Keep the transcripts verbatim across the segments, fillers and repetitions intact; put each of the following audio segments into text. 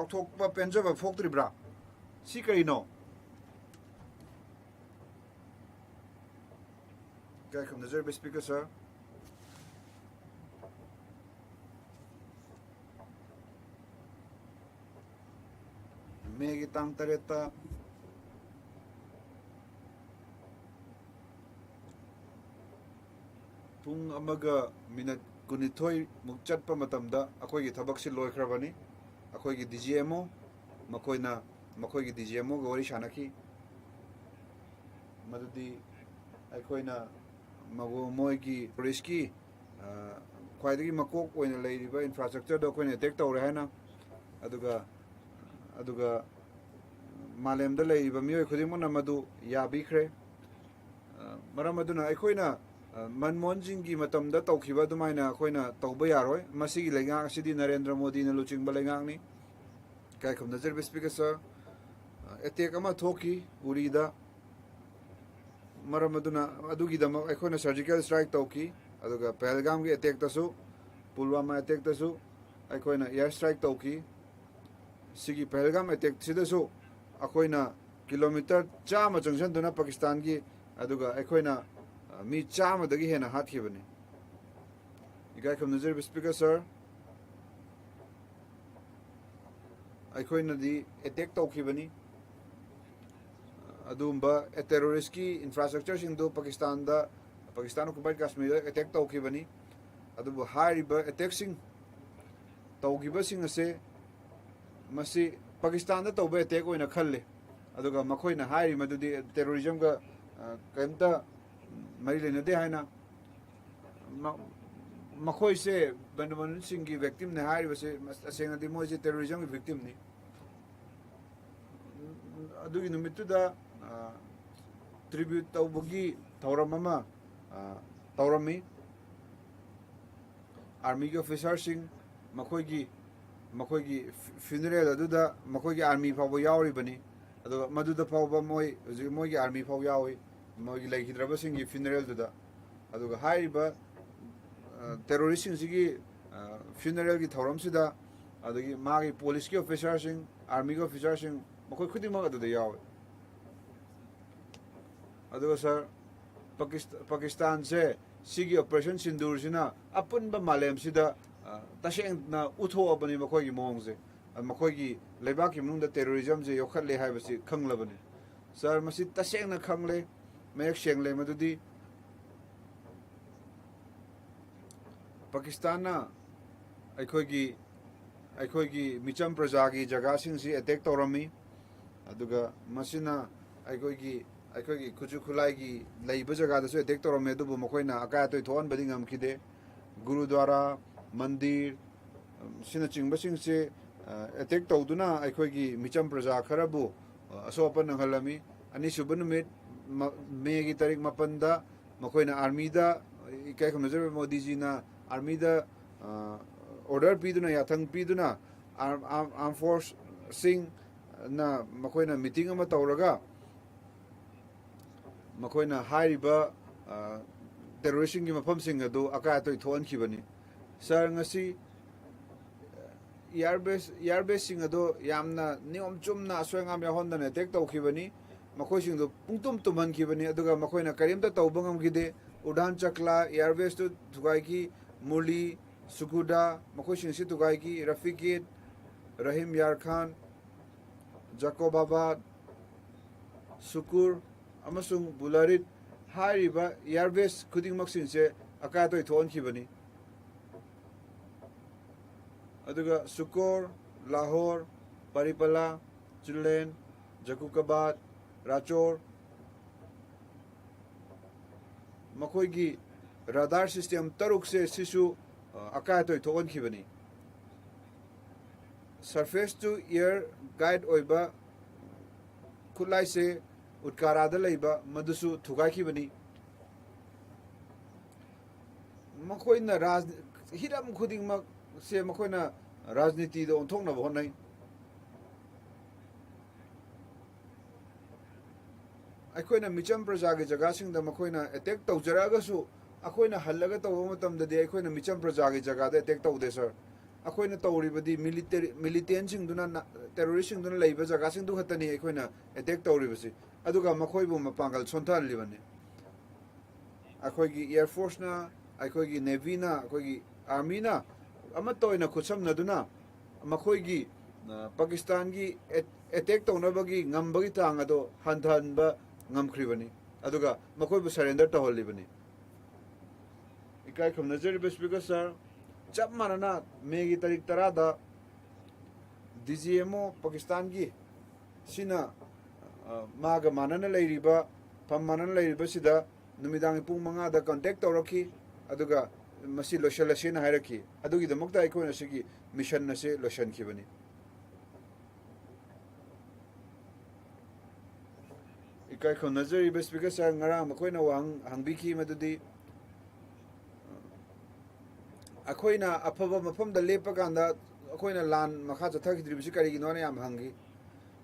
ꯊꯣꯛꯄ ꯄꯦꯟꯖꯕ ꯐꯣꯛꯇ꯭ꯔꯤꯕ꯭ꯔꯥ? ꯁꯤ ꯀꯔꯤꯅꯣ? ꯏꯀꯥꯏ ꯈꯨꯝꯅꯖꯔꯤꯕ Speaker sir꯫ ꯃꯦꯒꯤ ꯇꯥꯡ ꯇꯔꯦꯠꯇ ꯄꯨꯡ ꯑꯃꯒ ꯃꯤꯅꯠ ꯀꯨꯟꯅꯤꯊꯣꯏꯃꯨꯛ ꯆꯠꯄ ꯃꯇꯝꯗ ꯑꯩꯈꯣꯏꯒꯤ ꯊꯕꯛꯁꯤ ꯂꯣꯏꯈ꯭ꯔꯕꯅꯤ꯫ ꯑꯩꯈꯣꯏꯒꯤ D G M O ꯃꯈꯣꯏꯅ, ꯃꯈꯣꯏꯒꯤ D G M O ꯒ ꯋꯥꯔꯤ ꯁꯥꯟꯅꯈꯤ꯫ ꯃꯗꯨꯗꯤ ꯑꯩꯈꯣꯏꯅ ꯃꯒꯣ-, ꯃꯣꯏꯒꯤ ꯇꯨꯔꯤꯁꯀꯤ, ꯑ, ꯈ꯭ꯋꯥꯏꯗꯒꯤ ꯃꯀꯣꯛ ꯑꯣꯏꯅ ꯂꯩꯔꯤꯕ infrastructure ꯗꯣ ꯑꯩꯈꯣꯏꯅ attack ꯇꯧꯔꯦ ꯍꯥꯏꯅ, ꯑꯗꯨꯒ, ꯑꯗꯨꯒ ꯃꯥꯂꯦꯝꯗ ꯂꯩꯔꯤꯕ ꯃꯤꯑꯣꯏ ꯈꯨꯗꯤꯡꯃꯛꯅ ꯃꯗꯨ ꯌꯥꯕꯤꯈ꯭ꯔꯦ꯫ ꯑ, ꯃꯔꯝ ꯑꯗꯨꯅ ꯑꯩꯈꯣꯏꯅ, ꯑ, ꯃꯟꯃꯣꯍꯟ ꯁꯤꯡꯒꯤ ꯃꯇꯝꯗ ꯇꯧꯈꯤꯕ ꯑꯗꯨꯃꯥꯏꯅ ꯑꯩꯈꯣꯏꯅ ꯇꯧꯕ ꯌꯥꯔꯣꯏ꯫ ꯃꯁꯤꯒꯤ ꯂꯩꯉꯥꯛ ꯑꯁꯤꯗꯤ ꯅꯔꯦꯟꯗ꯭ꯔ ꯃꯣꯗꯤꯅ ꯂꯨꯆꯤꯡꯕ ꯂꯩꯉꯥꯛꯅꯤ꯫ ꯏꯀꯥꯏ ꯈꯨꯝꯅꯖꯔꯤꯕ Speaker sir, ꯑ, attack ꯑꯃ ꯊꯣꯛꯈꯤ ꯎꯔꯤꯗ꯫ ꯃꯔꯝ ꯑꯗꯨꯅ ꯑꯗꯨꯒꯤꯗꯃꯛ ꯑꯩꯈꯣꯏꯅ surgical strike ꯇꯧꯈꯤ꯫ ꯑꯗꯨꯒ ꯄꯍꯜꯒꯥꯝꯒꯤ attack ꯇꯁꯨ, ꯄꯨꯜꯋꯥꯃꯥ attack ꯇꯁꯨ ꯑꯩꯈꯣꯏꯅ air strike ꯇꯧꯈꯤ꯫ ꯁꯤꯒꯤ ꯄꯍꯜꯒꯥꯝ attack ꯁꯤꯗꯁꯨ ꯑꯩꯈꯣꯏꯅ kilometre ꯆꯥꯝꯃ ꯆꯪꯁꯤꯟꯗꯨꯅ ꯄꯥꯀꯤꯁꯇꯥꯟꯒꯤ, ꯑꯗꯨꯒ ꯑꯩꯈꯣꯏꯅ, ꯑ, ꯃꯤ ꯆꯥꯝꯃꯗꯒꯤ ꯍꯦꯟꯅ ꯍꯥꯠꯈꯤꯕꯅꯤ꯫ ꯏꯀꯥꯏ ꯈꯨꯝꯅꯖꯔꯤꯕ Speaker sir, ꯑꯩꯈꯣꯏꯅꯗꯤ attack ꯇꯧꯈꯤꯕꯅꯤ꯫ ꯑꯗꯨꯒꯨꯝꯕ terrorist ꯀꯤ infrastructure ꯁꯤꯡꯗꯨ ꯄꯥꯀꯤꯁꯇꯥꯟꯗ, ꯄꯥꯀꯤꯁꯇꯥꯟ occupied ꯀꯥꯁꯃꯤꯔꯗ attack ꯇꯧꯈꯤꯕꯅꯤ꯫ ꯑꯗꯨꯕꯨ ꯍꯥꯏꯔꯤꯕ attack ꯁꯤꯡ ꯇꯧꯈꯤꯕꯁꯤꯡ ꯑꯁꯦ ꯃꯁꯤ ꯄꯥꯀꯤꯁꯇꯥꯟꯗ ꯇꯧꯕ attack ꯑꯣꯏꯅ ꯈꯜꯂꯤ꯫ ꯑꯗꯨꯒ ꯃꯈꯣꯏꯅ ꯍꯥꯏꯔꯤ ꯃꯗꯨꯗꯤ terrorism ꯒ, ꯑ, ꯀꯔꯤꯝꯇ ꯃꯔꯤ ꯂꯩꯅꯗꯦ ꯍꯥꯏꯅ꯫ ꯃ-, ꯃꯈꯣꯏꯁꯦ ꯃꯟꯃꯣꯍꯟ ꯁꯤꯡꯒꯤ victim ꯅꯦ ꯍꯥꯏꯔꯤꯕꯁꯦ, ꯃꯁ-, ꯇꯁꯦꯡꯅꯗꯤ ꯃꯣꯏꯁꯦ terrorism ꯒꯤ victim ꯅꯤ꯫ ꯑꯗꯨꯒꯤ ꯅꯨꯃꯤꯠꯇꯨꯗ, ꯑ, tribute ꯇꯧꯕꯒꯤ ꯊꯧꯔꯝ ꯑꯃ, ꯑ, ꯇꯧꯔꯝꯃꯤ꯫ Army ꯒꯤ officer ꯁꯤꯡ, ꯃꯈꯣꯏꯒꯤ, ꯃꯈꯣꯏꯒꯤ ꯐ꯭ꯌꯨ-, funeral ꯑꯗꯨꯗ ꯃꯈꯣꯏꯒꯤ army ꯐꯥꯎꯕ ꯌꯥꯎꯔꯤꯕꯅꯤ꯫ ꯑꯗꯨꯒ ꯃꯗꯨꯗ ꯐꯥꯎꯕ ꯃꯣꯏ, ꯍꯧꯖꯤꯛ ꯃꯣꯏꯒꯤ army ꯐꯥꯎ ꯌꯥꯎꯏ, ꯃꯣꯏꯒꯤ ꯂꯩꯈꯤꯗ꯭ꯔꯕꯁꯤꯡꯒꯤ funeral ꯗꯨꯗ꯫ ꯑꯗꯨꯒ ꯍꯥꯏꯔꯤꯕ, ꯑ, terrorist ꯁꯤꯡꯁꯤꯒꯤ, ꯑ, funeral ꯒꯤ ꯊꯧꯔꯝꯁꯤꯗ ꯑꯗꯒꯤ ꯃꯥꯒꯤ ꯄꯨꯂꯤꯁꯀꯤ ꯑꯣꯐꯤꯁꯥꯔꯁꯤꯡ, ꯑꯥꯔꯃꯤꯒꯤ ꯑꯣꯐꯤꯁꯥꯔꯁꯤꯡ, ꯃꯈꯣꯏ ꯈꯨꯗꯤꯡꯃꯛ ꯑꯗꯨꯗ ꯌꯥꯎꯋꯦ꯫ ꯑꯗꯨꯒ ꯁꯥꯔ, ꯄꯥꯀꯤꯁ-, ꯄꯥꯀꯤꯁꯇꯥꯟꯁꯦ ꯁꯤꯒꯤ ꯑꯣꯄꯔꯦꯁꯟ ꯁꯤꯟꯗꯨꯔꯁꯤꯅ ꯑꯄꯨꯟꯕ ꯃꯥꯂꯦꯝꯁꯤꯗ, ꯑ, ꯇꯁꯦꯡꯅ ꯎꯠꯊꯣꯛꯑꯕꯅꯤ ꯃꯈꯣꯏꯒꯤ ꯃꯑꯣꯡꯁꯦ꯫ ꯑ, ꯃꯈꯣꯏꯒꯤ ꯂꯩꯕꯥꯛꯀꯤ ꯃꯅꯨꯡꯗ ꯇꯦꯔꯣꯔꯤꯖꯝꯁꯦ ꯌꯣꯛꯈꯠꯂꯦ ꯍꯥꯏꯕꯁꯤ ꯈꯪꯂꯕꯅꯤ꯫ ꯁꯥꯔ, ꯃꯁꯤ ꯇꯁꯦꯡꯅ ꯈꯪꯂꯦ, ꯃꯌꯦꯛ ꯁꯦꯡꯂꯦ꯫ ꯃꯗꯨꯗꯤ ꯄꯥꯀꯤꯁꯇꯥꯟꯅ ꯑꯩꯈꯣꯏꯒꯤ, ꯑꯩꯈꯣꯏꯒꯤ ꯃꯤꯆꯝ ꯄ꯭ꯔꯖꯥꯒꯤ ꯖꯒꯥꯁꯤꯡꯁꯤ ꯑꯦꯇꯦꯛ ꯇꯧꯔꯝꯃꯤ꯫ ꯑꯗꯨꯒ ꯃꯁꯤꯅ ꯑꯩꯈꯣꯏꯒꯤ, ꯑꯩꯈꯣꯏꯒꯤ ꯈꯨꯠꯁꯨ ꯈꯨꯠꯂꯥꯏꯒꯤ ꯂꯩꯕ ꯖꯒꯥꯗꯁꯨ ꯑꯦꯇꯦꯛ ꯇꯧꯔꯝꯃꯤ, ꯑꯗꯨꯕꯨ ꯃꯈꯣꯏꯅ ꯑꯀꯥꯏ ꯑꯇꯣꯏ ꯊꯣꯛꯍꯟꯕꯗꯤ ꯉꯝꯈꯤꯗꯦ꯫ ꯒꯨꯔꯨꯗ꯭ꯋꯥꯔꯥ, ꯃꯟꯗꯤꯔ, ꯑꯁꯤꯅꯆꯤꯡꯕꯁꯤꯡꯁꯦ, ꯑ, ꯑꯦꯇꯦꯛ ꯇꯧꯗꯨꯅ ꯑꯩꯈꯣꯏꯒꯤ ꯃꯤꯆꯝ ꯄ꯭ꯔꯖꯥ ꯈꯔꯕꯨ, ꯑ, ꯑꯁꯣꯛ ꯑꯄꯟ ꯅꯪꯍꯜꯂꯝꯃꯤ꯫ ꯑꯅꯤꯁꯨꯕ ꯅꯨꯃꯤꯠ, ꯃ-, ꯃꯦꯒꯤ ꯇꯥꯔꯤꯛ ꯃꯥꯄꯟꯗ ꯃꯈꯣꯏꯅ ꯑꯥꯔꯃꯤꯗ, ꯏꯀꯥꯏ ꯈꯨꯝꯅꯖꯔꯤꯕ ꯃꯣꯗꯤꯖꯤꯅ ꯑꯥꯔꯃꯤꯗ, ꯑ, ꯑꯣꯔꯗꯔ ꯄꯤꯗꯨꯅ, ꯌꯥꯊꯪ ꯄꯤꯗꯨꯅ, ꯑꯥꯔꯝ, ꯑꯥꯔꯝ, ꯑꯥꯔꯝ ꯐꯣꯔꯁꯁꯤꯡꯅ ꯃꯈꯣꯏꯅ ꯃꯤꯇꯤꯡ ꯑꯃ ꯇꯧꯔꯒ, ꯃꯈꯣꯏꯅ ꯍꯥꯏꯔꯤꯕ, ꯑ, ꯇꯦꯔꯣꯔꯤꯁꯁꯤꯡꯒꯤ ꯃꯐꯝꯁꯤꯡ ꯑꯗꯨ ꯑꯀꯥꯏ ꯑꯇꯣꯏ ꯊꯣꯛꯍꯟꯈꯤꯕꯅꯤ꯫ ꯁꯥꯔ, ꯉꯁꯤ ꯏꯌꯥꯔꯕꯦꯁ, ꯏꯌꯥꯔꯕꯦꯁꯁꯤꯡ ꯑꯗꯨ ꯌꯥꯝꯅ ꯅꯤꯌꯣꯝ ꯆꯨꯝꯅ ꯑꯁꯣꯏ ꯑꯉꯥꯝ ꯌꯥꯎꯍꯟꯗꯅ ꯑꯦꯇꯦꯛ ꯇꯧꯈꯤꯕꯅꯤ꯫ ꯃꯈꯣꯏꯁꯤꯡꯗꯨ ꯄꯨꯡꯇꯨꯝ ꯇꯨꯝꯍꯟꯈꯤꯕꯅꯤ, ꯑꯗꯨꯒ ꯃꯈꯣꯏꯅ ꯀꯔꯤꯝꯇ ꯇꯧꯕ ꯉꯝꯈꯤꯗꯦ꯫ ꯎꯗꯥꯟ ꯆꯛꯂꯥ ꯏꯌꯥꯔꯕꯦꯁꯇꯨ ꯊꯨꯒꯥꯏꯈꯤ, ꯃꯨꯔꯂꯤ, ꯁꯨꯀꯨꯗꯥ, ꯃꯈꯣꯏꯁꯤꯡ ꯑꯁꯤ ꯊꯨꯒꯥꯏꯈꯤ, ꯔꯐꯤꯀꯤꯠ, ꯔꯍꯤꯝ ꯌꯥꯔ ꯈꯥꯟ, ꯖꯀꯣꯕꯥꯕꯥꯗ, ꯁꯨꯀꯨꯔ ꯑꯃꯁꯨꯡ ꯕꯨꯂꯥꯔꯤꯠ ꯍꯥꯏꯔꯤꯕ ꯏꯌꯥꯔꯕꯦꯁ ꯈꯨꯗꯤꯡꯃꯛꯁꯤꯡꯁꯦ ꯑꯀꯥꯏ ꯑꯇꯣꯏ ꯊꯣꯛꯍꯟꯈꯤꯕꯅꯤ꯫ ꯑꯗꯨꯒ ꯁꯨꯀꯣꯔ, ꯂꯥꯍꯣꯔ, ꯄꯥꯔꯤꯄꯂꯥ, ꯆꯨꯂꯦꯟ, ꯖꯀꯨꯀꯕꯥꯗ, ꯔꯥꯆꯣꯔ, ꯃꯈꯣꯏꯒꯤ ꯔꯥꯗꯥꯔ ꯁꯤꯁꯇꯦꯝ ꯇꯔꯨꯛꯁꯦ ꯁꯤꯁꯨ, ꯑ, ꯑꯀꯥꯏ ꯑꯇꯣꯏ ꯊꯣꯛꯍꯟꯈꯤꯕꯅꯤ꯫ Surface to air guide ꯑꯣꯏꯕ ꯈꯨꯠꯂꯥꯏꯁꯦ ꯎꯠꯀꯥꯔꯥꯗ ꯂꯩꯕ ꯃꯗꯨꯁꯨ ꯊꯨꯒꯥꯏꯈꯤꯕꯅꯤ꯫ ꯃꯈꯣꯏꯅ ꯔꯥꯖ-, ꯍꯤꯔꯝ ꯈꯨꯗꯤꯡꯃꯛꯁꯦ ꯃꯈꯣꯏꯅ ꯔꯥꯖꯅꯤꯇꯤꯗ ꯑꯣꯟꯊꯣꯛꯅꯕ ꯍꯣꯠꯅꯩ꯫ ꯑꯩꯈꯣꯏꯅ ꯃꯤꯆꯝ ꯄ꯭ꯔꯖꯥꯒꯤ ꯖꯒꯥꯁꯤꯡꯗ ꯃꯈꯣꯏꯅ ꯑꯦꯇꯦꯛ ꯇꯧꯖꯔꯛꯑꯒꯁꯨ, ꯑꯩꯈꯣꯏꯅ ꯍꯜꯂꯒ ꯇꯧꯕ ꯃꯇꯝꯗꯗꯤ ꯑꯩꯈꯣꯏꯅ ꯃꯤꯆꯝ ꯄ꯭ꯔꯖꯥꯒꯤ ꯖꯒꯥꯗ ꯑꯦꯇꯦꯛ ꯇꯧꯗꯦ, ꯁꯥꯔ꯫ ꯑꯩꯈꯣꯏꯅ ꯇꯧꯔꯤꯕꯗꯤ ꯃꯤꯂꯤꯇꯦꯟꯁꯤꯡꯗꯨꯅ, ꯇꯦꯔꯣꯔꯤꯁꯁꯤꯡꯗꯨꯅ ꯂꯩꯕ ꯖꯒꯥꯁꯤꯡꯗꯨ ꯈꯛꯇꯅꯤ ꯑꯩꯈꯣꯏꯅ ꯑꯦꯇꯦꯛ ꯇꯧꯔꯤꯕꯁꯤ꯫ ꯑꯗꯨꯒ ꯃꯈꯣꯏꯕꯨ ꯃꯄꯥꯡꯒꯜ ꯁꯣꯟꯊꯍꯜꯂꯤꯕꯅꯤ꯫ ꯑꯩꯈꯣꯏꯒꯤ ꯏꯌꯔ ꯐꯣꯔꯁꯅ, ꯑꯩꯈꯣꯏꯒꯤ ꯅꯦꯚꯤꯅ, ꯑꯩꯈꯣꯏꯒꯤ ꯑꯥꯔꯃꯤꯅ ꯑꯃꯠꯇ ꯑꯣꯏꯅ ꯈꯨꯠꯁꯝꯅꯗꯨꯅ ꯃꯈꯣꯏꯒꯤ, ꯑ, ꯄꯥꯀꯤꯁꯇꯥꯟꯒꯤ ꯑꯦ-, ꯑꯦꯇꯦꯛ ꯇꯧꯅꯕꯒꯤ ꯉꯝꯕꯒꯤ ꯆꯥꯡ ꯑꯗꯣ ꯍꯟꯊꯍꯟꯕ ꯉꯝꯈ꯭ꯔꯤꯕꯅꯤ꯫ ꯑꯗꯨꯒ ꯃꯈꯣꯏꯕꯨ ꯁꯔꯦꯟꯗꯔ ꯇꯧꯍꯜꯂꯤꯕꯅꯤ꯫ ꯏꯀꯥꯏ ꯈꯨꯝꯅꯖꯔꯤꯕ ꯁ꯭ꯄꯤꯀꯔ ꯁꯥꯔ, ꯆꯞ ꯃꯥꯟꯅꯅ ꯃꯦꯒꯤ ꯇꯥꯔꯤꯛ ꯇꯔꯥꯗ ꯗꯤ ꯖꯤ ꯑꯦꯝ ꯑꯣ ꯄꯥꯀꯤꯁꯇꯥꯟꯒꯤ ꯁꯤꯅ, ꯑ, ꯃꯥꯒ ꯃꯥꯟꯅꯅ ꯂꯩꯔꯤꯕ, ꯐꯝ ꯃꯥꯟꯅꯅ ꯂꯩꯔꯤꯕꯁꯤꯗ ꯅꯨꯃꯤꯗꯥꯡꯒꯤ ꯄꯨꯡ ꯃꯉꯥꯗ ꯀꯟꯇꯦꯛ ꯇꯧꯔꯛꯈꯤ꯫ ꯑꯗꯨꯒ ꯃꯁꯤ ꯂꯣꯏꯁꯤꯜꯂꯁꯦꯅ ꯍꯥꯏꯔꯛꯈꯤ꯫ ꯑꯗꯨꯒꯤꯗꯃꯛꯇ ꯑꯩꯈꯣꯏꯅ ꯁꯤꯒꯤ ꯃꯤꯁꯟ ꯑꯁꯤ ꯂꯣꯏꯁꯤꯟꯈꯤꯕꯅꯤ꯫ ꯏꯀꯥꯏ ꯈꯨꯝꯅꯖꯔꯤꯕ ꯁ꯭ꯄꯤꯀꯔ ꯁꯥꯔ, ꯉꯔꯥꯡ ꯃꯈꯣꯏꯅ ꯋꯥꯍꯪ ꯍꯪꯕꯤꯈꯤ ꯃꯗꯨꯗꯤ, ꯑꯩꯈꯣꯏꯅ ꯑꯐꯕ ꯃꯐꯝꯗ ꯂꯦꯞꯄ ꯀꯥꯟꯗ ꯑꯩꯈꯣꯏꯅ ꯂꯥꯟ ꯃꯈꯥ ꯆꯠꯊꯈꯤꯗ꯭ꯔꯤꯕꯁꯤ ꯀꯔꯤꯒꯤꯅꯣꯅ ꯌꯥꯝ ꯍꯪꯈꯤ꯫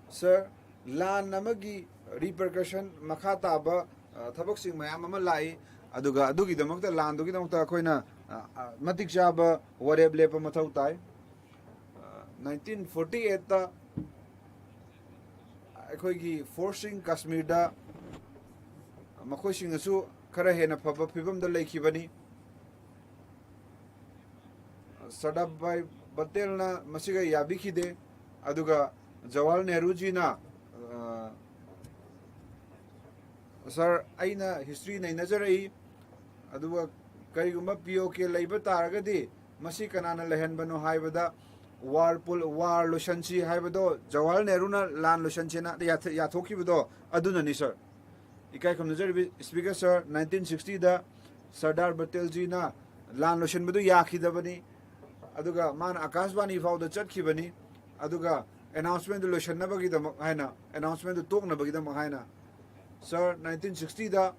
ꯁꯥꯔ, ꯂꯥꯟ ꯑꯃꯒꯤ ꯔꯤꯄꯔꯀꯁꯟ, ꯃꯈꯥ ꯇꯥꯕ, ꯑ, ꯊꯕꯛꯁꯤꯡ ꯃꯌꯥꯝ ꯑꯃ ꯂꯥꯛꯏ꯫ ꯑꯗꯨꯒ ꯑꯗꯨꯒꯤꯗꯃꯛꯇ, ꯂꯥꯟꯗꯨꯒꯤꯗꯃꯛꯇ ꯑꯩꯈꯣꯏꯅ, ꯑ, ꯑ, ꯃꯇꯤꯛ ꯆꯥꯕ ꯋꯥꯔꯦꯞ ꯂꯦꯞꯄ ꯃꯊꯧ ꯇꯥꯏ꯫ ꯑ, ꯅꯥꯏꯟꯇꯤꯟ ꯐꯣꯔꯇꯤ ꯑꯩꯠꯇ ꯑꯩꯈꯣꯏꯒꯤ ꯐꯣꯔꯁꯁꯤꯡ ꯀꯥꯁꯃꯤꯔꯗ ꯃꯈꯣꯏꯁꯤꯡꯅꯁꯨ ꯈꯔ ꯍꯦꯟꯅ ꯐꯕ ꯐꯤꯕꯝꯗ ꯂꯩꯈꯤꯕꯅꯤ꯫ ꯁꯔꯗꯥꯔ ꯚꯥꯏ ꯄꯇꯦꯜꯅ ꯃꯁꯤꯒ ꯌꯥꯕꯤꯈꯤꯗꯦ꯫ ꯑꯗꯨꯒ ꯖꯋꯥꯍꯔ ꯅꯦꯍꯔꯨꯖꯤꯅ, ꯑ, ꯁꯥꯔ, ꯑꯩꯅ ꯍꯤꯁꯇ꯭ꯔꯤ ꯅꯩꯅꯖꯔꯛꯏ, ꯑꯗꯨꯒ ꯀꯔꯤꯒꯨꯝꯕ ꯄꯤ ꯑꯣ ꯀꯦ ꯂꯩꯕ ꯇꯥꯔꯒꯗꯤ ꯃꯁꯤ ꯀꯅꯥꯅ ꯂꯩꯍꯟꯕꯅꯣ ꯍꯥꯏꯕꯗ ꯋꯥꯔ ꯄꯨꯜ-, ꯋꯥꯔ ꯂꯣꯏꯁꯟꯁꯤ ꯍꯥꯏꯕꯗꯣ ꯖꯋꯥꯍꯔ ꯅꯦꯍꯔꯨꯅ ꯂꯥꯟ ꯂꯣꯏꯁꯟꯁꯦꯅ ꯌꯥꯊ-, ꯌꯥꯊꯣꯛꯈꯤꯕꯗꯣ ꯑꯗꯨꯅꯅꯤ, ꯁꯥꯔ꯫ ꯏꯀꯥꯏ ꯈꯨꯝꯅꯖꯔꯤꯕ ꯁ꯭ꯄꯤꯀꯔ ꯁꯥꯔ, ꯅꯥꯏꯟꯇꯤꯟ ꯁꯤꯛꯁꯇꯤꯗ ꯁꯔꯗꯥꯔ ꯄꯇꯦꯜꯖꯤꯅ ꯂꯥꯟ ꯂꯣꯏꯁꯤꯟꯕꯗꯨ ꯌꯥꯈꯤꯗꯕꯅꯤ꯫ ꯑꯗꯨꯒ ꯃꯥꯅ ꯑꯀꯥꯁꯕꯥꯅꯤ ꯐꯥꯎꯗ ꯆꯠꯈꯤꯕꯅꯤ꯫ ꯑꯗꯨꯒ ꯑꯦꯅꯥꯎꯟꯁꯃꯦꯟꯗꯨ ꯂꯣꯏꯁꯤꯟꯅꯕꯒꯤꯗꯃꯛ ꯍꯥꯏꯅ, ꯑꯦꯅꯥꯎꯟꯁꯃꯦꯟꯗꯨ ꯇꯣꯛꯅꯕꯒꯤꯗꯃꯛ ꯍꯥꯏꯅ꯫ ꯁꯥꯔ, ꯅꯥꯏꯟꯇꯤꯟ ꯁꯤꯛꯁꯇꯤꯗ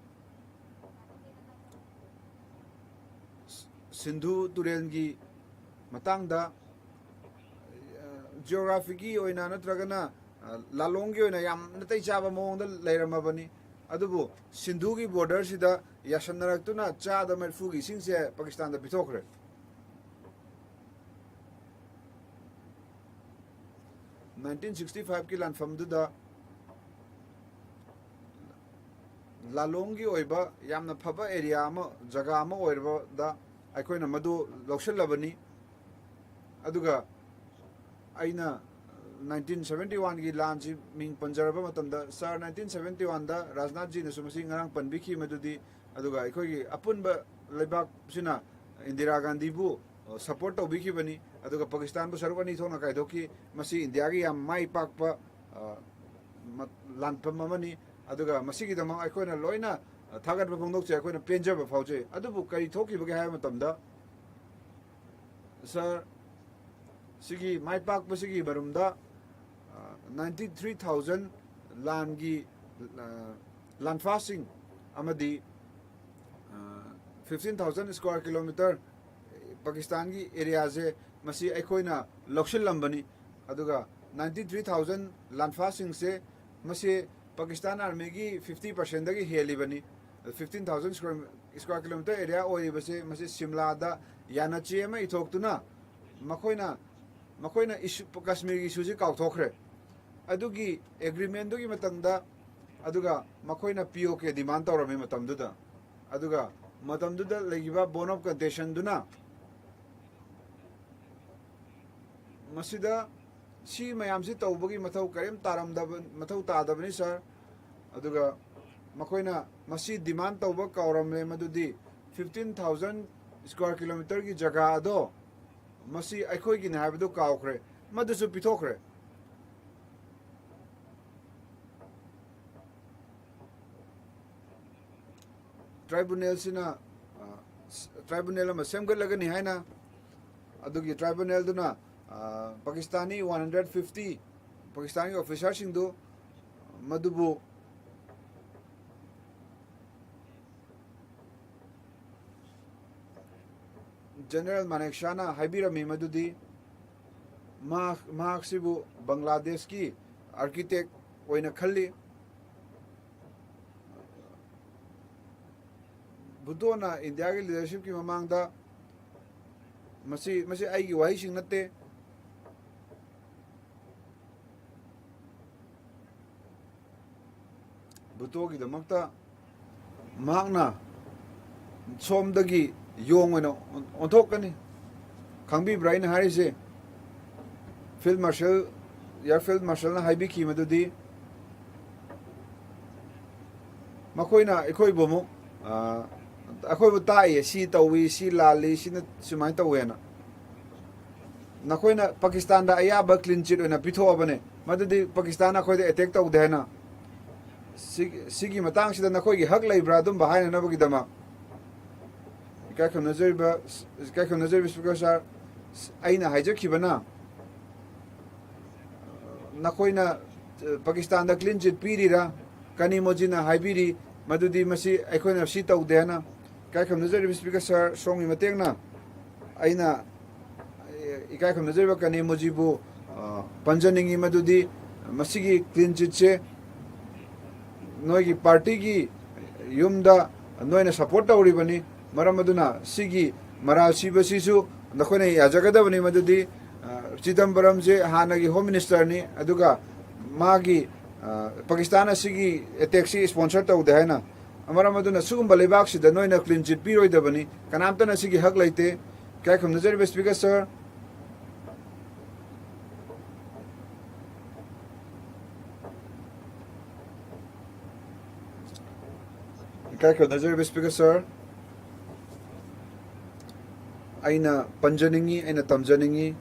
ꯁꯤꯟꯙꯨ ꯇꯨꯔꯦꯜꯒꯤ ꯃꯇꯥꯡꯗ, ꯑ, ꯖꯤꯑꯣꯒ꯭ꯔꯥꯐꯤꯒꯤ ꯑꯣꯏꯅ ꯅꯠꯇ꯭ꯔꯒꯅ, ꯑ, ꯂꯥꯂꯣꯡꯒꯤ ꯑꯣꯏꯅ ꯌꯥꯝ ꯅꯥꯇꯩ ꯆꯥꯕ ꯃꯑꯣꯡꯗ ꯂꯩꯔꯝꯃꯕꯅꯤ꯫ ꯑꯗꯨꯕꯨ ꯁꯤꯟꯙꯨꯒꯤ ꯕꯣꯔꯗꯔꯁꯤꯗ ꯌꯥꯁꯟꯅꯔꯛꯇꯨꯅ ꯆꯥꯗ ꯃꯔꯤꯐꯨꯒꯤ ꯏꯁꯤꯡꯁꯦ ꯄꯥꯀꯤꯁꯇꯥꯟꯗ ꯄꯤꯊꯣꯛꯈ꯭ꯔꯦ꯫ ꯅꯥꯏꯟꯇꯤꯟ ꯁꯤꯛꯁꯇꯤ ꯐꯥꯏꯚꯀꯤ ꯂꯥꯟꯐꯝꯗꯨꯗ ꯂꯥꯂꯣꯡꯒꯤ ꯑꯣꯏꯕ ꯌꯥꯝꯅ ꯐꯕ ꯑꯦꯔꯤꯌꯥ ꯑꯃ, ꯖꯒꯥ ꯑꯃ ꯑꯣꯏꯔꯕꯗ ꯑꯩꯈꯣꯏꯅ ꯃꯗꯨ ꯂꯧꯁꯤꯜꯂꯕꯅꯤ꯫ ꯑꯗꯨꯒ ꯑꯩꯅ ꯅꯥꯏꯟꯇꯤꯟ ꯁꯚꯦꯟꯇꯤ ꯋꯥꯟꯒꯤ ꯂꯥꯟꯁꯤ ꯃꯤꯡ ꯄꯟꯖꯔꯕ ꯃꯇꯝꯗ, ꯁꯥꯔ, ꯅꯥꯏꯟꯇꯤꯟ ꯁꯚꯦꯟꯇꯤ ꯋꯥꯟꯗ ꯔꯥꯖꯅꯥꯊꯖꯤꯅꯁꯨ ꯃꯁꯤ ꯉꯔꯥꯡ ꯄꯟꯕꯤꯈꯤ ꯃꯗꯨꯗꯤ, ꯑꯗꯨꯒ ꯑꯩꯈꯣꯏꯒꯤ ꯑꯄꯨꯟꯕ ꯂꯩꯕꯥꯛꯁꯤꯅ ꯏꯟꯗꯤꯔꯥ ꯒꯥꯟꯙꯤꯕꯨ ꯁꯄꯣꯔꯠ ꯇꯧꯕꯤꯈꯤꯕꯅꯤ, ꯑꯗꯨꯒ ꯄꯥꯀꯤꯁꯇꯥꯟꯕꯨ ꯁꯔꯨꯛ ꯑꯅꯤ ꯊꯣꯛꯅ ꯀꯥꯏꯗꯣꯛꯈꯤ꯫ ꯃꯁꯤ ꯏꯟꯗꯤꯌꯥꯒꯤ ꯌꯥꯝ ꯃꯥꯏ ꯄꯥꯛꯄ, ꯑ, ꯃ-, ꯂꯥꯟꯐꯝ ꯑꯃꯅꯤ꯫ ꯑꯗꯨꯒ ꯃꯁꯤꯒꯤꯗꯃꯛ ꯑꯩꯈꯣꯏꯅ ꯂꯣꯏꯅ ꯊꯥꯒꯠꯄ ꯐꯣꯡꯗꯣꯛꯆꯩ, ꯑꯩꯈꯣꯏꯅ ꯄꯦꯟꯖꯕ ꯐꯥꯎꯖꯩ꯫ ꯑꯗꯨꯕꯨ ꯀꯔꯤ ꯊꯣꯛꯈꯤꯕꯒꯦ ꯍꯥꯏꯕ ꯃꯇꯝꯗ, ꯁꯥꯔ, ꯁꯤꯒꯤ ꯃꯥꯏ ꯄꯥꯛꯄꯁꯤꯒꯤ ꯃꯔꯨꯝꯗ, ꯑ, ꯅꯥꯏꯟꯇꯤ ꯊ꯭ꯔꯤ ꯊꯥꯎꯖꯟ ꯂꯥꯟꯒꯤ, ꯑ, ꯂꯥꯟꯐꯥꯁꯤꯡ ꯑꯃꯗꯤ, ꯑ, ꯐꯤꯐꯇꯤꯟ ꯊꯥꯎꯖꯟ ꯁ꯭ꯀ꯭ꯋꯥꯔ ꯀꯤꯂꯣꯃꯤꯇꯔ ꯄꯥꯀꯤꯁꯇꯥꯟꯒꯤ ꯑꯦꯔꯤꯌꯥꯁꯦ ꯃꯁꯤ ꯑꯩꯈꯣꯏꯅ ꯂꯧꯁꯤꯜꯂꯝꯕꯅꯤ꯫ ꯑꯗꯨꯒ ꯅꯥꯏꯟꯇꯤ ꯊ꯭ꯔꯤ ꯊꯥꯎꯖꯟ ꯂꯥꯟꯐꯥꯁꯤꯡꯁꯦ ꯃꯁꯤ ꯄꯥꯀꯤꯁꯇꯥꯟ ꯑꯥꯔꯃꯤꯒꯤ ꯐꯤꯐꯇꯤ ꯄꯥꯔꯁꯦꯟꯗꯒꯤ ꯍꯦꯜꯂꯤꯕꯅꯤ꯫ Fifteen thousand square, square kilometre area ꯑꯣꯏꯔꯤꯕꯁꯦ ꯃꯁꯤ ꯁꯤꯝꯂꯥꯗ ꯌꯥꯅꯆꯦ ꯑꯃ ꯏꯊꯣꯛꯇꯨꯅ ꯃꯈꯣꯏꯅ, ꯃꯈꯣꯏꯅ ꯏꯁꯨ, ꯀꯥꯁꯃꯤꯔꯒꯤ ꯏꯁꯨꯁꯤ ꯀꯥꯎꯊꯣꯛꯈ꯭ꯔꯦ꯫ ꯑꯗꯨꯒꯤ ꯑꯦꯒ꯭ꯔꯤꯃꯦꯟꯗꯨꯒꯤ ꯃꯇꯝꯗ, ꯑꯗꯨꯒ ꯃꯈꯣꯏꯅ ꯄꯤ ꯑꯣ ꯀꯦ ꯗꯤꯃꯥꯟ ꯇꯧꯔꯝꯃꯤ ꯃꯇꯝꯗꯨꯗ꯫ ꯑꯗꯨꯒ ꯃꯇꯝꯗꯨꯗ ꯂꯩꯈꯤꯕ ꯕꯣꯟ ꯑꯣꯐ ꯀꯟꯇꯦꯟꯁꯟꯗꯨꯅ ꯃꯁꯤꯗ ꯁꯤ ꯃꯌꯥꯝꯁꯤ ꯇꯧꯕꯒꯤ ꯃꯊꯧ ꯀꯔꯤꯝ ꯇꯥꯔꯝꯗꯕ, ꯃꯊꯧ ꯇꯥꯗꯕꯅꯤ, ꯁꯥꯔ꯫ ꯑꯗꯨꯒ ꯃꯈꯣꯏꯅ ꯃꯁꯤ ꯗꯤꯃꯥꯟ ꯇꯧꯕ ꯀꯥꯎꯔꯝꯂꯦ, ꯃꯗꯨꯗꯤ ꯐꯤꯐꯇꯤꯟ ꯊꯥꯎꯖꯟ ꯁ꯭ꯀ꯭ꯋꯥꯔ ꯀꯤꯂꯣꯃꯤꯇꯔꯒꯤ ꯖꯒꯥ ꯑꯗꯣ ꯃꯁꯤ ꯑꯩꯈꯣꯏꯒꯤꯅꯤ ꯍꯥꯏꯕꯗꯨ ꯀꯥꯎꯈ꯭ꯔꯦ, ꯃꯗꯨꯁꯨ ꯄꯤꯊꯣꯛꯈ꯭ꯔꯦ꯫ ꯇ꯭ꯔꯥꯏꯕꯨꯅꯦꯜꯁꯤꯅ, ꯑ, ꯁ-, ꯇ꯭ꯔꯥꯏꯕꯨꯅꯦꯜ ꯑꯃ ꯁꯦꯝꯒꯠꯂꯒꯅꯤ ꯍꯥꯏꯅ, ꯑꯗꯨꯒꯤ ꯇ꯭ꯔꯥꯏꯕꯨꯅꯦꯜꯗꯨꯅ, ꯑ, ꯄꯥꯀꯤꯁꯇꯥꯅꯤ ꯋꯥꯟ ꯍꯟꯗ꯭ꯔꯦꯠ ꯐꯤꯐꯇꯤ ꯄꯥꯀꯤꯁꯇꯥꯟꯒꯤ ꯑꯣꯐꯤꯁꯥꯔꯁꯤꯡꯗꯨ ꯃꯗꯨꯕꯨ ꯖꯦꯅꯔꯦꯜ ꯃꯥꯅꯦꯛꯁꯥꯅ ꯍꯥꯏꯕꯤꯔꯝꯃꯤ ꯃꯗꯨꯗꯤ ꯃꯍꯥꯛ, ꯃꯍꯥꯛꯁꯤꯕꯨ ꯕꯪꯒ꯭ꯂꯥꯗꯦꯁꯀꯤ ꯑꯥꯔꯀꯤꯇꯦꯛ ꯑꯣꯏꯅ ꯈꯜꯂꯤ꯫ ꯚꯨꯇꯣꯅ ꯏꯟꯗꯤꯌꯥꯒꯤ ꯂꯤꯗꯔꯁꯤꯞꯀꯤ ꯃꯃꯥꯡꯗ, ꯃꯁꯤ, ꯃꯁꯤ ꯑꯩꯒꯤ ꯋꯥꯍꯩꯁꯤꯡ ꯅꯠꯇꯦ, ꯚꯨꯇꯣꯒꯤꯗꯃꯛꯇ ꯃꯍꯥꯛꯅ ꯁꯣꯝꯗꯒꯤ ꯌꯣꯡ ꯑꯣꯏꯅ ꯑꯣꯟꯊꯣꯛꯀꯅꯤ꯫ ꯈꯪꯕꯤꯕ꯭ꯔꯥ ꯑꯩꯅ ꯍꯥꯏꯔꯤꯁꯦ? ꯐꯤꯜ ꯃꯥꯔꯁꯦꯜ, ꯑꯦꯌꯔ ꯐꯤꯜ ꯃꯥꯔꯁꯦꯜꯅ ꯍꯥꯏꯕꯤꯈꯤ ꯃꯗꯨꯗꯤ, ꯃꯈꯣꯏꯅ ꯑꯩꯈꯣꯏꯕꯨ ꯑꯃꯨꯛ, ꯑ, ꯑꯩꯈꯣꯏꯕꯨ ꯇꯥꯛꯏ, ꯁꯤ ꯇꯧꯏ, ꯁꯤ ꯂꯥꯜꯂꯤ, ꯁꯤꯅ ꯁꯨꯃꯥꯏꯅ ꯇꯧꯋꯦꯅ꯫ ꯅꯈꯣꯏꯅ ꯄꯥꯀꯤꯁꯇꯥꯟꯗ ꯑꯌꯥꯕ ꯀ꯭ꯂꯤꯟ ꯆꯤꯠ ꯑꯣꯏꯅ ꯄꯤꯊꯣꯛꯑꯕꯅꯦ, ꯃꯗꯨꯗꯤ ꯄꯥꯀꯤꯁꯇꯥꯟꯅ ꯑꯩꯈꯣꯏꯗ ꯑꯦꯇꯦꯛ ꯇꯧꯗꯦ ꯍꯥꯏꯅ꯫ ꯁꯤ-, ꯁꯤꯒꯤ ꯃꯇꯥꯡꯁꯤꯗ ꯅꯈꯣꯏꯒꯤ ꯍꯛ ꯂꯩꯕ꯭ꯔꯥ ꯑꯗꯨꯝꯕ ꯍꯥꯏꯅꯅꯕꯒꯤꯗꯃꯛ? ꯏꯀꯥꯏ ꯈꯨꯝꯅꯖꯔꯤꯕ, ꯏꯀꯥꯏ ꯈꯨꯝꯅꯖꯔꯤꯕ ꯁ꯭ꯄꯤꯀꯔ ꯁꯥꯔ, ꯑꯩꯅ ꯍꯥꯏꯖꯈꯤꯕꯅ, ꯅꯈꯣꯏꯅ, ꯑ, ꯄꯥꯀꯤꯁꯇꯥꯟꯗ ꯀ꯭ꯂꯤꯟ ꯆꯤꯠ ꯄꯤꯔꯤꯔꯥ? ꯀꯅꯤꯃꯣꯖꯤꯅ ꯍꯥꯏꯕꯤꯔꯤ ꯃꯗꯨꯗꯤ ꯃꯁꯤ ꯑꯩꯈꯣꯏꯅ ꯁꯤ ꯇꯧꯗꯦ ꯍꯥꯏꯅ꯫ ꯏꯀꯥꯏ ꯈꯨꯝꯅꯖꯔꯤꯕ ꯁ꯭ꯄꯤꯀꯔ ꯁꯥꯔ, ꯁꯣꯝꯒꯤ ꯃꯇꯦꯡꯅ ꯑꯩꯅ, ꯑ, ꯏꯀꯥꯏ ꯈꯨꯝꯅꯖꯔꯤꯕ ꯀꯅꯤꯃꯣꯖꯤꯕꯨ, ꯑ, ꯄꯟꯖꯅꯤꯡꯉꯤ ꯃꯗꯨꯗꯤ ꯃꯁꯤꯒꯤ ꯀ꯭ꯂꯤꯟ ꯆꯤꯠꯁꯦ ꯅꯣꯏꯒꯤ ꯄꯥꯔꯇꯤꯒꯤ ꯌꯨꯝꯗ ꯅꯣꯏꯅ ꯁꯄꯣꯔꯠ ꯇꯧꯔꯤꯕꯅꯤ꯫ ꯃꯔꯝ ꯑꯗꯨꯅ ꯁꯤꯒꯤ ꯃꯔꯥꯜ ꯁꯤꯕꯁꯤꯁꯨ ꯅꯈꯣꯏꯅ ꯌꯥꯖꯒꯗꯕꯅꯤ꯫ ꯃꯗꯨꯗꯤ, ꯑ, ꯆꯤꯗꯝꯕꯔꯝꯁꯦ ꯍꯥꯟꯅꯒꯤ ꯍꯣꯝ ꯃꯤꯅꯤꯁꯇꯔꯅꯤ, ꯑꯗꯨꯒ ꯃꯥꯒꯤ, ꯑ, ꯄꯥꯀꯤꯁꯇꯥꯟ ꯑꯁꯤꯒꯤ ꯑꯦꯇꯦꯛꯁꯤ ꯁ꯭ꯄꯣꯟꯁꯔ ꯇꯧꯗꯦ ꯍꯥꯏꯅ꯫ ꯃꯔꯝ ꯑꯗꯨꯅ ꯁꯤꯒꯨꯝꯕ ꯂꯩꯕꯥꯛꯁꯤꯗ ꯅꯣꯏꯅ ꯀ꯭ꯂꯤꯟ ꯆꯤꯠ ꯄꯤꯔꯣꯏꯗꯕꯅꯤ꯫ ꯀꯅꯥꯝꯇꯅ ꯁꯤꯒꯤ ꯍꯛ ꯂꯩꯇꯦ꯫ ꯏꯀꯥꯏ ꯈꯨꯝꯅꯖꯔꯤꯕ ꯁ꯭ꯄꯤꯀꯔ ꯁꯥꯔ, ꯏꯀꯥꯏ ꯈꯨꯝꯅꯖꯔꯤꯕ ꯁ꯭ꯄꯤꯀꯔ ꯁꯥꯔ, ꯑꯩꯅ ꯄꯟꯖꯅꯤꯡꯉꯤ, ꯑꯩꯅ ꯇꯝꯖꯅꯤꯡꯉꯤ꯫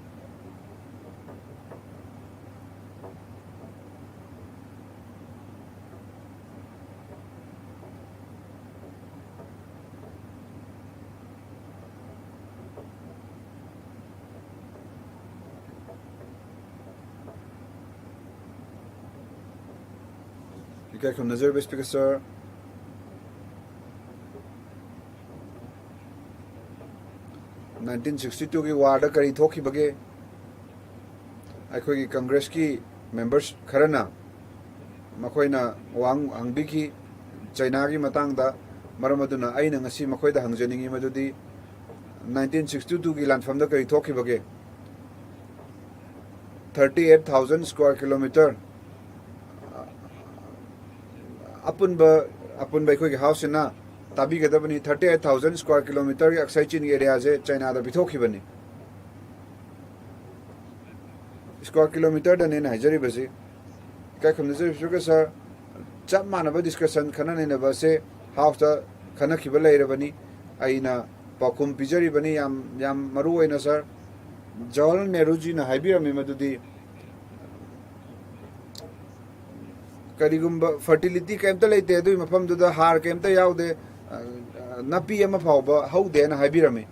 ꯏꯀꯥꯏ ꯈꯨꯝꯅꯖꯔꯤꯕ ꯁ꯭ꯄꯤꯀꯔ ꯁꯥꯔ, ꯅꯥꯏꯟꯇꯤꯟ ꯁꯤꯛꯁꯇꯤ ꯇꯨꯒꯤ ꯋꯥꯔꯗ ꯀꯔꯤ ꯊꯣꯛꯈꯤꯕꯒꯦ? ꯑꯩꯈꯣꯏꯒꯤ ꯀꯪꯒ꯭ꯔꯦꯁꯀꯤ ꯃꯦꯝꯕꯔꯁ ꯈꯔꯅ ꯃꯈꯣꯏꯅ ꯋꯥꯍꯪ ꯍꯪꯕꯤꯈꯤ ꯆꯩꯅꯥꯒꯤ ꯃꯇꯥꯡꯗ꯫ ꯃꯔꯝ ꯑꯗꯨꯅ ꯑꯩꯅ ꯉꯁꯤ ꯃꯈꯣꯏꯗ ꯍꯪꯖꯅꯤꯡꯉꯤ ꯃꯗꯨꯗꯤ ꯅꯥꯏꯟꯇꯤꯟ ꯁꯤꯛꯁꯇꯤ ꯇꯨꯒꯤ ꯂꯥꯟꯐꯝꯗ ꯀꯔꯤ ꯊꯣꯛꯈꯤꯕꯒꯦ? Thirty eight thousand square kilometre, ꯑꯄꯨꯟꯕ ꯑꯄꯨꯟꯕ ꯑꯩꯈꯣꯏꯒꯤ ꯍꯥꯎꯁꯁꯤꯅ ꯇꯥꯕꯤꯒꯗꯕꯅꯤ, ꯊꯥꯔꯇꯤ ꯑꯩꯠ ꯊꯥꯎꯖꯟ ꯁ꯭ꯀ꯭ꯋꯥꯔ ꯀꯤꯂꯣꯃꯤꯇꯔꯒꯤ ꯑꯛꯁꯥꯏ ꯆꯤꯟꯒꯤ ꯑꯦꯔꯤꯌꯥꯁꯦ ꯆꯥꯏꯅꯥꯗ ꯄꯤꯊꯣꯛꯈꯤꯕꯅꯤ꯫ ꯁ꯭ꯀ꯭ꯋꯥꯔ ꯀꯤꯂꯣꯃꯤꯇꯔꯗꯅꯦꯅ ꯍꯥꯏꯖꯔꯤꯕꯁꯤ꯫ ꯏꯀꯥꯏ ꯈꯨꯝꯅꯖꯔꯤꯕꯁꯤꯒ ꯁꯥꯔ, ꯆꯞ ꯃꯥꯟꯅꯕ ꯗꯤꯁꯀꯁꯟ, ꯈꯟꯅ ꯅꯩꯅꯕ ꯑꯁꯦ ꯍꯥꯎꯁꯇ ꯈꯟꯅꯈꯤꯕ ꯂꯩꯔꯕꯅꯤ꯫ ꯑꯩꯅ ꯄꯥꯎꯈꯨꯝ ꯄꯤꯖꯔꯤꯕꯅꯤ꯫ ꯌꯥꯝ ꯌꯥꯝ ꯃꯔꯨ ꯑꯣꯏꯅ ꯁꯥꯔ, ꯖꯋꯥꯍꯔꯂꯥꯜ ꯅꯦꯍꯔꯨꯖꯤꯅ ꯍꯥꯏꯕꯤꯔꯝꯃꯤ ꯃꯗꯨꯗꯤ, ꯀꯔꯤꯒꯨꯝꯕ ꯐꯔꯇꯤꯂꯤꯇꯤ ꯀꯩꯝꯇ ꯂꯩꯇꯦ, ꯑꯗꯨꯒꯤ ꯃꯐꯝꯗꯨꯗ ꯍꯥꯔ ꯀꯩꯝꯇ ꯌꯥꯎꯗꯦ, ꯑ, ꯑ, ꯅꯥꯄꯤ ꯑꯃ ꯐꯥꯎꯕ ꯍꯧꯗꯦꯅ ꯍꯥꯏꯕꯤꯔꯝꯃꯤ꯫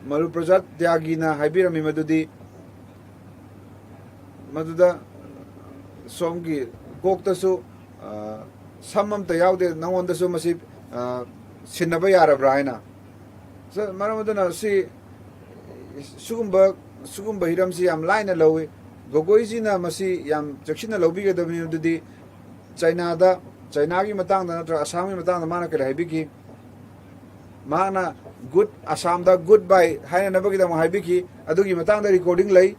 ꯃꯔꯨ ꯄ꯭ꯔꯖꯥꯠ ꯇ꯭ꯌꯥꯒꯤꯅ ꯍꯥꯏꯕꯤꯔꯝꯃꯤ ꯃꯗꯨꯗꯤ, ꯃꯗꯨꯗ ꯁꯣꯝꯒꯤ ꯀꯣꯛꯇꯁꯨ, ꯑ, ꯁꯝ ꯑꯝꯇ ꯌꯥꯎꯗꯦ, ꯅꯉꯣꯟꯗꯁꯨ ꯃꯁꯤ, ꯑ, ꯁꯤꯟꯅꯕ ꯌꯥꯔꯕ꯭ꯔꯥ ꯍꯥꯏꯅ꯫ ꯁ-, ꯃꯔꯝ ꯑꯗꯨꯅ ꯁꯤ, ꯁꯤꯒꯨꯝꯕ, ꯁꯤꯒꯨꯝꯕ ꯍꯤꯔꯝꯁꯤ ꯌꯥꯝ ꯂꯥꯏꯅ ꯂꯧꯏ꯫ ꯒꯣꯒꯣꯏꯖꯤꯅ ꯃꯁꯤ ꯌꯥꯝ ꯆꯦꯛꯁꯤꯟꯅ ꯂꯧꯕꯤꯒꯗꯕꯅꯤ꯫ ꯑꯗꯨꯗꯤ ꯆꯩꯅꯥꯗ, ꯆꯩꯅꯥꯒꯤ ꯃꯇꯥꯡꯗ ꯅꯠꯇ꯭ꯔꯒ ꯑꯁꯥꯝꯒꯤ ꯃꯇꯥꯡꯗ ꯃꯥꯅ ꯀꯔꯤ ꯍꯥꯏꯕꯤꯈꯤ? ꯃꯍꯥꯛꯅ ꯒꯨꯗ, ꯑꯁꯥꯝꯗ ꯒꯨꯗ ꯕꯥꯏ ꯍꯥꯏꯅꯅꯕꯒꯤꯗꯃꯛ ꯍꯥꯏꯕꯤꯈꯤ꯫ ꯑꯗꯨꯒꯤ ꯃꯇꯥꯡꯗ ꯔꯦꯀꯣꯔꯗꯤꯡ ꯂꯩ꯫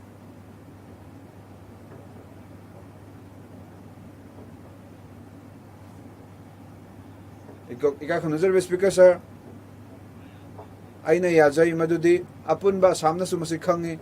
ꯏꯀꯥꯏ ꯈꯨꯝꯅꯖꯔꯤꯕ ꯁ꯭ꯄꯤꯀꯔ ꯁꯥꯔ, ꯑꯩꯅ ꯌꯥꯖꯩ ꯃꯗꯨꯗꯤ ꯑꯄꯨꯟꯕ ꯑꯁꯥꯝꯅꯁꯨ ꯃꯁꯤ ꯈꯪꯏ꯫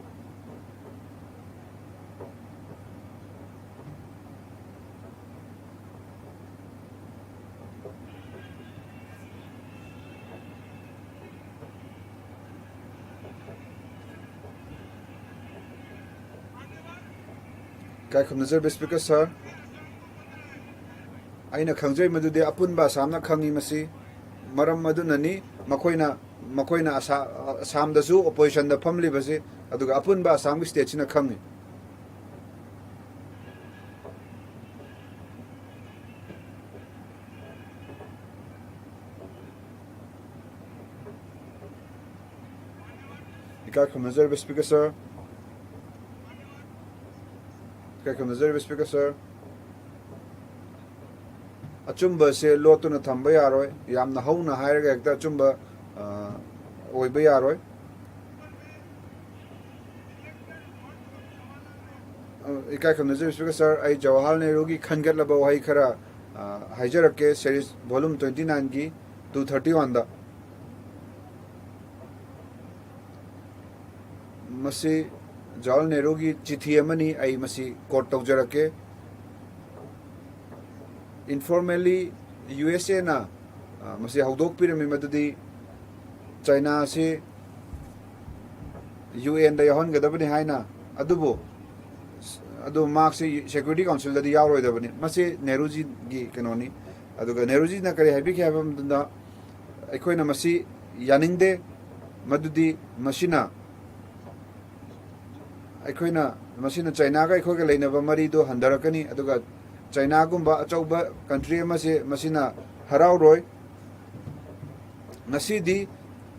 ꯏꯀꯥꯏ ꯈꯨꯝꯅꯖꯔꯤꯕ ꯁ꯭ꯄꯤꯀꯔ ꯁꯥꯔ, ꯑꯩꯅ ꯈꯪꯖꯩ ꯃꯗꯨꯗꯤ ꯑꯄꯨꯟꯕ ꯑꯁꯥꯝꯅ ꯈꯪꯏ ꯃꯁꯤ꯫ ꯃꯔꯝ ꯑꯗꯨꯅꯅꯤ ꯃꯈꯣꯏꯅ, ꯃꯈꯣꯏꯅ ꯑꯁꯥ-, ꯑꯁꯥꯝꯗꯁꯨ ꯑꯣꯄꯣꯖꯤꯁꯟꯗ ꯐꯝꯂꯤꯕꯁꯤ, ꯑꯗꯨꯒ ꯑꯄꯨꯟꯕ ꯑꯁꯥꯝꯒꯤ ꯁ꯭ꯇꯦꯠꯁꯤꯅ ꯈꯪꯏ꯫ ꯏꯀꯥꯏ ꯈꯨꯝꯅꯖꯔꯤꯕ ꯁ꯭ꯄꯤꯀꯔ ꯁꯥꯔ, ꯏꯀꯥꯏ ꯈꯨꯝꯅꯖꯔꯤꯕ ꯁ꯭ꯄꯤꯀꯔ ꯁꯥꯔ, ꯑꯆꯨꯝꯕꯁꯦ ꯂꯣꯠꯇꯨꯅ ꯊꯝꯕ ꯌꯥꯔꯣꯏ꯫ ꯌꯥꯝꯅ ꯍꯧꯅ ꯍꯥꯏꯔꯒ ꯍꯦꯛꯇ ꯑꯆꯨꯝꯕ, ꯑ, ꯑꯣꯏꯕ ꯌꯥꯔꯣꯏ꯫ ꯏꯀꯥꯏ ꯈꯨꯝꯅꯖꯔꯤ ꯁ꯭ꯄꯤꯀꯔ ꯁꯥꯔ, ꯑꯩ ꯖꯋꯥꯍꯔ ꯅꯦꯍꯔꯨꯒꯤ ꯈꯟꯒꯠꯂꯕ ꯋꯥꯍꯩ ꯈꯔ, ꯑ, ꯍꯥꯏꯖꯔꯛꯀꯦ, series volume twenty nineꯒꯤ two thirty oneꯗ꯫ ꯃꯁꯤ ꯖꯋꯥꯍꯔ ꯅꯦꯍꯔꯨꯒꯤ ꯆꯤꯊꯤ ꯑꯃꯅꯤ, ꯑꯩ ꯃꯁꯤ ꯀꯣꯠ ꯇꯧꯖꯔꯛꯀꯦ꯫ Informally, ꯌꯨ ꯑꯦꯁ ꯑꯦꯅ, ꯑ, ꯃꯁꯤ ꯍꯧꯗꯣꯛꯄꯤꯔꯝꯃꯤ, ꯃꯗꯨꯗꯤ ꯆꯥꯏꯅꯥ ꯑꯁꯤ ꯌꯨ ꯑꯦꯟꯗ ꯌꯥꯎꯍꯟꯒꯗꯕꯅꯤ ꯍꯥꯏꯅ, ꯑꯗꯨꯕꯨ, ꯑꯗꯨ ꯃꯍꯥꯛꯁꯤ ꯁꯦꯀ꯭ꯌꯨꯔꯤꯇꯤ ꯀꯥꯎꯟꯁꯤꯜꯗꯗꯤ ꯌꯥꯎꯔꯣꯏꯗꯕꯅꯤ꯫ ꯃꯁꯤ ꯅꯦꯍꯔꯨꯖꯤꯒꯤ ꯀꯩꯅꯣꯅꯤ꯫ ꯑꯗꯨꯒ ꯅꯦꯍꯔꯨꯖꯤꯅ ꯀꯔꯤ ꯍꯥꯏꯕꯤꯈꯤ ꯍꯥꯏꯕ ꯃꯇꯝꯗ, ꯑꯩꯈꯣꯏꯅ ꯃꯁꯤ ꯌꯥꯅꯤꯡꯗꯦ, ꯃꯗꯨꯗꯤ ꯃꯁꯤꯅ ꯑꯩꯈꯣꯏꯅ, ꯃꯁꯤꯅ ꯆꯥꯏꯅꯥꯒ ꯑꯩꯈꯣꯏꯒ ꯂꯩꯅꯕ ꯃꯔꯤꯗꯨ ꯍꯟꯊꯔꯛꯀꯅꯤ, ꯑꯗꯨꯒ ꯆꯥꯏꯅꯥꯒꯨꯝꯕ ꯑꯆꯧꯕ ꯀꯟꯇ꯭ꯔꯤ ꯑꯃꯁꯦ ꯃꯁꯤꯅ ꯍꯔꯥꯎꯔꯣꯏ꯫ ꯉꯁꯤꯗꯤ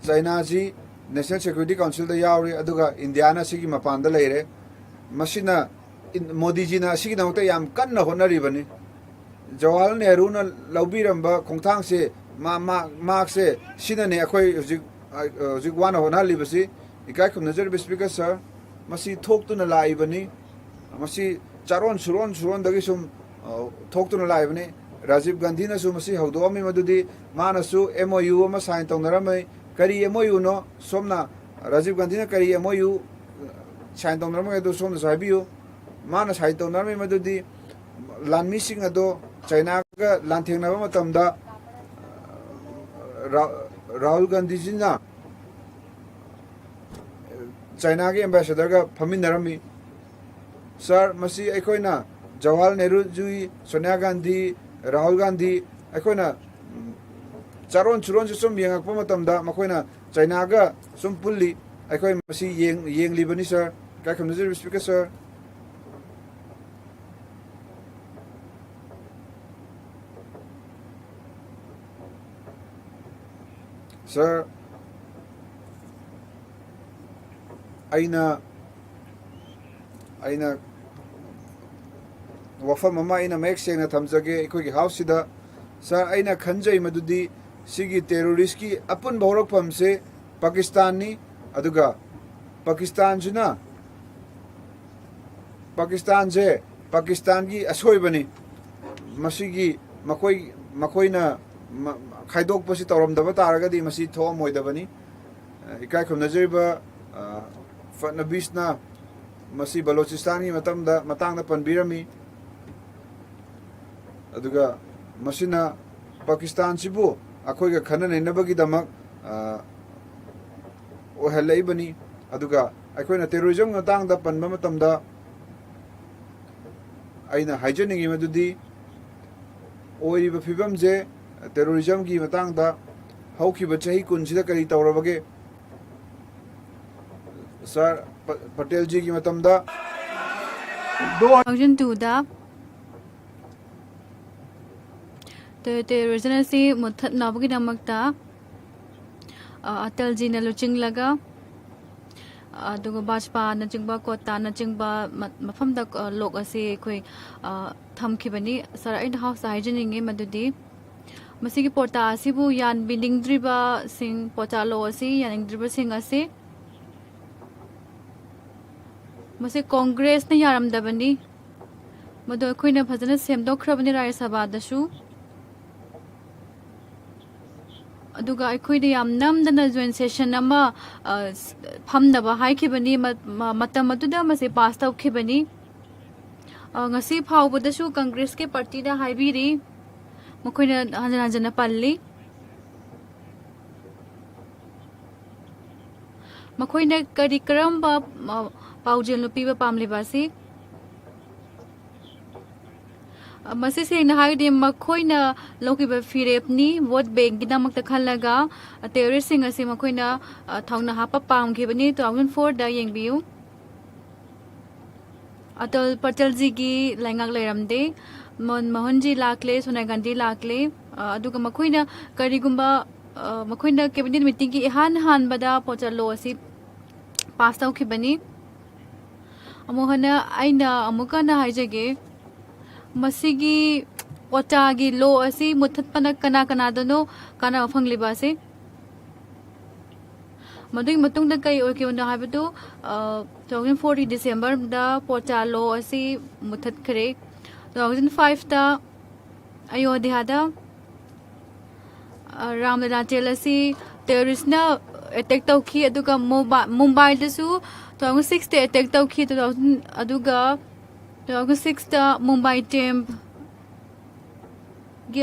ꯆꯥꯏꯅꯥꯁꯤ ꯅꯦꯁꯅꯦꯜ ꯁꯦꯀ꯭ꯌꯨꯔꯤꯇꯤ ꯀꯥꯎꯟꯁꯤꯜꯗ ꯌꯥꯎꯔꯤ, ꯑꯗꯨꯒ ꯏꯟꯗꯤꯌꯥꯅ ꯁꯤꯒꯤ ꯃꯄꯥꯟꯗ ꯂꯩꯔꯦ꯫ ꯃꯁꯤꯅ ꯏꯟ-, ꯃꯣꯗꯤꯖꯤꯅ ꯑꯁꯤꯒꯤꯗꯃꯛꯇ ꯌꯥꯝ ꯀꯟꯅ ꯍꯣꯠꯅꯔꯤꯕꯅꯤ꯫ ꯖꯋꯥꯍꯔꯂꯥꯜ ꯅꯦꯍꯔꯨꯅ ꯂꯧꯕꯤꯔꯝꯕ ꯈꯣꯡꯊꯥꯡꯁꯦ, ꯃꯥ-, ꯃꯥ-, ꯃꯍꯥꯛꯁꯦ, ꯁꯤꯅꯅꯦ ꯑꯩꯈꯣꯏ ꯍꯧꯖꯤꯛ, ꯑ, ꯍꯧꯖꯤꯛ ꯋꯥꯅ ꯍꯣꯠꯅꯍꯜꯂꯤꯕꯁꯤ꯫ ꯏꯀꯥꯏ ꯈꯨꯝꯅꯖꯔꯤꯕ ꯁ꯭ꯄꯤꯀꯔ ꯁꯥꯔ, ꯃꯁꯤ ꯊꯣꯛꯇꯨꯅ ꯂꯥꯛꯏꯕꯅꯤ꯫ ꯃꯁꯤ ꯆꯥꯔꯣꯟ ꯁꯨꯔꯣꯟ ꯁꯨꯔꯣꯟꯗꯒꯤ ꯁꯨꯝ, ꯑ, ꯊꯣꯛꯇꯨꯅ ꯂꯥꯛꯏꯕꯅꯤ꯫ ꯔꯥꯖꯤꯕ ꯒꯥꯟꯙꯤꯅꯁꯨ ꯃꯁꯤ ꯍꯧꯗꯣꯛꯑꯝꯃꯤ, ꯃꯗꯨꯗꯤ ꯃꯥꯅꯁꯨ ꯑꯦꯝ ꯑꯣ ꯌꯨ ꯑꯃ ꯁꯥꯏꯟ ꯇꯧꯅꯔꯝꯃꯤ꯫ ꯀꯔꯤ ꯑꯦꯝ ꯑꯣ ꯌꯨꯅꯣ? ꯁꯣꯝꯅ, ꯔꯥꯖꯤꯕ ꯒꯥꯟꯙꯤꯅ ꯀꯔꯤ ꯑꯦꯝ ꯑꯣ ꯌꯨ ꯁꯥꯏꯟ ꯇꯧꯅꯔꯝꯃꯤ ꯑꯗꯨ ꯁꯣꯝꯅꯁꯨ ꯍꯥꯏꯕꯤꯌꯨ꯫ ꯃꯥꯅ ꯁꯥꯏꯟ ꯇꯧꯅꯔꯝꯃꯤ ꯃꯗꯨꯗꯤ ꯂꯥꯟꯃꯤꯁꯤꯡ ꯑꯗꯣ ꯆꯥꯏꯅꯥꯒ ꯂꯥꯟꯊꯦꯡꯅꯕ ꯃꯇꯝꯗ ꯔꯥ-, ꯔꯥꯍꯨꯜ ꯒꯥꯟꯙꯤꯖꯤꯅ ꯆꯥꯏꯅꯥꯒꯤ ꯑꯦꯝꯕꯦꯁꯦꯗꯔꯒ ꯐꯝꯃꯤꯟꯅꯔꯝꯃꯤ꯫ ꯁꯥꯔ, ꯃꯁꯤ ꯑꯩꯈꯣꯏꯅ ꯖꯋꯥꯍꯔ ꯅꯦꯍꯔꯨꯖꯤ, ꯁꯣꯅꯤꯌꯥ ꯒꯥꯟꯙꯤ, ꯔꯥꯍꯨꯜ ꯒꯥꯟꯙꯤ, ꯑꯩꯈꯣꯏꯅ, ꯎꯝ, ꯆꯥꯔꯣꯟ ꯁꯨꯔꯣꯟꯁꯦ ꯁꯨꯝ ꯌꯦꯡꯉꯛꯄ ꯃꯇꯝꯗ ꯃꯈꯣꯏꯅ ꯆꯥꯏꯅꯥꯒ ꯁꯨꯝ ꯄꯨꯜꯂꯤ꯫ ꯑꯩꯈꯣꯏ ꯃꯁꯤ ꯌꯦꯡ-, ꯌꯦꯡꯂꯤꯕꯅꯤ ꯁꯥꯔ꯫ ꯏꯀꯥꯏ ꯈꯨꯝꯅꯖꯔꯤꯕ ꯁ꯭ꯄꯤꯀꯔ ꯁꯥꯔ꯫ ꯁꯥꯔ, ꯑꯩꯅ, ꯑꯩꯅ ꯋꯥꯐꯝ ꯑꯃ ꯑꯩꯅ ꯃꯌꯦꯛ ꯁꯦꯡꯅ ꯊꯝꯖꯒꯦ ꯑꯩꯈꯣꯏꯒꯤ ꯍꯥꯎꯁꯁꯤꯗ꯫ ꯁꯥꯔ, ꯑꯩꯅ ꯈꯟꯖꯩ ꯃꯗꯨꯗꯤ ꯁꯤꯒꯤ ꯇꯦꯔꯣꯔꯤꯁꯀꯤ ꯑꯄꯨꯟꯕ ꯍꯧꯔꯛꯐꯝꯁꯦ ꯄꯥꯀꯤꯁꯇꯥꯟꯅꯤ, ꯑꯗꯨꯒ ꯄꯥꯀꯤꯁꯇꯥꯟꯁꯤꯅ ꯄꯥꯀꯤꯁꯇꯥꯟꯁꯦ ꯄꯥꯀꯤꯁꯇꯥꯟꯒꯤ ꯑꯁꯣꯏꯕꯅꯤ꯫ ꯃꯁꯤꯒꯤ ꯃꯈꯣꯏ ꯃꯈꯣꯏꯅ ꯃ- ꯈꯥꯏꯗꯣꯛꯄꯁꯤ ꯇꯧꯔꯝꯗꯕ ꯇꯥꯔꯒꯗꯤ ꯃꯁꯤ ꯊꯣꯛꯑꯝꯃꯣꯏꯗꯕꯅꯤ꯫ ꯏꯀꯥꯏ ꯈꯨꯝꯅꯖꯔꯤꯕ, ꯑ, ꯐꯠꯅꯕꯤꯁꯅ ꯃꯁꯤ ꯕꯂꯣꯆꯤꯁꯇꯥꯟꯒꯤ ꯃꯇꯝꯗ ꯃꯇꯥꯡꯗ ꯄꯟꯕꯤꯔꯝꯃꯤ꯫ ꯑꯗꯨꯒ ꯃꯁꯤꯅ ꯄꯥꯀꯤꯁꯇꯥꯟꯁꯤꯕꯨ ꯑꯩꯈꯣꯏꯒ ꯈꯟꯅ ꯅꯩꯅꯕꯒꯤꯗꯃꯛ, ꯑ, ꯑꯣꯏꯍꯜꯂꯛꯏꯕꯅꯤ꯫ ꯑꯗꯨꯒ ꯑꯩꯈꯣꯏꯅ ꯇꯦꯔꯣꯔꯤꯖꯝꯒꯤ ꯃꯇꯥꯡꯗ ꯄꯟꯕ ꯃꯇꯝꯗ ꯑꯩꯅ ꯍꯥꯏꯖꯅꯤꯡꯉꯤ ꯃꯗꯨꯗꯤ ꯑꯣꯏꯔꯤꯕ ꯐꯤꯕꯝꯁꯦ, ꯇꯦꯔꯣꯔꯤꯖꯝꯒꯤ ꯃꯇꯥꯡꯗ ꯍꯧꯈꯤꯕ ꯆꯍꯤ ꯀꯨꯟꯁꯤꯗ ꯀꯔꯤ ꯇꯧꯔꯕꯒꯦ? ꯁꯥꯔ ꯄ- ꯄꯇꯦꯜꯖꯤꯒꯤ ꯃꯇꯝꯗ ꯇꯨ ꯊꯥꯎꯖꯟ ꯇꯨꯗ ꯇꯦꯔꯣꯔꯤꯖꯝ ꯑꯁꯤ ꯃꯨꯠꯊꯠꯅꯕꯒꯤꯗꯃꯛꯇ, ꯑ, ꯑꯇꯜꯖꯤꯅ ꯂꯨꯆꯤꯡꯂꯒ, ꯑꯗꯨꯒ ꯕꯥꯖꯄꯥꯅꯆꯤꯡꯕ, ꯀꯣꯇꯥꯅꯆꯤꯡꯕ ꯃ- ꯃꯐꯝꯗ, ꯑ, ꯂꯣꯛ ꯑꯁꯤ ꯑꯩꯈꯣꯏ, ꯑ, ꯊꯝꯈꯤꯕꯅꯤ꯫ ꯁꯥꯔ, ꯑꯩꯅ ꯍꯥꯎꯁꯇ ꯍꯥꯏꯖꯅꯤꯡꯉꯤ ꯃꯗꯨꯗꯤ ꯃꯁꯤꯒꯤ ꯄꯣꯇꯥ ꯑꯁꯤꯕꯨ ꯌꯥꯟꯕꯤꯅꯤꯡꯗ꯭ꯔꯤꯕꯁꯤꯡ, ꯄꯣꯇꯥ ꯂꯣ ꯑꯁꯤ ꯌꯥꯅꯤꯡꯗ꯭ꯔꯤꯕꯁꯤꯡ ꯑꯁꯤ ꯃꯁꯤ ꯀꯣꯡꯒ꯭ꯔꯦꯁꯅ ꯌꯥꯔꯝꯗꯕꯅꯤ꯫ ꯃꯗꯨ ꯑꯩꯈꯣꯏꯅ ꯐꯖꯅ ꯁꯦꯝꯗꯣꯛꯈ꯭ꯔꯕꯅꯤ ꯔꯥꯖ꯭ꯌ ꯁꯚꯥꯗꯁꯨ꯫ ꯑꯗꯨꯒ ꯑꯩꯈꯣꯏꯗ ꯌꯥꯝ ꯅꯝꯗꯅ ꯖꯣꯏꯟ ꯁꯦꯁꯟ ꯑꯃ, ꯑ, ꯐꯝꯅꯕ ꯍꯥꯏꯈꯤꯕꯅꯤ꯫ ꯃ- ꯃ- ꯃꯇꯝ ꯑꯗꯨꯗ ꯃꯁꯤ ꯄꯥꯁ ꯇꯧꯈꯤꯕꯅꯤ꯫ ꯑ, ꯉꯁꯤ ꯐꯥꯎꯕꯗꯁꯨ ꯀꯪꯒ꯭ꯔꯦꯁꯀꯤ ꯄꯥꯔꯇꯤꯅ ꯍꯥꯏꯕꯤꯔꯤ, ꯃꯈꯣꯏꯅ ꯍꯟꯖꯤꯟ ꯍꯟꯖꯤꯟꯅ ꯄꯜꯂꯤ꯫ ꯃꯈꯣꯏꯅ ꯀꯔꯤ ꯀꯔꯝꯕ, ꯑ, ꯄꯥꯎꯖꯦꯜꯅꯣ ꯄꯤꯕ ꯄꯥꯝꯂꯤꯕ ꯑꯁꯤ? ꯑ, ꯃꯁꯤ ꯁꯦꯡꯅ ꯍꯥꯏꯔꯗꯤ ꯃꯈꯣꯏꯅ ꯂꯧꯈꯤꯕ ꯐꯤꯔꯦꯞꯅꯤ, ꯚꯣꯠ ꯕꯦꯡꯒꯤꯗꯃꯛꯇ ꯈꯜꯂꯒ, ꯑ, ꯇꯦꯔꯣꯔꯤꯁꯁꯤꯡ ꯑꯁꯤ ꯃꯈꯣꯏꯅ, ꯑ, ꯊꯧꯅꯥ ꯍꯥꯞꯄ ꯄꯥꯝꯈꯤꯕꯅꯤ꯫ ꯇꯨ ꯊꯥꯎꯖꯟ ꯐꯣꯔꯗ ꯌꯦꯡꯕꯤꯌꯨ꯫ ꯑꯇꯜ ꯄꯇꯦꯜꯖꯤꯒꯤ ꯂꯩꯉꯥꯛ ꯂꯩꯔꯝꯗꯦ꯫ ꯃꯣꯍꯟ ꯃꯣꯍꯟꯖꯤ ꯂꯥꯛꯂꯦ, ꯁꯣꯅꯤꯌꯥ ꯒꯥꯟꯙꯤ ꯂꯥꯛꯂꯦ꯫ ꯑ, ꯑꯗꯨꯒ ꯃꯈꯣꯏꯅ ꯀꯔꯤꯒꯨꯝꯕ, ꯑ, ꯃꯈꯣꯏꯅ ꯀꯦꯕꯤꯅꯦꯠ ꯃꯤꯇꯤꯡꯒꯤ ꯏꯍꯥꯟ ꯍꯥꯟꯕꯗ ꯄꯣꯆꯥ ꯂꯣ ꯑꯁꯤ ꯄꯥꯁ ꯇꯧꯈꯤꯕꯅꯤ꯫ ꯑꯃꯨꯛ ꯍꯟꯅ ꯑꯩꯅ ꯑꯃꯨꯛ ꯍꯟꯅ ꯍꯥꯏꯖꯒꯦ, ꯃꯁꯤꯒꯤ ꯄꯣꯆꯥꯒꯤ ꯂꯣ ꯑꯁꯤ ꯃꯨꯠꯊꯠꯄꯅ ꯀꯅꯥ ꯀꯅꯥꯗꯅꯣ ꯀꯥꯟꯅꯕ ꯐꯪꯂꯤꯕ ꯑꯁꯤ? ꯃꯗꯨꯒꯤ ꯃꯇꯨꯡꯗ ꯀꯔꯤ ꯑꯣꯏꯈꯤꯕꯅꯣ ꯍꯥꯏꯕꯗꯨ, ꯑ, ꯇꯨ ꯊꯥꯎꯖꯟ ꯐꯣꯔꯒꯤ ꯗꯤꯁꯦꯝꯕꯔꯗ ꯄꯣꯆꯥ ꯂꯣ ꯑꯁꯤ ꯃꯨꯊꯠꯈ꯭ꯔꯦ꯫ ꯇꯨ ꯊꯥꯎꯖꯟ ꯐꯥꯏꯚꯇ ꯑꯌꯣꯙ꯭ꯌꯥꯗ, ꯑ, ꯔꯥꯝꯂꯂꯥ ꯇꯦꯜ ꯑꯁꯤ ꯇꯦꯔꯣꯔꯤꯁꯅ ꯑꯦꯇꯦꯛ ꯇꯧꯈꯤ꯫ ꯑꯗꯨꯒ ꯃꯨꯝꯕꯥ-, ꯃꯨꯝꯕꯥꯏꯗꯁꯨ ꯇꯨ ꯊꯥꯎꯖꯟ ꯁꯤꯛꯁꯇ ꯑꯦꯇꯦꯛ ꯇꯧꯈꯤ꯫ ꯇꯨ ꯊꯥꯎꯖꯟ, ꯑꯗꯨꯒ ꯇꯨ ꯊꯥꯎꯖꯟ ꯁꯤꯛꯁꯇ ꯃꯨꯝꯕꯥꯏ ꯇꯦꯝꯞꯒꯤ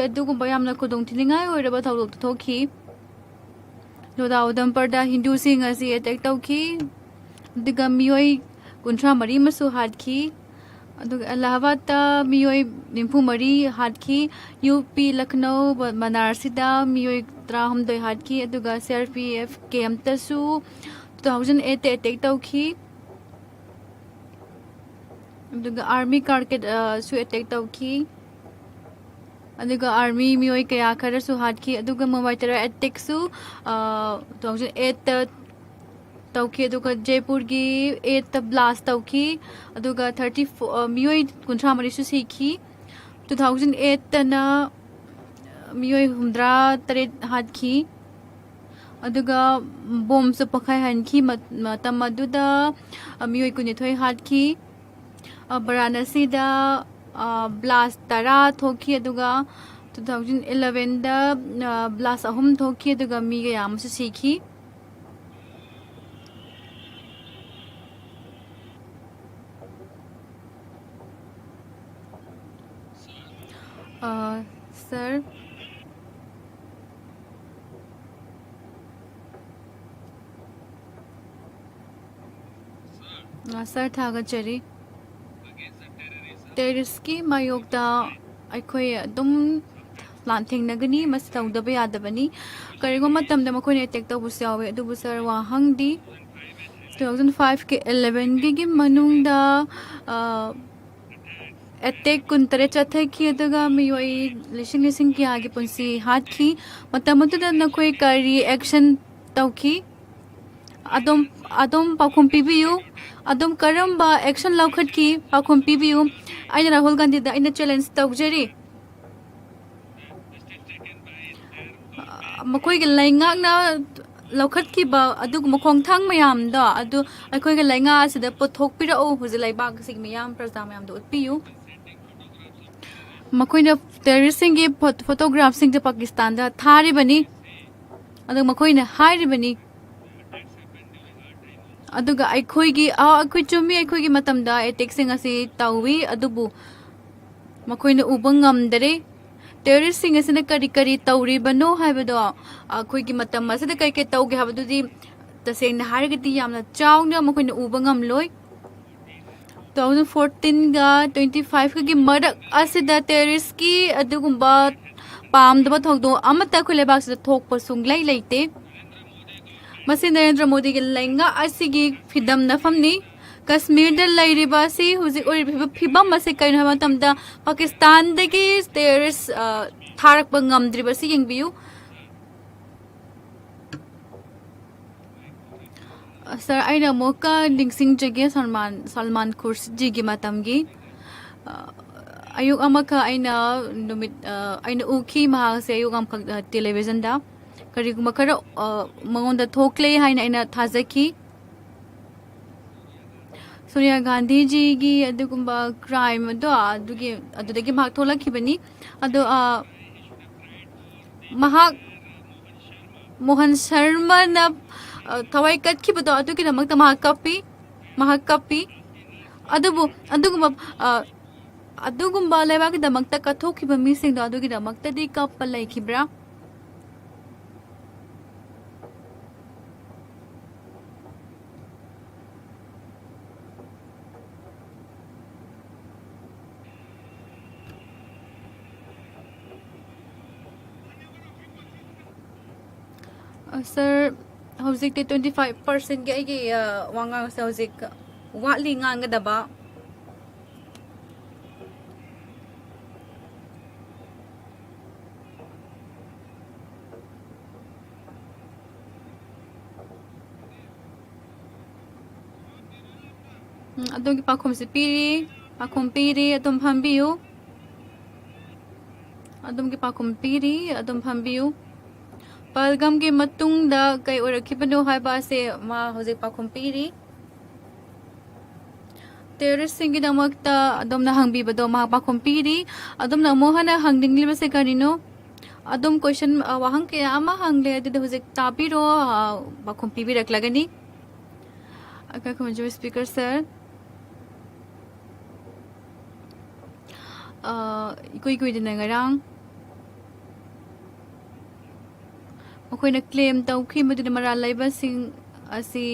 ꯑꯗꯨꯒꯨꯝꯕ ꯌꯥꯝꯅ ꯈꯨꯗꯣꯡꯊꯤꯅꯤꯡꯉꯥꯏ ꯑꯣꯏꯔꯕ ꯊꯧꯗꯣꯛꯇꯨ ꯊꯣꯛꯈꯤ꯫ ꯂꯣꯗꯥ ꯎꯗꯝꯄꯔꯗ ꯍꯤꯟꯗꯨꯁꯤꯡ ꯑꯁꯤ ꯑꯦꯇꯦꯛ ꯇꯧꯈꯤ꯫ ꯑꯗꯨꯒ ꯃꯤꯑꯣꯏ ꯀꯨꯟꯊ꯭ꯔꯥ ꯃꯔꯤ ꯑꯃꯁꯨ ꯍꯥꯠꯈꯤ꯫ ꯑꯗꯨꯒ ꯑꯂꯥꯍꯥꯕꯥꯗꯇ ꯃꯤꯑꯣꯏ ꯅꯤꯐꯨ ꯃꯔꯤ ꯍꯥꯠꯈꯤ꯫ ꯌꯨ ꯄꯤ ꯂꯈꯅꯧ ꯕ-, ꯕꯅꯥꯔꯁꯤꯗ ꯃꯤꯑꯣꯏ ꯇꯔꯥꯍꯨꯝꯗꯣꯏ ꯍꯥꯠꯈꯤ꯫ ꯑꯗꯨꯒ ꯁꯤ ꯑꯥꯔ ꯄꯤ ꯑꯦꯐ ꯀꯦꯝꯞꯇꯁꯨ ꯇꯨ ꯊꯥꯎꯖꯟ ꯑꯦꯠꯇ ꯑꯦꯇꯦꯛ ꯇꯧꯈꯤ꯫ ꯑꯗꯨꯒ ꯑꯥꯔꯃꯤ ꯀꯥꯔꯀꯦꯠ, ꯑ, ꯁꯨ ꯑꯦꯇꯦꯛ ꯇꯧꯈꯤ꯫ ꯑꯗꯨꯒ ꯑꯥꯔꯃꯤ ꯃꯤꯑꯣꯏ ꯀꯌꯥ ꯈꯔꯁꯨ ꯍꯥꯠꯈꯤ꯫ ꯑꯗꯨꯒ ꯃꯨꯝꯕꯥꯏ ꯇꯦꯔꯣꯔ ꯑꯦꯇꯦꯛꯁꯨ, ꯑ, ꯇꯨ ꯊꯥꯎꯖꯟ ꯑꯦꯠꯇ ꯇꯧꯈꯤ꯫ ꯑꯗꯨꯒ ꯖꯩꯄꯨꯔꯒꯤ ꯑꯦꯠꯇ ꯕ꯭ꯂꯥꯁ ꯇꯧꯈꯤ꯫ ꯑꯗꯨꯒ ꯊꯥꯔꯇꯤ ꯐꯣꯔ, ꯑ, ꯃꯤꯑꯣꯏ ꯀꯨꯟꯊ꯭ꯔꯥ ꯃꯔꯤꯁꯨ ꯁꯤꯈꯤ꯫ ꯇꯨ ꯊꯥꯎꯖꯟ ꯑꯦꯠꯇꯅ ꯃꯤꯑꯣꯏ ꯍꯨꯝꯗ꯭ꯔꯥ ꯇꯔꯦꯠ ꯍꯥꯠꯈꯤ꯫ ꯑꯗꯨꯒ ꯕꯣꯝꯁꯨ ꯄꯣꯈꯥꯏꯍꯟꯈꯤ꯫ ꯃ-, ꯃꯇꯝ ꯑꯗꯨꯗ, ꯑ, ꯃꯤꯑꯣꯏ ꯀꯨꯟꯅꯤꯊꯣꯏ ꯍꯥꯠꯈꯤ꯫ ꯑ, ꯕꯔꯥꯅꯁꯤꯗ, ꯑ, ꯕ꯭ꯂꯥꯁ ꯇꯔꯥ ꯊꯣꯛꯈꯤ꯫ ꯑꯗꯨꯒ ꯇꯨ ꯊꯥꯎꯖꯟ ꯏꯂꯚꯦꯟꯗ, ꯑ, ꯕ꯭ꯂꯥꯁ ꯑꯍꯨꯝ ꯊꯣꯛꯈꯤ꯫ ꯑꯗꯨꯒ ꯃꯤ ꯀꯌꯥ ꯑꯃꯁꯨ ꯁꯤꯈꯤ꯫ ꯑ, ꯁꯥꯔ꯫ ꯑ, ꯁꯥꯔ, ꯊꯥꯒꯠꯆꯔꯤ꯫ ꯇꯦꯔꯣꯔꯤꯁꯀꯤ ꯃꯥꯌꯣꯛꯇ ꯑꯩꯈꯣꯏ ꯑꯗꯨꯝ ꯂꯥꯟꯊꯦꯡꯅꯒꯅꯤ, ꯃꯁꯤ ꯇꯧꯗꯕ ꯌꯥꯗꯕꯅꯤ꯫ ꯀꯔꯤꯒꯨꯝꯕ ꯃꯇꯝꯗ ꯃꯈꯣꯏꯅ ꯑꯦꯇꯦꯛ ꯇꯧꯕꯁꯨ ꯌꯥꯎꯋꯤ, ꯑꯗꯨꯕꯨ ꯁꯥꯔ, ꯋꯥꯍꯪꯗꯤ ꯇꯨ ꯊꯥꯎꯖꯟ ꯐꯥꯏꯚꯀꯤ ꯏꯂꯚꯦꯟꯒꯤ ꯃꯅꯨꯡꯗ, ꯑ, ꯑꯦꯇꯦꯛ ꯀꯨꯟꯇꯔꯦꯠ ꯆꯠꯊꯈꯤ, ꯑꯗꯨꯒ ꯃꯤꯑꯣꯏ ꯂꯤꯁꯤꯡ ꯂꯤꯁꯤꯡ ꯀꯌꯥꯒꯤ ꯄꯨꯟꯁꯤ ꯍꯥꯠꯈꯤ꯫ ꯃꯇꯝ ꯑꯗꯨꯗ ꯅꯈꯣꯏ ꯀꯔꯤ ꯑꯦꯛꯁꯟ ꯇꯧꯈꯤ? ꯑꯗꯨꯝ, ꯑꯗꯨꯝ ꯄꯥꯎꯈꯨꯝ ꯄꯤꯕꯤꯌꯨ꯫ ꯑꯗꯨꯝ ꯀꯔꯝꯕ ꯑꯦꯛꯁꯟ ꯂꯧꯈꯠꯈꯤ? ꯄꯥꯎꯈꯨꯝ ꯄꯤꯕꯤꯌꯨ꯫ ꯑꯩꯅ ꯔꯥꯍꯨꯜ ꯒꯥꯟꯙꯤꯗ ꯑꯩꯅ ꯆꯦꯂꯦꯟꯖ ꯇꯧꯖꯔꯤ꯫ ꯃꯈꯣꯏꯒꯤ ꯂꯩꯉꯥꯛꯅ ꯂꯧꯈꯠꯈꯤꯕ ꯑꯗꯨꯒꯨꯝꯕ ꯈꯣꯡꯊꯥꯡ ꯃꯌꯥꯝꯗꯣ ꯑꯗꯨ ꯑꯩꯈꯣꯏꯒꯤ ꯂꯩꯉꯥꯛ ꯑꯁꯤꯗ ꯄꯨꯊꯣꯛꯄꯤꯔꯛꯎ꯫ ꯍꯧꯖꯤꯛ ꯂꯩꯕꯥꯛ ꯑꯁꯤꯒꯤ ꯃꯤꯌꯥꯝ ꯄ꯭ꯔꯖꯥ ꯃꯌꯥꯝꯗ ꯎꯠꯄꯤꯌꯨ꯫ ꯃꯈꯣꯏꯅ ꯇꯦꯔꯣꯔꯤꯁꯁꯤꯡꯒꯤ ꯐꯣ-, ꯐꯣꯇꯣꯒ꯭ꯔꯥꯐꯁꯤꯡꯁꯦ ꯄꯥꯀꯤꯁꯇꯥꯟꯗ ꯊꯥꯔꯤꯕꯅꯤ꯫ ꯑꯗꯨꯒ ꯃꯈꯣꯏꯅ ꯍꯥꯏꯔꯤꯕꯅꯤ꯫ ꯑꯗꯨꯒ ꯑꯩꯈꯣꯏꯒꯤ, ꯑ, ꯑꯩꯈꯣꯏ ꯆꯨꯝꯃꯤ, ꯑꯩꯈꯣꯏꯒꯤ ꯃꯇꯝꯗ ꯑꯦꯇꯦꯛꯁꯤꯡ ꯑꯁꯤ ꯇꯧꯏ, ꯑꯗꯨꯕꯨ ꯃꯈꯣꯏꯅ ꯎꯕ ꯉꯝꯗꯔꯦ꯫ ꯇꯦꯔꯣꯔꯤꯁꯁꯤꯡ ꯑꯁꯤꯅ ꯀꯔꯤ ꯀꯔꯤ ꯇꯧꯔꯤꯕꯅꯣ ꯍꯥꯏꯕꯗꯣ, ꯑꯩꯈꯣꯏꯒꯤ ꯃꯇꯝ ꯑꯁꯤꯗ ꯀꯔꯤ ꯀꯔꯤ ꯇꯧꯒꯦ ꯍꯥꯏꯕꯗꯨꯗꯤ ꯇꯁꯦꯡꯅ ꯍꯥꯏꯔꯒꯗꯤ ꯌꯥꯝꯅ ꯆꯥꯎꯅ ꯃꯈꯣꯏꯅ ꯎꯕ ꯉꯝꯂꯣꯏ꯫ ꯇꯨ ꯊꯥꯎꯖꯟ ꯐꯣꯔꯇꯤꯟꯒ ꯇ꯭ꯋꯦꯟꯇꯤ ꯐꯥꯏꯚꯀꯒꯤ ꯃꯔꯛ ꯑꯁꯤꯗ ꯇꯦꯔꯣꯔꯤꯁꯀꯤ ꯑꯗꯨꯒꯨꯝꯕ ꯄꯥꯝꯗꯕ ꯊꯧꯗꯣꯛ ꯑꯃꯠꯇ ꯑꯩꯈꯣꯏ ꯂꯩꯕꯥꯛꯁꯤꯗ ꯊꯣꯛꯄ ꯁꯨꯡꯂꯩ ꯂꯩꯇꯦ꯫ ꯃꯁꯤ ꯅꯔꯦꯟꯗ꯭ꯔ ꯃꯣꯗꯤꯒꯤ ꯂꯩꯉꯥꯛ ꯑꯁꯤꯒꯤ ꯐꯤꯗꯝꯅꯐꯝꯅꯤ꯫ ꯀꯁꯃꯤꯔꯗ ꯂꯩꯔꯤꯕ ꯑꯁꯤ ꯍꯧꯖꯤꯛ ꯑꯣꯏꯔꯤꯕ ꯐꯤꯕꯝ ꯑꯁꯤ ꯀꯔꯤꯅꯣ ꯍꯥꯏꯕ ꯃꯇꯝꯗ ꯄꯥꯀꯤꯁꯇꯥꯟꯗꯒꯤ ꯇꯦꯔꯣꯔꯤꯁ, ꯑ, ꯊꯥꯔꯛꯄ ꯉꯝꯗ꯭ꯔꯤꯕ ꯑꯁꯤ ꯌꯦꯡꯕꯤꯌꯨ꯫ ꯑ, ꯁꯥꯔ, ꯑꯩꯅ ꯑꯃꯨꯛꯀ ꯅꯤꯡꯁꯤꯡꯖꯒꯦ ꯁꯜꯃꯥꯟ, ꯁꯜꯃꯥꯟ ꯈꯨꯔꯁꯤꯗꯤꯒꯤ ꯃꯇꯝꯒꯤ, ꯑ, ꯑꯌꯨꯛ ꯑꯃꯈꯛ ꯑꯩꯅ ꯅꯨꯃꯤꯠ, ꯑ, ꯑꯩꯅ ꯎꯈꯤ ꯃꯍꯥꯛꯁꯦ ꯑꯌꯨꯛ ꯑꯃꯈꯛ, ꯑ, ꯇꯦꯂꯤꯚꯤꯖꯟꯗ ꯀꯔꯤꯒꯨꯝꯕ ꯈꯔ, ꯑ, ꯃꯉꯣꯟꯗ ꯊꯣꯛꯂꯦ ꯍꯥꯏꯅ ꯑꯩꯅ ꯊꯥꯖꯈꯤ꯫ ꯁꯣꯅꯤꯌꯥ ꯒꯥꯟꯙꯤꯖꯤꯒꯤ ꯑꯗꯨꯒꯨꯝꯕ ꯀ꯭ꯔꯥꯏꯝ ꯑꯗꯣ ꯑꯗꯨꯒꯤ, ꯑꯗꯨꯗꯒꯤ ꯃꯍꯥꯛ ꯊꯣꯛꯂꯛꯈꯤꯕꯅꯤ꯫ ꯑꯗꯣ, ꯑ, ꯃꯍꯥꯛ ꯃꯣꯍꯟ ꯁꯔꯃꯅ, ꯑ, ꯊꯋꯥꯏ ꯀꯠꯈꯤꯕꯗꯣ ꯑꯗꯨꯒꯤꯗꯃꯛꯇ ꯃꯍꯥꯛ ꯀꯞꯄꯤ, ꯃꯍꯥꯛ ꯀꯞꯄꯤ꯫ ꯑꯗꯨꯕꯨ ꯑꯗꯨꯒꯨꯝꯕ, ꯑ, ꯑꯗꯨꯒꯨꯝꯕ ꯂꯩꯕꯥꯛꯀꯤꯗꯃꯛꯇ ꯀꯠꯊꯣꯛꯈꯤꯕ ꯃꯤꯁꯤꯡꯗꯣ ꯑꯗꯨꯒꯤꯗꯃꯛꯇꯗꯤ ꯀꯞꯄ ꯂꯩꯈꯤꯕ꯭ꯔꯥ? ꯑ, ꯁꯥꯔ, ꯍꯧꯖꯤꯛꯇꯤ twenty five percentꯀꯤ ꯑꯩꯒꯤ, ꯑ, ꯋꯥꯉꯥꯡꯁꯦ ꯍꯧꯖꯤꯛ ꯋꯥꯠꯂꯤ ꯉꯥꯡꯒꯗꯕ꯫ ꯎꯝ, ꯑꯗꯣꯝꯒꯤ ꯄꯥꯎꯈꯨꯝꯁꯤ ꯄꯤꯔꯤ꯫ ꯄꯥꯎꯈꯨꯝ ꯄꯤꯔꯤ, ꯑꯗꯨꯝ ꯐꯝꯕꯤꯌꯨ꯫ ꯑꯗꯣꯝꯒꯤ ꯄꯥꯎꯈꯨꯝ ꯄꯤꯔꯤ, ꯑꯗꯨꯝ ꯐꯝꯕꯤꯌꯨ꯫ ꯄꯍꯜꯒꯥꯝꯒꯤ ꯃꯇꯨꯡꯗ ꯀꯩ ꯑꯣꯏꯔꯛꯈꯤꯕꯅꯣ ꯍꯥꯏꯕ ꯑꯁꯦ ꯃꯥ ꯍꯧꯖꯤꯛ ꯄꯥꯎꯈꯨꯝ ꯄꯤꯔꯤ꯫ ꯇꯦꯔꯣꯔꯤꯁꯁꯤꯡꯒꯤꯗꯃꯛꯇ ꯑꯗꯣꯝꯅ ꯍꯪꯕꯤꯕꯗꯣ ꯃꯍꯥꯛ ꯄꯥꯎꯈꯨꯝ ꯄꯤꯔꯤ꯫ ꯑꯗꯣꯝꯅ ꯑꯃꯨꯛ ꯍꯟꯅ ꯍꯪꯅꯤꯡꯂꯤꯕꯁꯦ ꯀꯔꯤꯅꯣ? ꯑꯗꯣꯝ question, ꯑ, ꯋꯥꯍꯪ ꯀꯌꯥ ꯑꯃ ꯍꯪꯂꯦ, ꯑꯗꯨꯗꯤ ꯍꯧꯖꯤꯛ ꯇꯥꯕꯤꯔꯣ, ꯑ, ꯄꯥꯎꯈꯨꯝ ꯄꯤꯕꯤꯔꯛꯂꯒꯅꯤ꯫ ꯑꯩꯈꯣꯏ ꯈꯨꯝꯖꯨ speaker sir꯫ ꯑ, ꯏꯀꯨꯏ ꯀꯨꯏꯗꯅ ꯉꯔꯥꯡ ꯃꯈꯣꯏꯅ claim ꯇꯧꯈꯤ ꯃꯗꯨꯗꯤ ꯃꯔꯥꯜ ꯂꯩꯕꯁꯤꯡ ꯑꯁꯤ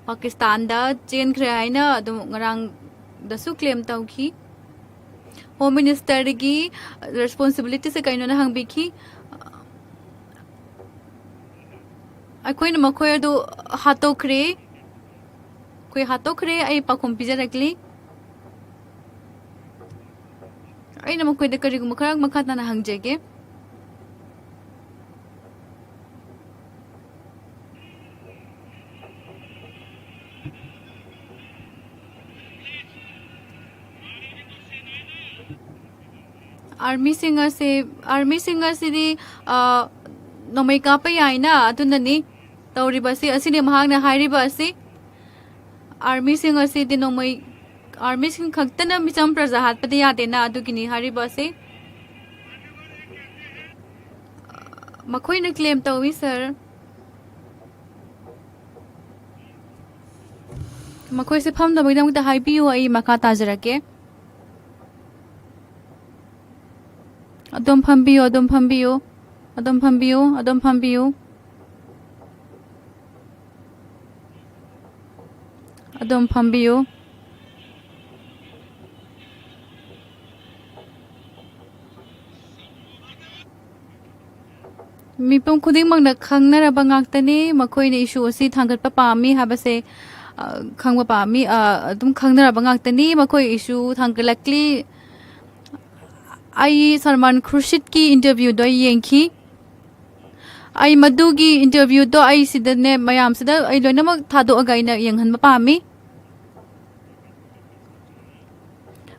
ꯄꯥꯀꯤꯁꯇꯥꯟꯗ ꯆꯦꯟꯈ꯭ꯔꯦ ꯍꯥꯏꯅ ꯑꯗꯨꯝ ꯉꯔꯥꯡꯗꯁꯨ claim ꯇꯧꯈꯤ꯫ Home ministerꯒꯤ responsibilityꯁꯦ ꯀꯩꯅꯣꯅ ꯍꯪꯕꯤꯈꯤ꯫ ꯑꯩꯈꯣꯏꯅ ꯃꯈꯣꯏ ꯑꯗꯨ ꯍꯥꯠꯇꯣꯛꯈ꯭ꯔꯦ꯫ ꯑꯩꯈꯣꯏ ꯍꯥꯠꯇꯣꯛꯈ꯭ꯔꯦ꯫ ꯑꯩ ꯄꯥꯎꯈꯨꯝ ꯄꯤꯖꯔꯛꯂꯤ꯫ ꯑꯩꯅ ꯃꯈꯣꯏꯗ ꯀꯔꯤꯒꯨꯝꯕ ꯈꯔ ꯃꯈꯥ ꯇꯥꯅ ꯍꯪꯖꯒꯦ꯫ Armyꯁꯤꯡ ꯑꯁꯤ, armyꯁꯤꯡ ꯑꯁꯤꯗꯤ, ꯑ, ꯅꯣꯡꯃꯩ ꯀꯥꯞꯄ ꯌꯥꯏꯅ, ꯑꯗꯨꯅꯅꯤ ꯇꯧꯔꯤꯕ ꯑꯁꯤ, ꯑꯁꯤꯅꯤ ꯃꯍꯥꯛꯅ ꯍꯥꯏꯔꯤꯕ ꯑꯁꯤ꯫ Armyꯁꯤꯡ ꯑꯁꯤꯗꯤ ꯅꯣꯡꯃꯩ, armyꯁꯤꯡ ꯈꯛꯇꯅ ꯃꯤꯆꯝ ꯄ꯭ꯔꯖꯥ ꯍꯥꯠꯄꯗꯤ ꯌꯥꯗꯦꯅ, ꯑꯗꯨꯒꯤꯅꯤ ꯍꯥꯏꯔꯤꯕ ꯑꯁꯤ꯫ ꯃꯈꯣꯏꯅ claim ꯇꯧꯏ, sir꯫ ꯃꯈꯣꯏꯁꯦ ꯐꯝꯅꯕꯒꯤꯗꯃꯛꯇ ꯍꯥꯏꯕꯤꯌꯨ, ꯑꯩ ꯃꯈꯥ ꯇꯥꯖꯔꯛꯀꯦ꯫ ꯑꯗꯣꯝ ꯐꯝꯕꯤꯌꯨ, ꯑꯗꯣꯝ ꯐꯝꯕꯤꯌꯨ, ꯑꯗꯣꯝ ꯐꯝꯕꯤꯌꯨ, ꯑꯗꯣꯝ ꯐꯝꯕꯤꯌꯨ꯫ ꯑꯗꯣꯝ ꯐꯝꯕꯤꯌꯨ꯫ ꯃꯤꯄꯨꯝ ꯈꯨꯗꯤꯡꯃꯛꯅ ꯈꯪꯅꯔꯕ ꯉꯥꯛꯇꯅꯤ, ꯃꯈꯣꯏꯅ issue ꯑꯁꯤ ꯊꯥꯡꯒꯠꯄ ꯄꯥꯝꯃꯤ ꯍꯥꯏꯕꯁꯦ, ꯑ, ꯈꯪꯕ ꯄꯥꯝꯃꯤ꯫ ꯑ, ꯑꯗꯨꯝ ꯈꯪꯅꯔꯕ ꯉꯥꯛꯇꯅꯤ, ꯃꯈꯣꯏ issue ꯊꯥꯡꯒꯠꯂꯛꯂꯤ꯫ ꯑꯩ ꯁꯜꯃꯥꯟ ꯈꯨꯔꯁꯤꯠꯀꯤ interviewꯗꯣ ꯑꯩ ꯌꯦꯡꯈꯤ꯫ ꯑꯩ ꯃꯗꯨꯒꯤ interviewꯗꯣ ꯑꯩ ꯁꯤꯗꯅꯦ, ꯃꯌꯥꯝꯁꯤꯗ ꯑꯩ ꯂꯣꯏꯅꯃꯛ ꯊꯥꯗꯣꯛꯑꯒ ꯑꯩꯅ ꯌꯦꯡꯍꯟꯕ ꯄꯥꯝꯃꯤ꯫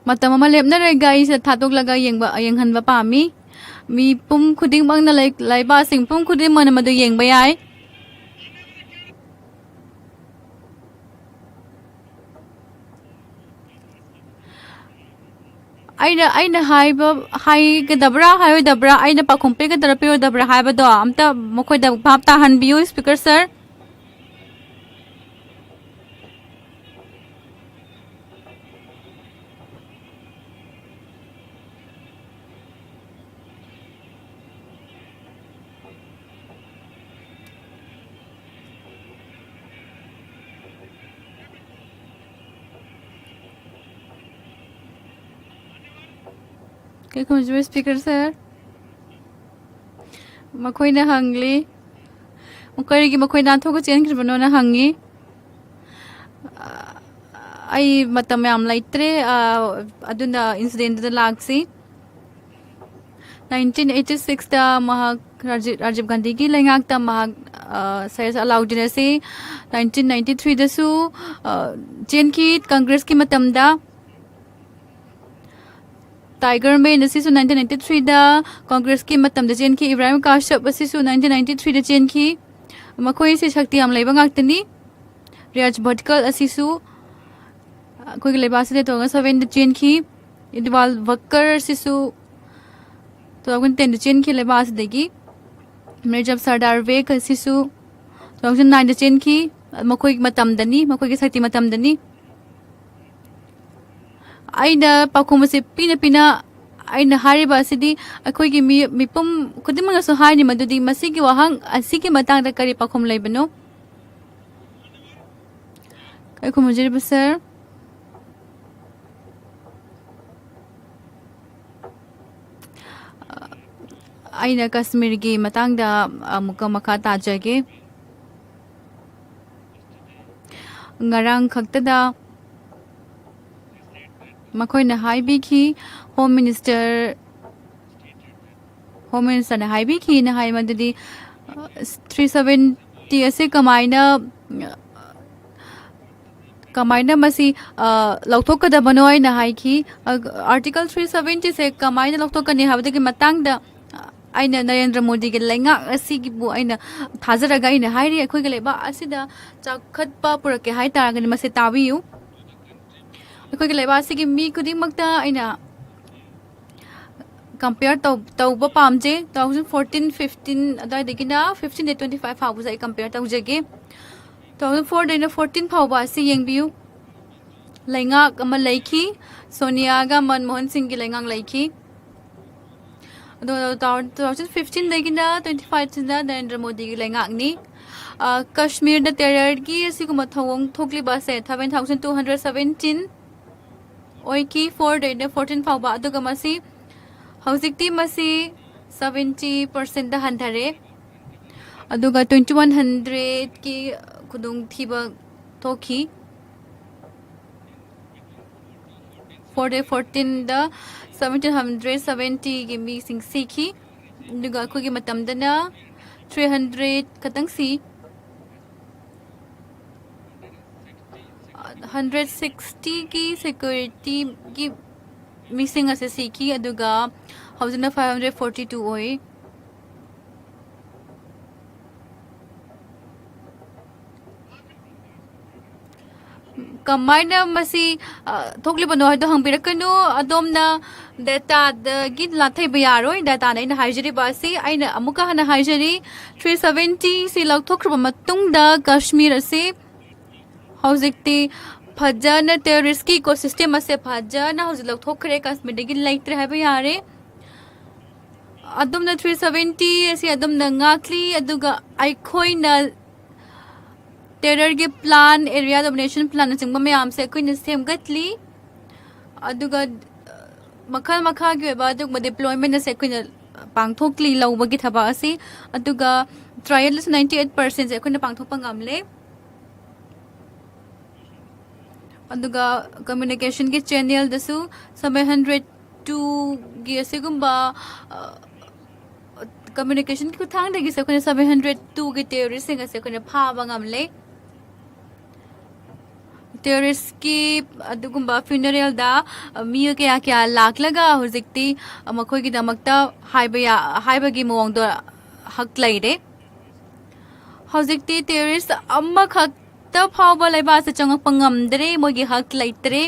ꯃꯇꯝ ꯑꯃ ꯂꯦꯞꯅꯔꯒ ꯑꯩꯁꯦ ꯊꯥꯗꯣꯛꯂꯒ ꯌꯦꯡꯕ, ꯌꯦꯡꯍꯟꯕ ꯄꯥꯝꯃꯤ꯫ ꯃꯤꯄꯨꯝ ꯈꯨꯗꯤꯡꯃꯛꯅ, ꯂꯩ-, ꯂꯩꯕꯥꯛꯁꯤꯡ ꯄꯨꯝ ꯈꯨꯗꯤꯡꯃꯛꯅ ꯃꯗꯨ ꯌꯦꯡꯕ ꯌꯥꯏ꯫ ꯑꯩꯅ, ꯑꯩꯅ ꯍꯥꯏꯕ, ꯍꯥꯏꯒꯗꯕ꯭ꯔꯥ, ꯍꯥꯏꯔꯣꯏꯗꯕ꯭ꯔꯥ, ꯑꯩꯅ ꯄꯥꯎꯈꯨꯝ ꯄꯤꯒꯗꯕ꯭ꯔꯥ, ꯄꯤꯔꯣꯏꯗꯕ꯭ꯔꯥ ꯍꯥꯏꯕꯗꯣ ꯑꯝꯇ ꯃꯈꯣꯏꯗ ꯚꯥꯞ ꯇꯥꯍꯟꯕꯤꯌꯨ, Speaker sir꯫ ꯀꯩ ꯈꯨꯝꯖꯤꯕ, Speaker sir? ꯃꯈꯣꯏꯅ ꯍꯪꯂꯤ, ꯀꯔꯤꯒꯤ ꯃꯈꯣꯏ ꯅꯥꯟꯊꯣꯛꯑꯒ ꯆꯦꯟꯈ꯭ꯔꯤꯕꯅꯣꯅ ꯍꯪꯉꯤ꯫ ꯑꯩ ꯃꯇꯝ ꯌꯥꯝ ꯂꯩꯇ꯭ꯔꯦ, ꯑ, ꯑꯗꯨꯅ incidentꯗꯨꯗ ꯂꯥꯛꯁꯤ꯫ Nineteen eighty sixꯇ ꯃꯍꯥꯛ ꯔꯥꯖꯤꯕ, ꯔꯥꯖꯤꯕ ꯒꯥꯟꯙꯤꯒꯤ ꯂꯩꯉꯥꯛꯇ ꯃꯍꯥꯛ, ꯑ, ꯁꯩꯔꯦꯁ ꯑꯂꯥꯎꯗꯤꯟ ꯑꯁꯤ nineteen ninety threeꯗꯁꯨ, ꯑ, ꯆꯦꯟꯈꯤ, ꯀꯪꯒ꯭ꯔꯦꯁꯀꯤ ꯃꯇꯝꯗ꯫ ꯇꯥꯏꯒꯔ ꯃꯦꯟ ꯑꯁꯤꯁꯨ nineteen ninety threeꯗ ꯀꯪꯒ꯭ꯔꯦꯁꯀꯤ ꯃꯇꯝꯗ ꯆꯦꯟꯈꯤ꯫ ꯏꯕ꯭ꯔꯥꯍꯤꯝ ꯀꯥꯁ꯭ꯌꯞ ꯑꯁꯤꯁꯨ nineteen ninety threeꯗ ꯆꯦꯟꯈꯤ꯫ ꯃꯈꯣꯏꯁꯦ ꯁꯛꯇꯤ ꯌꯥꯝ ꯂꯩꯕ ꯉꯥꯛꯇꯅꯤ꯫ ꯔꯤꯌꯥꯖ ꯚꯠꯀꯜ ꯑꯁꯤꯁꯨ ꯑꯩꯈꯣꯏꯒꯤ ꯂꯩꯕꯥꯛ ꯑꯁꯤꯗ two thousand sevenꯗ ꯆꯦꯟꯈꯤ꯫ ꯏꯗꯋꯥꯜ ꯚꯠꯀꯔ ꯑꯁꯤꯁꯨ two thousand tenꯗ ꯆꯦꯟꯈꯤ ꯂꯩꯕꯥꯛ ꯑꯁꯤꯗꯒꯤ꯫ ꯃꯤꯔꯖꯥ ꯁꯔꯗꯥꯔ ꯕꯦꯒ ꯑꯁꯤꯁꯨ two thousand nineꯗ ꯆꯦꯟꯈꯤ꯫ ꯃꯈꯣꯏꯒꯤ ꯃꯇꯝꯗꯅꯤ, ꯃꯈꯣꯏꯒꯤ ꯁꯛꯇꯤ ꯃꯇꯝꯗꯅꯤ꯫ ꯑꯩꯅ ꯄꯥꯎꯈꯨꯝ ꯑꯁꯤ ꯄꯤꯅ ꯄꯤꯅ ꯑꯩꯅ ꯍꯥꯏꯔꯤꯕ ꯑꯁꯤꯗꯤ ꯑꯩꯈꯣꯏꯒꯤ ꯃꯤ, ꯃꯤꯄꯨꯝ ꯈꯨꯗꯤꯡꯃꯛꯅꯁꯨ ꯍꯥꯏꯔꯤ ꯃꯗꯨꯗꯤ ꯃꯁꯤꯒꯤ ꯋꯥꯍꯪ ꯑꯁꯤꯒꯤ ꯃꯇꯥꯡꯗ ꯀꯔꯤ ꯄꯥꯎꯈꯨꯝ ꯂꯩꯕꯅꯣ? ꯑꯩ ꯈꯨꯝꯖꯔꯤꯕ sir꯫ ꯑꯩꯅ ꯀꯁꯃꯤꯔꯒꯤ ꯃꯇꯥꯡꯗ ꯑꯃꯨꯛꯀ ꯃꯈꯥ ꯇꯥꯖꯒꯦ꯫ ꯉꯔꯥꯡ ꯈꯛꯇꯗ ꯃꯈꯣꯏꯅ ꯍꯥꯏꯕꯤꯈꯤ, Home Minister, Home Ministerꯅ ꯍꯥꯏꯕꯤꯈꯤꯅ ꯍꯥꯏ ꯃꯗꯨꯗꯤ, ꯑ, three seventy ꯑꯁꯤ ꯀꯃꯥꯏꯅ, ꯀꯃꯥꯏꯅ ꯃꯁꯤ, ꯑ, ꯂꯧꯊꯣꯛꯀꯗꯕꯅꯣ ꯍꯥꯏꯅ ꯍꯥꯏꯈꯤ꯫ ꯑ, Article three seventyꯁꯦ ꯀꯃꯥꯏꯅ ꯂꯧꯊꯣꯛꯀꯅꯤ ꯍꯥꯏꯕꯗꯨꯒꯤ ꯃꯇꯥꯡꯗ ꯑꯩꯅ ꯅꯔꯦꯟꯗ꯭ꯔ ꯃꯣꯗꯤꯒꯤ ꯂꯩꯉꯥꯛ ꯑꯁꯤꯒꯤꯕꯨ ꯑꯩꯅ ꯊꯥꯖꯔꯒ ꯑꯩꯅ ꯍꯥꯏꯔꯤ, ꯑꯩꯈꯣꯏꯒꯤ ꯂꯩꯕꯥꯛ ꯑꯁꯤꯗ ꯆꯥꯎꯈꯠꯄ ꯄꯨꯔꯛꯀꯦ ꯍꯥꯏ ꯇꯥꯔꯒꯗꯤ ꯃꯁꯤ ꯇꯥꯕꯤꯌꯨ꯫ ꯑꯩꯈꯣꯏꯒꯤ ꯂꯩꯕꯥꯛ ꯑꯁꯤꯒꯤ ꯃꯤ ꯈꯨꯗꯤꯡꯃꯛꯇ ꯑꯩꯅ ꯀꯝꯄꯤꯌꯔ ꯇꯧꯕ ꯄꯥꯝꯖꯩ꯫ Two thousand fourteen fifteen ꯑꯗꯨꯋꯥꯏꯗꯒꯤꯅ fifteen ꯗꯩ twenty five ꯐꯥꯎꯕꯁꯦ ꯑꯩ ꯀꯝꯄꯤꯌꯔ ꯇꯧꯖꯒꯦ꯫ Two thousand fourꯗꯩꯅ fourteen ꯐꯥꯎꯕ ꯑꯁꯤ ꯌꯦꯡꯕꯤꯌꯨ꯫ ꯂꯩꯉꯥꯛ ꯑꯃ ꯂꯩꯈꯤ, ꯁꯣꯅꯤꯌꯥꯒ ꯃꯟꯃꯣꯍꯟ ꯁꯤꯡꯒꯤ ꯂꯩꯉꯥꯛ ꯂꯩꯈꯤ꯫ ꯑꯗꯣ two thousand fifteenꯗꯒꯤꯅ twenty fiveꯁꯤꯅ ꯅꯔꯦꯟꯗ꯭ꯔ ꯃꯣꯗꯤꯒꯤ ꯂꯩꯉꯥꯛꯅꯤ꯫ ꯀꯥꯁꯃꯤꯔꯗ ꯇꯦꯔꯔꯒꯤ ꯑꯁꯤꯒꯨꯝꯕ ꯊꯧꯑꯣꯡ ꯊꯣꯛꯂꯤꯕ ꯑꯁꯦ seven thousand two hundred seventeen ꯑꯣꯏꯈꯤ, fourꯗꯩꯅ fourteen ꯐꯥꯎꯕ꯫ ꯑꯗꯨꯒ ꯃꯁꯤ ꯍꯧꯖꯤꯛꯇꯤ ꯃꯁꯤ seventy percentꯗ ꯍꯟꯊꯔꯦ꯫ ꯑꯗꯨꯒ twenty one hundredꯀꯤ ꯈꯨꯗꯣꯡꯊꯤꯕ ꯊꯣꯛꯈꯤ꯫ Fourꯗꯩ fourteenꯗ seventeen hundred seventyꯒꯤ ꯃꯤꯁꯤꯡ ꯁꯤꯈꯤ꯫ ꯑꯗꯨꯒ ꯑꯩꯈꯣꯏꯒꯤ ꯃꯇꯝꯗꯅ three hundred ꯈꯛꯇꯪ ꯁꯤ꯫ Hundred sixtyꯒꯤ securityꯒꯤ ꯃꯤꯁꯤꯡ ꯑꯁꯦ ꯁꯤꯈꯤ, ꯑꯗꯨꯒ ꯍꯧꯖꯤꯛꯅ five hundred forty two ꯑꯣꯏ꯫ ꯀꯃꯥꯏꯅ ꯃꯁꯤ ꯊꯣꯛꯂꯤꯕꯅꯣ ꯍꯥꯏꯗꯣ ꯍꯪꯕꯤꯔꯛꯀꯅꯨ꯫ ꯑꯗꯣꯝꯅ ꯗꯦꯇꯥꯗꯒꯤ ꯂꯥꯊꯩꯕ ꯌꯥꯔꯣꯏ꯫ ꯗꯦꯇꯥꯅ ꯑꯩꯅ ꯍꯥꯏꯖꯔꯤꯕ ꯑꯁꯤ꯫ ꯑꯩꯅ ꯑꯃꯨꯛꯀ ꯍꯟꯅ ꯍꯥꯏꯖꯔꯤ, three seventyꯁꯤ ꯂꯧꯊꯣꯛꯈ꯭ꯔꯕ ꯃꯇꯨꯡꯗ ꯀꯥꯁꯃꯤꯔ ꯑꯁꯤ ꯍꯧꯖꯤꯛꯇꯤ ꯐꯖꯅ terroristꯀꯤ ecosystem ꯑꯁꯦ ꯐꯖꯅ ꯍꯧꯖꯤꯛ ꯂꯧꯊꯣꯛꯈ꯭ꯔꯦ, ꯀꯥꯁꯃꯤꯔꯗꯒꯤ ꯂꯩꯇ꯭ꯔꯦ ꯍꯥꯏꯕ ꯌꯥꯔꯦ꯫ ꯑꯗꯨꯝꯅ three seventy ꯑꯁꯤ ꯑꯗꯨꯝꯅ ꯉꯥꯛꯂꯤ, ꯑꯗꯨꯒ ꯑꯩꯈꯣꯏꯅ terrorꯒꯤ plan, area domination planꯅꯆꯤꯡꯕ ꯃꯌꯥꯝꯁꯦ ꯑꯩꯈꯣꯏꯅ ꯁꯦꯝꯒꯠꯂꯤ꯫ ꯑꯗꯨꯒ ꯃꯈꯜ ꯃꯈꯥꯒꯤ ꯑꯣꯏꯕ ꯑꯗꯨꯒꯨꯝꯕ deployment ꯑꯁꯦ ꯑꯩꯈꯣꯏꯅ ꯄꯥꯡꯊꯣꯛꯂꯤ ꯂꯧꯕꯒꯤ ꯊꯕꯛ ꯑꯁꯤ꯫ ꯑꯗꯨꯒ trialꯗꯁꯨ ninety eight percentꯁꯦ ꯑꯩꯈꯣꯏꯅ ꯄꯥꯡꯊꯣꯛꯄ ꯉꯝꯂꯦ꯫ ꯑꯗꯨꯒ communicationꯒꯤ channelꯗꯁꯨ seven hundred twoꯒꯤ ꯑꯁꯤꯒꯨꯝꯕ communicationꯒꯤ ꯈꯨꯠꯊꯥꯡꯗꯒꯤꯁꯨ ꯑꯩꯈꯣꯏꯅ seven hundred twoꯒꯤ terroristꯁꯤꯡ ꯑꯁꯦ ꯑꯩꯈꯣꯏꯅ ꯐꯥꯕ ꯉꯝꯂꯦ꯫ ꯇꯦꯔꯣꯔꯤꯁꯀꯤ ꯑꯗꯨꯒꯨꯝꯕ ꯐ꯭ꯌꯨꯅꯔꯦꯜꯗ ꯃꯤ ꯀꯌꯥ ꯀꯌꯥ ꯂꯥꯛꯂꯒ ꯍꯧꯖꯤꯛꯇꯤ ꯃꯈꯣꯏꯒꯤꯗꯃꯛꯇ ꯍꯥꯏꯕ ꯌꯥ-, ꯍꯥꯏꯕꯒꯤ ꯃꯑꯣꯡꯗꯣ ꯍꯛ ꯂꯩꯔꯦ꯫ ꯍꯧꯖꯤꯛꯇꯤ ꯇꯦꯔꯣꯔꯤꯁ ꯑꯃꯈꯛꯇ ꯐꯥꯎꯕ ꯂꯩꯕꯥꯛ ꯑꯁꯤꯗ ꯆꯪꯉꯛꯄ ꯉꯝꯗ꯭ꯔꯦ, ꯃꯣꯏꯒꯤ ꯍꯛ ꯂꯩꯇ꯭ꯔꯦ꯫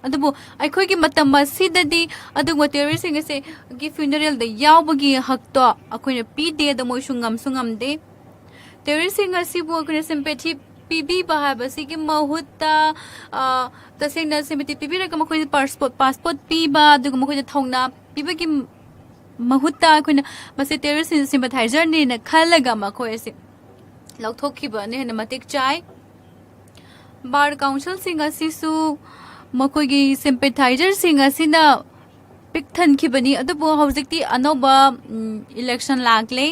ꯑꯗꯨꯕꯨ ꯑꯩꯈꯣꯏꯒꯤ ꯃꯇꯝ ꯑꯁꯤꯗꯗꯤ ꯑꯗꯨꯒꯨꯝꯕ ꯇꯦꯔꯣꯔꯤꯁꯁꯤꯡ ꯑꯁꯤꯒꯤ ꯐ꯭ꯌꯨꯅꯔꯦꯜꯗ ꯌꯥꯎꯕꯒꯤ ꯍꯛꯇꯣ ꯑꯩꯈꯣꯏꯅ ꯄꯤꯗꯦ, ꯑꯗꯣ ꯃꯣꯏꯁꯨ ꯉꯝꯁꯨ ꯉꯝꯗꯦ꯫ ꯇꯦꯔꯣꯔꯤꯁꯁꯤꯡ ꯑꯁꯤꯕꯨ ꯑꯩꯈꯣꯏꯅ ꯁꯤꯝꯄꯦꯊꯤ ꯄꯤꯕꯤꯕ ꯍꯥꯏꯕꯁꯤꯒꯤ ꯃꯍꯨꯠꯇ, ꯑ, ꯇꯁꯦꯡꯅ ꯁꯤꯝꯄꯦꯊꯤ ꯄꯤꯕꯤꯔꯒ ꯃꯈꯣꯏꯗ ꯄꯥꯁꯄꯣꯔꯠ, ꯄꯥꯁꯄꯣꯔꯠ ꯄꯤꯕ, ꯑꯗꯨꯒ ꯃꯈꯣꯏꯗ ꯊꯧꯅꯥ ꯄꯤꯕꯒꯤ ꯃꯍꯨꯠꯇ ꯑꯩꯈꯣꯏꯅ ꯃꯁꯤ ꯇꯦꯔꯣꯔꯤꯁ ꯁꯤꯝꯄꯦꯊꯥꯏꯖꯔꯅꯤꯅ ꯈꯜꯂꯒ ꯃꯈꯣꯏ ꯑꯁꯤ ꯂꯧꯊꯣꯛꯈꯤꯕꯅ ꯍꯦꯟꯅ ꯃꯇꯤꯛ ꯆꯥꯏ꯫ ꯕꯥꯔ ꯀꯥꯎꯟꯁꯤꯜꯁꯤꯡ ꯑꯁꯤꯁꯨ ꯃꯈꯣꯏꯒꯤ ꯁꯤꯝꯄꯦꯊꯥꯏꯖꯔꯁꯤꯡ ꯑꯁꯤꯅ ꯄꯤꯛ ꯊꯟꯈꯤꯕꯅꯤ꯫ ꯑꯗꯨꯕꯨ ꯍꯧꯖꯤꯛꯇꯤ ꯑꯅꯧꯕ, ꯎꯝ, ꯏꯂꯦꯛꯁꯟ ꯂꯥꯛꯂꯦ꯫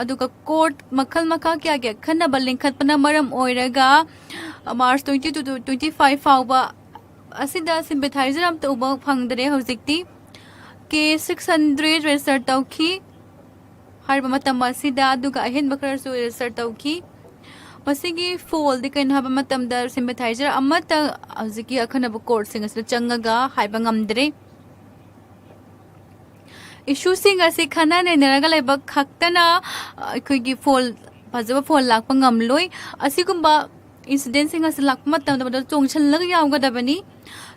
ꯑꯗꯨꯒ ꯀꯣꯔꯠ ꯃꯈꯜ ꯃꯈꯥ ꯀꯌꯥꯒꯤ ꯑꯈꯟꯅꯕ ꯂꯤꯡꯈꯠꯄꯅ ꯃꯔꯝ ꯑꯣꯏꯔꯒ March twenty two to twenty five ꯐꯥꯎꯕ ꯑꯁꯤꯗ ꯁꯤꯝꯄꯦꯊꯥꯏꯖꯔ ꯑꯝꯇ ꯎꯕ ꯐꯪꯗ꯭ꯔꯦ꯫ ꯍꯧꯖꯤꯛꯇꯤ ꯀꯦꯁ six hundred register ꯇꯧꯈꯤ꯫ ꯍꯥꯏꯔꯤꯕ ꯃꯇꯝ ꯑꯁꯤꯗ, ꯑꯗꯨꯒ ꯑꯍꯦꯟꯕ ꯈꯔꯁꯨ register ꯇꯧꯈꯤ꯫ ꯃꯁꯤꯒꯤ ꯐꯣꯜꯗꯤ ꯀꯩꯅꯣ ꯍꯥꯏꯕ ꯃꯇꯝꯗ, ꯁꯤꯝꯄꯦꯊꯥꯏꯖꯔ ꯑꯃꯠꯇ ꯍꯧꯖꯤꯛꯀꯤ ꯑꯈꯟꯅꯕ ꯀꯣꯔꯠꯁꯤꯡ ꯑꯁꯤꯗ ꯆꯪꯉꯒ ꯍꯥꯏꯕ ꯉꯝꯗ꯭ꯔꯦ꯫ ꯏꯁꯨꯁꯤꯡ ꯑꯁꯤ ꯈꯟꯅ ꯅꯩꯅꯔꯒ ꯂꯩꯕ ꯈꯛꯇꯅ, ꯑ, ꯑꯩꯈꯣꯏꯒꯤ ꯐꯣꯜ, ꯐꯖꯕ ꯐꯣꯜ ꯂꯥꯛꯄ ꯉꯝꯂꯣꯏ꯫ ꯑꯁꯤꯒꯨꯝꯕ ꯏꯟꯁꯤꯗꯦꯟꯁꯤꯡ ꯑꯁꯤ ꯂꯥꯛꯄ ꯃꯇꯝꯗ ꯃꯗꯨ ꯆꯣꯡꯁꯤꯜꯂꯒ ꯌꯥꯎꯒꯗꯕꯅꯤ꯫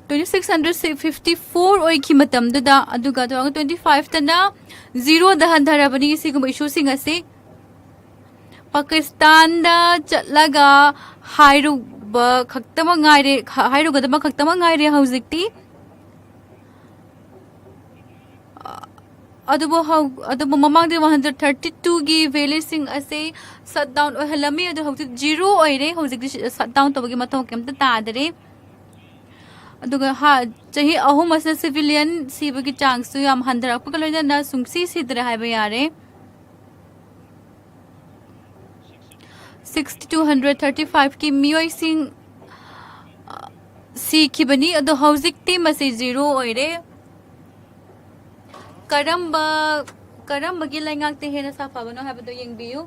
Twenty six hundred fifty four ꯑꯣꯏꯈꯤ ꯃꯇꯝꯗꯨꯗ, ꯑꯗꯨꯒ two thousand twenty five ꯇꯅ ꯖꯤꯔꯣꯗ ꯍꯟꯊꯔꯕꯅꯤ꯫ ꯁꯤꯒꯨꯝꯕ ꯏꯁꯨꯁꯤꯡ ꯑꯁꯤ ꯄꯥꯀꯤꯁꯇꯥꯟꯗ ꯆꯠꯂꯒ ꯍꯥꯏꯔꯨꯕ ꯈꯛꯇꯃꯛ ꯉꯥꯏꯔꯦ, ꯍꯥꯏꯔꯨꯒꯗꯕ ꯈꯛꯇꯃꯛ ꯉꯥꯏꯔꯦ ꯍꯧꯖꯤꯛꯇꯤ꯫ ꯑꯗꯨꯕꯨ ꯍꯧ-, ꯑꯗꯨꯕꯨ ꯃꯃꯥꯡꯗꯤ one hundred thirty two ꯒꯤ ꯚꯦꯂꯤꯁꯤꯡ ꯑꯁꯤ ꯁꯠ ꯗꯥꯎꯟ ꯑꯣꯏꯍꯜꯂꯝꯃꯤ, ꯑꯗꯨ ꯍꯧꯖꯤꯛ ꯖꯤꯔꯣ ꯑꯣꯏꯔꯦ꯫ ꯍꯧꯖꯤꯛꯇꯤ ꯁꯠ ꯗꯥꯎꯟ ꯇꯧꯕꯒꯤ ꯃꯊꯧ ꯀꯩꯝꯇ ꯇꯥꯗꯔꯦ꯫ ꯑꯗꯨꯒ ꯍꯥ-, ꯆꯍꯤ ꯑꯍꯨꯝ ꯑꯁꯤꯗ ꯁꯤꯚꯤꯂꯤꯌꯟ ꯁꯤꯕꯒꯤ ꯆꯥꯡꯁꯨ ꯌꯥꯝ ꯍꯟꯊꯔꯛꯄꯒ ꯂꯣꯏꯅꯅ ꯁꯨꯡꯁꯤ ꯁꯤꯗ꯭ꯔꯦ ꯍꯥꯏꯕ ꯌꯥꯔꯦ꯫ Sixty two hundred thirty five ꯀꯤ ꯃꯤꯑꯣꯏꯁꯤꯡ, ꯑ, ꯁꯤꯈꯤꯕꯅꯤ, ꯑꯗꯣ ꯍꯧꯖꯤꯛꯇꯤ ꯃꯁꯤ ꯖꯤꯔꯣ ꯑꯣꯏꯔꯦ꯫ ꯀꯔꯝꯕ, ꯀꯔꯝꯕꯒꯤ ꯂꯩꯉꯥꯛꯇ ꯍꯦꯟꯅ ꯁꯥꯐꯕꯅꯣ ꯍꯥꯏꯕꯗꯨ ꯌꯦꯡꯕꯤꯌꯨ꯫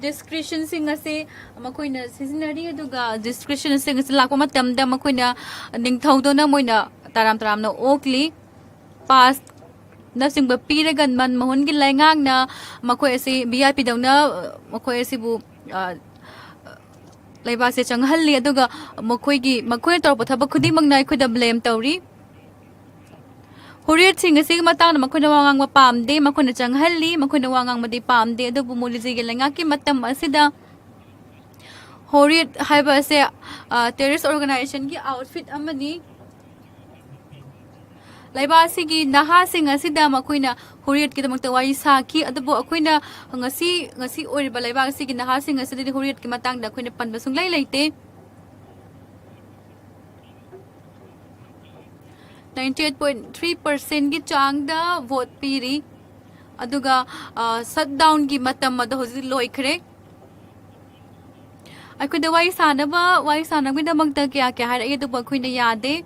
ꯗꯤꯁꯀ꯭ꯔꯤꯞꯁꯟꯁꯤꯡ ꯑꯁꯤ ꯃꯈꯣꯏꯅ ꯁꯤꯖꯤꯟꯅꯔꯤ, ꯑꯗꯨꯒ ꯗꯤꯁꯀ꯭ꯔꯤꯞꯁꯟꯁꯤꯡ ꯑꯁꯤ ꯂꯥꯛꯄ ꯃꯇꯝꯗ ꯃꯈꯣꯏꯅ ꯅꯤꯡꯊꯧꯗꯨꯅ ꯃꯣꯏꯅ ꯇꯔꯥꯝ ꯇꯔꯥꯝꯅ ꯑꯣꯛꯂꯤ꯫ ꯄꯥꯁꯅꯆꯤꯡꯕ ꯄꯤꯔꯒ ꯃꯟꯃꯣꯍꯟꯒꯤ ꯂꯩꯉꯥꯛꯅ ꯃꯈꯣꯏ ꯑꯁꯤ ꯚꯤ ꯑꯥꯏ ꯄꯤꯗꯧꯅ ꯃꯈꯣꯏ ꯑꯁꯤꯕꯨ, ꯑ, ꯂꯩꯕꯥꯛꯁꯦ ꯆꯪꯍꯜꯂꯤ꯫ ꯑꯗꯨꯒ ꯃꯈꯣꯏꯒꯤ, ꯃꯈꯣꯏꯅ ꯇꯧꯔꯛꯄ ꯊꯕꯛ ꯈꯨꯗꯤꯡꯃꯛꯅ ꯑꯩꯈꯣꯏꯗ ꯕ꯭ꯂꯦꯝ ꯇꯧꯔꯤ꯫ ꯍꯨꯔꯤꯌꯠꯁꯤꯡ ꯑꯁꯤꯒꯤ ꯃꯇꯥꯡꯗ ꯃꯈꯣꯏꯅ ꯋꯥ ꯉꯥꯡꯕ ꯄꯥꯝꯗꯦ, ꯃꯈꯣꯏꯅ ꯆꯪꯍꯜꯂꯤ, ꯃꯈꯣꯏꯅ ꯋꯥ ꯉꯥꯡꯕꯗꯤ ꯄꯥꯝꯗꯦ꯫ ꯑꯗꯨꯕꯨ ꯃꯣꯗꯤꯖꯤꯒꯤ ꯂꯩꯉꯥꯛꯀꯤ ꯃꯇꯝ ꯑꯁꯤꯗ ꯍꯨꯔꯤꯌꯠ ꯍꯥꯏꯕ ꯑꯁꯦ, ꯑ, ꯇꯦꯔꯣꯔꯤꯁ ꯑꯣꯔꯒꯅꯥꯏꯖꯦꯁꯟꯒꯤ ꯑꯥꯎꯠꯐꯤꯠ ꯑꯃꯅꯤ꯫ ꯂꯩꯕꯥꯛ ꯑꯁꯤꯒꯤ ꯅꯍꯥꯁꯤꯡ ꯑꯁꯤꯗ ꯃꯈꯣꯏꯅ ꯍꯨꯔꯤꯌꯠꯀꯤꯗꯃꯛꯇ ꯋꯥꯔꯤ ꯁꯥꯈꯤ, ꯑꯗꯨꯕꯨ ꯑꯩꯈꯣꯏꯅ ꯉꯁꯤ, ꯉꯁꯤ ꯑꯣꯏꯔꯤꯕ ꯂꯩꯕꯥꯛ ꯑꯁꯤꯒꯤ ꯅꯍꯥꯁꯤꯡ ꯑꯁꯤꯗꯗꯤ ꯍꯨꯔꯤꯌꯠꯀꯤ ꯃꯇꯥꯡꯗ ꯑꯩꯈꯣꯏꯅ ꯄꯟꯕ ꯁꯨꯡꯂꯩ ꯂꯩꯇꯦ꯫ Ninety eight point three percentꯒꯤ ꯆꯥꯡꯗ ꯚꯣꯠ ꯄꯤꯔꯤ꯫ ꯑꯗꯨꯒ, ꯑ, ꯁꯠ ꯗꯥꯎꯟꯒꯤ ꯃꯇꯝ ꯑꯗꯣ ꯍꯧꯖꯤꯛ ꯂꯣꯏꯈ꯭ꯔꯦ꯫ ꯑꯩꯈꯣꯏꯗ ꯋꯥꯔꯤ ꯁꯥꯅꯕ, ꯋꯥꯔꯤ ꯁꯥꯅꯕꯒꯤꯗꯃꯛꯇ ꯀꯌꯥ ꯀꯌꯥ ꯍꯥꯏꯔꯛꯏ, ꯑꯗꯨꯕꯨ ꯑꯩꯈꯣꯏꯅ ꯌꯥꯗꯦ꯫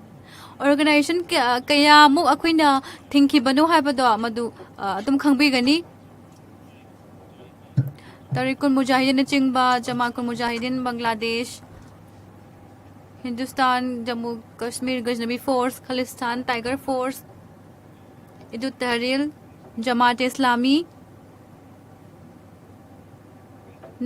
ꯑꯣꯔꯒꯅꯥꯏꯖꯦꯁꯟ ꯀꯌꯥ, ꯀꯌꯥꯃꯨꯛ ꯑꯩꯈꯣꯏꯅ ꯊꯤꯡꯈꯤꯕꯅꯣ ꯍꯥꯏꯕꯗꯣ ꯃꯗꯨ, ꯑ, ꯑꯗꯨꯝ ꯈꯪꯕꯤꯒꯅꯤ꯫ ꯇꯥꯔꯤꯀꯨꯟ ꯃꯨꯖꯥꯍꯤꯗꯤꯟꯅꯆꯤꯡꯕ, Jamaatul Mujahideen Bangladesh, Hindustan, Jammu Kashmir Ghaznavi force, Khalistan tiger force, ꯏꯗꯨꯠ ꯇꯍꯔꯤꯜ, ꯖꯃꯥꯠ ꯏꯁꯂꯥꯃꯤ,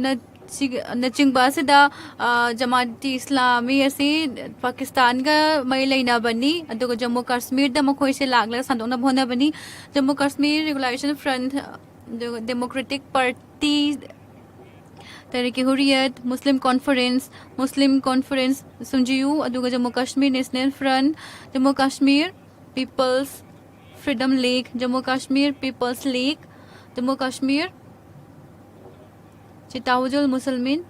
ꯅꯆꯤꯡ-, ꯅꯆꯤꯡꯕ ꯑꯁꯤꯗ, ꯑ, ꯖꯃꯥꯠ ꯏꯁꯂꯥꯃꯤ ꯑꯁꯤ ꯄꯥꯀꯤꯁꯇꯥꯟꯒ ꯃꯔꯤ ꯂꯩꯅꯕꯅꯤ, ꯑꯗꯨꯒ ꯖꯝꯃꯨ ꯀꯥꯁꯃꯤꯔꯗ ꯃꯈꯣꯏꯁꯦ ꯂꯥꯛꯂꯒ ꯁꯟꯗꯣꯛꯅꯕ ꯍꯣꯠꯅꯕꯅꯤ꯫ ꯖꯝꯃꯨ ꯀꯥꯁꯃꯤꯔ ꯔꯤꯒꯨꯂꯥꯏꯖꯦꯁꯟ ꯐ꯭ꯔꯟꯠ, ꯑꯗꯨꯒ democratic party, Tehreek-e-Hurriyat, Muslim conference, Muslim conference, ꯁꯨꯟꯖꯤꯌꯨ, ꯑꯗꯨꯒ Jammu Kashmir national front, Jammu Kashmir people's freedom league, Jammu Kashmir people's league, Jammu Kashmir ꯆꯤꯇꯥꯎꯖꯨꯜ ꯃꯨꯁꯜꯃꯤꯟ,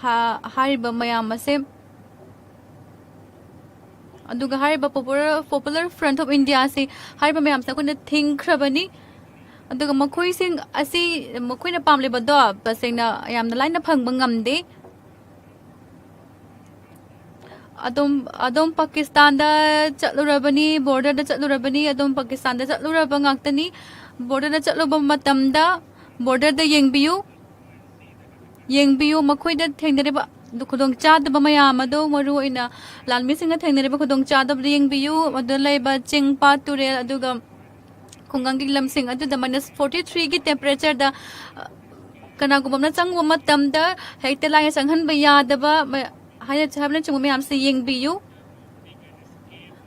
ꯍꯥ-, ꯍꯥꯏꯔꯤꯕ ꯃꯌꯥꯝ ꯑꯁꯦ, ꯑꯗꯨꯒ ꯍꯥꯏꯔꯤꯕ ꯄꯣꯄꯨꯂꯔ, ꯄꯣꯄꯨꯂꯔ ꯐ꯭ꯔꯟꯠ ꯑꯣꯐ ꯏꯟꯗꯤꯌꯥꯁꯤ, ꯍꯥꯏꯔꯤꯕ ꯃꯌꯥꯝꯁꯦ ꯑꯩꯈꯣꯏꯅ ꯊꯤꯡꯈ꯭ꯔꯕꯅꯤ꯫ ꯑꯗꯨꯒ ꯃꯈꯣꯏꯁꯤꯡ ꯑꯁꯤ, ꯃꯈꯣꯏꯅ ꯄꯥꯝꯂꯤꯕꯗꯣ ꯇꯁꯦꯡꯅ ꯌꯥꯝꯅ ꯂꯥꯏꯅ ꯐꯪꯕ ꯉꯝꯗꯦ꯫ ꯑꯗꯣꯝ, ꯑꯗꯣꯝ ꯄꯥꯀꯤꯁꯇꯥꯟꯗ ꯆꯠꯂꯨꯔꯕꯅꯤ, ꯕꯣꯔꯗꯔꯗ ꯆꯠꯂꯨꯔꯕꯅꯤ, ꯑꯗꯣꯝ ꯄꯥꯀꯤꯁꯇꯥꯟꯗ ꯆꯠꯂꯨꯔꯕ ꯉꯥꯛꯇꯅꯤ꯫ ꯕꯣꯔꯗꯔꯗ ꯆꯠꯂꯨꯕ ꯃꯇꯝꯗ ꯕꯣꯔꯗꯔꯗ ꯌꯦꯡꯕꯤꯌꯨ꯫ ꯌꯦꯡꯕꯤꯌꯨ, ꯃꯈꯣꯏꯗ ꯊꯦꯡꯅꯔꯤꯕ ꯈꯨꯗꯣꯡꯆꯥꯗꯕ ꯃꯌꯥꯝ ꯑꯗꯨ, ꯃꯔꯨ ꯑꯣꯏꯅ ꯂꯥꯟꯃꯤꯁꯤꯡꯅ ꯊꯦꯡꯅꯔꯤꯕ ꯈꯨꯗꯣꯡꯆꯥꯗꯕꯗꯨ ꯌꯦꯡꯕꯤꯌꯨ꯫ ꯃꯗꯨꯗ ꯂꯩꯕ ꯆꯤꯡ, ꯄꯥꯠ, ꯇꯨꯔꯦꯜ, ꯑꯗꯨꯒ ꯈꯨꯡꯒꯪꯒꯤ ꯂꯝꯁꯤꯡ ꯑꯗꯨꯗ ꯃꯥꯏꯅꯁ ꯐꯣꯔꯇꯤ ꯊ꯭ꯔꯤꯒꯤ ꯇꯦꯝꯄꯔꯦꯆꯔꯗ, ꯑ, ꯀꯅꯥꯒꯨꯝꯕ ꯑꯃꯅ ꯆꯪꯕ ꯃꯇꯝꯗ ꯍꯦꯛꯇ ꯂꯥꯏꯅ ꯆꯪꯍꯟꯕ ꯌꯥꯗꯕ ꯃ-, ꯍꯥꯏꯅ-, ꯍꯥꯏꯕꯅꯆꯤꯡꯕ ꯃꯌꯥꯝꯁꯤ ꯌꯦꯡꯕꯤꯌꯨ꯫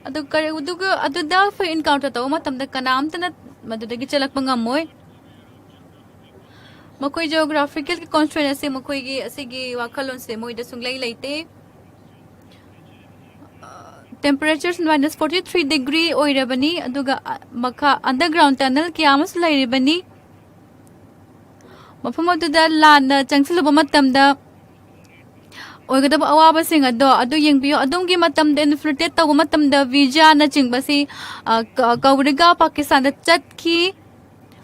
ꯑꯗꯨ ꯀꯔꯤ-, ꯑꯗꯨꯒ ꯑꯗꯨꯗ ꯑꯩꯈꯣꯏ ꯏꯟꯀꯥꯎꯟꯇꯔ ꯇꯧꯕ ꯃꯇꯝꯗ ꯀꯅꯥꯝꯇꯅ ꯃꯗꯨꯗꯒꯤ ꯆꯦꯜꯂꯛꯄ ꯉꯝꯃꯣꯏ꯫ ꯃꯈꯣꯏ ꯖꯤꯑꯣꯒ꯭ꯔꯥꯐꯤꯀꯦꯜꯒꯤ ꯀꯣꯟꯁꯇ꯭ꯔꯦꯟ ꯑꯁꯤ ꯃꯈꯣꯏꯒꯤ ꯑꯁꯤꯒꯤ ꯋꯥꯈꯜꯂꯣꯟꯁꯦ ꯃꯣꯏꯗ ꯁꯨꯡꯂꯩ ꯂꯩꯇꯦ꯫ ꯇꯦꯝꯄꯔꯦꯆꯔꯁꯤ ꯃꯥꯏꯅꯁ ꯐꯣꯔꯇꯤ ꯊ꯭ꯔꯤ ꯗꯤꯒ꯭ꯔꯤ ꯑꯣꯏꯔꯕꯅꯤ, ꯑꯗꯨꯒ, ꯑ, ꯃꯈꯥ ꯑꯟꯗꯔꯒ꯭ꯔꯥꯎꯟ ꯇꯅꯜ ꯀꯌꯥ ꯑꯃꯁꯨ ꯂꯩꯔꯤꯕꯅꯤ꯫ ꯃꯐꯝ ꯑꯗꯨꯗ ꯂꯥꯟꯅ ꯆꯪꯁꯤꯜꯂꯨꯕ ꯃꯇꯝꯗ ꯑꯣꯏꯒꯗꯕ ꯑꯋꯥꯕꯁꯤꯡ ꯑꯗꯣ ꯑꯗꯨ ꯌꯦꯡꯕꯤꯌꯨ꯫ ꯑꯗꯣꯝꯒꯤ ꯃꯇꯝꯗ ꯏꯟꯐꯤꯜꯇ꯭ꯔꯦꯠ ꯇꯧꯕ ꯃꯇꯝꯗ ꯚꯤꯖꯥꯅꯆꯤꯡꯕꯁꯤ, ꯑ, ꯀ-, ꯀꯧꯔꯒ ꯄꯥꯀꯤꯁꯇꯥꯟꯗ ꯆꯠꯈꯤ꯫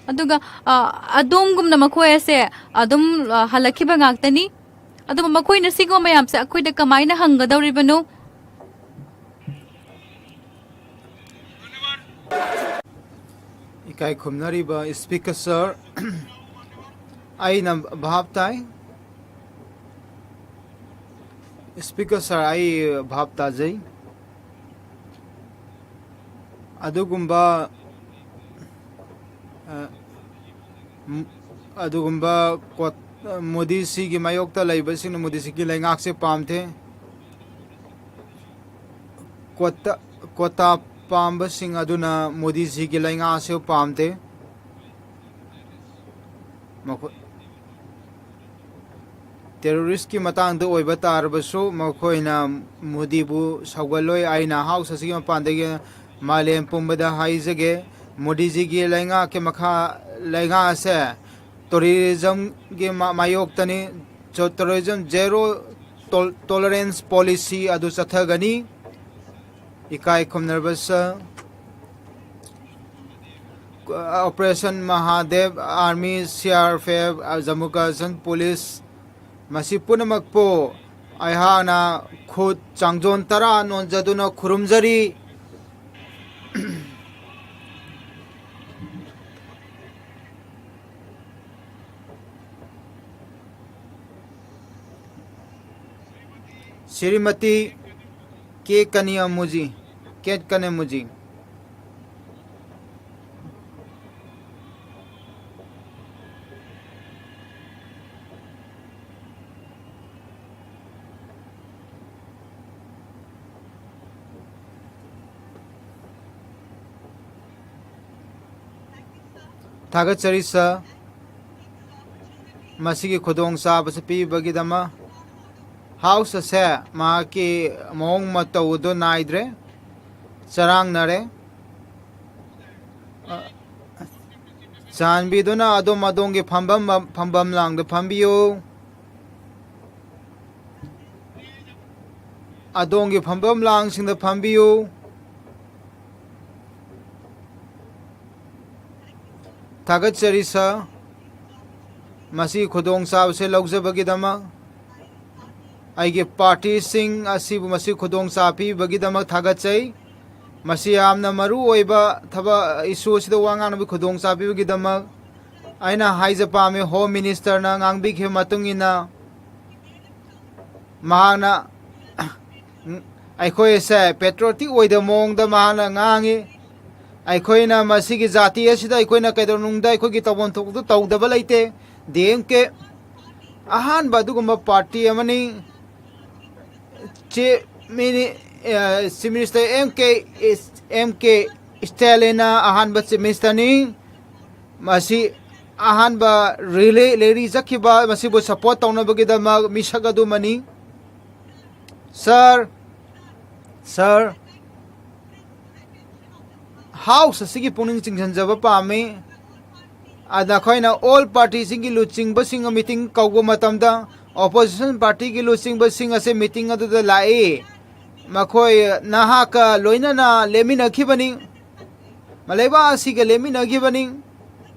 ꯑꯗꯨꯒ, ꯑ, ꯑꯗꯣꯝꯒꯨꯝꯅ ꯃꯈꯣꯏ ꯑꯁꯦ ꯑꯗꯨꯝ, ꯑ, ꯍꯜꯂꯛꯈꯤꯕ ꯉꯥꯛꯇꯅꯤ꯫ ꯑꯗꯨꯕꯨ ꯃꯈꯣꯏꯅ ꯁꯤꯒꯨꯝꯕ ꯃꯌꯥꯝꯁꯦ ꯑꯩꯈꯣꯏꯗ ꯀꯃꯥꯏꯅ ꯍꯪꯒꯗꯧꯔꯤꯕꯅꯣ? ꯏꯀꯥꯏ ꯈꯨꯝꯅꯔꯤꯕ ꯁ꯭ꯄꯤꯀꯔ ꯁꯔ, ꯑꯩꯅ ꯚꯥꯞ ꯇꯥꯏ꯫ ꯁ꯭ꯄꯤꯀꯔ ꯁꯔ, ꯑꯩ ꯚꯥꯞ ꯇꯥꯖꯩ꯫ ꯑꯗꯨꯒꯨꯝꯕ, ꯑ, ꯝ-, ꯑꯗꯨꯒꯨꯝꯕ ꯀꯣꯠ-, ꯃꯣꯗꯤꯁꯤꯒꯤ ꯃꯥꯌꯣꯛꯇ ꯂꯩꯕꯁꯤꯡꯅ ꯃꯣꯗꯤꯁꯤꯒꯤ ꯂꯩꯉꯥꯛꯁꯦ ꯄꯥꯝꯗꯦ꯫ ꯀꯣꯇꯥ, ꯀꯣꯇꯥ ꯄꯥꯝꯕꯁꯤꯡ ꯑꯗꯨꯅ ꯃꯣꯗꯤꯖꯤꯒꯤ ꯂꯩꯉꯥꯛ ꯑꯁꯤ ꯄꯥꯝꯗꯦ꯫ ꯃꯈꯣꯏ, ꯇꯦꯔꯣꯔꯤꯁꯀꯤ ꯃꯇꯥꯡꯗ ꯑꯣꯏꯕ ꯇꯥꯔꯕꯁꯨ, ꯃꯈꯣꯏꯅ ꯃꯣꯗꯤꯕꯨ ꯁꯧꯒꯠꯂꯣꯏ꯫ ꯑꯩꯅ ꯍꯥꯎꯁ ꯑꯁꯤꯒꯤ ꯃꯄꯥꯟꯗꯒꯤ ꯃꯥꯂꯦꯝ ꯄꯨꯝꯕꯗ ꯍꯥꯏꯖꯒꯦ, ꯃꯣꯗꯤꯖꯤꯒꯤ ꯂꯩꯉꯥꯛꯀꯤ ꯃꯈꯥ, ꯂꯩꯉꯥꯛ ꯑꯁꯦ ꯇꯦꯔꯣꯔꯤꯖꯝꯒꯤ ꯃꯥ-, ꯃꯥꯌꯣꯛꯇꯅꯤ꯫ ꯇꯦꯔꯣꯔꯤꯖꯝ ꯖꯦꯔꯣ ꯇꯣꯜ-, ꯇꯣꯂꯔꯦꯟꯁ ꯄꯣꯂꯤꯁꯤ ꯑꯗꯨ ꯆꯠꯊꯒꯅꯤ꯫ ꯏꯀꯥꯏ ꯈꯨꯝꯅꯔꯕ sir, operation Mahadev, army, C R P F, Jammu Kashmir police, ꯃꯁꯤ ꯄꯨꯝꯅꯃꯛꯄꯨ ꯑꯩꯍꯥꯛꯅ ꯈꯨꯠ ꯆꯥꯡꯖꯣꯟ ꯇꯔꯥ ꯅꯣꯟꯖꯗꯨꯅ ꯈꯨꯔꯨꯝꯖꯔꯤ꯫ ꯁ꯭ꯔꯤꯃꯇꯤ ꯀꯦ ꯀꯅꯤꯌꯥꯃꯨꯖꯤ, ꯀꯦꯠ ꯀꯅꯤꯌꯥꯃꯨꯖꯤ꯫ ꯊꯥꯒꯠꯆꯔꯤ ꯁꯥꯔ, ꯃꯁꯤꯒꯤ ꯈꯨꯗꯣꯡꯆꯥꯕꯁꯤ ꯄꯤꯕꯒꯤꯗꯃꯛ꯫ ꯍꯥꯎꯁ ꯑꯁꯦ ꯃꯍꯥꯛꯀꯤ ꯃꯑꯣꯡ ꯃꯇꯧ ꯑꯗꯨ ꯅꯥꯏꯗ꯭ꯔꯦ, ꯆꯔꯥꯡꯅꯔꯦ꯫ ꯑ, ꯆꯥꯟꯕꯤꯗꯨꯅ ꯑꯗꯣꯝ ꯑꯗꯣꯝꯒꯤ ꯐꯝꯐꯝ, ꯐꯝꯐꯝ ꯂꯥꯡꯗ ꯐꯝꯕꯤꯌꯨ꯫ ꯑꯗꯣꯝꯒꯤ ꯐꯝꯐꯝ ꯂꯥꯡꯁꯤꯡꯗ ꯐꯝꯕꯤꯌꯨ꯫ ꯊꯥꯒꯠꯆꯔꯤ ꯁꯥꯔ, ꯃꯁꯤꯒꯤ ꯈꯨꯗꯣꯡꯆꯥꯕꯁꯦ ꯂꯧꯖꯕꯒꯤꯗꯃꯛ꯫ ꯑꯩꯒꯤ ꯄꯥꯔꯇꯤꯁꯤꯡ ꯑꯁꯤꯕꯨ ꯃꯁꯤ ꯈꯨꯗꯣꯡꯆꯥꯕ ꯄꯤꯕꯒꯤꯗꯃꯛ ꯊꯥꯒꯠꯆꯩ꯫ ꯃꯁꯤ ꯌꯥꯝꯅ ꯃꯔꯨ ꯑꯣꯏꯕ ꯊꯕꯛ, ꯏꯁꯨ ꯑꯁꯤꯗ ꯋꯥ ꯉꯥꯡꯅꯕꯒꯤ ꯈꯨꯗꯣꯡꯆꯥꯕ ꯄꯤꯕꯒꯤꯗꯃꯛ꯫ ꯑꯩꯅ ꯍꯥꯏꯖ ꯄꯥꯝꯃꯤ, ꯍꯣꯝ ꯃꯤꯅꯤꯁꯇꯔꯅ ꯉꯥꯡꯕꯤꯈꯤꯕ ꯃꯇꯨꯡ ꯏꯟꯅ ꯃꯍꯥꯛꯅ ꯑꯩꯈꯣꯏꯁꯦ ꯄꯦꯇ꯭ꯔꯣꯇꯤꯛ ꯑꯣꯏꯗꯕ ꯃꯑꯣꯡꯗ ꯃꯍꯥꯛꯅ ꯉꯥꯡꯉꯤ꯫ ꯑꯩꯈꯣꯏꯅ ꯃꯁꯤꯒꯤ ꯖꯥꯇꯤ ꯑꯁꯤꯗ ꯑꯩꯈꯣꯏꯅ ꯀꯩꯗꯧꯅꯨꯡꯗ ꯑꯩꯈꯣꯏꯒꯤ ꯇꯧꯐꯝ ꯊꯣꯛꯄꯗꯨ ꯇꯧꯗꯕ ꯂꯩꯇꯦ꯫ ꯗꯤ ꯑꯦꯝ ꯀꯦ ꯑꯍꯥꯟꯕ ꯑꯗꯨꯒꯨꯝꯕ ꯄꯥꯔꯇꯤ ꯑꯃꯅꯤ꯫ ꯆꯤꯐ ꯃꯤꯅꯤ-, ꯑ, ꯆꯤꯐ ꯃꯤꯅꯤꯁꯇꯔ ꯑꯦꯝ ꯀꯦ, ꯑꯦꯝ ꯀꯦ ꯁ꯭ꯇꯦꯂꯤꯟꯅ ꯑꯍꯥꯟꯕ ꯆꯤꯐ ꯃꯤꯅꯤꯁꯇꯔꯅꯤ꯫ ꯃꯁꯤ ꯑꯍꯥꯟꯕ ꯔꯦꯂꯤ, ꯔꯦꯂꯤ ꯆꯠꯈꯤꯕ ꯃꯁꯤꯕꯨ ꯁꯄꯣꯔꯠ ꯇꯧꯅꯕꯒꯤꯗꯃꯛ ꯃꯤꯁꯛ ꯑꯗꯨꯃꯅꯤ꯫ ꯁꯥꯔ, ꯁꯥꯔ, ꯍꯥꯎꯁ ꯑꯁꯤꯒꯤ ꯄꯨꯛꯅꯤꯡ ꯆꯤꯡꯁꯤꯟꯖꯕ ꯄꯥꯝꯃꯤ꯫ ꯑꯗ ꯑꯩꯈꯣꯏꯅ ꯑꯣꯜ ꯄꯥꯔꯇꯤꯁꯤꯡꯒꯤ ꯂꯨꯆꯤꯡꯕꯁꯤꯡ ꯃꯤꯇꯤꯡ ꯀꯧꯕ ꯃꯇꯝꯗ, ꯑꯣꯄꯣꯖꯤꯁꯟ ꯄꯥꯔꯇꯤꯒꯤ ꯂꯨꯆꯤꯡꯕꯁꯤꯡ ꯑꯁꯦ ꯃꯤꯇꯤꯡ ꯑꯗꯨꯗ ꯂꯥꯛꯏ꯫ ꯃꯈꯣꯏ ꯅꯍꯥꯛꯀ ꯂꯣꯏꯅꯅ ꯂꯦꯝꯃꯤꯟꯅꯈꯤꯕꯅꯤ, ꯂꯩꯕꯥꯛ ꯑꯁꯤꯒ ꯂꯦꯝꯃꯤꯟꯅꯈꯤꯕꯅꯤ꯫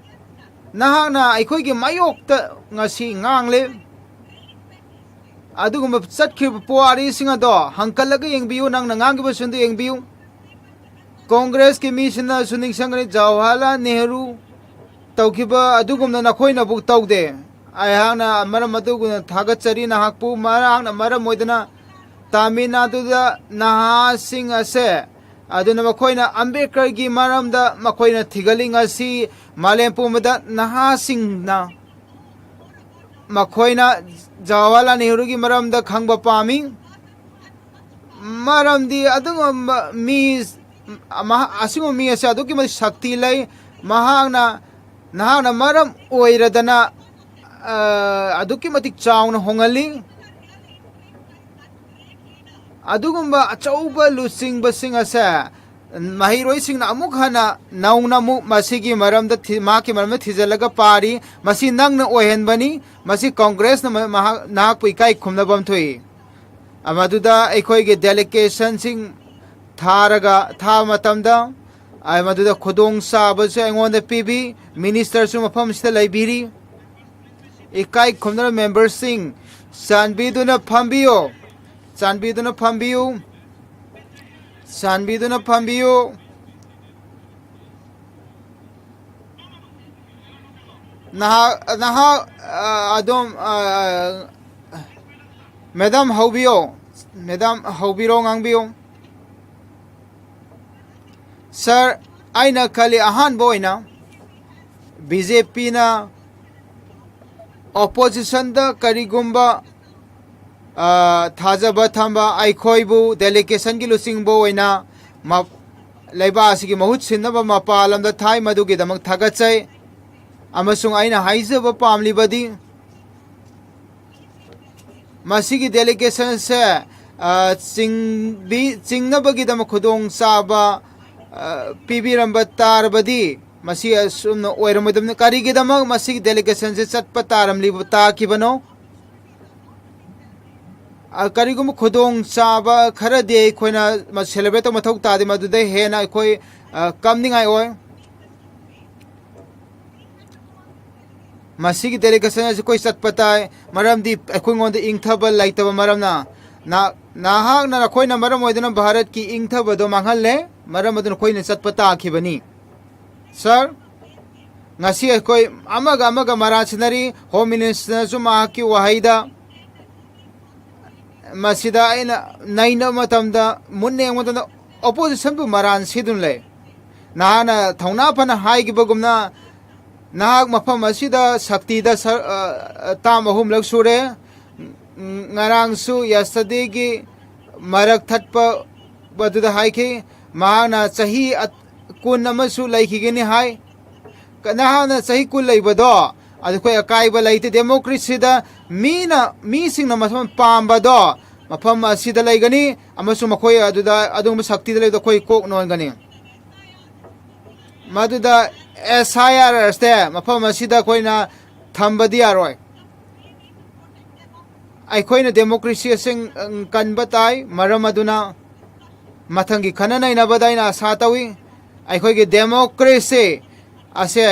ꯅꯍꯥꯛꯅ ꯑꯩꯈꯣꯏꯒꯤ ꯃꯥꯌꯣꯛꯇ ꯉꯁꯤ ꯉꯥꯡꯂꯦ꯫ ꯑꯗꯨꯒꯨꯝꯕ ꯆꯠꯈ꯭ꯔꯤꯕ ꯄꯨꯋꯥꯔꯤꯁꯤꯡ ꯑꯗꯣ ꯍꯪꯀꯠꯂꯒ ꯌꯦꯡꯕꯤꯌꯨ, ꯅꯪꯅ ꯉꯥꯡꯈꯤꯕꯁꯤꯡꯗꯨ ꯌꯦꯡꯕꯤꯌꯨ꯫ ꯀꯣꯡꯒ꯭ꯔꯦꯁꯀꯤ ꯃꯤꯁꯤꯡꯅꯁꯨ ꯅꯤꯡꯁꯤꯡꯒꯅꯤ, ꯖꯋꯥꯍꯔꯂꯥꯜ ꯅꯦꯍꯔꯨ ꯇꯧꯈꯤꯕ ꯑꯗꯨꯒꯨꯝꯅ ꯅꯈꯣꯏꯅꯕꯨ ꯇꯧꯗꯦ꯫ ꯑꯩꯍꯥꯛꯅ ꯃꯔꯝ ꯑꯗꯨꯒꯨꯝꯅ ꯊꯥꯒꯠꯆꯔꯤ ꯅꯍꯥꯛꯄꯨ, ꯃꯍꯥꯛꯅ ꯃꯔꯝ ꯑꯣꯏꯗꯅ ꯇꯥꯃꯤꯜ ꯅꯥꯗꯨꯗ ꯅꯍꯥꯁꯤꯡ ꯑꯁꯦ, ꯑꯗꯨꯅ ꯃꯈꯣꯏꯅ ꯑꯝꯕꯦꯗꯀꯔꯒꯤ ꯃꯔꯝꯗ ꯃꯈꯣꯏꯅ ꯊꯤꯒꯠꯂꯤ꯫ ꯉꯁꯤ ꯃꯥꯂꯦꯝ ꯄꯨꯝꯕꯗ ꯅꯍꯥꯁꯤꯡꯅ ꯃꯈꯣꯏꯅ ꯖꯋꯥꯍꯔꯂꯥꯜ ꯅꯦꯍꯔꯨꯒꯤ ꯃꯔꯝꯗ ꯈꯪꯕ ꯄꯥꯝꯃꯤ꯫ ꯃꯔꯝꯗꯤ ꯑꯗꯨꯒꯨꯝꯕ ꯃꯤ, ꯃꯍꯥ-, ꯑꯁꯤꯒꯨꯝꯕ ꯃꯤ ꯑꯁꯤ ꯑꯗꯨꯛꯀꯤ ꯃꯇꯤꯛ ꯁꯛꯇꯤ ꯂꯩ꯫ ꯃꯍꯥꯛꯅ, ꯅꯍꯥꯛꯅ ꯃꯔꯝ ꯑꯣꯏꯔꯗꯅ, ꯑ, ꯑꯗꯨꯛꯀꯤ ꯃꯇꯤꯛ ꯆꯥꯎꯅ ꯍꯣꯡꯍꯜꯂꯤ꯫ ꯑꯗꯨꯒꯨꯝꯕ ꯑꯆꯧꯕ ꯂꯨꯆꯤꯡꯕꯁꯤꯡ ꯑꯁꯦ ꯃꯍꯩꯔꯣꯏꯁꯤꯡꯅ ꯑꯃꯨꯛ ꯍꯟꯅ ꯅꯧꯅ ꯑꯃꯨꯛ ꯃꯁꯤꯒꯤ ꯃꯔꯝꯗ ꯊꯤ-, ꯃꯍꯥꯛꯀꯤ ꯃꯔꯝꯗ ꯊꯤꯖꯤꯜꯂꯒ ꯄꯥꯔꯤ꯫ ꯃꯁꯤ ꯅꯪꯅ ꯑꯣꯏꯍꯟꯕꯅꯤ꯫ ꯃꯁꯤ ꯀꯣꯡꯒ꯭ꯔꯦꯁꯅ ꯃ-, ꯃꯍꯥꯛ, ꯅꯍꯥꯛꯄꯨ ꯏꯀꯥꯏ ꯈꯨꯝꯅꯐꯝ ꯊꯣꯛꯏ꯫ ꯃꯗꯨꯗ ꯑꯩꯈꯣꯏꯒꯤ ꯗꯦꯂꯤꯒꯦꯁꯟꯁꯤꯡ ꯊꯥꯔꯒ, ꯊꯥꯕ ꯃꯇꯝꯗ, ꯑ, ꯃꯗꯨꯗ ꯈꯨꯗꯣꯡꯆꯥꯕꯁꯨ ꯑꯩꯉꯣꯟꯗ ꯄꯤꯕꯤ꯫ ꯃꯤꯅꯤꯁꯇꯔꯁꯨ ꯃꯐꯝꯁꯤꯗ ꯂꯩꯕꯤꯔꯤ꯫ ꯏꯀꯥꯏ ꯈꯨꯝꯅꯔꯕ ꯃꯦꯝꯕꯔꯁꯤꯡ, ꯆꯥꯟꯕꯤꯗꯨꯅ ꯐꯝꯕꯤꯌꯨ꯫ ꯆꯥꯟꯕꯤꯗꯨꯅ ꯐꯝꯕꯤꯌꯨ꯫ ꯆꯥꯟꯕꯤꯗꯨꯅ ꯐꯝꯕꯤꯌꯨ꯫ ꯅꯍꯥꯛ, ꯅꯍꯥꯛ, ꯑ, ꯑꯗꯨꯝ, ꯑ, ꯃꯦꯗꯥꯝ ꯍꯧꯕꯤꯌꯣ꯫ ꯃꯦꯗꯥꯝ ꯍꯧꯕꯤꯔꯣ, ꯉꯥꯡꯕꯤꯌꯨ꯫ ꯁꯥꯔ, ꯑꯩꯅ ꯈꯜꯂꯤ ꯑꯍꯥꯟꯕ ꯑꯣꯏꯅ ꯕꯤ ꯖꯦ ꯄꯤꯅ ꯑꯣꯄꯣꯖꯤꯁꯟꯗ ꯀꯔꯤꯒꯨꯝꯕ, ꯑ, ꯊꯥꯖꯕ ꯊꯝꯕ ꯑꯩꯈꯣꯏꯕꯨ ꯗꯦꯂꯤꯒꯦꯁꯟꯒꯤ ꯂꯨꯆꯤꯡꯕ ꯑꯣꯏꯅ ꯃ-, ꯂꯩꯕꯥꯛ ꯑꯁꯤꯒꯤ ꯃꯍꯨꯠ ꯁꯤꯟꯅꯕ ꯃꯄꯥꯟ ꯂꯝꯗ ꯊꯥꯏ, ꯃꯗꯨꯒꯤꯗꯃꯛ ꯊꯥꯒꯠꯆꯩ꯫ ꯑꯃꯁꯨꯡ ꯑꯩꯅ ꯍꯥꯏꯖꯕ ꯄꯥꯝꯂꯤꯕꯗꯤ, ꯃꯁꯤꯒꯤ ꯗꯦꯂꯤꯒꯦꯁꯟꯁꯦ, ꯑ, ꯆꯤꯡꯕꯤ-, ꯆꯤꯡꯅꯕꯒꯤꯗꯃꯛ ꯈꯨꯗꯣꯡꯆꯥꯕ, ꯑ, ꯄꯤꯕꯤꯔꯝꯕ ꯇꯥꯔꯕꯗꯤ, ꯃꯁꯤ ꯑꯁꯨꯝꯅ ꯑꯣꯏꯔꯝꯃꯣꯏꯗꯕꯅꯤ꯫ ꯀꯔꯤꯒꯤꯗꯃꯛ ꯃꯁꯤꯒꯤ ꯗꯦꯂꯤꯒꯦꯁꯟꯁꯦ ꯆꯠꯄ ꯇꯥꯔꯝꯂꯤꯕ, ꯇꯥꯈꯤꯕꯅꯣ? ꯑ, ꯀꯔꯤꯒꯨꯝꯕ ꯈꯨꯗꯣꯡꯆꯥꯕ ꯈꯔꯗꯤ ꯑꯩꯈꯣꯏꯅ ꯃ-, ꯁꯦꯂꯦꯕ꯭ꯔꯦꯠ ꯇꯧꯕ ꯃꯊꯧ ꯇꯥꯗꯦ, ꯃꯗꯨꯗꯩ ꯍꯦꯟꯅ ꯑꯩꯈꯣꯏ, ꯑ, ꯀꯝꯅꯤꯡꯉꯥꯏ ꯑꯣꯏ꯫ ꯃꯁꯤꯒꯤ ꯗꯦꯂꯤꯒꯦꯁꯟ ꯑꯁꯤ ꯑꯩꯈꯣꯏ ꯆꯠꯄ ꯇꯥꯏ, ꯃꯔꯝꯗꯤ ꯑꯩꯈꯣꯏꯉꯣꯟꯗ ꯏꯪꯊꯕ ꯂꯩꯇꯕ ꯃꯔꯝꯅ꯫ ꯅ-, ꯅꯍꯥꯛꯅ, ꯅꯈꯣꯏꯅ ꯃꯔꯝ ꯑꯣꯏꯗꯨꯅ ꯚꯥꯔꯠꯀꯤ ꯏꯪꯊꯕꯗꯣ ꯃꯥꯡꯍꯜꯂꯦ, ꯃꯔꯝ ꯑꯗꯨꯅ ꯑꯩꯈꯣꯏꯅ ꯆꯠꯄ ꯇꯥꯈꯤꯕꯅꯤ꯫ ꯁꯥꯔ, ꯉꯁꯤ ꯑꯩꯈꯣꯏ ꯑꯃꯒ ꯑꯃꯒ ꯃꯔꯥꯜ ꯁꯤꯟꯅꯔꯤ꯫ ꯍꯣꯝ ꯃꯤꯅꯤꯁꯇꯔꯅꯁꯨ ꯃꯍꯥꯛꯀꯤ ꯋꯥꯍꯩꯗ ꯃꯁꯤꯗ ꯑꯩꯅ ꯅꯩꯅꯕ ꯃꯇꯝꯗ, ꯃꯨꯟꯅ ꯌꯦꯡꯕ ꯃꯇꯝꯗ, ꯑꯣꯄꯣꯖꯤꯁꯟꯕꯨ ꯃꯔꯥꯟ ꯁꯤꯗꯨꯅ ꯂꯩ꯫ ꯅꯍꯥꯛꯅ ꯊꯧꯅꯥ ꯐꯅ ꯍꯥꯏꯈꯤꯕꯒꯨꯝꯅ, ꯅꯍꯥꯛ ꯃꯐꯝ ꯑꯁꯤꯗ ꯁꯛꯇꯤꯗ ꯁ-, ꯑ, ꯑ, ꯇꯥꯝ ꯑꯍꯨꯝꯂꯛ ꯁꯨꯔꯦ꯫ ꯎꯝ, ꯉꯔꯥꯡꯁꯨ, ꯌꯦꯁꯇꯔꯗꯦꯒꯤ ꯃꯔꯛ ꯊꯠꯄ ꯑꯗꯨꯗ ꯍꯥꯏꯈꯤ, ꯃꯍꯥꯛꯅ ꯆꯍꯤ ꯑꯠ-, ꯀꯨꯟ ꯑꯃꯁꯨ ꯂꯩꯈꯤꯒꯅꯤ ꯍꯥꯏ꯫ ꯀ-, ꯅꯍꯥꯛꯅ ꯆꯍꯤ ꯀꯨꯟ ꯂꯩꯕꯗꯣ, ꯑꯗꯨ ꯑꯩꯈꯣꯏ ꯑꯀꯥꯏꯕ ꯂꯩꯇꯦ꯫ ꯗꯦꯃꯣꯀ꯭ꯔꯦꯁꯤꯗ ꯃꯤꯅ, ꯃꯤꯁꯤꯡꯅ ꯃꯊꯧ ꯄꯥꯝꯕꯗꯣ ꯃꯐꯝ ꯑꯁꯤꯗ ꯂꯩꯒꯅꯤ, ꯑꯃꯁꯨꯡ ꯃꯈꯣꯏ ꯑꯗꯨꯗ ꯑꯗꯨꯒꯨꯝꯕ ꯁꯛꯇꯤꯗ ꯂꯩꯕꯗꯣ ꯑꯩꯈꯣꯏ ꯀꯣꯛ ꯅꯣꯟꯒꯅꯤ꯫ ꯃꯗꯨꯗ ꯑꯦꯁ ꯑꯥꯏ ꯑꯥꯔ ꯑꯁꯦ ꯃꯐꯝ ꯑꯁꯤꯗ ꯑꯩꯈꯣꯏꯅ ꯊꯝꯕꯗꯤ ꯌꯥꯔꯣꯏ꯫ ꯑꯩꯈꯣꯏꯅ ꯗꯦꯃꯣꯀ꯭ꯔꯦꯁꯤ ꯑꯁꯤ ꯀꯟꯕ ꯇꯥꯏ꯫ ꯃꯔꯝ ꯑꯗꯨꯅ ꯃꯊꯪꯒꯤ ꯈꯟꯅ ꯅꯩꯅꯕꯗ ꯑꯩꯅ ꯑꯁꯥ ꯇꯧꯏ, ꯑꯩꯈꯣꯏꯒꯤ ꯗꯦꯃꯣꯀ꯭ꯔꯦꯁꯤ ꯑꯁꯦ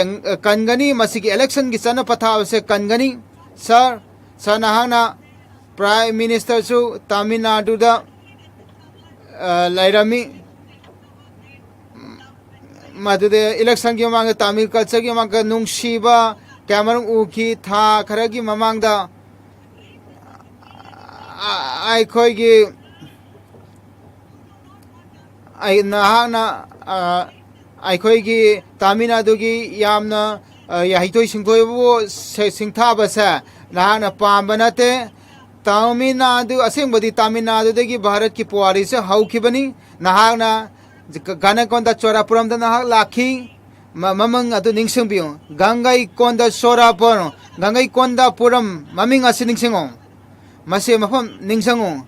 ꯀꯟꯒꯅꯤ, ꯃꯁꯤꯒꯤ ꯏꯂꯦꯛꯁꯟꯒꯤ ꯆꯠꯅ ꯄꯊꯥꯞ ꯑꯁꯦ ꯀꯟꯒꯅꯤ꯫ ꯁꯥꯔ, ꯁꯥꯔ, ꯅꯍꯥꯛꯅ ꯄ꯭ꯔꯥꯏꯝ ꯃꯤꯅꯤꯁꯇꯔꯁꯨ ꯇꯥꯃꯤꯜ ꯅꯥꯗꯨꯗ, ꯑ, ꯂꯩꯔꯝꯃꯤ꯫ ꯃꯗꯨꯗ ꯏꯂꯦꯛꯁꯟꯒꯤ ꯃꯃꯥꯡꯗ, ꯇꯥꯃꯤꯜ ꯀꯜꯆꯔꯒꯤ ꯃꯃꯥꯡꯗ ꯅꯨꯡꯁꯤꯕ ꯀꯌꯥꯃꯔꯨꯝ ꯎꯈꯤ꯫ ꯊꯥ ꯈꯔꯒꯤ ꯃꯃꯥꯡꯗ, ꯑ-, ꯑꯩꯈꯣꯏꯒꯤ, ꯑꯩ, ꯅꯍꯥꯛꯅ, ꯑ, ꯑꯩꯈꯣꯏꯒꯤ ꯇꯥꯃꯤꯜ ꯅꯥꯗꯨꯒꯤ ꯌꯥꯝꯅ, ꯑ, ꯍꯩꯊꯣꯏ ꯁꯤꯡꯊꯣꯏꯕꯕꯨ ꯁꯦ-, ꯁꯤꯡꯊꯥꯕꯁꯦ ꯅꯍꯥꯛꯅ ꯄꯥꯝꯕ ꯅꯠꯇꯦ꯫ ꯇꯥꯃꯤꯜ ꯅꯥꯗꯨ, ꯑꯁꯦꯡꯕꯗꯤ ꯇꯥꯃꯤꯜ ꯅꯥꯗꯨꯗꯒꯤ ꯚꯥꯔꯠꯀꯤ ꯄꯨꯋꯥꯔꯤꯁꯦ ꯍꯧꯈꯤꯕꯅꯤ꯫ ꯅꯍꯥꯛꯅ ꯒ-, ꯒꯅꯀꯣꯟꯗ ꯆꯣꯔꯥꯄꯨꯔꯝꯗ ꯅꯍꯥꯛ ꯂꯥꯛꯈꯤ꯫ ꯃ-, ꯃꯃꯤꯡ ꯑꯗꯨ ꯅꯤꯡꯁꯤꯡꯕꯤꯌꯨ꯫ ꯒꯪꯒꯩꯀꯣꯟꯗ ꯁꯣꯔꯥꯄꯨꯔꯝ, ꯒꯪꯒꯩꯀꯣꯟꯗ ꯄꯨꯔꯝ, ꯃꯃꯤꯡ ꯑꯁꯤ ꯅꯤꯡꯁꯤꯡꯉꯨ꯫ ꯃꯁꯤ ꯃꯐꯝ ꯅꯤꯡꯁꯤꯡꯉꯨ꯫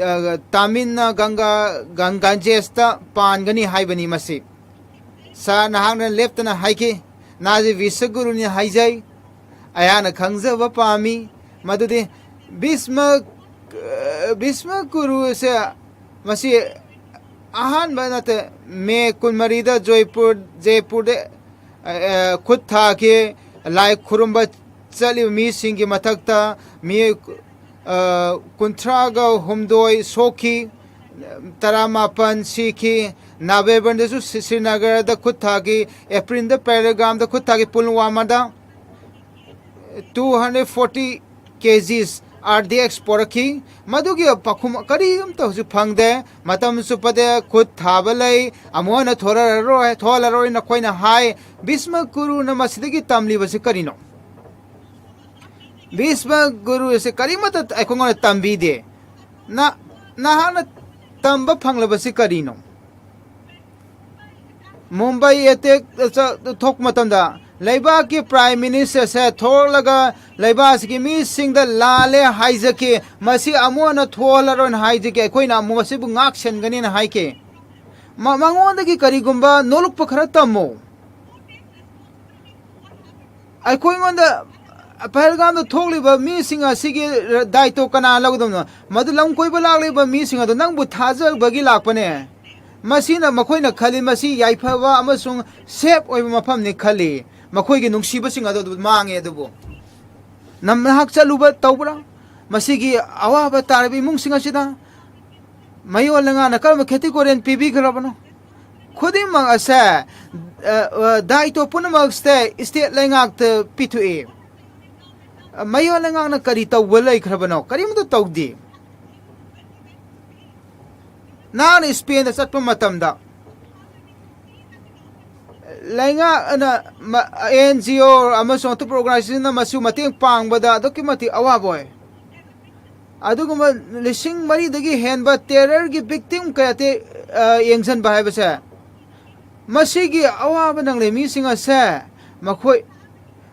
ꯑ, ꯇꯥꯃꯤꯜꯅ ꯒꯪꯒꯥ, ꯒꯪ-, ꯒꯪꯖꯦꯁꯇ ꯄꯥꯟꯒꯅꯤ ꯍꯥꯏꯕꯅꯤ ꯃꯁꯤ꯫ ꯁꯥꯔ, ꯅꯍꯥꯛꯅ ꯂꯦꯞꯇꯅ ꯍꯥꯏꯈꯤ, ꯅꯍꯥꯛꯁꯤ ꯕꯤꯁꯒꯨꯔꯨꯅꯤ ꯍꯥꯏꯖꯩ꯫ ꯑꯩꯍꯥꯛꯅ ꯈꯪꯖꯕ ꯄꯥꯝꯃꯤ ꯃꯗꯨꯗꯤ ꯚꯤꯁꯃ, ꯚꯤꯁꯃ ꯒꯨꯔꯨꯁꯦ ꯃꯁꯤ ꯑꯍꯥꯟꯕ ꯅꯠꯇꯦ꯫ ꯃꯦ ꯀꯨꯟꯃꯔꯤꯗ ꯖꯣꯏꯄꯨꯔ, ꯖꯦꯄꯨꯔꯗ, ꯑ, ꯑ, ꯈꯨꯠ ꯊꯥꯈꯤ꯫ ꯂꯥꯏ ꯈꯨꯔꯨꯝꯕ ꯆꯠꯂꯤꯕ ꯃꯤꯁꯤꯡꯒꯤ ꯃꯊꯛꯇ ꯃꯤꯑꯣꯏ, ꯑ, ꯀꯨꯟꯊ꯭ꯔꯥꯒ ꯍꯨꯝꯗꯣꯏ ꯁꯣꯛꯈꯤ, ꯇꯔꯥꯃꯥꯄꯟ ꯁꯤꯈꯤ꯫ ꯅꯕꯦꯝꯕꯔꯗꯁꯨ ꯁ꯭ꯔꯤ-, ꯁ꯭ꯔꯤꯅꯒꯔꯗ ꯈꯨꯠ ꯊꯥꯈꯤ, ꯑꯦꯄ꯭ꯔꯤꯜꯗ ꯄꯦꯍꯜꯒꯥꯝꯗ ꯈꯨꯠ ꯊꯥꯈꯤ, ꯄꯨꯜꯋꯥꯃꯥꯗ꯫ two hundred forty kgs R D X ꯄꯣꯔꯛꯈꯤ꯫ ꯃꯗꯨꯒꯤ ꯄꯥꯎꯈꯨꯝ ꯀꯔꯤꯝꯇ ꯍꯧꯖꯤꯛ ꯐꯪꯗꯦ꯫ ꯃꯇꯝ ꯆꯨꯞꯄꯗ ꯈꯨꯠ ꯊꯥꯕ ꯂꯩ, ꯑꯃꯨꯛ ꯍꯟꯅ ꯊꯣꯔꯛꯑꯔꯣꯏ, ꯊꯣꯛꯍꯜꯂꯔꯣꯏ ꯅꯈꯣꯏꯅ ꯍꯥꯏ꯫ ꯚꯤꯁꯃ ꯒꯨꯔꯨꯅ ꯃꯁꯤꯗꯒꯤ ꯇꯝꯂꯤꯕꯁꯤ ꯀꯔꯤꯅꯣ? ꯚꯤꯁꯃ ꯒꯨꯔꯨꯁꯦ ꯀꯔꯤꯃꯠꯇ ꯑꯩꯈꯣꯏꯉꯣꯟꯗ ꯇꯝꯕꯤꯗꯦ꯫ ꯅ-, ꯅꯍꯥꯛꯅ ꯇꯝꯕ ꯐꯪꯂꯕꯁꯤ ꯀꯔꯤꯅꯣ? ꯃꯨꯝꯕꯥꯏ ꯑꯦꯇꯦꯛ ꯊꯣꯛꯄ ꯃꯇꯝꯗ ꯂꯩꯕꯥꯛꯀꯤ ꯄ꯭ꯔꯥꯏꯝ ꯃꯤꯅꯤꯁꯇꯔꯁꯦ ꯊꯣꯛꯂꯒ ꯂꯩꯕꯥꯛ ꯑꯁꯤꯒꯤ ꯃꯤꯁꯤꯡꯗ ꯂꯥꯜꯂꯦ ꯍꯥꯏꯖꯈꯤ, ꯃꯁꯤ ꯑꯃꯨꯛ ꯍꯟꯅ ꯊꯣꯛꯍꯜꯂꯔꯣꯏꯅ ꯍꯥꯏꯖꯈꯤ, ꯑꯩꯈꯣꯏꯅ ꯑꯃꯨꯛ ꯃꯁꯤꯕꯨ ꯉꯥꯛ ꯁꯦꯟꯒꯅꯤꯅ ꯍꯥꯏꯈꯤ꯫ ꯃ-, ꯃꯉꯣꯟꯗꯒꯤ ꯀꯔꯤꯒꯨꯝꯕ ꯅꯣꯂꯨꯛꯄ ꯈꯔ ꯇꯝꯃꯨ꯫ ꯑꯩꯈꯣꯏꯉꯣꯟꯗ ꯄꯍꯜꯒꯥꯝꯗ ꯊꯣꯛꯂꯤꯕ ꯃꯤꯁꯤꯡ ꯑꯁꯤꯒꯤ ꯗꯥꯏꯇꯣ ꯀꯅꯥ ꯂꯧꯒꯗꯕꯅꯣ? ꯃꯗꯨ ꯂꯝ ꯀꯣꯏꯕ ꯂꯥꯛꯂꯤꯕ ꯃꯤꯁꯤꯡ ꯑꯗꯨ ꯅꯪꯕꯨ ꯊꯥꯖꯕꯒꯤ ꯂꯥꯛꯄꯅꯦ꯫ ꯃꯁꯤꯅ ꯃꯈꯣꯏꯅ ꯈꯜꯂꯤ, ꯃꯁꯤ ꯌꯥꯏꯐꯕ ꯑꯃꯁꯨꯡ ꯁꯦꯞ ꯑꯣꯏꯕ ꯃꯐꯝꯅꯤ ꯈꯜꯂꯤ꯫ ꯃꯈꯣꯏꯒꯤ ꯅꯨꯡꯁꯤꯕꯁꯤꯡ ꯑꯗꯨ ꯃꯥꯡꯉꯦ꯫ ꯑꯗꯨꯕꯨ ꯅꯝ-, ꯅꯍꯥꯛ ꯆꯠꯂꯨꯕ ꯇꯧꯕ꯭ꯔꯥ? ꯃꯁꯤꯒꯤ ꯑꯋꯥꯕ ꯇꯥꯔꯕ ꯏꯃꯨꯡꯁꯤꯡ ꯑꯁꯤꯗ ꯃꯌꯣꯜ ꯂꯩꯉꯥꯛꯅ ꯀꯔꯝꯕ category ꯄꯤꯕꯤꯈ꯭ꯔꯕꯅꯣ? ꯈꯨꯗꯤꯡꯃꯛ ꯑꯁꯦ, ꯑ, ꯑ, ꯗꯥꯏꯇꯣ ꯄꯨꯝꯅꯃꯛꯁꯦ state ꯂꯩꯉꯥꯛꯇ ꯄꯤꯊꯣꯛꯏ꯫ ꯃꯌꯣꯜ ꯂꯩꯉꯥꯛꯅ ꯀꯔꯤ ꯇꯧꯕ ꯂꯩꯈ꯭ꯔꯕꯅꯣ? ꯀꯔꯤꯃꯠꯇ ꯇꯧꯗꯦ꯫ ꯅꯍꯥꯛꯅ ꯏꯁꯄꯦꯟꯗ ꯆꯠꯄ ꯃꯇꯝꯗ ꯂꯩꯉꯥꯛꯅ, ꯃ-, NGO ꯑꯃꯁꯨꯡ ꯑꯇꯣꯞꯄ organizationꯅ ꯃꯁꯤꯕꯨ ꯃꯇꯦꯡ ꯄꯥꯡꯕꯗ ꯑꯗꯨꯛꯀꯤ ꯃꯇꯤꯛ ꯑꯋꯥꯕ ꯑꯣꯏ꯫ ꯑꯗꯨꯒꯨꯝꯕ ꯂꯤꯁꯤꯡ ꯃꯔꯤꯗꯒꯤ ꯍꯦꯟꯕ terrorꯒꯤ victim ꯀꯌꯥ ꯇꯦ-, ꯑ, ꯌꯦꯡꯁꯤꯟꯕ ꯍꯥꯏꯕꯁꯦ, ꯃꯁꯤꯒꯤ ꯑꯋꯥꯕ ꯅꯪꯂꯤ ꯃꯤꯁꯤꯡ ꯑꯁꯦ ꯃꯈꯣꯏ,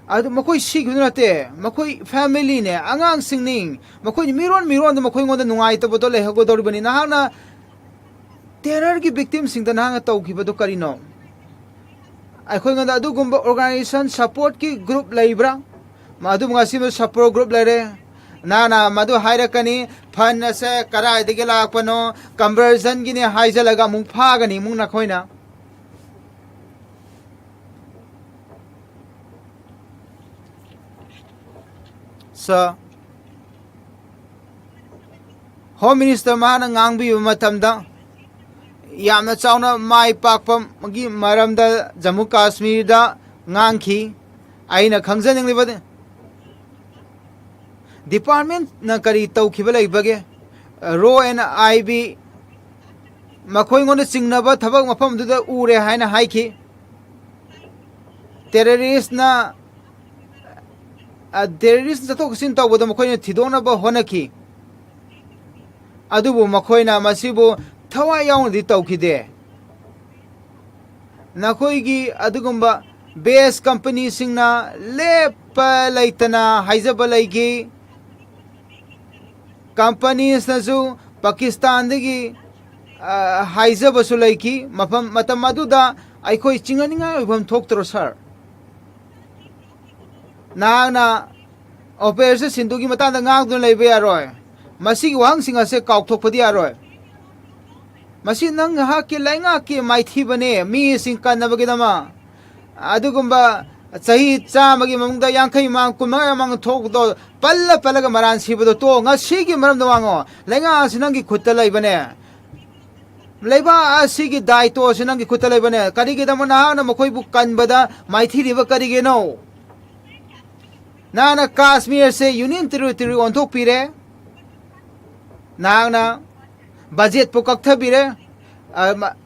ꯑꯗꯨ ꯃꯈꯣꯏ ꯁꯤꯈꯤꯕꯗꯨ ꯅꯠꯇꯦ, ꯃꯈꯣꯏ familyꯅꯦ, ꯑꯉꯥꯡꯁꯤꯡꯅꯤ, ꯃꯈꯣꯏ ꯃꯤꯔꯣꯟ ꯃꯤꯔꯣꯟꯗ ꯃꯈꯣꯏꯉꯣꯟꯗ ꯅꯨꯡꯉꯥꯏꯇꯕꯗꯣ ꯂꯩꯍꯧꯒꯗꯧꯔꯤꯕꯅꯤ꯫ ꯅꯍꯥꯛꯅ terrorꯒꯤ victimꯁꯤꯡꯗ ꯅꯍꯥꯛꯅ ꯇꯧꯈꯤꯕꯗꯨ ꯀꯔꯤꯅꯣ? ꯑꯩꯈꯣꯏꯉꯣꯟꯗ ꯑꯗꯨꯒꯨꯝꯕ organization supportꯀꯤ group ꯂꯩꯕ꯭ꯔꯥ? ꯃꯗꯨ ꯉꯁꯤ support group ꯂꯩꯔꯦ꯫ ꯅꯍꯥꯛꯅ ꯃꯗꯨ ꯍꯥꯏꯔꯛꯀꯅꯤ, fund ꯑꯁꯦ ꯀꯗꯥꯏꯗꯒꯤ ꯂꯥꯛꯄꯅꯣ, conversionꯒꯤꯅꯤ ꯍꯥꯏꯖꯜꯂꯒ ꯑꯃꯨꯛ ꯐꯥꯒꯅꯤ ꯑꯃꯨꯛ ꯅꯈꯣꯏꯅ꯫ Sir, Home Minister ꯃꯍꯥꯛꯅ ꯉꯥꯡꯕꯤꯕ ꯃꯇꯝꯗ ꯌꯥꯝꯅ ꯆꯥꯎꯅ ꯃꯥꯏ ꯄꯥꯛꯄꯒꯤ ꯃꯔꯝꯗ ꯖꯝꯃꯨ ꯀꯥꯁꯃꯤꯔꯗ ꯉꯥꯡꯈꯤ꯫ ꯑꯩꯅ ꯈꯪꯖꯅꯤꯡꯂꯤꯕꯗꯤ, ꯗꯤꯄꯥꯔꯠꯃꯦꯟꯅ ꯀꯔꯤ ꯇꯧꯈꯤꯕ ꯂꯩꯕꯒꯦ? ꯔꯣ ꯑꯦꯟ ꯑꯥꯏ ꯕꯤ ꯃꯈꯣꯏꯉꯣꯟꯗ ꯆꯤꯡꯅꯕ ꯊꯕꯛ ꯃꯐꯝꯗꯨꯗ ꯎꯔꯦ ꯍꯥꯏꯅ ꯍꯥꯏꯈꯤ꯫ ꯇꯦꯔꯔꯤꯁꯅ ꯇꯦꯔꯔꯤꯁ ꯆꯠꯊꯣꯛ ꯆꯠꯁꯤꯟ ꯇꯧꯕꯗ ꯃꯈꯣꯏꯅ ꯊꯤꯗꯣꯛꯅꯕ ꯍꯣꯠꯅꯈꯤ꯫ ꯑꯗꯨꯕꯨ ꯃꯈꯣꯏꯅ ꯃꯁꯤꯕꯨ ꯊꯋꯥꯏ ꯌꯥꯎꯅꯗꯤ ꯇꯧꯈꯤꯗꯦ꯫ ꯅꯈꯣꯏꯒꯤ ꯑꯗꯨꯒꯨꯝꯕ ꯕꯦꯁ ꯀꯝꯄꯅꯤꯁꯤꯡꯅ ꯂꯦꯞꯄ ꯂꯩꯇꯅ ꯍꯥꯏꯖꯕ ꯂꯩꯈꯤ꯫ ꯀꯝꯄꯅꯤꯁꯅꯁꯨ ꯄꯥꯀꯤꯁꯇꯥꯟꯗꯒꯤ ꯍꯥꯏꯖꯕꯁꯨ ꯂꯩꯈꯤ꯫ ꯃꯐꯝ ꯃꯇꯝ ꯑꯗꯨꯗ ꯑꯩꯈꯣꯏ ꯆꯤꯡꯅꯅꯤꯡꯉꯥꯏ ꯑꯣꯏꯐꯝ ꯊꯣꯛꯇ꯭ꯔꯣ ꯁꯥꯔ? ꯅꯍꯥꯛꯅ ꯑꯣꯄꯔꯦꯁꯟ ꯁꯤꯟꯗꯨꯒꯤ ꯃꯇꯥꯡꯗ ꯉꯥꯡꯗꯨꯅ ꯂꯩꯕ ꯌꯥꯔꯣꯏ꯫ ꯃꯁꯤꯒꯤ ꯋꯥꯍꯪꯁꯤꯡ ꯑꯁꯦ ꯀꯥꯎꯊꯣꯛꯄꯗꯤ ꯌꯥꯔꯣꯏ꯫ ꯃꯁꯤ ꯅꯪ ꯉꯥꯏꯍꯥꯛꯀꯤ ꯂꯩꯉꯥꯛꯀꯤ ꯃꯥꯏꯊꯤꯕꯅꯦ, ꯃꯤꯁꯤꯡ ꯀꯟꯅꯕꯒꯤꯗꯃꯛ꯫ ꯑꯗꯨꯒꯨꯝꯕ ꯆꯍꯤ ꯆꯥꯝꯃꯒꯤ ꯃꯅꯨꯡꯗ ꯌꯥꯡꯈꯩ ꯃꯥꯡ, ꯀꯨꯟꯃꯉꯥ ꯃꯥꯡ ꯊꯣꯛꯄꯗꯣ ꯄꯜꯂ ꯄꯜꯂꯒ ꯃꯔꯥꯟ ꯁꯤꯕꯗꯣ ꯇꯣ꯫ ꯉꯁꯤꯒꯤ ꯃꯔꯝꯗ ꯋꯥꯉꯣ꯫ ꯂꯩꯉꯥꯛ ꯑꯁꯤ ꯅꯪꯒꯤ ꯈꯨꯠꯇ ꯂꯩꯕꯅꯦ꯫ ꯂꯩꯕꯥꯛ ꯑꯁꯤꯒꯤ ꯗꯥꯏꯇꯣ ꯑꯁꯤ ꯅꯪꯒꯤ ꯈꯨꯠꯇ ꯂꯩꯕꯅꯦ꯫ ꯀꯔꯤꯒꯤꯗꯃꯛ ꯅꯍꯥꯛꯅ ꯃꯈꯣꯏꯕꯨ ꯀꯟꯕꯗ ꯃꯥꯏꯊꯤꯔꯤꯕ ꯀꯔꯤꯒꯤꯅꯣ? ꯅꯍꯥꯛꯅ ꯀꯥꯁꯃꯤꯔꯁꯦ ꯌꯨꯅꯤꯌꯟ ꯇꯦꯔꯤꯇꯣꯔꯤ ꯑꯣꯟꯊꯣꯛꯄꯤꯔꯦ꯫ ꯅꯍꯥꯛꯅ ꯕꯖꯦꯠꯄꯨ ꯀꯛꯊꯕꯤꯔꯦ꯫ ꯑ, ꯃ-,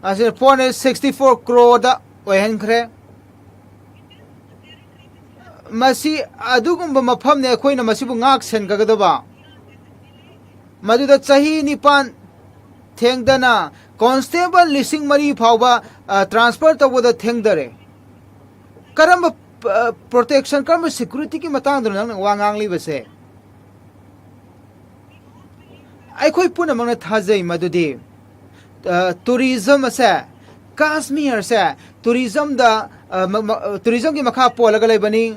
ꯑꯁꯤ four hundred sixty four crore ꯑꯣꯏꯍꯟꯈ꯭ꯔꯦ꯫ ꯃꯁꯤ ꯑꯗꯨꯒꯨꯝꯕ ꯃꯐꯝꯅꯦ ꯑꯩꯈꯣꯏꯅ ꯃꯁꯤꯕꯨ ꯉꯥꯛ ꯁꯦꯟꯒꯗꯕ꯫ ꯃꯗꯨꯗ ꯆꯍꯤ ꯅꯤꯄꯥꯟ ꯊꯦꯡꯗꯅ ꯀꯣꯟꯁꯇꯦꯕꯜ ꯂꯤꯁꯤꯡ ꯃꯔꯤ ꯐꯥꯎꯕ, ꯑ, ꯇ꯭ꯔꯥꯟꯁꯐꯔ ꯇꯧꯕꯗ ꯊꯦꯡꯗꯔꯦ꯫ ꯀꯔꯝꯕ, ꯑ, ꯄ꯭ꯔꯣꯇꯦꯛꯁꯟ, ꯀꯔꯝꯕ ꯁꯦꯀ꯭ꯌꯨꯔꯤꯇꯤꯒꯤ ꯃꯇꯥꯡꯗꯅꯣ ꯅꯪꯅ ꯋꯥ ꯉꯥꯡꯂꯤꯕꯁꯦ? ꯑꯩꯈꯣꯏ ꯄꯨꯝꯅꯃꯛꯅ ꯊꯥꯖꯩ ꯃꯗꯨꯗꯤ, ꯑ, ꯇꯨꯔꯤꯖꯝ ꯑꯁꯦ, ꯀꯥꯁꯃꯤꯔꯁꯦ ꯇꯨꯔꯤꯖꯝꯗ, ꯑ, ꯃ-, ꯃ-, ꯇꯨꯔꯤꯖꯝꯒꯤ ꯃꯈꯥ ꯄꯣꯜꯂꯒ ꯂꯩꯕꯅꯤ꯫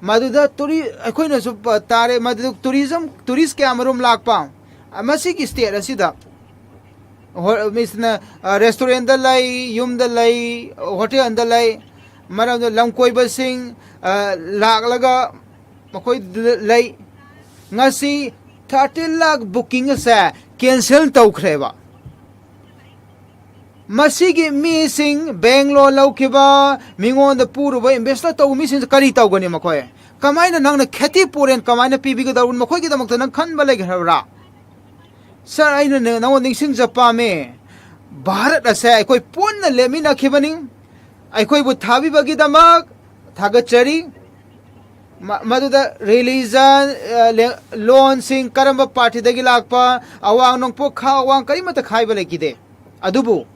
ꯃꯗꯨꯗ ꯇꯨꯔꯤ-, ꯑꯩꯈꯣꯏꯅꯁꯨ ꯄ-, ꯇꯥꯔꯦ, ꯃꯗꯨꯗ ꯇꯨꯔꯤꯖꯝ, ꯇꯨꯔꯤꯁ ꯀꯌꯥ ꯃꯔꯨꯝ ꯂꯥꯛꯄ, ꯑ, ꯃꯁꯤꯒꯤ ꯁ꯭ꯇꯦꯠ ꯑꯁꯤꯗ ꯍꯣ-, ꯃꯤꯁꯅ, ꯑ, ꯔꯦꯁꯇꯨꯔꯦꯟꯗ ꯂꯩ, ꯌꯨꯝꯗ ꯂꯩ, ꯍꯣꯇꯦꯜꯗ ꯂꯩ, ꯃꯔꯝꯗ ꯂꯝ ꯀꯣꯏꯕꯁꯤꯡ, ꯑ, ꯂꯥꯛꯂꯒ ꯃꯈꯣꯏꯗ ꯂꯩ꯫ ꯉꯁꯤ thirty lakh booking ꯑꯁꯦ cancel ꯇꯧꯈ꯭ꯔꯦꯕ꯫ ꯃꯁꯤꯒꯤ ꯃꯤꯁꯤꯡ, bank loan ꯂꯧꯈꯤꯕ, ꯃꯤꯉꯣꯟꯗ ꯄꯨꯔꯨꯕ, invest ꯇꯧꯕ ꯃꯤꯁꯤꯡꯁꯦ ꯀꯔꯤ ꯇꯧꯒꯅꯤ ꯃꯈꯣꯏ? ꯀꯃꯥꯏꯅ ꯅꯪꯅ ꯈꯦꯇꯤ ꯄꯨꯔꯦꯟ ꯀꯃꯥꯏꯅ ꯄꯤꯕꯤꯒꯗꯧꯔꯤꯕꯅꯣ? ꯃꯈꯣꯏꯒꯤꯗꯃꯛꯇ ꯅꯪ ꯈꯟꯕ ꯂꯩꯈ꯭ꯔꯕ꯭ꯔꯥ? ꯁꯥꯔ, ꯑꯩꯅ ꯅ-, ꯅꯉꯣꯟꯗ ꯅꯤꯡꯁꯤꯡꯖ ꯄꯥꯝꯃꯦ꯫ ꯚꯥꯔꯠ ꯑꯁꯦ ꯑꯩꯈꯣꯏ ꯄꯨꯟꯅ ꯂꯦꯞꯃꯤꯟꯅꯈꯤꯕꯅꯤ꯫ ꯑꯩꯈꯣꯏꯕꯨ ꯊꯥꯕꯤꯕꯒꯤꯗꯃꯛ ꯊꯥꯒꯠꯆꯔꯤ꯫ ꯃ-, ꯃꯗꯨꯗ religion, ꯑ, ꯂꯦ-, ꯂꯣꯟꯁꯤꯡ, ꯀꯔꯝꯕ ꯄꯥꯔꯇꯤꯗꯒꯤ ꯂꯥꯛꯄ, ꯑꯋꯥꯡ ꯅꯣꯡꯄꯣꯛ, ꯈꯥ ꯑꯋꯥꯡ, ꯀꯔꯤꯃꯠꯇ ꯈꯥꯏꯕ ꯂꯩꯈꯤꯗꯦ꯫ ꯑꯗꯨꯕꯨ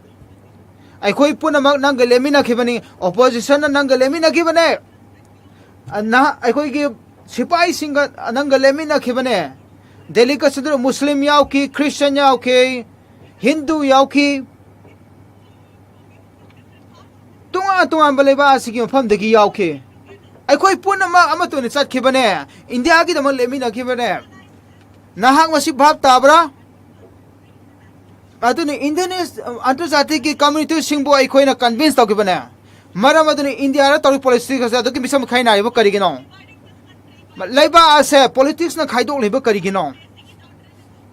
ꯑꯩꯈꯣꯏ ꯄꯨꯝꯅꯃꯛ ꯅꯪꯒ ꯂꯦꯞꯃꯤꯟꯅꯈꯤꯕꯅꯤ, oppositionꯅ ꯅꯪꯒ ꯂꯦꯞꯃꯤꯟꯅꯈꯤꯕꯅꯦ꯫ ꯑ, ꯅꯍꯥ-, ꯑꯩꯈꯣꯏꯒꯤ ꯁꯤꯐꯥꯏꯁꯤꯡꯒ ꯅꯪꯒ ꯂꯦꯞꯃꯤꯟꯅꯈꯤꯕꯅꯦ꯫ ꯗꯦꯜꯂꯤ ꯀꯁꯨꯗꯨ ꯃꯨꯁꯂꯤꯝ ꯌꯥꯎꯈꯤ, ꯈ꯭ꯔꯤꯁꯇꯤꯌꯟ ꯌꯥꯎꯈꯤ, ꯍꯤꯟꯗꯨ ꯌꯥꯎꯈꯤ, ꯇꯣꯉꯥꯟ ꯇꯣꯉꯥꯟꯕ ꯂꯩꯕꯥꯛ ꯑꯁꯤꯒꯤ ꯃꯐꯝꯗꯒꯤ ꯌꯥꯎꯈꯤ꯫ ꯑꯩꯈꯣꯏ ꯄꯨꯝꯅꯃꯛ ꯑꯃꯠꯇ ꯑꯣꯏꯅ ꯆꯠꯈꯤꯕꯅꯦ, ꯏꯟꯗꯤꯌꯥꯒꯤꯗꯃꯛ ꯂꯦꯞꯃꯤꯟꯅꯈꯤꯕꯅꯦ꯫ ꯅꯍꯥꯛ ꯃꯁꯤ ꯚꯥꯞ ꯇꯥꯕ꯭ꯔꯥ? ꯑꯗꯨꯅ ꯏꯟꯗꯤꯌꯟ, ꯑꯟꯇꯔꯖꯥꯇꯤꯒꯤ ꯀꯝꯃ꯭ꯌꯨꯅꯤꯇꯤꯁꯤꯡꯕꯨ ꯑꯩꯈꯣꯏꯅ convince ꯇꯧꯈꯤꯕꯅꯦ꯫ ꯃꯔꯝ ꯑꯗꯨꯅ ꯏꯟꯗꯤꯌꯥꯗ ꯇꯧꯔꯤ ꯄꯣꯂꯤꯇꯤꯛꯁ ꯑꯁꯦ ꯑꯗꯨꯛꯀꯤ ꯃꯤꯆꯪ ꯃꯤꯈꯥꯏ ꯅꯥꯏꯔꯤꯕ ꯀꯔꯤꯒꯤꯅꯣ? ꯂꯩꯕꯥꯛ ꯑꯁꯦ ꯄꯣꯂꯤꯇꯤꯛꯁꯅ ꯈꯥꯏꯗꯣꯛꯂꯤꯕ ꯀꯔꯤꯒꯤꯅꯣ?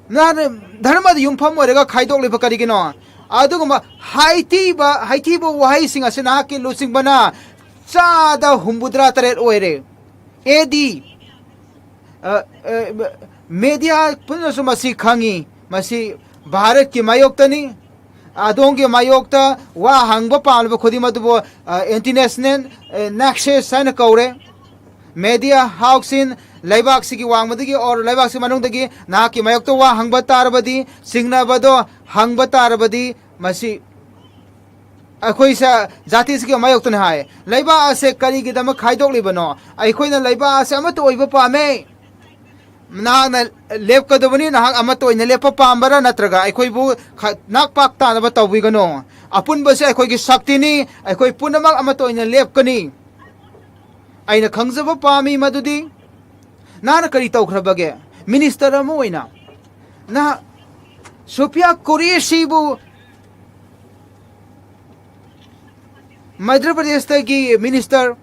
ꯅꯍꯥꯟ ꯙꯔꯃꯗ ꯌꯨꯝꯐꯝ ꯑꯣꯏꯔꯒ ꯈꯥꯏꯗꯣꯛꯂꯤꯕ ꯀꯔꯤꯒꯤꯅꯣ? ꯑꯗꯨꯒꯨꯝꯕ ꯍꯥꯏꯊꯤꯕ, ꯍꯥꯏꯊꯤꯕ ꯋꯥꯍꯩꯁꯤꯡ ꯑꯁꯤ ꯅꯍꯥꯛꯀꯤ ꯂꯨꯆꯤꯡꯕꯅ ꯆꯥꯗ ꯍꯨꯝꯐꯨꯇꯔꯥ ꯇꯔꯦꯠ ꯑꯣꯏꯔꯦ꯫ ꯑꯦ ꯗꯤ, ꯑ, ꯑ, ꯃꯦꯗꯤꯌꯥ ꯄꯨꯝꯅꯃꯛꯁꯨ ꯃꯁꯤ ꯈꯪꯉꯤ꯫ ꯃꯁꯤ ꯚꯥꯔꯠꯀꯤ ꯃꯥꯌꯣꯛꯇꯅꯤ꯫ ꯑꯗꯣꯝꯒꯤ ꯃꯥꯌꯣꯛꯇ ꯋꯥ ꯍꯪꯕ ꯄꯥꯝꯂꯤꯕ ꯈꯨꯗꯤꯡꯃꯛ ꯑꯗꯨꯕꯨ, ꯑ, international, ꯑ, nexus ꯍꯥꯏꯅ ꯀꯧꯔꯦ꯫ ꯃꯦꯗꯤꯌꯥ ꯍꯥꯎꯁꯁꯤꯡ ꯂꯩꯕꯥꯛꯁꯤꯒꯤ ꯋꯥꯡꯃꯗꯒꯤ ꯑꯣꯔ ꯂꯩꯕꯥꯛꯁꯤ ꯃꯅꯨꯡꯗꯒꯤ ꯅꯍꯥꯛꯀꯤ ꯃꯥꯌꯣꯛꯇ ꯋꯥ ꯍꯪꯕ ꯇꯥꯔꯕꯗꯤ, ꯆꯤꯡꯅꯕꯗꯣ ꯍꯪꯕ ꯇꯥꯔꯕꯗꯤ, ꯃꯁꯤ ꯑꯩꯈꯣꯏꯁꯦ ꯖꯥꯇꯤꯁꯤꯒꯤ ꯃꯥꯌꯣꯛꯇꯅꯤ ꯍꯥꯏ꯫ ꯂꯩꯕꯥꯛ ꯑꯁꯦ ꯀꯔꯤꯒꯤꯗꯃꯛ ꯈꯥꯏꯗꯣꯛꯂꯤꯕꯅꯣ? ꯑꯩꯈꯣꯏꯅ ꯂꯩꯕꯥꯛ ꯑꯁꯦ ꯑꯃꯠꯇ ꯑꯣꯏꯕ ꯄꯥꯝꯃꯦ꯫ ꯅꯍꯥꯛꯅ ꯂꯦꯞꯀꯗꯕꯅꯤ, ꯅꯍꯥꯛ ꯑꯃꯠꯇ ꯑꯣꯏꯅ ꯂꯦꯞꯄ ꯄꯥꯝꯕꯔꯥ, ꯅꯠꯇ꯭ꯔꯒ ꯑꯩꯈꯣꯏꯕꯨ ꯈ-, ꯅꯥꯛ ꯄꯥꯛ ꯇꯥꯅꯕ ꯇꯧꯕꯤꯒꯅꯨ? ꯑꯄꯨꯟꯕꯁꯦ ꯑꯩꯈꯣꯏꯒꯤ ꯁꯛꯇꯤꯅꯤ, ꯑꯩꯈꯣꯏ ꯄꯨꯝꯅꯃꯛ ꯑꯃꯠꯇ ꯑꯣꯏꯅ ꯂꯦꯞꯀꯅꯤ꯫ ꯑꯩꯅ ꯈꯪꯖꯕ ꯄꯥꯝꯃꯤ ꯃꯗꯨꯗꯤ ꯅꯍꯥꯛꯅ ꯀꯔꯤ ꯇꯧꯈ꯭ꯔꯕꯒꯦ? ꯃꯤꯅꯤꯁꯇꯔ ꯑꯃ ꯑꯣꯏꯅ ꯅꯍꯥꯛ ꯁꯣꯐꯤꯌꯥ ꯀꯨꯔꯦꯁꯤꯕꯨ ꯃꯙ꯭ꯌ ꯄ꯭ꯔꯗꯦꯁꯇꯒꯤ ꯃꯤꯅꯤꯁꯇꯔ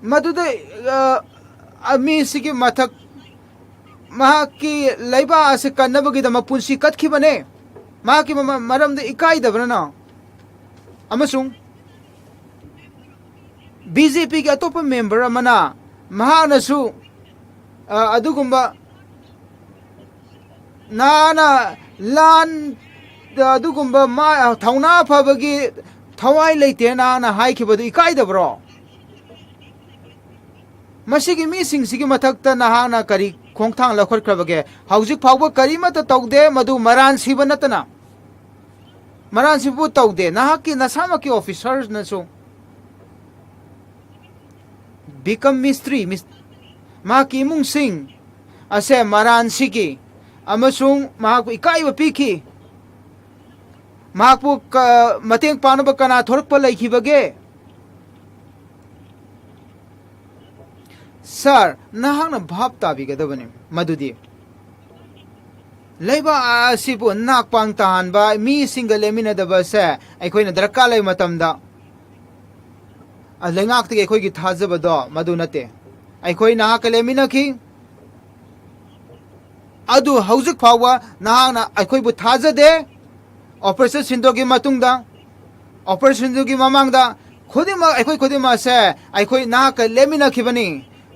ꯃꯗꯨꯗ, ꯑ, ꯑ, ꯃꯤꯁꯤꯒꯤ ꯃꯊꯛ, ꯃꯍꯥꯛꯀꯤ ꯂꯩꯕꯥꯛ ꯑꯁꯤ ꯀꯟꯅꯕꯒꯤꯗꯃꯛ ꯄꯨꯟꯁꯤ ꯀꯠꯈꯤꯕꯅꯦ꯫ ꯃꯍꯥꯛꯀꯤ ꯃꯃ-, ꯃꯔꯝꯗ ꯏꯀꯥꯏꯗꯕ꯭ꯔꯅ? ꯑꯃꯁꯨꯡ ꯕꯤ ꯖꯦ ꯄꯤꯒꯤ ꯑꯇꯣꯞꯄ ꯃꯦꯝꯕꯔ ꯑꯃꯅ ꯃꯍꯥꯛꯅꯁꯨ, ꯑ, ꯑꯗꯨꯒꯨꯝꯕ ꯅꯍꯥꯛꯅ ꯂꯥꯟ, ꯑꯗꯨꯒꯨꯝꯕ ꯃꯥ-, ꯊꯧꯅꯥ ꯐꯕꯒꯤ ꯊꯋꯥꯏ ꯂꯩꯇꯦ ꯅꯍꯥꯛꯅ ꯍꯥꯏꯈꯤꯕꯗꯨ ꯏꯀꯥꯏꯗꯕ꯭ꯔꯣ? ꯃꯁꯤꯒꯤ ꯃꯤꯁꯤꯡꯁꯤꯒꯤ ꯃꯊꯛꯇ ꯅꯍꯥꯛꯅ ꯀꯔꯤ ꯈꯣꯡꯊꯥꯡ ꯂꯧꯈꯠꯈ꯭ꯔꯕꯒꯦ? ꯍꯧꯖꯤꯛ ꯐꯥꯎꯕ ꯀꯔꯤꯃꯠꯇ ꯇꯧꯗꯦ, ꯃꯗꯨ ꯃꯔꯥꯟ ꯁꯤꯕ ꯅꯠꯇꯅ꯫ ꯃꯔꯥꯟꯁꯤꯕꯨ ꯇꯧꯗꯦ꯫ ꯅꯍꯥꯛꯀꯤ ꯅꯁꯥꯃꯛꯀꯤ ꯑꯣꯐꯤꯁꯔꯅꯁꯨ, ꯕꯤꯀꯝ ꯃꯤꯁꯇ꯭ꯔꯤ, ꯃꯤꯁ-, ꯃꯍꯥꯛꯀꯤ ꯏꯃꯨꯡꯁꯤꯡ ꯑꯁꯦ ꯃꯔꯥꯟ ꯁꯤꯈꯤ ꯑꯃꯁꯨꯡ ꯃꯍꯥꯛꯄꯨ ꯏꯀꯥꯏꯕ ꯄꯤꯈꯤ꯫ ꯃꯍꯥꯛꯄꯨ ꯀ-, ꯃꯇꯦꯡ ꯄꯥꯡꯅꯕ ꯀꯅꯥ ꯊꯣꯔꯛꯄ ꯂꯩꯈꯤꯕꯒꯦ? ꯁꯥꯔ, ꯅꯍꯥꯛꯅ ꯚꯥꯞ ꯇꯥꯕꯤꯒꯗꯕꯅꯤ ꯃꯗꯨꯗꯤ ꯂꯩꯕꯥꯛ ꯑꯁꯤꯕꯨ ꯅꯥꯛ ꯄꯥꯡ ꯇꯥꯍꯟꯕ ꯃꯤꯁꯤꯡꯒ ꯂꯦꯞꯃꯤꯟꯅꯗꯕꯁꯦ ꯑꯩꯈꯣꯏꯅ ꯗꯔꯀꯥꯔ ꯂꯩꯕ ꯃꯇꯝꯗ, ꯑ, ꯂꯩꯉꯥꯛꯇꯒꯤ ꯑꯩꯈꯣꯏꯒꯤ ꯊꯥꯖꯕꯗꯣ ꯃꯗꯨ ꯅꯠꯇꯦ꯫ ꯑꯩꯈꯣꯏ ꯅꯍꯥꯛꯀ ꯂꯦꯞꯃꯤꯟꯅꯈꯤ, ꯑꯗꯨ ꯍꯧꯖꯤꯛ ꯐꯥꯎꯕ ꯅꯍꯥꯛꯅ ꯑꯩꯈꯣꯏꯕꯨ ꯊꯥꯖꯗꯦ꯫ ꯑꯣꯄꯔꯦꯁꯟ ꯁꯤꯟꯗꯣꯛꯈꯤ ꯃꯇꯨꯡꯗ, ꯑꯣꯄꯔꯦꯁꯟꯗꯨꯒꯤ ꯃꯃꯥꯡꯗ ꯈꯨꯗꯤꯡꯃꯛ, ꯑꯩꯈꯣꯏ ꯈꯨꯗꯤꯡꯃꯛꯁꯦ ꯑꯩꯈꯣꯏ ꯅꯍꯥꯛꯀ ꯂꯦꯞꯃꯤꯟꯅꯈꯤꯕꯅꯤ꯫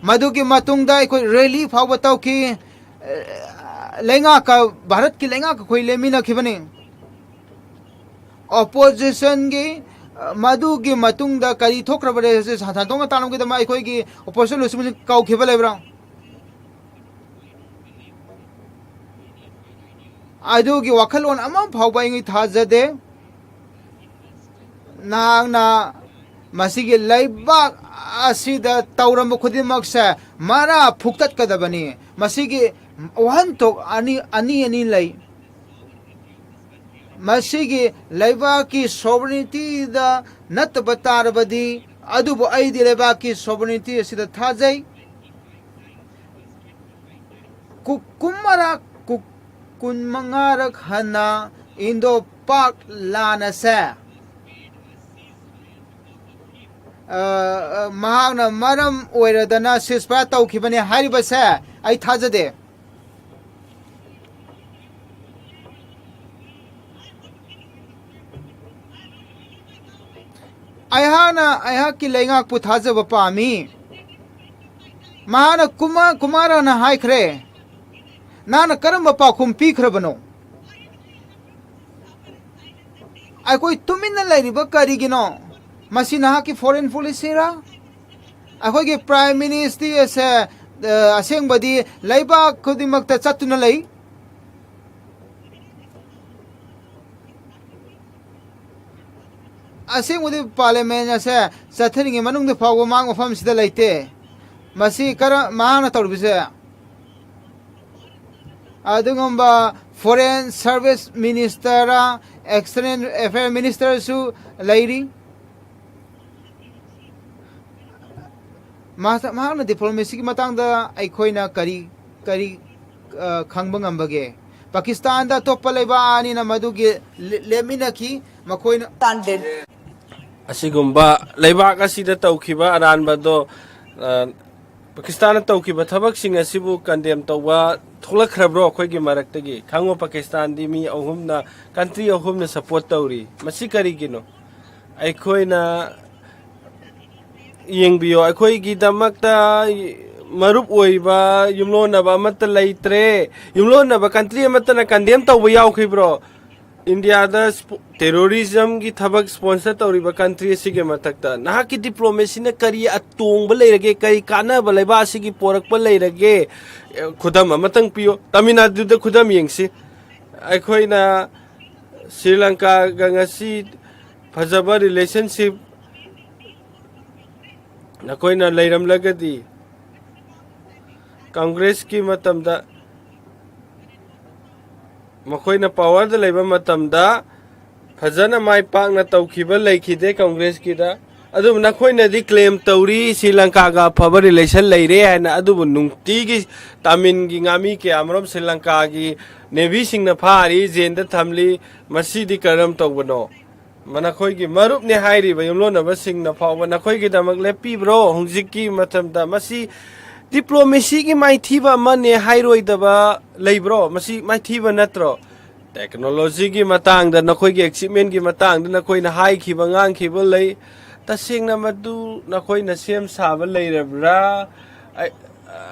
ꯃꯗꯨꯒꯤ ꯃꯇꯨꯡꯗ ꯑꯩꯈꯣꯏ ꯔꯦꯂꯤ ꯐꯥꯎꯕ ꯇꯧꯈꯤ꯫ ꯑ, ꯂꯩꯉꯥꯛꯀ, ꯚꯥꯔꯠꯀꯤ ꯂꯩꯉꯥꯛꯀ ꯑꯩꯈꯣꯏ ꯂꯦꯞꯃꯤꯟꯅꯈꯤꯕꯅꯤ꯫ ꯑꯣꯄꯣꯖꯤꯁꯟꯒꯤ, ꯑ, ꯃꯗꯨꯒꯤ ꯃꯇꯨꯡꯗ ꯀꯔꯤ ꯊꯣꯛꯈ꯭ꯔꯕꯒꯦ ꯍꯥꯏꯕꯁꯤ ꯁꯟꯗꯣꯛꯅ ꯇꯥꯛꯂꯝꯒꯗꯕ ꯑꯩꯈꯣꯏꯒꯤ ꯑꯣꯄꯣꯖꯤꯁꯟ ꯂꯨꯆꯤꯡꯕꯁꯤꯡ ꯀꯧꯈꯤꯕ ꯂꯩꯕ꯭ꯔꯥ? ꯑꯗꯨꯒꯤ ꯋꯥꯈꯜꯂꯣꯟ ꯑꯃ ꯐꯥꯎꯕ ꯑꯩ ꯊꯥꯖꯗꯦ꯫ ꯅꯍꯥꯛꯅ ꯃꯁꯤꯒꯤ ꯂꯩꯕꯥꯛ ꯑꯁꯤꯗ ꯇꯧꯔꯝꯕ ꯈꯨꯗꯤꯡꯃꯛꯁꯦ ꯃꯔꯥ ꯐꯨꯛꯇꯠꯀꯗꯕꯅꯤ꯫ ꯃꯁꯤꯒꯤ ꯋꯥꯍꯟꯊꯣꯛ ꯑꯅꯤ, ꯑꯅꯤ, ꯑꯅꯤ ꯂꯩ꯫ ꯃꯁꯤꯒꯤ ꯂꯩꯕꯥꯛꯀꯤ ꯁꯣꯚꯔꯤꯅꯤꯇꯤꯗ ꯅꯠꯇꯕ ꯇꯥꯔꯕꯗꯤ, ꯑꯗꯨꯕꯨ ꯑꯩꯗꯤ ꯂꯩꯕꯥꯛꯀꯤ ꯁꯣꯚꯔꯤꯅꯤꯇꯤ ꯑꯁꯤꯗ ꯊꯥꯖꯩ꯫ ꯀꯨ-, ꯀꯨꯝꯃꯔꯛ ꯀꯨ-, ꯀꯨꯟ ꯃꯉꯥꯔꯛ ꯍꯟꯅ ꯏꯟꯗꯣ ꯄꯥꯛ ꯂꯥꯟ ꯑꯁꯦ, ꯑ, ꯑ, ꯃꯍꯥꯛꯅ ꯃꯔꯝ ꯑꯣꯏꯔꯗꯅ ceasefire ꯇꯧꯈꯤꯕꯅꯤ ꯍꯥꯏꯔꯤꯕꯁꯦ ꯑꯩ ꯊꯥꯖꯗꯦ꯫ ꯑꯩꯍꯥꯛꯅ ꯑꯩꯍꯥꯛꯀꯤ ꯂꯩꯉꯥꯛꯄꯨ ꯊꯥꯖꯕ ꯄꯥꯝꯃꯤ꯫ ꯃꯍꯥꯛꯅ ꯀꯨꯃꯥ-, ꯀꯨꯃꯥꯔꯅ ꯍꯥꯏꯈ꯭ꯔꯦ, "ꯅꯍꯥꯛꯅ ꯀꯔꯝꯕ ꯄꯥꯎꯈꯨꯝ ꯄꯤꯈ꯭ꯔꯕꯅꯣ?" ꯑꯩꯈꯣꯏ ꯇꯨꯃꯤꯟꯅ ꯂꯩꯔꯤꯕ ꯀꯔꯤꯒꯤꯅꯣ? ꯃꯁꯤ ꯅꯍꯥꯛꯀꯤ foreign policyꯔꯥ? ꯑꯩꯈꯣꯏꯒꯤ Prime Minister ꯑꯁꯦ, ꯑ, ꯑꯁꯦꯡꯕꯗꯤ ꯂꯩꯕꯥꯛ ꯈꯨꯗꯤꯡꯃꯛꯇ ꯆꯠꯇꯨꯅ ꯂꯩ꯫ ꯑꯁꯦꯡꯕꯗꯤ Parliament ꯑꯁꯦ ꯆꯠꯊꯔꯤꯉꯩ ꯃꯅꯨꯡꯗ ꯐꯥꯎꯕ ꯃꯍꯥꯛ ꯃꯐꯝꯁꯤꯗ ꯂꯩꯇꯦ꯫ ꯃꯁꯤ ꯀꯔ-, ꯃꯍꯥꯛꯅ ꯇꯧꯔꯤꯕꯁꯦ? ꯑꯗꯨꯒꯨꯝꯕ Foreign Service Ministerꯔ, External Affair Ministerꯁꯨ ꯂꯩꯔꯤ꯫ ꯃꯍꯥꯛ-, ꯃꯍꯥꯛꯅ diplomacyꯒꯤ ꯃꯇꯥꯡꯗ ꯑꯩꯈꯣꯏꯅ ꯀꯔꯤ, ꯀꯔꯤ, ꯑ, ꯈꯪꯕ ꯉꯝꯕꯒꯦ? ꯄꯥꯀꯤꯁꯇꯥꯟꯗ ꯑꯇꯣꯞꯄ ꯂꯩꯕꯥꯛ ꯑꯅꯤꯅ ꯃꯗꯨꯒꯤ ꯂꯦ-, ꯂꯦꯞꯃꯤꯟꯅꯈꯤ꯫ ꯃꯈꯣꯏꯅ ꯇꯥꯟꯗꯦ꯫ ꯑꯁꯤꯒꯨꯝꯕ ꯂꯩꯕꯥꯛ ꯑꯁꯤꯗ ꯇꯧꯈꯤꯕ ꯑꯔꯥꯟꯕꯗꯣ, ꯑ, ꯄꯥꯀꯤꯁꯇꯥꯟꯅ ꯇꯧꯈꯤꯕ ꯊꯕꯛꯁꯤꯡ ꯑꯁꯤꯕꯨ condemn ꯇꯧꯕ ꯊꯣꯛꯂꯛꯈ꯭ꯔꯕ꯭ꯔꯣ ꯑꯩꯈꯣꯏꯒꯤ ꯃꯔꯛꯇꯒꯤ? ꯈꯪꯉꯣ, ꯄꯥꯀꯤꯁꯇꯥꯟꯗꯤ ꯃꯤ ꯑꯍꯨꯝꯅ, country ꯑꯍꯨꯝꯅ support ꯇꯧꯔꯤ꯫ ꯃꯁꯤ ꯀꯔꯤꯒꯤꯅꯣ? ꯑꯩꯈꯣꯏꯅ ꯌꯦꯡꯕꯤꯌꯣ, ꯑꯩꯈꯣꯏꯒꯤꯗꯃꯛꯇ ꯃꯔꯨꯞ ꯑꯣꯏꯕ ꯌꯨꯝꯂꯣꯟꯅꯕ ꯑꯃꯠꯇ ꯂꯩꯇ꯭ꯔꯦ꯫ ꯌꯨꯝꯂꯣꯟꯅꯕ country ꯑꯃꯠꯇꯅ condemn ꯇꯧꯕ ꯌꯥꯎꯈꯤꯕ꯭ꯔꯣ? ꯏꯟꯗꯤꯌꯥꯗ ꯁ꯭ꯄꯣ-, terrorismꯒꯤ ꯊꯕꯛ sponsor ꯇꯧꯔꯤꯕ country ꯑꯁꯤꯒꯤ ꯃꯊꯛꯇ ꯅꯍꯥꯛꯀꯤ diplomacyꯅ ꯀꯔꯤ ꯑꯇꯣꯡꯕ ꯂꯩꯔꯒꯦ? ꯀꯔꯤ ꯀꯥꯟꯅꯕ ꯂꯩꯕꯥꯛ ꯑꯁꯤꯒꯤ ꯄꯣꯔꯛꯄ ꯂꯩꯔꯒꯦ? ꯑꯦ, ꯈꯨꯗꯝ ꯑꯃꯇꯪ ꯄꯤꯌꯨ꯫ ꯇꯥꯃꯤꯜ ꯅꯥꯗꯨꯗ ꯈꯨꯗꯝ ꯌꯦꯡꯁꯤ꯫ ꯑꯩꯈꯣꯏꯅ ꯁ꯭ꯔꯤ ꯂꯪꯀꯥꯒ ꯉꯁꯤ ꯐꯖꯕ relationship ꯅꯈꯣꯏꯅ ꯂꯩꯔꯝꯂꯒꯗꯤ, ꯀꯪꯒ꯭ꯔꯦꯁꯀꯤ ꯃꯇꯝꯗ, ꯃꯈꯣꯏꯅ powerꯗ ꯂꯩꯕ ꯃꯇꯝꯗ ꯐꯖꯅ ꯃꯥꯏ ꯄꯥꯛꯅ ꯇꯧꯈꯤꯕ ꯂꯩꯈꯤꯗꯦ ꯀꯪꯒ꯭ꯔꯦꯁꯀꯤꯗ꯫ ꯑꯗꯨꯕꯨ ꯅꯈꯣꯏꯅꯗꯤ claim ꯇꯧꯔꯤ ꯁ꯭ꯔꯤ ꯂꯪꯀꯥꯒ ꯑꯐꯕ relation ꯂꯩꯔꯦ ꯍꯥꯏꯅ, ꯑꯗꯨꯕꯨ ꯅꯨꯡꯇꯤꯒꯤ ꯇꯥꯃꯤꯜꯒꯤ ꯉꯥꯃꯤ ꯀꯌꯥꯃꯔꯨꯝ ꯁ꯭ꯔꯤ ꯂꯪꯀꯥꯒꯤ navyꯁꯤꯡꯅ ꯐꯥꯔꯤ, jailꯗ ꯊꯝꯂꯤ꯫ ꯃꯁꯤꯗꯤ ꯀꯔꯝ ꯇꯧꯕꯅꯣ? ꯃ-, ꯅꯈꯣꯏꯒꯤ ꯃꯔꯨꯞꯅꯦ ꯍꯥꯏꯔꯤꯕ ꯌꯨꯝꯂꯣꯟꯅꯕꯁꯤꯡꯅ ꯐꯥꯎꯕ ꯅꯈꯣꯏꯒꯤꯗꯃꯛ ꯂꯦꯞꯄꯤꯕ꯭ꯔꯣ? ꯍꯧꯖꯤꯛꯀꯤ ꯃꯇꯝꯗ ꯃꯁꯤ diplomacyꯒꯤ ꯃꯥꯏꯊꯤꯕ ꯑꯃꯅꯦ ꯍꯥꯏꯔꯣꯏꯗꯕ ꯂꯩꯕ꯭ꯔꯣ? ꯃꯁꯤ ꯃꯥꯏꯊꯤꯕ ꯅꯠꯇ꯭ꯔꯣ? Technologyꯒꯤ ꯃꯇꯥꯡꯗ, ꯅꯈꯣꯏꯒꯤ achievementꯀꯤ ꯃꯇꯥꯡꯗ ꯅꯈꯣꯏꯅ ꯍꯥꯏꯈꯤꯕ, ꯉꯥꯡꯈꯤꯕ ꯂꯩ꯫ ꯇꯁꯦꯡꯅ ꯃꯗꯨ ꯅꯈꯣꯏꯅ ꯁꯦꯝ ꯁꯥꯕ ꯂꯩꯔꯕ꯭ꯔꯥ? ꯑꯩ,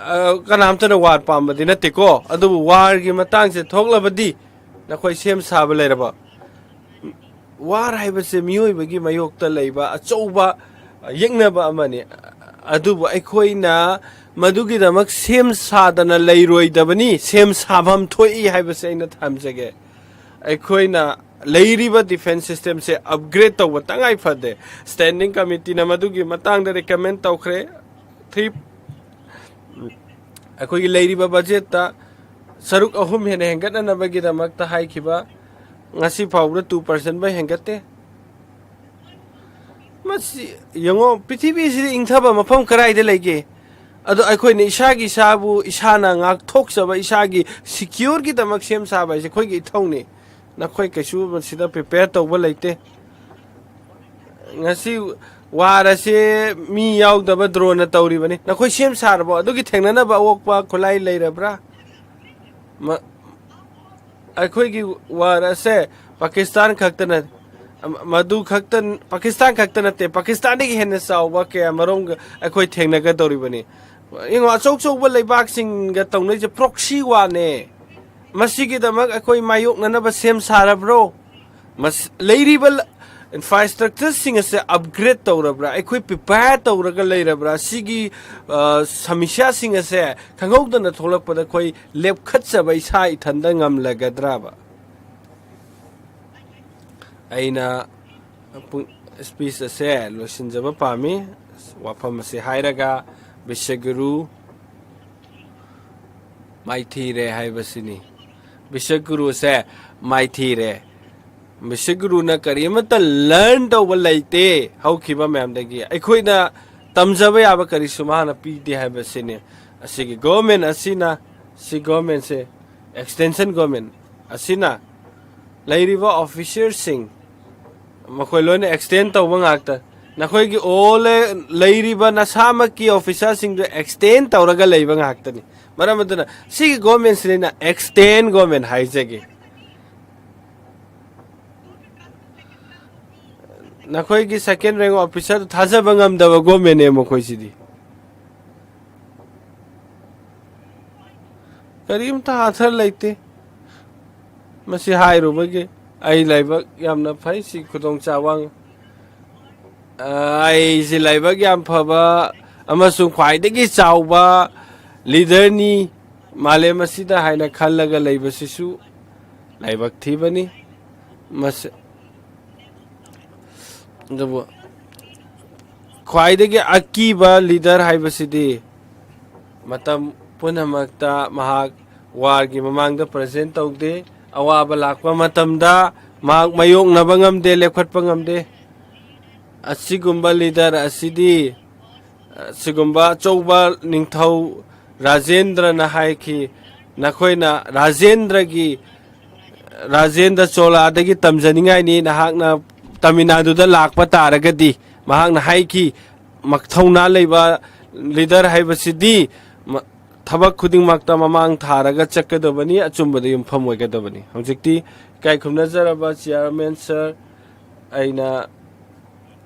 ꯑ, ꯀꯅꯥꯝꯇꯅ ꯋꯥꯔ ꯄꯥꯝꯕꯗꯤ ꯅꯠꯇꯦꯀꯣ, ꯑꯗꯨꯕꯨ ꯋꯥꯔꯒꯤ ꯃꯇꯥꯡꯁꯦ ꯊꯣꯛꯂꯕꯗꯤ ꯅꯈꯣꯏ ꯁꯦꯝ ꯁꯥꯕ ꯂꯩꯔꯕ? ꯋꯥꯔ ꯍꯥꯏꯕꯁꯦ ꯃꯤꯑꯣꯏꯕꯒꯤ ꯃꯥꯌꯣꯛꯇ ꯂꯩꯕ ꯑꯆꯧꯕ ꯌꯦꯛꯅꯕ ꯑꯃꯅꯤ꯫ ꯑꯗꯨꯕꯨ ꯑꯩꯈꯣꯏꯅ ꯃꯗꯨꯒꯤꯗꯃꯛ ꯁꯦꯝ ꯁꯥꯗꯅ ꯂꯩꯔꯣꯏꯗꯕꯅꯤ, ꯁꯦꯝ ꯁꯥꯐꯝ ꯊꯣꯛꯏ ꯍꯥꯏꯕꯁꯦ ꯑꯩꯅ ꯊꯝꯖꯒꯦ꯫ ꯑꯩꯈꯣꯏꯅ ꯂꯩꯔꯤꯕ ꯗꯤꯐꯦꯟꯁ ꯁꯤꯁꯇꯦꯝꯁꯦ ꯑꯞꯒ꯭ꯔꯦꯗ ꯇꯧꯕ ꯇꯉꯥꯏ ꯐꯗꯦ꯫ ꯁ꯭ꯇꯦꯟꯗꯤꯡ ꯀꯃꯤꯇꯤꯅ ꯃꯗꯨꯒꯤ ꯃꯇꯥꯡꯗ ꯔꯤꯀꯃꯦꯟ ꯇꯧꯈ꯭ꯔꯦ꯫ ꯊ꯭ꯔꯤ, ꯑꯩꯈꯣꯏꯒꯤ ꯂꯩꯔꯤꯕ ꯕꯖꯦꯠꯇ ꯁꯔꯨꯛ ꯑꯍꯨꯝ ꯍꯦꯟꯅ ꯍꯦꯟꯒꯠꯅꯅꯕꯒꯤꯗꯃꯛꯇ ꯍꯥꯏꯈꯤꯕ, ꯉꯁꯤ ꯐꯥꯎꯕꯗ ꯇꯨ ꯄꯥꯔꯁꯦꯟ ꯐꯥꯎ ꯍꯦꯟꯒꯠꯇꯦ꯫ ꯃꯁꯤ ꯌꯦꯡꯉꯣ, ꯄ꯭ꯔꯤꯊꯤꯕꯤꯁꯤꯗ ꯏꯪꯊꯕ ꯃꯐꯝ ꯀꯗꯥꯏꯗ ꯂꯩꯒꯦ? ꯑꯗꯣ ꯑꯩꯈꯣꯏꯅ ꯏꯁꯥꯒꯤ ꯏꯁꯥꯕꯨ ꯏꯁꯥꯅ ꯉꯥꯛꯊꯣꯛꯆꯕ, ꯏꯁꯥꯒꯤ ꯁꯤꯀ꯭ꯌꯣꯔꯒꯤꯗꯃꯛ ꯁꯦꯝ ꯁꯥꯕ ꯍꯥꯏꯁꯦ ꯑꯩꯈꯣꯏꯒꯤ ꯏꯊꯧꯅꯤ꯫ ꯅꯈꯣꯏ ꯀꯩꯁꯨ ꯃꯁꯤꯗ ꯄ꯭ꯔꯤꯄꯦꯌꯔ ꯇꯧꯕ ꯂꯩꯇꯦ꯫ ꯉꯁꯤ ꯋꯥꯔ ꯑꯁꯦ ꯃꯤ ꯌꯥꯎꯗꯕ ꯗ꯭ꯔꯣꯟꯅ ꯇꯧꯔꯤꯕꯅꯤ꯫ ꯅꯈꯣꯏ ꯁꯦꯝ ꯁꯥꯔꯕꯣ? ꯑꯗꯨꯒꯤ ꯊꯦꯡꯅꯅꯕ ꯑꯑꯣꯛꯄ ꯈꯨꯠꯂꯥꯏ ꯂꯩꯔꯕ꯭ꯔꯥ? ꯃ-, ꯑꯩꯈꯣꯏꯒꯤ ꯋꯥꯔ ꯑꯁꯦ ꯄꯥꯀꯤꯁꯇꯥꯟ ꯈꯛꯇꯅ, ꯃꯗꯨ ꯈꯛꯇ, ꯄꯥꯀꯤꯁꯇꯥꯟ ꯈꯛꯇ ꯅꯠꯇꯦ, ꯄꯥꯀꯤꯁꯇꯥꯟꯗꯒꯤ ꯍꯦꯟꯅ ꯆꯥꯎꯕ ꯀꯌꯥ ꯃꯔꯨꯝ ꯑꯩꯈꯣꯏ ꯊꯦꯡꯅꯒꯗꯧꯔꯤꯕꯅꯤ꯫ ꯌꯦꯡꯉꯣ, ꯑꯆꯧ ꯑꯆꯧꯕ ꯂꯩꯕꯥꯛꯁꯤꯡꯒ ꯇꯧꯅꯩꯁꯦ ꯄ꯭ꯔꯣꯛꯁꯤ ꯋꯥꯔꯅꯦ꯫ ꯃꯁꯤꯒꯤꯗꯃꯛ ꯑꯩꯈꯣꯏ ꯃꯥꯌꯣꯛꯅꯅꯕ ꯁꯦꯝ ꯁꯥꯔꯕ꯭ꯔꯣ? ꯃꯁ-, ꯂꯩꯔꯤꯕ ꯂ-, ꯏꯟꯐ꯭ꯔꯥꯁ꯭ꯇ꯭ꯔꯛꯆꯔꯁꯤꯡ ꯑꯁꯦ ꯑꯞꯒ꯭ꯔꯦꯗ ꯇꯧꯔꯕ꯭ꯔꯥ? ꯑꯩꯈꯣꯏ ꯄ꯭ꯔꯤꯄꯦꯌꯔ ꯇꯧꯔꯒ ꯂꯩꯔꯕ꯭ꯔꯥ? ꯁꯤꯒꯤ, ꯑ, ꯁꯃꯁ꯭ꯌꯥꯁꯤꯡ ꯑꯁꯦ ꯈꯪꯍꯧꯗꯅ ꯊꯣꯛꯂꯛꯄꯗ ꯑꯩꯈꯣꯏ ꯂꯦꯞꯈꯠꯆꯕ ꯏꯁꯥ ꯏꯊꯟꯗ ꯉꯝꯂꯒꯗ꯭ꯔꯕ? ꯑꯩꯅ ꯄꯨꯡ, ꯁ꯭ꯄꯤꯆ ꯑꯁꯦ ꯂꯣꯏꯁꯤꯟꯖꯕ ꯄꯥꯝꯃꯤ꯫ ꯋꯥꯐꯝ ꯑꯁꯤ ꯍꯥꯏꯔꯒ ꯕꯤꯁ꯭ꯋꯒꯨꯔꯨ ꯃꯥꯏꯊꯤꯔꯦ ꯍꯥꯏꯕꯁꯤꯅꯤ꯫ ꯕꯤꯁ꯭ꯋꯒꯨꯔꯨꯁꯦ ꯃꯥꯏꯊꯤꯔꯦ꯫ ꯕꯤꯁ꯭ꯋꯒꯨꯔꯨꯅ ꯀꯔꯤꯃꯠꯇ ꯂꯔꯟ ꯇꯧꯕ ꯂꯩꯇꯦ ꯍꯧꯈꯤꯕ ꯃꯌꯥꯝꯗꯒꯤ꯫ ꯑꯩꯈꯣꯏꯅ ꯇꯝꯖꯕ ꯌꯥꯕ ꯀꯔꯤꯁꯨ ꯃꯍꯥꯛꯅ ꯄꯤꯗꯦ ꯍꯥꯏꯕꯁꯤꯅꯤ꯫ ꯑꯁꯤꯒꯤ ꯒꯣꯚꯔꯟꯃꯦꯟ ꯑꯁꯤꯅ, ꯁꯤ ꯒꯣꯚꯔꯟꯃꯦꯟꯁꯦ, ꯑꯦꯛꯁꯇꯦꯟꯁꯟ ꯒꯣꯚꯔꯟꯃꯦꯟ ꯑꯁꯤꯅ ꯂꯩꯔꯤꯕ ꯑꯣꯐꯤꯁꯔꯁꯤꯡ, ꯃꯈꯣꯏ ꯂꯣꯏꯅ ꯑꯦꯛꯁꯇꯦꯟ ꯇꯧꯕ ꯉꯥꯛꯇ꯫ ꯅꯈꯣꯏꯒꯤ ꯑꯣꯜ ꯂꯩꯔꯤꯕ ꯅꯁꯥꯃꯛꯀꯤ ꯑꯣꯐꯤꯁꯥꯔꯁꯤꯡꯗꯨ ꯑꯦꯛꯁꯇꯦꯟ ꯇꯧꯔꯒ ꯂꯩꯕ ꯉꯥꯛꯇꯅꯤ꯫ ꯃꯔꯝ ꯑꯗꯨꯅ ꯁꯤꯒꯤ ꯒꯣꯚꯔꯟꯃꯦꯟꯁꯤꯅ ꯑꯩꯅ ꯑꯦꯛꯁꯇꯦꯟ ꯒꯣꯚꯔꯟꯃꯦꯟ ꯍꯥꯏꯖꯒꯦ꯫ ꯅꯈꯣꯏꯒꯤ second rank officer ꯊꯥꯖꯕ ꯉꯝꯗꯕ governmentꯅꯦ ꯃꯈꯣꯏꯁꯤꯗꯤ꯫ ꯀꯔꯤꯝꯇ ꯑꯥꯊꯔ ꯂꯩꯇꯦ꯫ ꯃꯁꯤ ꯍꯥꯏꯔꯨꯕꯒꯤ ꯑꯩ ꯂꯥꯏꯕꯛ ꯌꯥꯝꯅ ꯐꯩ꯫ ꯁꯤ ꯈꯨꯗꯣꯡꯆꯥꯕ, ꯑ, ꯑꯩꯁꯤ ꯂꯥꯏꯕꯛ ꯌꯥꯝ ꯐꯕ ꯑꯃꯁꯨꯡ ꯈ꯭ꯋꯥꯏꯗꯒꯤ ꯆꯥꯎꯕ leaderꯅꯤ ꯃꯥꯂꯦꯝ ꯑꯁꯤꯗ ꯍꯥꯏꯅ ꯈꯜꯂꯒ ꯂꯩꯕꯁꯤꯁꯨ ꯂꯥꯏꯕꯛ ꯊꯤꯕꯅꯤ꯫ ꯃꯁꯤ, ꯑꯗꯨꯕꯨ ꯈ꯭ꯋꯥꯏꯗꯒꯤ ꯑꯀꯤꯕ leader ꯍꯥꯏꯕꯁꯤꯗꯤ ꯃꯇꯝ ꯄꯨꯝꯅꯃꯛꯇ ꯃꯍꯥꯛ warꯒꯤ ꯃꯃꯥꯡꯗ present ꯇꯧꯗꯦ꯫ ꯑꯋꯥꯕ ꯂꯥꯛꯄ ꯃꯇꯝꯗ ꯃꯍꯥꯛ ꯃꯥꯌꯣꯛꯅꯕ ꯉꯝꯗꯦ, ꯂꯦꯞꯈꯠꯄ ꯉꯝꯗꯦ꯫ ꯑꯁꯤꯒꯨꯝꯕ leader ꯑꯁꯤꯗꯤ, ꯑꯁꯤꯒꯨꯝꯕ ꯑꯆꯧꯕ ꯅꯤꯡꯊꯧ ꯔꯥꯖꯦꯟꯗ꯭ꯔꯅ ꯍꯥꯏꯈꯤ, "ꯅꯈꯣꯏꯅ ꯔꯥꯖꯦꯟꯗ꯭ꯔꯒꯤ, ꯔꯥꯖꯦꯟꯗ꯭ꯔ ꯆꯣꯂꯥꯗꯒꯤ ꯇꯝꯖꯅꯤꯡꯉꯥꯏꯅꯤ, ꯅꯍꯥꯛꯅ ꯇꯥꯃꯤꯜ ꯅꯥꯗꯨꯗ ꯂꯥꯛꯄ ꯇꯥꯔꯒꯗꯤ", ꯃꯍꯥꯛꯅ ꯍꯥꯏꯈꯤ꯫ ꯃꯊꯧꯅꯥ ꯂꯩꯕ leader ꯍꯥꯏꯕꯁꯤꯗꯤ ꯃ-, ꯊꯕꯛ ꯈꯨꯗꯤꯡꯃꯛꯇ ꯃꯃꯥꯡ ꯊꯥꯔꯒ ꯆꯠꯀꯗꯕꯅꯤ, ꯑꯆꯨꯝꯕꯗ ꯌꯨꯝꯐꯝ ꯑꯣꯏꯒꯗꯕꯅꯤ꯫ ꯍꯧꯖꯤꯛꯇꯤ ꯏꯀꯥꯏ ꯈꯨꯝꯅꯖꯔꯕ chairman sir, ꯑꯩꯅ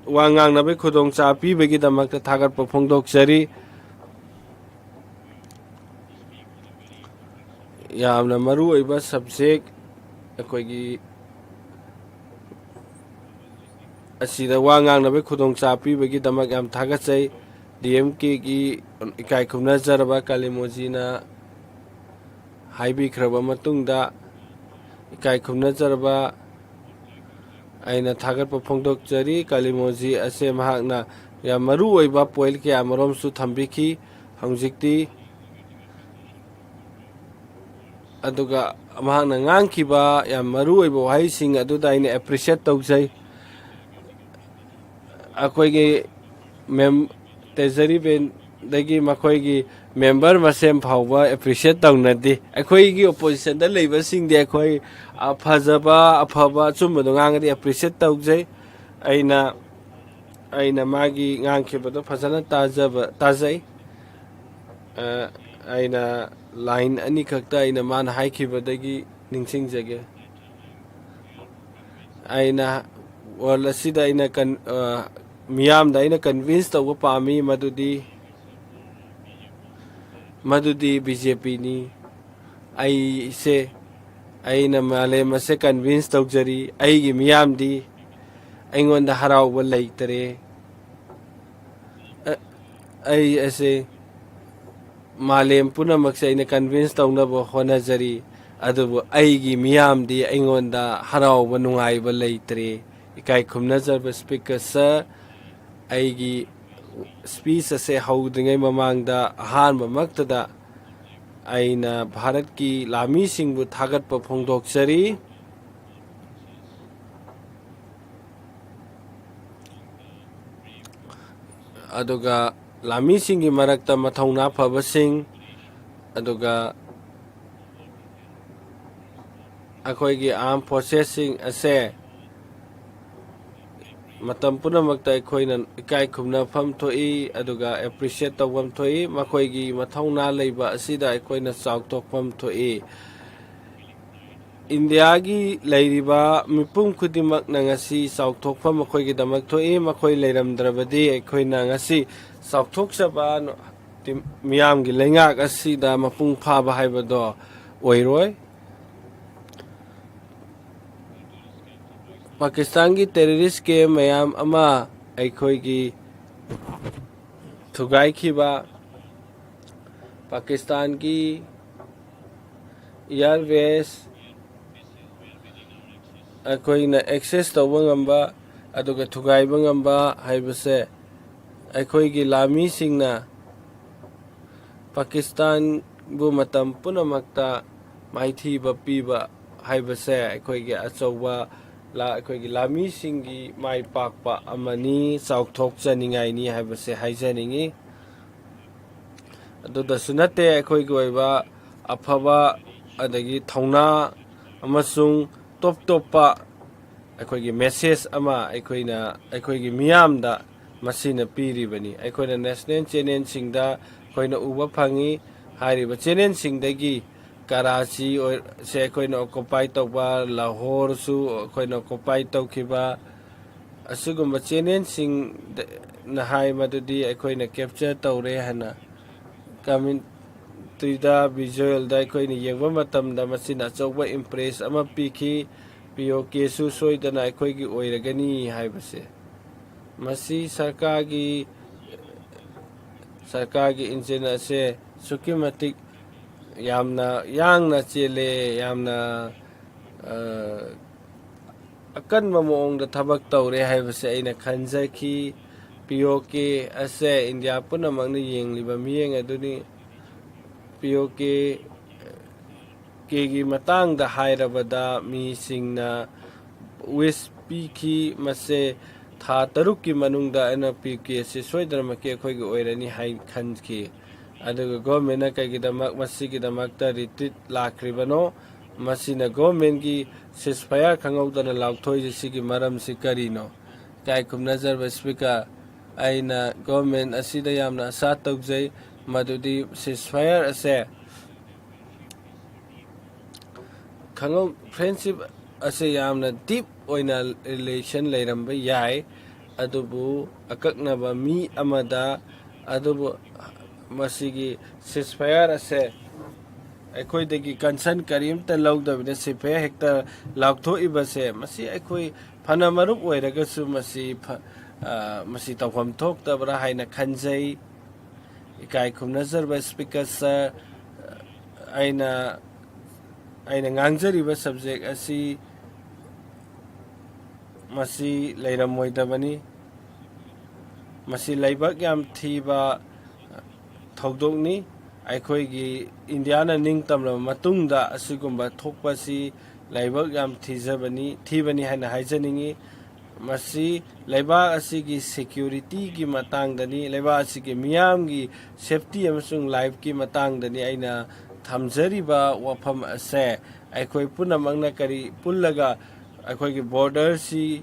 ꯋꯥ ꯉꯥꯡꯅꯕꯒꯤ ꯈꯨꯗꯣꯡꯆꯥꯕ ꯄꯤꯕꯒꯤꯗꯃꯛꯇ ꯊꯥꯒꯠꯄ ꯐꯣꯡꯗꯣꯛꯆꯔꯤ꯫ ꯌꯥꯝꯅ ꯃꯔꯨ ꯑꯣꯏꯕ subject ꯑꯩꯈꯣꯏꯒꯤ ꯑꯁꯤꯗ ꯋꯥ ꯉꯥꯡꯅꯕꯒꯤ ꯈꯨꯗꯣꯡꯆꯥꯕ ꯄꯤꯕꯒꯤꯗꯃꯛ ꯌꯥꯝ ꯊꯥꯒꯠꯆꯩ꯫ DMKꯒꯤ ꯏꯀꯥꯏ ꯈꯨꯝꯅꯖꯔꯕ ꯀꯥꯂꯤꯃꯣꯖꯤꯅ ꯍꯥꯏꯕꯤꯈ꯭ꯔꯕ ꯃꯇꯨꯡꯗ, ꯏꯀꯥꯏ ꯈꯨꯝꯅꯖꯔꯕ ꯑꯩꯅ ꯊꯥꯒꯠꯄ ꯐꯣꯡꯗꯣꯛꯆꯔꯤ꯫ ꯀꯥꯂꯤꯃꯣꯖꯤ ꯑꯁꯦ ꯃꯍꯥꯛꯅ ꯌꯥꯝ ꯃꯔꯨ ꯑꯣꯏꯕ point ꯀꯌꯥ ꯑꯃꯔꯣꯝꯁꯨ ꯊꯝꯕꯤꯈꯤ꯫ ꯍꯧꯖꯤꯛꯇꯤ, ꯑꯗꯨꯒ ꯃꯍꯥꯛꯅ ꯉꯥꯡꯈꯤꯕ ꯌꯥꯝ ꯃꯔꯨ ꯑꯣꯏꯕ ꯋꯥꯍꯩꯁꯤꯡ ꯑꯗꯨꯗ ꯑꯩꯅ appreciate ꯇꯧꯖꯩ꯫ ꯑꯩꯈꯣꯏꯒꯤ ꯃꯦꯝ-, treasury benchꯗꯒꯤ ꯃꯈꯣꯏꯒꯤ member ꯃꯁꯦꯟ ꯐꯥꯎꯕ appreciate ꯇꯧꯅꯗꯦ꯫ ꯑꯩꯈꯣꯏꯒꯤ oppositionꯗ ꯂꯩꯕꯁꯤꯡꯗꯤ ꯑꯩꯈꯣꯏ, ꯑ, ꯐꯖꯕ, ꯑꯐꯕ, ꯑꯆꯨꯝꯕꯗꯣ ꯉꯥꯡꯉꯗꯤ appreciate ꯇꯧꯖꯩ꯫ ꯑꯩꯅ, ꯑꯩꯅ ꯃꯥꯒꯤ ꯉꯥꯡꯈꯤꯕꯗꯣ ꯐꯖꯅ ꯇꯥꯖꯕ, ꯇꯥꯖꯩ꯫ ꯑ, ꯑꯩꯅ line ꯑꯅꯤꯈꯛꯇ ꯑꯩꯅ ꯃꯥꯅ ꯍꯥꯏꯈꯤꯕꯗꯒꯤ ꯅꯤꯡꯁꯤꯡꯖꯒꯦ꯫ ꯑꯩꯅ ꯋꯥꯔꯜ ꯑꯁꯤꯗ ꯑꯩꯅ ꯀꯟ-, ꯑ, ꯃꯤꯌꯥꯝꯗ ꯑꯩꯅ ꯀꯟꯚꯤꯟꯁ ꯇꯧꯕ ꯄꯥꯝꯃꯤ, ꯃꯗꯨꯗꯤ, ꯃꯗꯨꯗꯤ ꯕꯤ ꯖꯦ ꯄꯤꯅꯤ꯫ ꯑꯩꯁꯦ, ꯑꯩꯅ ꯃꯥꯂꯦꯝ ꯑꯁꯦ ꯀꯟꯚꯤꯟꯁ ꯇꯧꯖꯔꯤ, ꯑꯩꯒꯤ ꯃꯤꯌꯥꯝꯗꯤ ꯑꯩꯉꯣꯟꯗ ꯍꯔꯥꯎꯕ ꯂꯩꯇꯔꯦ꯫ ꯑ-, ꯑꯩ ꯑꯁꯦ ꯃꯥꯂꯦꯝ ꯄꯨꯝꯅꯃꯛꯁꯦ ꯑꯩꯅ ꯀꯟꯚꯤꯟꯁ ꯇꯧꯅꯕ ꯍꯣꯠꯅꯖꯔꯤ, ꯑꯗꯨꯕꯨ ꯑꯩꯒꯤ ꯃꯤꯌꯥꯝꯗꯤ ꯑꯩꯉꯣꯟꯗ ꯍꯔꯥꯎꯕ ꯅꯨꯡꯉꯥꯏꯕ ꯂꯩꯇ꯭ꯔꯦ꯫ ꯏꯀꯥꯏ ꯈꯨꯝꯅꯖꯕ ꯁ꯭ꯄꯤꯀꯔ ꯁꯔ, ꯑꯩꯒꯤ ꯁ꯭ꯄꯤꯆ ꯑꯁꯦ ꯍꯧꯗ꯭ꯔꯤꯉꯩ ꯃꯃꯥꯡꯗ ꯑꯍꯥꯟꯕꯃꯛꯇꯗ ꯑꯩꯅ ꯚꯥꯔꯠꯀꯤ ꯂꯥꯃꯤꯁꯤꯡꯕꯨ ꯊꯥꯒꯠꯄ ꯐꯣꯡꯗꯣꯛꯆꯔꯤ꯫ ꯑꯗꯨꯒ ꯂꯥꯃꯤꯁꯤꯡꯒꯤ ꯃꯔꯛꯇ ꯃꯊꯧꯅꯥ ꯐꯕꯁꯤꯡ, ꯑꯗꯨꯒ ꯑꯩꯈꯣꯏꯒꯤ ꯑꯥꯔꯝ ꯐꯣꯔꯁꯦꯁꯁꯤꯡ ꯑꯁꯦ ꯃꯇꯝ ꯄꯨꯝꯅꯃꯛꯇ ꯑꯩꯈꯣꯏꯅ ꯏꯀꯥꯏ ꯈꯨꯝꯅꯐꯝ ꯊꯣꯛꯏ, ꯑꯗꯨꯒ ꯑꯦꯄ꯭ꯔꯤꯁꯤꯌꯦꯠ ꯇꯧꯐꯝ ꯊꯣꯛꯏ꯫ ꯃꯈꯣꯏꯒꯤ ꯃꯊꯧꯅꯥ ꯂꯩꯕ ꯑꯁꯤꯗ ꯑꯩꯈꯣꯏꯅ ꯆꯥꯎꯊꯣꯛꯐꯝ ꯊꯣꯛꯏ꯫ ꯏꯟꯗꯤꯌꯥꯒꯤ ꯂꯩꯔꯤꯕ ꯃꯤꯄꯨꯝ ꯈꯨꯗꯤꯡꯃꯛꯅ ꯉꯁꯤ ꯆꯥꯎꯊꯣꯛꯐꯝ ꯃꯈꯣꯏꯒꯤꯗꯃꯛ ꯊꯣꯛꯏ꯫ ꯃꯈꯣꯏ ꯂꯩꯔꯝꯗ꯭ꯔꯕꯗꯤ ꯑꯩꯈꯣꯏꯅ ꯉꯁꯤ ꯆꯥꯎꯊꯣꯛꯆꯕ ꯇꯤꯝ-, ꯃꯤꯌꯥꯝꯒꯤ ꯂꯩꯉꯥꯛ ꯑꯁꯤꯗ ꯃꯄꯨꯡ ꯐꯥꯕ ꯍꯥꯏꯕꯗꯣ ꯑꯣꯏꯔꯣꯏ꯫ ꯄꯥꯀꯤꯁꯇꯥꯟꯒꯤ ꯇꯦꯔꯣꯔꯤꯁ ꯀꯦꯝ ꯃꯌꯥꯝ ꯑꯃ ꯑꯩꯈꯣꯏꯒꯤ ꯊꯨꯒꯥꯏꯈꯤꯕ, ꯄꯥꯀꯤꯁꯇꯥꯟꯒꯤ ꯏꯌꯥꯔ ꯕꯦꯁ ꯑꯩꯈꯣꯏꯅ ꯑꯦꯛꯁꯦꯁ ꯇꯧꯕ ꯉꯝꯕ ꯑꯗꯨꯒ ꯊꯨꯒꯥꯏꯕ ꯉꯝꯕ ꯍꯥꯏꯕꯁꯦ ꯑꯩꯈꯣꯏꯒꯤ ꯂꯥꯃꯤꯁꯤꯡꯅ ꯄꯥꯀꯤꯁꯇꯥꯟꯕꯨ ꯃꯇꯝ ꯄꯨꯝꯅꯃꯛꯇ ꯃꯥꯏꯊꯤꯕ ꯄꯤꯕ ꯍꯥꯏꯕꯁꯦ ꯑꯩꯈꯣꯏꯒꯤ ꯑꯆꯧꯕ ꯂꯥ-, ꯑꯩꯈꯣꯏꯒꯤ ꯂꯥꯃꯤꯁꯤꯡꯒꯤ ꯃꯥꯏ ꯄꯥꯛꯄ ꯑꯃꯅꯤ, ꯆꯥꯎꯊꯣꯛꯆꯅꯤꯡꯉꯥꯏꯅꯤ ꯍꯥꯏꯕꯁꯦ ꯍꯥꯏꯖꯅꯤꯡꯉꯤ꯫ ꯑꯗꯨꯗꯁꯨ ꯅꯠꯇꯦ, ꯑꯩꯈꯣꯏꯒꯤ ꯑꯣꯏꯕ ꯑꯐꯕ ꯑꯗꯒꯤ ꯊꯧꯅꯥ ꯑꯃꯁꯨꯡ ꯇꯣꯞ ꯇꯣꯞꯄ ꯑꯩꯈꯣꯏꯒꯤ ꯃꯦꯁꯦꯖ ꯑꯃ ꯑꯩꯈꯣꯏꯅ, ꯑꯩꯈꯣꯏꯒꯤ ꯃꯤꯌꯥꯝꯗ ꯃꯁꯤꯅ ꯄꯤꯔꯤꯕꯅꯤ꯫ ꯑꯩꯈꯣꯏꯅ ꯅꯦꯁꯅꯦꯜ ꯆꯦꯅꯦꯜꯁꯤꯡꯗ ꯑꯩꯈꯣꯏꯅ ꯎꯕ ꯐꯪꯉꯤ꯫ ꯍꯥꯏꯔꯤꯕ ꯆꯦꯅꯦꯜꯁꯤꯡꯗꯒꯤ ꯀꯔꯥꯆꯤ ꯑꯣꯏ-, ꯁꯦ ꯑꯩꯈꯣꯏꯅ ꯑꯣꯀꯨꯄꯥꯏ ꯇꯧꯕ, ꯂꯥꯍꯣꯔꯁꯨ ꯑꯩꯈꯣꯏꯅ ꯑꯣꯀꯨꯄꯥꯏ ꯇꯧꯈꯤꯕ, ꯑꯁꯤꯒꯨꯝꯕ ꯆꯦꯅꯦꯜꯁꯤꯡꯅ ꯍꯥꯏ ꯃꯗꯨꯗꯤ ꯑꯩꯈꯣꯏꯅ ꯀꯦꯞꯆꯔ ꯇꯧꯔꯦ ꯍꯥꯏꯅ ꯀꯃꯦꯟꯇ꯭ꯔꯤꯗ, ꯚꯤꯖꯨꯋꯦꯜꯗ ꯑꯩꯈꯣꯏꯅ ꯌꯦꯡꯕ ꯃꯇꯝꯗ ꯃꯁꯤꯅ ꯑꯆꯧꯕ ꯏꯝꯄ꯭ꯔꯦꯁ ꯑꯃ ꯄꯤꯈꯤ꯫ ꯄꯤ ꯑꯣ ꯀꯦꯁꯨ ꯁꯣꯏꯗꯅ ꯑꯩꯈꯣꯏꯒꯤ ꯑꯣꯏꯔꯒꯅꯤ ꯍꯥꯏꯕꯁꯦ꯫ ꯃꯁꯤ ꯁꯔꯀꯥꯔꯒꯤ, ꯁꯔꯀꯥꯔꯒꯤ ꯏꯟꯖꯤꯟ ꯑꯁꯦ ꯑꯁꯨꯛꯀꯤ ꯃꯇꯤꯛ ꯌꯥꯝꯅ ꯌꯥꯡꯅ ꯆꯦꯜꯂꯦ, ꯌꯥꯝꯅ, ꯑ, ꯑꯀꯟꯕ ꯃꯑꯣꯡꯗ ꯊꯕꯛ ꯇꯧꯔꯦ ꯍꯥꯏꯕꯁꯦ ꯑꯩꯅ ꯈꯟꯖꯈꯤ꯫ ꯄꯤ ꯑꯣ ꯀꯦ ꯑꯁꯦ ꯏꯟꯗꯤꯌꯥ ꯄꯨꯝꯅꯃꯛꯅ ꯌꯦꯡꯂꯤꯕ ꯃꯤꯠꯌꯦꯡ ꯑꯗꯨꯅꯤ꯫ ꯄꯤ ꯑꯣ ꯀꯦ ꯀꯦꯒꯤ ꯃꯇꯥꯡꯗ ꯍꯥꯏꯔꯕꯗ, ꯃꯤꯁꯤꯡꯅ ꯋꯤꯁ ꯄꯤꯈꯤ, ꯃꯁꯦ ꯊꯥ ꯇꯔꯨꯛꯀꯤ ꯃꯅꯨꯡꯗ ꯑꯩꯅ ꯄꯤ ꯀꯦ ꯑꯁꯤ ꯁꯣꯏꯗꯅꯃꯛꯀꯤ ꯑꯩꯈꯣꯏꯒꯤ ꯑꯣꯏꯔꯅꯤ ꯍꯥꯏ ꯈꯟꯈꯤ꯫ ꯑꯗꯨꯒ ꯒꯣꯔꯃꯦꯟꯅ ꯀꯩꯒꯤꯗꯃꯛ ꯃꯁꯤꯒꯤꯗꯃꯛꯇ ꯔꯤꯇ꯭ꯔꯤꯠ ꯂꯥꯛꯈ꯭ꯔꯤꯕꯅꯣ? ꯃꯁꯤꯅ ꯒꯣꯔꯃꯦꯟꯒꯤ ꯁꯤꯁꯐꯥꯌꯔ ꯈꯪꯍꯧꯗꯅ ꯂꯥꯎꯊꯣꯛꯏꯁꯦ, ꯁꯤꯒꯤ ꯃꯔꯝꯁꯤ ꯀꯔꯤꯅꯣ? ꯏꯀꯥꯏ ꯈꯨꯝꯅꯖꯔꯕ ꯁ꯭ꯄꯤꯀꯔ, ꯑꯩꯅ ꯒꯣꯔꯃꯦꯟ ꯑꯁꯤꯗ ꯌꯥꯝꯅ ꯑꯁꯥ ꯇꯧꯖꯩ, ꯃꯗꯨꯗꯤ ꯁꯤꯁꯐꯥꯌꯔ ꯑꯁꯦ ꯈꯪꯍꯧ-, ꯐ꯭ꯔꯦꯟꯁꯤꯞ ꯑꯁꯦ ꯌꯥꯝꯅ ꯗꯤꯞ ꯑꯣꯏꯅ ꯔꯤꯂꯦꯁꯟ ꯂꯩꯔꯝꯕ ꯌꯥꯏ, ꯑꯗꯨꯕꯨ ꯑꯀꯛꯅꯕ ꯃꯤ ꯑꯃꯗ, ꯑꯗꯨꯕꯨ ꯃꯁꯤꯒꯤ ꯁꯤꯁꯐꯥꯌꯔ ꯑꯁꯦ ꯑꯩꯈꯣꯏꯗꯒꯤ ꯀꯟꯁꯔꯟ ꯀꯔꯤꯝꯇ ꯂꯧꯗꯕꯤꯗ ꯁꯤꯁꯐꯥꯌꯔ ꯍꯦꯛꯇ ꯂꯥꯎꯊꯣꯛꯏꯕꯁꯦ, ꯃꯁꯤ ꯑꯩꯈꯣꯏ ꯐꯅ ꯃꯔꯨꯞ ꯑꯣꯏꯔꯒꯁꯨ ꯃꯁꯤ ꯐ-, ꯑ, ꯃꯁꯤ ꯇꯧꯐꯝ ꯊꯣꯛꯇꯕ꯭ꯔꯥ ꯍꯥꯏꯅ ꯈꯟꯖꯩ꯫ ꯏꯀꯥꯏ ꯈꯨꯝꯅꯖꯔꯕ ꯁ꯭ꯄꯤꯀꯔ ꯁꯔ, ꯑꯩꯅ, ꯑꯩꯅ ꯉꯥꯡꯖꯔꯤꯕ ꯁꯕꯖꯦꯛ ꯑꯁꯤ ꯃꯁꯤ ꯂꯩꯔꯝꯃꯣꯏꯗꯕꯅꯤ꯫ ꯃꯁꯤ ꯂꯥꯏꯕꯛ ꯌꯥꯝ ꯊꯤꯕ ꯊꯧꯗꯣꯛꯅꯤ꯫ ꯑꯩꯈꯣꯏꯒꯤ ꯏꯟꯗꯤꯌꯥꯅ ꯅꯤꯡꯇꯝꯂꯕ ꯃꯇꯨꯡꯗ ꯑꯁꯤꯒꯨꯝꯕ ꯊꯣꯛꯄꯁꯤ ꯂꯥꯏꯕꯛ ꯌꯥꯝ ꯊꯤꯖꯕꯅꯤ, ꯊꯤꯕꯅꯤ ꯍꯥꯏꯅ ꯍꯥꯏꯖꯅꯤꯡꯏ꯫ ꯃꯁꯤ ꯂꯩꯕꯥꯛ ꯑꯁꯤꯒꯤ ꯁꯦꯀ꯭ꯌꯨꯔꯤꯇꯤꯒꯤ ꯃꯇꯥꯡꯗꯅꯤ, ꯂꯩꯕꯥꯛ ꯑꯁꯤꯒꯤ ꯃꯤꯌꯥꯝꯒꯤ ꯁꯦꯐꯇꯤ ꯑꯃꯁꯨꯡ ꯂꯥꯏꯐꯀꯤ ꯃꯇꯥꯡꯗꯅꯤ ꯑꯩꯅ ꯊꯝꯖꯔꯤꯕ ꯋꯥꯐꯝ ꯑꯁꯦ꯫ ꯑꯩꯈꯣꯏ ꯄꯨꯝꯅꯃꯛꯅ ꯀꯔꯤ ꯄꯨꯜꯂꯒ ꯑꯩꯈꯣꯏꯒꯤ ꯕꯣꯔꯗꯔꯁꯤ,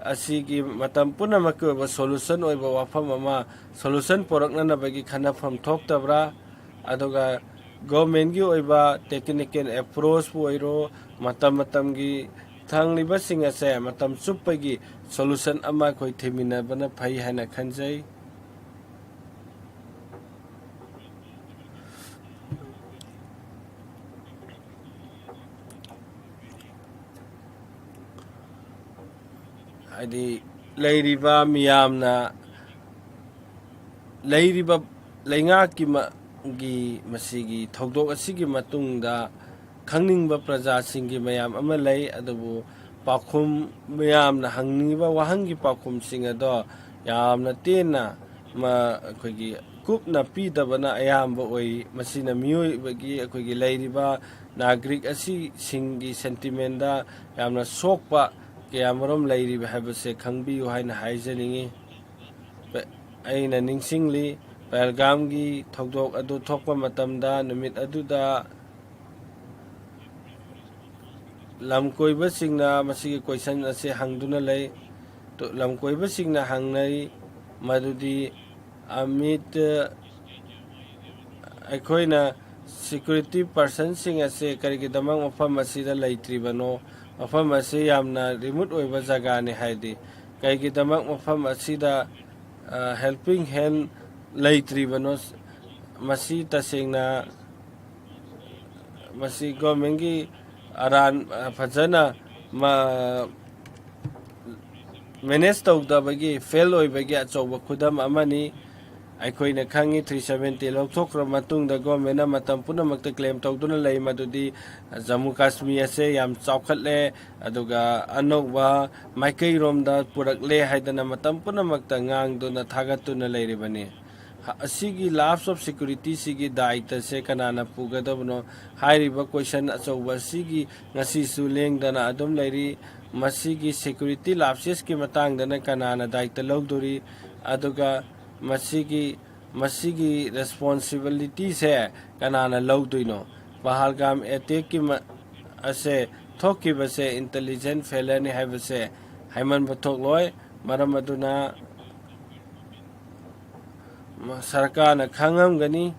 ꯑꯁꯤꯒꯤ ꯃꯇꯝ ꯄꯨꯝꯅꯃꯛꯀꯤ ꯑꯣꯏꯕ ꯁꯣꯂꯨꯁꯟ ꯑꯣꯏꯕ ꯋꯥꯐꯝ ꯑꯃ, ꯁꯣꯂꯨꯁꯟ ꯄꯨꯔꯛꯅꯅꯕꯒꯤ ꯈꯟꯅꯐꯝ ꯊꯣꯛꯇꯕ꯭ꯔꯥ? ꯑꯗꯨꯒ ꯒꯣꯔꯃꯦꯟꯒꯤ ꯑꯣꯏꯕ ꯇꯦꯛꯅꯤꯀꯦꯜ ꯑꯦꯄ꯭ꯔꯣꯆꯄꯨ ꯑꯣꯏꯔꯣ, ꯃꯇꯝ ꯃꯇꯝꯒꯤ ꯊꯥꯡꯂꯤꯕꯁꯤꯡ ꯑꯁꯦ ꯃꯇꯝ ꯆꯨꯞꯄꯒꯤ solution ꯑꯃ ꯑꯩꯈꯣꯏ ꯊꯤꯃꯤꯟꯅꯕꯅ ꯐꯩ ꯍꯥꯏꯅ ꯈꯟꯖꯩ꯫ ꯍꯥꯏꯗꯤ ꯂꯩꯔꯤꯕ ꯃꯤꯌꯥꯝꯅ, ꯂꯩꯔꯤꯕ ꯂꯩꯉꯥꯛꯀꯤ ꯃ-, ꯒꯤ ꯃꯁꯤꯒꯤ ꯊꯧꯗꯣꯛ ꯑꯁꯤꯒꯤ ꯃꯇꯨꯡꯗ ꯈꯪꯅꯤꯡꯕ ꯄ꯭ꯔꯖꯥꯁꯤꯡꯒꯤ ꯃꯌꯥꯝ ꯑꯃ ꯂꯩ, ꯑꯗꯨꯕꯨ ꯄꯥꯎꯈꯨꯝ, ꯃꯌꯥꯝꯅ ꯍꯪꯅꯤꯡꯉꯤꯕ ꯋꯥꯍꯪꯒꯤ ꯄꯥꯎꯈꯨꯝꯁꯤꯡ ꯑꯗꯣ ꯌꯥꯝꯅ ꯇꯦꯟꯅ ꯃ-, ꯑꯩꯈꯣꯏꯒꯤ ꯀꯨꯞꯅ ꯄꯤꯗꯕꯅ ꯑꯌꯥꯝꯕ ꯑꯣꯏ꯫ ꯃꯁꯤꯅ ꯃꯤꯑꯣꯏꯕꯒꯤ, ꯑꯩꯈꯣꯏꯒꯤ ꯂꯩꯔꯤꯕ ꯅꯥꯒꯔꯤꯛ ꯑꯁꯤꯁꯤꯡꯒꯤ sentimentꯗ ꯌꯥꯝꯅ ꯁꯣꯛꯄ ꯀꯌꯥꯃꯔꯨꯝ ꯂꯩꯔꯤꯕ ꯍꯥꯏꯕꯁꯦ ꯈꯪꯕꯤꯌꯨ ꯍꯥꯏꯅ ꯍꯥꯏꯖꯅꯤꯡꯏ꯫ ꯄ-, ꯑꯩꯅ ꯅꯤꯡꯁꯤꯡꯂꯤ, ꯄꯍꯜꯒꯥꯝꯒꯤ ꯊꯧꯗꯣꯛ ꯑꯗꯨ ꯊꯣꯛꯄ ꯃꯇꯝꯗ ꯅꯨꯃꯤꯠ ꯑꯗꯨꯗ ꯂꯝꯀꯣꯏꯕꯁꯤꯡꯅ ꯃꯁꯤꯒꯤ question ꯑꯁꯤ ꯍꯪꯗꯨꯅ ꯂꯩ꯫ ꯇꯨ-, ꯂꯝꯀꯣꯏꯕꯁꯤꯡꯅ ꯍꯪꯅꯔꯤ ꯃꯗꯨꯗꯤ, ꯑꯃꯤꯠ, ꯑꯩꯈꯣꯏꯅ security personꯁꯤꯡ ꯑꯁꯤ ꯀꯔꯤꯒꯤꯗꯃꯛ ꯃꯐꯝ ꯑꯁꯤꯗ ꯂꯩꯇ꯭ꯔꯤꯕꯅꯣ? ꯃꯐꯝ ꯑꯁꯤ ꯌꯥꯝꯅ remote ꯑꯣꯏꯕ ꯖꯒꯥꯅꯤ ꯍꯥꯏꯗꯤ, ꯀꯔꯤꯒꯤꯗꯃꯛ ꯃꯐꯝ ꯑꯁꯤꯗ, ꯑ, helping hand ꯂꯩꯇ꯭ꯔꯤꯕꯅꯣ? ꯃꯁꯤ ꯇꯁꯦꯡꯅ, ꯃꯁꯤ governmentꯀꯤ ꯑꯔꯥꯟ, ꯑ, ꯐꯖꯅ ꯃ-, manage ꯇꯧꯗꯕꯒꯤ, fail ꯑꯣꯏꯕꯒꯤ ꯑꯆꯧꯕ ꯈꯨꯗꯝ ꯑꯃꯅꯤ꯫ ꯑꯩꯈꯣꯏꯅ ꯈꯪꯉꯤ, three seventy ꯂꯧꯊꯣꯛꯈ꯭ꯔ ꯃꯇꯨꯡꯗ governmentꯅ ꯃꯇꯝ ꯄꯨꯝꯅꯃꯛꯇ claim ꯇꯧꯗꯨꯅ ꯂꯩ ꯃꯗꯨꯗꯤ ꯖꯝꯃꯨ ꯀꯥꯁꯃꯤꯔ ꯑꯁꯦ ꯌꯥꯝ ꯆꯥꯎꯈꯠꯂꯦ, ꯑꯗꯨꯒ ꯑꯅꯧꯕ ꯃꯥꯏꯀꯩꯔꯣꯝꯗ ꯄꯨꯔꯛꯂꯦ ꯍꯥꯏꯗꯅ ꯃꯇꯝ ꯄꯨꯝꯅꯃꯛꯇ ꯉꯥꯡꯗꯨꯅ ꯊꯥꯒꯠꯇꯨꯅ ꯂꯩꯔꯤꯕꯅꯤ꯫ ꯍ-, ꯑꯁꯤꯒꯤ lapse of securityꯁꯤꯒꯤ ꯗꯥꯏꯇꯁꯦ ꯀꯅꯥꯅ ꯄꯨꯒꯗꯕꯅꯣ? ꯍꯥꯏꯔꯤꯕ question ꯑꯆꯧꯕ ꯑꯁꯤꯒꯤ ꯉꯁꯤꯁꯨ ꯂꯦꯡꯗꯅ ꯑꯗꯨꯝ ꯂꯩꯔꯤ꯫ ꯃꯁꯤꯒꯤ security lapsesꯀꯤ ꯃꯇꯥꯡꯗꯅ ꯀꯅꯥꯅ ꯗꯥꯏꯇ ꯂꯧꯗꯣꯔꯤ? ꯑꯗꯨꯒ ꯃꯁꯤꯒꯤ, ꯃꯁꯤꯒꯤ responsibilityꯁꯦ ꯀꯅꯥꯅ ꯂꯧꯗꯣꯏꯅꯣ? ꯄꯍꯜꯒꯥꯝ attackꯀꯤ ꯃ-, ꯑꯁꯦ ꯊꯣꯛꯈꯤꯕꯁꯦ intelligent failureꯅꯤ ꯍꯥꯏꯕꯁꯦ ꯍꯥꯏꯃꯟꯕ ꯊꯣꯛꯂꯣꯏ꯫ ꯃꯔꯝ ꯑꯗꯨꯅ ꯃ-, ꯁꯔꯀꯥꯔꯅ ꯈꯪꯉꯝꯒꯅꯤ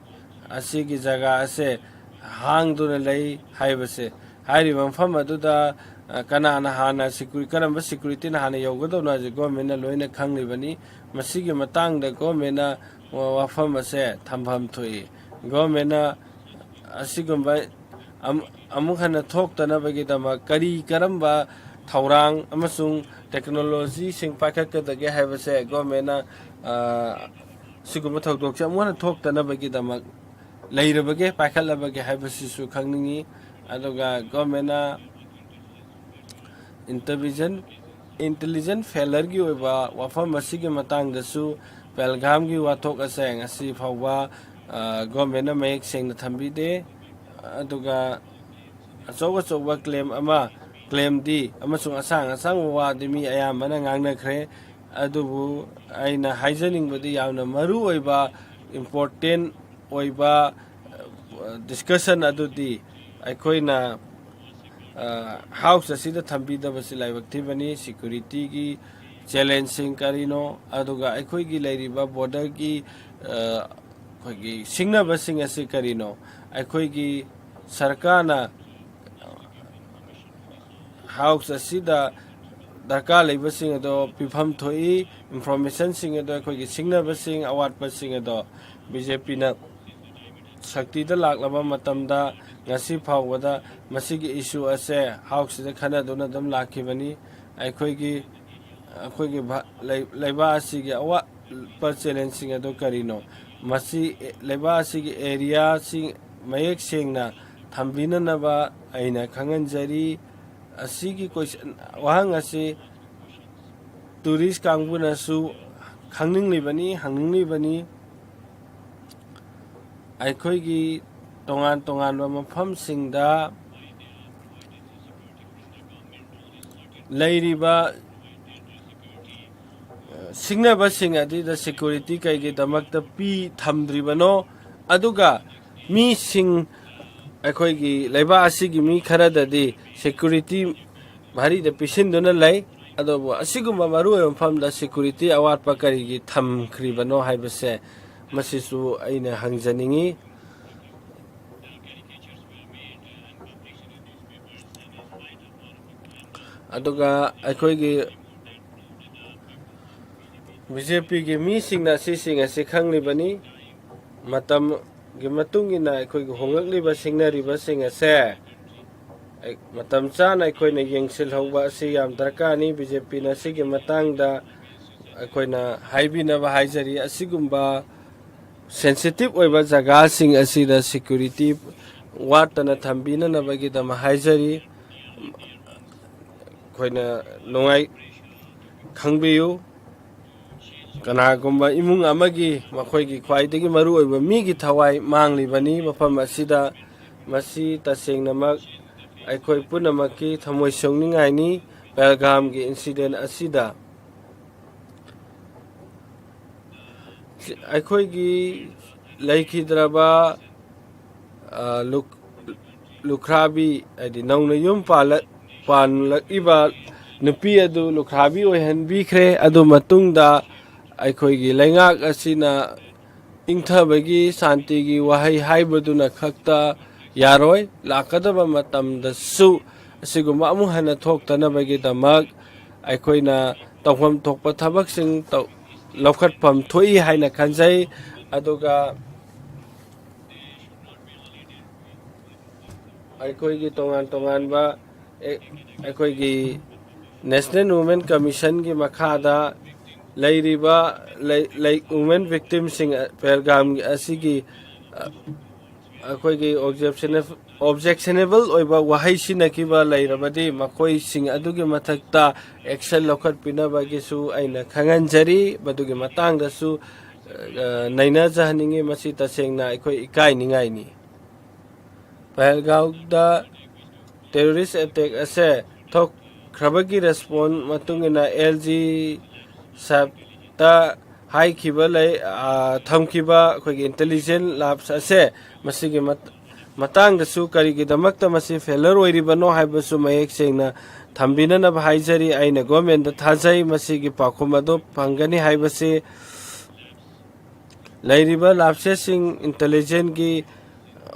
ꯑꯁꯤꯒꯤ ꯖꯒꯥ ꯑꯁꯦ ꯍꯥꯡꯗꯨꯅ ꯂꯩ ꯍꯥꯏꯕꯁꯦ꯫ ꯍꯥꯏꯔꯤꯕ ꯃꯐꯝ ꯑꯗꯨꯗ ꯑ, ꯀꯅꯥꯅ ꯍꯥꯟꯅ security, ꯀꯔꯝꯕ securityꯅ ꯍꯥꯟꯅ ꯌꯧꯒꯗꯧꯅꯣ ꯍꯥꯏꯁꯦ governmentꯅ ꯂꯣꯏꯅ ꯈꯪꯂꯤꯕꯅꯤ꯫ ꯃꯁꯤꯒꯤ ꯃꯇꯥꯡꯗ governmentꯅ ꯋꯥ-, ꯋꯥꯐꯝ ꯑꯁꯦ ꯊꯝꯐꯝ ꯊꯣꯛꯏ꯫ Governmentꯅ ꯑꯁꯤꯒꯨꯝꯕ ꯑꯃ-, ꯑꯃꯨꯛ ꯍꯟꯅ ꯊꯣꯛꯇꯅꯕꯒꯤꯗꯃꯛ ꯀꯔꯤ ꯀꯔꯝꯕ ꯊꯧꯔꯥꯡ ꯑꯃꯁꯨꯡ technologyꯁꯤꯡ ꯄꯥꯏꯈꯠꯀꯗꯒꯦ ꯍꯥꯏꯕꯁꯦ governmentꯅ, ꯑ, ꯁꯤꯒꯨꯝꯕ ꯊꯧꯗꯣꯛꯁꯦ ꯑꯃꯨꯛ ꯍꯟꯅ ꯊꯣꯛꯇꯅꯕꯒꯤꯗꯃꯛ ꯂꯩꯔꯕꯒꯦ, ꯄꯥꯏꯈꯠꯂꯕꯒꯦ ꯍꯥꯏꯕꯁꯤꯁꯨ ꯈꯪꯅꯤꯡꯉꯤ꯫ ꯑꯗꯨꯒ governmentꯅ intelligence, intelligence failureꯒꯤ ꯑꯣꯏꯕ ꯋꯥꯐꯝ ꯑꯁꯤꯒꯤ ꯃꯇꯥꯡꯗꯁꯨ ꯄꯦꯜꯒꯥꯝꯒꯤ ꯋꯥꯊꯣꯛ ꯑꯁꯦ ꯉꯁꯤ ꯐꯥꯎꯕ, ꯑ, governmentꯅ ꯃꯌꯦꯛ ꯁꯦꯡꯅ ꯊꯝꯕꯤꯗꯦ꯫ ꯑꯗꯨꯒ ꯑꯆꯧ ꯑꯆꯧꯕ claim ꯑꯃ, claimꯗꯤ ꯑꯃꯁꯨꯡ ꯑꯁꯥꯡ ꯑꯁꯥꯡꯕ ꯋꯥꯗꯤ ꯃꯤ ꯑꯌꯥꯝꯕꯅ ꯉꯥꯡꯅꯈ꯭ꯔꯦ꯫ ꯑꯗꯨꯕꯨ ꯑꯩꯅ ꯍꯥꯏꯖꯅꯤꯡꯕꯗꯤ ꯌꯥꯝꯅ ꯃꯔꯨ ꯑꯣꯏꯕ, important ꯑꯣꯏꯕ, ꯑ, discussion ꯑꯗꯨꯗꯤ ꯑꯩꯈꯣꯏꯅ, ꯑ, house ꯑꯁꯤꯗ ꯊꯝꯕꯤꯗꯕꯁꯤ ꯂꯥꯏꯕꯛ ꯊꯤꯕꯅꯤ꯫ Securityꯒꯤ challengeꯁꯤꯡ ꯀꯔꯤꯅꯣ? ꯑꯗꯨꯒ ꯑꯩꯈꯣꯏꯒꯤ ꯂꯩꯔꯤꯕ borderꯒꯤ, ꯑ, ꯑꯩꯈꯣꯏꯒꯤ ꯁꯤꯡꯅꯕꯁꯤꯡ ꯑꯁꯤ ꯀꯔꯤꯅꯣ? ꯑꯩꯈꯣꯏꯒꯤ ꯁꯔꯀꯥꯔꯅ house ꯑꯁꯤꯗ ꯗꯔꯀꯥꯔ ꯂꯩꯕꯁꯤꯡ ꯑꯗꯣ ꯄꯤꯐꯝ ꯊꯣꯛꯏ, informationꯁꯤꯡ ꯑꯗꯣ, ꯑꯩꯈꯣꯏꯒꯤ ꯁꯤꯡꯅꯕꯁꯤꯡ, ꯑꯋꯥꯠꯄꯁꯤꯡ ꯑꯗꯣ BJPꯅ ꯁꯛꯇꯤꯗ ꯂꯥꯛꯂꯕ ꯃꯇꯝꯗ ꯉꯁꯤ ꯐꯥꯎꯕꯗ ꯃꯁꯤꯒꯤ issue ꯑꯁꯦ houseꯁꯤꯗ ꯈꯟꯅꯗꯨꯅ ꯑꯗꯨꯝ ꯂꯥꯛꯈꯤꯕꯅꯤ꯫ ꯑꯩꯈꯣꯏꯒꯤ, ꯑꯩꯈꯣꯏꯒꯤ ꯚꯥ-, ꯂꯩ-, ꯂꯩꯕꯥꯛ ꯑꯁꯤꯒꯤ ꯑꯋꯥꯠꯄ challengeꯁꯤꯡ ꯑꯗꯨ ꯀꯔꯤꯅꯣ? ꯃꯁꯤ ꯂꯩꯕꯥꯛ ꯑꯁꯤꯒꯤ areaꯁꯤꯡ ꯃꯌꯦꯛ ꯁꯦꯡꯅ ꯊꯝꯕꯤꯅꯅꯕ ꯑꯩꯅ ꯈꯪꯍꯟꯖꯔꯤ꯫ ꯑꯁꯤꯒꯤ question, ꯋꯥꯍꯪ ꯑꯁꯤ tourist ꯀꯥꯡꯕꯨꯅꯁꯨ ꯈꯪꯅꯤꯡꯂꯤꯕꯅꯤ, ꯍꯪꯅꯤꯡꯂꯤꯕꯅꯤ꯫ ꯑꯩꯈꯣꯏꯒꯤ ꯇꯣꯉꯥꯟ ꯇꯣꯉꯥꯟꯕ ꯃꯐꯝꯁꯤꯡꯗ ꯂꯩꯔꯤꯕ, ꯑ, ꯁꯤꯡꯅꯕꯁꯤꯡ ꯑꯗꯨꯗ security ꯀꯩꯒꯤꯗꯃꯛꯇ ꯄꯤ ꯊꯝꯗ꯭ꯔꯤꯕꯅꯣ? ꯑꯗꯨꯒ ꯃꯤꯁꯤꯡ, ꯑꯩꯈꯣꯏꯒꯤ ꯂꯩꯕꯥꯛ ꯑꯁꯤꯒꯤ ꯃꯤ ꯈꯔꯗꯗꯤ security ꯚꯥꯔꯤꯗ ꯄꯤꯁꯤꯟꯗꯨꯅ ꯂꯩ꯫ ꯑꯗꯨꯕꯨ ꯑꯁꯤꯒꯨꯝꯕ ꯃꯔꯨꯑꯣꯏꯕ ꯃꯐꯝꯗ security ꯑꯋꯥꯠꯄ ꯀꯔꯤꯒꯤ ꯊꯝꯈ꯭ꯔꯤꯕꯅꯣ ꯍꯥꯏꯕꯁꯦ, ꯃꯁꯤꯁꯨ ꯑꯩꯅ ꯍꯪꯖꯅꯤꯡꯉꯤ꯫ ꯑꯗꯨꯒ ꯑꯩꯈꯣꯏꯒꯤ ꯕꯤ ꯖꯦ ꯄꯤꯒꯤ ꯃꯤꯁꯤꯡꯅ ꯑꯁꯤꯁꯤꯡ ꯑꯁꯤ ꯈꯪꯂꯤꯕꯅꯤ꯫ ꯃꯇꯝꯒꯤ ꯃꯇꯨꯡ ꯏꯟꯅ ꯑꯩꯈꯣꯏꯒꯤ ꯍꯣꯡꯂꯛꯂꯤꯕ ꯁꯤꯡꯅꯔꯤꯕꯁꯤꯡ ꯑꯁꯦ ꯃꯇꯝ ꯆꯥꯅ ꯑꯩꯈꯣꯏꯅ ꯌꯦꯡꯁꯤꯜꯍꯧꯕ ꯑꯁꯤ ꯌꯥꯝ ꯗꯔꯀꯥꯔꯅꯤ꯫ ꯕꯤ ꯖꯦ ꯄꯤꯅ ꯑꯁꯤꯒꯤ ꯃꯇꯥꯡꯗ ꯑꯩꯈꯣꯏꯅ ꯍꯥꯏꯕꯤꯅꯕ ꯍꯥꯏꯖꯔꯤ꯫ ꯑꯁꯤꯒꯨꯝꯕ ꯁꯦꯟꯁꯤꯇꯤꯞ ꯑꯣꯏꯕ ꯖꯒꯥꯁꯤꯡ ꯑꯁꯤꯗ ꯁꯦꯀ꯭ꯌꯨꯔꯤꯇꯤ ꯋꯥꯠꯇꯅ ꯊꯝꯕꯤꯅꯅꯕꯒꯤꯗꯃꯛ ꯍꯥꯏꯖꯔꯤ꯫ ꯑꯩꯈꯣꯏꯅ ꯅꯨꯡꯉꯥꯏ ꯈꯪꯕꯤꯌꯨ꯫ ꯀꯅꯥꯒꯨꯝꯕ ꯏꯃꯨꯡ ꯑꯃꯒꯤ ꯃꯈꯣꯏꯒꯤ ꯈ꯭ꯋꯥꯏꯗꯒꯤ ꯃꯔꯨꯑꯣꯏꯕ ꯃꯤꯒꯤ ꯊꯋꯥꯏ ꯃꯥꯡꯂꯤꯕꯅꯤ ꯃꯐꯝ ꯑꯁꯤꯗ꯫ ꯃꯁꯤ ꯇꯁꯦꯡꯅꯃꯛ ꯑꯩꯈꯣꯏ ꯄꯨꯝꯅꯃꯛꯀꯤ ꯊꯃꯣꯏ ꯁꯣꯛꯅꯤꯡꯉꯥꯏꯅꯤ꯫ ꯄꯦꯍꯜꯒꯥꯝꯒꯤ ꯏꯟꯁꯤꯗꯦꯟ ꯑꯁꯤꯗ ꯑꯩꯈꯣꯏꯒꯤ ꯂꯩꯈꯤꯗ꯭ꯔꯕ, ꯑ, ꯂꯨꯛ-, ꯂꯨꯈ꯭ꯔꯥꯕꯤ, ꯍꯥꯏꯗꯤ ꯅꯧꯅ ꯌꯨꯝ ꯄꯥꯜꯂꯛ-, ꯄꯥꯜꯂꯛꯏꯕ ꯅꯨꯄꯤ ꯑꯗꯨ ꯂꯨꯈ꯭ꯔꯥꯕꯤ ꯑꯣꯏꯍꯟꯕꯤꯈ꯭ꯔꯦ꯫ ꯑꯗꯨ ꯃꯇꯨꯡꯗ ꯑꯩꯈꯣꯏꯒꯤ ꯂꯩꯉꯥꯛ ꯑꯁꯤꯅ ꯏꯪꯊꯕꯒꯤ ꯁꯥꯟꯇꯤꯒꯤ ꯋꯥꯍꯩ ꯍꯥꯏꯕꯗꯨꯅ ꯈꯛꯇ ꯌꯥꯔꯣꯏ꯫ ꯂꯥꯛꯀꯗꯕ ꯃꯇꯝꯗꯁꯨ ꯑꯁꯤꯒꯨꯝꯕ ꯑꯃꯨꯛ ꯍꯟꯅ ꯊꯣꯛꯇꯅꯕꯒꯤꯗꯃꯛ ꯑꯩꯈꯣꯏꯅ ꯇꯧꯐꯝ ꯊꯣꯛꯄ ꯊꯕꯛꯁꯤꯡ ꯇꯧ-, ꯂꯧꯈꯠꯐꯝ ꯊꯣꯛꯏ ꯍꯥꯏꯅ ꯈꯟꯖꯩ꯫ ꯑꯗꯨꯒ ꯑꯩꯈꯣꯏꯒꯤ ꯇꯣꯉꯥꯟ ꯇꯣꯉꯥꯟꯕ ꯑꯦ-, ꯑꯩꯈꯣꯏꯒꯤ National Women Commission ꯒꯤ ꯃꯈꯥꯗ ꯂꯩꯔꯤꯕ ꯂꯩ-, ꯂꯩ-, ꯋꯨꯃꯦꯟ ꯚꯤꯛꯇꯤꯝꯁꯤꯡ, ꯑ, ꯄꯦꯍꯜꯒꯥꯝ ꯑꯁꯤꯒꯤ, ꯑ, ꯑꯩꯈꯣꯏꯒꯤ ꯑꯣꯕꯖꯦꯛꯁꯟ-, ꯑꯣꯕꯖꯦꯛꯁꯅꯦꯕꯜ ꯑꯣꯏꯕ ꯋꯥꯍꯩ ꯁꯤꯖꯤꯟꯅꯈꯤꯕ ꯂꯩꯔꯕꯗꯤ ꯃꯈꯣꯏꯁꯤꯡ ꯑꯗꯨꯒꯤ ꯃꯊꯛꯇ ꯑꯦꯛꯁꯟ ꯂꯧꯈꯠꯄꯤꯅꯕꯒꯤꯁꯨ ꯑꯩꯅ ꯈꯪꯍꯟꯖꯔꯤ꯫ ꯃꯗꯨꯒꯤ ꯃꯇꯥꯡꯗꯁꯨ, ꯑ, ꯅꯩꯅꯖꯍꯟꯅꯤꯡꯉꯤ꯫ ꯃꯁꯤ ꯇꯁꯦꯡꯅ ꯑꯩꯈꯣꯏ ꯏꯀꯥꯏꯅꯤꯡꯉꯥꯏꯅꯤ꯫ ꯄꯍꯜꯒꯥꯎꯗ ꯇꯦꯔꯣꯔꯤꯁ ꯑꯦꯇꯦꯛ ꯑꯁꯦ ꯊꯣꯛꯈ꯭ꯔꯕꯒꯤ ꯔꯦꯁꯄꯣꯟ ꯃꯇꯨꯡ ꯏꯟꯅ ꯑꯦꯜ ꯖꯤ ꯁꯥꯞꯇ ꯍꯥꯏꯈꯤꯕ ꯂꯩ, ꯑ, ꯊꯝꯈꯤꯕ ꯑꯩꯈꯣꯏꯒꯤ ꯏꯟꯇꯦꯂꯤꯖꯦꯟ ꯂꯥꯞꯁ ꯑꯁꯦ ꯃꯁꯤꯒꯤ ꯃꯠ-, ꯃꯇꯥꯡꯗꯁꯨ ꯀꯔꯤꯒꯤꯗꯃꯛꯇ ꯃꯁꯤ ꯐꯦꯂꯔ ꯑꯣꯏꯔꯤꯕꯅꯣ ꯍꯥꯏꯕꯁꯨ ꯃꯌꯦꯛ ꯁꯦꯡꯅ ꯊꯝꯕꯤꯅꯅꯕ ꯍꯥꯏꯖꯔꯤ꯫ ꯑꯩꯅ ꯒꯣꯔꯃꯦꯟꯗ ꯊꯥꯖꯩ, ꯃꯁꯤꯒꯤ ꯄꯥꯎꯈꯨꯝ ꯑꯗꯨ ꯐꯪꯒꯅꯤ ꯍꯥꯏꯕꯁꯤ꯫ ꯂꯩꯔꯤꯕ ꯂꯥꯞꯁꯦꯁꯁꯤꯡ ꯏꯟꯇꯦꯂꯤꯖꯦꯟꯒꯤ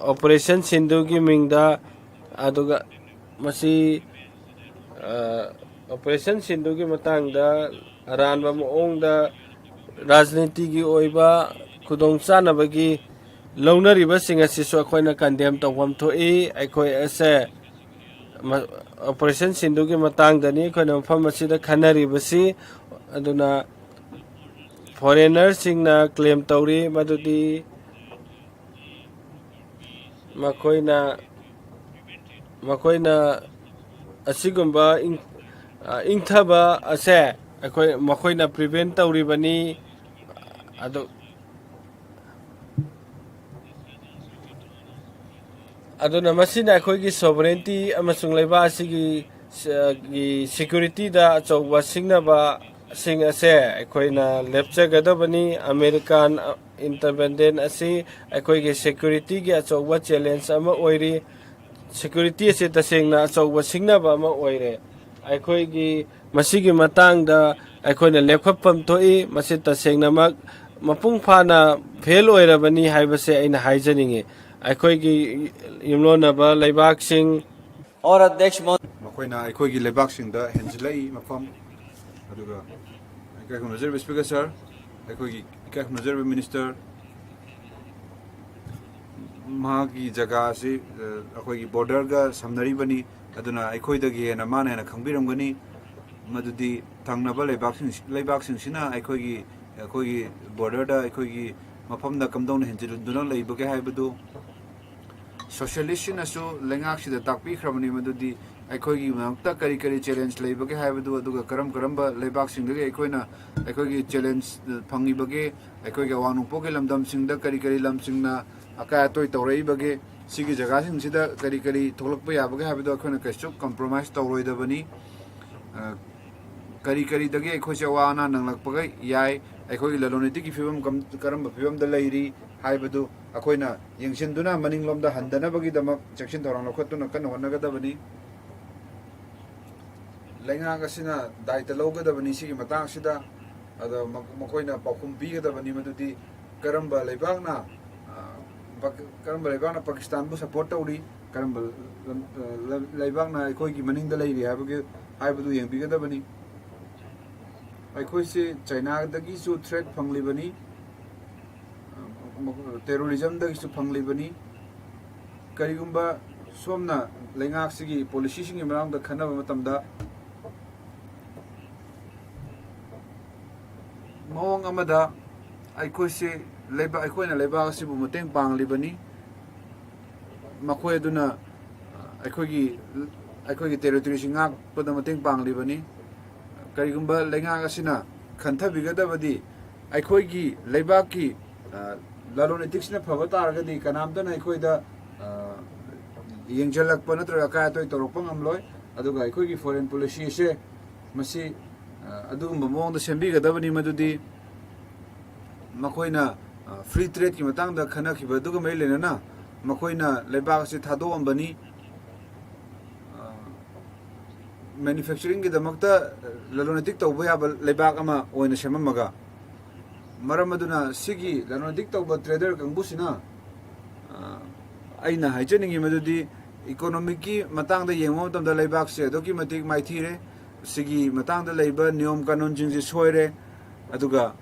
ꯑꯣꯄꯔꯦꯁꯟ ꯁꯤꯟꯗꯨꯒꯤ ꯃꯤꯡꯗ, ꯑꯗꯨꯒ ꯃꯁꯤ, ꯑꯣꯄꯔꯦꯁꯟ ꯁꯤꯟꯗꯨꯒꯤ ꯃꯇꯥꯡꯗ ꯑꯔꯥꯟꯕ ꯃꯑꯣꯡꯗ ꯔꯥꯖꯅꯤꯇꯤꯒꯤ ꯑꯣꯏꯕ ꯈꯨꯗꯣꯡꯆꯥꯅꯕꯒꯤ ꯂꯧꯅꯔꯤꯕꯁꯤꯡ ꯑꯁꯤꯁꯨ ꯑꯩꯈꯣꯏꯅ ꯀꯟꯗꯦꯝ ꯇꯧꯐꯝ ꯊꯣꯛꯏ꯫ ꯑꯩꯈꯣꯏ ꯑꯁꯦ ꯑꯣꯄꯔꯦꯁꯟ ꯁꯤꯟꯗꯨꯒꯤ ꯃꯇꯥꯡꯗꯅꯤ ꯑꯩꯈꯣꯏꯅ ꯃꯐꯝ ꯑꯁꯤꯗ ꯈꯟꯅꯔꯤꯕꯁꯤ꯫ ꯑꯗꯨꯅ ꯐꯣꯔꯦꯟꯅꯔꯁꯤꯡꯅ ꯀ꯭ꯂꯦꯝ ꯇꯧꯔꯤ ꯃꯗꯨꯗꯤ ꯃꯈꯣꯏꯅ ꯃꯈꯣꯏꯅ ꯑꯁꯤꯒꯨꯝꯕ ꯏꯪ- ꯑ, ꯏꯪꯊꯕ ꯑꯁꯦ ꯑꯩꯈꯣꯏ ꯃꯈꯣꯏꯅ ꯄ꯭ꯔꯤꯚꯦꯟ ꯇꯧꯔꯤꯕꯅꯤ꯫ ꯑꯗꯨ ꯑꯗꯨꯅ ꯃꯁꯤꯅ ꯑꯩꯈꯣꯏꯒꯤ ꯁꯣꯚꯔꯦꯟꯇꯤ ꯑꯃꯁꯨꯡ ꯂꯩꯕꯥꯛ ꯑꯁꯤꯒꯤ ꯁ- ꯒꯤ ꯁꯦꯀ꯭ꯌꯨꯔꯤꯇꯤꯗ ꯑꯆꯧꯕ ꯁꯤꯡꯅꯕꯁꯤꯡ ꯑꯁꯦ ꯑꯩꯈꯣꯏꯅ ꯂꯦꯞꯆꯒꯗꯕꯅꯤ꯫ ꯑꯃꯦꯔꯤꯀꯥꯟ ꯏꯟꯇꯔꯚꯦꯟꯗꯦꯟ ꯑꯁꯤ ꯑꯩꯈꯣꯏꯒꯤ ꯁꯦꯀ꯭ꯌꯨꯔꯤꯇꯤꯒꯤ ꯑꯆꯧꯕ ꯆꯦꯂꯦꯟꯖ ꯑꯃ ꯑꯣꯏꯔꯤ꯫ ꯁꯦꯀ꯭ꯌꯨꯔꯤꯇꯤ ꯑꯁꯤ ꯇꯁꯦꯡꯅ ꯑꯆꯧꯕ ꯁꯤꯡꯅꯕ ꯑꯃ ꯑꯣꯏꯔꯦ꯫ ꯑꯩꯈꯣꯏꯒꯤ ꯃꯁꯤꯒꯤ ꯃꯇꯥꯡꯗ ꯑꯩꯈꯣꯏꯅ ꯂꯦꯞꯈꯠꯐꯝ ꯊꯣꯛꯏ꯫ ꯃꯁꯤ ꯇꯁꯦꯡꯅꯃꯛ ꯃꯄꯨꯡ ꯐꯥꯅ ꯐꯦꯜ ꯑꯣꯏꯔꯕꯅꯤ ꯍꯥꯏꯕꯁꯦ ꯑꯩꯅ ꯍꯥꯏꯖꯅꯤꯡꯏ꯫ ꯑꯩꯈꯣꯏꯒꯤ ꯌꯨꯝꯂꯣꯟꯅꯕ ꯂꯩꯕꯥꯛꯁꯤꯡ ꯑꯣꯔ ꯑꯗ꯭ꯌꯛꯁ ꯃꯣ- ꯃꯈꯣꯏꯅ ꯑꯩꯈꯣꯏꯒꯤ ꯂꯩꯕꯥꯛꯁꯤꯡꯗ ꯍꯦꯟꯖꯤꯜꯂꯛꯏ ꯃꯐꯝ꯫ ꯑꯗꯨꯒ ꯏꯀꯥꯏ ꯈꯨꯝꯅꯖꯔꯤꯕ ꯁ꯭ꯄꯤꯀꯔ ꯁꯥꯔ, ꯑꯩꯈꯣꯏꯒꯤ ꯏꯀꯥꯏ ꯈꯨꯝꯅꯖꯔꯤꯕ ꯃꯤꯅꯤꯁꯇꯔ, ꯃꯍꯥꯛꯀꯤ ꯖꯒꯥ ꯑꯁꯤ ꯑ, ꯑꯩꯈꯣꯏꯒꯤ ꯕꯣꯔꯗꯔꯒ ꯁꯝꯅꯔꯤꯕꯅꯤ꯫ ꯑꯗꯨꯅ ꯑꯩꯈꯣꯏꯗꯒꯤ ꯍꯦꯟꯅ ꯃꯥꯅ ꯍꯦꯟꯅ ꯈꯪꯕꯤꯔꯝꯒꯅꯤ꯫ ꯃꯗꯨꯗꯤ ꯊꯪꯅꯕ ꯂꯩꯕꯥꯛꯁꯤꯡ ꯂꯩꯕꯥꯛꯁꯤꯡꯁꯤꯅ ꯑꯩꯈꯣꯏꯒꯤ ꯑꯩꯈꯣꯏꯒꯤ ꯕꯣꯔꯗꯔꯗ ꯑꯩꯈꯣꯏꯒꯤ ꯃꯐꯝꯗ ꯀꯝꯗꯧꯅ ꯍꯦꯟꯖꯤꯟꯗꯨꯅ ꯂꯩꯕꯒꯦ ꯍꯥꯏꯕꯗꯨ꯫ ꯁꯣꯁꯤꯌꯦꯂꯤꯁꯁꯤꯡꯅꯁꯨ ꯂꯩꯉꯥꯛꯁꯤꯗ ꯇꯥꯛꯄꯤꯈ꯭ꯔꯕꯅꯤ ꯃꯗꯨꯗꯤ ꯑꯩꯈꯣꯏꯒꯤ ꯃꯔꯛꯇ ꯀꯔꯤ ꯀꯔꯤ ꯆꯦꯂꯦꯟꯖ ꯂꯩꯕꯒꯦ ꯍꯥꯏꯕꯗꯨ, ꯑꯗꯨꯒ ꯀꯔꯝ ꯀꯔꯝꯕ ꯂꯩꯕꯥꯛꯁꯤꯡꯗꯒꯤ ꯑꯩꯈꯣꯏꯅ ꯑꯩꯈꯣꯏꯒꯤ ꯆꯦꯂꯦꯟꯖ ꯐꯪꯉꯤꯕꯒꯦ, ꯑꯩꯈꯣꯏꯒꯤ ꯑꯋꯥꯡ ꯅꯣꯡꯄꯣꯛꯀꯤ ꯂꯝꯗꯝꯁꯤꯡꯗ ꯀꯔꯤ ꯀꯔꯤ ꯂꯝꯁꯤꯡꯅ ꯑꯀꯥꯏ ꯑꯇꯣꯏ ꯇꯧꯔꯛꯏꯕꯒꯦ, ꯁꯤꯒꯤ ꯖꯒꯥꯁꯤꯡꯁꯤꯗ ꯀꯔꯤ ꯀꯔꯤ ꯊꯣꯛꯂꯛꯄ ꯌꯥꯕꯒꯦ ꯍꯥꯏꯕꯗꯣ ꯑꯩꯈꯣꯏꯅ ꯀꯩꯁꯨ ꯀꯝꯄ꯭ꯔꯣꯃꯥꯏꯁ ꯇꯧꯔꯣꯏꯗꯕꯅꯤ꯫ ꯑ, ꯀꯔꯤ ꯀꯔꯤꯗꯒꯤ ꯑꯩꯈꯣꯏꯁꯦ ꯑꯋꯥ ꯑꯅꯥ ꯅꯪꯂꯛꯄꯒ ꯌꯥꯏ, ꯑꯩꯈꯣꯏꯒꯤ ꯂꯂꯣꯟ ꯏꯇꯤꯛꯀꯤ ꯐꯤꯕꯝ ꯀꯝ-, ꯀꯔꯝꯕ ꯐꯤꯕꯝꯗ ꯂꯩꯔꯤ ꯍꯥꯏꯕꯗꯨ ꯑꯩꯈꯣꯏꯅ ꯌꯦꯡꯁꯤꯟꯗꯨꯅ ꯃꯅꯤꯡꯂꯣꯝꯗ ꯍꯟꯗꯅꯕꯒꯤꯗꯃꯛ ꯆꯦꯛꯁꯤꯟ ꯊꯧꯔꯥꯡ ꯂꯧꯈꯠꯇꯨꯅ ꯀꯟꯅ ꯍꯣꯠꯅꯒꯗꯕꯅꯤ꯫ ꯂꯩꯉꯥꯛ ꯑꯁꯤꯅ ꯗꯥꯏꯇ ꯂꯧꯒꯗꯕꯅꯤ ꯁꯤꯒꯤ ꯃꯇꯥꯡꯁꯤꯗ꯫ ꯑꯗꯣ ꯃ-, ꯃꯈꯣꯏꯅ ꯄꯥꯎꯈꯨꯝ ꯄꯤꯒꯗꯕꯅꯤ ꯃꯗꯨꯗꯤ ꯀꯔꯝꯕ ꯂꯩꯕꯥꯛꯅ, ꯑ, ꯄꯥꯀ-, ꯀꯔꯝꯕ ꯂꯩꯕꯥꯛꯅ ꯄꯥꯀꯤꯁꯇꯥꯟꯕꯨ ꯁꯄꯣꯔꯠ ꯇꯧꯔꯤ, ꯀꯔꯝꯕ ꯂꯝ- ꯑ, ꯂꯝ- ꯂꯩꯕꯥꯛꯅ ꯑꯩꯈꯣꯏꯒꯤ ꯃꯅꯤꯡꯗ ꯂꯩꯔꯤ ꯍꯥꯏꯕꯒꯤ ꯍꯥꯏꯕꯗꯨ ꯌꯦꯡꯕꯤꯒꯗꯕꯅꯤ꯫ ꯑꯩꯈꯣꯏꯁꯦ ꯆꯥꯏꯅꯥꯗꯒꯤꯁꯨ ꯊ꯭ꯔꯦꯠ ꯐꯪꯂꯤꯕꯅꯤ, ꯇꯦꯔꯣꯔꯤꯖꯝꯗꯒꯤꯁꯨ ꯐꯪꯂꯤꯕꯅꯤ꯫ ꯀꯔꯤꯒꯨꯝꯕ ꯁꯣꯝꯅ ꯂꯩꯉꯥꯛꯁꯤꯒꯤ ꯄꯣꯂꯤꯁꯤꯁꯤꯡꯒꯤ ꯃꯇꯥꯡꯗ ꯈꯟꯅꯕ ꯃꯇꯝꯗ, ꯃꯑꯣꯡ ꯑꯃꯗ ꯑꯩꯈꯣꯏꯁꯤ ꯂꯩꯕꯥꯛ ꯑꯩꯈꯣꯏꯅ ꯂꯩꯕꯥꯛ ꯑꯁꯤꯕꯨ ꯃꯇꯦꯡ ꯄꯥꯡꯂꯤꯕꯅꯤ꯫ ꯃꯈꯣꯏ ꯑꯗꯨꯅ ꯑꯩꯈꯣꯏꯒꯤ ꯑꯩꯈꯣꯏꯒꯤ ꯇꯦꯔꯤꯇꯣꯔꯤꯁꯤ ꯉꯥꯛꯄꯗ ꯃꯇꯦꯡ ꯄꯥꯡꯂꯤꯕꯅꯤ꯫ ꯀꯔꯤꯒꯨꯝꯕ ꯂꯩꯉꯥꯛ ꯑꯁꯤꯅ ꯈꯟꯊꯕꯤꯒꯗꯕꯗꯤ, ꯑꯩꯈꯣꯏꯒꯤ ꯂꯩꯕꯥꯛꯀꯤ ꯂꯂꯣꯟ ꯏꯇꯤꯛꯁꯤꯅ ꯐꯕ ꯇꯥꯔꯒꯗꯤ ꯀꯅꯥꯝꯇꯅ ꯑꯩꯈꯣꯏꯗ ꯌꯦꯡꯁꯤꯜꯂꯛꯄ ꯅꯠꯇ꯭ꯔꯒ ꯑꯀꯥꯏ ꯑꯇꯣꯏ ꯇꯧꯔꯛꯄ ꯉꯝꯂꯣꯏ꯫ ꯑꯗꯨꯒ ꯑꯩꯈꯣꯏꯒꯤ ꯐꯣꯔꯦꯟ ꯄꯣꯂꯤꯁꯤ ꯑꯁꯦ ꯃꯁꯤ ꯑꯗꯨꯒꯨꯝꯕ ꯃꯑꯣꯡꯗ ꯁꯦꯝꯕꯤꯒꯗꯕꯅꯤ꯫ ꯃꯗꯨꯗꯤ ꯃꯈꯣꯏꯅ ꯐ꯭ꯔꯤ ꯇ꯭ꯔꯦꯗꯀꯤ ꯃꯇꯥꯡꯗ ꯈꯟꯅꯈꯤꯕ ꯑꯗꯨꯒ ꯃꯔꯤ ꯂꯩꯅꯅ ꯃꯈꯣꯏꯅ ꯂꯩꯕꯥꯛ ꯑꯁꯤ ꯊꯥꯗꯣꯛꯑꯝꯕꯅꯤ꯫ ꯃꯦꯅꯨꯐꯦꯛꯆꯔꯤꯡꯒꯤꯗꯃꯛꯇ ꯂꯂꯣꯟ ꯏꯇꯤꯛ ꯇꯧꯕ ꯌꯥꯕ ꯂꯩꯕꯥꯛ ꯑꯃ ꯑꯣꯏꯅ ꯁꯦꯝꯃꯝꯃꯒ, ꯃꯔꯝ ꯑꯗꯨꯅ ꯁꯤꯒꯤ ꯂꯂꯣꯟ ꯏꯇꯤꯛ ꯇꯧꯕ ꯇ꯭ꯔꯦꯗꯔ ꯀꯥꯡꯕꯨꯁꯤꯅ, ꯑ, ꯑꯩꯅ ꯍꯥꯏꯖꯅꯤꯡꯉꯤ ꯃꯗꯨꯗꯤ, ꯏꯀꯣꯅꯣꯃꯤꯛꯀꯤ ꯃꯇꯥꯡꯗ ꯌꯦꯡꯕ ꯃꯇꯝꯗ ꯂꯩꯕꯥꯛꯁꯦ ꯑꯗꯨꯛꯀꯤ ꯃꯇꯤꯛ ꯃꯥꯏꯊꯤꯔꯦ꯫ ꯁꯤꯒꯤ ꯃꯇꯥꯡꯗ ꯂꯩꯕ ꯅꯤꯌꯣꯝ ꯀꯥꯅꯨꯟꯁꯤꯡꯁꯦ ꯁꯣꯏꯔꯦ꯫ ꯑꯗꯨꯒ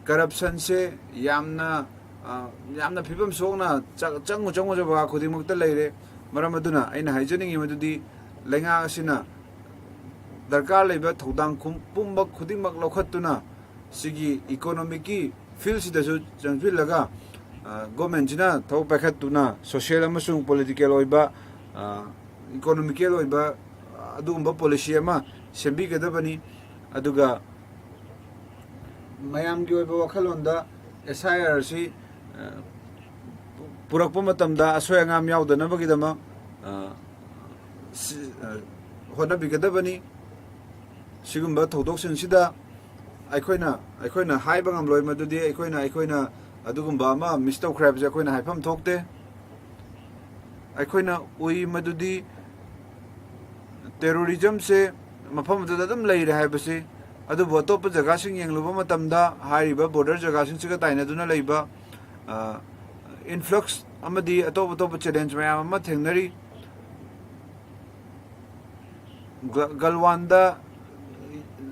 ꯀꯔꯞꯁꯟꯁꯦ ꯌꯥꯝꯅ, ꯑ, ꯌꯥꯝꯅ ꯐꯤꯕꯝ ꯁꯣꯛꯅ ꯆ- ꯆꯪꯉꯨ ꯆꯪꯉꯨ ꯖꯒꯥ ꯈꯨꯗꯤꯡꯃꯛꯇ ꯂꯩꯔꯦ꯫ ꯃꯔꯝ ꯑꯗꯨꯅ ꯑꯩꯅ ꯍꯥꯏꯖꯅꯤꯡꯉꯤ ꯃꯗꯨꯗꯤ, ꯂꯩꯉꯥꯛ ꯑꯁꯤꯅ ꯗꯔꯀꯥꯔ ꯂꯩꯕ ꯊꯧꯗꯥꯡ ꯈꯨꯝ- ꯄꯨꯝꯕ ꯈꯨꯗꯤꯡꯃꯛ ꯂꯧꯈꯠꯇꯨꯅ, ꯁꯤꯒꯤ ꯏꯀꯣꯅꯣꯃꯤꯛꯀꯤ ꯐꯤꯜꯁꯤꯗꯁꯨ ꯆꯪꯁꯤꯜꯂꯒ, ꯑ, ꯒꯣꯔꯃꯦꯟꯁꯤꯅ ꯊꯕꯛ ꯄꯥꯏꯈꯠꯇꯨꯅ ꯁꯣꯁꯤꯌꯦꯜ ꯑꯃꯁꯨꯡ ꯄꯣꯂꯤꯇꯤꯀꯦꯜ ꯑꯣꯏꯕ, ꯑ, ꯏꯀꯣꯅꯣꯃꯤꯀꯦꯜ ꯑꯣꯏꯕ, ꯑ, ꯑꯗꯨꯒꯨꯝꯕ ꯄꯣꯂꯤꯁꯤ ꯑꯃ ꯁꯦꯝꯕꯤꯒꯗꯕꯅꯤ꯫ ꯑꯗꯨꯒ ꯃꯌꯥꯝꯒꯤ ꯑꯣꯏꯕ ꯋꯥꯈꯜꯂꯣꯟꯗ ꯑꯦꯁ ꯑꯥꯏ ꯑꯥꯔ ꯑꯁꯤ, ꯑ, ꯄꯨꯔꯛꯄ ꯃꯇꯝꯗ ꯑꯁꯣꯏ ꯑꯉꯥꯝ ꯌꯥꯎꯗꯅꯕꯒꯤꯗꯃꯛ, ꯑ, ꯁꯤ-, ꯑ, ꯍꯣꯠꯅꯕꯤꯒꯗꯕꯅꯤ꯫ ꯁꯤꯒꯨꯝꯕ ꯊꯧꯗꯣꯛꯁꯤꯡꯁꯤꯗ ꯑꯩꯈꯣꯏꯅ, ꯑꯩꯈꯣꯏꯅ ꯍꯥꯏꯕ ꯉꯝꯂꯣꯏ ꯃꯗꯨꯗꯤ ꯑꯩꯈꯣꯏꯅ, ꯑꯩꯈꯣꯏꯅ ꯑꯗꯨꯒꯨꯝꯕ ꯑꯃ ꯃꯤꯁ ꯇꯧꯈ꯭ꯔꯦ ꯍꯥꯏꯕꯁꯦ ꯑꯩꯈꯣꯏꯅ ꯍꯥꯏꯐꯝ ꯊꯣꯛꯇꯦ꯫ ꯑꯩꯈꯣꯏꯅ ꯎꯏ ꯃꯗꯨꯗꯤ ꯇꯦꯔꯣꯔꯤꯖꯝꯁꯦ ꯃꯐꯝ ꯑꯗꯨꯗ ꯑꯗꯨꯝ ꯂꯩꯔꯦ ꯍꯥꯏꯕꯁꯤ, ꯑꯗꯨꯕꯨ ꯑꯇꯣꯞꯄ ꯖꯒꯥꯁꯤꯡ ꯌꯦꯡꯂꯨꯕ ꯃꯇꯝꯗ ꯍꯥꯏꯔꯤꯕ ꯕꯣꯔꯗꯔ ꯖꯒꯥꯁꯤꯡꯁꯤꯒ ꯇꯥꯏꯅꯗꯨꯅ ꯂꯩꯕ, ꯑ, ꯏꯟꯐ꯭ꯂꯛꯁ ꯑꯃꯗꯤ ꯑꯇꯣꯞ ꯑꯇꯣꯞꯄ ꯆꯦꯂꯦꯟꯖ ꯃꯌꯥꯝ ꯑꯃ ꯊꯦꯡꯅꯔꯤ꯫ ꯒ-, ꯒꯜꯋꯥꯟꯗ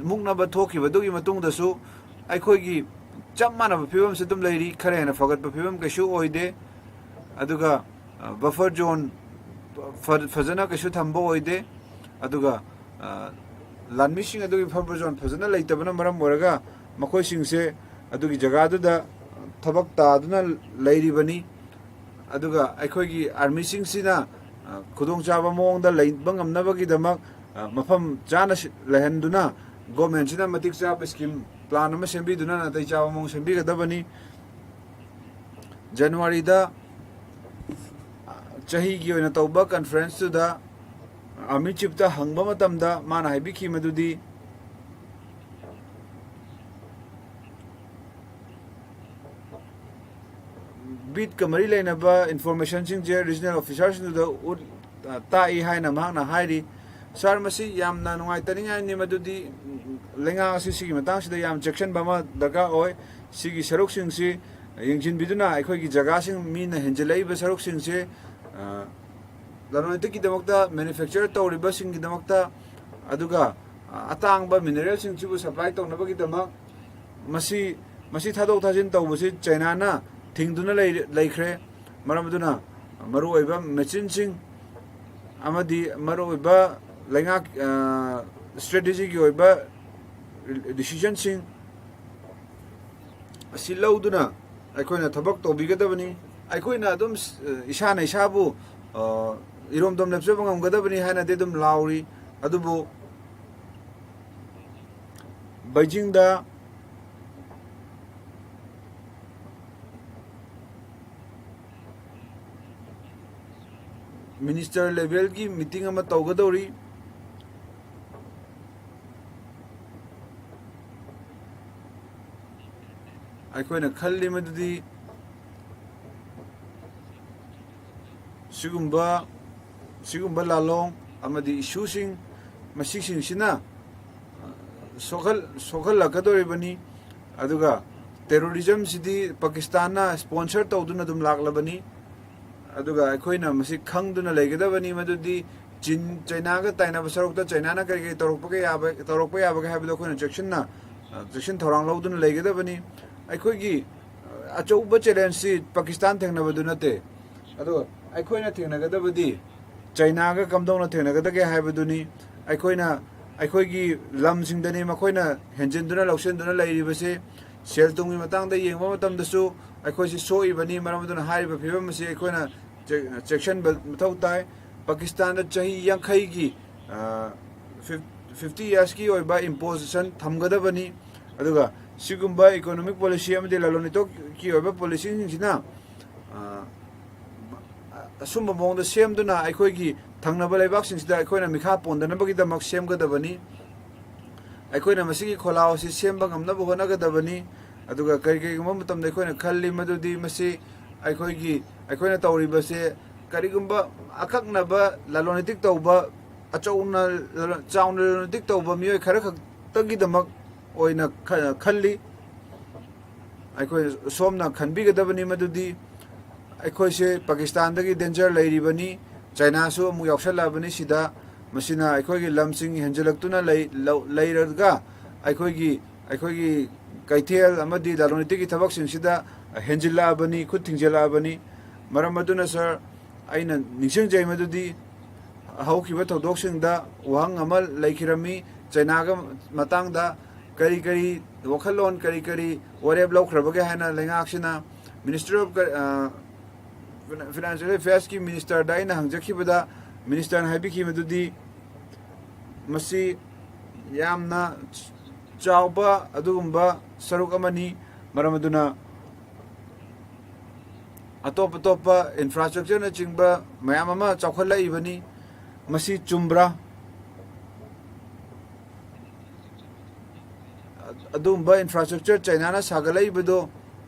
ꯃꯨꯛꯅꯕ ꯊꯣꯛꯈꯤꯕꯗꯨꯒꯤ ꯃꯇꯨꯡꯗꯁꯨ ꯑꯩꯈꯣꯏꯒꯤ ꯆꯞ ꯃꯥꯟꯅꯕ ꯐꯤꯕꯝꯁꯤ ꯑꯗꯨꯝ ꯂꯩꯔꯤ꯫ ꯈꯔ ꯍꯦꯟꯅ ꯐꯒꯠꯄ ꯐꯤꯕꯝ ꯀꯩꯁꯨ ꯑꯣꯏꯗꯦ꯫ ꯑꯗꯨꯒ, ꯑ, ꯕꯐꯔ ꯖꯣꯟ ꯐ-, ꯐꯖꯅ ꯀꯩꯁꯨ ꯊꯝꯕ ꯑꯣꯏꯗꯦ꯫ ꯑꯗꯨꯒ, ꯑ, ꯂꯥꯟꯃꯤꯁꯤꯡ ꯑꯗꯨꯒꯤ ꯕꯐꯔ ꯖꯣꯟ ꯐꯖꯅ ꯂꯩꯇꯕꯅ ꯃꯔꯝ ꯑꯣꯏꯔꯒ ꯃꯈꯣꯏꯁꯤꯡꯁꯦ ꯑꯗꯨꯒꯤ ꯖꯒꯥꯗꯨꯗ ꯊꯕꯛ ꯇꯥꯗꯨꯅ ꯂꯩꯔꯤꯕꯅꯤ꯫ ꯑꯗꯨꯒ ꯑꯩꯈꯣꯏꯒꯤ ꯑꯥꯔꯃꯤꯁꯤꯡꯁꯤꯅ, ꯑ, ꯈꯨꯗꯣꯡꯆꯥꯕ ꯃꯑꯣꯡꯗ ꯂꯩꯕ ꯉꯝꯅꯕꯒꯤꯗꯃꯛ, ꯑ, ꯃꯐꯝ ꯆꯥꯅ ꯁꯤ-, ꯂꯩꯍꯟꯗꯨꯅ ꯒꯣꯔꯃꯦꯟꯁꯤꯅ ꯃꯇꯤꯛ ꯆꯥꯕ ꯁ꯭ꯀꯤꯝ ꯄ꯭ꯂꯥꯟ ꯑꯃ ꯁꯦꯝꯕꯤꯗꯨꯅ ꯅꯥꯇꯩ ꯆꯥꯕ ꯃꯑꯣꯡ ꯁꯦꯝꯕꯤꯒꯗꯕꯅꯤ꯫ ꯖꯅꯋꯥꯔꯤꯗ, ꯑ, ꯆꯍꯤꯒꯤ ꯑꯣꯏꯅ ꯇꯧꯕ ꯀꯟꯐ꯭ꯔꯦꯟꯁꯇꯨꯗ ꯑꯥꯔꯃꯤ ꯆꯤꯐꯇ ꯍꯪꯕ ꯃꯇꯝꯗ ꯃꯥꯅ ꯍꯥꯏꯕꯤꯈꯤ ꯃꯗꯨꯗꯤ, ꯕꯤꯠꯀ ꯃꯔꯤ ꯂꯩꯅꯕ ꯏꯟꯐꯣꯔꯃꯦꯁꯟꯁꯤꯡꯁꯦ ꯔꯤꯖꯅꯦꯜ ꯑꯣꯐꯤꯁꯥꯔꯁꯤꯡꯗꯨꯗ ꯎꯠ-, ꯇꯥꯛꯏ ꯍꯥꯏꯅ ꯃꯍꯥꯛꯅ ꯍꯥꯏꯔꯤ꯫ ꯁꯥꯔ, ꯃꯁꯤ ꯌꯥꯝꯅ ꯅꯨꯡꯉꯥꯏꯇꯅꯤꯡꯉꯥꯏꯅꯤ, ꯃꯗꯨꯗꯤ ꯂꯩꯉꯥꯛ ꯑꯁꯤ ꯁꯤꯒꯤ ꯃꯇꯥꯡꯁꯤꯗ ꯌꯥꯝ ꯆꯦꯛꯁꯤꯟꯕ ꯑꯃ ꯗꯔꯀꯥꯔ ꯑꯣꯏ꯫ ꯁꯤꯒꯤ ꯁꯔꯨꯛꯁꯤꯡꯁꯤ ꯌꯦꯡꯁꯤꯟꯕꯤꯗꯨꯅ ꯑꯩꯈꯣꯏꯒꯤ ꯖꯒꯥꯁꯤꯡ, ꯃꯤꯅ ꯍꯦꯟꯖꯤꯜꯂꯛꯏꯕ ꯁꯔꯨꯛꯁꯤꯡꯁꯦ, ꯑ, ꯂꯂꯣꯟ ꯏꯇꯤꯛꯀꯤꯗꯃꯛꯇ ꯃꯦꯅꯨꯐꯦꯛꯆꯔ ꯇꯧꯔꯤꯕꯁꯤꯡꯒꯤꯗꯃꯛꯇ, ꯑꯗꯨꯒ, ꯑ, ꯑꯇꯥꯡꯕ ꯃꯤꯅꯔꯦꯜꯁꯤꯡꯁꯤꯕꯨ ꯁꯄ꯭ꯂꯥꯏ ꯇꯧꯅꯕꯒꯤꯗꯃꯛ ꯃꯁꯤ, ꯃꯁꯤ ꯊꯥꯗꯣꯛ ꯊꯥꯖꯤꯟ ꯇꯧꯕꯁꯤ ꯆꯩꯅꯥꯅ ꯊꯤꯡꯗꯨꯅ ꯂꯩ-, ꯂꯩꯈ꯭ꯔꯦ꯫ ꯃꯔꯝ ꯑꯗꯨꯅ ꯃꯔꯨꯑꯣꯏꯕ ꯃꯦꯆꯤꯟꯁꯤꯡ ꯑꯃꯗꯤ ꯃꯔꯨꯑꯣꯏꯕ ꯂꯩꯉꯥꯛ, ꯑ, ꯁ꯭ꯇ꯭ꯔꯦꯇꯦꯖꯤꯒꯤ ꯑꯣꯏꯕ ꯗꯤꯁꯤꯖꯟꯁꯤꯡ ꯑꯁꯤ ꯂꯧꯗꯨꯅ ꯑꯩꯈꯣꯏꯅ ꯊꯕꯛ ꯇꯧꯕꯤꯒꯗꯕꯅꯤ꯫ ꯑꯩꯈꯣꯏꯅ ꯑꯗꯨꯝ, ꯑ, ꯏꯁꯥꯅ ꯏꯁꯥꯕꯨ, ꯑ, ꯏꯔꯣꯝꯗꯣꯝ ꯂꯦꯞꯆꯕ ꯉꯝꯒꯗꯕꯅꯤ ꯍꯥꯏꯅꯗꯤ ꯑꯗꯨꯝ ꯂꯥꯎꯔꯤ꯫ ꯑꯗꯨꯕꯨ ꯕꯩꯖꯤꯡꯗ ꯃꯤꯅꯤꯁꯇꯔ ꯂꯦꯚꯦꯜꯒꯤ ꯃꯤꯇꯤꯡ ꯑꯃ ꯇꯧꯒꯗꯧꯔꯤ꯫ ꯑꯩꯈꯣꯏꯅ ꯈꯜꯂꯤ ꯃꯗꯨꯗꯤ ꯁꯤꯒꯨꯝꯕ, ꯁꯤꯒꯨꯝꯕ ꯂꯥꯂꯣꯡ ꯑꯃꯗꯤ ꯏꯁꯨꯁꯤꯡ ꯃꯁꯤꯁꯤꯡꯁꯤꯅ, ꯑ, ꯁꯣꯛꯍꯜ-, ꯁꯣꯛꯍꯜꯂꯛꯀꯗꯧꯔꯤꯕꯅꯤ꯫ ꯑꯗꯨꯒ ꯇꯦꯔꯣꯔꯤꯖꯝꯁꯤꯗꯤ ꯄꯥꯀꯤꯁꯇꯥꯟꯅ ꯁ꯭ꯄꯣꯟꯁꯔ ꯇꯧꯗꯨꯅ ꯑꯗꯨꯝ ꯂꯥꯛꯂꯕꯅꯤ꯫ ꯑꯗꯨꯒ ꯑꯩꯈꯣꯏꯅ ꯃꯁꯤ ꯈꯪꯗꯨꯅ ꯂꯩꯒꯗꯕꯅꯤ꯫ ꯃꯗꯨꯗꯤ ꯆꯤꯟ, ꯆꯩꯅꯥꯒ ꯇꯥꯏꯅꯕ ꯁꯔꯨꯛꯇ ꯆꯩꯅꯥꯅ ꯀꯔꯤ ꯀꯔꯤ ꯇꯧꯔꯛꯄꯒ ꯌꯥꯕ, ꯇꯧꯔꯛꯄ ꯌꯥꯕꯒꯦ ꯍꯥꯏꯕꯗꯣ ꯑꯩꯈꯣꯏꯅ ꯆꯦꯛꯁꯤꯟꯅ, ꯑ, ꯆꯦꯛꯁꯤꯟ ꯊꯧꯔꯥꯡ ꯂꯧꯗꯨꯅ ꯂꯩꯒꯗꯕꯅꯤ꯫ ꯑꯩꯈꯣꯏꯒꯤ, ꯑ, ꯑꯆꯧꯕ ꯆꯦꯂꯦꯟꯖꯁꯤ ꯄꯥꯀꯤꯁꯇꯥꯟ ꯊꯦꯡꯅꯕꯗꯨ ꯅꯠꯇꯦ꯫ ꯑꯗꯣ ꯑꯩꯈꯣꯏꯅ ꯊꯦꯡꯅꯒꯗꯕꯗꯤ ꯆꯩꯅꯥꯒ ꯀꯝꯗꯧꯅ ꯊꯦꯡꯅꯒꯗꯒꯦ ꯍꯥꯏꯕꯗꯨꯅꯤ꯫ ꯑꯩꯈꯣꯏꯅ, ꯑꯩꯈꯣꯏꯒꯤ ꯂꯝꯁꯤꯡꯗꯅꯤ ꯃꯈꯣꯏꯅ ꯍꯦꯟꯖꯤꯟꯗꯨꯅ ꯂꯧꯁꯤꯟꯗꯨꯅ ꯂꯩꯔꯤꯕꯁꯦ꯫ ꯁꯦꯜ ꯊꯨꯝꯒꯤ ꯃꯇꯥꯡꯗ ꯌꯦꯡꯕ ꯃꯇꯝꯗꯁꯨ ꯑꯩꯈꯣꯏꯁꯤ ꯁꯣꯛꯏꯕꯅꯤ꯫ ꯃꯔꯝ ꯑꯗꯨꯅ ꯍꯥꯏꯔꯤꯕ ꯐꯤꯕꯝ ꯑꯁꯤ ꯑꯩꯈꯣꯏꯅ ꯆꯦꯛ-, ꯆꯦꯛꯁꯤꯟꯕ ꯃꯊꯧ ꯇꯥꯏ꯫ ꯄꯥꯀꯤꯁꯇꯥꯟꯗ ꯆꯍꯤ ꯌꯥꯡꯈꯩꯒꯤ, ꯑ, ꯐꯤꯐ-, ꯐꯤꯐꯇꯤ ꯌꯔꯁꯀꯤ ꯑꯣꯏꯕ ꯏꯝꯄꯣꯖꯤꯁꯟ ꯊꯝꯒꯗꯕꯅꯤ꯫ ꯑꯗꯨꯒ ꯁꯤꯒꯨꯝꯕ ꯏꯀꯣꯅꯣꯃꯤꯛ ꯄꯣꯂꯤꯁꯤ ꯑꯃꯗꯤ ꯂꯂꯣꯟ ꯏꯊꯣꯛꯀꯤ ꯑꯣꯏꯕ ꯄꯣꯂꯤꯁꯤꯁꯤꯡꯁꯤꯅ, ꯑ, ꯑꯁꯨꯝꯕ ꯃꯑꯣꯡꯗ ꯁꯦꯝꯗꯨꯅ ꯑꯩꯈꯣꯏꯒꯤ ꯊꯪꯅꯕ ꯂꯩꯕꯥꯛꯁꯤꯡꯁꯤꯗ ꯑꯩꯈꯣꯏꯅ ꯃꯤꯈꯥ ꯄꯣꯟꯗꯅꯕꯒꯤꯗꯃꯛ ꯁꯦꯝꯒꯗꯕꯅꯤ꯫ ꯑꯩꯈꯣꯏꯅ ꯃꯁꯤꯒꯤ ꯈꯣꯜꯂꯥꯎ ꯑꯁꯤ ꯁꯦꯝꯕ ꯉꯝꯅꯕ ꯍꯣꯠꯅꯒꯗꯕꯅꯤ꯫ ꯑꯗꯨꯒ ꯀꯔꯤ ꯀꯔꯤꯒꯨꯝꯕ ꯃꯇꯝꯗ ꯑꯩꯈꯣꯏꯅ ꯈꯜꯂꯤ ꯃꯗꯨꯗꯤ ꯃꯁꯤ ꯑꯩꯈꯣꯏꯒꯤ, ꯑꯩꯈꯣꯏꯅ ꯇꯧꯔꯤꯕꯁꯦ ꯀꯔꯤꯒꯨꯝꯕ ꯑꯀꯛꯅꯕ ꯂꯂꯣꯟ ꯏꯇꯤꯛ ꯇꯧꯕ, ꯑꯆꯧꯅ ꯂꯂꯣꯟ-, ꯆꯥꯎꯅ ꯂꯂꯣꯟ ꯏꯇꯤꯛ ꯇꯧꯕ ꯃꯤꯑꯣꯏ ꯈꯔ ꯈꯛꯇꯒꯤꯗꯃꯛ ꯑꯣꯏꯅ ꯈ-, ꯈꯜꯂꯤ꯫ ꯑꯩꯈꯣꯏ ꯁꯣꯝꯅ ꯈꯟꯕꯤꯒꯗꯕꯅꯤ ꯃꯗꯨꯗꯤ ꯑꯩꯈꯣꯏꯁꯦ ꯄꯥꯀꯤꯁꯇꯥꯟꯗꯒꯤ ꯗꯦꯟꯖꯔ ꯂꯩꯔꯤꯕꯅꯤ, ꯆꯥꯏꯅꯥꯁꯨ ꯑꯃꯨꯛ ꯌꯥꯎꯁꯜꯂꯛꯑꯕꯅꯤ ꯁꯤꯗ꯫ ꯃꯁꯤꯅ ꯑꯩꯈꯣꯏꯒꯤ ꯂꯝꯁꯤꯡ ꯍꯦꯟꯖꯤꯜꯂꯛꯇꯨꯅ ꯂꯩ-, ꯂꯧ-, ꯂꯩꯔꯒ ꯑꯩꯈꯣꯏꯒꯤ, ꯑꯩꯈꯣꯏꯒꯤ ꯀꯩꯊꯦꯜ ꯑꯃꯗꯤ ꯂꯂꯣꯟ ꯏꯇꯤꯛꯀꯤ ꯊꯕꯛꯁꯤꯡꯁꯤꯗ ꯍꯦꯟꯖꯤꯜꯂꯛꯑꯕꯅꯤ, ꯈꯨꯠ ꯊꯤꯡꯖꯤꯜꯂꯛꯑꯕꯅꯤ꯫ ꯃꯔꯝ ꯑꯗꯨꯅ ꯁꯥꯔ, ꯑꯩꯅ ꯅꯤꯡꯁꯤꯡꯖꯩ ꯃꯗꯨꯗꯤ ꯍꯧꯈꯤꯕ ꯊꯧꯗꯣꯛꯁꯤꯡꯗ ꯋꯥꯍꯪ ꯑꯃ ꯂꯩꯈꯤꯔꯝꯃꯤ, ꯆꯩꯅꯥꯒ ꯃꯇꯥꯡꯗ ꯀꯔꯤ ꯀꯔꯤ ꯋꯥꯈꯜꯂꯣꯟ, ꯀꯔꯤ ꯀꯔꯤ ꯋꯥꯔꯦꯞ ꯂꯧꯈ꯭ꯔꯕꯒꯦ ꯍꯥꯏꯅ ꯂꯩꯉꯥꯛꯁꯤꯅ Ministry of, ꯑ, Financial Affairsꯀꯤ ministerꯗ ꯑꯩꯅ ꯍꯪꯖꯈꯤꯕꯗ ministerꯅ ꯍꯥꯏꯕꯤꯈꯤ ꯃꯗꯨꯗꯤ ꯃꯁꯤ ꯌꯥꯝꯅ ꯆꯥꯎꯕ ꯑꯗꯨꯒꯨꯝꯕ ꯁꯔꯨꯛ ꯑꯃꯅꯤ꯫ ꯃꯔꯝ ꯑꯗꯨꯅ ꯑꯇꯣꯞ ꯑꯇꯣꯞꯄ infrastructureꯅꯆꯤꯡꯕ ꯃꯌꯥꯝ ꯑꯃ ꯆꯥꯎꯈꯠꯂꯛꯏꯕꯅꯤ꯫ ꯃꯁꯤ ꯆꯨꯝꯕ꯭ꯔꯥ? ꯑꯗꯨꯒꯨꯝꯕ infrastructure ꯆꯥꯏꯅꯥꯅ ꯁꯥꯒꯠꯂꯛꯏꯕꯗꯣ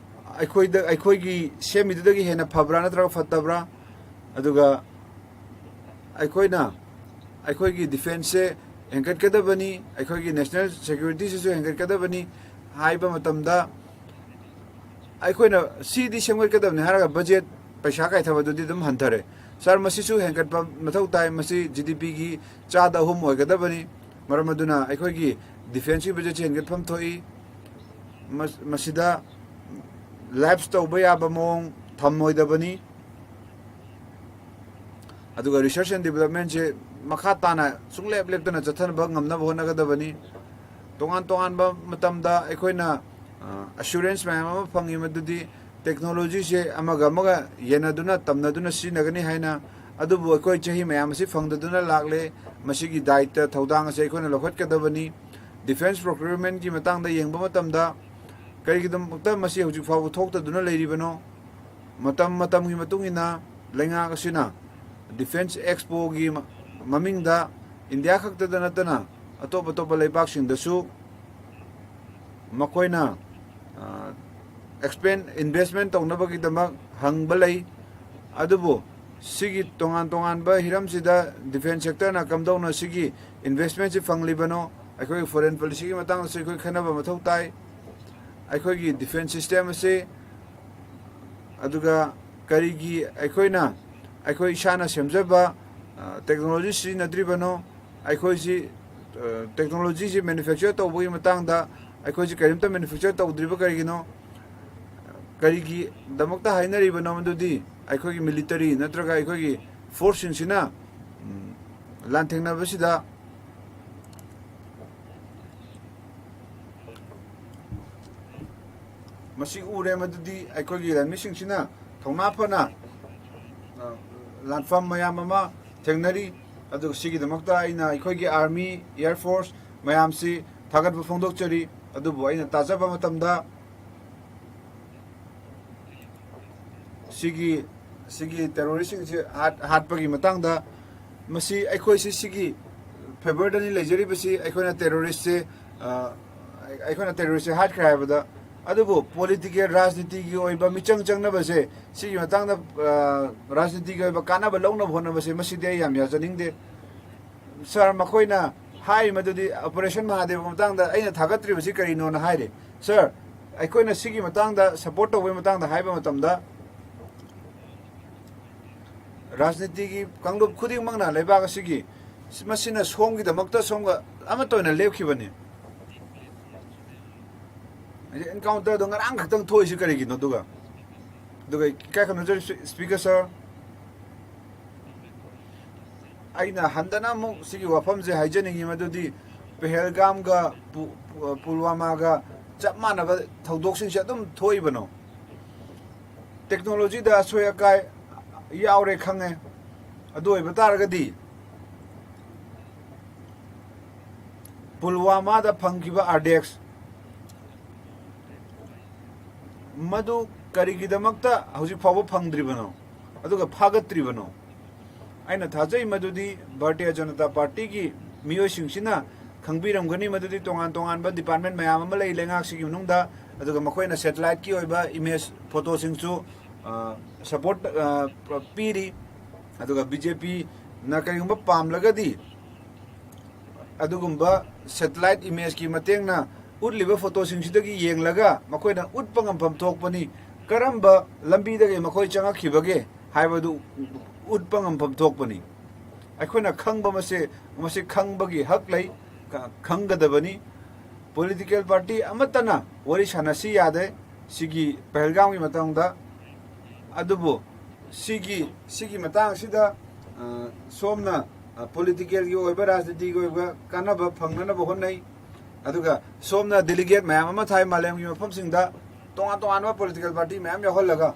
ꯑꯩꯈꯣꯏꯗ, ꯑꯩꯈꯣꯏꯒꯤ ꯁꯦꯝꯃꯤꯗꯨꯗꯒꯤ ꯍꯦꯟꯅ ꯐꯕ꯭ꯔꯥ ꯅꯠꯇ꯭ꯔꯒ ꯐꯠꯇꯕ꯭ꯔꯥ? ꯑꯗꯨꯒ ꯑꯩꯈꯣꯏꯅ ꯑꯩꯈꯣꯏꯒꯤ defenceꯁꯦ ꯍꯦꯟꯒꯠꯀꯗꯕꯅꯤ, ꯑꯩꯈꯣꯏꯒꯤ national securityꯁꯤꯁꯨ ꯍꯦꯟꯒꯠꯀꯗꯕꯅꯤ ꯍꯥꯏꯕ ꯃꯇꯝꯗ ꯑꯩꯈꯣꯏꯅ ꯁꯤꯗꯤ ꯁꯦꯝꯒꯠꯀꯗꯕꯅꯤ ꯍꯥꯏꯔꯒ ꯕꯖꯦꯠ ꯄꯩꯁꯥ ꯀꯥꯏꯊꯕꯗꯨꯗꯤ ꯑꯗꯨꯝ ꯍꯟꯊꯔꯦ꯫ ꯁꯥꯔ, ꯃꯁꯤꯁꯨ ꯍꯦꯟꯒꯠꯄ ꯃꯊꯧ ꯇꯥꯏ꯫ ꯃꯁꯤ ꯖꯤ ꯗꯤ ꯄꯤꯒꯤ ꯆꯥꯗ ꯑꯍꯨꯝ ꯑꯣꯏꯒꯗꯕꯅꯤ꯫ ꯃꯔꯝ ꯑꯗꯨꯅ ꯑꯩꯈꯣꯏꯒꯤ ꯗꯤꯐꯦꯟꯁꯀꯤ ꯕꯖꯦꯠꯁꯤ ꯍꯦꯟꯒꯠꯐꯝ ꯊꯣꯛꯏ꯫ ꯃꯁ-, ꯃꯁꯤꯗ ꯂꯦꯞꯁ ꯇꯧꯕ ꯌꯥꯕ ꯃꯑꯣꯡ ꯊꯝꯃꯣꯏꯗꯕꯅꯤ꯫ ꯑꯗꯨꯒ research and developmentꯁꯦ ꯃꯈꯥ ꯇꯥꯅ ꯁꯨꯡꯂꯦꯞ ꯂꯦꯞꯇꯅ ꯆꯠꯊꯅꯕ ꯉꯝꯅꯕ ꯍꯣꯠꯅꯒꯗꯕꯅꯤ꯫ ꯇꯣꯉꯥꯟ ꯇꯣꯉꯥꯟꯕ ꯃꯇꯝꯗ ꯑꯩꯈꯣꯏꯅ, ꯑ, assurance ꯃꯌꯥꯝ ꯑꯃ ꯐꯪꯉꯤ, ꯃꯗꯨꯗꯤ technologyꯁꯦ ꯑꯃꯒ ꯑꯃꯒ ꯌꯦꯟꯅꯗꯨꯅ, ꯇꯝꯅꯗꯨꯅ ꯁꯤꯖꯤꯟꯅꯒꯅꯤ ꯍꯥꯏꯅ꯫ ꯑꯗꯨꯕꯨ ꯑꯩꯈꯣꯏ ꯆꯍꯤ ꯃꯌꯥꯝ ꯑꯁꯤ ꯐꯪꯗꯗꯨꯅ ꯂꯥꯛꯂꯦ꯫ ꯃꯁꯤꯒꯤ ꯗꯥꯏꯇ, ꯊꯧꯗꯥꯡ ꯑꯁꯤ ꯑꯩꯈꯣꯏꯅ ꯂꯧꯈꯠꯀꯗꯕꯅꯤ꯫ Defence procurementꯀꯤ ꯃꯇꯥꯡꯗ ꯌꯦꯡꯕ ꯃꯇꯝꯗ, ꯀꯔꯤꯒꯤꯗꯃꯛꯇ ꯃꯁꯤ ꯍꯧꯖꯤꯛ ꯐꯥꯎꯕ ꯊꯣꯛꯇꯗꯨꯅ ꯂꯩꯔꯤꯕꯅꯣ? ꯃꯇꯝ ꯃꯇꯝꯒꯤ ꯃꯇꯨꯡ ꯏꯟꯅ ꯂꯩꯉꯥꯛ ꯑꯁꯤꯅ Defence Expoꯒꯤ ꯃ-, ꯃꯃꯤꯡꯗ ꯏꯟꯗꯤꯌꯥ ꯈꯛꯇꯗ ꯅꯠꯇꯅ ꯑꯇꯣꯞ ꯑꯇꯣꯞꯄ ꯂꯩꯕꯥꯛꯁꯤꯡꯗꯁꯨ ꯃꯈꯣꯏꯅ, ꯑ, expand, investment ꯇꯧꯅꯕꯒꯤꯗꯃꯛ ꯍꯪꯕ ꯂꯩ꯫ ꯑꯗꯨꯕꯨ ꯁꯤꯒꯤ ꯇꯣꯉꯥꯟ ꯇꯣꯉꯥꯟꯕ ꯍꯤꯔꯝꯁꯤꯗ defence sectorꯅ ꯀꯝꯗꯧꯅ ꯁꯤꯒꯤ investmentꯁꯤ ꯐꯪꯂꯤꯕꯅꯣ? ꯑꯩꯈꯣꯏꯒꯤ foreign policyꯒꯤ ꯃꯇꯥꯡꯗꯁꯨ ꯑꯩꯈꯣꯏ ꯈꯟꯅꯕ ꯃꯊꯧ ꯇꯥꯏ꯫ ꯑꯩꯈꯣꯏꯒꯤ defence system ꯑꯁꯤ, ꯑꯗꯨꯒ ꯀꯔꯤꯒꯤ ꯑꯩꯈꯣꯏꯅ, ꯑꯩꯈꯣꯏ ꯏꯁꯥꯅ ꯁꯦꯝꯖꯕ, ꯑ, technology ꯁꯤꯖꯤꯟꯅꯗ꯭ꯔꯤꯕꯅꯣ? ꯑꯩꯈꯣꯏꯁꯤ, ꯑ, technologyꯁꯤ manufacture ꯇꯧꯕꯒꯤ ꯃꯇꯥꯡꯗ ꯑꯩꯈꯣꯏꯁꯤ ꯀꯔꯤꯝꯇ manufacture ꯇꯧꯗ꯭ꯔꯤꯕ ꯀꯔꯤꯒꯤꯅꯣ? ꯀꯔꯤꯒꯤꯗꯃꯛꯇ ꯍꯥꯏꯅꯔꯤꯕꯅꯣ? ꯃꯗꯨꯗꯤ ꯑꯩꯈꯣꯏꯒꯤ military ꯅꯠꯇ꯭ꯔꯒ ꯑꯩꯈꯣꯏꯒꯤ forceꯁꯤꯡꯁꯤꯅ, ꯎꯝ, ꯂꯥꯟꯊꯦꯡꯅꯕꯁꯤꯗ ꯃꯁꯤ ꯎꯔꯦ, ꯃꯗꯨꯗꯤ ꯑꯩꯈꯣꯏꯒꯤ ꯂꯥꯟꯃꯤꯁꯤꯡꯁꯤꯅ ꯊꯧꯅꯥ ꯐꯅ, ꯑ, ꯂꯥꯟꯐꯝ ꯃꯌꯥꯝ ꯑꯃ ꯊꯦꯡꯅꯔꯤ꯫ ꯑꯗꯨꯒ ꯁꯤꯒꯤꯗꯃꯛꯇ ꯑꯩꯅ ꯑꯩꯈꯣꯏꯒꯤ army, air force ꯃꯌꯥꯝꯁꯤ ꯊꯥꯒꯠꯄ ꯐꯣꯡꯗꯣꯛꯆꯔꯤ꯫ ꯑꯗꯨꯕꯨ ꯑꯩꯅ ꯇꯥꯖꯕ ꯃꯇꯝꯗ, ꯁꯤꯒꯤ, ꯁꯤꯒꯤ terroristꯁꯤꯡꯁꯤ ꯍꯥꯠ-, ꯍꯥꯠꯄꯒꯤ ꯃꯇꯥꯡꯗ, ꯃꯁꯤ ꯑꯩꯈꯣꯏꯁꯤ ꯁꯤꯒꯤ favourꯗꯅꯤ ꯂꯩꯖꯔꯤꯕꯁꯤ꯫ ꯑꯩꯈꯣꯏꯅ terroristꯁꯦ, ꯑ, ꯑꯩꯈꯣꯏꯅ terroristꯁꯦ ꯍꯥꯠꯈ꯭ꯔꯦ ꯍꯥꯏꯕꯗ, ꯑꯗꯨꯕꯨ political, ꯔꯥꯖꯅꯤꯇꯤꯒꯤ ꯑꯣꯏꯕ ꯃꯤꯆꯪ ꯆꯪꯅꯕꯁꯦ, ꯁꯤꯒꯤ ꯃꯇꯥꯡꯗ, ꯑ, ꯔꯥꯖꯅꯤꯇꯤꯒꯤ ꯑꯣꯏꯕ ꯀꯥꯟꯅꯕ ꯂꯧꯅꯕ ꯍꯣꯠꯅꯕꯁꯦ, ꯃꯁꯤꯗꯤ ꯑꯩ ꯌꯥꯝ ꯌꯥꯖꯅꯤꯡꯗꯦ꯫ ꯁꯥꯔ, ꯃꯈꯣꯏꯅ ꯍꯥꯏꯔꯤ ꯃꯗꯨꯗꯤ Operation ꯃꯍꯥꯗꯦꯕ ꯃꯇꯥꯡꯗ ꯑꯩꯅ ꯊꯥꯒꯠꯇ꯭ꯔꯤꯕꯁꯤ ꯀꯔꯤꯅꯣꯅ ꯍꯥꯏꯔꯤ꯫ ꯁꯥꯔ, ꯑꯩꯈꯣꯏꯅ ꯁꯤꯒꯤ ꯃꯇꯥꯡꯗ, ꯁꯄꯣꯔꯠ ꯇꯧꯕꯒꯤ ꯃꯇꯥꯡꯗ ꯍꯥꯏꯕ ꯃꯇꯝꯗ, ꯔꯥꯖꯅꯤꯇꯤꯒꯤ ꯀꯥꯡꯂꯨꯞ ꯈꯨꯗꯤꯡꯃꯛꯅ ꯂꯩꯕꯥꯛ ꯑꯁꯤꯒꯤ, ꯃꯁꯤꯅ ꯁꯣꯝꯒꯤꯗꯃꯛꯇ ꯁꯣꯝꯒ ꯑꯃꯠꯇ ꯑꯣꯏꯅ ꯂꯦꯞꯈꯤꯕꯅꯤ꯫ ꯑꯦꯟꯀꯥꯎꯟꯇꯔꯗꯣ ꯉꯔꯥꯡ ꯈꯛꯇꯪ ꯊꯣꯛꯏꯁꯤ ꯀꯔꯤꯒꯤꯅꯣ? ꯑꯗꯨꯒ ꯑꯗꯨꯒ ꯏꯀꯥꯏ ꯈꯨꯝꯅꯖꯔꯤ, ꯁ꯭ꯄꯤꯀꯔ ꯁꯥꯔ, ꯑꯩꯅ ꯍꯟꯗꯅ ꯑꯃꯨꯛ ꯁꯤꯒꯤ ꯋꯥꯐꯝꯁꯦ ꯍꯥꯏꯖꯅꯤꯡꯉꯤ, ꯃꯗꯨꯗꯤ ꯄꯦꯍꯦꯜꯒꯥꯝꯒ ꯄꯨ-, ꯄꯨ-, ꯄꯨꯜꯋꯥꯃꯥꯒ ꯆꯞ ꯃꯥꯟꯅꯕ ꯊꯧꯗꯣꯛꯁꯤꯡꯁꯦ ꯑꯗꯨꯝ ꯊꯣꯛꯏꯕꯅꯣ? ꯇꯦꯛꯅꯣꯂꯣꯖꯤꯗ ꯑꯁꯣꯏ ꯑꯀꯥꯏ ꯌꯥꯎꯔꯦ ꯈꯪꯉꯦ꯫ ꯑꯗꯨ ꯑꯣꯏꯕ ꯇꯥꯔꯒꯗꯤ ꯄꯨꯜꯋꯥꯃꯥꯗ ꯐꯪꯈꯤꯕ ꯑꯥꯔꯗꯦꯛꯁ ꯃꯗꯨ ꯀꯔꯤꯒꯤꯗꯃꯛꯇ ꯍꯧꯖꯤꯛ ꯐꯥꯎꯕ ꯐꯪꯗ꯭ꯔꯤꯕꯅꯣ, ꯑꯗꯨꯒ ꯐꯥꯒꯠꯇ꯭ꯔꯤꯕꯅꯣ? ꯑꯩꯅ ꯊꯥꯖꯩ ꯃꯗꯨꯗꯤ ꯚꯥꯔꯇꯤꯌ ꯖꯅꯇꯥ ꯄꯥꯔꯇꯤꯒꯤ ꯃꯤꯑꯣꯏꯁꯤꯡꯁꯤꯅ ꯈꯪꯕꯤꯔꯝꯒꯅꯤ, ꯃꯗꯨꯗꯤ ꯇꯣꯉꯥꯟ ꯇꯣꯉꯥꯟꯕ ꯗꯤꯄꯥꯔꯠꯃꯦꯟ ꯃꯌꯥꯝ ꯑꯃ ꯂꯩ ꯂꯩꯉꯥꯛꯁꯤꯒꯤ ꯃꯅꯨꯡꯗ꯫ ꯑꯗꯨꯒ ꯃꯈꯣꯏꯅ ꯁꯦꯇꯦꯂꯥꯏꯠꯀꯤ ꯑꯣꯏꯕ ꯏꯃꯦꯖ ꯐꯣꯇꯣꯁꯤꯡꯁꯨ, ꯑ, ꯁꯄꯣꯔꯠ, ꯑ, ꯄꯤꯔꯤ꯫ ꯑꯗꯨꯒ ꯕꯤ ꯖꯦ ꯄꯤꯅ ꯀꯔꯤꯒꯨꯝꯕ ꯄꯥꯝꯂꯒꯗꯤ ꯑꯗꯨꯒꯨꯝꯕ ꯁꯦꯇꯦꯂꯥꯏꯠ ꯏꯃꯦꯖꯀꯤ ꯃꯇꯦꯡꯅ ꯎꯠꯂꯤꯕ ꯐꯣꯇꯣꯁꯤꯡꯁꯤꯗꯒꯤ ꯌꯦꯡꯂꯒ ꯃꯈꯣꯏꯅ ꯎꯠꯄ ꯉꯝꯐꯝ ꯊꯣꯛꯄꯅꯤ꯫ ꯀꯔꯝꯕ ꯂꯝꯕꯤꯗꯒꯤ ꯃꯈꯣꯏ ꯆꯪꯉꯛꯈꯤꯕꯒꯦ ꯍꯥꯏꯕꯗꯨ ꯎꯠꯄ ꯉꯝꯐꯝ ꯊꯣꯛꯄꯅꯤ꯫ ꯑꯩꯈꯣꯏꯅ ꯈꯪꯕ ꯃꯁꯦ, ꯃꯁꯤ ꯈꯪꯕꯒꯤ ꯍꯛ ꯂꯩ, ꯈ-, ꯈꯪꯒꯗꯕꯅꯤ꯫ ꯄꯣꯂꯤꯇꯤꯀꯦꯜ ꯄꯥꯔꯇꯤ ꯑꯃꯠꯇꯅ ꯋꯥꯔꯤ ꯁꯥꯟꯅꯁꯤ ꯌꯥꯗꯦ ꯁꯤꯒꯤ ꯄꯍꯜꯒꯥꯝꯒꯤ ꯃꯇꯥꯡꯗ꯫ ꯑꯗꯨꯕꯨ ꯁꯤꯒꯤ, ꯁꯤꯒꯤ ꯃꯇꯥꯡ ꯑꯁꯤꯗ, ꯑ, ꯁꯣꯝꯅ, ꯑ, ꯄꯣꯂꯤꯇꯤꯀꯦꯜꯒꯤ ꯑꯣꯏꯕ, ꯔꯥꯖꯅꯤꯇꯤꯒꯤ ꯑꯣꯏꯕ ꯀꯥꯟꯅꯕ ꯐꯪꯅꯅꯕ ꯍꯣꯠꯅꯩ꯫ ꯑꯗꯨꯒ ꯁꯣꯝꯅ ꯗꯦꯂꯤꯒꯦꯠ ꯃꯌꯥꯝ ꯑꯃ ꯊꯥꯏ ꯃꯥꯂꯦꯝꯒꯤ ꯃꯐꯝꯁꯤꯡꯗ, ꯇꯣꯉꯥꯟ ꯇꯣꯉꯥꯟꯕ ꯄꯣꯂꯤꯇꯤꯀꯦꯜ ꯄꯥꯔꯇꯤ ꯃꯌꯥꯝ ꯌꯥꯎꯍꯜꯂꯒ꯫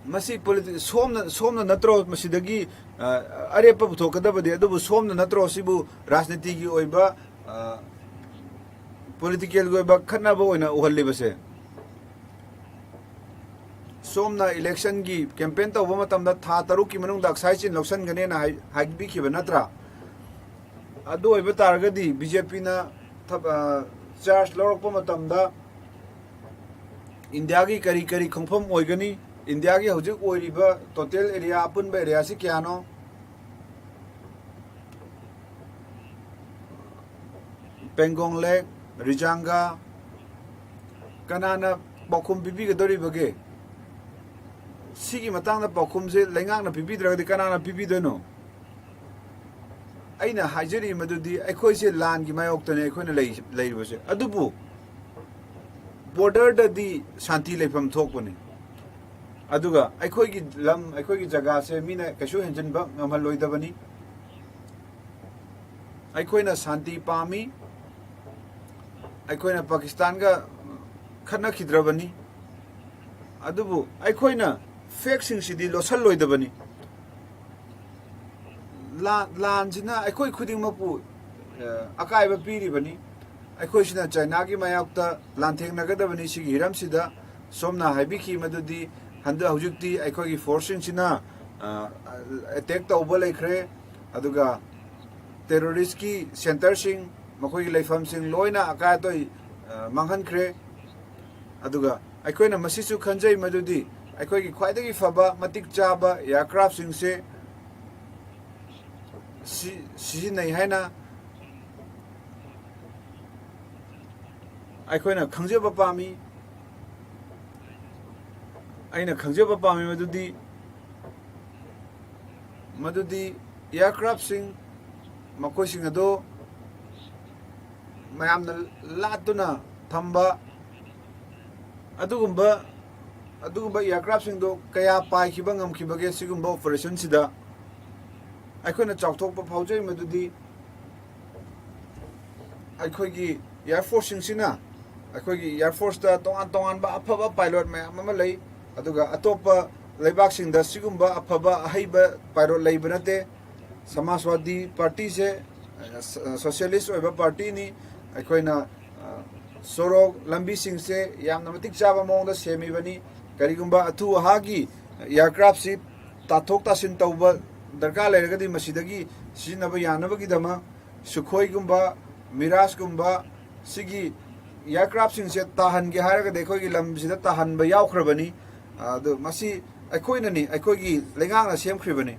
ꯃꯁꯤ ꯄꯣꯂꯤꯇꯤ-, ꯁꯣꯝꯅ, ꯁꯣꯝꯅ ꯅꯠꯇ꯭ꯔꯣ ꯃꯁꯤꯗꯒꯤ, ꯑ, ꯑꯔꯦꯞꯄ ꯄꯨꯊꯣꯛꯀꯗꯕꯗꯤ? ꯑꯗꯨꯕꯨ ꯁꯣꯝꯅ ꯅꯠꯇ꯭ꯔꯣ ꯁꯤꯕꯨ ꯔꯥꯖꯅꯤꯇꯤꯒꯤ ꯑꯣꯏꯕ, ꯑ, ꯄꯣꯂꯤꯇꯤꯀꯦꯜꯒꯤ ꯑꯣꯏꯕ ꯈꯠꯅꯕ ꯑꯣꯏꯅ ꯎꯍꯜꯂꯤꯕꯁꯦ? ꯁꯣꯝꯅ ꯏꯂꯦꯛꯁꯟꯒꯤ ꯀꯦꯝꯄꯦꯟ ꯇꯧꯕ ꯃꯇꯝꯗ ꯊꯥ ꯇꯔꯨꯛꯀꯤ ꯃꯅꯨꯡꯗ ꯑꯦꯛꯁꯥꯏꯖ ꯆꯦꯟ ꯂꯧꯁꯤꯟꯒꯅꯦꯅ ꯍꯥꯏ-, ꯍꯥꯏꯕꯤꯈꯤꯕ ꯅꯠꯇ꯭ꯔꯥ? ꯑꯗꯨ ꯑꯣꯏꯕ ꯇꯥꯔꯒꯗꯤ ꯕꯤ ꯖꯦ ꯄꯤꯅ ꯊꯕ-, ꯑ, ꯆꯥꯔꯖ ꯂꯧꯔꯛꯄ ꯃꯇꯝꯗ ꯏꯟꯗꯤꯌꯥꯒꯤ ꯀꯔꯤ ꯀꯔꯤ ꯈꯣꯡꯐꯝ ꯑꯣꯏꯒꯅꯤ? ꯏꯟꯗꯤꯌꯥꯒꯤ ꯍꯧꯖꯤꯛ ꯑꯣꯏꯔꯤꯕ ꯇꯣꯇꯦꯜ ꯑꯦꯔꯤꯌꯥ, ꯑꯄꯨꯟꯕ ꯑꯦꯔꯤꯌꯥꯁꯤ ꯀꯌꯥꯅꯣ? ꯄꯦꯡꯒꯣꯡ ꯂꯦꯛ, ꯔꯤꯖꯥꯡꯒꯥ, ꯀꯅꯥꯅ ꯄꯥꯎꯈꯨꯝ ꯄꯤꯕꯤꯒꯗꯧꯔꯤꯕꯒꯦ? ꯁꯤꯒꯤ ꯃꯇꯥꯡꯗ ꯄꯥꯎꯈꯨꯝꯁꯦ ꯂꯩꯉꯥꯛꯅ ꯄꯤꯕꯤꯗ꯭ꯔꯒꯗꯤ ꯀꯅꯥꯅ ꯄꯤꯕꯤꯗꯣꯏꯅꯣ? ꯑꯩꯅ ꯍꯥꯏꯖꯔꯤ ꯃꯗꯨꯗꯤ ꯑꯩꯈꯣꯏꯁꯦ ꯂꯥꯟꯒꯤ ꯃꯥꯌꯣꯛꯇꯅꯦ ꯑꯩꯈꯣꯏꯅ ꯂꯩ-, ꯂꯩꯔꯤꯕꯁꯦ꯫ ꯑꯗꯨꯕꯨ borderꯗꯗꯤ ꯁꯥꯟꯇꯤ ꯂꯩꯐꯝ ꯊꯣꯛꯄꯅꯤ꯫ ꯑꯗꯨꯒ ꯑꯩꯈꯣꯏꯒꯤ ꯂꯝ, ꯑꯩꯈꯣꯏꯒꯤ ꯖꯒꯥꯁꯦ ꯃꯤꯅ ꯀꯩꯁꯨ ꯍꯦꯟꯖꯤꯟꯕ ꯉꯝꯍꯜꯂꯣꯏꯗꯕꯅꯤ꯫ ꯑꯩꯈꯣꯏꯅ ꯁꯥꯟꯇꯤ ꯄꯥꯝꯃꯤ꯫ ꯑꯩꯈꯣꯏꯅ ꯄꯥꯀꯤꯁꯇꯥꯟꯒ ꯈꯠꯅꯈꯤꯗ꯭ꯔꯕꯅꯤ꯫ ꯑꯗꯨꯕꯨ ꯑꯩꯈꯣꯏꯅ factꯁꯤꯡꯁꯤꯗꯤ ꯂꯣꯠꯁꯜꯂꯣꯏꯗꯕꯅꯤ꯫ ꯂꯥ-, ꯂꯥꯟꯁꯤꯅ ꯑꯩꯈꯣꯏ ꯈꯨꯗꯤꯡꯃꯛꯄꯨ, ꯑ, ꯑꯀꯥꯏꯕ ꯄꯤꯔꯤꯕꯅꯤ꯫ ꯑꯩꯈꯣꯏꯁꯤꯅ ꯆꯥꯏꯅꯥꯒꯤ ꯃꯥꯌꯣꯛꯇ ꯂꯥꯟꯊꯦꯡꯅꯒꯗꯕꯅꯤ꯫ ꯁꯤꯒꯤ ꯍꯤꯔꯝꯁꯤꯗ ꯁꯣꯝꯅ ꯍꯥꯏꯕꯤꯈꯤ ꯃꯗꯨꯗꯤ ꯍꯟꯗꯛ ꯍꯧꯖꯤꯛꯇꯤ ꯑꯩꯈꯣꯏꯒꯤ forceꯁꯤꯡꯁꯤꯅ, ꯑ, attack ꯇꯧꯕ ꯂꯩꯈ꯭ꯔꯦ꯫ ꯑꯗꯨꯒ terroristꯀꯤ centreꯁꯤꯡ, ꯃꯈꯣꯏꯒꯤ ꯂꯩꯐꯝꯁꯤꯡ ꯂꯣꯏꯅ ꯑꯀꯥꯏ ꯑꯇꯣꯏ, ꯑ, ꯃꯥꯡꯍꯟꯈ꯭ꯔꯦ꯫ ꯑꯗꯨꯒ ꯑꯩꯈꯣꯏꯅ ꯃꯁꯤꯁꯨ ꯈꯟꯖꯩ ꯃꯗꯨꯗꯤ ꯑꯩꯈꯣꯏꯒꯤ ꯈ꯭ꯋꯥꯏꯗꯒꯤ ꯐꯕ, ꯃꯇꯤꯛ ꯆꯥꯕ aircraftꯁꯤꯡꯁꯦ ꯁꯤ-, ꯁꯤꯖꯤꯟꯅꯩ ꯍꯥꯏꯅ ꯑꯩꯈꯣꯏꯅ ꯈꯪꯖꯕ ꯄꯥꯝꯃꯤ꯫ ꯑꯩꯅ ꯈꯪꯖꯕ ꯄꯥꯝꯃꯤ ꯃꯗꯨꯗꯤ, ꯃꯗꯨꯗꯤ aircraftꯁꯤꯡ, ꯃꯈꯣꯏꯁꯤꯡ ꯑꯗꯨ ꯃꯌꯥꯝꯅ ꯂꯥꯠꯇꯨꯅ ꯊꯝꯕ ꯑꯗꯨꯒꯨꯝꯕ, ꯑꯗꯨꯒꯨꯝꯕ aircraftꯁꯤꯡꯗꯣ ꯀꯌꯥ ꯄꯥꯏꯈꯤꯕ ꯉꯝꯈꯤꯕꯒꯦ ꯁꯤꯒꯨꯝꯕ operationꯁꯤꯗ? ꯑꯩꯈꯣꯏꯅ ꯆꯥꯎꯊꯣꯛꯄ ꯐꯥꯎꯖꯩ ꯃꯗꯨꯗꯤ ꯑꯩꯈꯣꯏꯒꯤ air forceꯁꯤꯡꯁꯤꯅ, ꯑꯩꯈꯣꯏꯒꯤ air forceꯇ ꯇꯣꯉꯥꯟ ꯇꯣꯉꯥꯟꯕ ꯑꯐꯕ pilot ꯃꯌꯥꯝ ꯑꯃ ꯂꯩ, ꯑꯗꯨꯒ ꯑꯇꯣꯞꯄ ꯂꯩꯕꯥꯛꯁꯤꯡꯗ ꯁꯤꯒꯨꯝꯕ ꯑꯐꯕ ꯑꯍꯩꯕ pilot ꯂꯩꯕ ꯅꯠꯇꯦ꯫ ꯁꯃꯥꯖꯋꯥꯗꯤ ꯄꯥꯔꯇꯤꯁꯦ, ꯑ, ꯁ-, socialist ꯑꯣꯏꯕ ꯄꯥꯔꯇꯤꯅꯤ꯫ ꯑꯩꯈꯣꯏꯅ, ꯑ, ꯁꯣꯔꯣꯛ ꯂꯝꯕꯤꯁꯤꯡꯁꯦ ꯌꯥꯝꯅ ꯃꯇꯤꯛ ꯆꯥꯕ ꯃꯑꯣꯡꯗ ꯁꯦꯝꯃꯤꯕꯅꯤ꯫ ꯀꯔꯤꯒꯨꯝꯕ ꯑꯊꯨ ꯑꯍꯥꯒꯤ aircraftꯁꯤ ꯇꯥꯊꯣꯛ ꯇꯥꯁꯤꯟ ꯇꯧꯕ ꯗꯔꯀꯥꯔ ꯂꯩꯔꯒꯗꯤ ꯃꯁꯤꯗꯒꯤ ꯁꯤꯖꯤꯟꯅꯕ ꯌꯥꯅꯕꯒꯤꯗꯃꯛ ꯁꯨꯈꯣꯏꯒꯨꯝꯕ, ꯃꯤꯔꯥꯖꯀꯨꯝꯕ ꯁꯤꯒꯤ aircraftꯁꯤꯡꯁꯦ ꯇꯥꯍꯟꯒꯦ ꯍꯥꯏꯔꯒꯗꯤ ꯑꯩꯈꯣꯏꯒꯤ ꯂꯝꯁꯤꯗ ꯇꯥꯍꯟꯕ ꯌꯥꯎꯈ꯭ꯔꯕꯅꯤ꯫ ꯑꯗꯨ ꯃꯁꯤ ꯑꯩꯈꯣꯏꯅꯅꯤ, ꯑꯩꯈꯣꯏꯒꯤ ꯂꯩꯉꯥꯛꯅ ꯁꯦꯝꯈ꯭ꯔꯤꯕꯅꯤ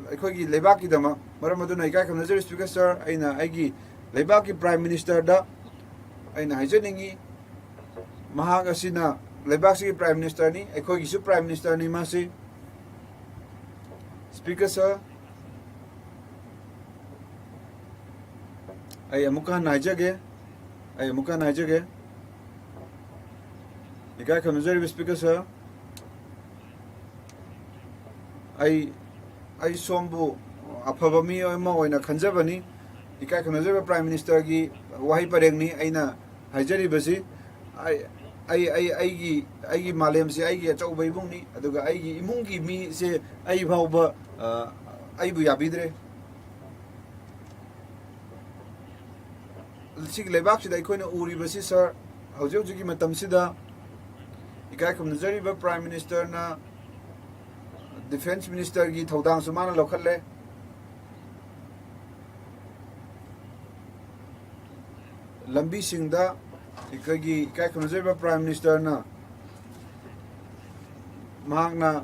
ꯑꯩꯈꯣꯏꯒꯤ ꯂꯩꯕꯥꯛꯀꯤꯗꯃꯛ꯫ ꯃꯔꯝ ꯑꯗꯨꯅ ꯏꯀꯥꯏ ꯈꯨꯝꯅꯖꯔꯤ Speaker Sir, ꯑꯩꯅ ꯑꯩꯒꯤ ꯂꯩꯕꯥꯛꯀꯤ Prime Ministerꯗ ꯑꯩꯅ ꯍꯥꯏꯖꯅꯤꯡꯉꯤ, ꯃꯍꯥꯛ ꯑꯁꯤꯅ ꯂꯩꯕꯥꯛꯁꯤꯒꯤ Prime Ministerꯅꯤ, ꯑꯩꯈꯣꯏꯒꯤꯁꯨ Prime Ministerꯅꯤ ꯃꯥꯁꯤ꯫ Speaker sir, ꯑꯩ ꯑꯃꯨꯛꯀ ꯍꯟꯅ ꯍꯥꯏꯖꯒꯦ, ꯑꯩ ꯑꯃꯨꯛꯀ ꯍꯟꯅ ꯍꯥꯏꯖꯒꯦ, ꯏꯀꯥꯏ ꯈꯨꯝꯅꯖꯔꯤꯕ Speaker sir, ꯑꯩ, ꯑꯩ ꯁꯣꯝꯕꯨ ꯑꯐꯕ ꯃꯤ ꯑꯃ ꯑꯣꯏꯅ ꯈꯟꯖꯕꯅꯤ꯫ ꯏꯀꯥꯏ ꯈꯨꯝꯅꯖꯔꯤꯕ Prime Ministerꯒꯤ ꯋꯥꯍꯩ ꯄꯔꯦꯡꯅꯤ ꯑꯩꯅ ꯍꯥꯏꯖꯔꯤꯕꯁꯤ꯫ ꯑꯩ, ꯑꯩ, ꯑꯩ, ꯑꯩꯒꯤ, ꯑꯩꯒꯤ ꯃꯥꯂꯦꯝꯁꯦ ꯑꯩꯒꯤ ꯑꯆꯧꯕ ꯏꯃꯨꯡꯅꯤ, ꯑꯗꯨꯒ ꯑꯩꯒꯤ ꯏꯃꯨꯡꯒꯤ ꯃꯤꯁꯦ ꯑꯩ ꯐꯥꯎꯕ, ꯑ, ꯑꯩꯕꯨ ꯌꯥꯕꯤꯗ꯭ꯔꯦ꯫ ꯁꯤꯒꯤ ꯂꯩꯕꯥꯛꯁꯤꯗ ꯑꯩꯈꯣꯏꯅ ꯎꯔꯤꯕꯁꯤ, sir, ꯍꯧꯖꯤꯛ ꯍꯧꯖꯤꯛꯀꯤ ꯃꯇꯝꯁꯤꯗ ꯏꯀꯥꯏ ꯈꯨꯝꯅꯖꯔꯤꯕ Prime Ministerꯅ Defence Ministerꯒꯤ ꯊꯧꯗꯥꯡꯁꯨ ꯃꯥꯅ ꯂꯧꯈꯠꯂꯦ꯫ ꯂꯝꯕꯤꯁꯤꯡꯗ ꯑꯩꯈꯣꯏꯒꯤ ꯏꯀꯥꯏ ꯈꯨꯝꯅꯖꯔꯤꯕ Prime Ministerꯅ, ꯃꯍꯥꯛꯅ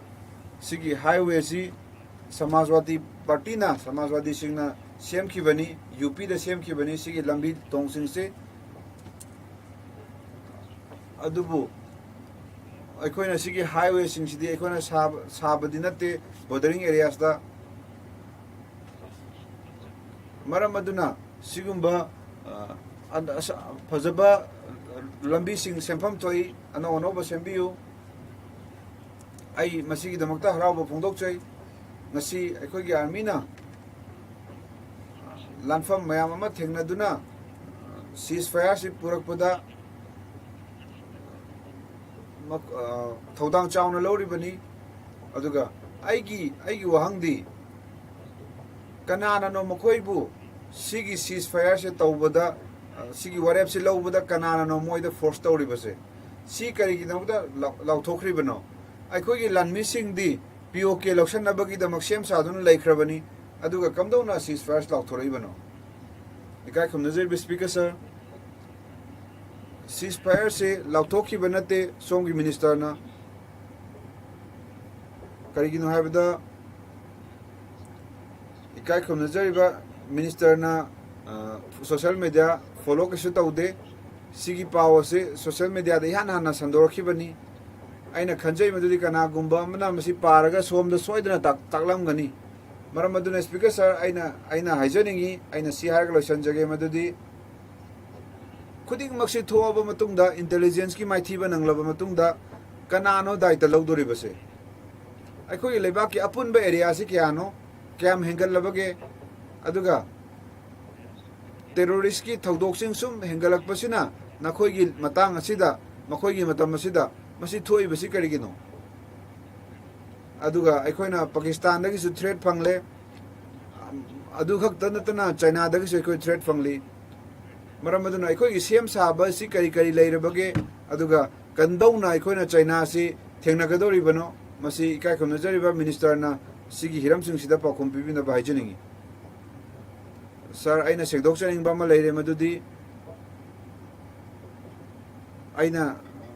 ꯁꯤꯒꯤ highwayꯁꯤ ꯁꯃꯥꯖꯋꯥꯗꯤ ꯄꯥꯔꯇꯤꯅ, ꯁꯃꯥꯖꯋꯥꯗꯤꯁꯤꯡꯅ ꯁꯦꯝꯈꯤꯕꯅꯤ, UPꯗ ꯁꯦꯝꯈꯤꯕꯅꯤ ꯁꯤꯒꯤ ꯂꯝꯕꯤ ꯊꯣꯡꯁꯤꯡꯁꯦ꯫ ꯑꯗꯨꯕꯨ ꯑꯩꯈꯣꯏꯅ ꯁꯤꯒꯤ highwayꯁꯤꯡꯁꯤꯗꯤ ꯑꯩꯈꯣꯏꯅ ꯁꯥꯕ-, ꯁꯥꯕꯗꯤ ꯅꯠꯇꯦ, bordering areasꯇ꯫ ꯃꯔꯝ ꯑꯗꯨꯅ ꯁꯤꯒꯨꯝꯕ, ꯑ, ꯑꯟ-, ꯑꯁ-, ꯐꯖꯕ ꯂꯝꯕꯤꯁꯤꯡ ꯁꯦꯝꯐꯝ ꯊꯣꯛꯏ, ꯑꯅꯧ ꯑꯅꯧꯕ ꯁꯦꯝꯕꯤꯌꯨ꯫ ꯑꯩ ꯃꯁꯤꯒꯤꯗꯃꯛꯇ ꯍꯔꯥꯎꯕ ꯐꯣꯡꯗꯣꯛꯆꯩ꯫ ꯉꯁꯤ ꯑꯩꯈꯣꯏꯒꯤ armyꯅ ꯂꯥꯟꯐꯝ ꯃꯌꯥꯝ ꯑꯃ ꯊꯦꯡꯅꯗꯨꯅ ceasefireꯁꯤ ꯄꯨꯔꯛꯄꯗ ꯃꯛ-, ꯑ, ꯊꯧꯗꯥꯡ ꯆꯥꯎꯅ ꯂꯧꯔꯤꯕꯅꯤ꯫ ꯑꯗꯨꯒ ꯑꯩꯒꯤ, ꯑꯩꯒꯤ ꯋꯥꯍꯪꯗꯤ, ꯀꯅꯥꯅꯅꯣ ꯃꯈꯣꯏꯕꯨ ꯁꯤꯒꯤ ceasefireꯁꯦ ꯇꯧꯕꯗ, ꯑ, ꯁꯤꯒꯤ ꯋꯥꯔꯦꯞꯁꯦ ꯂꯧꯕꯗ ꯀꯅꯥꯅꯅꯣ ꯃꯣꯏꯗ force ꯇꯧꯔꯤꯕꯁꯦ? ꯁꯤ ꯀꯔꯤꯒꯤꯗꯃꯛꯇ ꯂꯥꯎ-, ꯂꯥꯎꯊꯣꯛꯈ꯭ꯔꯤꯕꯅꯣ? ꯑꯩꯈꯣꯏꯒꯤ ꯂꯥꯟꯃꯤꯁꯤꯡꯗꯤ POK ꯂꯧꯁꯤꯟꯅꯕꯒꯤꯗꯃꯛ ꯁꯦꯝ ꯁꯥꯗꯨꯅ ꯂꯩꯈ꯭ꯔꯕꯅꯤ, ꯑꯗꯨꯒ ꯀꯝꯗꯧꯅ ceasefireꯁꯦ ꯂꯥꯎꯊꯣꯔꯛꯏꯕꯅꯣ? ꯏꯀꯥꯏ ꯈꯨꯝꯅꯖꯔꯤꯕ Speaker sir, ceasefireꯁꯦ ꯂꯥꯎꯊꯣꯛꯈꯤꯕ ꯅꯠꯇꯦ ꯁꯣꯝꯒꯤ ministerꯅ꯫ ꯀꯔꯤꯒꯤꯅꯣ ꯍꯥꯏꯕꯗ, ꯏꯀꯥꯏ ꯈꯨꯝꯅꯖꯔꯤꯕ ministerꯅ, ꯑ, social media follow ꯀꯩꯁꯨ ꯇꯧꯗꯦ꯫ ꯁꯤꯒꯤ ꯄꯥꯎ ꯑꯁꯤ ꯁꯣꯁꯤꯌꯦꯜ ꯃꯦꯗꯤꯌꯥꯗ ꯏꯍꯥꯟ ꯍꯥꯟꯅ ꯁꯟꯗꯣꯔꯛꯈꯤꯕꯅꯤ꯫ ꯑꯩꯅ ꯈꯟꯖꯩ ꯃꯗꯨꯗꯤ ꯀꯅꯥꯒꯨꯝꯕ ꯑꯃꯅ ꯃꯁꯤ ꯄꯥꯔꯒ ꯁꯣꯝꯗ ꯁꯣꯏꯗꯅ ꯇꯥꯛ-, ꯇꯥꯛꯂꯝꯒꯅꯤ꯫ ꯃꯔꯝ ꯑꯗꯨꯅ ꯁ꯭ꯄꯤꯀꯔ ꯁꯥꯔ, ꯑꯩꯅ, ꯑꯩꯅ ꯍꯥꯏꯖꯅꯤꯡꯉꯤ, ꯑꯩꯅ ꯁꯤ ꯍꯥꯏꯔꯒ ꯂꯣꯏꯁꯤꯟꯖꯒꯦ, ꯃꯗꯨꯗꯤ ꯈꯨꯗꯤꯡꯃꯛꯁꯤ ꯊꯣꯛꯑꯕ ꯃꯇꯨꯡꯗ, ꯏꯟꯇꯦꯂꯤꯖꯦꯟꯁꯀꯤ ꯃꯥꯏꯊꯤꯕ ꯅꯪꯂꯕ ꯃꯇꯨꯡꯗ, ꯀꯅꯥꯅꯣ ꯗꯥꯏꯇ ꯂꯧꯗꯣꯔꯤꯕꯁꯦ? ꯑꯩꯈꯣꯏꯒꯤ ꯂꯩꯕꯥꯛꯀꯤ ꯑꯄꯨꯟꯕ ꯑꯦꯔꯤꯌꯥꯁꯤ ꯀꯌꯥꯅꯣ, ꯀꯌꯥꯝ ꯍꯦꯟꯒꯠꯂꯕꯒꯦ? ꯑꯗꯨꯒ ꯇꯦꯔꯣꯔꯤꯁꯀꯤ ꯊꯧꯗꯣꯛꯁꯤꯡ ꯁꯨꯝ ꯍꯦꯟꯒꯠꯂꯛꯄꯁꯤꯅ ꯅꯈꯣꯏꯒꯤ ꯃꯇꯥꯡ ꯑꯁꯤꯗ, ꯃꯈꯣꯏꯒꯤ ꯃꯇꯝ ꯑꯁꯤꯗ ꯃꯁꯤ ꯊꯣꯛꯏꯕꯁꯤ ꯀꯔꯤꯒꯤꯅꯣ? ꯑꯗꯨꯒ ꯑꯩꯈꯣꯏꯅ ꯄꯥꯀꯤꯁꯇꯥꯟꯗꯒꯤꯁꯨ ꯊ꯭ꯔꯦꯠ ꯐꯪꯂꯦ꯫ ꯑꯗꯨ ꯈꯛꯇ ꯅꯠꯇꯅ ꯆꯥꯏꯅꯥꯗꯒꯤꯁꯨ ꯑꯩꯈꯣꯏ ꯊ꯭ꯔꯦꯠ ꯐꯪꯂꯤ꯫ ꯃꯔꯝ ꯑꯗꯨꯅ ꯑꯩꯈꯣꯏꯒꯤ ꯁꯦꯝ ꯁꯥꯕ ꯑꯁꯤ ꯀꯔꯤ ꯀꯔꯤ ꯂꯩꯔꯕꯒꯦ? ꯑꯗꯨꯒ ꯀꯝꯗꯧꯅ ꯑꯩꯈꯣꯏꯅ ꯆꯥꯏꯅꯥꯁꯤ ꯊꯦꯡꯅꯒꯗꯧꯔꯤꯕꯅꯣ? ꯃꯁꯤ ꯏꯀꯥꯏ ꯈꯨꯝꯅꯖꯔꯤꯕ ꯃꯤꯅꯤꯁꯇꯔꯅ ꯁꯤꯒꯤ ꯍꯤꯔꯝꯁꯤꯡꯁꯤꯗ ꯄꯥꯎꯈꯨꯝ ꯄꯤꯕꯤꯅꯕ ꯍꯥꯏꯖꯅꯤꯡꯏ꯫ ꯁꯥꯔ, ꯑꯩꯅ ꯁꯦꯡꯗꯣꯛꯆꯅꯤꯡꯕ ꯑꯃ ꯂꯩꯔꯦ, ꯃꯗꯨꯗꯤ ꯑꯩꯅ,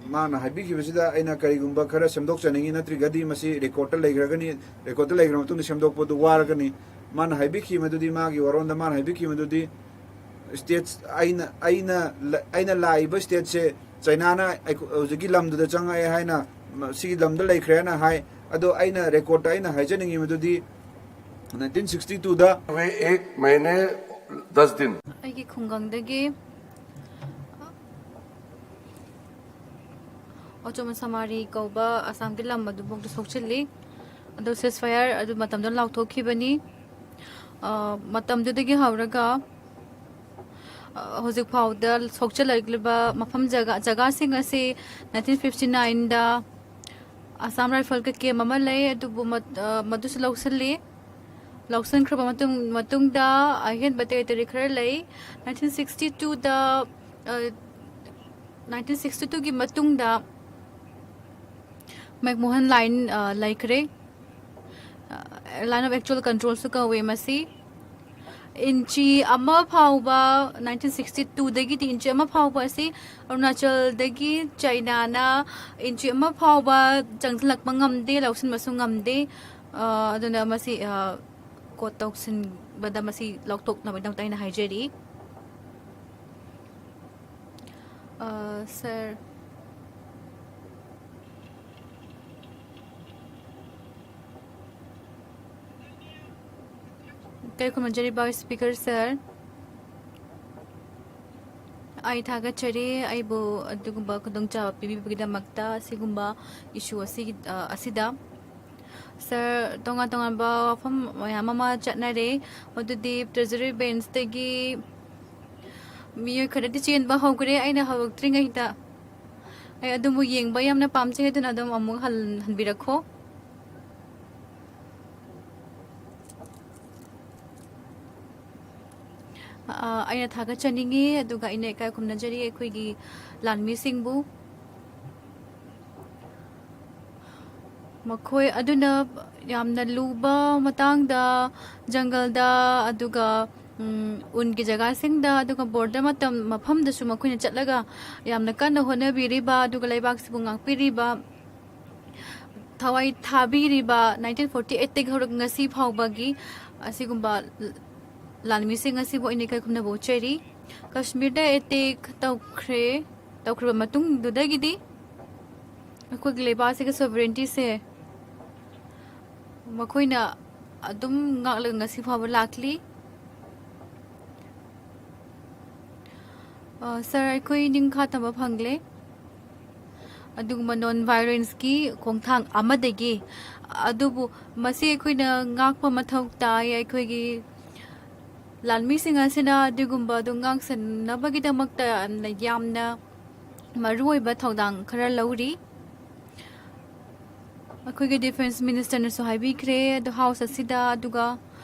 ꯃꯥꯅ ꯍꯥꯏꯕꯤꯈꯤꯕꯁꯤꯗ ꯑꯩꯅ ꯀꯔꯤꯒꯨꯝꯕ ꯈꯔ ꯁꯦꯝꯗꯣꯛꯆꯅꯤꯡꯉꯤ, ꯅꯠꯇ꯭ꯔꯒꯗꯤ ꯃꯁꯤ ꯔꯦꯀꯣꯔꯠꯇ ꯂꯩꯈ꯭ꯔꯒꯅꯤ, ꯔꯦꯀꯣꯔꯠꯇ ꯂꯩꯈ꯭ꯔ ꯃꯇꯨꯡꯗ ꯁꯦꯝꯗꯣꯛꯄꯗꯨ ꯋꯥꯔꯒꯅꯤ꯫ ꯃꯥꯅ ꯍꯥꯏꯕꯤꯈꯤ ꯃꯗꯨꯗꯤ, ꯃꯥꯒꯤ ꯋꯥꯔꯣꯟꯗ ꯃꯥꯅ ꯍꯥꯏꯕꯤꯈꯤ ꯃꯗꯨꯗꯤ, ꯁ꯭ꯇꯦꯠꯁ, ꯑꯩꯅ, ꯑꯩꯅ ꯂ-, ꯑꯩꯅ ꯂꯥꯛꯏꯕ ꯁ꯭ꯇꯦꯠꯁꯦ ꯆꯩꯅꯥꯅ ꯑꯩꯈꯣ-, ꯍꯧꯖꯤꯛꯀꯤ ꯂꯝꯗꯨꯗ ꯆꯪꯉꯛꯑꯦ ꯍꯥꯏꯅ, ꯃ-, ꯁꯤꯒꯤ ꯂꯝꯗ ꯂꯩꯈ꯭ꯔꯦꯅ ꯍꯥꯏ꯫ ꯑꯗꯣ ꯑꯩꯅ ꯔꯦꯀꯣꯔꯠꯇ ꯑꯩꯅ ꯍꯥꯏꯖꯅꯤꯡꯉꯤ ꯃꯗꯨꯗꯤ, ꯅꯥꯏꯟꯇꯤꯟ ꯁꯤꯛꯁꯇꯤ ꯇꯨꯗ वे एक महीने दस दिन। ꯑꯩꯒꯤ ꯈꯨꯡꯒꯪꯗꯒꯤ ꯑꯣꯆꯣꯃ ꯁꯃꯥꯔꯤ ꯀꯧꯕ ꯑꯁꯥꯝꯒꯤ ꯂꯝ ꯑꯗꯨꯐꯥꯎꯗ ꯁꯣꯛꯆꯤꯜꯂꯤ꯫ ꯑꯗꯣ ceasefire ꯑꯗꯨ ꯃꯇꯝꯗ ꯂꯥꯎꯊꯣꯛꯈꯤꯕꯅꯤ꯫ ꯑ, ꯃꯇꯝꯗꯨꯗꯒꯤ ꯍꯧꯔꯒ, ꯑ, ꯍꯧꯖꯤꯛ ꯐꯥꯎꯗ ꯁꯣꯛꯆꯤꯜꯂꯛꯂꯤꯕ ꯃꯐꯝ ꯖꯒꯥ, ꯖꯒꯥꯁꯤꯡ ꯑꯁꯤ ꯅꯥꯏꯟꯇꯤꯟ ꯐꯤꯐꯇꯤ ꯅꯥꯏꯟꯗ ꯑꯁꯥꯝ ꯔꯥꯏꯐꯜꯒ ꯀꯦꯝ ꯑꯃ ꯂꯩ, ꯑꯗꯨꯕꯨ ꯃꯠ-, ꯑ, ꯃꯗꯨꯁꯨ ꯂꯧꯁꯤꯜꯂꯤ꯫ ꯂꯧꯁꯤꯟꯈ꯭ꯔꯕ ꯃꯇꯨꯡ, ꯃꯇꯨꯡꯗ ꯑꯍꯦꯟꯕ ꯇꯦꯔꯤꯇꯣꯔꯤ ꯈꯔ ꯂꯩ꯫ ꯅꯥꯏꯟꯇꯤꯟ ꯁꯤꯛꯁꯇꯤ ꯇꯨꯗ, ꯑ, ꯅꯥꯏꯟꯇꯤꯟ ꯁꯤꯛꯁꯇꯤ ꯇꯨꯒꯤ ꯃꯇꯨꯡꯗ ꯃꯦꯛꯃꯣꯍꯟ ꯂꯥꯏꯟ, ꯑ, ꯂꯩꯈ꯭ꯔꯦ꯫ ꯑ, line of actual controlꯁꯨ ꯀꯧꯋꯦ ꯃꯁꯤ꯫ ꯏꯟꯆꯤ ꯑꯃ ꯐꯥꯎꯕ, ꯅꯥꯏꯟꯇꯤꯟ ꯁꯤꯛꯁꯇꯤ ꯇꯨꯗꯒꯤꯗꯤ ꯏꯟꯆꯤ ꯑꯃ ꯐꯥꯎꯕ ꯑꯁꯤ ꯑꯔꯨꯅꯥꯆꯜꯗꯒꯤ ꯆꯩꯅꯥꯅ ꯏꯟꯆꯤ ꯑꯃ ꯐꯥꯎꯕ ꯆꯪꯁꯤꯜꯂꯛꯄ ꯉꯝꯗꯦ, ꯂꯧꯁꯤꯟꯕꯁꯨ ꯉꯝꯗꯦ꯫ ꯑ, ꯑꯗꯨꯅ ꯃꯁꯤ, ꯑ, ꯀꯣꯠ ꯇꯧꯁꯤꯟꯕꯗ ꯃꯁꯤ ꯂꯧꯊꯣꯛꯅꯕꯒꯤꯗꯃꯛꯇ ꯑꯩꯅ ꯍꯥꯏꯖꯔꯤ꯫ ꯑ, ꯁꯥꯔ꯫ ꯏꯀꯥꯏ ꯈꯨꯝꯅꯖꯔꯤꯕ ꯁ꯭ꯄꯤꯀꯔ ꯁꯥꯔ, ꯑꯩ ꯊꯥꯒꯠꯆꯔꯤ ꯑꯩꯕꯨ ꯑꯗꯨꯒꯨꯝꯕ ꯈꯨꯗꯣꯡꯆꯥꯕ ꯄꯤꯕꯤꯕꯒꯤꯗꯃꯛꯇ꯫ ꯑꯁꯤꯒꯨꯝꯕ ꯏꯁꯨ ꯑꯁꯤꯒꯤ, ꯑ, ꯑꯁꯤꯗ ꯁꯥꯔ, ꯇꯣꯉꯥꯟ ꯇꯣꯉꯥꯟꯕ ꯋꯥꯐꯝ ꯃꯌꯥꯝ ꯑꯃ ꯆꯠꯅꯔꯦ꯫ ꯃꯗꯨꯗꯤ ꯇ꯭ꯔꯦꯖꯔꯤ ꯕꯦꯟꯁꯇꯒꯤ ꯃꯤꯑꯣꯏ ꯈꯔꯗꯤ ꯆꯦꯟꯕ ꯍꯧꯈ꯭ꯔꯦ꯫ ꯑꯩꯅ ꯍꯧꯔꯛꯇ꯭ꯔꯤꯉꯩꯗ ꯑꯩ ꯑꯗꯨꯕꯨ ꯌꯦꯡꯕ ꯌꯥꯝꯅ ꯄꯥꯝꯖꯩ, ꯑꯗꯨꯅ ꯑꯗꯨꯝ ꯑꯃꯨꯛ ꯍꯜ-, ꯍꯟꯕꯤꯔꯛꯈꯣ꯫ ꯑ, ꯑꯩꯅ ꯊꯥꯒꯠꯆꯅꯤꯡꯉꯤ, ꯑꯗꯨꯒ ꯑꯩꯅ ꯏꯀꯥꯏ ꯈꯨꯝꯅꯖꯔꯤ ꯑꯩꯈꯣꯏꯒꯤ ꯂꯥꯟꯃꯤꯁꯤꯡꯕꯨ꯫ ꯃꯈꯣꯏ ꯑꯗꯨꯅ ꯌꯥꯝꯅ ꯂꯨꯕ ꯃꯇꯥꯡꯗ ꯖꯪꯒꯜꯗ, ꯑꯗꯨꯒ, ꯎꯝ, ꯎꯟꯒꯤ ꯖꯒꯥꯁꯤꯡꯗ, ꯑꯗꯨꯒ ꯕꯣꯔꯗꯔ ꯃꯇꯝ, ꯃꯐꯝꯗꯁꯨ ꯃꯈꯣꯏꯅ ꯆꯠꯂꯒ ꯌꯥꯝꯅ ꯀꯟꯅ ꯍꯣꯠꯅꯕꯤꯔꯤꯕ, ꯑꯗꯨꯒ ꯂꯩꯕꯥꯛꯁꯤꯕꯨ ꯉꯥꯛꯄꯤꯔꯤꯕ, ꯊꯋꯥꯏ ꯊꯥꯕꯤꯔꯤꯕ, nineteen forty eight ꯇꯒꯤ ꯍꯧꯔꯒ ꯉꯁꯤ ꯐꯥꯎꯕꯒꯤ ꯑꯁꯤꯒꯨꯝꯕ ꯂꯥꯟꯃꯤꯁꯤꯡ ꯑꯁꯤꯕꯨ ꯑꯩꯅ ꯏꯀꯥꯏ ꯈꯨꯝꯅꯕ ꯎꯠꯆꯔꯤ꯫ ꯀꯥꯁꯃꯤꯔꯗ ꯑꯦꯇꯦꯛ ꯇꯧꯈ꯭ꯔꯦ, ꯇꯧꯈ꯭ꯔꯕ ꯃꯇꯨꯡꯗꯨꯗꯒꯤꯗꯤ ꯑꯩꯈꯣꯏꯒꯤ ꯂꯩꯕꯥꯛ ꯑꯁꯤꯒꯤ ꯁꯣꯚꯔꯦꯟꯇꯤꯁꯦ ꯃꯈꯣꯏꯅ ꯑꯗꯨꯝ ꯉꯥꯛꯂꯒ ꯉꯁꯤ ꯐꯥꯎꯕ ꯂꯥꯛꯂꯤ꯫ ꯑ, ꯁꯥꯔ, ꯑꯩꯈꯣꯏ ꯅꯤꯡꯈꯥ ꯇꯝꯕ ꯐꯪꯂꯦ ꯑꯗꯨꯒꯨꯝꯕ ꯅꯣꯟ ꯚꯥꯏꯂꯦꯟꯁꯀꯤ ꯈꯣꯡꯊꯥꯡ ꯑꯃꯗꯒꯤ꯫ ꯑꯗꯨꯕꯨ ꯃꯁꯤ ꯑꯩꯈꯣꯏꯅ ꯉꯥꯛꯄ ꯃꯊꯧ ꯇꯥꯏ꯫ ꯑꯩꯈꯣꯏꯒꯤ ꯂꯥꯟꯃꯤꯁꯤꯡ ꯑꯁꯤꯅ ꯑꯗꯨꯒꯨꯝꯕ ꯑꯗꯨ ꯉꯥꯛꯁꯦꯟꯅꯕꯒꯤꯗꯃꯛꯇ ꯌꯥꯝꯅ, ꯌꯥꯝꯅ ꯃꯔꯨꯑꯣꯏꯕ ꯊꯧꯗꯥꯡ ꯈꯔ ꯂꯧꯔꯤ꯫ ꯑꯩꯈꯣꯏꯒꯤ ꯗꯤꯐꯦꯟꯁ ꯃꯤꯅꯤꯁꯇꯔꯅꯁꯨ ꯍꯥꯏꯕꯤꯈ꯭ꯔꯦ, ꯑꯗꯣ ꯍꯥꯎꯁ ꯑꯁꯤꯗ, ꯑꯗꯨꯒ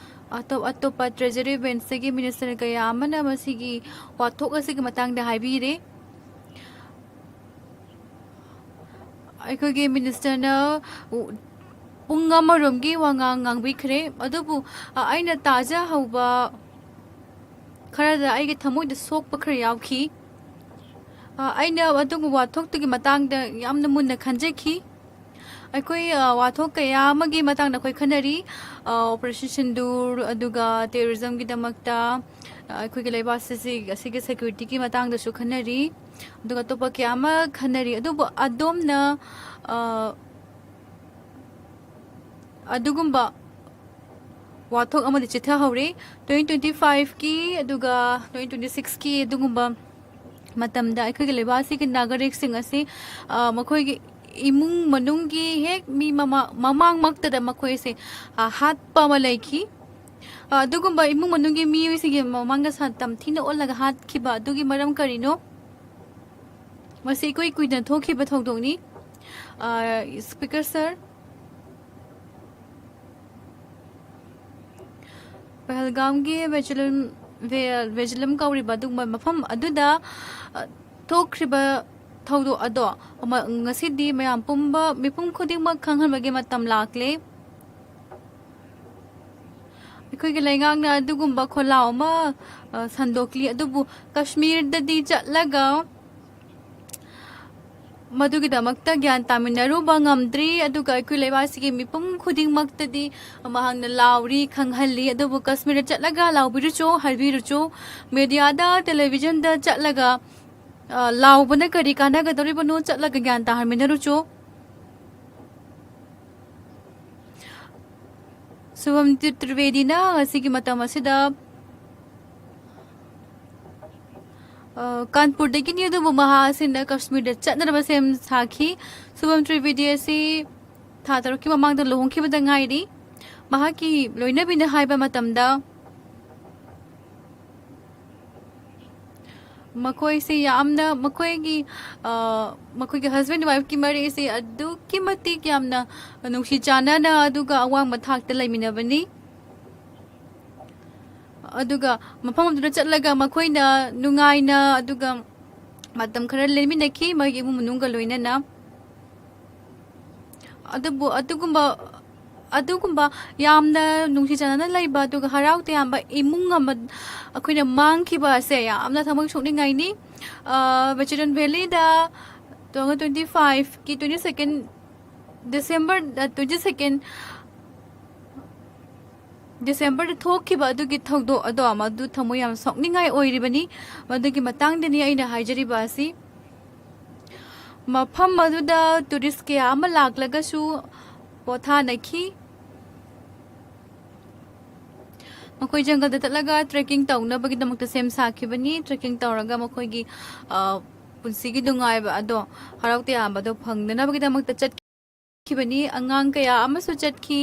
ꯑꯇꯣꯞ ꯑꯇꯣꯞꯄ ꯇ꯭ꯔꯦꯖꯔꯤ ꯕꯦꯟꯁꯇꯒꯤ ꯃꯤꯅꯤꯁꯇꯔ ꯀꯌꯥ ꯑꯃꯅ ꯃꯁꯤꯒꯤ ꯋꯥꯊꯣꯛ ꯑꯁꯤꯒꯤ ꯃꯇꯥꯡꯗ ꯍꯥꯏꯕꯤꯔꯦ꯫ ꯑꯩꯈꯣꯏꯒꯤ ꯃꯤꯅꯤꯁꯇꯔꯅ ꯄꯨꯡ ꯑꯃꯔꯣꯝꯒꯤ ꯋꯥꯉꯥꯡ ꯉꯥꯡꯕꯤꯈ꯭ꯔꯦ, ꯑꯗꯨꯕꯨ, ꯑ, ꯑꯩꯅ ꯇꯥꯖꯍꯧꯕ ꯈꯔꯗ ꯑꯩꯒꯤ ꯊꯃꯣꯏꯗ ꯁꯣꯛꯄ ꯈꯔ ꯌꯥꯎꯈꯤ꯫ ꯑ, ꯑꯩꯅ ꯑꯗꯨꯒꯨꯝꯕ ꯋꯥꯊꯣꯛꯇꯨꯒꯤ ꯃꯇꯥꯡꯗ ꯌꯥꯝꯅ ꯃꯨꯟꯅ ꯈꯟꯖꯈꯤ꯫ ꯑꯩꯈꯣꯏ, ꯑ, ꯋꯥꯊꯣꯛ ꯀꯌꯥ ꯑꯃꯒꯤ ꯃꯇꯥꯡꯗ ꯑꯩꯈꯣꯏ ꯈꯟꯅꯔꯤ꯫ ꯑ, ꯑꯣꯄꯔꯦꯁꯟ ꯁꯤꯟꯗꯨꯔ, ꯑꯗꯨꯒ ꯇꯦꯔꯣꯔꯤꯖꯝꯒꯤꯗꯃꯛꯇ ꯑꯩꯈꯣꯏꯒꯤ ꯂꯩꯕꯥꯛꯁꯤ ꯑꯁꯤꯒꯤ ꯁꯦꯀ꯭ꯌꯨꯔꯤꯇꯤꯒꯤ ꯃꯇꯥꯡꯗꯁꯨ ꯈꯟꯅꯔꯤ, ꯑꯗꯨꯒ ꯑꯇꯣꯞꯄ ꯀꯌꯥ ꯑꯃ ꯈꯟꯅꯔꯤ꯫ ꯑꯗꯨꯕꯨ ꯑꯗꯣꯝꯅ ꯑꯗꯨꯒꯨꯝꯕ ꯋꯥꯊꯣꯛ ꯑꯃꯗꯤ ꯆꯤꯊꯍꯧꯔꯤ꯫ ꯇ꯭ꯋꯦꯟꯇꯤ ꯇ꯭ꯋꯦꯟꯇꯤ ꯐꯥꯏꯚꯀꯤ ꯑꯗꯨꯒ ꯇ꯭ꯋꯦꯟꯇꯤ ꯇ꯭ꯋꯦꯟꯇꯤ ꯁꯤꯛꯁꯀꯤ ꯑꯗꯨꯒꯨꯝꯕ ꯃꯇꯝꯗ ꯑꯩꯈꯣꯏꯒꯤ ꯂꯩꯕꯥꯛ ꯑꯁꯤꯒꯤ ꯅꯥꯒꯔꯤꯛꯁꯤꯡ ꯑꯁꯤ ꯃꯈꯣꯏꯒꯤ ꯏꯃꯨꯡ ꯃꯅꯨꯡꯒꯤ ꯍꯦꯛ ꯃꯤ ꯃꯃꯥꯡꯃꯛꯇꯗ ꯃꯈꯣꯏꯁꯦ ꯍꯥꯠꯄ ꯑꯃ ꯂꯩꯈꯤ꯫ ꯑꯗꯨꯒꯨꯝꯕ ꯏꯃꯨꯡ ꯃꯅꯨꯡꯒꯤ ꯃꯤꯑꯣꯏꯁꯤꯡꯒꯤ ꯃꯃꯥꯡꯗ ꯁꯥ ꯇꯝꯊꯤꯅ ꯑꯣꯜꯂꯒ ꯍꯥꯠꯈꯤꯕ ꯑꯗꯨꯒꯤ ꯃꯔꯝ ꯀꯔꯤꯅꯣ? ꯃꯁꯤ ꯏꯀꯨꯏ ꯀꯨꯏꯗꯅ ꯊꯣꯛꯈꯤꯕ ꯊꯧꯗꯣꯛꯅꯤ꯫ ꯁ꯭ꯄꯤꯀꯔ ꯁꯥꯔ, ꯄꯍꯜꯒꯥꯝꯒꯤ ꯚꯦꯖꯤꯂꯝ, ꯚꯦ-, ꯚꯦꯖꯤꯂꯝ ꯀꯧꯔꯤꯕ ꯑꯗꯨꯒꯨꯝꯕ ꯃꯐꯝ ꯑꯗꯨꯗ, ꯑ, ꯊꯣꯛꯈ꯭ꯔꯤꯕ ꯊꯧꯗꯣꯛ ꯑꯗꯣ ꯑꯃ-, ꯉꯁꯤꯗꯤ ꯃꯌꯥꯝ ꯄꯨꯝꯕ, ꯃꯤꯄꯨꯝ ꯈꯨꯗꯤꯡꯃꯛ ꯈꯪꯍꯟꯕꯒꯤ ꯃꯇꯝ ꯂꯥꯛꯂꯦ꯫ ꯑꯩꯈꯣꯏꯒꯤ ꯂꯩꯉꯥꯛꯅ ꯑꯗꯨꯒꯨꯝꯕ ꯈꯣꯜꯂꯥꯎ ꯑꯃ, ꯑ, ꯁꯟꯗꯣꯛꯂꯤ, ꯑꯗꯨꯕꯨ ꯀꯥꯁꯃꯤꯔꯗꯗꯤ ꯆꯠꯂꯒ ꯃꯗꯨꯒꯤꯗꯃꯛꯇ ꯒ꯭ꯌꯥꯟ ꯇꯥꯃꯤꯟꯅꯔꯨꯕ ꯉꯝꯗ꯭ꯔꯤ꯫ ꯑꯗꯨꯒ ꯑꯩꯈꯣꯏ ꯂꯩꯕꯥꯛꯁꯤꯒꯤ ꯃꯤꯄꯨꯝ ꯈꯨꯗꯤꯡꯃꯛꯇꯗꯤ ꯃꯍꯥꯛꯅ ꯂꯥꯎꯔꯤ, ꯈꯪꯍꯜꯂꯤ꯫ ꯑꯗꯨꯕꯨ ꯀꯥꯁꯃꯤꯔꯗ ꯆꯠꯂꯒ ꯂꯥꯎꯕꯤꯔꯨꯆꯣ, ꯍꯥꯏꯕꯤꯔꯨꯆꯣ꯫ ꯃꯦꯗꯤꯌꯥꯗ, ꯇꯦꯂꯤꯚꯤꯖꯟꯗ ꯆꯠꯂꯒ, ꯑ, ꯂꯥꯎꯕꯅ ꯀꯔꯤ ꯀꯥꯟꯅꯒꯗꯧꯔꯤꯕꯅꯣ? ꯆꯠꯂꯒ ꯒ꯭ꯌꯥꯟ ꯇꯥꯍꯟꯃꯤꯟꯅꯔꯨꯆꯣ꯫ ꯁꯨꯚꯝ ꯇ꯭ꯔꯤꯕꯦꯗꯤꯅ ꯉꯁꯤꯒꯤ ꯃꯇꯝ ꯑꯁꯤꯗ, ꯑ, ꯀꯥꯟꯄꯨꯔꯗꯒꯤꯅꯤ, ꯑꯗꯨꯕꯨ ꯃꯍꯥꯛ ꯑꯁꯤꯅ ꯀꯥꯁꯃꯤꯔꯗ ꯆꯠꯅꯅꯕ ꯁꯦꯝ ꯁꯥꯈꯤ꯫ ꯁꯨꯚꯝ ꯇ꯭ꯔꯤꯕꯦꯗꯤ ꯑꯁꯤ ꯊꯥ ꯇꯔꯨꯛꯀꯤ ꯃꯃꯥꯡꯗ ꯂꯨꯍꯣꯡꯈꯤꯕꯗ ꯉꯥꯏꯔꯤ꯫ ꯃꯍꯥꯛꯀꯤ ꯂꯣꯏꯅꯕꯤꯅ ꯍꯥꯏꯕ ꯃꯇꯝꯗ, ꯃꯈꯣꯏꯁꯤ ꯌꯥꯝꯅ, ꯃꯈꯣꯏꯒꯤ, ꯑ, ꯃꯈꯣꯏꯒꯤ husband wifeꯀꯤ ꯃꯔꯤꯁꯤ ꯑꯗꯨꯛꯀꯤ ꯃꯇꯤꯛ ꯌꯥꯝꯅ ꯅꯨꯡꯁꯤ ꯆꯥꯟꯅꯅ ꯑꯗꯨꯒ ꯑꯋꯥꯡꯕ ꯊꯥꯛꯇ ꯂꯩꯃꯤꯟꯅꯕꯅꯤ꯫ ꯑꯗꯨꯒ ꯃꯐꯝ ꯑꯗꯨꯗ ꯆꯠꯂꯒ ꯃꯈꯣꯏꯅ ꯅꯨꯡꯉꯥꯏꯅ ꯑꯗꯨꯒ ꯃꯇꯝ ꯈꯔ ꯂꯦꯟꯃꯤꯟꯅꯈꯤ, ꯃꯣꯏꯒꯤ ꯏꯃꯨꯡ ꯃꯅꯨꯡꯒ ꯂꯣꯏꯅꯅ꯫ ꯑꯗꯨꯕꯨ ꯑꯗꯨꯒꯨꯝꯕ, ꯑꯗꯨꯒꯨꯝꯕ ꯌꯥꯝꯅ ꯅꯨꯡꯁꯤ ꯆꯥꯟꯅꯅ ꯂꯩꯕ ꯑꯗꯨꯒ ꯍꯔꯥꯎ ꯇꯌꯥꯝꯕ ꯏꯃꯨꯡ ꯑꯃ ꯑꯩꯈꯣꯏꯅ ꯃꯥꯡꯈꯤꯕ ꯑꯁꯦ ꯌꯥꯝꯅ ꯊꯃꯣꯏ ꯁꯣꯛꯅꯤꯡꯉꯥꯏꯅꯤ꯫ ꯑ, ꯚꯦꯖꯤꯂꯝ ꯚꯦꯂꯤꯗ two thousand twenty fiveꯀꯤ twenty second December, ꯑ, twenty second ꯗꯤꯁꯦꯝꯕꯔꯗ ꯊꯣꯛꯈꯤꯕ ꯑꯗꯨꯒꯤ ꯊꯧꯗꯣꯛ ꯑꯗꯣ ꯃꯗꯨ ꯊꯃꯣꯏ ꯌꯥꯝ ꯁꯣꯛꯅꯤꯡꯉꯥꯏ ꯑꯣꯏꯔꯤꯕꯅꯤ꯫ ꯃꯗꯨꯒꯤ ꯃꯇꯥꯡꯗꯅꯤ ꯑꯩꯅ ꯍꯥꯏꯖꯔꯤꯕ ꯑꯁꯤ꯫ ꯃꯐꯝ ꯑꯗꯨꯗ ꯇꯨꯔꯤꯁ ꯀꯌꯥ ꯑꯃ ꯂꯥꯛꯂꯒꯁꯨ ꯄꯣꯊꯥꯅꯈꯤ꯫ ꯃꯈꯣꯏ ꯖꯪꯒꯜꯗ ꯆꯠꯂꯒ ꯇ꯭ꯔꯦꯛꯀꯤꯡ ꯇꯧꯅꯕꯒꯤꯗꯃꯛꯇ ꯁꯦꯝ ꯁꯥꯈꯤꯕꯅꯤ꯫ ꯇ꯭ꯔꯦꯛꯀꯤꯡ ꯇꯧꯔꯒ ꯃꯈꯣꯏꯒꯤ, ꯑ, ꯄꯨꯟꯁꯤꯒꯤ ꯅꯨꯡꯉꯥꯏꯕ ꯑꯗꯣ, ꯍꯔꯥꯎ ꯇꯌꯥꯝꯕ ꯑꯗꯣ ꯐꯪꯅꯅꯕꯒꯤꯗꯃꯛꯇ ꯆꯠꯈꯤꯕꯅꯤ꯫ ꯑꯉꯥꯡ ꯀꯌꯥ ꯑꯃꯁꯨ ꯆꯠꯈꯤ꯫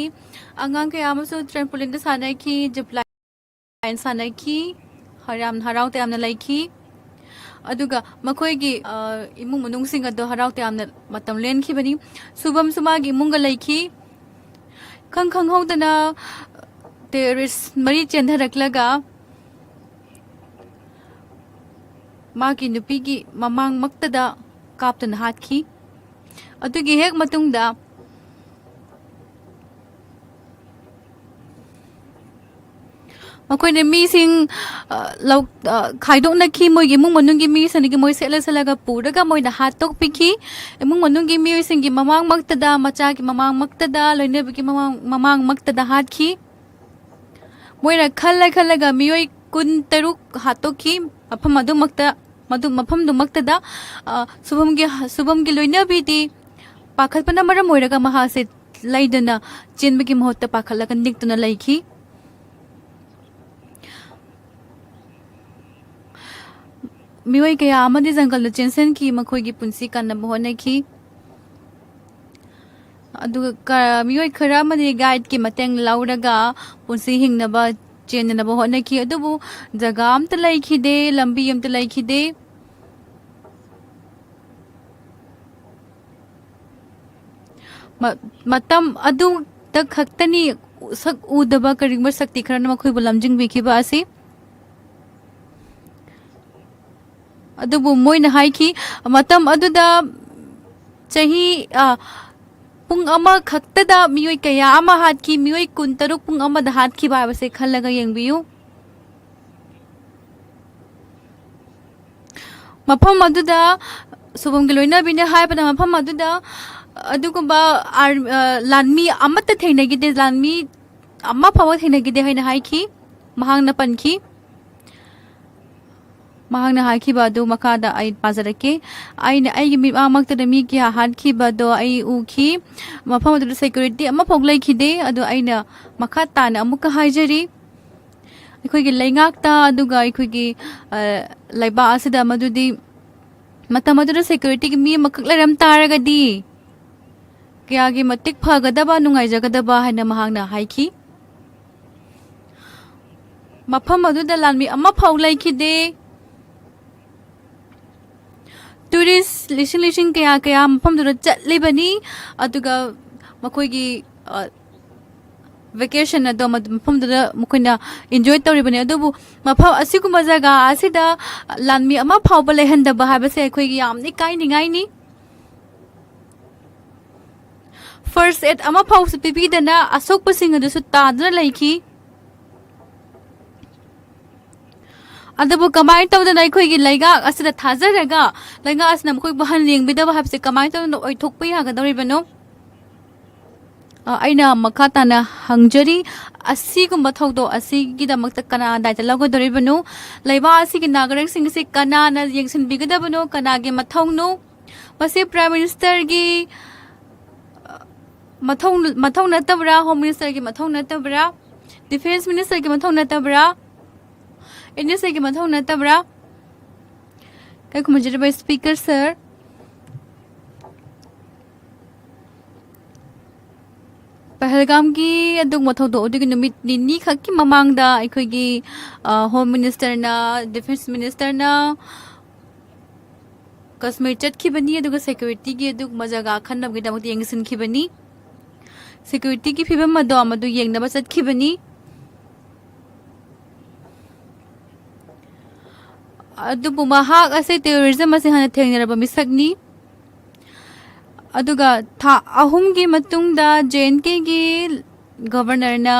ꯑꯉꯥꯡ ꯀꯌꯥ ꯑꯃꯁꯨ ꯇ꯭ꯔꯦꯝꯄꯣꯂꯤꯟꯗ ꯁꯥꯟꯅꯈꯤ, ꯖꯤꯞ ꯂꯥꯏꯟ ꯁꯥꯟꯅꯈꯤ, ꯍꯔꯥꯝ-, ꯍꯔꯥꯎ ꯇꯌꯥꯝꯅ ꯂꯩꯈꯤ꯫ ꯑꯗꯨꯒ ꯃꯈꯣꯏꯒꯤ, ꯑ, ꯏꯃꯨꯡ ꯃꯅꯨꯡꯁꯤꯡ ꯑꯗꯣ ꯍꯔꯥꯎ ꯇꯌꯥꯝꯅ ꯃꯇꯝ ꯂꯦꯟꯈꯤꯕꯅꯤ꯫ ꯁꯨꯚꯝꯁꯨ ꯃꯥꯒꯤ ꯏꯃꯨꯡꯒ ꯂꯩꯈꯤ꯫ ꯈꯪ ꯈꯪꯍꯧꯗꯅ ꯇꯦꯔꯣꯔꯤꯁ ꯃꯔꯤ ꯆꯦꯟꯊꯔꯛꯂꯒ ꯃꯥꯒꯤ ꯅꯨꯄꯤꯒꯤ ꯃꯃꯥꯡꯃꯛꯇꯗ ꯀꯥꯞꯇꯨꯅ ꯍꯥꯠꯈꯤ꯫ ꯑꯗꯨꯒꯤ ꯍꯦꯛ ꯃꯇꯨꯡꯗ ꯃꯈꯣꯏꯅ ꯃꯤꯁꯤꯡ, ꯑ, ꯂꯧ-, ꯑ, ꯈꯥꯏꯗꯣꯛꯅꯈꯤ꯫ ꯃꯣꯏꯒꯤ ꯏꯃꯨꯡ ꯃꯅꯨꯡꯒꯤ ꯃꯤꯁꯤꯡꯗꯒꯤ ꯃꯣꯏ ꯁꯦꯠꯂ ꯁꯦꯠꯂꯒ ꯄꯨꯔꯒ ꯃꯣꯏꯅ ꯍꯥꯠꯇꯣꯛꯄꯤꯈꯤ꯫ ꯏꯃꯨꯡ ꯃꯅꯨꯡꯒꯤ ꯃꯤꯑꯣꯏꯁꯤꯡꯒꯤ ꯃꯃꯥꯡꯃꯛꯇꯗ, ꯃꯆꯥꯒꯤ ꯃꯃꯥꯡꯃꯛꯇꯗ, ꯂꯣꯏꯅꯕꯤꯒꯤ ꯃꯃꯥꯡ-, ꯃꯃꯥꯡꯃꯛꯇꯗ ꯍꯥꯠꯈꯤ꯫ ꯃꯣꯏꯅ ꯈꯜꯂ ꯈꯜꯂꯒ ꯃꯤꯑꯣꯏ ꯀꯨꯟ ꯇꯔꯨꯛ ꯍꯥꯠꯇꯣꯛꯈꯤ꯫ ꯃꯐꯝ ꯑꯗꯨꯃꯛꯇ, ꯃꯗꯨ ꯃꯐꯝꯗꯨꯃꯛꯇꯗ, ꯑ, ꯁꯨꯚꯝꯒꯤ, ꯁꯨꯚꯝꯒꯤ ꯂꯣꯏꯅꯕꯤꯗꯤ ꯄꯥꯈꯠꯄꯅ ꯃꯔꯝ ꯑꯣꯏꯔꯒ ꯃꯍꯥꯛꯁꯦ ꯂꯩꯗꯅ ꯆꯦꯟꯕꯒꯤ ꯃꯍꯨꯠꯇ ꯄꯥꯈꯠꯂꯒ ꯅꯤꯛꯇꯨꯅ ꯂꯩꯈꯤ꯫ ꯃꯤꯑꯣꯏ ꯀꯌꯥ ꯑꯃꯗꯤ ꯖꯪꯒꯜꯗ ꯆꯦꯟꯁꯤꯟꯈꯤ, ꯃꯈꯣꯏꯒꯤ ꯄꯨꯟꯁꯤ ꯀꯟꯅꯕ ꯍꯣꯠꯅꯈꯤ꯫ ꯑꯗꯨꯒ ꯀ-, ꯃꯤꯑꯣꯏ ꯈꯔ ꯑꯃꯗꯤ ꯒꯥꯏꯗꯀꯤ ꯃꯇꯦꯡ ꯂꯧꯔꯒ ꯄꯨꯟꯁꯤ ꯍꯤꯡꯅꯕ ꯆꯦꯟꯅꯅꯕ ꯍꯣꯠꯅꯈꯤ꯫ ꯑꯗꯨꯕꯨ ꯖꯒꯥ ꯑꯝꯇ ꯂꯩꯈꯤꯗꯦ, ꯂꯝꯕꯤ ꯑꯝꯇ ꯂꯩꯈꯤꯗꯦ꯫ ꯃ-, ꯃꯇꯝ ꯑꯗꯨꯗ ꯈꯛꯇꯅꯤ ꯁꯛ ꯎꯗꯕ ꯀꯔꯤꯒꯨꯝꯕ ꯁꯛꯇꯤ ꯈꯔꯅ ꯃꯈꯣꯏꯕꯨ ꯂꯝꯖꯤꯡꯕꯤꯈꯤꯕ ꯑꯁꯤ꯫ ꯑꯗꯨꯕꯨ ꯃꯣꯏꯅ ꯍꯥꯏꯈꯤ, ꯃꯇꯝ ꯑꯗꯨꯗ ꯆꯍꯤ, ꯑ, ꯄꯨꯡ ꯑꯃꯈꯛꯇꯗ ꯃꯤꯑꯣꯏ ꯀꯌꯥ ꯑꯃ ꯍꯥꯠꯈꯤ, ꯃꯤꯑꯣꯏ ꯀꯨꯟ ꯇꯔꯨꯛ ꯄꯨꯡ ꯑꯃꯗ ꯍꯥꯠꯈꯤꯕ ꯍꯥꯏꯕꯁꯦ ꯈꯜꯂꯒ ꯌꯦꯡꯕꯤꯌꯨ꯫ ꯃꯐꯝ ꯑꯗꯨꯗ ꯁꯨꯕꯝꯒꯤ ꯂꯣꯏꯅꯕꯤꯅ ꯍꯥꯏꯕꯗ ꯃꯐꯝ ꯑꯗꯨꯗ ꯑꯗꯨꯒꯨꯝꯕ ꯑꯥꯔ-, ꯑ, ꯂꯥꯟꯃꯤ ꯑꯃꯠꯇ ꯊꯦꯡꯅꯈꯤꯗꯦ, ꯂꯥꯟꯃꯤ ꯑꯃ ꯐꯥꯎꯕ ꯊꯦꯡꯅꯈꯤꯗꯦ ꯍꯥꯏꯅ ꯍꯥꯏꯈꯤ꯫ ꯃꯍꯥꯛꯅ ꯄꯟꯈꯤ꯫ ꯃꯍꯥꯛꯅ ꯍꯥꯏꯈꯤꯕ ꯑꯗꯨ ꯃꯈꯥꯗ ꯑꯩ ꯄꯥꯖꯔꯛꯀꯦ꯫ "ꯑꯩꯅ ꯑꯩꯒꯤ ꯃꯤꯠꯃꯛꯇꯗ ꯃꯤ ꯀꯌꯥ ꯍꯥꯠꯈꯤꯕꯗꯣ ꯑꯩ ꯎꯈꯤ꯫ ꯃꯐꯝ ꯑꯗꯨꯗ ꯁꯦꯀ꯭ꯌꯨꯔꯤꯇꯤ ꯑꯃꯐꯥꯎ ꯂꯩꯈꯤꯗꯦ꯫ ꯑꯗꯨ ꯑꯩꯅ ꯃꯈꯥ ꯇꯥꯅ ꯑꯃꯨꯛꯀ ꯍꯥꯏꯖꯔꯤ, ꯑꯩꯈꯣꯏꯒꯤ ꯂꯩꯉꯥꯛꯇ ꯑꯗꯨꯒ ꯑꯩꯈꯣꯏꯒꯤ, ꯑ, ꯂꯩꯕꯥꯛ ꯑꯁꯤꯗ ꯃꯗꯨꯗꯤ ꯃꯇꯝ ꯑꯗꯨꯗ ꯁꯦꯀ꯭ꯌꯨꯔꯤꯇꯤꯒꯤ ꯃꯤ ꯑꯃꯈꯛ ꯂꯩꯔꯝ ꯇꯥꯔꯒꯗꯤ ꯀꯌꯥꯒꯤ ꯃꯇꯤꯛ ꯐꯒꯗꯕ, ꯅꯨꯡꯉꯥꯏꯖꯒꯗꯕ" ꯍꯥꯏꯅ ꯃꯍꯥꯛꯅ ꯍꯥꯏꯈꯤ꯫ ꯃꯐꯝ ꯑꯗꯨꯗ ꯂꯥꯟꯃꯤ ꯑꯃꯐꯥꯎ ꯂꯩꯈꯤꯗꯦ꯫ ꯇꯨꯔꯤꯁ ꯂꯤꯁꯤꯡ ꯂꯤꯁꯤꯡ ꯀꯌꯥ ꯀꯌꯥ ꯃꯐꯝꯗꯨꯗ ꯆꯠꯂꯤꯕꯅꯤ, ꯑꯗꯨꯒ ꯃꯈꯣꯏꯒꯤ, ꯑ, ꯚꯦꯀꯦꯁꯟ ꯑꯗꯣ ꯃꯗꯨ, ꯃꯐꯝꯗꯨꯗ ꯃꯈꯣꯏꯅ ꯏꯟꯖꯣꯏ ꯇꯧꯔꯤꯕꯅꯤ꯫ ꯑꯗꯨꯕꯨ ꯃꯐꯝ ꯑꯁꯤꯒꯨꯝꯕ ꯖꯒꯥ ꯑꯁꯤꯗ ꯂꯥꯟꯃꯤ ꯑꯃ ꯐꯥꯎꯕ ꯂꯩꯍꯟꯗꯕ ꯍꯥꯏꯕꯁꯦ ꯑꯩꯈꯣꯏꯒꯤ ꯌꯥꯝꯅ ꯏꯀꯥꯏꯅꯤꯡꯉꯥꯏꯅꯤ꯫ ꯐꯥꯔꯁ ꯑꯦꯗ ꯑꯃ ꯐꯥꯎꯁꯨ ꯄꯤꯕꯤꯗꯅ ꯑꯁꯣꯛꯄꯁꯤꯡ ꯑꯗꯨꯁꯨ ꯇꯥꯗꯨꯅ ꯂꯩꯈꯤ꯫ ꯑꯗꯨꯕꯨ ꯀꯃꯥꯏꯅ ꯇꯧꯗꯅ ꯑꯩꯈꯣꯏꯒꯤ ꯂꯩꯉꯥꯛ ꯑꯁꯤꯗ ꯊꯥꯖꯔꯒ ꯂꯩꯉꯥꯛ ꯑꯁꯤꯅ ꯃꯈꯣꯏꯕꯨ ꯍꯟꯅ ꯌꯦꯡꯕꯤꯗꯕ ꯍꯥꯏꯕꯁꯦ ꯀꯃꯥꯏꯅ ꯇꯧꯗꯅ ꯑꯣꯏꯊꯣꯛꯄ ꯌꯥꯒꯗꯧꯔꯤꯕꯅꯣ? ꯑ, ꯑꯩꯅ ꯃꯈꯥ ꯇꯥꯅ ꯍꯪꯖꯔꯤ, ꯑꯁꯤꯒꯨꯝꯕ ꯊꯧꯗꯣꯛ ꯑꯁꯤꯒꯤꯗꯃꯛꯇ ꯀꯅꯥ ꯗꯥꯏꯇ ꯂꯧꯒꯗꯧꯔꯤꯕꯅꯣ? ꯂꯩꯕꯥꯛ ꯑꯁꯤꯒꯤ ꯅꯥꯒꯔꯤꯛꯁꯤꯡ ꯑꯁꯤ ꯀꯅꯥꯅ ꯌꯦꯡꯁꯤꯟꯕꯤꯒꯗꯕꯅꯣ? ꯀꯅꯥꯒꯤ ꯃꯊꯧꯅꯣ? ꯃꯁꯤ ꯄ꯭ꯔꯥꯏꯝ ꯃꯤꯅꯤꯁꯇꯔꯒꯤ, ꯑ, ꯃꯊꯧ, ꯃꯊꯧ ꯅꯠꯇꯕ꯭ꯔꯥ? ꯍꯣꯝ ꯃꯤꯅꯤꯁꯇꯔꯒꯤ ꯃꯊꯧ ꯅꯠꯇꯕ꯭ꯔꯥ? ꯗꯤꯐꯦꯟꯁ ꯃꯤꯅꯤꯁꯇꯔꯒꯤ ꯃꯊꯧ ꯅꯠꯇꯕ꯭ꯔꯥ? ꯑꯦꯟ ꯑꯦꯁ ꯑꯦꯒꯤ ꯃꯊꯧ ꯅꯠꯇꯕ꯭ꯔꯥ? ꯀꯩ ꯈꯨꯝꯖꯔꯤꯕ ꯁ꯭ꯄꯤꯀꯔ ꯁꯔ? ꯄꯍꯜꯒꯥꯝꯒꯤ ꯑꯗꯨꯒꯨꯝꯕ ꯊꯧꯗꯣꯛ ꯑꯗꯨꯒꯤ ꯅꯨꯃꯤꯠ ꯅꯤꯅꯤ ꯈꯛꯀꯤ ꯃꯃꯥꯡꯗ ꯑꯩꯈꯣꯏꯒꯤ, ꯑ, ꯍꯣꯝ ꯃꯤꯅꯤꯁꯇꯔꯅ, ꯗꯤꯐꯦꯟꯁ ꯃꯤꯅꯤꯁꯇꯔꯅ ꯀꯥꯁꯃꯤꯔ ꯆꯠꯈꯤꯕꯅꯤ, ꯑꯗꯨꯒ ꯁꯦꯀ꯭ꯌꯨꯔꯤꯇꯤꯒꯤ ꯑꯗꯨꯒꯨꯝꯕ ꯖꯒꯥ ꯈꯟꯅꯕꯒꯤꯗꯃꯛꯇ ꯌꯦꯡꯁꯤꯟꯈꯤꯕꯅꯤ꯫ ꯁꯦꯀ꯭ꯌꯨꯔꯤꯇꯤꯒꯤ ꯐꯤꯕꯝ ꯑꯗꯣ ꯃꯗꯨ ꯌꯦꯡꯅꯕ ꯆꯠꯈꯤꯕꯅꯤ꯫ ꯑꯗꯨꯕꯨ ꯃꯍꯥꯛ ꯑꯁꯤ ꯇꯦꯔꯣꯔꯤꯖꯝ ꯑꯁꯤ ꯍꯥꯟꯅ ꯊꯦꯡꯅꯔꯕ ꯃꯤꯁꯛꯅꯤ꯫ ꯑꯗꯨꯒ ꯊꯥ ꯑꯍꯨꯝꯒꯤ ꯃꯇꯨꯡꯗ ꯖꯦ ꯑꯦꯟ ꯀꯦꯒꯤ ꯒꯕꯔꯅꯔꯅ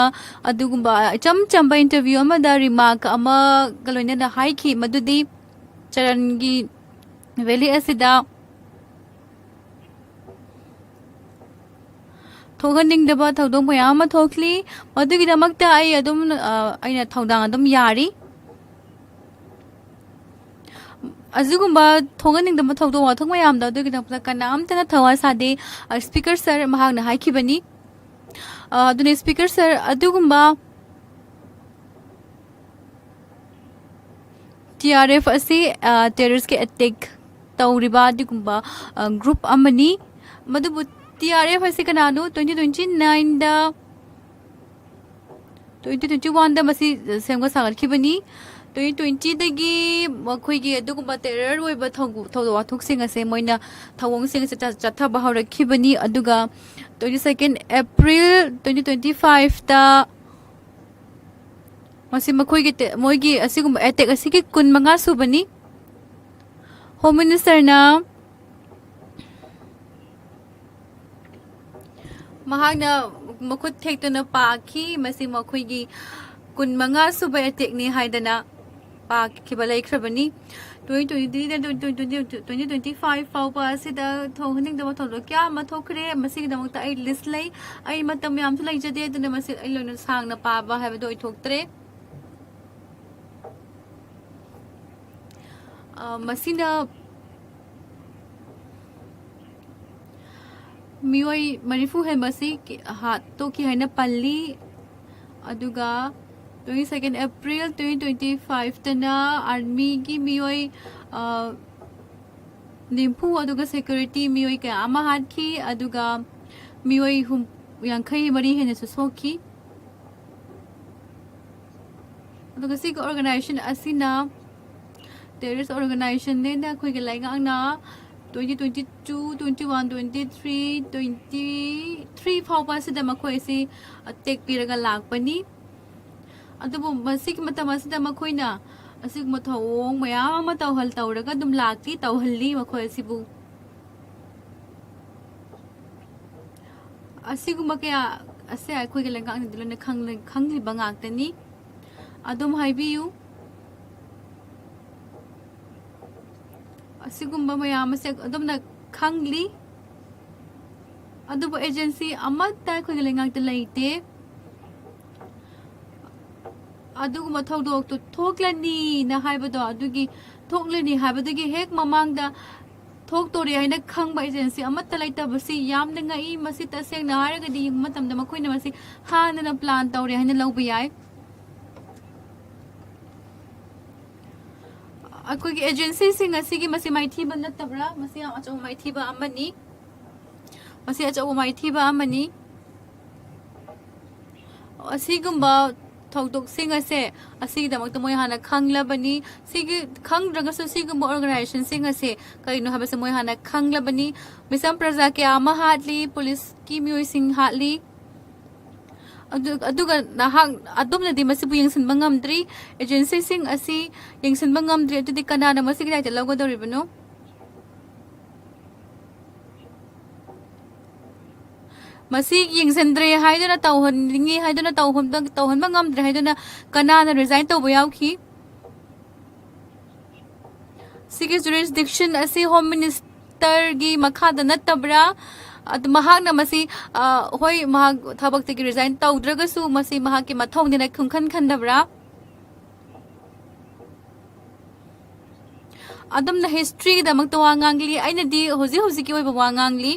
ꯑꯗꯨꯒꯨꯝꯕ ꯏꯆꯝ ꯆꯝꯕ ꯏꯟꯇꯔꯚ꯭ꯌꯨ ꯑꯃꯗ ꯔꯤꯃꯥꯔꯛ ꯑꯃꯒ ꯂꯣꯏꯅꯅ ꯍꯥꯏꯈꯤ, ꯃꯗꯨꯗꯤ ꯆꯔꯟꯒꯤ ꯚꯦꯂꯤ ꯑꯁꯤꯗ ꯊꯣꯛꯍꯟꯅꯤꯡꯗꯕ ꯊꯧꯗꯣꯛ ꯃꯌꯥꯝ ꯑꯃ ꯊꯣꯛꯂꯤ꯫ ꯃꯗꯨꯒꯤꯗꯃꯛꯇ ꯑꯩ ꯑꯗꯨꯝ, ꯑ, ꯑꯩꯅ ꯊꯧꯗꯥꯡ ꯑꯗꯨꯝ ꯌꯥꯔꯤ꯫ ꯑꯁꯤꯒꯨꯝꯕ ꯊꯣꯛꯍꯟꯅꯤꯡꯗꯕ ꯊꯧꯗꯣꯛ ꯋꯥꯊꯣꯛ ꯃꯌꯥꯝꯗꯣ ꯑꯗꯨꯒꯤꯗꯃꯛꯇ ꯀꯅꯥꯝꯇꯅ ꯊꯋꯥ ꯁꯥꯗꯦ꯫ ꯑ, speaker sir ꯃꯍꯥꯛꯅ ꯍꯥꯏꯈꯤꯕꯅꯤ꯫ ꯑ, ꯑꯗꯨꯅ speaker sir, ꯑꯗꯨꯒꯨꯝꯕ T R F ꯑꯁꯤ, ꯑ, terroristꯀꯤ attack ꯇꯧꯔꯤꯕ ꯑꯗꯨꯒꯨꯝꯕ, ꯑ, group ꯑꯃꯅꯤ꯫ ꯃꯗꯨꯕꯨ T R F ꯑꯁꯤ ꯀꯅꯥꯅꯣ? Twenty twenty nineꯗ, twenty twenty oneꯗ ꯃꯁꯤ ꯁꯦꯝꯒꯠ ꯁꯥꯒꯠꯈꯤꯕꯅꯤ꯫ Twenty twentyꯗꯒꯤ ꯃꯈꯣꯏꯒꯤ ꯑꯗꯨꯒꯨꯝꯕ terror ꯑꯣꯏꯕ ꯊꯧ-, ꯊꯧꯗꯣꯛ ꯋꯥꯊꯣꯛꯁꯤꯡ ꯑꯁꯦ ꯃꯣꯏꯅ ꯊꯧꯑꯣꯡꯁꯤꯡ ꯑꯁꯦ ꯆ-, ꯆꯠꯊꯕ ꯍꯧꯔꯛꯈꯤꯕꯅꯤ꯫ ꯑꯗꯨꯒ twenty second April twenty twenty fiveꯇ ꯃꯁꯤ ꯃꯈꯣꯏꯒꯤ ꯇꯦ-, ꯃꯣꯏꯒꯤ ꯑꯁꯤꯒꯨꯝꯕ attack ꯑꯁꯤꯒꯤ ꯀꯨꯟ ꯃꯉꯥ ꯁꯨꯕꯅꯤ꯫ Home Ministerꯅ ꯃꯍꯥꯛꯅ ꯃꯈꯨꯠ ꯊꯦꯛꯇꯨꯅ ꯄꯥꯈꯤ꯫ ꯃꯁꯤ ꯃꯈꯣꯏꯒꯤ ꯀꯨꯟ ꯃꯉꯥ ꯁꯨꯕ attackꯅꯤ ꯍꯥꯏꯗꯅ ꯄꯥꯈꯤꯕ ꯂꯩꯈ꯭ꯔꯕꯅꯤ꯫ Twenty twenty, twenty twenty, twenty twenty five ꯐꯥꯎꯕ ꯑꯁꯤꯗ ꯊꯣꯛꯍꯟꯅꯤꯡꯗꯕ ꯊꯧꯗꯣꯛ ꯀꯌꯥ ꯑꯃ ꯊꯣꯛꯈ꯭ꯔꯦ꯫ ꯃꯁꯤꯒꯤꯗꯃꯛꯇ ꯑꯩ list ꯂꯩ꯫ ꯑꯩ ꯃꯇꯝ ꯌꯥꯝꯁꯨ ꯂꯩꯖꯗꯦ, ꯑꯗꯨꯅ ꯃꯁꯤ ꯑꯩ ꯂꯣꯏꯅ ꯁꯥꯡꯅ ꯄꯥꯕ ꯍꯥꯏꯕꯗꯨ ꯑꯣꯏꯊꯣꯛꯇ꯭ꯔꯦ꯫ ꯑ, ꯃꯁꯤꯅ ꯃꯤꯑꯣꯏ ꯃꯔꯤꯐꯨ ꯍꯦꯟꯕ ꯑꯁꯤ ꯀꯤ-, ꯍꯥꯠꯇꯣꯛꯈꯤ ꯍꯥꯏꯅ ꯄꯜꯂꯤ꯫ ꯑꯗꯨꯒ twenty second April twenty twenty fiveꯇꯅ armyꯒꯤ ꯃꯤꯑꯣꯏ, ꯑ, ꯅꯤꯐꯨ, ꯑꯗꯨꯒ security ꯃꯤꯑꯣꯏ ꯀꯌꯥ ꯑꯃ ꯍꯥꯠꯈꯤ, ꯑꯗꯨꯒ ꯃꯤꯑꯣꯏ ꯍꯨꯝ-, ꯌꯥꯡꯈꯩ ꯃꯔꯤ ꯍꯦꯟꯅꯁꯨ ꯁꯣꯛꯈꯤ꯫ ꯑꯗꯨꯒ ꯁꯤꯒꯤ organization ꯑꯁꯤꯅ terrorist organizationꯅꯦꯅ ꯑꯩꯈꯣꯏꯒꯤ ꯂꯩꯉꯥꯛꯅ twenty twenty two, twenty one, twenty three, twenty three ꯐꯥꯎꯕ ꯑꯁꯤꯗ ꯃꯈꯣꯏ ꯑꯁꯤ attack ꯄꯤꯔꯒ ꯂꯥꯛꯄꯅꯤ꯫ ꯑꯗꯨꯕꯨ ꯃꯁꯤꯒꯤ ꯃꯇꯝ ꯑꯁꯤꯗ ꯃꯈꯣꯏꯅ ꯑꯁꯤꯒꯨꯝꯕ ꯊꯧꯑꯣꯡ ꯃꯌꯥꯝ ꯑꯃ ꯇꯧꯍꯜ-, ꯇꯧꯔꯒ ꯑꯗꯨꯝ ꯂꯥꯛꯂꯤ, ꯇꯧꯍꯜꯂꯤ ꯃꯈꯣꯏ ꯑꯁꯤꯕꯨ꯫ ꯑꯁꯤꯒꯨꯝꯕ ꯀꯌꯥ ꯑꯁꯦ ꯑꯩꯈꯣꯏꯒꯤ ꯂꯩꯉꯥꯛꯅꯗꯤ ꯂꯣꯏꯅ ꯈꯪꯂ-, ꯈꯪꯂꯤꯕ ꯉꯥꯛꯇꯅꯤ꯫ ꯑꯗꯨꯝ ꯍꯥꯏꯕꯤꯌꯨ꯫ ꯑꯁꯤꯒꯨꯝꯕ ꯃꯌꯥꯝ ꯑꯁꯦ ꯑꯗꯣꯝꯅ ꯈꯪꯂꯤ꯫ ꯑꯗꯨꯕꯨ ꯑꯦꯖꯦꯟꯁꯤ ꯑꯃꯠꯇ ꯑꯩꯈꯣꯏꯒꯤ ꯂꯩꯉꯥꯛꯇ ꯂꯩꯇꯦ꯫ ꯑꯗꯨꯒꯨꯝꯕ ꯊꯧꯗꯣꯛꯇꯨ ꯊꯣꯛꯂꯅꯤꯅ ꯍꯥꯏꯕꯗꯣ, ꯑꯗꯨꯒꯤ ꯊꯣꯛꯂꯅꯤ ꯍꯥꯏꯕꯗꯨꯒꯤ ꯍꯦꯛ ꯃꯃꯥꯡꯗ ꯊꯣꯛꯇꯣꯔꯦ ꯍꯥꯏꯅ ꯈꯪꯕ ꯑꯦꯖꯦꯟꯁꯤ ꯑꯃꯠꯇ ꯂꯩꯇꯕꯁꯤ ꯌꯥꯝꯅ ꯉꯛꯏ꯫ ꯃꯁꯤ ꯇꯁꯦꯡꯅ ꯍꯥꯏꯔꯒꯗꯤ ꯌꯦꯡꯕ ꯃꯇꯝꯗ ꯃꯈꯣꯏꯅ ꯃꯁꯤ ꯍꯥꯟꯅꯅ ꯄ꯭ꯂꯥꯟ ꯇꯧꯔꯦ ꯍꯥꯏꯅ ꯂꯧꯕ ꯌꯥꯏ꯫ ꯑꯩꯈꯣꯏꯒꯤ ꯑꯦꯖꯦꯟꯁꯤꯁꯤꯡ ꯑꯁꯤꯒꯤ ꯃꯁꯤ ꯃꯥꯏꯊꯤꯕ ꯅꯠꯇꯕ꯭ꯔꯥ? ꯃꯁꯤ ꯌꯥꯝ ꯑꯆꯧꯕ ꯃꯥꯏꯊꯤꯕ ꯑꯃꯅꯤ꯫ ꯃꯁꯤ ꯑꯆꯧꯕ ꯃꯥꯏꯊꯤꯕ ꯑꯃꯅꯤ꯫ ꯑꯁꯤꯒꯨꯝꯕ ꯊꯧꯗꯣꯛꯁꯤꯡ ꯑꯁꯦ, ꯑꯁꯤꯒꯤꯗꯃꯛꯇ ꯃꯣꯏ ꯍꯥꯟꯅ ꯈꯪꯂꯕꯅꯤ꯫ ꯁꯤꯒꯤ ꯈꯪꯗ꯭ꯔꯒꯁꯨ, ꯁꯤꯒꯨꯝꯕ ꯑꯣꯔꯒꯅꯥꯏꯖꯦꯁꯟꯁꯤꯡ ꯑꯁꯦ ꯀꯔꯤꯅꯣ ꯍꯥꯏꯕꯁꯦ ꯃꯣꯏ ꯍꯥꯟꯅ ꯈꯪꯂꯕꯅꯤ꯫ ꯃꯤꯆꯝ ꯄ꯭ꯔꯖꯥ ꯀꯌꯥ ꯑꯃ ꯍꯥꯠꯂꯤ, ꯄꯨꯂꯤꯁꯀꯤ ꯃꯤꯑꯣꯏꯁꯤꯡ ꯍꯥꯠꯂꯤ꯫ ꯑꯗꯨ-, ꯑꯗꯨꯒ ꯅꯍꯥꯛ, ꯑꯗꯣꯝꯅꯗꯤ ꯃꯁꯤꯕꯨ ꯌꯦꯡꯁꯤꯟꯕ ꯉꯝꯗ꯭ꯔꯤ, ꯑꯦꯖꯦꯟꯁꯤꯁꯤꯡ ꯑꯁꯤ ꯌꯦꯡꯁꯤꯟꯕ ꯉꯝꯗ꯭ꯔꯤ꯫ ꯑꯗꯨꯗꯤ ꯀꯅꯥꯅ ꯃꯁꯤꯒꯤ ꯗꯥꯏꯇ ꯂꯧꯒꯗꯧꯔꯤꯕꯅꯣ? ꯃꯁꯤ ꯌꯦꯡꯁꯤꯟꯗ꯭ꯔꯦ ꯍꯥꯏꯗꯨꯅ, ꯇꯧꯍꯟꯅꯤꯡꯉꯤ ꯍꯥꯏꯗꯨꯅ, ꯇꯧꯍꯟꯕ, ꯇꯧꯍꯟꯕ ꯉꯝꯗ꯭ꯔꯦ ꯍꯥꯏꯗꯨꯅ ꯀꯅꯥꯅ ꯔꯤꯖꯥꯏꯟ ꯇꯧꯕ ꯌꯥꯎꯈꯤ? ꯁꯤꯒꯤ ꯖꯨꯔꯤꯁꯗꯤꯛꯁꯟ ꯑꯁꯤ ꯍꯣꯝ ꯃꯤꯅꯤꯁꯇꯔꯒꯤ ꯃꯈꯥꯗ ꯅꯠꯇꯕ꯭ꯔꯥ? ꯑꯗꯨ ꯃꯍꯥꯛꯅ ꯃꯁꯤ, ꯑ, ꯍꯣꯏ, ꯃꯍꯥꯛ ꯊꯕꯛꯇꯒꯤ ꯔꯤꯖꯥꯏꯟ ꯇꯧꯗ꯭ꯔꯒꯁꯨ, ꯃꯁꯤ ꯃꯍꯥꯛꯀꯤ ꯃꯊꯧꯅꯤꯅ ꯈꯪꯈꯟ ꯈꯟꯗꯕ꯭ꯔꯥ? ꯑꯗꯨꯝꯅ ꯍꯤꯁꯇ꯭ꯔꯤꯒꯤꯗꯃꯛꯇ ꯋꯥ ꯉꯥꯡꯂꯤ, ꯑꯩꯅꯗꯤ ꯍꯧꯖꯤꯛ ꯍꯧꯖꯤꯛꯀꯤ ꯑꯣꯏꯕ ꯋꯥ ꯉꯥꯡꯂꯤ꯫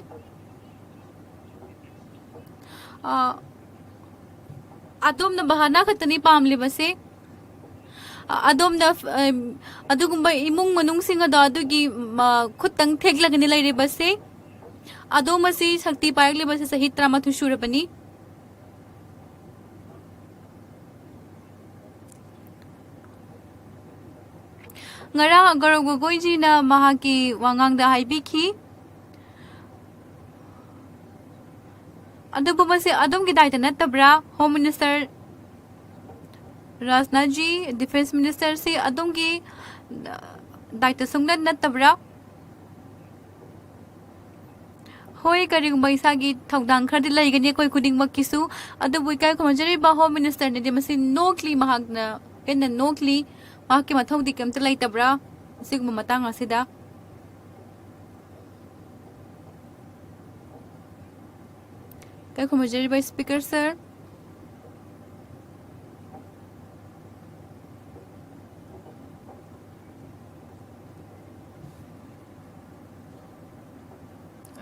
ꯑ, ꯑꯗꯣꯝꯅ ꯕꯍꯥꯅꯥ ꯈꯛꯇꯅꯤ ꯄꯥꯝꯂꯤꯕꯁꯦ꯫ ꯑ, ꯑꯗꯣꯝꯅ, ꯑꯝ, ꯑꯗꯨꯒꯨꯝꯕ ꯏꯃꯨꯡ ꯃꯅꯨꯡꯁꯤꯡ ꯑꯗꯣ ꯑꯗꯨꯒꯤ, ꯃ, ꯈꯨꯠꯇꯪ ꯊꯦꯛꯂꯒꯅꯤ ꯂꯩꯔꯤꯕꯁꯦ꯫ ꯑꯗꯣꯝ ꯑꯁꯤ ꯁꯛꯇꯤ ꯄꯥꯏꯔꯛꯂꯤꯕꯁꯤ ꯆꯍꯤ ꯇꯔꯥꯃꯥꯊꯣꯏ ꯁꯨꯔꯕꯅꯤ꯫ ꯉꯔꯥꯡ ꯒꯧꯔꯕ ꯒꯣꯒꯣꯏꯖꯤꯅ ꯃꯍꯥꯛꯀꯤ ꯋꯥꯉꯥꯡꯗ ꯍꯥꯏꯕꯤꯈꯤ꯫ ꯑꯗꯨꯕꯨ ꯃꯁꯤ ꯑꯗꯣꯝꯒꯤ ꯗꯥꯏꯇ ꯅꯠꯇꯕ꯭ꯔꯥ? ꯍꯣꯝ ꯃꯤꯅꯤꯁꯇꯔ ꯔꯥꯖꯅꯥꯊꯖꯤ, ꯗꯤꯐꯦꯟꯁ ꯃꯤꯅꯤꯁꯇꯔꯁꯤ ꯑꯗꯣꯝꯒꯤ, ꯑ, ꯗꯥꯏꯇ ꯁꯨꯡꯅꯠ ꯅꯠꯇꯕ꯭ꯔꯥ? ꯍꯣꯏ, ꯀꯔꯤꯒꯨꯝꯕ ꯏꯁꯥꯒꯤ ꯊꯧꯗꯥꯡ ꯈꯔꯗꯤ ꯂꯩꯒꯅꯤ ꯑꯩꯈꯣꯏ ꯈꯨꯗꯤꯡꯃꯛꯀꯤꯁꯨ, ꯑꯗꯨꯕꯨ ꯏꯀꯥꯏ ꯈꯨꯝꯅꯖꯔꯤꯕ ꯍꯣꯝ ꯃꯤꯅꯤꯁꯇꯔꯅꯗꯤ ꯃꯁꯤ ꯅꯣꯛꯂꯤ, ꯃꯍꯥꯛꯅ ꯄꯦꯟꯅ ꯅꯣꯛꯂꯤ꯫ ꯃꯍꯥꯛꯀꯤ ꯃꯊꯧꯗꯤ ꯀꯩꯝꯇ ꯂꯩꯇꯕ꯭ꯔꯥ ꯑꯁꯤꯒꯨꯝꯕ ꯃꯇꯥꯡ ꯑꯁꯤꯗ? ꯏꯀꯥꯏ ꯈꯨꯝꯅꯖꯔꯤꯕ speaker sir꯫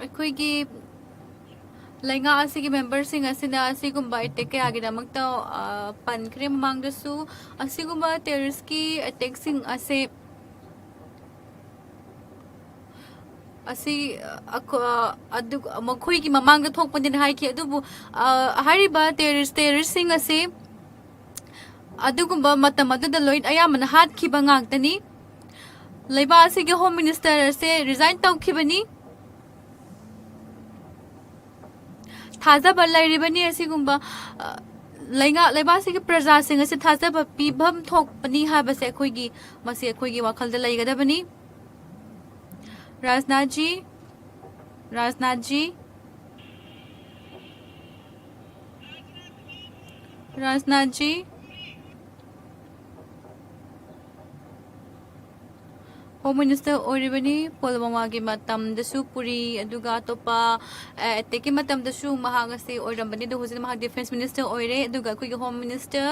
ꯑꯩꯈꯣꯏꯒꯤ ꯂꯩꯉꯥꯛ ꯑꯁꯤꯒꯤ memberꯁꯤꯡ ꯑꯁꯤꯅ ꯑꯁꯤꯒꯨꯝꯕ attack ꯀꯌꯥꯒꯤꯗꯃꯛꯇ, ꯑ, ꯄꯟꯈ꯭ꯔꯦ ꯃꯃꯥꯡꯗꯁꯨ꯫ ꯑꯁꯤꯒꯨꯝꯕ terroristꯀꯤ attackꯁꯤꯡ ꯑꯁꯦ, ꯑꯁꯤ, ꯑ, ꯑꯈꯣ-, ꯑ, ꯑꯗꯨ, ꯃꯈꯣꯏꯒꯤ ꯃꯃꯥꯡꯗ ꯊꯣꯛꯄꯅꯦꯅ ꯍꯥꯏꯈꯤ꯫ ꯑꯗꯨꯕꯨ, ꯑ, ꯍꯥꯏꯔꯤꯕ terrorist, terroristꯁꯤꯡ ꯑꯁꯤ ꯑꯗꯨꯒꯨꯝꯕ ꯃꯇꯝ ꯑꯗꯨꯗ ꯂꯣꯏ ꯑꯌꯥꯝꯕꯅ ꯍꯥꯠꯈꯤꯕ ꯉꯥꯛꯇꯅꯤ꯫ ꯂꯩꯕꯥꯛ ꯑꯁꯤꯒꯤ home minister ꯑꯁꯦ resign ꯇꯧꯈꯤꯕꯅꯤ꯫ ꯊꯥꯖꯕ ꯂꯩꯔꯤꯕꯅꯤ꯫ ꯑꯁꯤꯒꯨꯝꯕ, ꯑ, ꯂꯩꯉꯥꯛ, ꯂꯩꯕꯥꯛ ꯑꯁꯤꯒꯤ ꯄ꯭ꯔꯖꯥꯁꯤꯡ ꯑꯁꯤ ꯊꯥꯖꯕ ꯄꯤꯐꯝ ꯊꯣꯛꯄꯅꯤ ꯍꯥꯏꯕꯁꯦ ꯑꯩꯈꯣꯏꯒꯤ, ꯃꯁꯤ ꯑꯩꯈꯣꯏꯒꯤ ꯋꯥꯈꯜꯗ ꯂꯩꯒꯗꯕꯅꯤ꯫ ꯔꯥꯖꯅꯥꯊꯖꯤ, ꯔꯥꯖꯅꯥꯊꯖꯤ, ꯔꯥꯖꯅꯥꯊꯖꯤ꯫ Home minister ꯑꯣꯏꯔꯤꯕꯅꯤ꯫ ꯄꯨꯜꯋꯥꯃꯥꯒꯤ ꯃꯇꯝꯗꯁꯨ ꯄꯨꯔꯤ, ꯑꯗꯨꯒ ꯑꯇꯣꯞꯄ, ꯑ, attackꯀꯤ ꯃꯇꯝꯗꯁꯨ ꯃꯍꯥꯛ ꯑꯁꯤ ꯑꯣꯏꯔꯝꯕꯅꯤ꯫ ꯑꯗꯨ ꯍꯧꯖꯤꯛ ꯃꯍꯥꯛ defence minister ꯑꯣꯏꯔꯦ꯫ ꯑꯗꯨꯒ ꯑꯩꯈꯣꯏꯒꯤ home minister,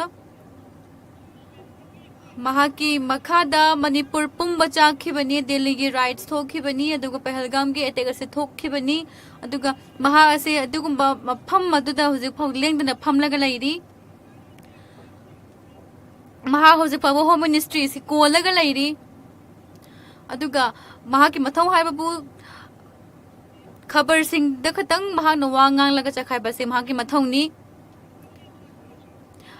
ꯃꯍꯥꯛꯀꯤ ꯃꯈꯥꯗ ꯃꯅꯤꯄꯨꯔ ꯄꯨꯝꯕ ꯆꯥꯛꯈꯤꯕꯅꯤ, ꯗꯦꯜꯂꯤꯒꯤ riots ꯊꯣꯛꯈꯤꯕꯅꯤ, ꯑꯗꯨꯒ ꯄꯍꯜꯒꯥꯝꯒꯤ attack ꯑꯁꯤ ꯊꯣꯛꯈꯤꯕꯅꯤ꯫ ꯑꯗꯨꯒ ꯃꯍꯥꯛ ꯑꯁꯤ ꯑꯗꯨꯒꯨꯝꯕ ꯃꯐꯝ ꯑꯗꯨꯗ ꯍꯧꯖꯤꯛ ꯐꯥꯎ ꯂꯦꯡꯗꯅ ꯐꯝꯂꯒ ꯂꯩꯔꯤ꯫ ꯃꯍꯥꯛ ꯍꯧꯖꯤꯛ ꯐꯥꯎꯕ home ministry ꯑꯁꯤ ꯀꯣꯜꯂꯒ ꯂꯩꯔꯤ꯫ ꯑꯗꯨꯒ ꯃꯍꯥꯛꯀꯤ ꯃꯊꯧ ꯍꯥꯏꯕꯕꯨ ꯈꯕꯔꯁꯤꯡꯗ ꯈꯛꯇꯪ ꯃꯍꯥꯛꯅ ꯋꯥ ꯉꯥꯡꯂꯒ ꯆꯈꯥꯏꯕꯁꯦ ꯃꯍꯥꯛꯀꯤ ꯃꯊꯧꯅꯤ꯫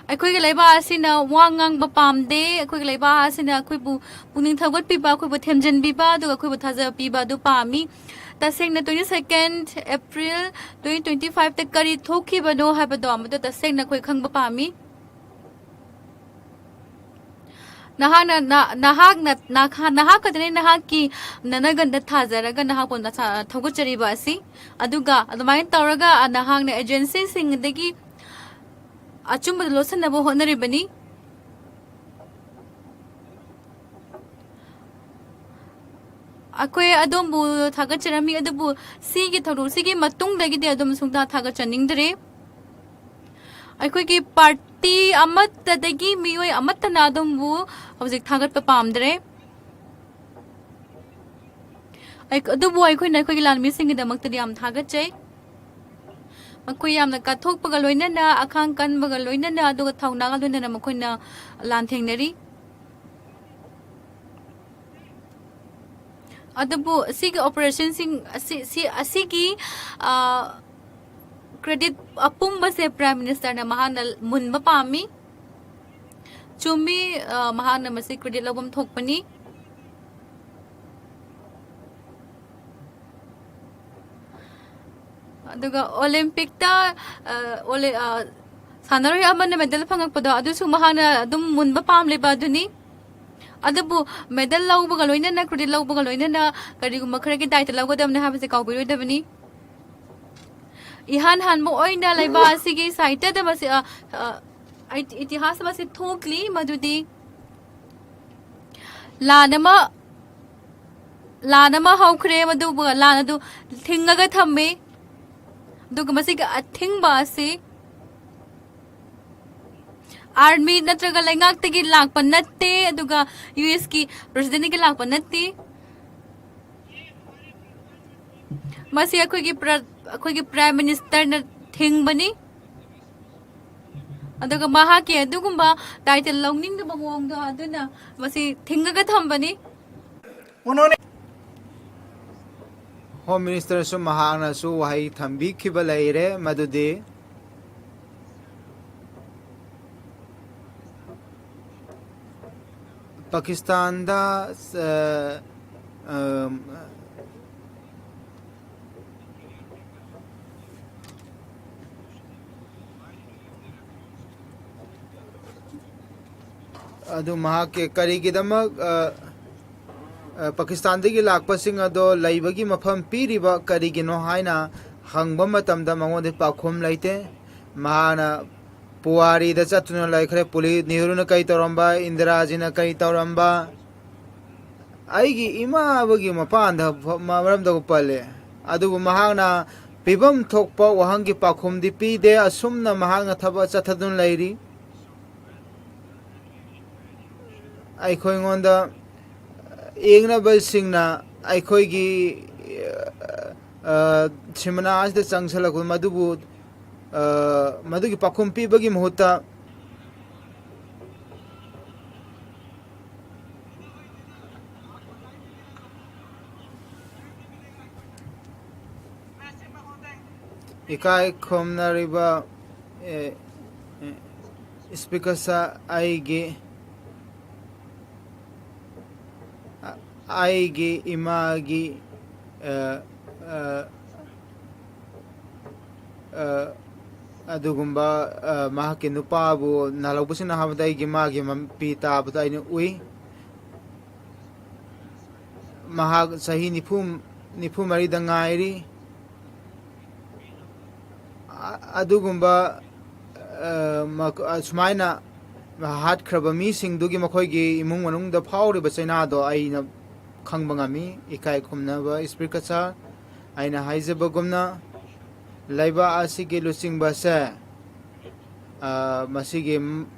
ꯑꯩꯈꯣꯏꯒꯤ ꯂꯩꯕꯥꯛ ꯑꯁꯤꯅ ꯋꯥ ꯉꯥꯡꯕ ꯄꯥꯝꯗꯦ꯫ ꯑꯩꯈꯣꯏꯒꯤ ꯂꯩꯕꯥꯛ ꯑꯁꯤꯅ ꯑꯩꯈꯣꯏꯕꯨ ꯄꯨꯛꯅꯤꯡ ꯊꯧꯒꯠꯄꯤꯕ, ꯑꯩꯈꯣꯏꯕꯨ ꯊꯦꯝꯖꯤꯟꯕꯤꯕ, ꯑꯗꯨꯒ ꯑꯩꯈꯣꯏꯕꯨ ꯊꯥꯖꯕ ꯄꯤꯕ ꯑꯗꯨ ꯄꯥꯝꯃꯤ꯫ ꯇꯁꯦꯡꯅ, twenty second April twenty twenty fiveꯇ ꯀꯔꯤ ꯊꯣꯛꯈꯤꯕꯅꯣ ꯍꯥꯏꯕꯗꯣ ꯑꯃꯗꯣ ꯇꯁꯦꯡꯅ ꯑꯩꯈꯣꯏ ꯈꯪꯕ ꯄꯥꯝꯃꯤ꯫ ꯅꯍꯥꯛꯅ, ꯅ-, ꯅꯍꯥꯛꯅ, ꯅꯍꯥꯛ, ꯅꯍꯥꯛ ꯈꯛꯇꯅꯤ ꯅꯍꯥꯛꯀꯤ ꯅꯅꯥꯒꯟꯗ ꯊꯥꯖꯔꯒ ꯅꯍꯥꯛꯄꯨ ꯅꯁꯥ ꯊꯧꯒꯠꯆꯔꯤꯕ ꯑꯁꯤ꯫ ꯑꯗꯨꯒ ꯑꯗꯨꯃꯥꯏꯅ ꯇꯧꯔꯒ ꯅꯍꯥꯛꯅ agencyꯁꯤꯡꯗꯒꯤ ꯑꯆꯨꯝꯕꯗ ꯂꯣꯠꯁꯤꯟꯅꯕ ꯍꯣꯠꯅꯔꯤꯕꯅꯤ꯫ ꯑꯩꯈꯣꯏ ꯑꯗꯣꯝꯕꯨ ꯊꯥꯒꯠꯆꯔꯝꯃꯤ, ꯑꯗꯨꯕꯨ ꯁꯤꯒꯤ ꯊꯧꯗꯣꯛꯁꯤꯒꯤ ꯃꯇꯨꯡꯗꯒꯤꯗꯤ ꯑꯗꯣꯝ ꯁꯨꯡꯊꯥ ꯊꯥꯒꯠꯆꯅꯤꯡꯗ꯭ꯔꯦ꯫ ꯑꯩꯈꯣꯏꯒꯤ ꯄꯥꯔꯇꯤ ꯑꯃꯠꯇꯗꯒꯤ ꯃꯤꯑꯣꯏ ꯑꯃꯠꯇꯅ ꯑꯗꯣꯝꯕꯨ ꯍꯧꯖꯤꯛ ꯊꯥꯒꯠꯄ ꯄꯥꯝꯗ꯭ꯔꯦ꯫ ꯑꯩ-, ꯑꯗꯨꯕꯨ ꯑꯩꯈꯣꯏꯅ ꯑꯩꯈꯣꯏꯒꯤ ꯂꯥꯟꯃꯤꯁꯤꯡꯒꯤꯗꯃꯛꯇꯗꯤ ꯌꯥꯝ ꯊꯥꯒꯠꯆꯩ꯫ ꯃꯈꯣꯏ ꯌꯥꯝꯅ ꯀꯠꯊꯣꯛꯄꯒ ꯂꯣꯏꯅꯅ, ꯑꯈꯥꯡ ꯀꯟꯕꯒ ꯂꯣꯏꯅꯅ, ꯑꯗꯨꯒ ꯊꯧꯅꯥꯒ ꯂꯣꯏꯅꯅ ꯃꯈꯣꯏꯅ ꯂꯥꯟꯊꯦꯡꯅꯔꯤ꯫ ꯑꯗꯨꯕꯨ ꯁꯤꯒꯤ ꯑꯣꯄꯔꯦꯁꯟꯁꯤꯡ ꯑꯁꯤ, ꯁꯤ, ꯑꯁꯤꯒꯤ, ꯑ, ꯀ꯭ꯔꯦꯗꯤꯠ ꯑꯄꯨꯝꯕꯁꯦ ꯄ꯭ꯔꯥꯏꯝ ꯃꯤꯅꯤꯁꯇꯔꯅ ꯃꯍꯥꯛꯅ ꯃꯨꯟꯕ ꯄꯥꯝꯃꯤ꯫ ꯆꯨꯝꯃꯤ, ꯑ, ꯃꯍꯥꯛꯅ ꯃꯁꯤ ꯀ꯭ꯔꯦꯗꯤꯠ ꯂꯧꯐꯝ ꯊꯣꯛꯄꯅꯤ꯫ ꯑꯗꯨꯒ ꯑꯣꯂꯤꯝꯄꯤꯛꯇ, ꯑ, ꯑꯣꯂꯤ-, ꯑ, ꯁꯥꯟꯅꯔꯣꯏ ꯑꯃꯅ ꯃꯦꯗꯜ ꯐꯪꯉꯛꯄꯗꯣ, ꯑꯗꯨꯁꯨ ꯃꯍꯥꯛꯅ ꯑꯗꯨꯝ ꯃꯨꯟꯕ ꯄꯥꯝꯂꯤꯕ ꯑꯗꯨꯅꯤ꯫ ꯑꯗꯨꯕꯨ ꯃꯦꯗꯜ ꯂꯧꯕꯒ ꯂꯣꯏꯅꯅ, ꯀ꯭ꯔꯦꯗꯤꯠ ꯂꯧꯕꯒ ꯂꯣꯏꯅꯅ ꯀꯔꯤꯒꯨꯝꯕ ꯈꯔꯒꯤ ꯗꯥꯏꯇ ꯂꯧꯒꯗꯕꯅꯤ ꯍꯥꯏꯕꯁꯦ ꯀꯥꯎꯕꯤꯔꯣꯏꯗꯕꯅꯤ꯫ ꯏꯍꯥꯟ ꯍꯥꯟꯕ ꯑꯣꯏꯅ ꯂꯩꯕꯥꯛ ꯑꯁꯤꯒꯤ ꯁꯥꯍꯤꯇ꯭ꯌꯗ ꯃꯁꯤ, ꯑ, ꯑ, ꯏꯇꯤꯍꯥꯁ ꯃꯁꯤ ꯊꯣꯛꯂꯤ, ꯃꯗꯨꯗꯤ ꯂꯥꯟ ꯑꯃ, ꯂꯥꯟ ꯑꯃ ꯍꯧꯈ꯭ꯔꯦ, ꯃꯗꯨꯕꯨ ꯂꯥꯟ ꯑꯗꯨ ꯊꯤꯡꯉꯒ ꯊꯝꯃꯤ꯫ ꯑꯗꯨꯒ ꯃꯁꯤꯒꯤ ꯑꯊꯤꯡꯕ ꯑꯁꯤ ꯑꯥꯔꯃꯤ ꯅꯠꯇ꯭ꯔꯒ ꯂꯩꯉꯥꯛꯇꯒꯤ ꯂꯥꯛꯄ ꯅꯠꯇꯦ, ꯑꯗꯨꯒ ꯌꯨ ꯑꯦꯁꯀꯤ ꯄ꯭ꯔꯦꯁꯤꯗꯦꯟꯗꯒꯤ ꯂꯥꯛꯄ ꯅꯠꯇꯦ꯫ ꯃꯁꯤ ꯑꯩꯈꯣꯏꯒꯤ ꯄ꯭ꯔ-, ꯑꯩꯈꯣꯏꯒꯤ ꯄ꯭ꯔꯥꯏꯝ ꯃꯤꯅꯤꯁꯇꯔꯅ ꯊꯤꯡꯕꯅꯤ꯫ ꯑꯗꯨꯒ ꯃꯍꯥꯛꯀꯤ ꯑꯗꯨꯒꯨꯝꯕ ꯇꯥꯏꯇꯜ ꯂꯧꯅꯤꯡꯗꯕ ꯃꯑꯣꯡꯗꯣ ꯑꯗꯨꯅ ꯃꯁꯤ ꯊꯤꯡꯉꯒ ꯊꯝꯕꯅꯤ꯫ ꯍꯣꯝ ꯃꯤꯅꯤꯁꯇꯔꯁꯨ ꯃꯍꯥꯛꯅꯁꯨ ꯋꯥꯍꯩ ꯊꯝꯕꯤꯈꯤꯕ ꯂꯩꯔꯦ, ꯃꯗꯨꯗꯤ ꯄꯥꯀꯤꯁꯇꯥꯟꯗ, ꯑ, ꯑ, ꯑꯗꯨ ꯃꯍꯥꯛꯀꯤ ꯀꯔꯤꯒꯤꯗꯃꯛ, ꯑ, ꯑ, ꯄꯥꯀꯤꯁꯇꯥꯟꯗꯒꯤ ꯂꯥꯛꯄꯁꯤꯡ ꯑꯗꯣ ꯂꯩꯕꯒꯤ ꯃꯐꯝ ꯄꯤꯔꯤꯕ ꯀꯔꯤꯒꯤꯅꯣ ꯍꯥꯏꯅ ꯍꯪꯕ ꯃꯇꯝꯗ ꯃꯉꯣꯟꯗ ꯄꯥꯎꯈꯨꯝ ꯂꯩꯇꯦ꯫ ꯃꯍꯥꯛꯅ ꯄꯨꯋꯥꯔꯤꯗ ꯆꯠꯇꯨꯅ ꯂꯩꯈ꯭ꯔꯦ꯫ ꯄꯨꯂꯤ-, ꯅꯦꯍꯔꯨꯅ ꯀꯔꯤ ꯇꯧꯔꯝꯕ, ꯏꯟꯗꯤꯔꯥꯖꯤꯅ ꯀꯔꯤ ꯇꯧꯔꯝꯕ, ꯑꯩꯒꯤ ꯏꯃꯥꯕꯒꯤ ꯃꯄꯥꯟꯗ ꯐ-, ꯃ-, ꯃꯔꯝꯗ ꯄꯜꯂꯦ꯫ ꯑꯗꯨꯕꯨ ꯃꯍꯥꯛꯅ ꯄꯤꯐꯝ ꯊꯣꯛꯄ ꯋꯥꯍꯪꯒꯤ ꯄꯥꯎꯈꯨꯝꯗꯤ ꯄꯤꯗꯦ꯫ ꯑꯁꯨꯝꯅ ꯃꯍꯥꯛꯅ ꯊꯕꯛ ꯆꯠꯊꯗꯨꯅ ꯂꯩꯔꯤ꯫ ꯑꯩꯈꯣꯏꯉꯣꯟꯗ ꯌꯦꯡꯅꯕꯁꯤꯡꯅ ꯑꯩꯈꯣꯏꯒꯤ, ꯑ, ꯑ, ꯁꯤꯃꯅꯥ ꯑꯁꯤꯗ ꯆꯪꯁꯤꯜꯂꯛꯄ ꯃꯗꯨꯕꯨ, ꯑ, ꯃꯗꯨꯒꯤ ꯄꯥꯎꯈꯨꯝ ꯄꯤꯕꯒꯤ ꯃꯍꯨꯠꯇ ꯏꯀꯥꯏ ꯈꯨꯝꯅꯔꯤꯕ, ꯑꯦ, ꯑꯦ, speaker sir, ꯑꯩꯒꯤ, ꯑ-, ꯑꯩꯒꯤ ꯏꯃꯥꯒꯤ, ꯑ, ꯑ, ꯑ, ꯑꯗꯨꯒꯨꯝꯕ, ꯑ, ꯃꯍꯥꯛꯀꯤ ꯅꯨꯄꯥꯕꯨ ꯅꯥꯜꯍꯧꯕꯁꯤꯡꯅ ꯍꯥꯏꯕꯗ ꯑꯩꯒꯤ ꯃꯥꯒꯤ ꯃꯄꯤ ꯇꯥꯕꯗ ꯑꯩꯅ ꯎꯏ꯫ ꯃꯍꯥꯛ ꯆꯍꯤ ꯅꯤꯐꯨ, ꯅꯤꯐꯨ ꯃꯔꯤꯗ ꯉꯥꯏꯔꯤ꯫ ꯑ-, ꯑꯗꯨꯒꯨꯝꯕ, ꯑ, ꯃ-, ꯑ, ꯁꯨꯃꯥꯏꯅ ꯍꯥꯠꯈ꯭ꯔꯕ ꯃꯤꯁꯤꯡꯗꯨꯒꯤ ꯃꯈꯣꯏꯒꯤ ꯏꯃꯨꯡ ꯃꯅꯨꯡꯗ ꯐꯥꯎꯔꯤꯕ ꯆꯩꯅꯥꯗꯣ ꯑꯩꯅ ꯈꯪꯕ ꯉꯝꯃꯤ꯫ ꯏꯀꯥꯏ ꯈꯨꯝꯅꯕ speaker sir, ꯑꯩꯅ ꯍꯥꯏꯖꯕꯒꯨꯝꯅ, ꯂꯩꯕꯥꯛ ꯑꯁꯤꯒꯤ ꯂꯨꯆꯤꯡꯕꯁꯦ, ꯑ, ꯃꯁꯤꯒꯤ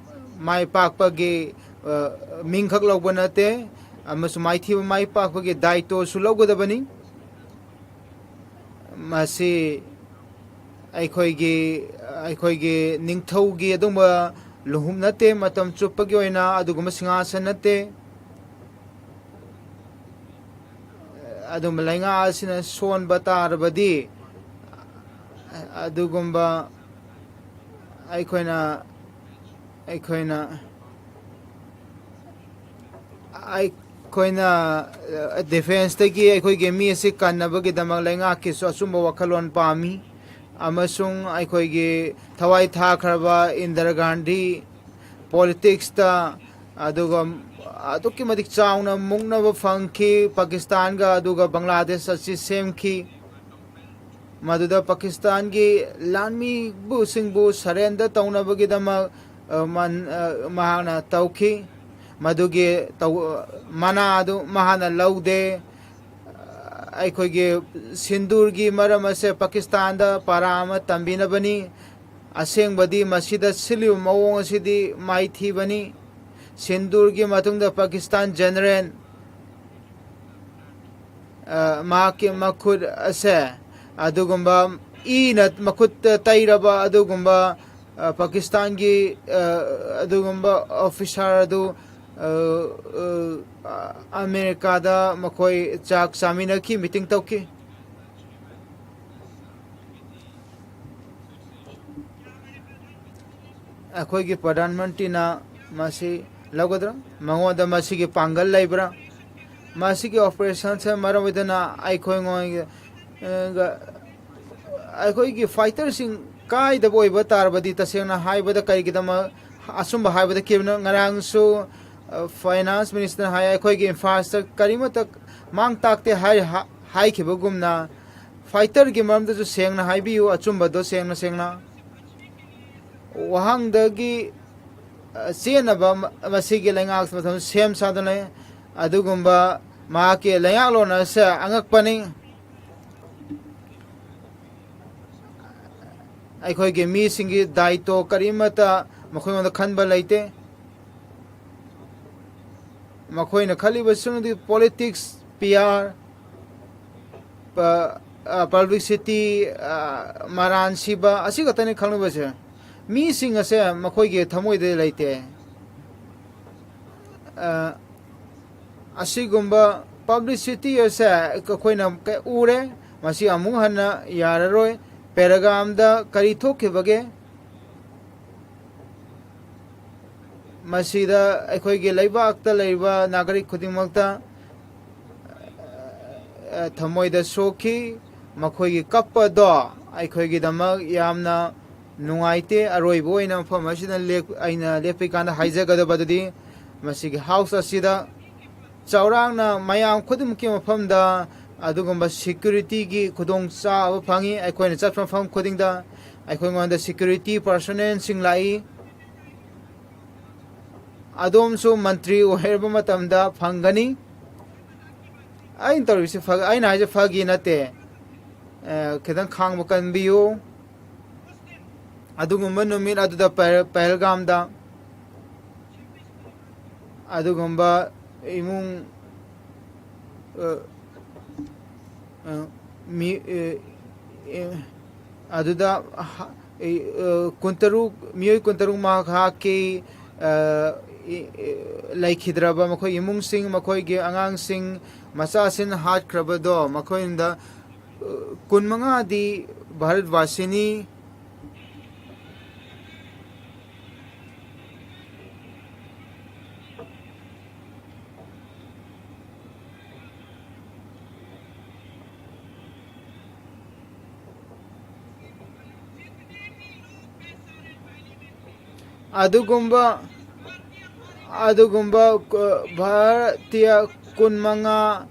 ꯃꯥꯏ ꯄꯥꯛꯄꯒꯤ, ꯑ, ꯃꯤꯡꯈꯛ ꯂꯧꯕ ꯅꯠꯇꯦ, ꯑꯃꯁꯨꯡ ꯃꯥꯏꯊꯤꯕ ꯃꯥꯏ ꯄꯥꯛꯄꯒꯤ ꯗꯥꯏꯇꯣꯁꯨ ꯂꯧꯒꯗꯕꯅꯤ꯫ ꯃꯁꯤ ꯑꯩꯈꯣꯏꯒꯤ, ꯑꯩꯈꯣꯏꯒꯤ ꯅꯤꯡꯊꯧꯒꯤ ꯑꯗꯨꯒꯨꯝꯕ ꯂꯨꯍꯨꯞ ꯅꯠꯇꯦ, ꯃꯇꯝ ꯆꯨꯞꯄꯒꯤ ꯑꯣꯏꯅ ꯑꯗꯨꯒꯨꯝꯕ ꯁꯤꯡꯍꯥꯁꯟ ꯅꯠꯇꯦ꯫ ꯑꯗꯨꯝꯕ ꯂꯩꯉꯥꯛ ꯑꯁꯤꯅ ꯁꯣꯟꯕ ꯇꯥꯔꯕꯗꯤ, ꯑꯗꯨꯒꯨꯝꯕ ꯑꯩꯈꯣꯏꯅ, ꯑꯩꯈꯣꯏꯅ, ꯑꯩꯈꯣꯏꯅ, ꯑ, defenceꯇꯒꯤ ꯑꯩꯈꯣꯏꯒꯤ ꯃꯤ ꯑꯁꯤ ꯀꯟꯅꯕꯒꯤꯗꯃꯛ ꯂꯩꯉꯥꯛꯀꯤꯁꯨ ꯑꯆꯨꯝꯕ ꯋꯥꯈꯜꯂꯣꯟ ꯄꯥꯝꯃꯤ, ꯑꯃꯁꯨꯡ ꯑꯩꯈꯣꯏꯒꯤ ꯊꯋꯥꯏ ꯊꯥꯈ꯭ꯔꯕ ꯏꯟꯗꯤꯔꯥ ꯒꯥꯟꯙꯤ politicsꯇ, ꯑꯗꯨꯒ ꯑꯗꯨꯛꯀꯤ ꯃꯇꯤꯛ ꯆꯥꯎꯅ ꯃꯨꯛꯅꯕ ꯐꯪꯈꯤ꯫ ꯄꯥꯀꯤꯁꯇꯥꯟꯒ ꯑꯗꯨꯒ ꯕꯪꯒ꯭ꯂꯥꯗꯦꯁ ꯑꯁꯤ ꯁꯦꯝꯈꯤ꯫ ꯃꯗꯨꯗ ꯄꯥꯀꯤꯁꯇꯥꯟꯒꯤ ꯂꯥꯟꯃꯤꯕꯨꯁꯤꯡꯕꯨ surrender ꯇꯧꯅꯕꯒꯤꯗꯃꯛ, ꯑ, ꯃꯟ-, ꯑ, ꯃꯍꯥꯛꯅ ꯇꯧꯈꯤ꯫ ꯃꯗꯨꯒꯤ ꯇꯧ-, ꯃꯅꯥ ꯑꯗꯨ ꯃꯍꯥꯛꯅ ꯂꯧꯗꯦ꯫ ꯑꯩꯈꯣꯏꯒꯤ ꯁꯤꯟꯗꯨꯔꯒꯤ ꯃꯔꯝ ꯑꯁꯦ ꯄꯥꯀꯤꯁꯇꯥꯟꯗ ꯄꯥꯔꯥ ꯑꯃ ꯇꯝꯕꯤꯅꯕꯅꯤ꯫ ꯑꯁꯦꯡꯕꯗꯤ ꯃꯁꯤꯗ ꯁꯤꯜꯂꯤꯕ ꯃꯑꯣꯡ ꯑꯁꯤꯗꯤ ꯃꯥꯏꯊꯤꯕꯅꯤ꯫ ꯁꯤꯟꯗꯨꯔꯒꯤ ꯃꯇꯨꯡꯗ ꯄꯥꯀꯤꯁꯇꯥꯟ ꯖꯦꯅꯔꯦꯜ, ꯑ, ꯃꯍꯥꯛꯀꯤ ꯃꯈꯨꯠ ꯑꯁꯦ ꯑꯗꯨꯒꯨꯝꯕ ꯏꯅ ꯃꯈꯨꯠꯇ ꯇꯩꯔꯕ ꯑꯗꯨꯒꯨꯝꯕ, ꯑ, ꯄꯥꯀꯤꯁꯇꯥꯟꯒꯤ, ꯑ, ꯑꯗꯨꯒꯨꯝꯕ ꯑꯣꯐꯤꯁꯥꯔ ꯑꯗꯨ, ꯑ, ꯑ, ꯑꯃꯦꯔꯤꯀꯥꯗ ꯃꯈꯣꯏ ꯆꯥꯛ ꯆꯥꯃꯤꯟꯅꯈꯤ, ꯃꯤꯇꯤꯡ ꯇꯧꯈꯤ꯫ ꯑꯩꯈꯣꯏꯒꯤ ꯄ꯭ꯔꯙꯥꯟ ꯃꯟꯇ꯭ꯔꯤꯅ ꯃꯁꯤ ꯂꯧꯒꯗ꯭ꯔꯥ? ꯃꯉꯣꯟꯗ ꯃꯁꯤꯒꯤ ꯄꯥꯡꯒꯜ ꯂꯩꯕ꯭ꯔꯥ? ꯃꯁꯤꯒꯤ ꯑꯣꯄꯔꯦꯁꯟꯁꯦ ꯃꯔꯝ ꯑꯣꯏꯗꯨꯅ ꯑꯩꯈꯣꯏꯉꯣꯟ-, ꯑ, ꯑꯩꯈꯣꯏꯒꯤ ꯐꯥꯏꯇꯔꯁꯤꯡ ꯀꯥꯏꯗꯕ ꯑꯣꯏꯕ ꯇꯥꯔꯕꯗꯤ, ꯇꯁꯦꯡꯅ ꯍꯥꯏꯕꯗ, ꯀꯔꯤꯒꯤꯗꯃꯛ ꯑꯆꯨꯝꯕ ꯍꯥꯏꯕꯗ ꯀꯦꯞꯅ ꯉꯔꯥꯡꯁꯨ, ꯑ, ꯐꯥꯏꯅꯥꯟꯁ ꯃꯤꯅꯤꯁꯇꯔꯅ ꯍꯥꯏ, "ꯑꯩꯈꯣꯏꯒꯤ ꯏꯟꯐ꯭ꯔꯥꯁ꯭ꯇ꯭ꯔꯛꯆꯔ ꯀꯔꯤꯃꯠꯇ ꯃꯥꯡ ꯇꯥꯛꯇꯦ" ꯍꯥꯏ-, ꯍꯥ-, ꯍꯥꯏꯈꯤꯕꯒꯨꯝꯅ, ꯐꯥꯏꯇꯔꯒꯤ ꯃꯔꯝꯗꯁꯨ ꯁꯦꯡꯅ ꯍꯥꯏꯕꯤꯌꯨ, ꯑꯆꯨꯝꯕꯗꯣ ꯁꯦꯡꯅ ꯁꯦꯡꯅ꯫ ꯋꯥꯍꯪꯗꯒꯤ, ꯑ, ꯆꯦꯟꯅꯕ ꯃ-, ꯃꯁꯤꯒꯤ ꯂꯩꯉꯥꯛ ꯃꯇꯝ ꯁꯦꯝ ꯁꯥꯗꯨꯅ ꯂꯩ꯫ ꯑꯗꯨꯒꯨꯝꯕ ꯃꯍꯥꯛꯀꯤ ꯂꯩꯉꯥꯛꯂꯣꯟ ꯑꯁꯦ ꯑꯉꯛꯄꯅꯤ꯫ ꯑꯩꯈꯣꯏꯒꯤ ꯃꯤꯁꯤꯡꯒꯤ ꯗꯥꯏꯇꯣ ꯀꯔꯤꯃꯠꯇ ꯃꯈꯣꯏꯉꯣꯟꯗ ꯈꯟꯕ ꯂꯩꯇꯦ꯫ ꯃꯈꯣꯏꯅ ꯈꯜꯂꯤꯕꯁꯤꯡꯗꯤ ꯄꯣꯂꯤꯇꯤꯛꯁ, ꯄꯤ ꯑꯥꯔ, ꯄ-, ꯑ, ꯄꯕ꯭ꯂꯤꯁꯤꯇꯤ, ꯑ, ꯃꯔꯥꯟ ꯁꯤꯕ, ꯑꯁꯤ ꯈꯛꯇꯅꯤ ꯈꯪꯂꯤꯕꯁꯦ꯫ ꯃꯤꯁꯤꯡ ꯑꯁꯦ ꯃꯈꯣꯏꯒꯤ ꯊꯃꯣꯏꯗ ꯂꯩꯇꯦ꯫ ꯑ, ꯑꯁꯤꯒꯨꯝꯕ ꯄꯕ꯭ꯂꯤꯁꯤꯇꯤ ꯑꯁꯦ ꯑꯩꯈꯣꯏꯅ ꯀ-, ꯎꯔꯦ, ꯃꯁꯤ ꯑꯃꯨꯛ ꯍꯟꯅ ꯌꯥꯔꯔꯣꯏ꯫ ꯄꯦꯔꯒꯥꯝꯗ ꯀꯔꯤ ꯊꯣꯛꯈꯤꯕꯒꯦ? ꯃꯁꯤꯗ ꯑꯩꯈꯣꯏꯒꯤ ꯂꯩꯕꯥꯛꯇ ꯂꯩꯔꯤꯕ ꯅꯥꯒꯔꯤꯛ ꯈꯨꯗꯤꯡꯃꯛꯇ, ꯑ, ꯊꯃꯣꯏꯗ ꯁꯣꯛꯈꯤ꯫ ꯃꯈꯣꯏꯒꯤ ꯀꯞꯄꯗꯣ ꯑꯩꯈꯣꯏꯒꯤꯗꯃꯛ ꯌꯥꯝꯅ ꯅꯨꯡꯉꯥꯏꯇꯦ꯫ ꯑꯔꯣꯏꯕ ꯑꯣꯏꯅ ꯃꯐꯝ ꯑꯁꯤꯗ ꯂꯦꯞ-, ꯑꯩꯅ ꯂꯦꯞꯄꯤꯀꯥꯟꯗ ꯍꯥꯏꯖꯒꯗꯕꯗꯨꯗꯤ, ꯃꯁꯤꯒꯤ ꯍꯥꯎꯁ ꯑꯁꯤꯗ ꯆꯥꯎꯔꯥꯛꯅ ꯃꯌꯥꯝ ꯈꯨꯗꯤꯡꯃꯛꯀꯤ ꯃꯐꯝꯗ ꯑꯗꯨꯒꯨꯝꯕ ꯁꯦꯀ꯭ꯌꯨꯔꯤꯇꯤꯒꯤ ꯈꯨꯗꯣꯡꯆꯥꯕ ꯐꯪꯉꯤ꯫ ꯑꯩꯈꯣꯏꯅ ꯆꯠꯄ ꯃꯐꯝ ꯈꯨꯗꯤꯡꯗ ꯑꯩꯈꯣꯏꯉꯣꯟꯗ ꯁꯦꯀ꯭ꯌꯨꯔꯤꯇꯤ ꯄꯔꯁꯣꯅꯦꯜꯁꯤꯡ ꯂꯥꯛꯏ꯫ ꯑꯗꯣꯝꯁꯨ ꯃꯟꯇ꯭ꯔꯤ ꯑꯣꯏꯔꯕ ꯃꯇꯝꯗ ꯐꯪꯒꯅꯤ꯫ ꯑꯩꯅ ꯇꯧꯔꯤꯁꯦ ꯐ-, ꯑꯩꯅ ꯍꯥꯏꯁꯦ ꯐꯥꯒꯤ ꯅꯠꯇꯦ꯫ ꯑ, ꯈꯤꯇꯪ ꯈꯥꯡꯕ ꯀꯟꯕꯤꯌꯨ꯫ ꯑꯗꯨꯒꯨꯝꯕ ꯅꯨꯃꯤꯠ ꯑꯗꯨꯗ ꯄꯍ-, ꯄꯍꯜꯒꯥꯝꯗ ꯑꯗꯨꯒꯨꯝꯕ ꯏꯃꯨꯡ, ꯑ, ꯑ, ꯃꯤ, ꯑ, ꯑ, ꯑꯗꯨꯗ ꯍ-, ꯑ, ꯀꯨꯟꯇꯔꯨꯛ, ꯃꯤꯑꯣꯏ ꯀꯨꯟꯇꯔꯨꯛ ꯃꯍꯥꯛꯀꯤ, ꯑ, ꯏ-, ꯏ-, ꯂꯩꯈꯤꯗ꯭ꯔꯕ ꯃꯈꯣꯏ ꯏꯃꯨꯡꯁꯤꯡ, ꯃꯈꯣꯏꯒꯤ ꯑꯉꯥꯡꯁꯤꯡ, ꯃꯆꯥꯁꯤꯡ ꯍꯥꯠꯈ꯭ꯔꯕꯗꯣ, ꯃꯈꯣꯏꯗ, ꯑ, ꯀꯨꯟꯃꯉꯥꯗꯤ ꯚꯥꯔꯠꯕꯥꯁꯤꯅꯤ꯫ ꯑꯗꯨꯒꯨꯝꯕ, ꯑꯗꯨꯒꯨꯝꯕ, ꯑ, ꯚꯥꯔꯇꯤꯌ ꯀꯨꯟꯃꯉꯥ,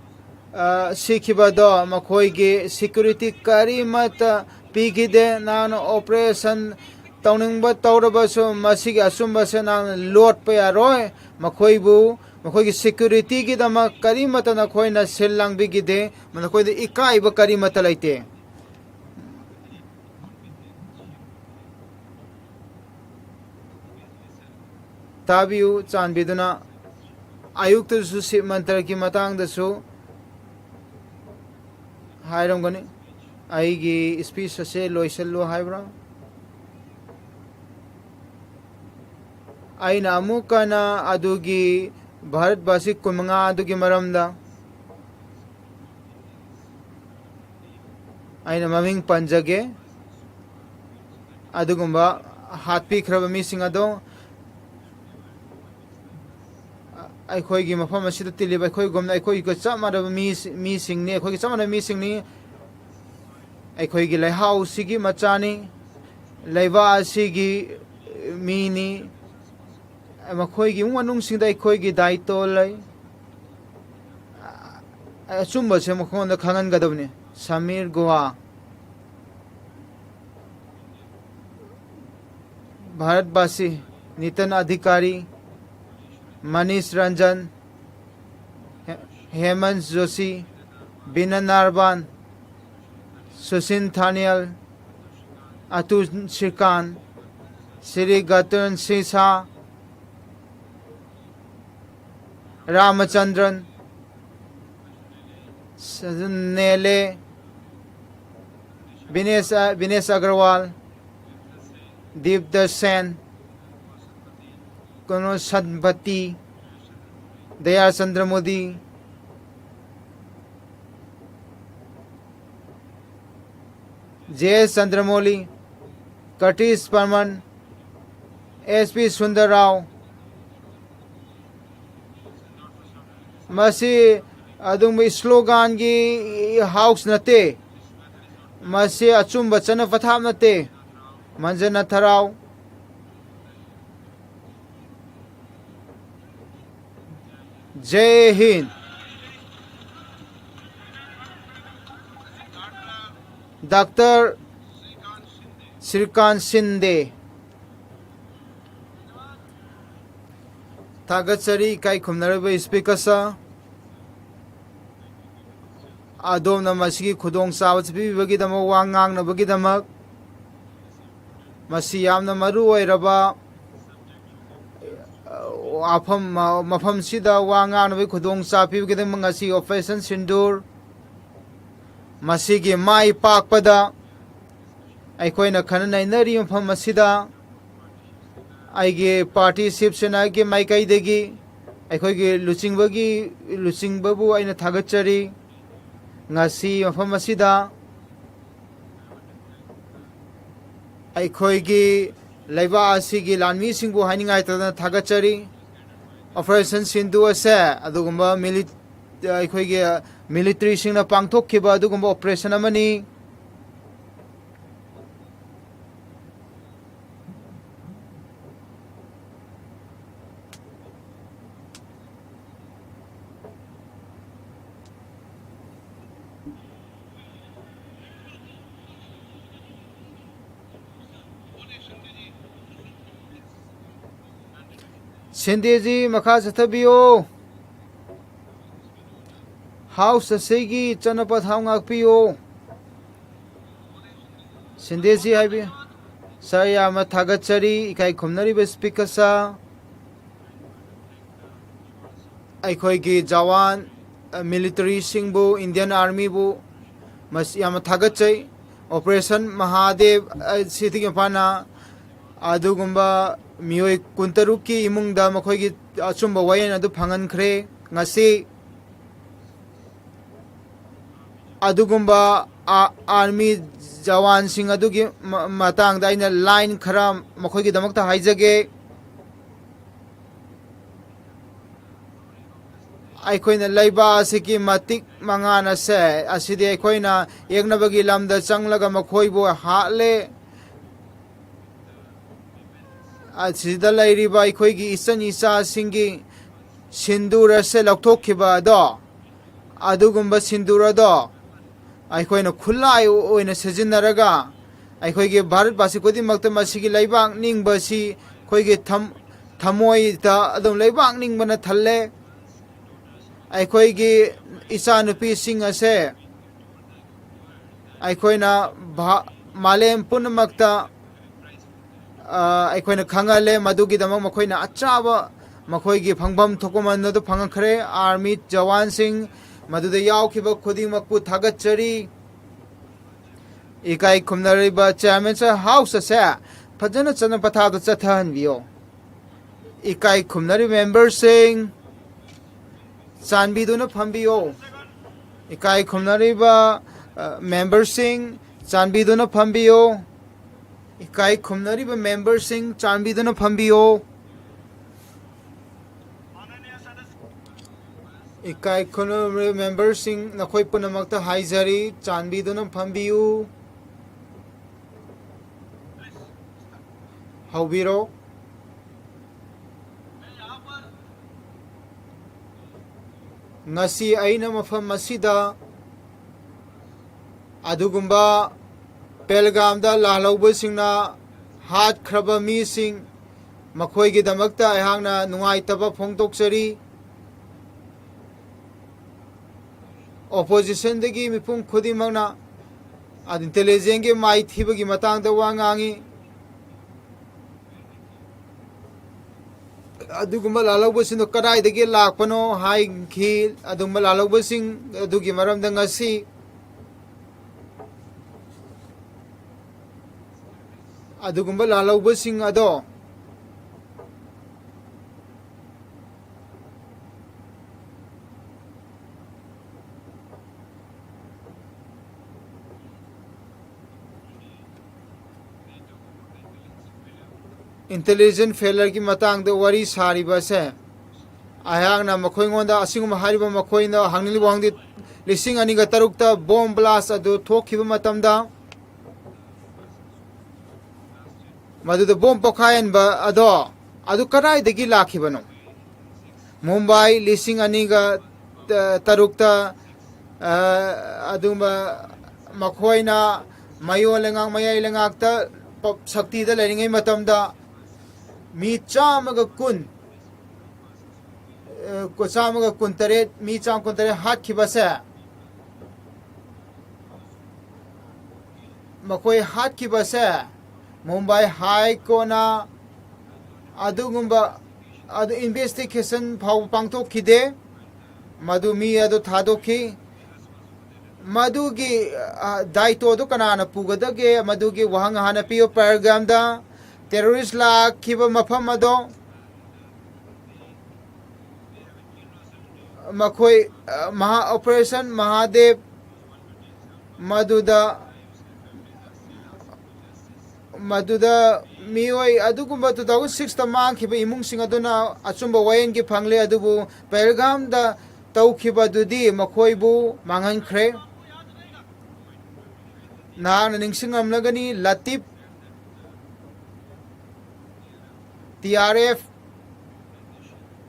ꯑ, ꯁꯤꯈꯤꯕꯗꯣ ꯃꯈꯣꯏꯒꯤ security ꯀꯔꯤꯃꯠꯇ ꯄꯤꯈꯤꯗꯦ꯫ ꯅꯍꯥꯛꯅ operation ꯇꯧꯅꯤꯡꯕ ꯇꯧꯔꯕꯁꯨ ꯃꯁꯤꯒꯤ ꯑꯆꯨꯝꯕꯁꯦ ꯅꯍꯥꯛꯅ ꯂꯣꯠꯄ ꯌꯥꯔꯣꯏ꯫ ꯃꯈꯣꯏꯕꯨ, ꯃꯈꯣꯏꯒꯤ securityꯒꯤꯗꯃꯛ ꯀꯔꯤꯃꯠꯇ ꯅꯈꯣꯏꯅ ꯁꯤꯜ ꯂꯥꯡꯕꯤꯈꯤꯗꯦ꯫ ꯅꯈꯣꯏꯗ ꯏꯀꯥꯏꯕ ꯀꯔꯤꯃꯠꯇ ꯂꯩꯇꯦ꯫ ꯇꯥꯕꯤꯌꯨ, ꯆꯥꯟꯕꯤꯗꯨꯅ꯫ ꯑꯌꯨꯛꯇꯁꯨ ꯁꯤꯕ ꯃꯟꯇ꯭ꯔꯒꯤ ꯃꯇꯥꯡꯗꯁꯨ ꯍꯥꯏꯔꯝꯒꯅꯤ꯫ ꯑꯩꯒꯤ speech ꯑꯁꯦ ꯂꯣꯏꯁꯤꯜꯂꯨ ꯍꯥꯏꯕ꯭ꯔꯥ? ꯑꯩꯅ ꯑꯃꯨꯛ ꯍꯟꯅ ꯑꯗꯨꯒꯤ ꯚꯥꯔꯠꯕꯥꯁꯤ ꯀꯨꯟꯃꯉꯥ ꯑꯗꯨꯒꯤ ꯃꯔꯝꯗ ꯑꯩꯅ ꯃꯃꯤꯡ ꯄꯟꯖꯒꯦ꯫ ꯑꯗꯨꯒꯨꯝꯕ ꯍꯥꯠꯄꯤꯈ꯭ꯔꯕ ꯃꯤꯁꯤꯡ ꯑꯗꯣ ꯑꯩꯈꯣꯏꯒꯤ ꯃꯐꯝ ꯑꯁꯤꯗ ꯇꯤꯜꯂꯤꯕ ꯑꯩꯈꯣꯏꯒꯨꯝꯅ ꯑꯩꯈꯣꯏꯒ ꯆꯞ ꯃꯥꯟꯅꯕ ꯃꯤ-, ꯃꯤꯁꯤꯡꯅꯤ, ꯑꯩꯈꯣꯏꯒ ꯆꯞ ꯃꯥꯟꯅꯕ ꯃꯤꯁꯤꯡꯅꯤ꯫ ꯑꯩꯈꯣꯏꯒꯤ ꯂꯩꯍꯥꯎꯁꯤꯒꯤ ꯃꯆꯥꯅꯤ, ꯂꯩꯕꯥꯛ ꯑꯁꯤꯒꯤ ꯃꯤꯅꯤ꯫ ꯃꯈꯣꯏꯒꯤ ꯏꯃꯨꯡ ꯃꯅꯨꯡꯁꯤꯡꯗ ꯑꯩꯈꯣꯏꯒꯤ ꯗꯥꯏꯇꯣ ꯂꯩ꯫ ꯑꯆꯨꯝꯕꯁꯦ ꯃꯈꯣꯏꯗ ꯈꯪꯍꯟꯒꯗꯕꯅꯤ꯫ Samir ꯒꯨꯍꯥ, ꯚꯥꯔꯠꯕꯥꯁꯤ, ꯅꯤꯇꯟ ꯑꯙꯤꯀꯥꯔꯤ, Manish Ranjan, He- Hemant Joshi, Bina Narban, Sushin Thanial, Atul Srikan, Sri Gatan Sisa, Ramachandran, Nele, Vinesh, Vinesh Agarwal, Deep Sen, Kono Sanpati, Daya Chandra Modi, J S Chandramoli, Curtis Parman, S P Sundar Rao, ꯃꯁꯤ ꯑꯗꯨꯝꯕ sloganꯒꯤ house ꯅꯠꯇꯦ꯫ ꯃꯁꯤ ꯑꯆꯨꯝꯕ ꯆꯠꯅ ꯄꯊꯥꯞ ꯅꯠꯇꯦ꯫ ꯃꯟꯖꯅ ꯊꯔꯥꯎ꯫ J ꯍꯤꯟ꯫ Doctor ꯁ꯭ꯔꯤꯀꯥꯟ ꯁꯤꯟꯗꯦ꯫ ꯊꯥꯒꯠꯆꯔꯤ ꯏꯀꯥꯏ ꯈꯨꯝꯅꯔꯕ speaker sir꯫ ꯑꯗꯣꯝꯅ ꯃꯁꯤꯒꯤ ꯈꯨꯗꯣꯡꯆꯥꯕ ꯄꯤꯕꯤꯕꯒꯤꯗꯃꯛ, ꯋꯥ ꯉꯥꯡꯅꯕꯒꯤꯗꯃꯛ꯫ ꯃꯁꯤ ꯌꯥꯝꯅ ꯃꯔꯨ ꯑꯣꯏꯔꯕ, ꯑ, ꯋꯥꯐꯝ, ꯃ-, ꯃꯐꯝꯁꯤꯗ ꯋꯥ ꯉꯥꯡꯅꯕꯒꯤ ꯈꯨꯗꯣꯡꯆꯥꯕ ꯄꯤꯕꯒꯤꯗꯃꯛ ꯉꯁꯤ Operation Sindoor ꯃꯁꯤꯒꯤ ꯃꯥꯏ ꯄꯥꯛꯄꯗ ꯑꯩꯈꯣꯏꯅ ꯈꯟꯅ ꯅꯩꯅꯔꯤꯕ ꯃꯐꯝ ꯑꯁꯤꯗ ꯑꯩꯒꯤ party Shiv Senagi ꯃꯥꯏꯀꯩꯗꯒꯤ ꯑꯩꯈꯣꯏꯒꯤ ꯂꯨꯆꯤꯡꯕꯒꯤ, ꯂꯨꯆꯤꯡꯕꯕꯨ ꯑꯩꯅ ꯊꯥꯒꯠꯆꯔꯤ꯫ ꯉꯁꯤ ꯃꯐꯝ ꯑꯁꯤꯗ ꯑꯩꯈꯣꯏꯒꯤ ꯂꯩꯕꯥꯛ ꯑꯁꯤꯒꯤ ꯂꯥꯟꯃꯤꯁꯤꯡꯕꯨ ꯍꯥꯏꯅꯤꯡꯉꯥꯏꯇꯗꯅ ꯊꯥꯒꯠꯆꯔꯤ꯫ Operation Sindoor ꯑꯁꯦ ꯑꯗꯨꯒꯨꯝꯕ ꯃꯤꯂꯤ-, ꯑꯩꯈꯣꯏꯒꯤ militaryꯁꯤꯡꯅ ꯄꯥꯡꯊꯣꯛꯈꯤꯕ ꯑꯗꯨꯒꯨꯝꯕ operation ꯑꯃꯅꯤ꯫ ꯁꯦꯟꯗꯦꯁꯤ ꯃꯈꯥ ꯆꯠꯊꯕꯤꯌꯨ꯫ ꯍꯥꯎꯁ ꯑꯁꯤꯒꯤ ꯆꯠꯅ ꯄꯊꯥꯞ ꯉꯥꯛꯄꯤꯌꯨ꯫ ꯁꯦꯟꯗꯦꯁꯤ ꯍꯥꯏꯕꯤ, ꯁꯥꯔ, ꯌꯥꯝꯅ ꯊꯥꯒꯠꯆꯔꯤ ꯏꯀꯥꯏ ꯈꯨꯝꯅꯔꯤꯕ ꯁ꯭ꯄꯤꯀꯔ ꯁꯥꯔ꯫ ꯑꯩꯈꯣꯏꯒꯤ ꯖꯋꯥꯟ, ꯑ, ꯃꯤꯂꯤꯇꯔꯤꯁꯤꯡꯕꯨ, ꯏꯟꯗꯤꯌꯟ ꯑꯥꯔꯃꯤꯕꯨ ꯃꯁꯤ ꯌꯥꯝꯅ ꯊꯥꯒꯠꯆꯩ꯫ ꯑꯣꯄꯔꯦꯁꯟ ꯃꯍꯥꯗꯦꯕ ꯑꯁꯤꯗꯒꯤ ꯃꯄꯥꯟꯅ ꯑꯗꯨꯒꯨꯝꯕ ꯃꯤꯑꯣꯏ ꯀꯨꯟꯇꯔꯨꯛꯀꯤ ꯏꯃꯨꯡꯗ ꯃꯈꯣꯏꯒꯤ ꯑꯆꯨꯝꯕ ꯋꯥꯌꯦꯜ ꯑꯗꯨ ꯐꯪꯍꯟꯈ꯭ꯔꯦ꯫ ꯉꯁꯤ ꯑꯗꯨꯒꯨꯝꯕ ꯑꯥ-, ꯑꯥꯔꯃꯤ ꯖꯋꯥꯟꯁꯤꯡ ꯑꯗꯨꯒꯤ ꯃ-, ꯃꯇꯥꯡꯗ ꯑꯩꯅ ꯂꯥꯏꯟ ꯈꯔ ꯃꯈꯣꯏꯒꯤꯗꯃꯛꯇ ꯍꯥꯏꯖꯒꯦ꯫ ꯑꯩꯈꯣꯏꯅ ꯂꯩꯕꯥꯛ ꯑꯁꯤꯒꯤ ꯃꯇꯤꯛ ꯃꯉꯥꯟ ꯑꯁꯦ, ꯑꯁꯤꯗꯤ ꯑꯩꯈꯣꯏꯅ ꯌꯦꯛꯅꯕꯒꯤ ꯂꯝꯗ ꯆꯪꯂꯒ ꯃꯈꯣꯏꯕꯨ ꯍꯥꯠꯂꯦ꯫ ꯑꯁꯤꯗ ꯂꯩꯔꯤꯕ ꯑꯩꯈꯣꯏꯒꯤ ꯏꯆꯟ ꯏꯆꯥꯁꯤꯡꯒꯤ ꯁꯤꯟꯗꯨꯔ ꯑꯁꯦ ꯂꯧꯊꯣꯛꯈꯤꯕ ꯑꯗꯣ, ꯑꯗꯨꯒꯨꯝꯕ ꯁꯤꯟꯗꯨꯔ ꯑꯗꯣ ꯑꯩꯈꯣꯏꯅ ꯈꯨꯠꯂꯥꯏ ꯑꯣꯏꯅ ꯁꯤꯖꯤꯟꯅꯔꯒ ꯑꯩꯈꯣꯏꯒꯤ ꯚꯥꯔꯠ ꯚꯥꯁꯤ ꯈꯨꯗꯤꯡꯃꯛꯇ ꯃꯁꯤꯒꯤ ꯂꯩꯕꯥꯛ ꯅꯤꯡꯕꯁꯤ ꯑꯩꯈꯣꯏꯒꯤ ꯊꯝ-, ꯊꯃꯣꯏꯗ ꯑꯗꯨꯝ ꯂꯩꯕꯥꯛ ꯅꯤꯡꯕꯅ ꯊꯜꯂꯦ꯫ ꯑꯩꯈꯣꯏꯒꯤ ꯏꯆꯥꯅꯨꯄꯤꯁꯤꯡ ꯑꯁꯦ ꯑꯩꯈꯣꯏꯅ ꯚꯥ-, ꯃꯥꯂꯦꯝ ꯄꯨꯝꯅꯃꯛꯇ, ꯑ, ꯑꯩꯈꯣꯏꯅ ꯈꯪꯍꯜꯂꯦ꯫ ꯃꯗꯨꯒꯤꯗꯃꯛ ꯃꯈꯣꯏꯅ ꯑꯆꯥꯕ ꯃꯈꯣꯏꯒꯤ ꯐꯪꯐꯝ ꯊꯣꯛꯄ ꯃꯅꯨꯡꯗ ꯐꯪꯉꯛꯈ꯭ꯔꯦ꯫ ꯑꯥꯔꯃꯤ ꯖꯋꯥꯟꯁꯤꯡ ꯃꯗꯨꯗ ꯌꯥꯎꯈꯤꯕ ꯈꯨꯗꯤꯡꯃꯛꯄꯨ ꯊꯥꯒꯠꯆꯔꯤ꯫ ꯏꯀꯥꯏ ꯈꯨꯝꯅꯔꯤꯕ ꯆꯤꯌꯥꯔꯃꯦꯟ ꯁꯥꯔ, ꯍꯥꯎꯁ ꯑꯁꯦ ꯐꯖꯅ ꯆꯠꯅ ꯄꯊꯥꯞꯇ ꯆꯠꯊꯍꯟꯕꯤꯌꯣ꯫ ꯏꯀꯥꯏ ꯈꯨꯝꯅꯔꯤꯕ ꯃꯦꯝꯕꯔꯁꯤꯡ, ꯆꯥꯟꯕꯤꯗꯨꯅ ꯐꯝꯕꯤꯌꯣ꯫ ꯏꯀꯥꯏ ꯈꯨꯝꯅꯔꯤꯕ, ꯑ, ꯃꯦꯝꯕꯔꯁꯤꯡ, ꯆꯥꯟꯕꯤꯗꯨꯅ ꯐꯝꯕꯤꯌꯣ꯫ ꯏꯀꯥꯏ ꯈꯨꯝꯅꯔꯤꯕ ꯃꯦꯝꯕꯔꯁꯤꯡ, ꯆꯥꯟꯕꯤꯗꯨꯅ ꯐꯝꯕꯤꯌꯣ꯫ ꯏꯀꯥꯏ ꯈꯨꯝꯅꯔꯤꯕ ꯃꯦꯝꯕꯔꯁꯤꯡ, ꯅꯈꯣꯏ ꯄꯨꯝꯅꯃꯛꯇ ꯍꯥꯏꯖꯔꯤ, ꯆꯥꯟꯕꯤꯗꯨꯅ ꯐꯝꯕꯤꯌꯨ꯫ ꯍꯧꯕꯤꯔꯣ꯫ ꯉꯁꯤ ꯑꯩꯅ ꯃꯐꯝ ꯑꯁꯤꯗ ꯑꯗꯨꯒꯨꯝꯕ ꯄꯦꯜꯒꯥꯝꯗ ꯂꯥꯜꯍꯧꯕꯁꯤꯡꯅ ꯍꯥꯠꯈ꯭ꯔꯕ ꯃꯤꯁꯤꯡ, ꯃꯈꯣꯏꯒꯤꯗꯃꯛꯇ ꯑꯩꯍꯥꯛꯅ ꯅꯨꯡꯉꯥꯏꯇꯕ ꯐꯣꯡꯗꯣꯛꯆꯔꯤ꯫ Oppositionꯗꯒꯤ ꯃꯤꯄꯨꯝ ꯈꯨꯗꯤꯡꯃꯛꯅ intelligence ꯒꯤ ꯃꯥꯏꯊꯤꯕꯒꯤ ꯃꯇꯥꯡꯗ ꯋꯥ ꯉꯥꯡꯉꯤ꯫ ꯑꯗꯨꯒꯨꯝꯕ ꯂꯥꯜꯍꯧꯕꯁꯤꯡꯗꯣ ꯀꯗꯥꯏꯗꯒꯤ ꯂꯥꯛꯄꯅꯣ ꯍꯥꯏꯈꯤ꯫ ꯑꯗꯨꯒꯨꯝꯕ ꯂꯥꯜꯍꯧꯕꯁꯤꯡ ꯑꯗꯨꯒꯤ ꯃꯔꯝꯗ ꯉꯁꯤ ꯑꯗꯨꯒꯨꯝꯕ ꯂꯥꯜꯍꯧꯕꯁꯤꯡ ꯑꯗꯣ intelligence failure ꯒꯤ ꯃꯇꯥꯡꯗ ꯋꯥꯔꯤ ꯁꯥꯔꯤꯕ ꯑꯁꯦ, ꯑꯩꯍꯥꯛꯅ ꯃꯈꯣꯏꯉꯣꯟꯗ ꯑꯁꯤꯒꯨꯝꯕ ꯍꯥꯏꯔꯤꯕ ꯃꯈꯣꯏꯅ ꯍꯪꯅꯤꯡꯂꯤꯕ ꯋꯥꯍꯪꯗꯤ, ꯂꯤꯁꯤꯡ ꯑꯅꯤꯒ ꯇꯔꯨꯛꯇ bomb blast ꯑꯗꯨ ꯊꯣꯛꯈꯤꯕ ꯃꯇꯝꯗ, ꯃꯗꯨꯗ bomb ꯄꯣꯈꯥꯏꯍꯟꯕ ꯑꯗꯣ, ꯑꯗꯨ ꯀꯗꯥꯏꯗꯒꯤ ꯂꯥꯛꯈꯤꯕꯅꯣ? ꯃꯨꯝꯕꯥꯏ ꯂꯤꯁꯤꯡ ꯑꯅꯤꯒ ꯇꯔꯨꯛꯇ, ꯑ, ꯑꯗꯨꯝꯕ ꯃꯈꯣꯏꯅ ꯃꯌꯣꯜ ꯂꯩꯉꯥꯛ, ꯃꯌꯥꯏ ꯂꯩꯉꯥꯛꯇ ꯄ-, ꯁꯛꯇꯤꯗ ꯂꯩꯔꯤꯉꯩ ꯃꯇꯝꯗ ꯃꯤ ꯆꯥꯝꯃꯒ ꯀꯨꯟ, ꯑ, ꯆꯥꯝꯃꯒ ꯀꯨꯟꯇꯔꯦꯠ, ꯃꯤ ꯆꯥꯝꯃ ꯀꯨꯟꯇꯔꯦꯠ ꯍꯥꯠꯈꯤꯕꯁꯦ, ꯃꯈꯣꯏ ꯍꯥꯠꯈꯤꯕꯁꯦ ꯃꯨꯝꯕꯥꯏ High Court ꯅ ꯑꯗꯨꯒꯨꯝꯕ, ꯑꯗꯨ investigation ꯐꯥꯎꯕ ꯄꯥꯡꯊꯣꯛꯈꯤꯗꯦ꯫ ꯃꯗꯨ ꯃꯤ ꯑꯗꯨ ꯊꯥꯗꯣꯛꯈꯤ꯫ ꯃꯗꯨꯒꯤ, ꯑ, ꯗꯥꯏꯇꯣ ꯑꯗꯨ ꯀꯅꯥꯅ ꯄꯨꯒꯗꯒꯦ? ꯃꯗꯨꯒꯤ ꯋꯥꯍꯪ ꯍꯥꯟꯅ ꯄꯤꯌꯨ꯫ ꯄꯍꯜꯒꯥꯝꯗ terrorist ꯂꯥꯛꯈꯤꯕ ꯃꯐꯝ ꯑꯗꯣ, ꯃꯈꯣꯏ, ꯑ, ꯃꯍꯥ-, Operation ꯃꯍꯥꯗꯦꯕ, ꯃꯗꯨꯗ, ꯃꯗꯨꯗ ꯃꯤꯑꯣꯏ ꯑꯗꯨꯒꯨꯝꯕ two thousand six ꯇ ꯃꯥꯡꯈꯤꯕ ꯏꯃꯨꯡꯁꯤꯡ ꯑꯗꯨꯅ ꯑꯆꯨꯝꯕ ꯋꯥꯌꯦꯜꯒꯤ ꯐꯪꯂꯦ, ꯑꯗꯨꯕꯨ ꯄꯍꯜꯒꯥꯝꯗ ꯇꯧꯈꯤꯕꯗꯨꯗꯤ ꯃꯈꯣꯏꯕꯨ ꯃꯥꯡꯍꯟꯈ꯭ꯔꯦ꯫ ꯅꯍꯥꯛꯅ ꯅꯤꯡꯁꯤꯡꯂꯝꯂꯒꯅꯤ, ꯂꯇꯤꯐ, T R F,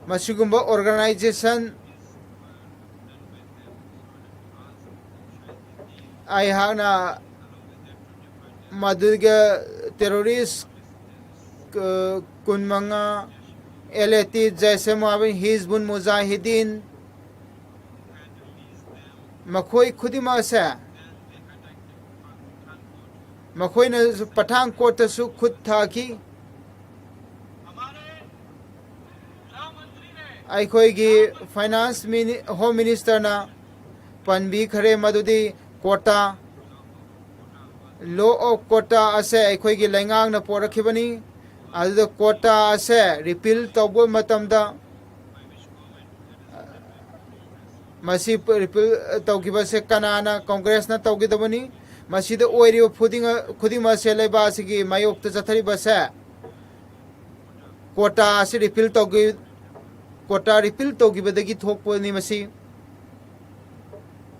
ꯃꯁꯤꯒꯨꯝꯕ organization ꯑꯩꯍꯥꯛꯅ ꯃꯗꯨꯒ terrorist ꯀꯨꯟꯃꯉꯥ, ꯑꯦꯂꯦꯇꯤ ꯖꯩꯁꯦ ꯃꯣꯍꯥꯕꯤꯟ ꯍꯤꯖꯕꯨꯟ ꯃꯨꯖꯥꯍꯤꯗꯤꯟ, ꯃꯈꯣꯏ ꯈꯨꯗꯤꯡꯃꯛ ꯑꯁꯦ ꯃꯈꯣꯏꯅ ꯄꯊꯥꯟꯀꯣꯠꯇꯁꯨ ꯈꯨꯠ ꯊꯥꯈꯤ꯫ ꯑꯩꯈꯣꯏꯒꯤ ꯐꯥꯏꯅꯥꯟꯁ ꯃꯤꯅꯤ-, ꯍꯣꯝ ꯃꯤꯅꯤꯁꯇꯔꯅ ꯄꯟꯕꯤꯈ꯭ꯔꯦ ꯃꯗꯨꯗꯤ ꯀꯣꯇꯥ, law of quota ꯑꯁꯦ ꯑꯩꯈꯣꯏꯒꯤ ꯂꯩꯉꯥꯛꯅ ꯄꯣꯔꯛꯈꯤꯕꯅꯤ꯫ ꯑꯗꯨꯗ ꯀꯣꯇꯥ ꯑꯁꯦ repeal ꯇꯧꯕ ꯃꯇꯝꯗ ꯃꯁꯤ repeal ꯇꯧꯈꯤꯕꯁꯦ ꯀꯅꯥꯅ? ꯀꯣꯡꯒ꯭ꯔꯦꯁꯅ ꯇꯧꯈꯤꯗꯕꯅꯤ꯫ ꯃꯁꯤꯗ ꯑꯣꯏꯔꯤꯕ ꯈꯨꯗꯤꯡ-, ꯈꯨꯗꯤꯡꯃꯛ ꯑꯁꯦ ꯂꯩꯕꯥꯛ ꯑꯁꯤꯒꯤ ꯃꯥꯌꯣꯛꯇ ꯆꯠꯊꯔꯤꯕꯁꯦ ꯀꯣꯇꯥ ꯑꯁꯤ repeal ꯇꯧꯈꯤ-, ꯀꯣꯇꯥ repeal ꯇꯧꯈꯤꯕꯗꯒꯤ ꯊꯣꯛꯄꯅꯤ꯫ ꯃꯁꯤ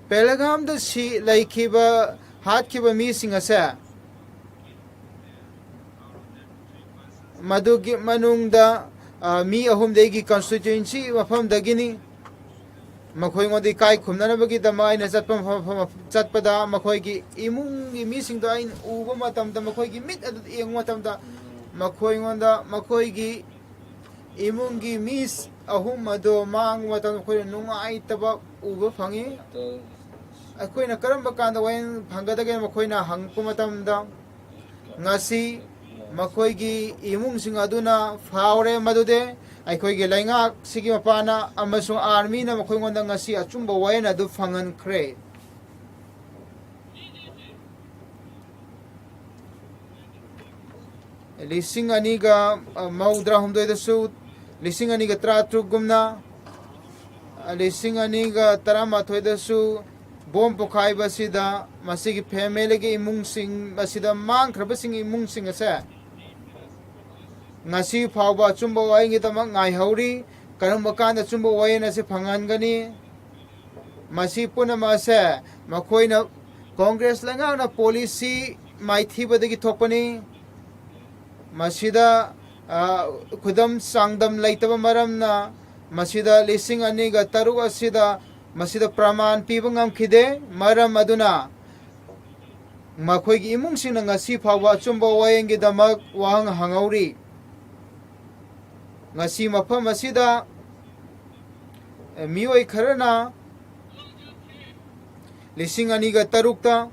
ꯄꯦꯍꯜꯒꯥꯝꯗ ꯁꯤ ꯂꯩꯈꯤꯕ, ꯍꯥꯠꯈꯤꯕ ꯃꯤꯁꯤꯡ ꯑꯁꯦ ꯃꯗꯨꯒꯤ ꯃꯅꯨꯡꯗ, ꯑ, ꯃꯤ ꯑꯍꯨꯝꯗꯤ ꯑꯩꯒꯤ constituency ꯃꯐꯝꯗꯒꯤꯅꯤ꯫ ꯃꯈꯣꯏꯉꯣꯟꯗ ꯏꯀꯥꯏ ꯈꯨꯝꯅꯅꯕꯒꯤꯗꯃꯛ ꯑꯩꯅ ꯆꯠꯄ ꯃꯐꯝ, ꯃꯐꯝ, ꯆꯠꯄꯗ ꯃꯈꯣꯏꯒꯤ ꯏꯃꯨꯡꯒꯤ ꯃꯤꯁꯤꯡꯗꯣ ꯑꯩꯅ ꯎꯕ ꯃꯇꯝꯗ, ꯃꯈꯣꯏꯒꯤ ꯃꯤꯠ ꯑꯗꯨꯗ ꯌꯦꯡꯕ ꯃꯇꯝꯗ, ꯃꯈꯣꯏꯉꯣꯟꯗ, ꯃꯈꯣꯏꯒꯤ ꯏꯃꯨꯡꯒꯤ ꯃꯤ ꯑꯍꯨꯝ ꯑꯗꯨ ꯃꯥꯡꯕ ꯃꯇꯝꯗ ꯃꯈꯣꯏꯅ ꯅꯨꯡꯉꯥꯏꯇꯕ ꯎꯕ ꯐꯪꯉꯤ꯫ ꯑꯩꯈꯣꯏꯅ ꯀꯔꯝꯕ ꯀꯥꯟꯗ ꯋꯥꯌꯦꯜ ꯐꯪꯒꯗꯒꯦ ꯃꯈꯣꯏꯅ ꯍꯪꯉꯛꯄ ꯃꯇꯝꯗ, ꯉꯁꯤ ꯃꯈꯣꯏꯒꯤ ꯏꯃꯨꯡꯁꯤꯡ ꯑꯗꯨꯅ ꯐꯥꯎꯔꯦ ꯃꯗꯨꯗꯤ ꯑꯩꯈꯣꯏꯒꯤ ꯂꯩꯉꯥꯛꯁꯤꯒꯤ ꯃꯄꯥꯟꯅ ꯑꯃꯁꯨꯡ armyꯅ ꯃꯈꯣꯏꯉꯣꯟꯗ ꯉꯁꯤ ꯑꯆꯨꯝꯕ ꯋꯥꯌꯦꯜ ꯑꯗꯨ ꯐꯪꯍꯟꯈ꯭ꯔꯦ꯫ ꯂꯤꯁꯤꯡ ꯑꯅꯤꯒ ꯃꯧꯗ꯭ꯔꯥ ꯍꯨꯝꯗꯣꯏꯗꯁꯨ, ꯂꯤꯁꯤꯡ ꯑꯅꯤꯒ ꯇꯔꯥꯇꯔꯨꯛ ꯒꯨꯝꯅ, ꯂꯤꯁꯤꯡ ꯑꯅꯤꯒ ꯇꯔꯥꯃꯥꯊꯣꯏꯗꯁꯨ ꯕꯣꯝ ꯄꯣꯈꯥꯏꯕꯁꯤꯗ ꯃꯁꯤꯒꯤ familyꯒꯤ ꯏꯃꯨꯡꯁꯤꯡ, ꯃꯁꯤꯗ ꯃꯥꯡꯈ꯭ꯔꯕꯁꯤꯡꯒꯤ ꯏꯃꯨꯡꯁꯤꯡ ꯑꯁꯦ ꯉꯁꯤ ꯐꯥꯎꯕ ꯑꯆꯨꯝꯕ ꯋꯥꯌꯦꯜꯒꯤꯗꯃꯛ ꯉꯥꯏꯍꯧꯔꯤ꯫ ꯀꯔꯝꯕ ꯀꯥꯟꯗ ꯑꯆꯨꯝꯕ ꯋꯥꯌꯦꯜ ꯑꯁꯤ ꯐꯪꯍꯟꯒꯅꯤ? ꯃꯁꯤ ꯄꯨꯝꯅꯃꯛ ꯑꯁꯦ ꯃꯈꯣꯏꯅ ꯀꯣꯡꯒ꯭ꯔꯦꯁ ꯂꯩꯉꯥꯛꯅ policy ꯃꯥꯏꯊꯤꯕꯗꯒꯤ ꯊꯣꯛꯄꯅꯤ꯫ ꯃꯁꯤꯗ, ꯑ, ꯈꯨꯗꯝ ꯆꯥꯡꯗꯝ ꯂꯩꯇꯕ ꯃꯔꯝꯅ ꯃꯁꯤꯗ ꯂꯤꯁꯤꯡ ꯑꯅꯤꯒ ꯇꯔꯨꯛ ꯑꯁꯤꯗ ꯃꯁꯤꯗ ꯄ꯭ꯔꯃꯥꯟ ꯄꯤꯕ ꯉꯝꯈꯤꯗꯦ꯫ ꯃꯔꯝ ꯑꯗꯨꯅ ꯃꯈꯣꯏꯒꯤ ꯏꯃꯨꯡꯁꯤꯡꯅ ꯉꯁꯤ ꯐꯥꯎꯕ ꯑꯆꯨꯝꯕ ꯋꯥꯌꯦꯜꯒꯤꯗꯃꯛ ꯋꯥꯍꯪ ꯍꯪꯍꯧꯔꯤ꯫ ꯉꯁꯤ ꯃꯐꯝ ꯑꯁꯤꯗ ꯃꯤꯑꯣꯏ ꯈꯔꯅ ꯂꯤꯁꯤꯡ ꯑꯅꯤꯒ ꯇꯔꯨꯛꯇ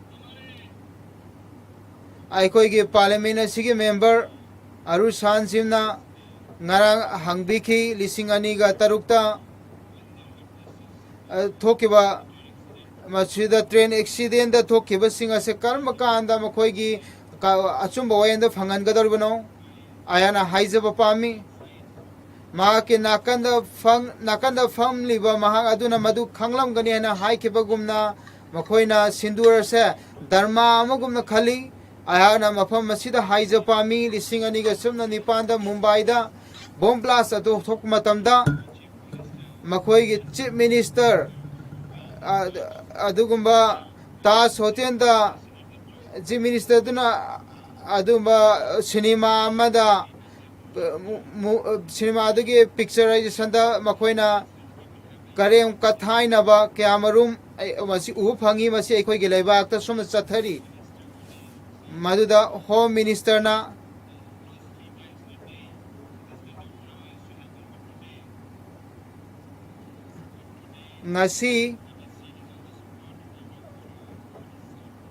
ꯑꯩꯈꯣꯏꯒꯤ ꯄꯥꯔꯂꯤꯌꯥꯃꯦꯟ ꯑꯁꯤꯒꯤ ꯃꯦꯝꯕꯔ ꯑꯔꯨꯁꯥꯟ ꯁꯤꯝꯅ ꯉꯔꯥꯡ ꯍꯪꯕꯤꯈꯤ, ꯂꯤꯁꯤꯡ ꯑꯅꯤꯒ ꯇꯔꯨꯛꯇ, ꯑ, ꯊꯣꯛꯈꯤꯕ, ꯃꯁꯤꯗ ꯇ꯭ꯔꯦꯟ ꯑꯦꯛꯁꯤꯗꯦꯟꯗ ꯊꯣꯛꯈꯤꯕꯁꯤꯡ ꯑꯁꯦ ꯀꯔꯝꯕ ꯀꯥꯟꯗ ꯃꯈꯣꯏꯒꯤ ꯀ-, ꯑꯆꯨꯝꯕ ꯋꯥꯌꯦꯜꯗ ꯐꯪꯍꯟꯒꯗꯧꯔꯤꯕꯅꯣ? ꯑꯩꯍꯥꯛꯅ ꯍꯥꯏꯖꯕ ꯄꯥꯝꯃꯤ꯫ ꯃꯍꯥꯛꯀꯤ ꯅꯥꯀꯟꯗ ꯐꯝ-, ꯅꯥꯀꯟꯗ ꯐꯝꯂꯤꯕ ꯃꯍꯥꯛ ꯑꯗꯨꯅ ꯃꯗꯨ ꯈꯪꯂꯝꯒꯅꯤ ꯍꯥꯏꯅ ꯍꯥꯏꯈꯤꯕꯒꯨꯝꯅ, ꯃꯈꯣꯏꯅ ꯁꯤꯟꯗꯨꯔ ꯑꯁꯦ ꯙꯔꯃ ꯑꯃꯒꯨꯝꯅ ꯈꯜꯂꯤ꯫ ꯑꯩꯍꯥꯛꯅ ꯃꯐꯝ ꯑꯁꯤꯗ ꯍꯥꯏꯖ ꯄꯥꯝꯃꯤ, ꯂꯤꯁꯤꯡ ꯑꯅꯤꯒ ꯁꯨꯞꯅ ꯅꯤꯄꯥꯟꯗ ꯃꯨꯝꯕꯥꯏꯗ ꯕꯣꯝ ꯕ꯭ꯂꯥꯁ ꯑꯗꯨ ꯊꯣꯛꯄ ꯃꯇꯝꯗ, ꯃꯈꯣꯏꯒꯤ ꯆꯤꯐ ꯃꯤꯅꯤꯁꯇꯔ, ꯑ-, ꯑꯗꯨꯒꯨꯝꯕ ꯇꯥꯖ ꯍꯣꯇꯦꯜꯗ ꯆꯤꯐ ꯃꯤꯅꯤꯁꯇꯔꯗꯨꯅ ꯑꯗꯨꯒꯨꯝꯕ ꯁꯤꯅꯦꯃꯥ ꯑꯃꯗ, ꯃꯨ-, ꯃꯨ-, ꯁꯤꯅꯦꯃꯥꯗꯨꯒꯤ ꯄꯤꯛꯆꯔꯥꯏꯖꯦꯁꯟꯗ ꯃꯈꯣꯏꯅ ꯀꯔꯦꯝ ꯀꯊꯥꯏꯅꯕ ꯀꯌꯥꯃꯔꯨꯝ ꯑꯩ-, ꯃꯁꯤ ꯎꯕ ꯐꯪꯉꯤ꯫ ꯃꯁꯤ ꯑꯩꯈꯣꯏꯒꯤ ꯂꯩꯕꯥꯛꯇ ꯁꯨꯝꯅ ꯆꯠꯊꯔꯤ꯫ ꯃꯗꯨꯗ ꯍꯣꯝ ꯃꯤꯅꯤꯁꯇꯔꯅ ꯉꯁꯤ,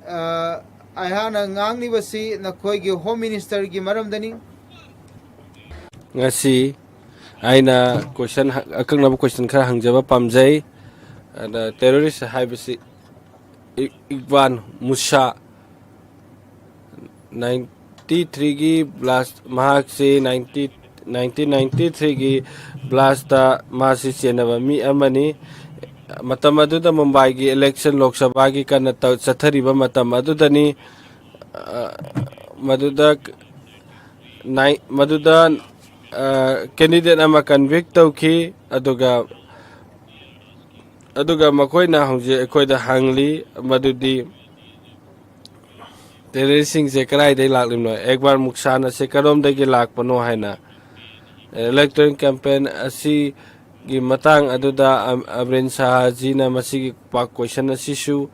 ꯑ, ꯑꯩꯍꯥꯛꯅ ꯉꯥꯡꯂꯤꯕꯁꯤ ꯅꯈꯣꯏꯒꯤ ꯍꯣꯝ ꯃꯤꯅꯤꯁꯇꯔꯒꯤ ꯃꯔꯝꯗꯅꯤ꯫ ꯉꯁꯤ ꯑꯩꯅ ꯀꯣꯏꯁꯟ ꯍ-, ꯑꯀꯛꯅꯕ ꯀꯣꯏꯁꯟ ꯈꯔ ꯍꯪꯖꯕ ꯄꯥꯝꯖꯩ꯫ ꯑꯗ ꯇꯦꯔꯣꯔꯤꯁ ꯍꯥꯏꯕꯁꯤ ꯏ-, ꯏꯛꯕꯥꯟ ꯃꯨꯁꯥ ꯅꯥꯏꯟꯇꯤ ꯊ꯭ꯔꯤꯒꯤ ꯕ꯭ꯂꯥꯁ, ꯃꯍꯥꯛꯁꯤ ꯅꯥꯏꯟꯇꯤ, ꯅꯥꯏꯟꯇꯤꯟ ꯅꯥꯏꯟꯇꯤ ꯊ꯭ꯔꯤꯒꯤ ꯕ꯭ꯂꯥꯁꯇ ꯃꯥꯁꯤ ꯆꯦꯟꯅꯕ ꯃꯤ ꯑꯃꯅꯤ꯫ ꯃꯇꯝ ꯑꯗꯨꯗ ꯃꯨꯝꯕꯥꯏꯒꯤ ꯏꯂꯦꯛꯁꯟ, ꯂꯣꯛ ꯁꯚꯥꯒꯤ ꯀꯟꯅ ꯇꯧ-, ꯆꯠꯊꯔꯤꯕ ꯃꯇꯝ ꯑꯗꯨꯗꯅꯤ꯫ ꯑ, ꯃꯗꯨꯗ ꯅꯥꯏ-, ꯃꯗꯨꯗ, ꯑ, ꯀꯦꯟꯗꯤꯗꯦꯠ ꯑꯃ ꯀꯟꯚꯤꯛ ꯇꯧꯈꯤ꯫ ꯑꯗꯨꯒ, ꯑꯗꯨꯒ ꯃꯈꯣꯏꯅ ꯍꯧꯖꯤꯛ ꯑꯩꯈꯣꯏꯗ ꯍꯪꯂꯤ ꯃꯗꯨꯗꯤ ꯇꯦꯔꯣꯔꯤꯁꯁꯤꯡꯁꯦ ꯀꯗꯥꯏꯗꯒꯤ ꯂꯥꯛꯂꯤꯕꯅꯣ, ꯑꯦꯛꯕꯥꯔ ꯃꯨꯛꯁꯥꯟ ꯑꯁꯦ ꯀꯔꯣꯝꯗꯒꯤ ꯂꯥꯛꯄꯅꯣ ꯍꯥꯏꯅ꯫ ꯏꯂꯦꯛꯇꯣꯔꯦꯜ ꯀꯦꯝꯄꯦꯟ ꯑꯁꯤꯒꯤ ꯃꯇꯥꯡ ꯑꯗꯨꯗ ꯑꯝ-, ꯑꯃꯔꯤꯟ ꯁꯍꯥꯖꯤꯅ ꯃꯁꯤꯒꯤ ꯄꯥꯛ ꯀꯣꯏꯁꯟ ꯑꯁꯤꯁꯨ,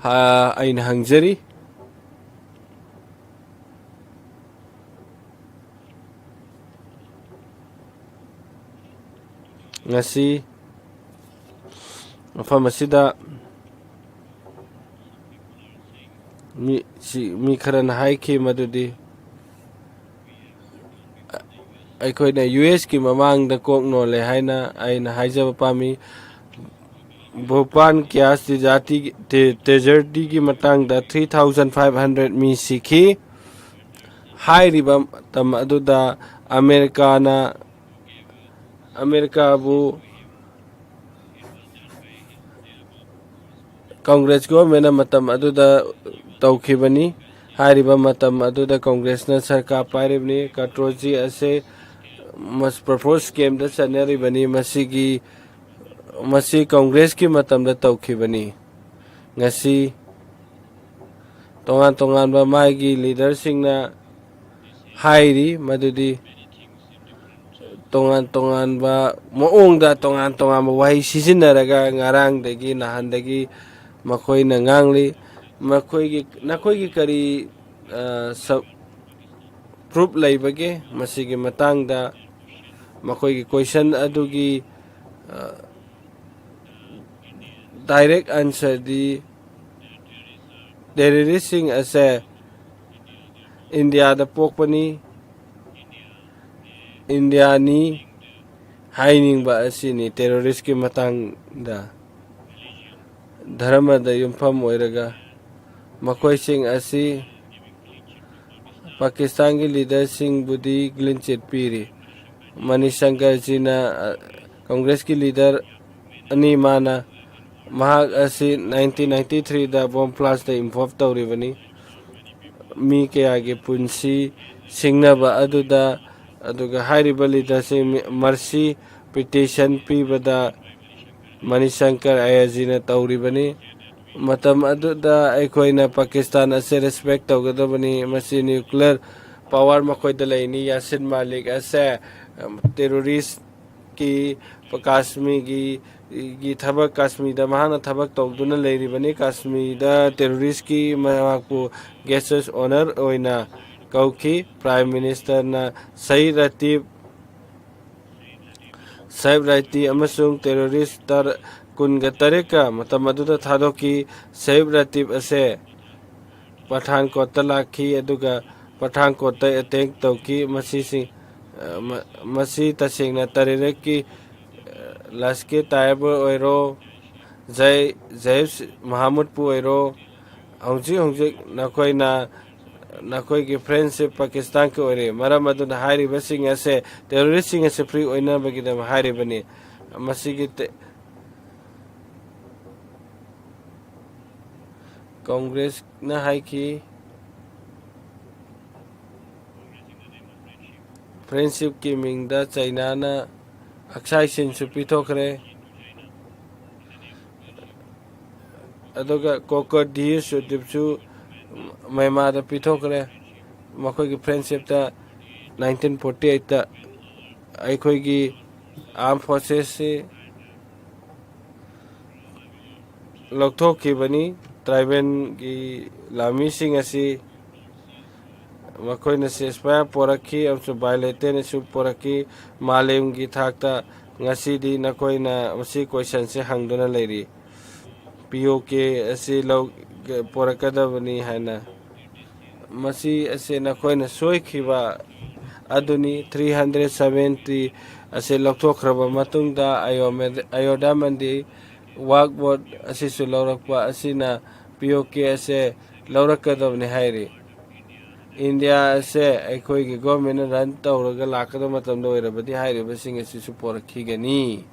ꯑ, ꯑꯩꯅ ꯍꯪꯖꯔꯤ꯫ ꯉꯁꯤ ꯃꯐꯝ ꯑꯁꯤꯗ ꯃꯤ, ꯁꯤ, ꯃꯤ ꯈꯔꯅ ꯍꯥꯏꯈꯤ ꯃꯗꯨꯗꯤ ꯑꯩꯈꯣꯏꯅ ꯌꯨ ꯑꯦꯁꯀꯤ ꯃꯃꯥꯡꯗ ꯀꯣꯛ ꯅꯣꯜꯂꯦ ꯍꯥꯏꯅ ꯑꯩꯅ ꯍꯥꯏꯖꯕ ꯄꯥꯝꯃꯤ꯫ ꯚꯨꯄꯥꯟ ꯀ꯭ꯌꯥꯁ ꯇꯤꯖꯥꯇꯤ-, ꯇꯦ-, ꯇꯦꯖꯔꯇꯤꯒꯤ ꯃꯇꯥꯡꯗ three thousand five hundred ꯃꯤ ꯁꯤꯈꯤ꯫ ꯍꯥꯏꯔꯤꯕ ꯃꯇꯝ ꯑꯗꯨꯗ ꯑꯃꯦꯔꯤꯀꯥꯅ, ꯑꯃꯦꯔꯤꯀꯥꯕꯨ ꯀꯪꯒ꯭ꯔꯦꯁ ꯒꯣꯚꯔꯟꯃꯦꯟꯅ ꯃꯇꯝ ꯑꯗꯨꯗ ꯇꯧꯈꯤꯕꯅꯤ꯫ ꯍꯥꯏꯔꯤꯕ ꯃꯇꯝ ꯑꯗꯨꯗ ꯀꯪꯒ꯭ꯔꯦꯁꯅ ꯁꯔꯀꯥꯔ ꯄꯥꯏꯔꯤꯕꯅꯤ꯫ ꯀꯇ꯭ꯔꯣꯖꯤ ꯑꯁꯦ ꯃꯁ-, ꯄ꯭ꯔꯄꯣꯖ ꯀꯦꯝꯗ ꯆꯠꯅꯔꯤꯕꯅꯤ꯫ ꯃꯁꯤꯒꯤ, ꯃꯁꯤ ꯀꯪꯒ꯭ꯔꯦꯁꯀꯤ ꯃꯇꯝꯗ ꯇꯧꯈꯤꯕꯅꯤ꯫ ꯉꯁꯤ ꯇꯣꯉꯥꯟ ꯇꯣꯉꯥꯟꯕ ꯃꯥꯒꯤ ꯂꯤꯗꯔꯁꯤꯡꯅ ꯍꯥꯏꯔꯤ ꯃꯗꯨꯗꯤ ꯇꯣꯉꯥꯟ ꯇꯣꯉꯥꯟꯕ ꯃꯑꯣꯡꯗ ꯇꯣꯉꯥꯟ ꯇꯣꯉꯥꯟꯕ ꯋꯥꯍꯩ ꯁꯤꯖꯤꯟꯅꯔꯒ ꯉꯔꯥꯡꯗꯒꯤ ꯅꯍꯥꯟꯗꯒꯤ ꯃꯈꯣꯏꯅ ꯉꯥꯡꯂꯤ꯫ ꯃꯈꯣꯏꯒꯤ, ꯅꯈꯣꯏꯒꯤ ꯀꯔꯤ, ꯑ, ꯁ-, ꯄ꯭ꯔꯨꯞ ꯂꯩꯕꯒꯦ ꯃꯁꯤꯒꯤ ꯃꯇꯥꯡꯗ? ꯃꯈꯣꯏꯒꯤ ꯀꯣꯏꯁꯟ ꯑꯗꯨꯒꯤ, ꯑ, ꯗꯥꯏꯔꯦꯛ ꯑꯟꯁꯔꯗꯤ ꯇꯦꯔꯣꯔꯤꯁꯁꯤꯡ ꯑꯁꯦ ꯏꯟꯗꯤꯌꯥꯗ ꯄꯣꯛꯄꯅꯤ, ꯏꯟꯗꯤꯌꯥꯅꯤ ꯍꯥꯏꯅꯤꯡꯕ ꯑꯁꯤꯅꯤ꯫ ꯇꯦꯔꯣꯔꯤꯁꯀꯤ ꯃꯇꯥꯡꯗ ꯙꯔꯃꯗ ꯌꯨꯝꯐꯝ ꯑꯣꯏꯔꯒ ꯃꯈꯣꯏꯁꯤꯡ ꯑꯁꯤ ꯄꯥꯀꯤꯁꯇꯥꯟꯒꯤ ꯂꯤꯗꯔꯁꯤꯡꯕꯨꯗꯤ ꯒ꯭ꯂꯤꯟ ꯆꯤꯠ ꯄꯤꯔꯤ꯫ ꯃꯅꯤꯁꯪꯀꯔꯖꯤꯅ, ꯑ, ꯀꯪꯒ꯭ꯔꯦꯁꯀꯤ ꯂꯤꯗꯔ ꯑꯅꯤ ꯃꯥꯅ, ꯃꯍꯥꯛ ꯑꯁꯤ nineteen ninety-threeꯗ ꯕꯣꯝ ꯕ꯭ꯂꯥꯁꯇ ꯏꯟꯚꯣꯜꯚ ꯇꯧꯔꯤꯕꯅꯤ꯫ ꯃꯤ ꯀꯌꯥꯒꯤ ꯄꯨꯟꯁꯤ ꯁꯤꯡꯅꯕ ꯑꯗꯨꯗ, ꯑꯗꯨꯒ ꯍꯥꯏꯔꯤꯕ ꯂꯤꯗꯔꯁꯤ ꯃꯔꯁꯤ ꯄꯤꯇꯤꯁꯟ ꯄꯤꯕꯗ ꯃꯅꯤꯁꯪꯀꯔ ꯑꯌꯥꯖꯤꯅ ꯇꯧꯔꯤꯕꯅꯤ꯫ ꯃꯇꯝ ꯑꯗꯨꯗ ꯑꯩꯈꯣꯏꯅ ꯄꯥꯀꯤꯁꯇꯥꯟ ꯑꯁꯤ ꯔꯦꯁꯄꯦꯛ ꯇꯧꯒꯗꯕꯅꯤ꯫ ꯃꯁꯤ ꯅ꯭ꯌꯨꯀ꯭ꯂꯤꯌꯔ ꯄꯥꯋꯔ ꯃꯈꯣꯏꯗ ꯂꯩꯅꯤ꯫ ꯌꯥꯁꯤꯟ ꯃꯥꯂꯤꯛ ꯑꯁꯦ, ꯑꯝ, ꯇꯦꯔꯣꯔꯤꯁꯀꯤ ꯀꯥꯁꯃꯤꯔꯒꯤ, ꯒꯤ ꯊꯕꯛ, ꯀꯥꯁꯃꯤꯔꯗ ꯃꯍꯥꯛꯅ ꯊꯕꯛ ꯇꯧꯗꯨꯅ ꯂꯩꯔꯤꯕꯅꯤ꯫ ꯀꯥꯁꯃꯤꯔꯗ ꯇꯦꯔꯣꯔꯤꯁꯀꯤ ꯃꯍꯥꯛꯄꯨ ꯒꯦꯁ ꯑꯣꯐ ꯑꯣꯅꯔ ꯑꯣꯏꯅ ꯀꯧꯈꯤ꯫ ꯄ꯭ꯔꯥꯏꯝ ꯃꯤꯅꯤꯁꯇꯔꯅ ꯁꯍꯤꯗ ꯔꯇꯤꯐ, ꯁꯥꯍꯤꯕ ꯔꯥꯏꯇꯤ ꯑꯃꯁꯨꯡ ꯇꯦꯔꯣꯔꯤꯁ ꯇꯔ-, ꯀꯨꯟꯒ ꯇꯔꯦꯠꯀ ꯃꯇꯝ ꯑꯗꯨꯗ ꯊꯥꯗꯣꯛꯈꯤ꯫ ꯁꯥꯍꯤꯕ ꯔꯥꯇꯤꯕ ꯑꯁꯦ ꯄꯊꯥꯟꯀꯣꯠꯇ ꯂꯥꯛꯈꯤ, ꯑꯗꯨꯒ ꯄꯊꯥꯟꯀꯣꯠꯇ ꯑꯦꯇꯦꯛ ꯇꯧꯈꯤ꯫ ꯃꯁꯤꯁꯤꯡ, ꯑ, ꯃ-, ꯃꯁꯤ ꯇꯁꯦꯡꯅ ꯇꯔꯦꯠꯀꯤ, ꯑ, ꯂꯁꯀꯦ ꯇꯥꯏꯕ ꯑꯣꯏꯔꯣ, ꯖꯩ, ꯖꯩꯁ ꯃꯍꯥꯃꯨꯗꯄꯨ ꯑꯣꯏꯔꯣ, ꯍꯧꯖꯤꯛ ꯍꯧꯖꯤꯛ ꯅꯈꯣꯏꯅ, ꯅꯈꯣꯏꯒꯤ ꯐ꯭ꯔꯦꯟꯁꯤꯞ ꯄꯥꯀꯤꯁꯇꯥꯟꯒꯤ ꯑꯣꯏꯔꯦ꯫ ꯃꯔꯝ ꯑꯗꯨꯅ ꯍꯥꯏꯔꯤꯕꯁꯤꯡ ꯑꯁꯦ, ꯇꯦꯔꯣꯔꯤꯁꯁꯤꯡ ꯑꯁꯦ ꯐ꯭ꯔꯤ ꯑꯣꯏꯅꯕꯒꯤꯗꯃꯛ ꯍꯥꯏꯔꯤꯕꯅꯤ꯫ ꯃꯁꯤꯒꯤ ꯇꯦ-, ꯀꯣꯡꯒ꯭ꯔꯦꯁꯅ ꯍꯥꯏꯈꯤ, ꯐ꯭ꯔꯦꯟꯁꯤꯞꯀꯤ ꯃꯤꯡꯗ ꯆꯩꯅꯥꯅ ꯑꯛꯁꯥꯏ ꯆꯤꯟꯁꯨ ꯄꯤꯊꯣꯛꯈ꯭ꯔꯦ꯫ ꯑꯗꯨꯒ ꯀꯣꯀꯣꯗꯤꯌꯨꯁ ꯎꯗꯤꯞꯁꯨ ꯃ꯭ꯌꯥꯟꯃꯥꯔꯗ ꯄꯤꯊꯣꯛꯈ꯭ꯔꯦ꯫ ꯃꯈꯣꯏꯒꯤ ꯐ꯭ꯔꯦꯟꯁꯤꯞꯇ ꯅꯥꯏꯟꯇꯤꯟ ꯐꯣꯔꯇꯤ ꯑꯩꯠꯇ ꯑꯩꯈꯣꯏꯒꯤ ꯑꯥꯔꯝ ꯐꯣꯔꯁꯦꯁꯁꯤ ꯂꯧꯊꯣꯛꯈꯤꯕꯅꯤ꯫ ꯇ꯭ꯔꯥꯏꯕꯦꯜꯒꯤ ꯂꯥꯟꯃꯤꯁꯤꯡ ꯑꯁꯤ ꯃꯈꯣꯏꯅ ceasefire ꯄꯣꯔꯛꯈꯤ ꯑꯃꯁꯨꯡ bilateralꯁꯨ ꯄꯣꯔꯛꯈꯤ꯫ ꯃꯥꯂꯦꯝꯒꯤ ꯊꯥꯛꯇ ꯉꯁꯤꯗꯤ ꯅꯈꯣꯏꯅ ꯃꯁꯤ questionꯁꯦ ꯍꯪꯗꯨꯅ ꯂꯩꯔꯤ, P O K ꯑꯁꯤ ꯂꯧ-, ꯄꯣꯔꯛꯀꯗꯕꯅꯤ ꯍꯥꯏꯅ꯫ ꯃꯁꯤ ꯑꯁꯤ ꯅꯈꯣꯏꯅ ꯁꯣꯏꯈꯤꯕ ꯑꯗꯨꯅꯤ꯫ Three hundred seventy ꯑꯁꯤ ꯂꯧꯊꯣꯛꯈ꯭ꯔꯕ ꯃꯇꯨꯡꯗ ꯑꯌꯣ-, ꯑꯌꯣꯙ꯭ꯌꯥ ꯃꯟꯗꯤꯔ ꯋꯥꯛ ꯕꯣꯔꯗ ꯑꯁꯤꯁꯨ ꯂꯧꯔꯛꯄ ꯑꯁꯤꯅ P O K ꯑꯁꯦ ꯂꯧꯔꯛꯀꯗꯕꯅꯤ ꯍꯥꯏꯔꯤ꯫ ꯏꯟꯗꯤꯌꯥ ꯑꯁꯦ ꯑꯩꯈꯣꯏꯒꯤ governmentꯅ run ꯇꯧꯔꯒ ꯂꯥꯛꯀꯗꯕ ꯃꯇꯝꯗ ꯑꯣꯏꯔꯕꯗꯤ ꯍꯥꯏꯔꯤꯕꯁꯤꯡ ꯑꯁꯤꯁꯨ ꯄꯣꯔꯛꯈꯤꯒꯅꯤ꯫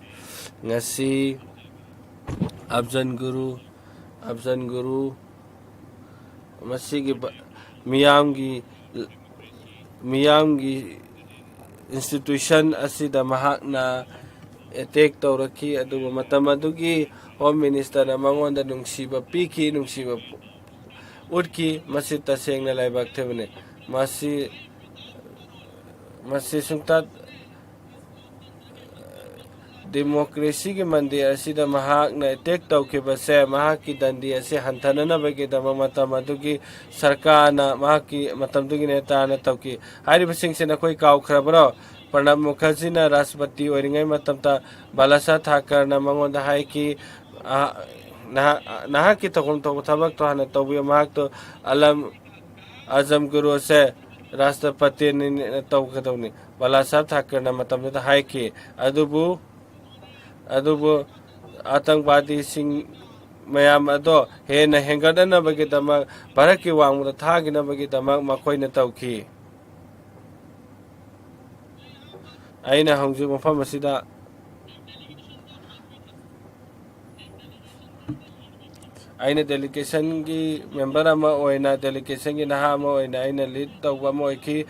ꯉꯁꯤ ꯑꯐꯖꯟ ꯒꯨꯔꯨ, ꯑꯐꯖꯟ ꯒꯨꯔꯨ ꯃꯁꯤꯒꯤ ꯕ-, ꯃꯤꯌꯥꯝꯒꯤ, ꯃꯤꯌꯥꯝꯒꯤ institution ꯑꯁꯤꯗ ꯃꯍꯥꯛꯅ attack ꯇꯧꯔꯛꯈꯤ, ꯑꯗꯨꯕꯨ ꯃꯇꯝ ꯑꯗꯨꯒꯤ Home Ministerꯅ ꯃꯉꯣꯟꯗ ꯅꯨꯡꯁꯤꯕ ꯄꯤꯈꯤ, ꯅꯨꯡꯁꯤꯕ ꯎꯠꯈꯤ꯫ ꯃꯁꯤ ꯇꯁꯦꯡꯅ ꯂꯥꯏꯕꯛ ꯊꯤꯕꯅꯤ꯫ ꯃꯁꯤ, ꯃꯁꯤ ꯁꯨꯡꯇ democracyꯒꯤ ꯃꯟꯗꯤꯔ ꯑꯁꯤꯗ ꯃꯍꯥꯛꯅ attack ꯇꯧꯈꯤꯕꯁꯦ ꯃꯍꯥꯛꯀꯤ ꯗꯟꯗꯤ ꯑꯁꯤ ꯍꯟꯊꯅꯅꯕꯒꯤꯗꯃꯛ ꯃꯇꯝ ꯑꯗꯨꯒꯤ ꯁꯔꯀꯥꯔꯅ, ꯃꯍꯥꯛꯀꯤ ꯃꯇꯝꯗꯨꯒꯤ ꯅꯦꯇꯥꯅ ꯇꯧꯈꯤ꯫ ꯍꯥꯏꯔꯤꯕꯁꯤꯡꯁꯤ ꯅꯈꯣꯏ ꯀꯥꯎꯈ꯭ꯔꯕꯔꯣ? ꯄ꯭ꯔꯅꯕ ꯃꯨꯈꯔꯖꯤꯅ ꯔꯥꯁꯇ꯭ꯔꯄꯇꯤ ꯑꯣꯏꯔꯤꯉꯩ ꯃꯇꯝꯗ ꯕꯥꯂꯥꯁꯥꯍꯦꯕ ꯊꯥꯀꯔꯅ ꯃꯉꯣꯟꯗ ꯍꯥꯏꯈꯤ, "ꯑ, ꯅꯍꯥꯛ-, ꯅꯍꯥꯛꯀꯤ ꯇꯧꯐꯝ ꯊꯣꯛꯄ ꯊꯕꯛꯇꯣ ꯍꯥꯟꯅ ꯇꯧꯕꯤꯌꯨ"꯫ ꯃꯍꯥꯛꯇꯣ ꯑꯂꯝ ꯑꯖꯝ ꯒꯨꯔꯨꯁꯦ ꯔꯥꯁꯇ꯭ꯔꯄꯇꯤꯅ ꯇꯧꯒꯗꯧꯅꯤ, ꯕꯥꯂꯥꯁꯥꯍꯦꯕ ꯊꯥꯀꯔꯅ ꯃꯇꯝꯗꯨꯗ ꯍꯥꯏꯈꯤ꯫ ꯑꯗꯨꯕꯨ, ꯑꯗꯨꯕꯨ ꯑꯇꯪꯕꯥꯗꯤꯁꯤꯡ ꯃꯌꯥꯝ ꯑꯗꯣ ꯍꯦꯟꯅ ꯍꯦꯟꯒꯠꯅꯅꯕꯒꯤꯗꯃꯛ, ꯚꯥꯔꯠꯀꯤ ꯋꯥꯡꯃꯗ ꯊꯥꯈꯤꯅꯕꯒꯤꯗꯃꯛ ꯃꯈꯣꯏꯅ ꯇꯧꯈꯤ꯫ ꯑꯩꯅ ꯍꯧꯖꯤꯛ ꯃꯐꯝ ꯑꯁꯤꯗ, ꯑꯩꯅ delegationꯒꯤ member ꯑꯃ ꯑꯣꯏꯅ, delegationꯒꯤ ꯅꯍꯥ ꯑꯃ ꯑꯣꯏꯅ ꯑꯩꯅ lead ꯇꯧꯕ ꯑꯃ ꯑꯣꯏꯈꯤ꯫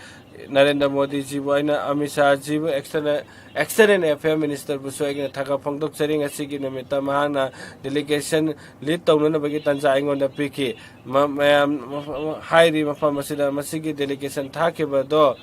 ꯅꯔꯦꯟꯗ꯭ꯔ ꯃꯣꯗꯤꯖꯤꯕꯨ, ꯑꯩꯅ ꯑꯃꯤꯠ ꯁꯥꯍꯖꯤꯕꯨ, external, external affair ministerꯕꯨꯁꯨ ꯑꯩꯅ ꯊꯥꯒꯠ ꯐꯣꯡꯗꯣꯛꯆꯔꯤ꯫ ꯉꯁꯤꯒꯤ ꯅꯨꯃꯤꯠꯇ ꯃꯍꯥꯛꯅ delegation lead ꯇꯧꯅꯅꯕꯒꯤ ꯇꯥꯟꯖꯥ ꯑꯩꯉꯣꯟꯗ ꯄꯤꯈꯤ꯫ ꯃ-, ꯃꯌꯥꯝ, ꯃꯐ-, ꯍꯥꯏꯔꯤ ꯃꯐꯝ ꯑꯁꯤꯗ ꯃꯁꯤꯒꯤ delegation ꯊꯥꯈꯤꯕꯗꯣ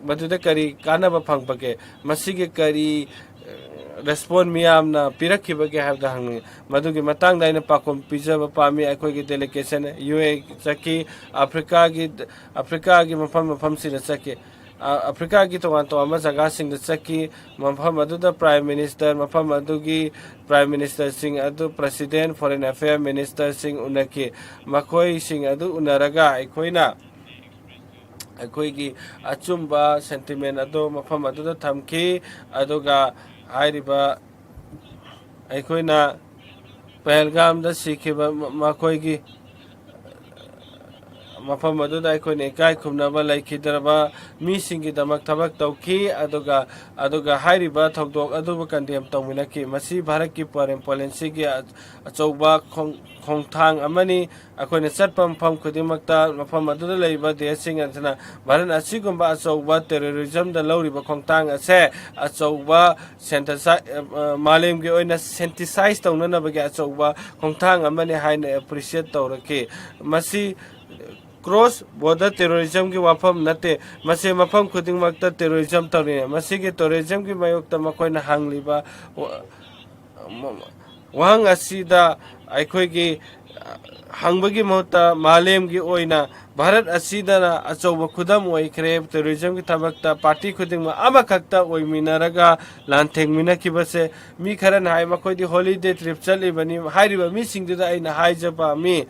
ꯃꯗꯨꯗ ꯀꯔꯤ ꯀꯥꯟꯅꯕ ꯐꯪꯕꯒꯦ? ꯃꯁꯤꯒꯤ ꯀꯔꯤ, ꯑ, response ꯃꯤꯌꯥꯝꯅ ꯄꯤꯔꯛꯈꯤꯕꯒꯦ ꯍꯥꯏꯕꯗꯨ ꯍꯪꯅꯤꯡꯏ꯫ ꯃꯗꯨꯒꯤ ꯃꯇꯥꯡꯗ ꯑꯩꯅ ꯄꯥꯎꯈꯨꯝ ꯄꯤꯖꯕ ꯄꯥꯝꯃꯤ꯫ ꯑꯩꯈꯣꯏꯒꯤ delegation ꯌꯨ ꯑꯦ ꯆꯠꯈꯤ, ꯑꯐ꯭ꯔꯤꯀꯥꯒꯤ, ꯑꯐ꯭ꯔꯤꯀꯥꯒꯤ ꯃꯐꯝ ꯃꯐꯝꯁꯤꯡꯗ ꯆꯠꯈꯤ꯫ ꯑ, ꯑꯐ꯭ꯔꯤꯀꯥꯒꯤ ꯇꯣꯉꯥꯟ ꯇꯣꯉꯥꯟꯕ ꯖꯒꯥꯁꯤꯡꯗ ꯆꯠꯈꯤ꯫ ꯃꯐꯝ ꯑꯗꯨꯗ prime minister, ꯃꯐꯝ ꯑꯗꯨꯒꯤ prime ministerꯁꯤꯡ ꯑꯗꯨ president, foreign affair ministerꯁꯤꯡ ꯎꯅꯈꯤ꯫ ꯃꯈꯣꯏꯁꯤꯡ ꯑꯗꯨ ꯎꯅꯔꯒ ꯑꯩꯈꯣꯏꯅ ꯑꯩꯈꯣꯏꯒꯤ ꯑꯆꯨꯝꯕ sentiment ꯑꯗꯨ ꯃꯐꯝ ꯑꯗꯨꯗ ꯊꯝꯈꯤ꯫ ꯑꯗꯨꯒ ꯍꯥꯏꯔꯤꯕ ꯑꯩꯈꯣꯏꯅ ꯄꯍꯜꯒꯥꯝꯗ ꯁꯤꯈꯤꯕ ꯃ-, ꯃꯈꯣꯏꯒꯤ ꯃꯐꯝ ꯑꯗꯨꯗ ꯑꯩꯈꯣꯏꯅ ꯏꯀꯥꯏ ꯈꯨꯝꯅꯕ ꯂꯩꯈꯤꯗ꯭ꯔꯕ ꯃꯤꯁꯤꯡꯒꯤꯗꯃꯛ ꯊꯕꯛ ꯇꯧꯈꯤ꯫ ꯑꯗꯨꯒ, ꯑꯗꯨꯒ ꯍꯥꯏꯔꯤꯕ ꯊꯧꯗꯣꯛ ꯑꯗꯨꯕꯨ condemn ꯇꯧꯃꯤꯟꯅꯈꯤ꯫ ꯃꯁꯤ ꯚꯥꯔꯠꯀꯤ foreign policyꯒꯤ ꯑ-, ꯑꯆꯧꯕ ꯈꯣꯡ-, ꯈꯣꯡꯊꯥꯡ ꯑꯃꯅꯤ꯫ ꯑꯩꯈꯣꯏꯅ ꯆꯠꯄ ꯃꯐꯝ ꯈꯨꯗꯤꯡꯃꯛꯇ ꯃꯐꯝ ꯑꯗꯨꯗ ꯂꯩꯔꯤꯕ ꯗꯦꯁꯁꯤꯡ ꯑꯁꯤꯅ ꯚꯥꯔꯠ ꯑꯁꯤꯒꯨꯝꯕ ꯑꯆꯧꯕ terrorismꯗ ꯂꯧꯔꯤꯕ ꯈꯣꯡꯊꯥꯡ ꯑꯁꯦ ꯑꯆꯧꯕ synthesi-, ꯑ, ꯑ, ꯃꯥꯂꯦꯝꯒꯤ ꯑꯣꯏꯅ synthesize ꯇꯧꯅꯅꯕꯒꯤ ꯑꯆꯧꯕ ꯈꯣꯡꯊꯥꯡ ꯑꯃꯅꯤ ꯍꯥꯏꯅ appreciate ꯇꯧꯔꯛꯈꯤ꯫ ꯃꯁꯤ cross border terrorismꯒꯤ ꯋꯥꯐꯝ ꯅꯠꯇꯦ, ꯃꯁꯤ ꯃꯐꯝ ꯈꯨꯗꯤꯡꯃꯛꯇ terrorism ꯇꯧꯔꯤ꯫ ꯃꯁꯤꯒꯤ terrorismꯒꯤ ꯃꯥꯌꯣꯛꯇ ꯃꯈꯣꯏꯅ ꯍꯪꯂꯤꯕ ꯋꯥ-, ꯋꯥꯍꯪ ꯑꯁꯤꯗ ꯑꯩꯈꯣꯏꯒꯤ ꯍꯪꯕꯒꯤ ꯃꯍꯨꯠꯇ ꯃꯥꯂꯦꯝꯒꯤ ꯑꯣꯏꯅ ꯚꯥꯔꯠ ꯑꯁꯤꯗꯅ ꯑꯆꯧꯕ ꯈꯨꯗꯝ ꯑꯣꯏꯈ꯭ꯔꯦ꯫ ꯇꯦꯔꯣꯔꯤꯖꯝꯒꯤ ꯊꯕꯛꯇ ꯄꯥꯔꯇꯤ ꯈꯨꯗꯤꯡꯃꯛ ꯑꯃꯈꯛꯇ ꯑꯣꯏꯃꯤꯟꯅꯔꯒ ꯂꯥꯟꯊꯦꯡꯃꯤꯟꯅꯈꯤꯕꯁꯦ꯫ ꯃꯤ ꯈꯔꯅ ꯍꯥꯏ, "ꯃꯈꯣꯏꯗꯤ ꯍꯣꯂꯤꯗꯦ ꯇ꯭ꯔꯤꯞ ꯆꯠꯂꯤꯕꯅꯤ"꯫ ꯍꯥꯏꯔꯤꯕ ꯃꯤꯁꯤꯡꯗꯨꯗ ꯑꯩꯅ ꯍꯥꯏꯖꯕ ꯄꯥꯝꯃꯤ,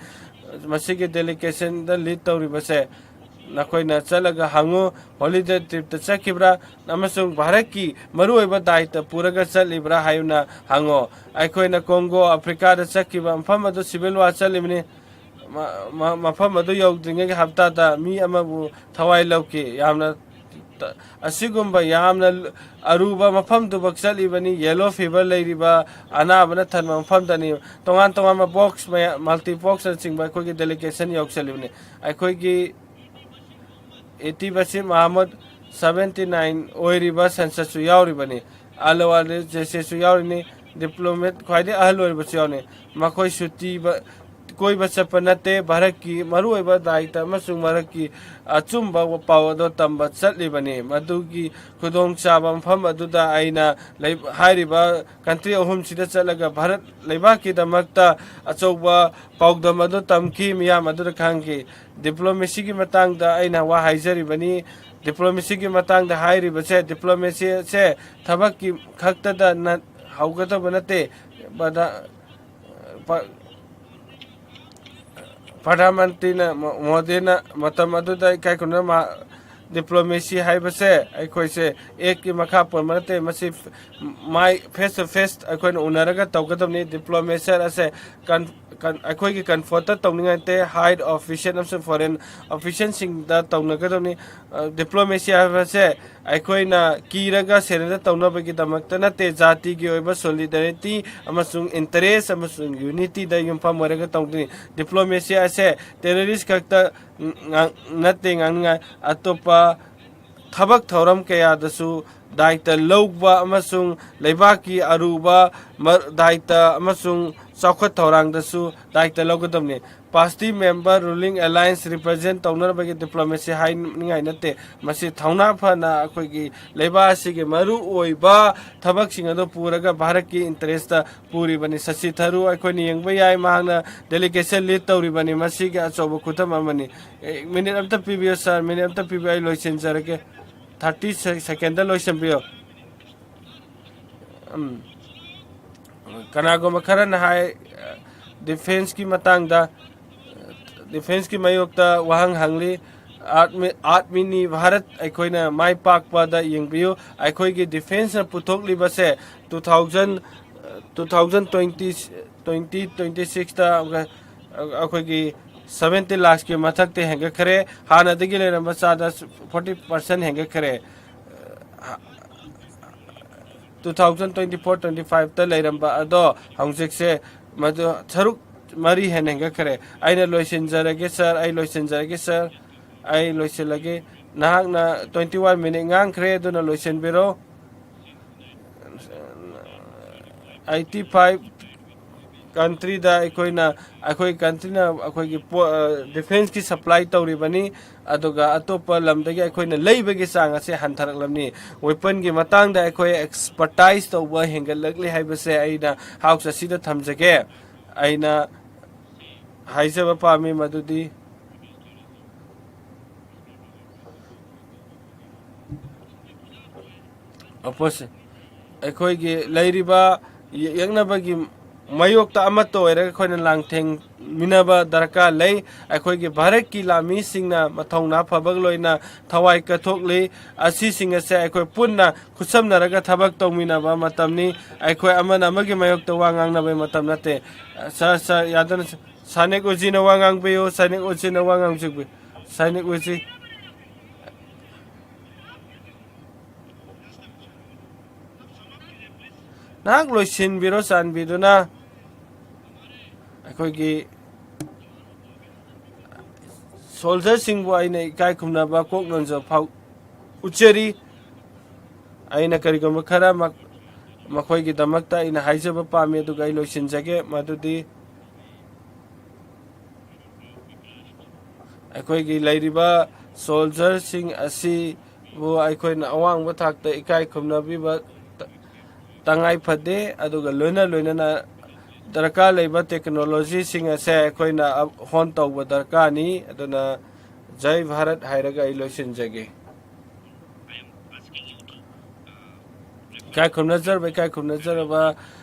ꯃꯁꯤꯒꯤ ꯗꯦꯂꯤꯒꯦꯁꯟꯗ ꯂꯤꯗ ꯇꯧꯔꯤꯕꯁꯦ, ꯅꯈꯣꯏꯅ ꯆꯠꯂꯒ ꯍꯪꯉꯨ, ꯍꯣꯂꯤꯗꯦ ꯇ꯭ꯔꯤꯞꯇ ꯆꯠꯈꯤꯕ꯭ꯔꯥ ꯑꯃꯁꯨꯡ ꯚꯥꯔꯠꯀꯤ ꯃꯔꯨꯑꯣꯏꯕ ꯗꯥꯏꯇ ꯄꯨꯔꯒ ꯆꯠꯂꯤꯕ꯭ꯔꯥ ꯍꯥꯏꯅ ꯍꯪꯉꯣ꯫ ꯑꯩꯈꯣꯏꯅ ꯀꯣꯡꯒꯣ, ꯑꯐ꯭ꯔꯤꯀꯥꯗ ꯆꯠꯈꯤꯕ ꯃꯐꯝ ꯑꯗꯨ ꯁꯤꯚꯤꯜ ꯋꯥꯔ ꯆꯠꯂꯤꯕꯅꯤ꯫ ꯃ-, ꯃ-, ꯃꯐꯝ ꯑꯗꯨ ꯌꯧꯗ꯭ꯔꯤꯉꯩꯒꯤ ꯍꯞꯇꯥꯗ ꯃꯤ ꯑꯃꯕꯨ ꯊꯋꯥꯏ ꯂꯧꯈꯤ꯫ ꯌꯥꯝꯅ ꯇ-, ꯑꯁꯤꯒꯨꯝꯕ ꯌꯥꯝꯅ ꯑꯔꯨꯕ ꯃꯐꯝꯗꯨꯃꯛ ꯆꯠꯂꯤꯕꯅꯤ꯫ ꯌꯦꯂꯣ ꯐꯤꯚꯔ ꯂꯩꯔꯤꯕ ꯑꯅꯥꯕꯅ ꯊꯟꯕ ꯃꯐꯝꯗꯅꯤ꯫ ꯇꯣꯉꯥꯟ ꯇꯣꯉꯥꯟꯕ ꯕꯣꯛꯁ ꯃꯌꯥꯝ, ꯃꯜꯇꯤ ꯕꯣꯛꯁꯅꯆꯤꯡꯕ ꯑꯩꯈꯣꯏꯒꯤ ꯗꯦꯂꯤꯒꯦꯁꯟ ꯌꯧꯁꯜꯂꯤꯕꯅꯤ꯫ ꯑꯩꯈꯣꯏꯒꯤ ꯑꯦꯇꯤ ꯕꯁꯤꯔ ꯃꯍꯃꯨꯗ, ꯁꯚꯦꯟꯇꯤ ꯅꯥꯏꯟ ꯑꯣꯏꯔꯤꯕ ꯁꯦꯟꯁꯁꯁꯨ ꯌꯥꯎꯔꯤꯕꯅꯤ꯫ ꯑꯂꯋꯥꯂꯤ ꯖꯦꯁꯦꯁꯨ ꯌꯥꯎꯔꯤꯅꯤ꯫ ꯗꯤꯄ꯭ꯂꯣꯃꯦꯠ ꯈ꯭ꯋꯥꯏꯗꯒꯤ ꯑꯍꯜ ꯑꯣꯏꯔꯤꯕꯁꯨ ꯌꯥꯎꯔꯤꯅꯤ꯫ ꯃꯈꯣꯏ ꯁꯨꯇꯤ ꯕ-, ꯀꯣꯏꯕ ꯆꯠꯄ ꯅꯠꯇꯦ꯫ ꯚꯥꯔꯠꯀꯤ ꯃꯔꯨꯑꯣꯏꯕ ꯗꯥꯏꯇ ꯑꯃꯁꯨꯡ ꯚꯥꯔꯠꯀꯤ ꯑꯆꯨꯝꯕ ꯄꯥꯎ ꯑꯗꯨ ꯇꯝꯕ ꯆꯠꯂꯤꯕꯅꯤ꯫ ꯃꯗꯨꯒꯤ ꯈꯨꯗꯣꯡꯆꯥꯕ ꯃꯐꯝ ꯑꯗꯨꯗ ꯑꯩꯅ ꯂꯩ-, ꯍꯥꯏꯔꯤꯕ ꯀꯟꯇ꯭ꯔꯤ ꯑꯍꯨꯝꯁꯤꯗ ꯆꯠꯂꯒ ꯚꯥꯔꯠ ꯂꯩꯕꯥꯛꯀꯤꯗꯃꯛꯇ ꯑꯆꯧꯕ ꯄꯥꯎꯗꯝ ꯑꯗꯨ ꯇꯝꯈꯤ, ꯃꯤꯌꯥꯝ ꯑꯗꯨꯗ ꯈꯪꯈꯤ꯫ ꯗꯤꯄ꯭ꯂꯣꯃꯦꯁꯤꯒꯤ ꯃꯇꯥꯡꯗ ꯑꯩꯅ ꯋꯥ ꯍꯥꯏꯖꯔꯤꯕꯅꯤ꯫ ꯗꯤꯄ꯭ꯂꯣꯃꯦꯁꯤꯒꯤ ꯃꯇꯥꯡꯗ ꯍꯥꯏꯔꯤꯕꯁꯦ, ꯗꯤꯄ꯭ꯂꯣꯃꯦꯁꯤꯁꯦ ꯊꯕꯛꯀꯤ ꯈꯛꯇꯗ ꯅ-, ꯍꯧꯒꯗꯕ ꯅꯠꯇꯦ꯫ ꯄ꯭ꯔꯙꯥ-, ꯄ-, ꯄ꯭ꯔꯙꯥꯟ ꯃꯟꯇ꯭ꯔꯤꯅ, ꯃꯣ-, ꯃꯣꯗꯤꯅ ꯃꯇꯝ ꯑꯗꯨꯗ ꯏꯀꯥꯏ ꯈꯨꯝꯅꯅ ꯃꯍꯥꯛ, ꯗꯤꯄ꯭ꯂꯣꯃꯦꯁꯤ ꯍꯥꯏꯕꯁꯦ ꯑꯩꯈꯣꯏꯁꯦ ꯑꯦꯛꯀꯤ ꯃꯈꯥ ꯄꯣꯟꯕ ꯅꯠꯇꯦ, ꯃꯁꯤ ꯃꯥꯏ ꯐꯦꯁ ꯇꯨ ꯐꯦꯁ ꯑꯩꯈꯣꯏꯅ ꯎꯅꯔꯒ ꯇꯧꯒꯗꯕꯅꯤ꯫ ꯗꯤꯄ꯭ꯂꯣꯃꯦꯁꯤ ꯑꯁꯦ ꯀꯟ-, ꯀꯟ-, ꯑꯩꯈꯣꯏꯒꯤ ꯀꯟꯐ꯭ꯔꯣꯟꯠꯇ ꯇꯧꯅꯤꯡꯉꯥꯏ ꯅꯠꯇꯦ, ꯍꯥꯏ ꯑꯣꯐꯤꯁꯤꯌꯦꯜ ꯑꯃꯁꯨꯡ ꯐꯣꯔꯦꯟ ꯑꯣꯐꯤꯁꯤꯌꯦꯜꯁꯤꯡꯗ ꯇꯧꯅꯒꯗꯕꯅꯤ꯫ ꯑ, ꯗꯤꯄ꯭ꯂꯣꯃꯦꯁꯤ ꯍꯥꯏꯕꯁꯦ ꯑꯩꯈꯣꯏꯅ ꯀꯤꯔꯒ ꯁꯦꯔꯦꯟꯗꯔ ꯇꯧꯅꯕꯒꯤꯗꯃꯛꯇ ꯅꯠꯇꯦ, ꯖꯥꯇꯤꯒꯤ ꯑꯣꯏꯕ ꯁꯣꯂꯤꯗꯥꯔꯤꯇꯤ ꯑꯃꯁꯨꯡ ꯏꯟꯇꯔꯦꯁ ꯑꯃꯁꯨꯡ ꯌꯨꯅꯤꯇꯤꯗ ꯌꯨꯝꯐꯝ ꯑꯣꯏꯔꯒ ꯇꯧꯗꯣꯏꯅꯤ꯫ ꯗꯤꯄ꯭ꯂꯣꯃꯦꯁꯤ ꯑꯁꯦ ꯇꯦꯔꯣꯔꯤꯁ ꯈꯛꯇ ꯉꯥꯡ-, ꯅꯠꯇꯦ ꯉꯥꯡꯅꯤꯡꯉꯥꯏ, ꯑꯇꯣꯞꯄ ꯊꯕꯛ ꯊꯧꯔꯝ ꯀꯌꯥꯗꯁꯨ ꯗꯥꯏꯇ ꯂꯧꯕ ꯑꯃꯁꯨꯡ ꯂꯩꯕꯥꯛꯀꯤ ꯑꯔꯨꯕ ꯃ-, ꯗꯥꯏꯇ ꯑꯃꯁꯨꯡ ꯆꯥꯎꯈꯠ ꯊꯧꯔꯥꯡꯗꯁꯨ ꯗꯥꯏꯇ ꯂꯧꯒꯗꯕꯅꯤ꯫ ꯄꯥꯁꯇꯤ ꯃꯦꯝꯕꯔ ꯔꯨꯂꯤꯡ ꯑꯦꯂꯥꯏꯟꯁ ꯔꯤꯄ꯭ꯔꯖꯦꯟ ꯇꯧꯅꯕꯒꯤ ꯗꯤꯄ꯭ꯂꯣꯃꯦꯁꯤ ꯍꯥꯏꯅꯤꯡꯉꯥꯏ ꯅꯠꯇꯦ꯫ ꯃꯁꯤ ꯊꯧꯅꯥ ꯐꯅ ꯑꯩꯈꯣꯏꯒꯤ ꯂꯩꯕꯥꯛ ꯑꯁꯤꯒꯤ ꯃꯔꯨ ꯑꯣꯏꯕ ꯊꯕꯛꯁꯤꯡ ꯑꯗꯨ ꯄꯨꯔꯒ ꯚꯥꯔꯠꯀꯤ ꯏꯟꯇꯔꯦꯁꯇ ꯄꯨꯔꯤꯕꯅꯤ꯫ ꯁꯁꯤ ꯊꯔꯨ ꯑꯩꯈꯣꯏꯅ ꯌꯦꯡꯕ ꯌꯥꯏ, ꯃꯍꯥꯛꯅ ꯗꯦꯂꯤꯒꯦꯁꯟ ꯂꯤꯗ ꯇꯧꯔꯤꯕꯅꯤ꯫ ꯃꯁꯤꯒꯤ ꯑꯆꯧꯕ ꯈꯨꯗꯝ ꯑꯃꯅꯤ꯫ ꯑꯦ, ꯃꯤꯅꯤꯠ ꯑꯝꯇ ꯄꯤꯕꯤꯌꯨ ꯁꯥꯔ, ꯃꯤꯅꯤꯠ ꯑꯝꯇ ꯄꯤꯕꯤꯌꯨ, ꯑꯩ ꯂꯣꯏꯁꯤꯟꯖꯔꯒꯦ꯫ ꯊꯥꯔꯇꯤ ꯁꯦꯀꯦꯟꯗ ꯂꯣꯏꯁꯤꯟꯕꯤꯌꯨ꯫ ꯎꯝ꯫ ꯀꯅꯥꯒꯨꯝꯕ ꯈꯔꯅ ꯍꯥꯏ, ꯗꯤꯐꯦꯟꯁꯀꯤ ꯃꯇꯥꯡꯗ, ꯗꯤꯐꯦꯟꯁꯀꯤ ꯃꯥꯌꯣꯛꯇ ꯋꯥꯍꯪ ꯍꯪꯂꯤ꯫ ꯑꯥꯠꯃꯤ-, ꯑꯥꯠꯃꯤꯅꯤ ꯚꯥꯔꯠ ꯑꯩꯈꯣꯏꯅ ꯃꯥꯏ ꯄꯥꯛꯄꯗ ꯌꯦꯡꯕꯤꯌꯨ꯫ ꯑꯩꯈꯣꯏꯒꯤ ꯗꯤꯐꯦꯟꯁꯅ ꯄꯨꯊꯣꯛꯂꯤꯕꯁꯦ two thousand, two thousand twenty, twenty twenty-sixꯇ ꯑꯩꯈꯣꯏꯒꯤ seventy lakhꯀꯤ ꯃꯊꯛꯇ ꯍꯦꯟꯒꯠꯈ꯭ꯔꯦ꯫ ꯍꯥꯟꯅꯗꯒꯤ ꯂꯩꯔꯝꯕ ꯆꯥꯗ forty percent ꯍꯦꯟꯒꯠꯈ꯭ꯔꯦ꯫ Two thousand twenty-four twenty-fiveꯇ ꯂꯩꯔꯝꯕ ꯑꯗꯣ ꯍꯧꯖꯤꯛꯁꯦ ꯃꯗꯨ ꯁꯔꯨꯛ ꯃꯔꯤ ꯍꯦꯟꯅ ꯍꯦꯟꯒꯠꯈ꯭ꯔꯦ꯫ ꯑꯩꯅ ꯂꯣꯏꯁꯤꯟꯖꯔꯒꯦ ꯁꯥꯔ, ꯑꯩ ꯂꯣꯏꯁꯤꯟꯖꯔꯒꯦ ꯁꯥꯔ, ꯑꯩ ꯂꯣꯏꯁꯤꯜꯂꯒꯦ꯫ ꯅꯍꯥꯛꯅ twenty one minute ꯉꯥꯡꯈ꯭ꯔꯦ, ꯑꯗꯨꯅ ꯂꯣꯏꯁꯤꯟꯕꯤꯔꯣ꯫ Eighty five countryꯗ ꯑꯩꯈꯣꯏꯅ, ꯑꯩꯈꯣꯏ countryꯅ ꯑꯩꯈꯣꯏꯒꯤ ꯄꯣ-, ꯑ, defenceꯀꯤ supply ꯇꯧꯔꯤꯕꯅꯤ, ꯑꯗꯨꯒ ꯑꯇꯣꯞꯄ ꯂꯝꯗꯒꯤ ꯑꯩꯈꯣꯏꯅ ꯂꯩꯕꯒꯤ ꯆꯥꯡ ꯑꯁꯦ ꯍꯟꯊꯔꯛꯂꯕꯅꯤ꯫ Weaponꯒꯤ ꯃꯇꯥꯡꯗ ꯑꯩꯈꯣꯏ expertise ꯇꯧꯕ ꯍꯦꯟꯒꯠꯂꯛꯂꯤ ꯍꯥꯏꯕꯁꯦ ꯑꯩꯅ house ꯑꯁꯤꯗ ꯊꯝꯖꯒꯦ꯫ ꯑꯩꯅ ꯍꯥꯏꯖꯕ ꯄꯥꯝꯃꯤ ꯃꯗꯨꯗꯤ opposition, ꯑꯩꯈꯣꯏꯒꯤ ꯂꯩꯔꯤꯕ ꯌꯦꯛꯅꯕꯒꯤ ꯃꯥꯌꯣꯛꯇ ꯑꯃꯠꯇ ꯑꯣꯏꯔꯒ ꯑꯩꯈꯣꯏꯅ ꯂꯥꯡꯊꯦꯡꯃꯤꯟꯅꯕ ꯗꯔꯀꯥꯔ ꯂꯩ꯫ ꯑꯩꯈꯣꯏꯒꯤ ꯚꯥꯔꯠꯀꯤ ꯂꯥꯟꯃꯤꯁꯤꯡꯅ ꯃꯊꯧꯅꯥ ꯐꯕꯒ ꯂꯣꯏꯅ ꯊꯋꯥꯏ ꯀꯠꯊꯣꯛꯂꯤ꯫ ꯑꯁꯤꯁꯤꯡ ꯑꯁꯦ ꯑꯩꯈꯣꯏ ꯄꯨꯟꯅ ꯈꯨꯠꯁꯝꯅꯔꯒ ꯊꯕꯛ ꯇꯧꯃꯤꯟꯅꯕ ꯃꯇꯝꯅꯤ꯫ ꯑꯩꯈꯣꯏ ꯑꯃꯅ ꯑꯃꯒꯤ ꯃꯥꯌꯣꯛꯇ ꯋꯥ ꯉꯥꯡꯅꯕꯒꯤ ꯃꯇꯝ ꯅꯠꯇꯦ꯫ ꯁꯥꯔ, ꯁꯥꯔ, ꯌꯥꯗꯅ, ꯁꯥꯅꯤꯛ ꯎꯖꯤꯅ ꯋꯥ ꯉꯥꯡꯕꯤꯌꯨ, ꯁꯥꯅꯤꯛ ꯎꯖꯤꯅ ꯋꯥ ꯉꯥꯡꯖꯕꯤꯌꯨ, ꯁꯥꯅꯤꯛ ꯎꯖꯤ꯫ ꯅꯍꯥꯛ ꯂꯣꯏꯁꯤꯟꯕꯤꯔꯣ ꯆꯥꯟꯕꯤꯗꯨꯅ꯫ ꯑꯩꯈꯣꯏꯒꯤ soldierꯁꯤꯡꯕꯨ ꯑꯩꯅ ꯏꯀꯥꯏ ꯈꯨꯝꯅꯕ ꯀꯣꯛ ꯅꯣꯟꯖꯕ ꯐꯥꯎ ꯎꯠꯆꯔꯤ꯫ ꯑꯩꯅ ꯀꯔꯤꯒꯨꯝꯕ ꯈꯔ ꯃꯛ-, ꯃꯈꯣꯏꯒꯤꯗꯃꯛꯇ ꯑꯩꯅ ꯍꯥꯏꯖꯕ ꯄꯥꯝꯃꯤ, ꯑꯗꯨꯒ ꯑꯩ ꯂꯣꯏꯁꯤꯟꯖꯒꯦ꯫ ꯃꯗꯨꯗꯤ ꯑꯩꯈꯣꯏꯒꯤ ꯂꯩꯔꯤꯕ ꯁꯣꯜꯖꯔꯁꯤꯡ ꯑꯁꯤꯕꯨ ꯑꯩꯈꯣꯏꯅ ꯑꯋꯥꯡꯕ ꯊꯥꯛꯇ ꯏꯀꯥꯏ ꯈꯨꯝꯅꯕꯤꯕ ꯇ-, ꯇꯉꯥꯏ ꯐꯗꯦ, ꯑꯗꯨꯒ ꯂꯣꯏꯅ ꯂꯣꯏꯅꯅ ꯗꯔꯀꯥꯔ ꯂꯩꯕ ꯇꯦꯛꯅꯣꯂꯣꯖꯤꯁꯤꯡ ꯑꯁꯦ ꯑꯩꯈꯣꯏꯅ ꯑꯞ-, ꯍꯣꯟ ꯇꯧꯕ ꯗꯔꯀꯥꯔꯅꯤ꯫ ꯑꯗꯨꯅ ꯖꯩ ꯚꯥꯔꯠ ꯍꯥꯏꯔꯒ ꯑꯩ ꯂꯣꯏꯁꯤꯟꯖꯒꯦ꯫ ꯏꯀꯥꯏ ꯈꯨꯝꯅꯖꯔꯕ, ꯏꯀꯥꯏ ꯈꯨꯝꯅꯖꯔꯕ,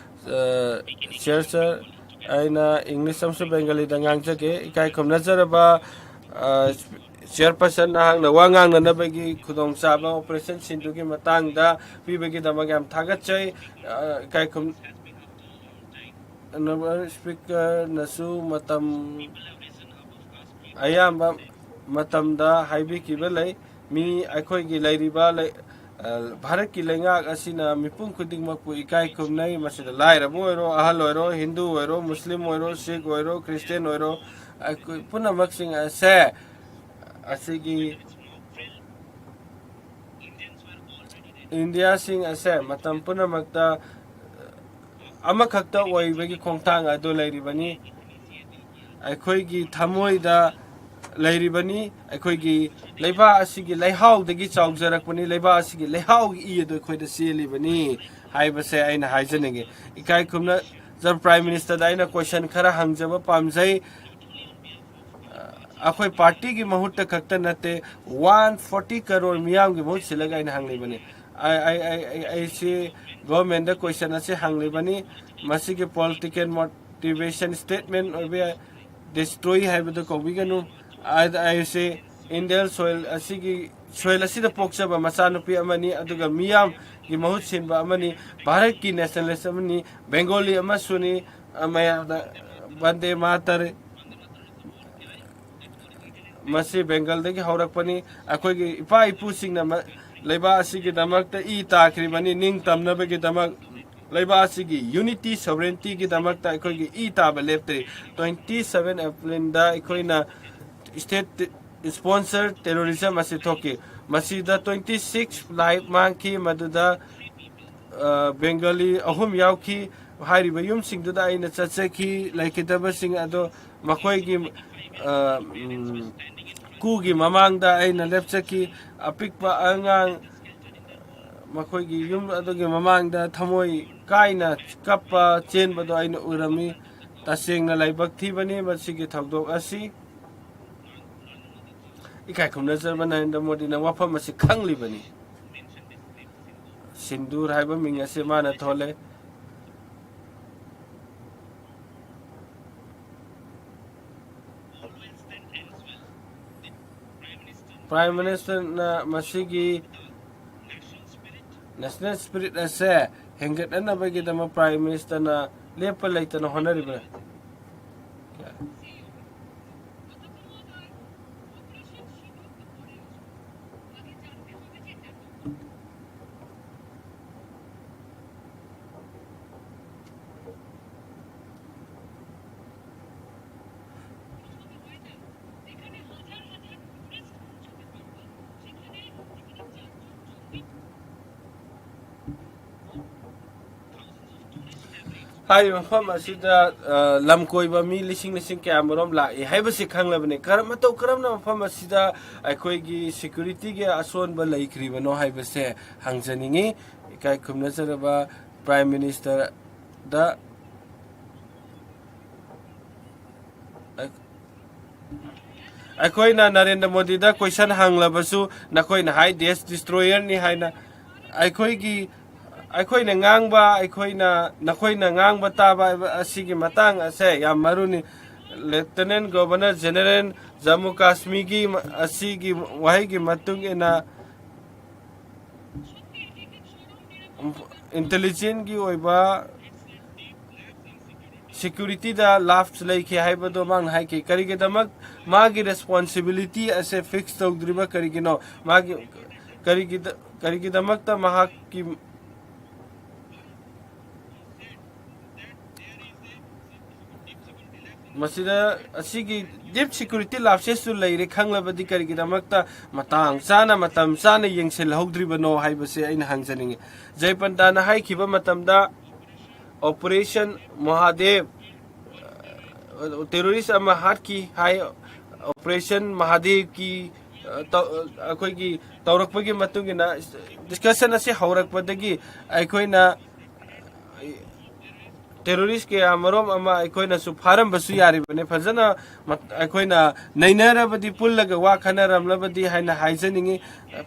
ꯑ, ꯆꯤꯌꯔ, ꯆꯤꯌꯔ, ꯑꯩꯅ ꯏꯪꯂꯤꯁ ꯑꯃꯁꯨꯡ ꯕꯦꯡꯒꯂꯤꯗ ꯉꯥꯡꯖꯒꯦ꯫ ꯏꯀꯥꯏ ꯈꯨꯝꯅꯖꯔꯕ, ꯑ, ꯆꯤꯌꯔꯄꯔꯁꯟ, ꯅꯍꯥꯛꯅ ꯋꯥ ꯉꯥꯡꯅꯅꯕꯒꯤ ꯈꯨꯗꯣꯡꯆꯥꯕ ꯑꯣꯄꯔꯦꯁꯟ ꯁꯤꯟꯗꯨꯒꯤ ꯃꯇꯥꯡꯗ ꯄꯤꯕꯒꯤꯗꯃꯛ ꯌꯥꯝ ꯊꯥꯒꯠꯆꯩ꯫ ꯑ, ꯏꯀꯥꯏ ꯈꯨꯝ-, ꯑꯅꯧꯕ ꯏꯁꯄꯤꯀꯔꯅꯁꯨ ꯃꯇꯝ ꯑꯌꯥꯝꯕ ꯃꯇꯝꯗ ꯍꯥꯏꯕꯤꯈꯤꯕ ꯂꯩ꯫ ꯃꯤ ꯑꯩꯈꯣꯏꯒꯤ ꯂꯩꯔꯤꯕ ꯂꯩ-, ꯑ, ꯚꯥꯔꯠꯀꯤ ꯂꯩꯉꯥꯛ ꯑꯁꯤꯅ ꯃꯤꯄꯨꯝ ꯈꯨꯗꯤꯡꯃꯛꯄꯨ ꯏꯀꯥꯏ ꯈꯨꯝꯅꯩ꯫ ꯃꯁꯤꯗ ꯂꯥꯏꯔꯕ ꯑꯣꯏꯔꯣ, ꯑꯍꯜ ꯑꯣꯏꯔꯣ, ꯍꯤꯟꯗꯨ ꯑꯣꯏꯔꯣ, ꯃꯨꯁꯂꯤꯝ ꯑꯣꯏꯔꯣ, ꯁꯤꯈ ꯑꯣꯏꯔꯣ, ꯈ꯭ꯔꯤꯁꯇꯤꯌꯥꯟ ꯑꯣꯏꯔꯣ, ꯑꯩꯈꯣꯏ ꯄꯨꯝꯅꯃꯛꯁꯤꯡ ꯑꯁꯦ ꯑꯁꯤꯒꯤ ꯏꯟꯗꯤꯌꯥꯁꯤꯡ ꯑꯁꯦ ꯃꯇꯝ ꯄꯨꯝꯅꯃꯛꯇ ꯑꯃꯈꯛꯇ ꯑꯣꯏꯕꯒꯤ ꯈꯣꯡꯊꯥꯡ ꯑꯗꯨ ꯂꯩꯔꯤꯕꯅꯤ꯫ ꯑꯩꯈꯣꯏꯒꯤ ꯊꯃꯣꯏꯗ ꯂꯩꯔꯤꯕꯅꯤ꯫ ꯑꯩꯈꯣꯏꯒꯤ ꯂꯩꯕꯥꯛ ꯑꯁꯤꯒꯤ ꯂꯩꯍꯥꯎꯗꯒꯤ ꯆꯥꯎꯖꯔꯛꯄꯅꯤ꯫ ꯂꯩꯕꯥꯛ ꯑꯁꯤꯒꯤ ꯂꯩꯍꯥꯎꯒꯤ ꯏ ꯑꯗꯨ ꯑꯩꯈꯣꯏꯗ ꯆꯦꯜꯂꯤꯕꯅꯤ ꯍꯥꯏꯕꯁꯦ ꯑꯩꯅ ꯍꯥꯏꯖꯅꯤꯡꯉꯤ꯫ ꯏꯀꯥꯏ ꯈꯨꯝꯅꯖꯕ ꯄ꯭ꯔꯥꯏꯝ ꯃꯤꯅꯤꯁꯇꯔꯗ ꯑꯩꯅ ꯀꯣꯏꯁꯟ ꯈꯔ ꯍꯪꯖꯕ ꯄꯥꯝꯖꯩ꯫ ꯑꯩꯈꯣꯏ ꯄꯥꯔꯇꯤꯒꯤ ꯃꯍꯨꯠꯇ ꯈꯛꯇ ꯅꯠꯇꯦ, ꯋꯥꯟ ꯐꯣꯔꯇꯤ ꯀꯔꯣꯔ ꯃꯤꯌꯥꯝꯒꯤ ꯃꯍꯨꯠ ꯁꯤꯜꯂꯒ ꯑꯩꯅ ꯍꯪꯂꯤꯕꯅꯤ꯫ ꯑꯩ, ꯑꯩ, ꯑꯩ, ꯑꯩ, ꯑꯩꯁꯤ ꯒꯣꯔꯃꯦꯟꯗ ꯀꯣꯏꯁꯟ ꯑꯁꯤ ꯍꯪꯂꯤꯕꯅꯤ꯫ ꯃꯁꯤꯒꯤ ꯄꯣꯂꯤꯇꯤꯀꯦꯜ ꯃꯣꯇꯤꯚꯦꯁꯟ ꯁ꯭ꯇꯦꯠꯃꯦꯟ ꯑꯣꯏꯕ ꯌꯥꯏ, ꯗꯤꯁꯇ꯭ꯔꯣꯏ ꯍꯥꯏꯕꯗꯨ ꯀꯧꯕꯤꯒꯅꯨ꯫ ꯑꯩ, ꯑꯩꯁꯤ ꯏꯟꯗꯤꯌꯟ ꯁꯣꯏꯜ ꯑꯁꯤꯒꯤ, ꯁꯣꯏꯜ ꯑꯁꯤꯗ ꯄꯣꯛꯆꯕ ꯃꯆꯥꯅꯨꯄꯤ ꯑꯃꯅꯤ, ꯑꯗꯨꯒ ꯃꯤꯌꯥꯝꯒꯤ ꯃꯍꯨꯠ ꯁꯤꯟꯕ ꯑꯃꯅꯤ꯫ ꯚꯥꯔꯠꯀꯤ ꯅꯦꯁꯅꯦꯂꯤꯁ ꯑꯃꯅꯤ, ꯕꯦꯡꯒꯣꯂꯤ ꯑꯃꯁꯨꯅꯤ꯫ ꯑ, ꯃꯌꯥꯝꯅ ꯕꯟꯗꯦ ꯃꯥꯇꯔ, ꯃꯁꯤ ꯕꯦꯡꯒꯜꯗꯒꯤ ꯍꯧꯔꯛꯄꯅꯤ꯫ ꯑꯩꯈꯣꯏꯒꯤ ꯏꯄꯥ ꯏꯄꯨꯁꯤꯡꯅ ꯃ-, ꯂꯩꯕꯥꯛ ꯑꯁꯤꯒꯤꯗꯃꯛꯇ ꯏ ꯇꯥꯈ꯭ꯔꯤꯕꯅꯤ, ꯅꯤꯡꯇꯝꯅꯕꯒꯤꯗꯃꯛ, ꯂꯩꯕꯥꯛ ꯑꯁꯤꯒꯤ ꯌꯨꯅꯤꯇꯤ, ꯁꯣꯚꯔꯦꯟꯇꯤꯒꯤꯗꯃꯛꯇ ꯑꯩꯈꯣꯏꯒꯤ ꯏ ꯇꯥꯕ ꯂꯦꯞꯇ꯭ꯔꯤ꯫ ꯇ꯭ꯋꯦꯟꯇꯤ ꯁꯚꯦꯟ ꯑꯦꯄ꯭ꯔꯤꯜꯗ ꯑꯩꯈꯣꯏꯅ ꯁ꯭ꯇꯦꯠ ꯁ꯭ꯄꯣꯟꯁꯔ ꯇꯦꯔꯣꯔꯤꯖꯝ ꯑꯁꯤ ꯊꯣꯛꯈꯤ꯫ ꯃꯁꯤꯗ ꯇ꯭ꯋꯦꯟꯇꯤ ꯁꯤꯛꯁ ꯂꯥꯏꯐ ꯃꯥꯡꯈꯤ, ꯃꯗꯨꯗ, ꯑ, ꯑ, ꯕꯦꯡꯒꯥꯂꯤ ꯑꯍꯨꯝ ꯌꯥꯎꯈꯤ꯫ ꯍꯥꯏꯔꯤꯕ ꯌꯨꯝꯁꯤꯡꯗꯨꯗ ꯑꯩꯅ ꯆꯠꯆꯈꯤ꯫ ꯂꯩꯈꯤꯗꯕꯁꯤꯡ ꯑꯗꯣ ꯃꯈꯣꯏꯒꯤ, ꯑ, ꯎꯝ, ꯀꯨꯒꯤ ꯃꯃꯥꯡꯗ ꯑꯩꯅ ꯂꯦꯞꯆꯈꯤ꯫ ꯑꯄꯤꯛꯄ ꯑꯉꯥꯡ ꯃꯈꯣꯏꯒꯤ ꯌꯨꯝ ꯑꯗꯨꯒꯤ ꯃꯃꯥꯡꯗ ꯊꯃꯣꯏ ꯀꯥꯏꯅ ꯀꯞꯄ ꯆꯦꯟꯕꯗꯣ ꯑꯩꯅ ꯎꯔꯝꯃꯤ꯫ ꯇꯁꯦꯡꯅ ꯂꯥꯏꯕꯛ ꯊꯤꯕꯅꯤ ꯃꯁꯤꯒꯤ ꯊꯧꯗꯣꯛ ꯑꯁꯤ꯫ ꯏꯀꯥꯏ ꯈꯨꯝꯅꯖꯔꯕ ꯅꯔꯦꯟꯗ꯭ꯔ ꯃꯣꯗꯤꯅ ꯋꯥꯐꯝ ꯑꯁꯤ ꯈꯪꯂꯤꯕꯅꯤ꯫ ꯁꯤꯟꯗꯨꯔ ꯍꯥꯏꯕ ꯃꯤꯡ ꯑꯁꯤ ꯃꯥꯅ ꯊꯣꯜꯂꯦ꯫ ꯄ꯭ꯔꯥꯏꯝ ꯃꯤꯅꯤꯁꯇꯔꯅ ꯃꯁꯤꯒꯤ ꯅꯦꯁꯅꯦꯜ ꯁ꯭ꯄꯤꯔꯤꯠ ꯑꯁꯦ ꯍꯦꯟꯒꯠꯅꯅꯕꯒꯤꯗꯃꯛ ꯄ꯭ꯔꯥꯏꯝ ꯃꯤꯅꯤꯁꯇꯔꯅ ꯂꯦꯞꯄ ꯂꯩꯇꯅ ꯍꯣꯠꯅꯔꯤꯕꯅꯤ꯫ ꯍꯥꯏꯔꯤꯕ ꯃꯐꯝ ꯑꯁꯤꯗ, ꯑ, ꯂꯝ ꯀꯣꯏꯕ ꯃꯤ ꯂꯤꯁꯤꯡ ꯂꯤꯁꯤꯡ ꯀꯌꯥꯃꯔꯣꯝ ꯂꯥꯛꯏ ꯍꯥꯏꯕꯁꯤ ꯈꯪꯂꯕꯅꯤ꯫ ꯀꯔꯝ, ꯃꯇꯧ ꯀꯔꯝꯅ ꯃꯐꯝ ꯑꯁꯤꯗ ꯑꯩꯈꯣꯏꯒꯤ ꯁꯦꯀ꯭ꯌꯨꯔꯤꯇꯤꯒꯤ ꯑꯁꯣꯟꯕ ꯂꯩꯈ꯭ꯔꯤꯕꯅꯣ ꯍꯥꯏꯕꯁꯦ ꯍꯪꯖꯅꯤꯡꯉꯤ꯫ ꯏꯀꯥꯏ ꯈꯨꯝꯅꯖꯔꯕ ꯄ꯭ꯔꯥꯏꯝ ꯃꯤꯅꯤꯁꯇꯔꯗ ꯑꯩꯈꯣꯏꯅ ꯅꯔꯦꯟꯗ꯭ꯔ ꯃꯣꯗꯤꯗ ꯀꯣꯏꯁꯟ ꯍꯪꯂꯕꯁꯨ ꯅꯈꯣꯏꯅ ꯍꯥꯏ ꯗꯦꯁ ꯗꯤꯁꯇ꯭ꯔꯣꯌꯔꯅꯤ ꯍꯥꯏꯅ꯫ ꯑꯩꯈꯣꯏꯒꯤ, ꯑꯩꯈꯣꯏꯅ ꯉꯥꯡꯕ, ꯑꯩꯈꯣꯏꯅ, ꯅꯈꯣꯏꯅ ꯉꯥꯡꯕ ꯇꯥꯕ ꯍꯥꯏꯕ ꯑꯁꯤꯒꯤ ꯃꯇꯥꯡ ꯑꯁꯦ ꯌꯥꯝ ꯃꯔꯨꯅꯤ꯫ ꯂꯦꯐꯇꯤꯅꯦꯟ ꯒꯣꯚꯔꯅꯔ ꯖꯦꯅꯔꯦꯜ ꯖꯝꯃꯨ ꯀꯥꯁꯃꯤꯔꯒꯤ ꯃ-, ꯑꯁꯤꯒꯤ ꯋꯥꯍꯩꯒꯤ ꯃꯇꯨꯡ ꯏꯟꯅ ꯏꯟꯇꯦꯂꯤꯖꯦꯟꯒꯤ ꯑꯣꯏꯕ ꯁꯦꯀ꯭ꯌꯨꯔꯤꯇꯤꯗ ꯂꯥꯞꯁ ꯂꯩꯈꯤ ꯍꯥꯏꯕꯗꯣ ꯃꯥꯅ ꯍꯥꯏꯈꯤ꯫ ꯀꯔꯤꯒꯤꯗꯃꯛ ꯃꯥꯒꯤ ꯔꯦꯁꯄꯣꯟꯁꯤꯕꯤꯂꯤꯇꯤ ꯑꯁꯦ ꯐꯤꯛꯁ ꯇꯧꯗ꯭ꯔꯤꯕ ꯀꯔꯤꯒꯤꯅꯣ? ꯃꯥꯒꯤ, ꯀꯔꯤꯒꯤꯗ-, ꯀꯔꯤꯒꯤꯗꯃꯛꯇ ꯃꯍꯥꯛꯀꯤ ꯃꯁꯤꯗ ꯑꯁꯤꯒꯤ deep security lapses ꯁꯨ ꯂꯩꯔꯦ ꯈꯪꯂꯕꯗꯤ ꯀꯔꯤꯒꯤꯗꯃꯛꯇ ꯃꯇꯥꯡ ꯆꯥꯅ, ꯃꯇꯝ ꯆꯥꯅ ꯌꯦꯡꯁꯤꯜꯍꯧꯗ꯭ꯔꯤꯕꯅꯣ ꯍꯥꯏꯕꯁꯦ ꯑꯩꯅ ꯍꯪꯖꯅꯤꯡꯉꯤ꯫ ꯖꯩ ꯄꯟꯇꯥꯅ ꯍꯥꯏꯈꯤꯕ ꯃꯇꯝꯗ Operation Mahadev, terrorist ꯑꯃ ꯍꯥꯠꯈꯤ ꯍꯥꯏ꯫ Operation Mahadev ꯀꯤ, ꯑ, ꯇꯧ-, ꯑꯩꯈꯣꯏꯒꯤ ꯇꯧꯔꯛꯄꯒꯤ ꯃꯇꯨꯡ ꯏꯟꯅ discussion ꯑꯁꯤ ꯍꯧꯔꯛꯄꯗꯒꯤ ꯑꯩꯈꯣꯏꯅ terrorist ꯀꯌꯥ ꯃꯔꯨꯝ ꯑꯃ ꯑꯩꯈꯣꯏꯅꯁꯨ ꯐꯥꯔꯝꯕꯁꯨ ꯌꯥꯔꯤꯕꯅꯤ꯫ ꯐꯖꯅ ꯃ-, ꯑꯩꯈꯣꯏꯅ ꯅꯩꯅꯔꯕꯗꯤ, ꯄꯨꯜꯂꯒ ꯋꯥ ꯈꯟꯅꯔꯝꯂꯕꯗꯤ ꯍꯥꯏꯅ ꯍꯥꯏꯖꯅꯤꯡꯉꯤ꯫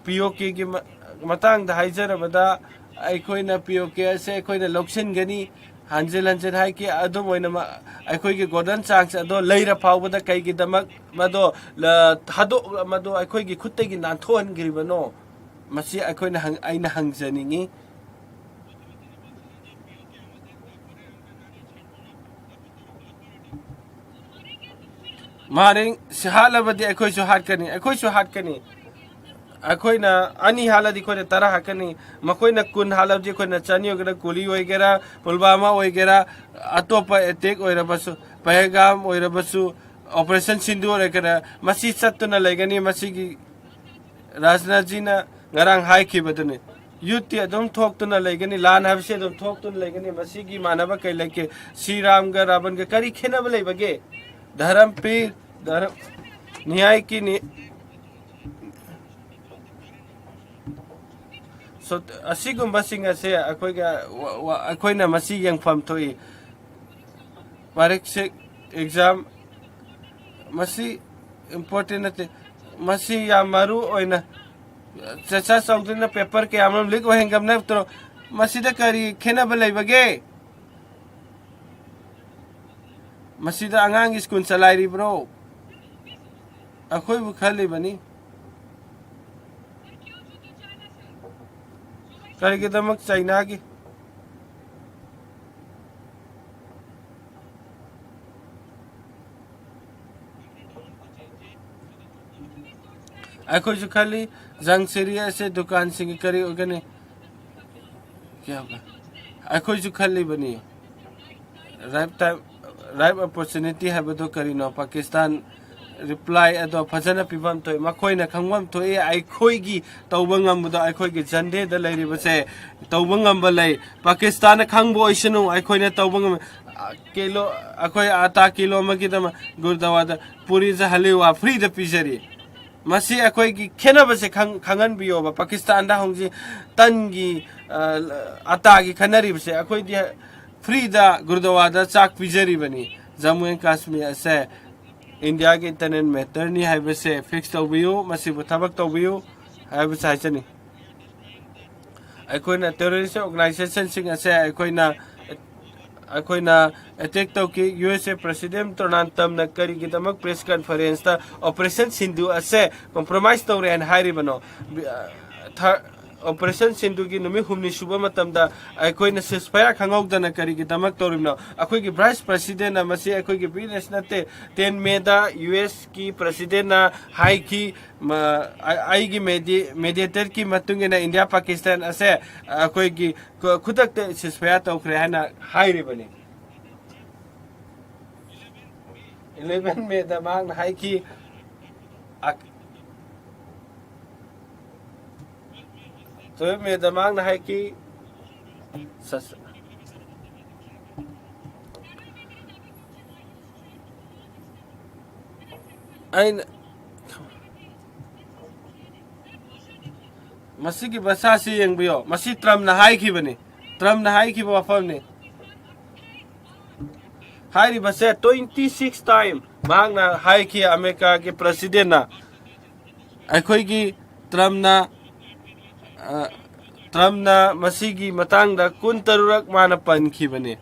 ꯄꯤ ꯑꯣ ꯀꯦꯒꯤ ꯃ-, ꯃꯇꯥꯡꯗ ꯍꯥꯏꯖꯔꯕꯗ, ꯑꯩꯈꯣꯏꯅ ꯄꯤ ꯑꯣ ꯀꯦ ꯑꯁꯦ ꯑꯩꯈꯣꯏꯅ ꯂꯧꯁꯤꯟꯒꯅꯤ꯫ ꯍꯟꯖꯤꯟ ꯍꯟꯖꯤꯟ ꯍꯥꯏꯈꯤ꯫ ꯑꯗꯨꯝ ꯑꯣꯏꯅꯃꯛ ꯑꯩꯈꯣꯏꯒꯤ golden chance ꯑꯗꯣ ꯂꯩꯔ ꯐꯥꯎꯕꯗ ꯀꯩꯒꯤꯗꯃꯛ ꯃꯗꯣ ꯂ-, ꯊꯥꯗꯣꯛ-, ꯃꯗꯣ ꯑꯩꯈꯣꯏꯒꯤ ꯈꯨꯠꯇꯒꯤ ꯅꯥꯟꯊꯣꯛꯍꯟꯈ꯭ꯔꯤꯕꯅꯣ? ꯃꯁꯤ ꯑꯩꯈꯣꯏꯅ ꯍꯪ-, ꯑꯩꯅ ꯍꯪꯖꯅꯤꯡꯉꯤ꯫ ꯃꯥꯔꯤꯡ ꯁꯤ ꯍꯥꯠꯂꯕꯗꯤ ꯑꯩꯈꯣꯏꯁꯨ ꯍꯥꯠꯀꯅꯤ, ꯑꯩꯈꯣꯏꯁꯨ ꯍꯥꯠꯀꯅꯤ꯫ ꯑꯩꯈꯣꯏꯅ ꯑꯅꯤ ꯍꯥꯠꯂꯗꯤ ꯑꯩꯈꯣꯏꯅ ꯇꯔꯥ ꯍꯥꯠꯀꯅꯤ, ꯃꯈꯣꯏꯅ ꯀꯨꯟ ꯍꯥꯠꯂꯕꯗꯤ ꯑꯩꯈꯣꯏꯅ ꯆꯅꯤ ꯑꯣꯏꯒꯦꯔꯥ, ꯀꯨꯂꯤ ꯑꯣꯏꯒꯦꯔꯥ, ꯄꯨꯜꯋꯥꯃꯥ ꯑꯣꯏꯒꯦꯔꯥ, ꯑꯇꯣꯞꯄ attack ꯑꯣꯏꯔꯕꯁꯨ, ꯄꯍꯜꯒꯥꯝ ꯑꯣꯏꯔꯕꯁꯨ, Operation Sindoor ꯑꯣꯏꯒꯦꯔꯥ, ꯃꯁꯤ ꯆꯠꯇꯨꯅ ꯂꯩꯒꯅꯤ꯫ ꯃꯁꯤꯒꯤ ꯔꯥꯖꯅꯥꯊꯖꯤꯅ ꯉꯔꯥꯡ ꯍꯥꯏꯈꯤꯕꯗꯨꯅꯤ꯫ ꯌꯨꯠꯇꯤ ꯑꯗꯨꯝ ꯊꯣꯛꯇꯨꯅ ꯂꯩꯒꯅꯤ, ꯂꯥꯟ ꯍꯥꯏꯕꯁꯤ ꯑꯗꯨꯝ ꯊꯣꯛꯇꯨꯅ ꯂꯩꯒꯅꯤ꯫ ꯃꯁꯤꯒꯤ ꯃꯥꯟꯅꯕ ꯀꯩ ꯂꯩꯒꯦ? ꯁ꯭ꯔꯤꯔꯥꯝꯒ ꯔꯥꯕꯟꯒ ꯀꯔꯤ ꯈꯦꯠꯅꯕ ꯂꯩꯕꯒꯦ? ꯙꯔꯝ ꯄꯤ, ꯙꯔꯝ, ꯅ꯭ꯌꯥꯏ ꯀꯤ ꯅꯤ-, ꯁꯣ-, ꯑꯁꯤꯒꯨꯝꯕꯁꯤꯡ ꯑꯁꯦ ꯑꯩꯈꯣꯏꯒ, ꯋꯥ-, ꯋꯥ-, ꯑꯩꯈꯣꯏꯅ ꯃꯁꯤ ꯌꯦꯡꯐꯝ ꯊꯣꯛꯏ꯫ ꯄꯔꯤꯛꯁꯤꯛ exam ꯃꯁꯤ important ꯅꯠꯇꯦ꯫ ꯃꯁꯤ ꯌꯥꯝ ꯃꯔꯨ ꯑꯣꯏꯅ ꯆꯦꯆꯥ ꯆꯧꯗ꯭ꯔꯤꯅ paper ꯀꯌꯥꯃꯔꯨꯝ leak ꯑꯣꯏꯍꯟꯒꯕ ꯅꯠꯇ꯭ꯔꯣ? ꯃꯁꯤꯗ ꯀꯔꯤ ꯈꯦꯠꯅꯕ ꯂꯩꯕꯒꯦ? ꯃꯁꯤꯗ ꯑꯉꯥꯡꯒꯤ school ꯆꯂꯥꯏꯔꯤꯕ꯭ꯔꯣ? ꯑꯩꯈꯣꯏꯕꯨ ꯈꯜꯂꯤꯕꯅꯤ꯫ ꯀꯔꯤꯒꯤꯗꯃꯛ ꯆꯩꯅꯥꯒꯤ? ꯑꯩꯈꯣꯏꯁꯨ ꯈꯜꯂꯤ, ꯖꯪ ꯁꯤꯔꯤ ꯑꯁꯦ ꯗꯨꯀꯥꯟꯁꯤꯡꯒꯤ ꯀꯔꯤ ꯑꯣꯏꯒꯅꯤ? ꯀꯌꯥ ꯑꯣꯏꯒ-, ꯑꯩꯈꯣꯏꯁꯨ ꯈꯜꯂꯤꯕꯅꯤ꯫ Right time, ripe opportunity ꯍꯥꯏꯕꯗꯨ ꯀꯔꯤꯅꯣ? ꯄꯥꯀꯤꯁꯇꯥꯟ reply ꯑꯗꯣ ꯐꯖꯅ ꯄꯤꯐꯝ ꯊꯣꯛꯏ꯫ ꯃꯈꯣꯏꯅ ꯈꯪꯐꯝ ꯊꯣꯛꯏ ꯑꯩꯈꯣꯏꯒꯤ ꯇꯧꯕ ꯉꯝꯕꯗꯣ꯫ ꯑꯩꯈꯣꯏꯒꯤ ꯖꯟꯗꯦꯗ ꯂꯩꯔꯤꯕꯁꯦ ꯇꯧꯕ ꯉꯝꯕ ꯂꯩ꯫ ꯄꯥꯀꯤꯁꯇꯥꯟꯅ ꯈꯪꯕ ꯑꯣꯏꯁꯅꯨ, ꯑꯩꯈꯣꯏꯅ ꯇꯧꯕ ꯉꯝꯕ꯫ ꯑ, ꯀꯤꯂꯣ, ꯑꯩꯈꯣꯏ ꯑꯇꯥ ꯀꯤꯂꯣ ꯑꯃꯒꯤꯗꯃꯛ ꯒꯨꯔꯗꯋꯥꯗ ꯄꯨꯔꯤꯁꯦ ꯍꯂꯨꯋꯥ free ꯗ ꯄꯤꯖꯔꯤ꯫ ꯃꯁꯤ ꯑꯩꯈꯣꯏꯒꯤ ꯈꯦꯠꯅꯕꯁꯦ ꯈꯪ-, ꯈꯪꯍꯟꯕꯤꯌꯣꯕ꯫ ꯄꯥꯀꯤꯁꯇꯥꯟꯗ ꯍꯧꯖꯤꯛ ꯇꯟꯒꯤ, ꯑ, ꯑꯇꯥꯒꯤ ꯈꯟꯅꯔꯤꯕꯁꯦ, ꯑꯩꯈꯣꯏꯗꯤ free ꯗ ꯒꯨꯔꯗꯋꯥꯗ ꯆꯥꯛ ꯄꯤꯖꯔꯤꯕꯅꯤ꯫ ꯖꯝꯃꯨ ꯑꯦꯟ ꯀꯥꯁꯃꯤꯔ ꯑꯁꯦ ꯏꯟꯗꯤꯌꯥꯒꯤ internal matter ꯅꯤ ꯍꯥꯏꯕꯁꯦ fix ꯇꯧꯕꯤꯌꯨ, ꯃꯁꯤꯕꯨ ꯊꯕꯛ ꯇꯧꯕꯤꯌꯨ ꯍꯥꯏꯕꯁꯦ ꯍꯥꯏꯖꯅꯤꯡꯏ꯫ ꯑꯩꯈꯣꯏꯅ terrorist organization ꯁꯤꯡ ꯑꯁꯦ ꯑꯩꯈꯣꯏꯅ, ꯑꯩꯈꯣꯏꯅ attack ꯇꯧꯈꯤ꯫ ꯌꯨ ꯑꯦꯁ ꯑꯦ President Donald Trump ꯅ ꯀꯔꯤꯒꯤꯗꯃꯛ press conference ꯇ Operation Sindoor ꯑꯁꯦ compromise ꯇꯧꯔꯦ ꯍꯥꯏꯅ ꯍꯥꯏꯔꯤꯕꯅꯣ? ꯕꯤ-, ꯑ, ꯊꯥ-, Operation Sindoor ꯒꯤ ꯅꯨꯃꯤꯠ ꯍꯨꯝꯅꯤ ꯁꯨꯕ ꯃꯇꯝꯗ ꯑꯩꯈꯣꯏꯅ ceasefire ꯈꯪꯍꯧꯗꯅ ꯀꯔꯤꯒꯤꯗꯃꯛ ꯇꯧꯔꯤꯕꯅꯣ? ꯑꯩꯈꯣꯏꯒꯤ Vice President ꯅ ꯃꯁꯤ ꯑꯩꯈꯣꯏꯒꯤ business ꯅꯠꯇꯦ꯫ Ten May ꯗ ꯌꯨ ꯑꯦꯁ ꯀꯤ President ꯅ ꯍꯥꯏꯈꯤ, ꯃ-, ꯑ-, ꯑꯩꯒꯤ medi-, mediator ꯀꯤ ꯃꯇꯨꯡ ꯏꯟꯅ ꯏꯟꯗꯤꯌꯥ ꯄꯥꯀꯤꯁꯇꯥꯟ ꯑꯁꯦ ꯑꯩꯈꯣꯏꯒꯤ ꯈꯨ-, ꯈꯨꯗꯛꯇ ceasefire ꯇꯧꯈ꯭ꯔꯦ ꯍꯥꯏꯅ ꯍꯥꯏꯔꯤꯕꯅꯤ꯫ Eleven May ꯗ ꯃꯍꯥꯛꯅ ꯍꯥꯏꯈꯤ, ꯑꯛ-, Twelve May ꯗ ꯃꯍꯥꯛꯅ ꯍꯥꯏꯈꯤ, ꯁꯁ-, ꯑꯩꯅ, ꯃꯁꯤꯒꯤ ꯃꯆꯥꯁꯤ ꯌꯦꯡꯕꯤꯌꯣ꯫ ꯃꯁꯤ ꯇ꯭ꯔꯝꯞꯅ ꯍꯥꯏꯈꯤꯕꯅꯤ꯫ ꯇ꯭ꯔꯝꯞꯅ ꯍꯥꯏꯈꯤꯕ ꯋꯥꯐꯝꯅꯤ꯫ ꯍꯥꯏꯔꯤꯕꯁꯦ twenty six time ꯃꯍꯥꯛꯅ ꯍꯥꯏꯈꯤ, ꯑꯃꯦꯔꯤꯀꯥꯒꯤ President ꯅ꯫ ꯑꯩꯈꯣꯏꯒꯤ ꯇ꯭ꯔꯝꯞꯅ, ꯑ, ꯇ꯭ꯔꯝꯞꯅ ꯃꯁꯤꯒꯤ ꯃꯇꯥꯡꯗ ꯀꯨꯟꯇꯔꯨꯛꯔꯛ ꯃꯥꯅ ꯄꯟꯈꯤꯕꯅꯤ꯫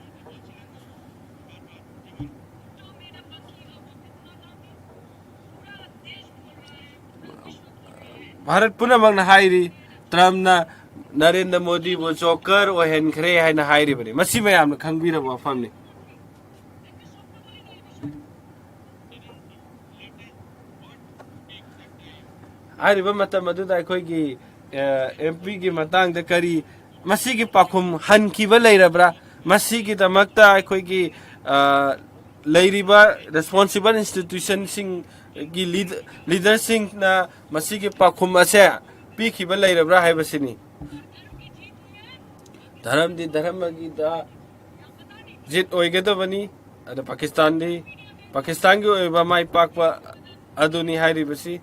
ꯚꯥꯔꯠ ꯄꯨꯝꯅꯃꯛꯅ ꯍꯥꯏꯔꯤ, ꯇ꯭ꯔꯝꯞꯅ ꯅꯔꯦꯟꯗ꯭ꯔ ꯃꯣꯗꯤꯕꯨ joker ꯑꯣꯏꯍꯟꯈ꯭ꯔꯦ ꯍꯥꯏꯅ ꯍꯥꯏꯔꯤꯕꯅꯤ꯫ ꯃꯁꯤ ꯃꯌꯥꯝꯅ ꯈꯪꯕꯤꯔꯕ ꯋꯥꯐꯝꯅꯤ꯫ ꯍꯥꯏꯔꯤꯕ ꯃꯇꯝ ꯑꯗꯨꯗ ꯑꯩꯈꯣꯏꯒꯤ, ꯑ, ꯑꯦꯝ ꯄꯤꯒꯤ ꯃꯇꯥꯡꯗ ꯀꯔꯤ, ꯃꯁꯤꯒꯤ ꯄꯥꯎꯈꯨꯝ ꯍꯟꯈꯤꯕ ꯂꯩꯔꯕ꯭ꯔꯥ? ꯃꯁꯤꯒꯤꯗꯃꯛꯇ ꯑꯩꯈꯣꯏꯒꯤ, ꯑ, ꯂꯩꯔꯤꯕ ꯔꯦꯁꯄꯣꯟꯁꯤꯕꯜ ꯏꯟꯁꯇꯤꯇ꯭ꯌꯨꯁꯟꯁꯤꯡꯒꯤ ꯂꯤꯗꯔꯁꯤꯡꯅ ꯃꯁꯤꯒꯤ ꯄꯥꯎꯈꯨꯝ ꯑꯁꯦ ꯄꯤꯈꯤꯕ ꯂꯩꯔꯕ꯭ꯔꯥ ꯍꯥꯏꯕꯁꯤꯅꯤ꯫ ꯙꯔꯝꯗꯤ ꯙꯔꯃꯒꯤꯗ ꯖꯤꯠ ꯑꯣꯏꯒꯗꯕꯅꯤ꯫ ꯑꯗ ꯄꯥꯀꯤꯁꯇꯥꯟꯗꯤ ꯄꯥꯀꯤꯁꯇꯥꯟꯒꯤ ꯑꯣꯏꯕ ꯃꯥꯏ ꯄꯥꯛꯄ ꯑꯗꯨꯅꯤ ꯍꯥꯏꯔꯤꯕꯁꯤ꯫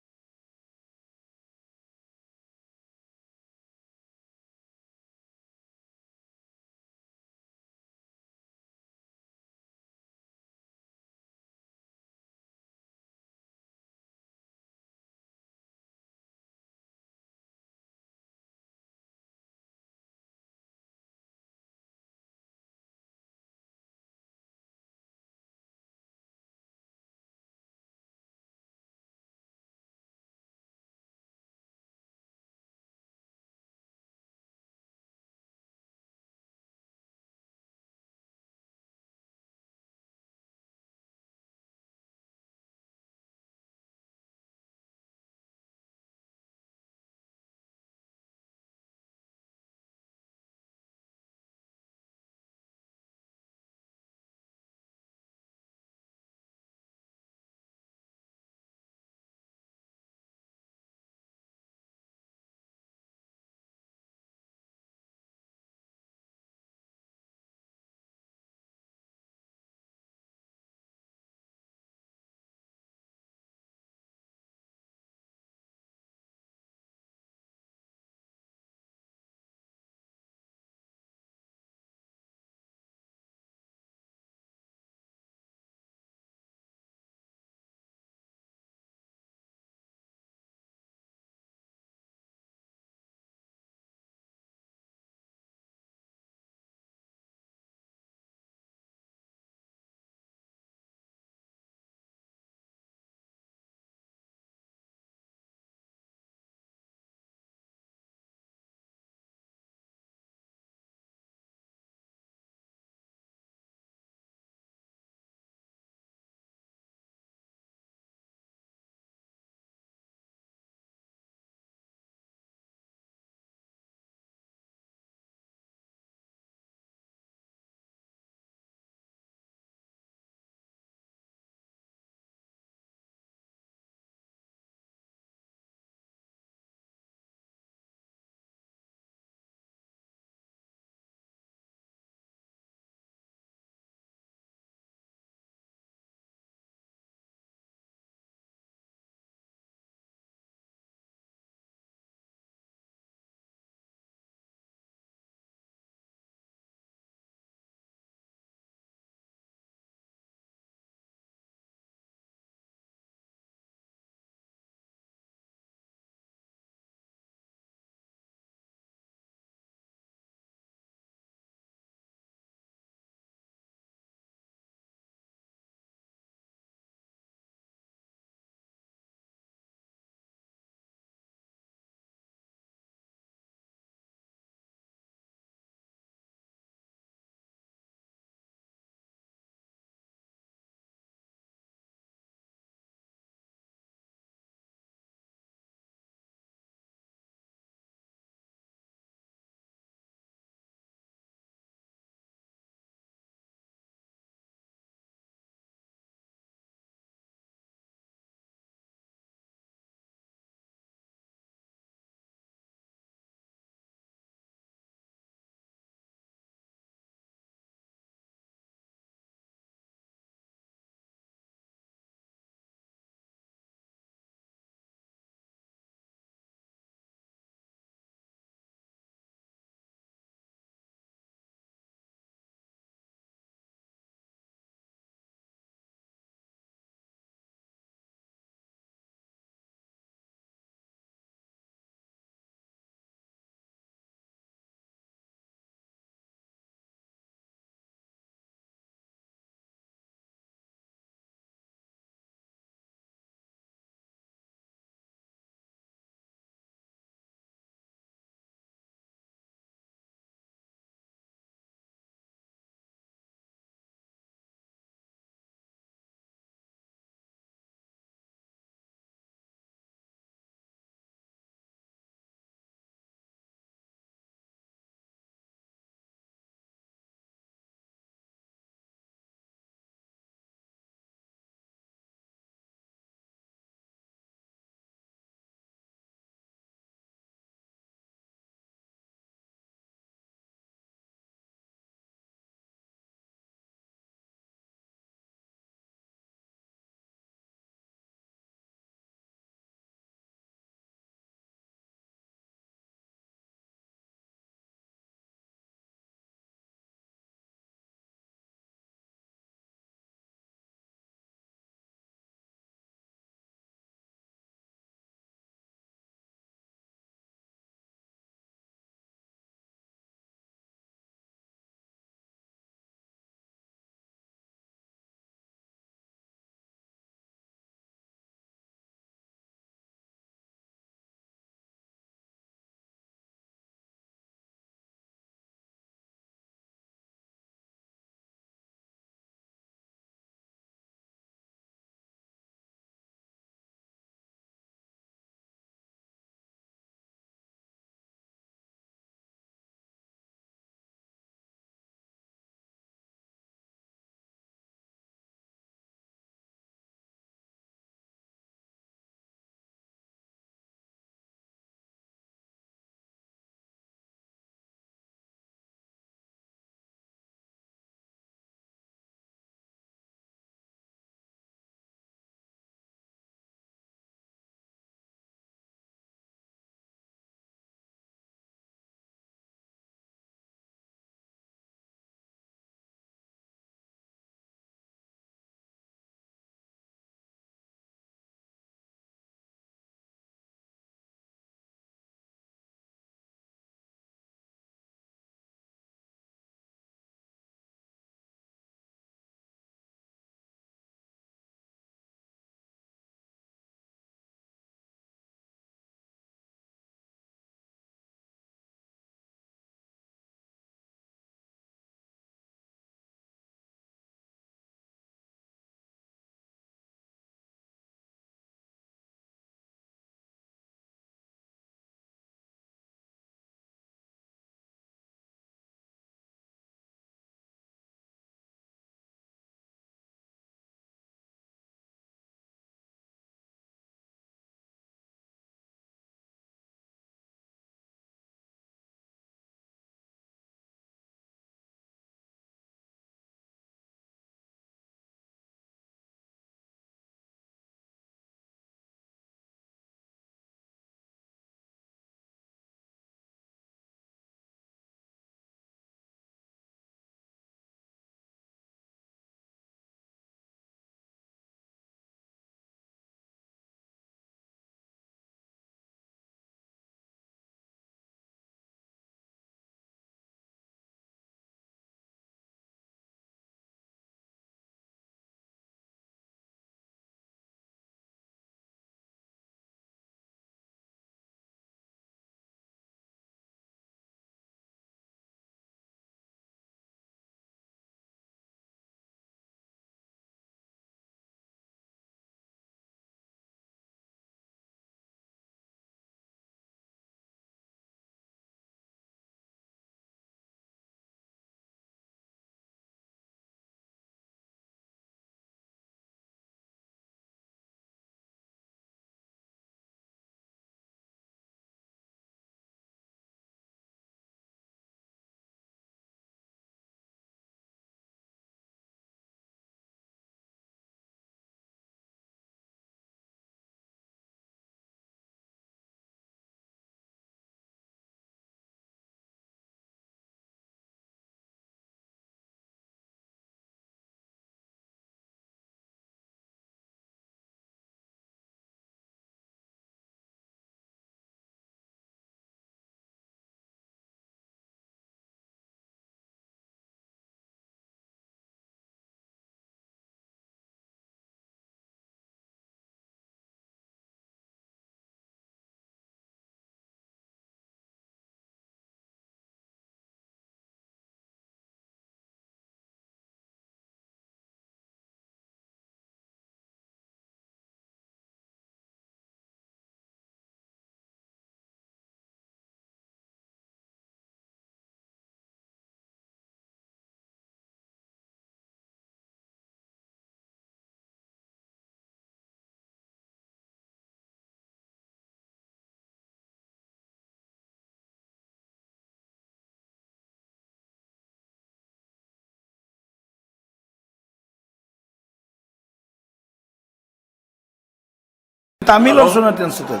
Tamil also not translated.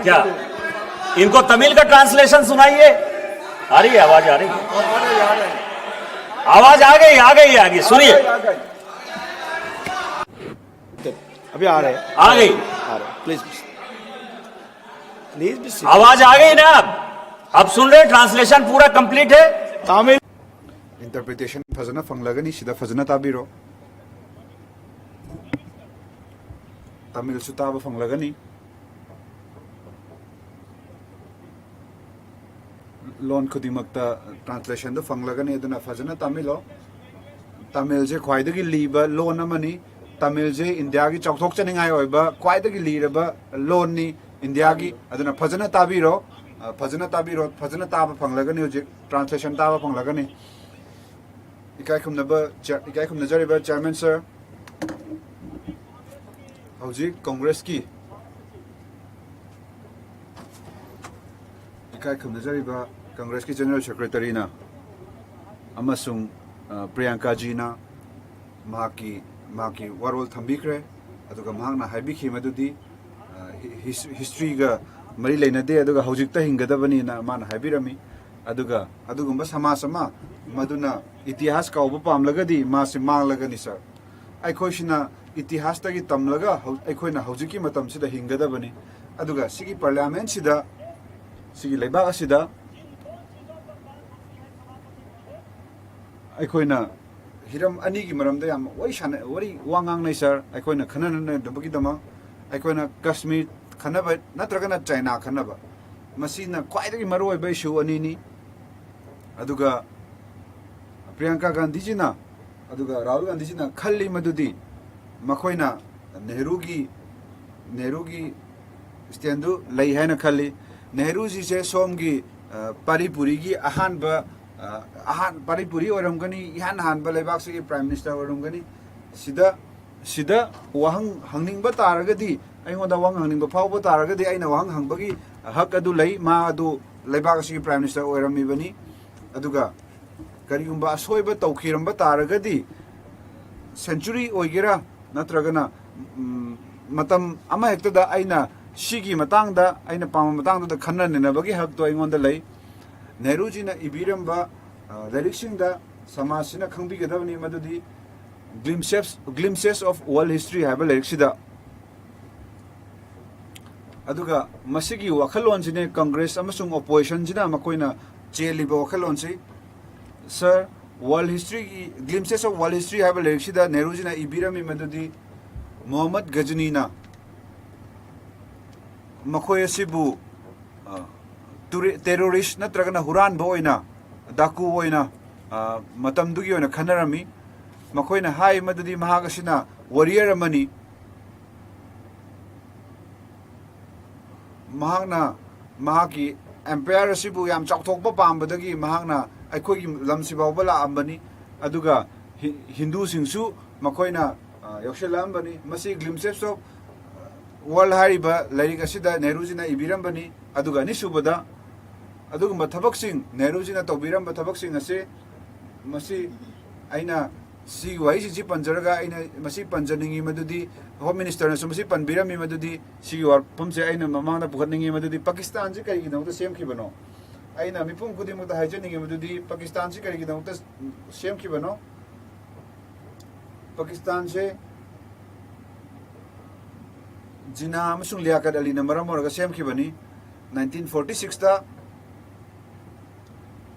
क्या इनको तमिल का ट्रांसलेशन सुनाइए। आ रही है आवाज, आ रही है। आवाज आ गई, आ गई, आ गई, सुनिए। अभी आ रहे हैं, आ गई। आ रहे हैं। Please, please be seated. आवाज आ गई ना? अब अब सुन रहे हैं, ट्रांसलेशन पूरा कंप्लीट है। Tamil. Interpretation ꯐꯖꯅ ꯐꯪꯂꯒꯅꯤ꯫ ꯁꯤꯗ ꯐꯖꯅ ꯇꯥꯕꯤꯔꯣ꯫ ꯇꯥꯃꯤꯜꯁꯨ ꯇꯥꯕ ꯐꯪꯂꯒꯅꯤ꯫ ꯂꯣꯟ ꯈꯨꯗꯤꯡꯃꯛꯇ ꯇ꯭ꯔꯥꯟꯁꯂꯦꯁꯟꯗꯨ ꯐꯪꯂꯒꯅꯤ꯫ ꯑꯗꯨꯅ ꯐꯖꯅ ꯇꯥꯃꯤꯜꯂꯣ꯫ ꯇꯥꯃꯤꯜꯁꯦ ꯈ꯭ꯋꯥꯏꯗꯒꯤ ꯂꯤꯕ ꯂꯣꯟ ꯑꯃꯅꯤ꯫ ꯇꯥꯃꯤꯜꯁꯦ ꯏꯟꯗꯤꯌꯥꯒꯤ ꯆꯥꯎꯊꯣꯛꯆꯅꯤꯡꯉꯥꯏ ꯑꯣꯏꯕ ꯈ꯭ꯋꯥꯏꯗꯒꯤ ꯂꯤꯔꯕ ꯂꯣꯟꯅꯤ ꯏꯟꯗꯤꯌꯥꯒꯤ꯫ ꯑꯗꯨꯅ ꯐꯖꯅ ꯇꯥꯕꯤꯔꯣ꯫ ꯑ, ꯐꯖꯅ ꯇꯥꯕꯤꯔꯣ꯫ ꯐꯖꯅ ꯇꯥꯕ ꯐꯪꯂꯒꯅꯤ꯫ ꯍꯧꯖꯤꯛ ꯇ꯭ꯔꯥꯟꯁꯂꯦꯁꯟ ꯇꯥꯕ ꯐꯪꯂꯒꯅꯤ꯫ ꯏꯀꯥꯏ ꯈꯨꯝꯅꯕ ꯆꯦ- ꯏꯀꯥꯏ ꯈꯨꯝꯅꯖꯔꯤꯕ ꯆꯤꯌꯔꯃꯦꯟ ꯁꯔ, ꯍꯧꯖꯤꯛ ꯀꯣꯡꯒ꯭ꯔꯦꯁꯀꯤ ꯏꯀꯥꯏ ꯈꯨꯝꯅꯖꯔꯤꯕ ꯀꯪꯒ꯭ꯔꯦꯁꯀꯤ ꯖꯦꯅꯔꯦꯜ ꯁꯦꯀ꯭ꯔꯦꯇꯔꯤꯅ ꯑꯃꯁꯨꯡ, ꯑ, ꯄ꯭ꯔꯤꯌꯥꯡꯀꯥꯖꯤꯅ ꯃꯍꯥꯛꯀꯤ ꯃꯍꯥꯛꯀꯤ ꯋꯥꯔꯣꯜ ꯊꯝꯕꯤꯈ꯭ꯔꯦ꯫ ꯑꯗꯨꯒ ꯃꯍꯥꯛꯅ ꯍꯥꯏꯕꯤꯈꯤ ꯃꯗꯨꯗꯤ, ꯑ, ꯍꯤ- ꯍꯤꯁ- ꯍꯤꯁꯇ꯭ꯔꯤꯒ ꯃꯔꯤ ꯂꯩꯅꯗꯦ, ꯑꯗꯨꯒ ꯍꯧꯖꯤꯛꯇ ꯍꯤꯡꯒꯗꯕꯅꯤꯅ ꯃꯥꯅ ꯍꯥꯏꯕꯤꯔꯝꯃꯤ꯫ ꯑꯗꯨꯒ ꯑꯗꯨꯒꯨꯝꯕ ꯁꯃꯥꯖ ꯑꯃ ꯃꯗꯨꯅ ꯏꯇꯤꯍꯥꯁ ꯀꯥꯎꯕ ꯄꯥꯝꯂꯒꯗꯤ ꯃꯥꯁꯤ ꯃꯥꯡꯂꯒꯅꯤ ꯁꯥꯔ꯫ ꯑꯩꯈꯣꯏꯁꯤꯅ ꯏꯇꯤꯍꯥꯁꯇꯒꯤ ꯇꯝꯂꯒ ꯍꯧ- ꯑꯩꯈꯣꯏꯅ ꯍꯧꯖꯤꯛꯀꯤ ꯃꯇꯝꯁꯤꯗ ꯍꯤꯡꯒꯗꯕꯅꯤ꯫ ꯑꯗꯨꯒ ꯁꯤꯒꯤ ꯄꯥꯔꯂꯤꯌꯥꯃꯦꯟꯁꯤꯗ, ꯁꯤꯒꯤ ꯂꯩꯕꯥꯛ ꯑꯁꯤꯗ ꯑꯩꯈꯣꯏꯅ ꯍꯤꯔꯝ ꯑꯅꯤꯒꯤ ꯃꯔꯝꯗ ꯌꯥꯝ ꯋꯥꯔꯤ ꯁꯥꯟꯅ- ꯋꯥꯔꯤ ꯋꯥ ꯉꯥꯡꯅꯩ ꯁꯥꯔ꯫ ꯑꯩꯈꯣꯏꯅ ꯈꯟꯅꯅꯗꯕꯒꯤꯗꯃꯛ ꯑꯩꯈꯣꯏꯅ ꯀꯥꯁꯃꯤꯔ ꯈꯟꯅꯕ ꯅꯠꯇ꯭ꯔꯒꯅ ꯆꯥꯏꯅꯥ ꯈꯟꯅꯕ, ꯃꯁꯤꯅ ꯈ꯭ꯋꯥꯏꯗꯒꯤ ꯃꯔꯨꯑꯣꯏꯕ ꯏꯁꯨ ꯑꯅꯤꯅꯤ꯫ ꯑꯗꯨꯒ ꯄ꯭ꯔꯤꯌꯥꯡꯀꯥ ꯒꯥꯟꯙꯤꯖꯤꯅ ꯑꯗꯨꯒ ꯔꯥꯍꯨꯜ ꯒꯥꯟꯙꯤꯖꯤꯅ ꯈꯜꯂꯤ ꯃꯗꯨꯗꯤ ꯃꯈꯣꯏꯅ ꯅꯦꯍꯔꯨꯒꯤ ꯅꯦꯍꯔꯨꯒꯤ ꯁ꯭ꯇꯦꯟꯗꯨ ꯂꯩ ꯍꯥꯏꯅ ꯈꯜꯂꯤ꯫ ꯅꯦꯍꯔꯨꯖꯤꯁꯦ ꯁꯣꯝꯒꯤ, ꯑ, ꯄꯥꯔꯤꯄꯨꯔꯤꯒꯤ ꯑꯍꯥꯟꯕ, ꯑ, ꯑꯍꯥꯟ ꯄꯥꯔꯤꯄꯨꯔꯤ ꯑꯣꯏꯔꯝꯒꯅꯤ, ꯏꯍꯥꯟ ꯍꯥꯟꯕ ꯂꯩꯕꯥꯛꯁꯤꯒꯤ ꯄ꯭ꯔꯥꯏꯝ ꯃꯤꯅꯤꯁꯇꯔ ꯑꯣꯏꯔꯝꯒꯅꯤ꯫ ꯁꯤꯗ ꯁꯤꯗ ꯋꯥꯍꯪ ꯍꯪꯅꯤꯡꯕ ꯇꯥꯔꯒꯗꯤ, ꯑꯩꯉꯣꯟꯗ ꯋꯥꯍꯪ ꯍꯪꯅꯤꯡꯕ ꯐꯥꯎꯕ ꯇꯥꯔꯒꯗꯤ ꯑꯩꯅ ꯋꯥꯍꯪ ꯍꯪꯕꯒꯤ ꯍꯛ ꯑꯗꯨ ꯂꯩ꯫ ꯃꯥ ꯑꯗꯨ ꯂꯩꯕꯥꯛ ꯑꯁꯤꯒꯤ ꯄ꯭ꯔꯥꯏꯝ ꯃꯤꯅꯤꯁꯇꯔ ꯑꯣꯏꯔꯝꯃꯤꯕꯅꯤ꯫ ꯑꯗꯨꯒ ꯀꯔꯤꯒꯨꯝꯕ ꯑꯁꯣꯏꯕ ꯇꯧꯈꯤꯔꯝꯕ ꯇꯥꯔꯒꯗꯤ, ꯁꯦꯟꯆꯨꯔꯤ ꯑꯣꯏꯒꯦꯔꯥ ꯅꯠꯇ꯭ꯔꯒꯅ, ꯎꯝ, ꯃꯇꯝ ꯑꯃꯍꯦꯛꯇꯗ ꯑꯩꯅ ꯁꯤꯒꯤ ꯃꯇꯥꯡꯗ, ꯑꯩꯅ ꯄꯥꯝꯕ ꯃꯇꯥꯡꯗꯨꯗ ꯈꯟꯅ ꯅꯩꯅꯕꯒꯤ ꯍꯛꯇꯣ ꯑꯩꯉꯣꯟꯗ ꯂꯩ꯫ ꯅꯦꯍꯔꯨꯖꯤꯅ ꯏꯕꯤꯔꯝꯕ, ꯑ, ꯂꯥꯏꯔꯤꯛꯁꯤꯡꯗ ꯁꯃꯥꯖꯁꯤꯅ ꯈꯪꯕꯤꯒꯗꯕꯅꯤ ꯃꯗꯨꯗꯤ Glimpses, Glimpses of World History ꯍꯥꯏꯕ ꯂꯥꯏꯔꯤꯛꯁꯤꯗ꯫ ꯑꯗꯨꯒ ꯃꯁꯤꯒꯤ ꯋꯥꯈꯜꯂꯣꯟꯁꯤꯅꯦ ꯀꯪꯒ꯭ꯔꯦꯁ ꯑꯃꯁꯨꯡ ꯑꯣꯄꯣꯖꯤꯁꯟꯁꯤꯅ ꯃꯈꯣꯏꯅ ꯆꯦꯜꯂꯤꯕ ꯋꯥꯈꯜꯂꯣꯟꯁꯤ꯫ ꯁꯔ, ꯋꯥꯔꯜ ꯍꯤꯁꯇ꯭ꯔꯤꯒꯤ, Glimpses of World History ꯍꯥꯏꯕ ꯂꯥꯏꯔꯤꯛꯁꯤꯗ ꯅꯦꯍꯔꯨꯖꯤꯅ ꯏꯕꯤꯔꯝꯃꯤ ꯃꯗꯨꯗꯤ ꯃꯣꯍꯝꯃꯗ ꯒꯖꯅꯤꯅ ꯃꯈꯣꯏ ꯑꯁꯤꯕꯨ, ꯑ, ꯇꯨꯔꯤ-, ꯇꯦꯔꯣꯔꯤꯁ ꯅꯠꯇ꯭ꯔꯒꯅ ꯍꯨꯔꯥꯟꯕ ꯑꯣꯏꯅ, ꯗꯥꯀꯨ ꯑꯣꯏꯅ, ꯑ, ꯃꯇꯝꯗꯨꯒꯤ ꯑꯣꯏꯅ ꯈꯟꯅꯔꯝꯃꯤ꯫ ꯃꯈꯣꯏꯅ ꯍꯥꯏ ꯃꯗꯨꯗꯤ ꯃꯍꯥꯛ ꯑꯁꯤꯅ ꯋꯥꯔꯤꯌꯔ ꯑꯃꯅꯤ꯫ ꯃꯍꯥꯛꯅ ꯃꯍꯥꯛꯀꯤ ꯑꯦꯝꯄꯥꯌꯔ ꯑꯁꯤꯕꯨ ꯌꯥꯝ ꯆꯥꯎꯊꯣꯛꯄ ꯄꯥꯝꯕꯗꯒꯤ ꯃꯍꯥꯛꯅ ꯑꯩꯈꯣꯏꯒꯤ ꯂꯝꯁꯤ ꯐꯥꯎꯕ ꯂꯥꯛꯑꯝꯕꯅꯤ꯫ ꯑꯗꯨꯒ ꯍꯤ-, ꯍꯤꯟꯗꯨꯁꯤꯡꯁꯨ ꯃꯈꯣꯏꯅ, ꯑ, ꯌꯧꯁꯤꯜꯂꯛꯑꯝꯕꯅꯤ꯫ ꯃꯁꯤ Glimpses of World ꯍꯥꯏꯔꯤꯕ ꯂꯥꯏꯔꯤꯛ ꯑꯁꯤꯗ ꯅꯦꯍꯔꯨꯖꯤꯅ ꯏꯕꯤꯔꯝꯕꯅꯤ꯫ ꯑꯗꯨꯒ ꯑꯅꯤꯁꯨꯕꯗ, ꯑꯗꯨꯒꯨꯝꯕ ꯊꯕꯛꯁꯤꯡ, ꯅꯦꯍꯔꯨꯖꯤꯅ ꯇꯧꯕꯤꯔꯝꯕ ꯊꯕꯛꯁꯤꯡ ꯑꯁꯤ, ꯃꯁꯤ ꯑꯩꯅ ꯁꯤꯒꯤ ꯋꯥꯍꯩꯁꯤꯡꯁꯤ ꯄꯟꯖꯔꯒ ꯑꯩꯅ ꯃꯁꯤ ꯄꯟꯖꯅꯤꯡꯉꯤ ꯃꯗꯨꯗꯤ, ꯍꯣꯝ ꯃꯤꯅꯤꯁꯇꯔꯅꯁꯨ ꯃꯁꯤ ꯄꯟꯕꯤꯔꯝꯃꯤ ꯃꯗꯨꯗꯤ, ꯁꯤꯒꯤ ꯋꯥꯐꯝꯁꯦ ꯑꯩꯅ ꯃꯃꯥꯡꯗ ꯄꯨꯈꯠꯅꯤꯡꯉꯤ ꯃꯗꯨꯗꯤ ꯄꯥꯀꯤꯁꯇꯥꯟꯁꯤ ꯀꯔꯤꯒꯤꯗꯃꯛꯇ ꯁꯦꯝꯈꯤꯕꯅꯣ? ꯑꯩꯅ ꯃꯤꯄꯨꯝ ꯈꯨꯗꯤꯡꯃꯛꯇ ꯍꯥꯏꯖꯅꯤꯡꯉꯤ ꯃꯗꯨꯗꯤ ꯄꯥꯀꯤꯁꯇꯥꯟꯁꯤ ꯀꯔꯤꯒꯤꯗꯃꯛꯇ ꯁꯦꯝꯈꯤꯕꯅꯣ? ꯄꯥꯀꯤꯁꯇꯥꯟꯁꯦ ꯖꯤꯅꯥ ꯑꯃꯁꯨꯡ ꯂꯤꯌꯥꯀꯠ ꯑꯂꯤꯅ ꯃꯔꯝ ꯑꯣꯏꯔꯒ ꯁꯦꯝꯈꯤꯕꯅꯤ꯫ Nineteen forty sixꯇ,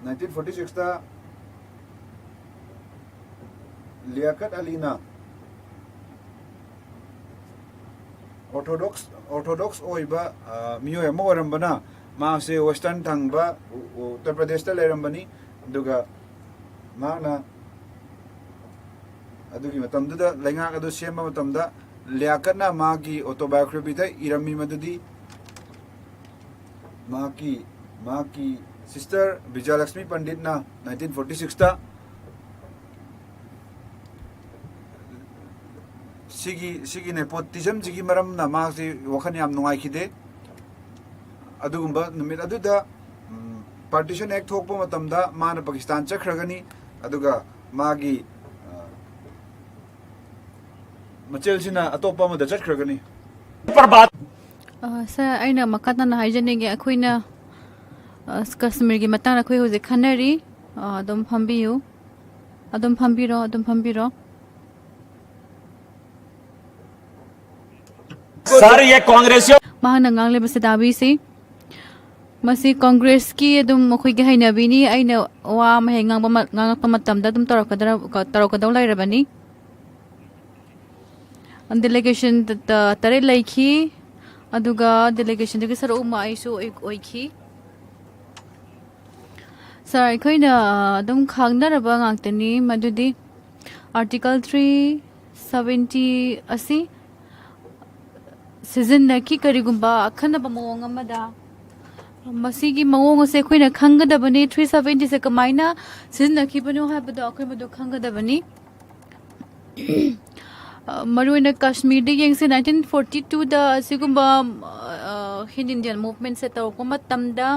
nineteen forty sixꯇ ꯂꯤꯌꯥꯀꯠ ꯑꯂꯤꯅ ꯑꯣꯔꯊꯣꯗꯣꯛꯁ, ꯑꯣꯔꯊꯣꯗꯣꯛꯁ ꯑꯣꯏꯕ, ꯑ, ꯃꯤꯑꯣꯏ ꯑꯃ ꯑꯣꯏꯔꯝꯕꯅ, ꯃꯍꯥꯛꯁꯦ ꯋꯦꯁꯇꯔꯟ ꯊꯪꯕ ꯎ-, ꯎ-, ꯎꯠꯇꯔ ꯄ꯭ꯔꯗꯦꯁꯇ ꯂꯩꯔꯝꯕꯅꯤ꯫ ꯑꯗꯨꯒ ꯃꯍꯥꯛꯅ ꯑꯗꯨꯒꯤ ꯃꯇꯝꯗꯨꯗ ꯂꯩꯉꯥꯛ ꯑꯗꯨ ꯁꯦꯝꯕ ꯃꯇꯝꯗ ꯂꯤꯌꯥꯀꯠꯅ ꯃꯍꯥꯛꯀꯤ ꯑꯣꯇꯣꯕꯥꯏꯑꯣꯒ꯭ꯔꯥꯐꯤꯗ ꯏꯔꯝꯃꯤ ꯃꯗꯨꯗꯤ ꯃꯍꯥꯛꯀꯤ, ꯃꯍꯥꯛꯀꯤ ꯁꯤꯁꯇꯔ ꯕꯤꯖꯌꯂꯛꯁꯃꯤ ꯄꯟꯗꯤꯠꯅ nineteen forty sixꯇ ꯁꯤꯒꯤ, ꯁꯤꯒꯤ ꯅꯦꯄꯣꯇꯤꯖꯝꯁꯤꯒꯤ ꯃꯔꯝꯅ ꯃꯍꯥꯛꯁꯤ ꯋꯥꯈꯜ ꯌꯥꯝ ꯅꯨꯡꯉꯥꯏꯈꯤꯗꯦ꯫ ꯑꯗꯨꯒꯨꯝꯕ ꯅꯨꯃꯤꯠ ꯑꯗꯨꯗ, ꯎꯝ, ꯄꯥꯔꯇꯤꯁꯟ ꯍꯦꯛ ꯊꯣꯛꯄ ꯃꯇꯝꯗ ꯃꯥꯅ ꯄꯥꯀꯤꯁꯇꯥꯟ ꯆꯠꯈ꯭ꯔꯒꯅꯤ꯫ ꯑꯗꯨꯒ ꯃꯥꯒꯤ, ꯑ, ꯃꯆꯦꯜꯁꯤꯅ ꯑꯇꯣꯞꯄ ꯑꯃꯗ ꯆꯠꯈ꯭ꯔꯒꯅꯤ꯫ ꯑ, ꯁꯥꯔ, ꯑꯩꯅ ꯃꯈꯥ ꯇꯥꯅ ꯍꯥꯏꯖꯅꯤꯡꯉꯦ꯫ ꯑꯩꯈꯣꯏꯅ, ꯑ, ꯀꯁꯃꯤꯔꯒꯤ ꯃꯇꯥꯡꯗ ꯑꯩꯈꯣꯏ ꯍꯧꯖꯤꯛ ꯈꯟꯅꯔꯤ꯫ ꯑ, ꯑꯗꯨꯝ ꯐꯝꯕꯤꯌꯨ꯫ ꯑꯗꯨꯝ ꯐꯝꯕꯤꯔꯣ, ꯑꯗꯨꯝ ꯐꯝꯕꯤꯔꯣ꯫ सर, ये कांग्रेसियों ꯃꯍꯥꯛꯅ ꯉꯥꯡꯂꯤꯕꯁꯤ ꯇꯥꯕꯤꯁꯤ꯫ ꯃꯁꯤ ꯀꯣꯡꯒ꯭ꯔꯦꯁꯀꯤ ꯑꯗꯨꯝ ꯃꯈꯣꯏꯒꯤ ꯍꯩꯅꯕꯤꯅꯤ꯫ ꯑꯩꯅ ꯋꯥ ꯑꯃ ꯍꯦꯛ ꯉꯥꯡꯕ ꯃ-, ꯉꯥꯡꯂꯛꯄ ꯃꯇꯝꯗ ꯑꯗꯨꯝ ꯇꯧꯔꯛꯀꯗ꯭ꯔ-, ꯇꯧꯔꯛꯀꯗꯧ ꯂꯩꯔꯕꯅꯤ꯫ ꯗꯦꯂꯤꯒꯦꯁꯟ ꯇ-, ꯇ-, ꯇꯔꯦꯠ ꯂꯩꯈꯤ, ꯑꯗꯨꯒ ꯗꯦꯂꯤꯒꯦꯁꯟꯗꯨꯒꯤ ꯁꯔꯨꯛ ꯑꯃ ꯑꯩꯁꯨ ꯑꯣꯏ-, ꯑꯣꯏꯈꯤ꯫ ꯁꯥꯔ, ꯑꯩꯈꯣꯏꯅ, ꯑ, ꯑꯗꯨꯝ ꯈꯪꯅꯔꯕ ꯉꯥꯛꯇꯅꯤ, ꯃꯗꯨꯗꯤ ꯑꯥꯔꯇꯤꯀꯜ ꯊ꯭ꯔꯤ ꯁꯕꯦꯟꯇꯤ ꯑꯁꯤ ꯁꯤꯖꯤꯟꯅꯈꯤ ꯀꯔꯤꯒꯨꯝꯕ ꯑꯈꯟꯅꯕ ꯃꯑꯣꯡ ꯑꯃꯗ꯫ ꯃꯁꯤꯒꯤ ꯃꯑꯣꯡ ꯑꯁꯦ ꯑꯩꯈꯣꯏꯅ ꯈꯪꯒꯗꯕꯅꯤ, ꯊ꯭ꯔꯤ ꯁꯕꯦꯟꯇꯤꯁꯦ ꯀꯃꯥꯏꯅ ꯁꯤꯖꯤꯟꯅꯈꯤꯕꯅꯣ ꯍꯥꯏꯕꯗꯣ ꯑꯩꯈꯣꯏ ꯃꯗꯨ ꯈꯪꯒꯗꯕꯅꯤ꯫ ꯑ, ꯃꯔꯨꯑꯣꯏꯅ ꯀꯥꯁꯃꯤꯔꯗ ꯌꯦꯡꯁꯤ, ꯅꯥꯏꯟꯇꯤꯟ ꯐꯣꯔꯇꯤ ꯇꯨꯗ ꯑꯁꯤꯒꯨꯝꯕ, ꯑ, ꯍꯤꯟ ꯏꯟꯗꯤꯌꯟ ꯃꯨꯚꯃꯦꯟꯠꯁꯦ ꯇꯧꯔꯛꯄ ꯃꯇꯝꯗ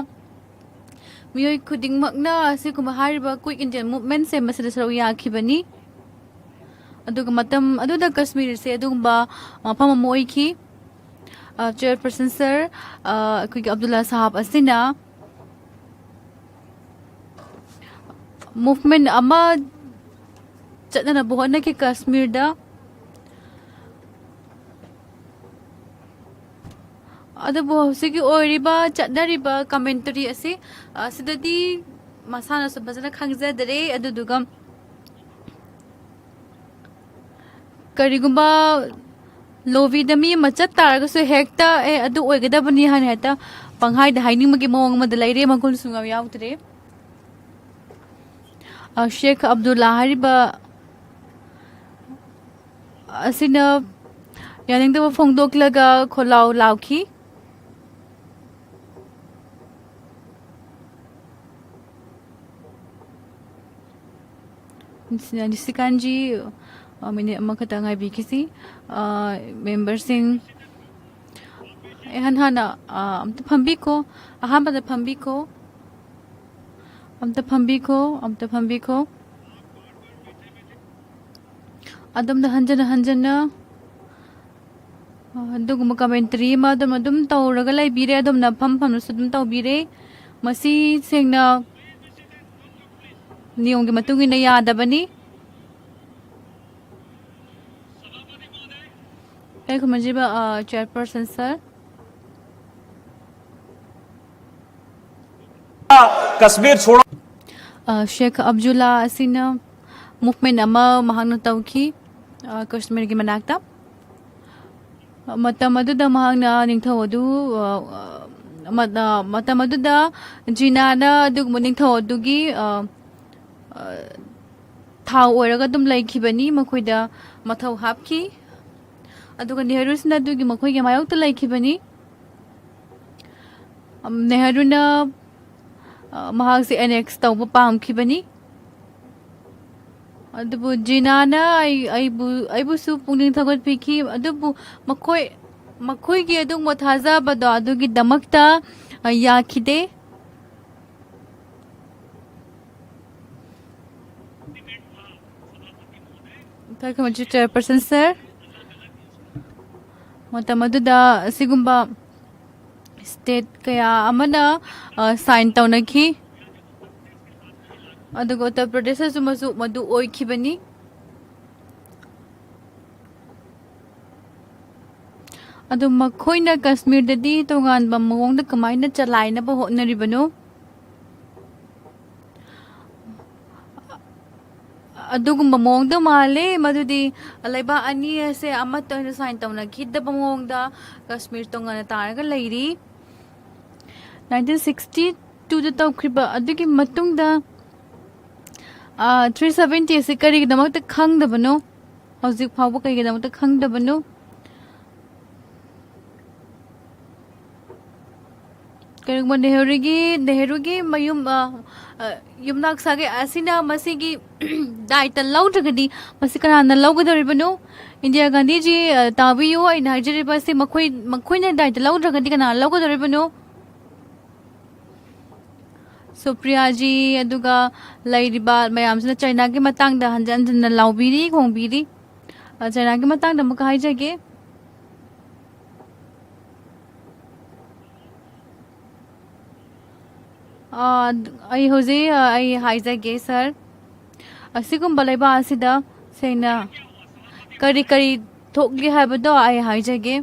ꯃꯤꯑꯣꯏ ꯈꯨꯗꯤꯡꯃꯛꯅ ꯑꯁꯤꯒꯨꯝꯕ ꯍꯥꯏꯔꯤꯕ ꯀ꯭ꯋꯤꯛ ꯏꯟꯗꯤꯌꯟ ꯃꯨꯚꯃꯦꯟꯠꯁꯦ ꯃꯁꯤꯗ ꯁꯔꯨꯛ ꯌꯥꯈꯤꯕꯅꯤ꯫ ꯑꯗꯨꯒ ꯃꯇꯝ ꯑꯗꯨꯗ ꯀꯥꯁꯃꯤꯔꯁꯦ ꯑꯗꯨꯒꯨꯝꯕ ꯃꯐꯝ ꯑꯃ ꯑꯣꯏꯈꯤ꯫ ꯑ, ꯆꯤꯌꯔꯄꯔꯁꯟ ꯁꯥꯔ, ꯑ, ꯑꯩꯈꯣꯏꯒꯤ ꯑꯕꯗꯨꯜꯂꯥ ꯁꯥꯍꯥꯕ ꯑꯁꯤꯅ ꯃꯨꯚꯃꯦꯟꯠ ꯑꯃ ꯆꯠꯅꯅꯕ ꯍꯣꯠꯅꯈꯤ ꯀꯥꯁꯃꯤꯔꯗ꯫ ꯑꯗꯨꯕꯨ ꯍꯧꯖꯤꯛꯀꯤ ꯑꯣꯏꯔꯤꯕ ꯆꯠꯅꯔꯤꯕ ꯀꯃꯦꯟꯇꯔꯤ ꯑꯁꯤ, ꯑ, ꯁꯤꯗꯗꯤ ꯃꯁꯥꯅꯁꯨ ꯐꯖꯅ ꯈꯪꯖꯗꯔꯦ꯫ ꯑꯗꯨꯗꯨꯒ ꯀꯔꯤꯒꯨꯝꯕ ꯂꯣꯕꯤꯗ ꯃꯤ ꯑꯃ ꯆꯠ ꯇꯥꯔꯒꯁꯨ ꯍꯦꯛꯇ, "ꯑꯦ, ꯑꯗꯨ ꯑꯣꯏꯒꯗꯕꯅꯤ" ꯍꯥꯏꯅ ꯍꯦꯛꯇ ꯄꯪꯍꯥꯏꯗ ꯍꯥꯏꯅꯤꯡꯕꯒꯤ ꯃꯑꯣꯡ ꯑꯃꯗ ꯂꯩꯔꯦ, ꯃꯒꯨꯟꯁꯨ ꯌꯥꯎꯗ꯭ꯔꯦ꯫ ꯑ, ꯁꯦꯈ ꯑꯕꯗꯨꯜꯂꯥ ꯍꯥꯏꯔꯤꯕ ꯑꯁꯤꯅ ꯌꯥꯅꯤꯡꯗꯕ ꯐꯣꯡꯗꯣꯛꯂꯒ ꯈꯣꯜꯂꯥꯎ ꯂꯥꯎꯈꯤ꯫ ꯅꯤꯁꯤꯀꯥꯟꯖꯤ, ꯑ, ꯃꯤꯅꯤꯠ ꯑꯃꯈꯛꯇ ꯉꯥꯏꯕꯤꯈꯤꯁꯤ꯫ ꯑ, ꯃꯦꯝꯕꯔꯁꯤꯡ, ꯏꯍꯥꯟ ꯍꯥꯟꯅ, ꯑ, ꯑꯝꯇ ꯐꯝꯕꯤꯈꯣ꯫ ꯑꯍꯥꯟꯕꯗ ꯐꯝꯕꯤꯈꯣ꯫ ꯑꯝꯇ ꯐꯝꯕꯤꯈꯣ, ꯑꯝꯇ ꯐꯝꯕꯤꯈꯣ꯫ ꯑꯗꯣꯝꯗ ꯍꯟꯖꯟꯅ ꯍꯟꯖꯟꯅ ꯑꯗꯨꯒꯨꯝꯕ ꯀꯃꯦꯟꯇ꯭ꯔꯤ ꯑꯃ ꯑꯗꯨꯝ ꯑꯗꯨꯝ ꯇꯧꯔꯒ ꯂꯩꯕꯤꯔꯦ꯫ ꯑꯗꯨꯝꯅ ꯐꯝ ꯐꯝꯅꯁꯨ ꯑꯗꯨꯝ ꯇꯧꯕꯤꯔꯦ꯫ ꯃꯁꯤ ꯁꯦꯡꯅ ꯅꯤꯌꯣꯝꯒꯤ ꯃꯇꯨꯡ ꯏꯟꯅ ꯌꯥꯗꯕꯅꯤ꯫ ꯑꯩ ꯈꯨꯃꯟꯖꯤꯕ, ꯑ, ꯆꯤꯌꯔꯄꯔꯁꯟ ꯁꯥꯔ꯫ ꯀꯁꯃꯤꯔ ꯁꯣꯔ ꯑ, ꯁꯦꯈ ꯑꯕꯗꯨꯜꯂꯥ ꯑꯁꯤꯅ ꯃꯨꯚꯃꯦꯟ ꯑꯃ ꯃꯍꯥꯛꯅ ꯇꯧꯈꯤ, ꯑ, ꯀꯁꯃꯤꯔꯒꯤ ꯃꯅꯥꯛꯇ꯫ ꯃꯇꯝ ꯑꯗꯨꯗ ꯃꯍꯥꯛꯅ ꯅꯤꯡꯊꯧ ꯑꯗꯨ, ꯑ, ꯑ, ꯃ-, ꯑ, ꯃꯇꯝ ꯑꯗꯨꯗ ꯖꯤꯅꯥꯅ ꯑꯗꯨꯒꯨꯝꯕ ꯅꯤꯡꯊꯧ ꯑꯗꯨꯒꯤ, ꯑ, ꯑ, ꯊꯥꯎ ꯑꯣꯏꯔꯒ ꯑꯗꯨꯝ ꯂꯩꯈꯤꯕꯅꯤ, ꯃꯈꯣꯏꯗ ꯃꯊꯧ ꯍꯥꯞꯈꯤ꯫ ꯑꯗꯨꯒ ꯅꯦꯍꯔꯨꯁꯤꯅ ꯑꯗꯨꯒꯤ ꯃꯈꯣꯏꯒꯤ ꯃꯥꯌꯣꯛꯇ ꯂꯩꯈꯤꯕꯅꯤ꯫ ꯑꯝ, ꯅꯦꯍꯔꯨꯅ, ꯑ, ꯃꯍꯥꯛꯁꯦ ꯑꯦꯅꯦꯛꯁ ꯇꯧꯕ ꯄꯥꯝꯈꯤꯕꯅꯤ꯫ ꯑꯗꯨꯕꯨ ꯖꯤꯅꯥꯅ ꯑꯩ, ꯑꯩꯕꯨ, ꯑꯩꯕꯨꯁꯨ ꯄꯨꯛꯅꯤꯡ ꯊꯧꯒꯠꯄꯤꯈꯤ꯫ ꯑꯗꯨꯕꯨ ꯃꯈꯣꯏ, ꯃꯈꯣꯏꯒꯤ ꯑꯗꯨꯒꯨꯝꯕ ꯊꯥꯖꯕꯗꯣ ꯑꯗꯨꯒꯤꯗꯃꯛꯇ, ꯑ, ꯌꯥꯈꯤꯗꯦ꯫ ꯆꯤꯌꯔꯄꯔꯁꯟ ꯁꯥꯔ, ꯃꯇꯝ ꯑꯗꯨꯗ ꯑꯁꯤꯒꯨꯝꯕ ꯁ꯭ꯇꯦꯠ ꯀꯌꯥ ꯑꯃꯅ, ꯑ, ꯁꯥꯏꯟ ꯇꯧꯅꯈꯤ꯫ ꯑꯗꯨꯒ ꯎꯠꯇꯔ ꯄ꯭ꯔꯗꯦꯁꯇꯁꯨ ꯃꯆꯨ ꯃꯗꯨ ꯑꯣꯏꯈꯤꯕꯅꯤ꯫ ꯑꯗꯨ ꯃꯈꯣꯏꯅ ꯀꯁꯃꯤꯔꯗꯗꯤ ꯇꯣꯉꯥꯟꯕ ꯃꯑꯣꯡꯗ ꯀꯃꯥꯏꯅ ꯆꯂꯥꯏꯅꯕ ꯍꯣꯠꯅꯔꯤꯕꯅꯣ? ꯑꯗꯨꯒꯨꯝꯕ ꯃꯑꯣꯡꯗ ꯃꯥꯜꯂꯦ꯫ ꯃꯗꯨꯗꯤ ꯂꯩꯕꯥꯛ ꯑꯅꯤ ꯑꯁꯦ ꯑꯃꯠꯇ ꯑꯣꯏꯅ ꯁꯥꯏꯟ ꯇꯧꯅꯈꯤꯗꯕ ꯃꯑꯣꯡꯗ ꯀꯁꯃꯤꯔ ꯇꯣꯉꯥꯟꯅ ꯇꯥꯔꯒ ꯂꯩꯔꯤ꯫ ꯅꯥꯏꯟꯇꯤꯟ ꯁꯤꯛꯁꯇꯤ ꯇꯨꯗ ꯇꯧꯈꯤꯕ ꯑꯗꯨꯒꯤ ꯃꯇꯨꯡꯗ, ꯑ, ꯊ꯭ꯔꯤ ꯁꯕꯦꯟꯇꯤ ꯑꯁꯤ ꯀꯔꯤꯒꯤꯗꯃꯛꯇ ꯈꯪꯗꯕꯅꯣ? ꯍꯧꯖꯤꯛ ꯐꯥꯎꯕ ꯀꯔꯤꯒꯤꯗꯃꯛꯇ ꯈꯪꯗꯕꯅꯣ? ꯀꯔꯤꯒꯨꯝꯕ ꯅꯦꯍꯔꯨꯒꯤ, ꯅꯦꯍꯔꯨꯒꯤ ꯃꯌꯨꯝ, ꯑ, ꯑ, ꯌꯨꯝꯅꯥꯛ ꯁꯥꯒꯩ ꯑꯁꯤꯅ ꯃꯁꯤꯒꯤ ꯗꯥꯏꯇ ꯂꯧꯗ꯭ꯔꯒꯗꯤ ꯃꯁꯤ ꯀꯅꯥꯅ ꯂꯧꯒꯗꯧꯔꯤꯕꯅꯣ? ꯏꯟꯗꯤꯔꯥ ꯒꯥꯟꯙꯤꯖꯤ, ꯑ, ꯇꯥꯕꯤꯌꯨ, ꯑꯩꯅ ꯍꯥꯏꯖꯔꯤꯕ ꯑꯁꯤ ꯃꯈꯣꯏ, ꯃꯈꯣꯏꯅ ꯗꯥꯏꯇ ꯂꯧꯗ꯭ꯔꯒꯗꯤ ꯀꯅꯥꯅ ꯂꯧꯒꯗꯧꯔꯤꯕꯅꯣ? ꯁꯨꯄ꯭ꯔꯤꯌꯥꯖꯤ, ꯑꯗꯨꯒ ꯂꯩꯔꯤꯕ ꯃꯌꯥꯝꯁꯤꯅ ꯆꯩꯅꯥꯒꯤ ꯃꯇꯥꯡꯗ ꯍꯟꯖꯤꯟ ꯍꯟꯖꯤꯟꯅ ꯂꯥꯎꯕꯤꯔꯤ, ꯈꯣꯡꯕꯤꯔꯤ꯫ ꯑ, ꯆꯩꯅꯥꯒꯤ ꯃꯇꯥꯡꯗ ꯑꯃꯨꯛꯀ ꯍꯥꯏꯖꯒꯦ꯫ ꯑꯥ, ꯑꯩ ꯍꯧꯖꯤꯛ, ꯑꯥ, ꯑꯩ ꯍꯥꯏꯖꯒꯦ, ꯁꯥꯔ꯫ ꯑꯁꯤꯒꯨꯝꯕ ꯂꯩꯕꯥꯛ ꯑꯁꯤꯗ ꯁꯦꯡꯅ ꯀꯔꯤ ꯀꯔꯤ ꯊꯣꯛꯂꯤ ꯍꯥꯏꯕꯗꯣ ꯑꯩ ꯍꯥꯏꯖꯒꯦ꯫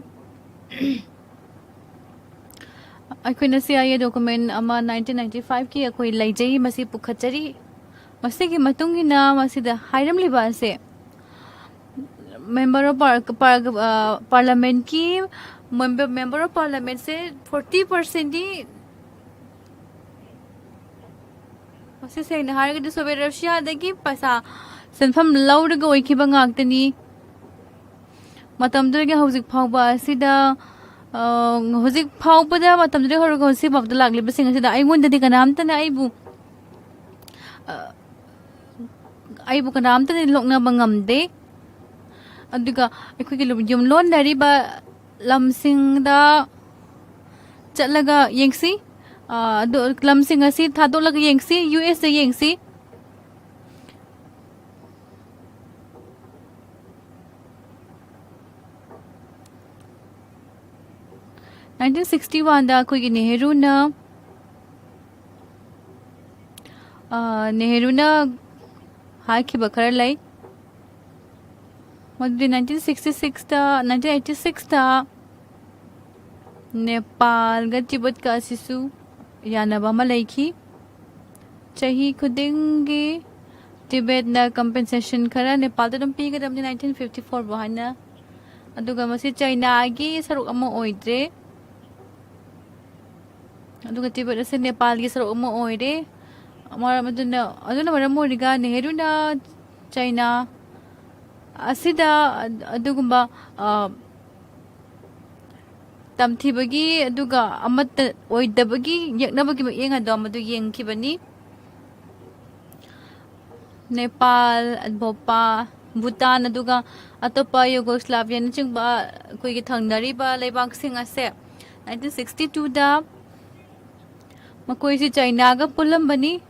ꯑꯩꯈꯣꯏꯅ C I A document ꯑꯃ nineteen ninety five ꯀꯤ ꯑꯩꯈꯣꯏ ꯂꯩꯖꯩ, ꯃꯁꯤ ꯄꯨꯈꯠꯆꯔꯤ꯫ ꯃꯁꯤꯒꯤ ꯃꯇꯨꯡ ꯏꯟꯅ ꯃꯁꯤꯗ ꯍꯥꯏꯔꯝꯂꯤꯕ ꯑꯁꯦ member of par-, par-, ꯑ, parliament ꯀꯤ member, member of parliament say forty percent ꯗꯤ ꯃꯁꯤ ꯁꯦꯡꯅ ꯍꯥꯏꯔꯒꯗꯤ ꯁꯣꯚꯤꯌꯦꯠ ꯔꯁꯤꯌꯥꯗꯒꯤ ꯄꯩꯁꯥ, ꯁꯦꯟꯐꯝ ꯂꯧꯔꯒ ꯑꯣꯏꯈꯤꯕ ꯉꯥꯛꯇꯅꯤ꯫ ꯃꯇꯝꯗꯨꯗꯒꯤ ꯍꯧꯖꯤꯛ ꯐꯥꯎꯕ ꯑꯁꯤꯗ, ꯑ, ꯍꯧꯖꯤꯛ ꯐꯥꯎꯕꯗ, ꯃꯇꯝꯗꯨꯗꯒꯤ ꯍꯧꯔꯒ ꯍꯧꯖꯤꯛ ꯐꯥꯎꯕꯗ ꯂꯥꯛꯂꯤꯕꯁꯤꯡ ꯑꯁꯤꯗ ꯑꯩꯉꯣꯟꯗꯗꯤ ꯀꯅꯥꯝꯇꯅ ꯑꯩꯕꯨ, ꯑ, ꯑꯩꯕꯨ ꯀꯅꯥꯝꯇꯅ ꯂꯣꯛꯅꯕ ꯉꯝꯗꯦ꯫ ꯑꯗꯨꯒ ꯑꯩꯈꯣꯏꯒꯤ ꯂꯨ-, ꯌꯨꯝꯂꯣꯟꯅꯔꯤꯕ ꯂꯝꯁꯤꯡꯗ ꯆꯠꯂꯒ ꯌꯦꯡꯁꯤ꯫ ꯑ, ꯑꯗꯨ ꯂꯝꯁꯤꯡ ꯑꯁꯤ ꯊꯥꯗꯣꯛꯂꯒ ꯌꯦꯡꯁꯤ, U S ꯗ ꯌꯦꯡꯁꯤ꯫ Nineteen sixty one ꯗ ꯑꯩꯈꯣꯏꯒꯤ ꯅꯦꯍꯔꯨꯅ, ꯑ, ꯅꯦꯍꯔꯨꯅ ꯍꯥꯏꯈꯤꯕ ꯈꯔ ꯂꯩ꯫ ꯃꯗꯨꯗꯤ nineteen sixty six ꯇ, nineteen eighty six ꯇ ꯅꯦꯄꯥꯜꯒ ꯇꯤꯕꯦꯠꯀ ꯑꯁꯤꯁꯨ ꯌꯥꯅꯕ ꯑꯃ ꯂꯩꯈꯤ꯫ ꯆꯍꯤ ꯈꯨꯗꯤꯡꯒꯤ ꯇꯤꯕꯦꯠꯅ compensation ꯈꯔ ꯅꯦꯄꯥꯜꯗ ꯑꯗꯨꯝ ꯄꯤꯒꯗꯕꯅꯤ, nineteen fifty four ꯐꯥꯎ ꯍꯥꯏꯅ꯫ ꯑꯗꯨꯒ ꯃꯁꯤ ꯆꯩꯅꯥꯒꯤ ꯁꯔꯨꯛ ꯑꯃ ꯑꯣꯏꯗ꯭ꯔꯦ꯫ ꯑꯗꯨꯒ ꯇꯤꯕꯦꯠ ꯑꯁꯤ ꯅꯦꯄꯥꯜꯒꯤ ꯁꯔꯨꯛ ꯑꯃ ꯑꯣꯏꯔꯦ꯫ ꯃꯔꯝ ꯑꯗꯨꯅ, ꯑꯗꯨꯅ ꯃꯔꯝ ꯑꯣꯏꯔꯒ ꯅꯦꯍꯔꯨꯅ ꯆꯩꯅꯥ ꯑꯁꯤꯗ ꯑꯗꯨꯒꯨꯝꯕ, ꯑ, ꯇꯝꯊꯤꯕꯒꯤ ꯑꯗꯨꯒ ꯑꯃꯠꯇ ꯑꯣꯏꯗꯕꯒꯤ ꯌꯦꯛꯅꯕꯒꯤ ꯃꯤꯠꯌꯦꯡ ꯑꯗꯣ ꯃꯗꯨ ꯌꯦꯡꯈꯤꯕꯅꯤ꯫ ꯅꯦꯄꯥꯜ, ꯚꯣꯄꯥ-, ꯚꯨꯇꯥꯟ, ꯑꯗꯨꯒ ꯑꯇꯣꯞꯄ ꯌꯨꯒꯣꯁ꯭ꯂꯥꯚꯤꯌꯥꯅꯆꯤꯡꯕ ꯑꯩꯈꯣꯏꯒꯤ ꯊꯪꯅꯔꯤꯕ ꯂꯩꯕꯥꯛꯁꯤꯡ ꯑꯁꯦ nineteen sixty two ꯗ ꯃꯈꯣꯏꯁꯤ ꯆꯩꯅꯥꯒ ꯄꯨꯜꯂꯝꯕꯅꯤ꯫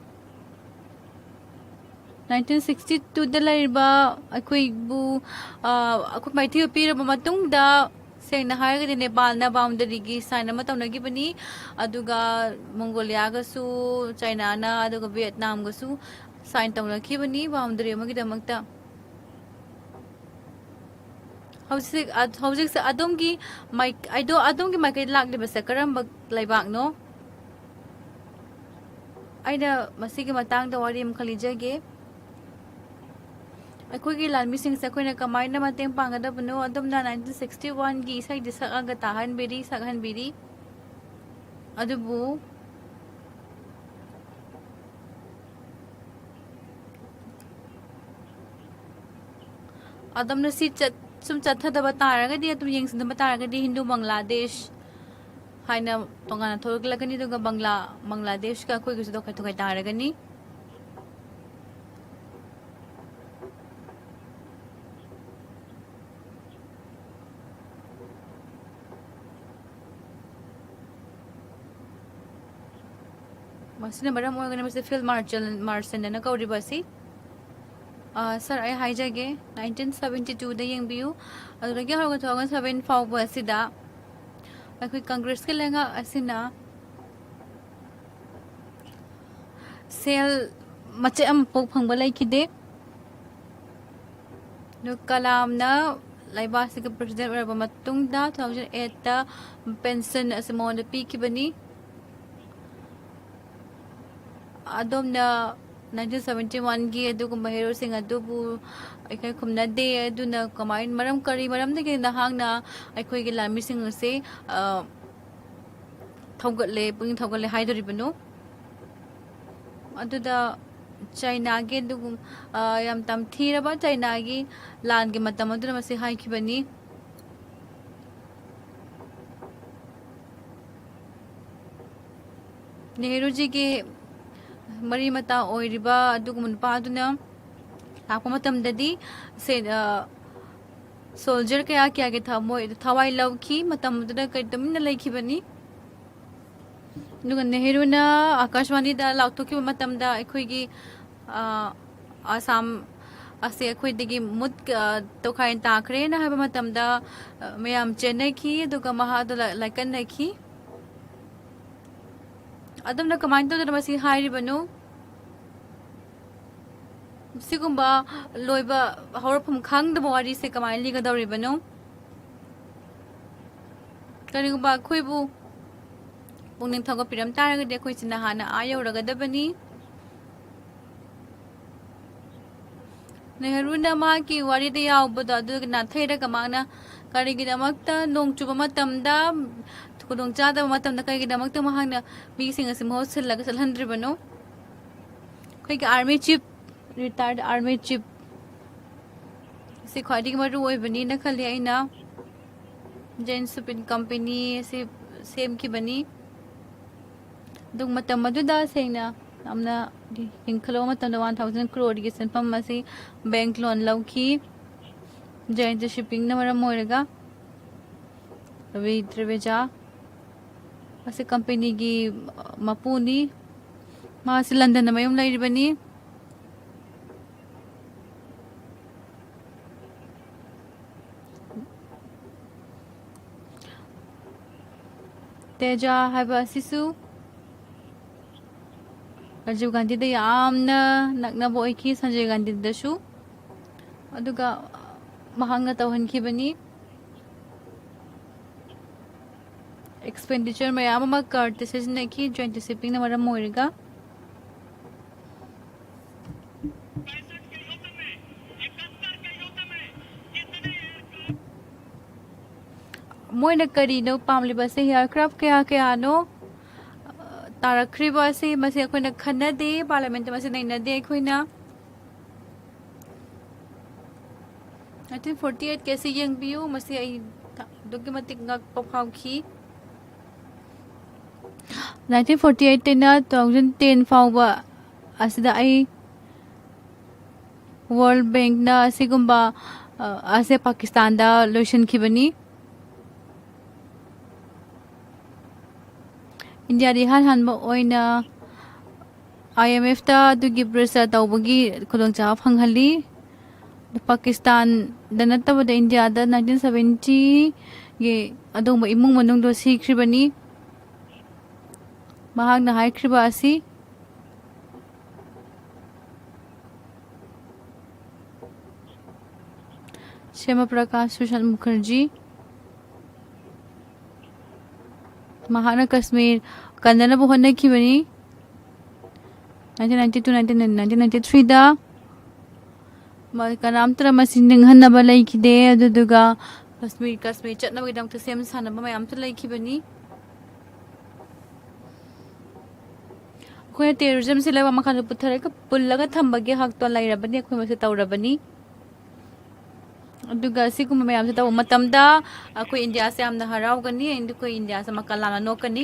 Nineteen sixty two ꯗ ꯂꯩꯔꯤꯕ ꯑꯩꯈꯣꯏꯕꯨ, ꯑ, ꯑꯩꯈꯣꯏ ꯃꯥꯏꯊꯤꯕ ꯄꯤꯔꯕ ꯃꯇꯨꯡꯗ ꯁꯦꯡꯅ ꯍꯥꯏꯔꯒꯗꯤ ꯅꯦꯄꯥꯜꯅ ꯕꯥꯎꯟꯗꯔꯤꯒꯤ ꯁꯥꯏꯟ ꯑꯃ ꯇꯧꯅꯈꯤꯕꯅꯤ, ꯑꯗꯨꯒ ꯃꯣꯡꯒꯣꯂꯤꯌꯥꯒꯁꯨ, ꯆꯥꯏꯅꯥꯅ, ꯑꯗꯨꯒ ꯚꯤꯌꯦꯠꯅꯥꯝꯒꯁꯨ ꯁꯥꯏꯟ ꯇꯧꯅꯈꯤꯕꯅꯤ ꯕꯥꯎꯟꯗꯔꯤ ꯑꯃꯒꯤꯗꯃꯛꯇ꯫ ꯍꯧꯖꯤꯛ, ꯑ, ꯍꯧꯖꯤꯛꯁꯦ ꯑꯗꯣꯝꯒꯤ ꯃꯥꯏ-, ꯑꯗꯣ ꯑꯗꯣꯝꯒꯤ ꯃꯥꯏꯀꯩꯗ ꯂꯥꯛꯂꯤꯕꯁꯦ ꯀꯔꯝꯕ ꯂꯩꯕꯥꯛꯅꯣ? ꯑꯩꯅ ꯃꯁꯤꯒꯤ ꯃꯇꯥꯡꯗ ꯋꯥꯔꯤ ꯑꯃꯈꯛ ꯂꯤꯖꯒꯦ꯫ ꯑꯩꯈꯣꯏꯒꯤ ꯂꯥꯟꯃꯤꯁꯤꯡꯁꯦ ꯑꯩꯈꯣꯏꯅ ꯀꯃꯥꯏꯅ ꯃꯇꯦꯡ ꯄꯥꯡꯒꯗꯕꯅꯣ? ꯑꯗꯣꯝꯅ ꯅꯥꯏꯟꯇꯤꯟ ꯁꯤꯛꯁꯇꯤ ꯋꯥꯟꯒꯤ ꯏꯁꯩꯗꯤ ꯁꯛꯑꯒ ꯇꯥꯍꯟꯕꯤꯔꯤ, ꯁꯛꯍꯟꯕꯤꯔꯤ꯫ ꯑꯗꯨꯕꯨ ꯑꯗꯣꯝꯅ ꯁꯤ ꯆꯠ-, ꯁꯨꯝ ꯆꯠꯊꯗꯕ ꯇꯥꯔꯒꯗꯤ, ꯑꯗꯨꯝ ꯌꯦꯡꯁꯤꯟꯗꯕ ꯇꯥꯔꯒꯗꯤ, ꯍꯤꯟꯗꯨ ꯕꯪꯒ꯭ꯂꯥꯗꯦꯁ ꯍꯥꯏꯅ ꯇꯣꯉꯥꯟꯅ ꯊꯣꯛꯂꯛꯀꯅꯤ, ꯑꯗꯨꯒ ꯕꯪꯒ꯭ꯂꯥ, ꯕꯪꯒ꯭ꯂꯥꯗꯦꯁꯀ ꯑꯩꯈꯣꯏꯒꯁꯨ ꯇꯣꯈꯥꯏ ꯇꯣꯈꯥꯏ ꯇꯥꯔꯒꯅꯤ꯫ ꯃꯁꯤꯅ ꯃꯔꯝ ꯑꯣꯏꯔꯒꯅꯤ ꯃꯁꯤ ꯐꯤꯜ ꯃꯥꯔꯁꯦꯜ, ꯃꯥꯔꯁꯟ ꯑꯅ ꯀꯧꯔꯤꯕ ꯑꯁꯤ꯫ ꯑꯥ, ꯁꯥꯔ, ꯑꯩ ꯍꯥꯏꯖꯒꯦ, ꯅꯥꯏꯟꯇꯤꯟ ꯁꯕꯦꯟꯇꯤ ꯇꯨꯗ ꯌꯦꯡꯕꯤꯌꯨ, ꯑꯗꯨꯗꯒꯤ ꯍꯧꯔꯒ ꯇꯨ ꯊꯥꯎꯖꯟ ꯁꯕꯦꯟ ꯐꯥꯎꯕ ꯑꯁꯤꯗ ꯑꯩꯈꯣꯏ ꯀꯪꯒ꯭ꯔꯦꯁꯀꯤ ꯂꯩꯉꯥꯛ ꯑꯁꯤꯅ ꯁꯦꯜ ꯃꯆꯦꯠ ꯑꯃꯐꯥꯎ ꯐꯪꯕ ꯂꯩꯈꯤꯗꯦ꯫ ꯑꯗꯨ ꯀꯂꯥꯝꯅ ꯂꯩꯕꯥꯛꯁꯤꯒꯤ ꯄ꯭ꯔꯁꯤꯗꯦꯟ ꯑꯣꯏꯔꯕ ꯃꯇꯨꯡꯗ ꯇꯨ ꯊꯥꯎꯖꯟ ꯑꯦꯠꯇ ꯄꯦꯟꯁꯟ ꯑꯁꯤ ꯃꯉꯣꯟꯗ ꯄꯤꯈꯤꯕꯅꯤ꯫ ꯑꯗꯣꯝꯅ ꯅꯥꯏꯟꯇꯤꯟ ꯁꯕꯦꯟꯇꯤ ꯋꯥꯟꯒꯤ ꯑꯗꯨꯒꯨꯝꯕ ꯍꯦꯔꯣꯁꯤꯡ ꯑꯗꯨꯕꯨ ꯑꯩꯈꯣꯏ ꯈꯨꯝꯅꯗꯦ꯫ ꯑꯗꯨꯅ ꯀꯃꯥꯏ-, ꯃꯔꯝ, ꯀꯔꯤ ꯃꯔꯝꯗꯒꯤ ꯅꯍꯥꯛꯅ ꯑꯩꯈꯣꯏꯒꯤ ꯂꯥꯟꯃꯤꯁꯤꯡ ꯑꯁꯤ, ꯑ, ꯊꯧꯒꯠꯂꯦ, ꯄꯨꯛꯅꯤꯡ ꯊꯧꯒꯠꯂꯦ ꯍꯥꯏꯗꯣꯔꯤꯕꯅꯣ? ꯑꯗꯨꯗ ꯆꯥꯏꯅꯥꯒꯤ ꯑꯗꯨꯒꯨꯝ-, ꯑ, ꯌꯥꯝ ꯇꯝꯊꯤꯔꯕ ꯆꯥꯏꯅꯥꯒꯤ ꯂꯥꯟꯒꯤ ꯃꯇꯝ ꯑꯗꯨꯗ ꯃꯁꯤ ꯍꯥꯏꯈꯤꯕꯅꯤ꯫ ꯅꯦꯍꯔꯨꯖꯤꯒꯤ ꯃꯔꯤ ꯃꯇꯥ ꯑꯣꯏꯔꯤꯕ ꯑꯗꯨꯒꯨꯝꯕ ꯅꯨꯄꯥ ꯑꯗꯨꯅ ꯂꯥꯛꯄ ꯃꯇꯝꯗꯗꯤ ꯁꯦ-, ꯑ, ꯁꯣꯜꯖꯔ ꯀꯌꯥ ꯀꯌꯥꯒꯤ ꯊꯃꯣꯏ, ꯊꯋꯥꯏ ꯂꯧꯈꯤ, ꯃꯇꯝ ꯑꯗꯨꯗ ꯀꯩ ꯇꯨꯃꯤꯟꯅ ꯂꯩꯈꯤꯕꯅꯤ꯫ ꯑꯗꯨꯒ ꯅꯦꯍꯔꯨꯅ ꯑꯥꯀꯥꯁꯕꯥꯅꯤꯗ ꯂꯥꯎꯊꯣꯛꯈꯤꯕ ꯃꯇꯝꯗ ꯑꯩꯈꯣꯏꯒꯤ, ꯑ, ꯑꯁꯥꯝ, ꯑꯁꯦ ꯑꯩꯈꯣꯏꯗꯒꯤ ꯃꯨꯠ-, ꯑ, ꯇꯣꯈꯥꯏꯅ ꯇꯥꯈ꯭ꯔꯦꯅ ꯍꯥꯏꯕ ꯃꯇꯝꯗ, ꯑ, ꯃꯌꯥꯝ ꯆꯦꯟꯅꯈꯤ, ꯑꯗꯨꯒ ꯃꯍꯥꯛ ꯑꯗꯨ ꯂꯥꯏ-, ꯂꯥꯏꯀꯠꯅꯈꯤ꯫ ꯑꯗꯨꯝꯅ ꯀꯃꯥꯏꯅ ꯇꯧꯗꯅ ꯃꯁꯤ ꯍꯥꯏꯔꯤꯕꯅꯣ? ꯁꯤꯒꯨꯝꯕ ꯂꯣꯏꯕ ꯍꯧꯔꯛꯐꯝ ꯈꯪꯗꯕ ꯋꯥꯔꯤꯁꯦ ꯀꯃꯥꯏꯅ ꯂꯤꯒꯗꯧꯔꯤꯕꯅꯣ? ꯀꯔꯤꯒꯨꯝꯕ ꯑꯩꯈꯣꯏꯕꯨ ꯄꯨꯛꯅꯤꯡ ꯊꯧꯒꯠꯄꯤꯔꯝ ꯇꯥꯔꯒꯗꯤ ꯑꯩꯈꯣꯏꯁꯤꯅ ꯍꯥꯟꯅ ꯑꯥ ꯌꯧꯔꯒꯗꯕꯅꯤ꯫ ꯅꯦꯍꯔꯨꯅ ꯃꯍꯥꯛꯀꯤ ꯋꯥꯔꯤꯗ ꯌꯥꯎꯕꯗꯣ ꯑꯗꯨꯒ ꯅꯥꯊꯩꯔꯒ ꯃꯍꯥꯛꯅ ꯀꯔꯤꯒꯤꯗꯃꯛꯇ ꯅꯣꯡ ꯆꯨꯕ ꯃꯇꯝꯗ, ꯈꯨꯗꯣꯡꯆꯥꯗꯕ ꯃꯇꯝꯗ ꯀꯔꯤꯒꯤꯗꯃꯛꯇ ꯃꯍꯥꯛꯅ ꯃꯤꯁꯤꯡ ꯑꯁꯤ ꯃꯍꯨꯠ ꯁꯤꯜꯂꯒ ꯆꯠꯍꯟꯗ꯭ꯔꯤꯕꯅꯣ? ꯑꯩꯈꯣꯏꯒꯤ army chief, retired army chief ꯁꯤ ꯈ꯭ꯋꯥꯏꯗꯒꯤ ꯃꯔꯨ ꯑꯣꯏꯕꯅꯤꯅ ꯈꯜꯂꯤ ꯑꯩꯅ꯫ Jane Supin company ꯑꯁꯤ ꯁꯦꯝꯈꯤꯕꯅꯤ꯫ ꯑꯗꯨꯒ ꯃꯇꯝ ꯑꯗꯨꯗ ꯁꯦꯡꯅ ꯌꯥꯝꯅ ꯂꯤꯡꯈꯠꯂꯕ ꯃꯇꯝꯗ one thousand crore ꯒꯤ ꯁꯦꯟꯐꯝ ꯑꯁꯤ bank loan ꯂꯧꯈꯤ꯫ Jayanta Shipping ꯅ ꯃꯔꯝ ꯑꯣꯏꯔꯒ ꯔꯕꯤ ꯗ꯭ꯔꯕꯦꯖꯥ ꯑꯁꯤ company ꯒꯤ ꯃꯄꯨꯅꯤ꯫ ꯃꯥꯁꯤ London ꯗ ꯃꯌꯨꯝ ꯂꯩꯔꯤꯕꯅꯤ꯫ ꯇꯦꯖꯥ ꯍꯥꯏꯕ ꯑꯁꯤꯁꯨ ꯔꯥꯖꯤꯕ ꯒꯥꯟꯙꯤꯗ ꯌꯥꯝꯅ ꯅꯛꯅꯕ ꯑꯣꯏꯈꯤ, ꯁꯟꯖꯌ ꯒꯥꯟꯙꯤꯗꯁꯨ꯫ ꯑꯗꯨꯒ ꯃꯍꯥꯛꯅ ꯇꯧꯍꯟꯈꯤꯕꯅꯤ꯫ Expenditure ꯃꯌꯥꯝ ꯑꯃ ꯀꯥꯔꯠꯇ ꯁꯤꯖꯤꯟꯅꯈꯤ, Jayanta Shipping ꯅ ꯃꯔꯝ ꯑꯣꯏꯔꯒ꯫ ꯃꯣꯏꯅ ꯀꯔꯤꯅꯣ ꯄꯥꯝꯂꯤꯕꯁꯦ? Aircraft ꯀꯌꯥ ꯀꯌꯥꯅꯣ, ꯑ, ꯇꯥꯔꯛꯈ꯭ꯔꯤꯕ ꯑꯁꯤ? ꯃꯁꯤ ꯑꯩꯈꯣꯏꯅ ꯈꯟꯅꯗꯦ, parliament ꯇ ꯃꯁꯤ ꯅꯩꯅꯗꯦ ꯑꯩꯈꯣꯏꯅ꯫ Nineteen forty eight ꯀꯤ ꯑꯁꯤ ꯌꯦꯡꯕꯤꯌꯨ, ꯃꯁꯤ ꯑꯩ ꯑꯗꯨꯛꯀꯤ ꯃꯇꯤꯛ ꯉꯛꯄ ꯐꯥꯎꯈꯤ꯫ Nineteen forty eight ꯇꯩꯅ two thousand ten ꯐꯥꯎꯕ ꯑꯁꯤꯗ ꯑꯩ World Bank ꯅ ꯑꯁꯤꯒꯨꯝꯕ, ꯑ, ꯑꯁꯦ ꯄꯥꯀꯤꯁꯇꯥꯟꯗ ꯂꯣꯏꯁꯤꯟꯈꯤꯕꯅꯤ꯫ ꯏꯟꯗꯤꯌꯥꯗ ꯏꯍꯥꯟ ꯍꯥꯟꯕ ꯑꯣꯏꯅ I M F ꯇ ꯑꯗꯨꯒꯤ bridge ꯇ ꯇꯧꯕꯒꯤ ꯈꯨꯗꯣꯡꯆꯥꯕ ꯐꯪꯍꯜꯂꯤ꯫ ꯄꯥꯀꯤꯁꯇꯥꯟꯗ ꯅꯠꯇꯕꯗ ꯏꯟꯗꯤꯌꯥꯗ ꯅꯥꯏꯟꯇꯤꯟ ꯁꯕꯦꯟꯇꯤꯒꯤ ꯑꯗꯨꯒꯨꯝꯕ ꯏꯃꯨꯡ ꯃꯅꯨꯡꯗꯣ ꯁꯤꯈ꯭ꯔꯤꯕꯅꯤ꯫ ꯃꯍꯥꯛꯅ ꯍꯥꯏꯈ꯭ꯔꯤꯕ ꯑꯁꯤ ꯁ꯭ꯌꯥꯃꯥ ꯄ꯭ꯔꯀꯥꯁ ꯁꯨꯁꯥꯟ ꯃꯨꯈꯔꯖꯤ꯫ ꯃꯍꯥꯛꯅ ꯀꯁꯃꯤꯔ ꯀꯟꯅꯅꯕ ꯍꯣꯠꯅꯈꯤꯕꯅꯤ꯫ Nineteen ninety two, nineteen ninety ꯊ꯭ꯔꯤꯗ ꯀꯅꯥꯝꯇꯅ ꯃꯁꯤ ꯅꯤꯡꯍꯟꯅꯕ ꯂꯩꯈꯤꯗꯦ꯫ ꯑꯗꯨꯗꯨꯒ ꯀꯁꯃꯤꯔ, ꯀꯁꯃꯤꯔ ꯆꯠꯅꯕꯒꯤꯗꯃꯛꯇ ꯁꯦꯝ ꯁꯥꯅꯕ ꯃꯌꯥꯝꯁꯨ ꯂꯩꯈꯤꯕꯅꯤ꯫ ꯑꯩꯈꯣꯏꯅ ꯇꯦꯔꯣꯔꯤꯖꯝꯁꯤ ꯂꯩꯕꯥꯛ ꯃꯈꯥꯗ ꯄꯨꯊꯔꯒ ꯄꯨꯜꯂꯒ ꯊꯝꯕꯒꯤ ꯍꯛꯇꯣ ꯂꯩꯔꯕꯅꯤ, ꯑꯩꯈꯣꯏ ꯃꯁꯤ ꯇꯧꯔꯕꯅꯤ꯫ ꯑꯗꯨꯒ ꯁꯤꯒꯨꯝꯕ ꯃꯌꯥꯝꯁꯦ ꯇꯧꯕ ꯃꯇꯝꯗ ꯑꯩꯈꯣꯏ ꯏꯟꯗꯤꯌꯥꯁꯦ ꯌꯥꯝꯅ ꯍꯔꯥꯎꯒꯅꯤ, ꯑꯩꯈꯣꯏ ꯏꯟꯗꯤꯌꯥꯁꯦ ꯃꯀꯥ ꯂꯥꯝꯅ ꯅꯣꯛꯀꯅꯤ꯫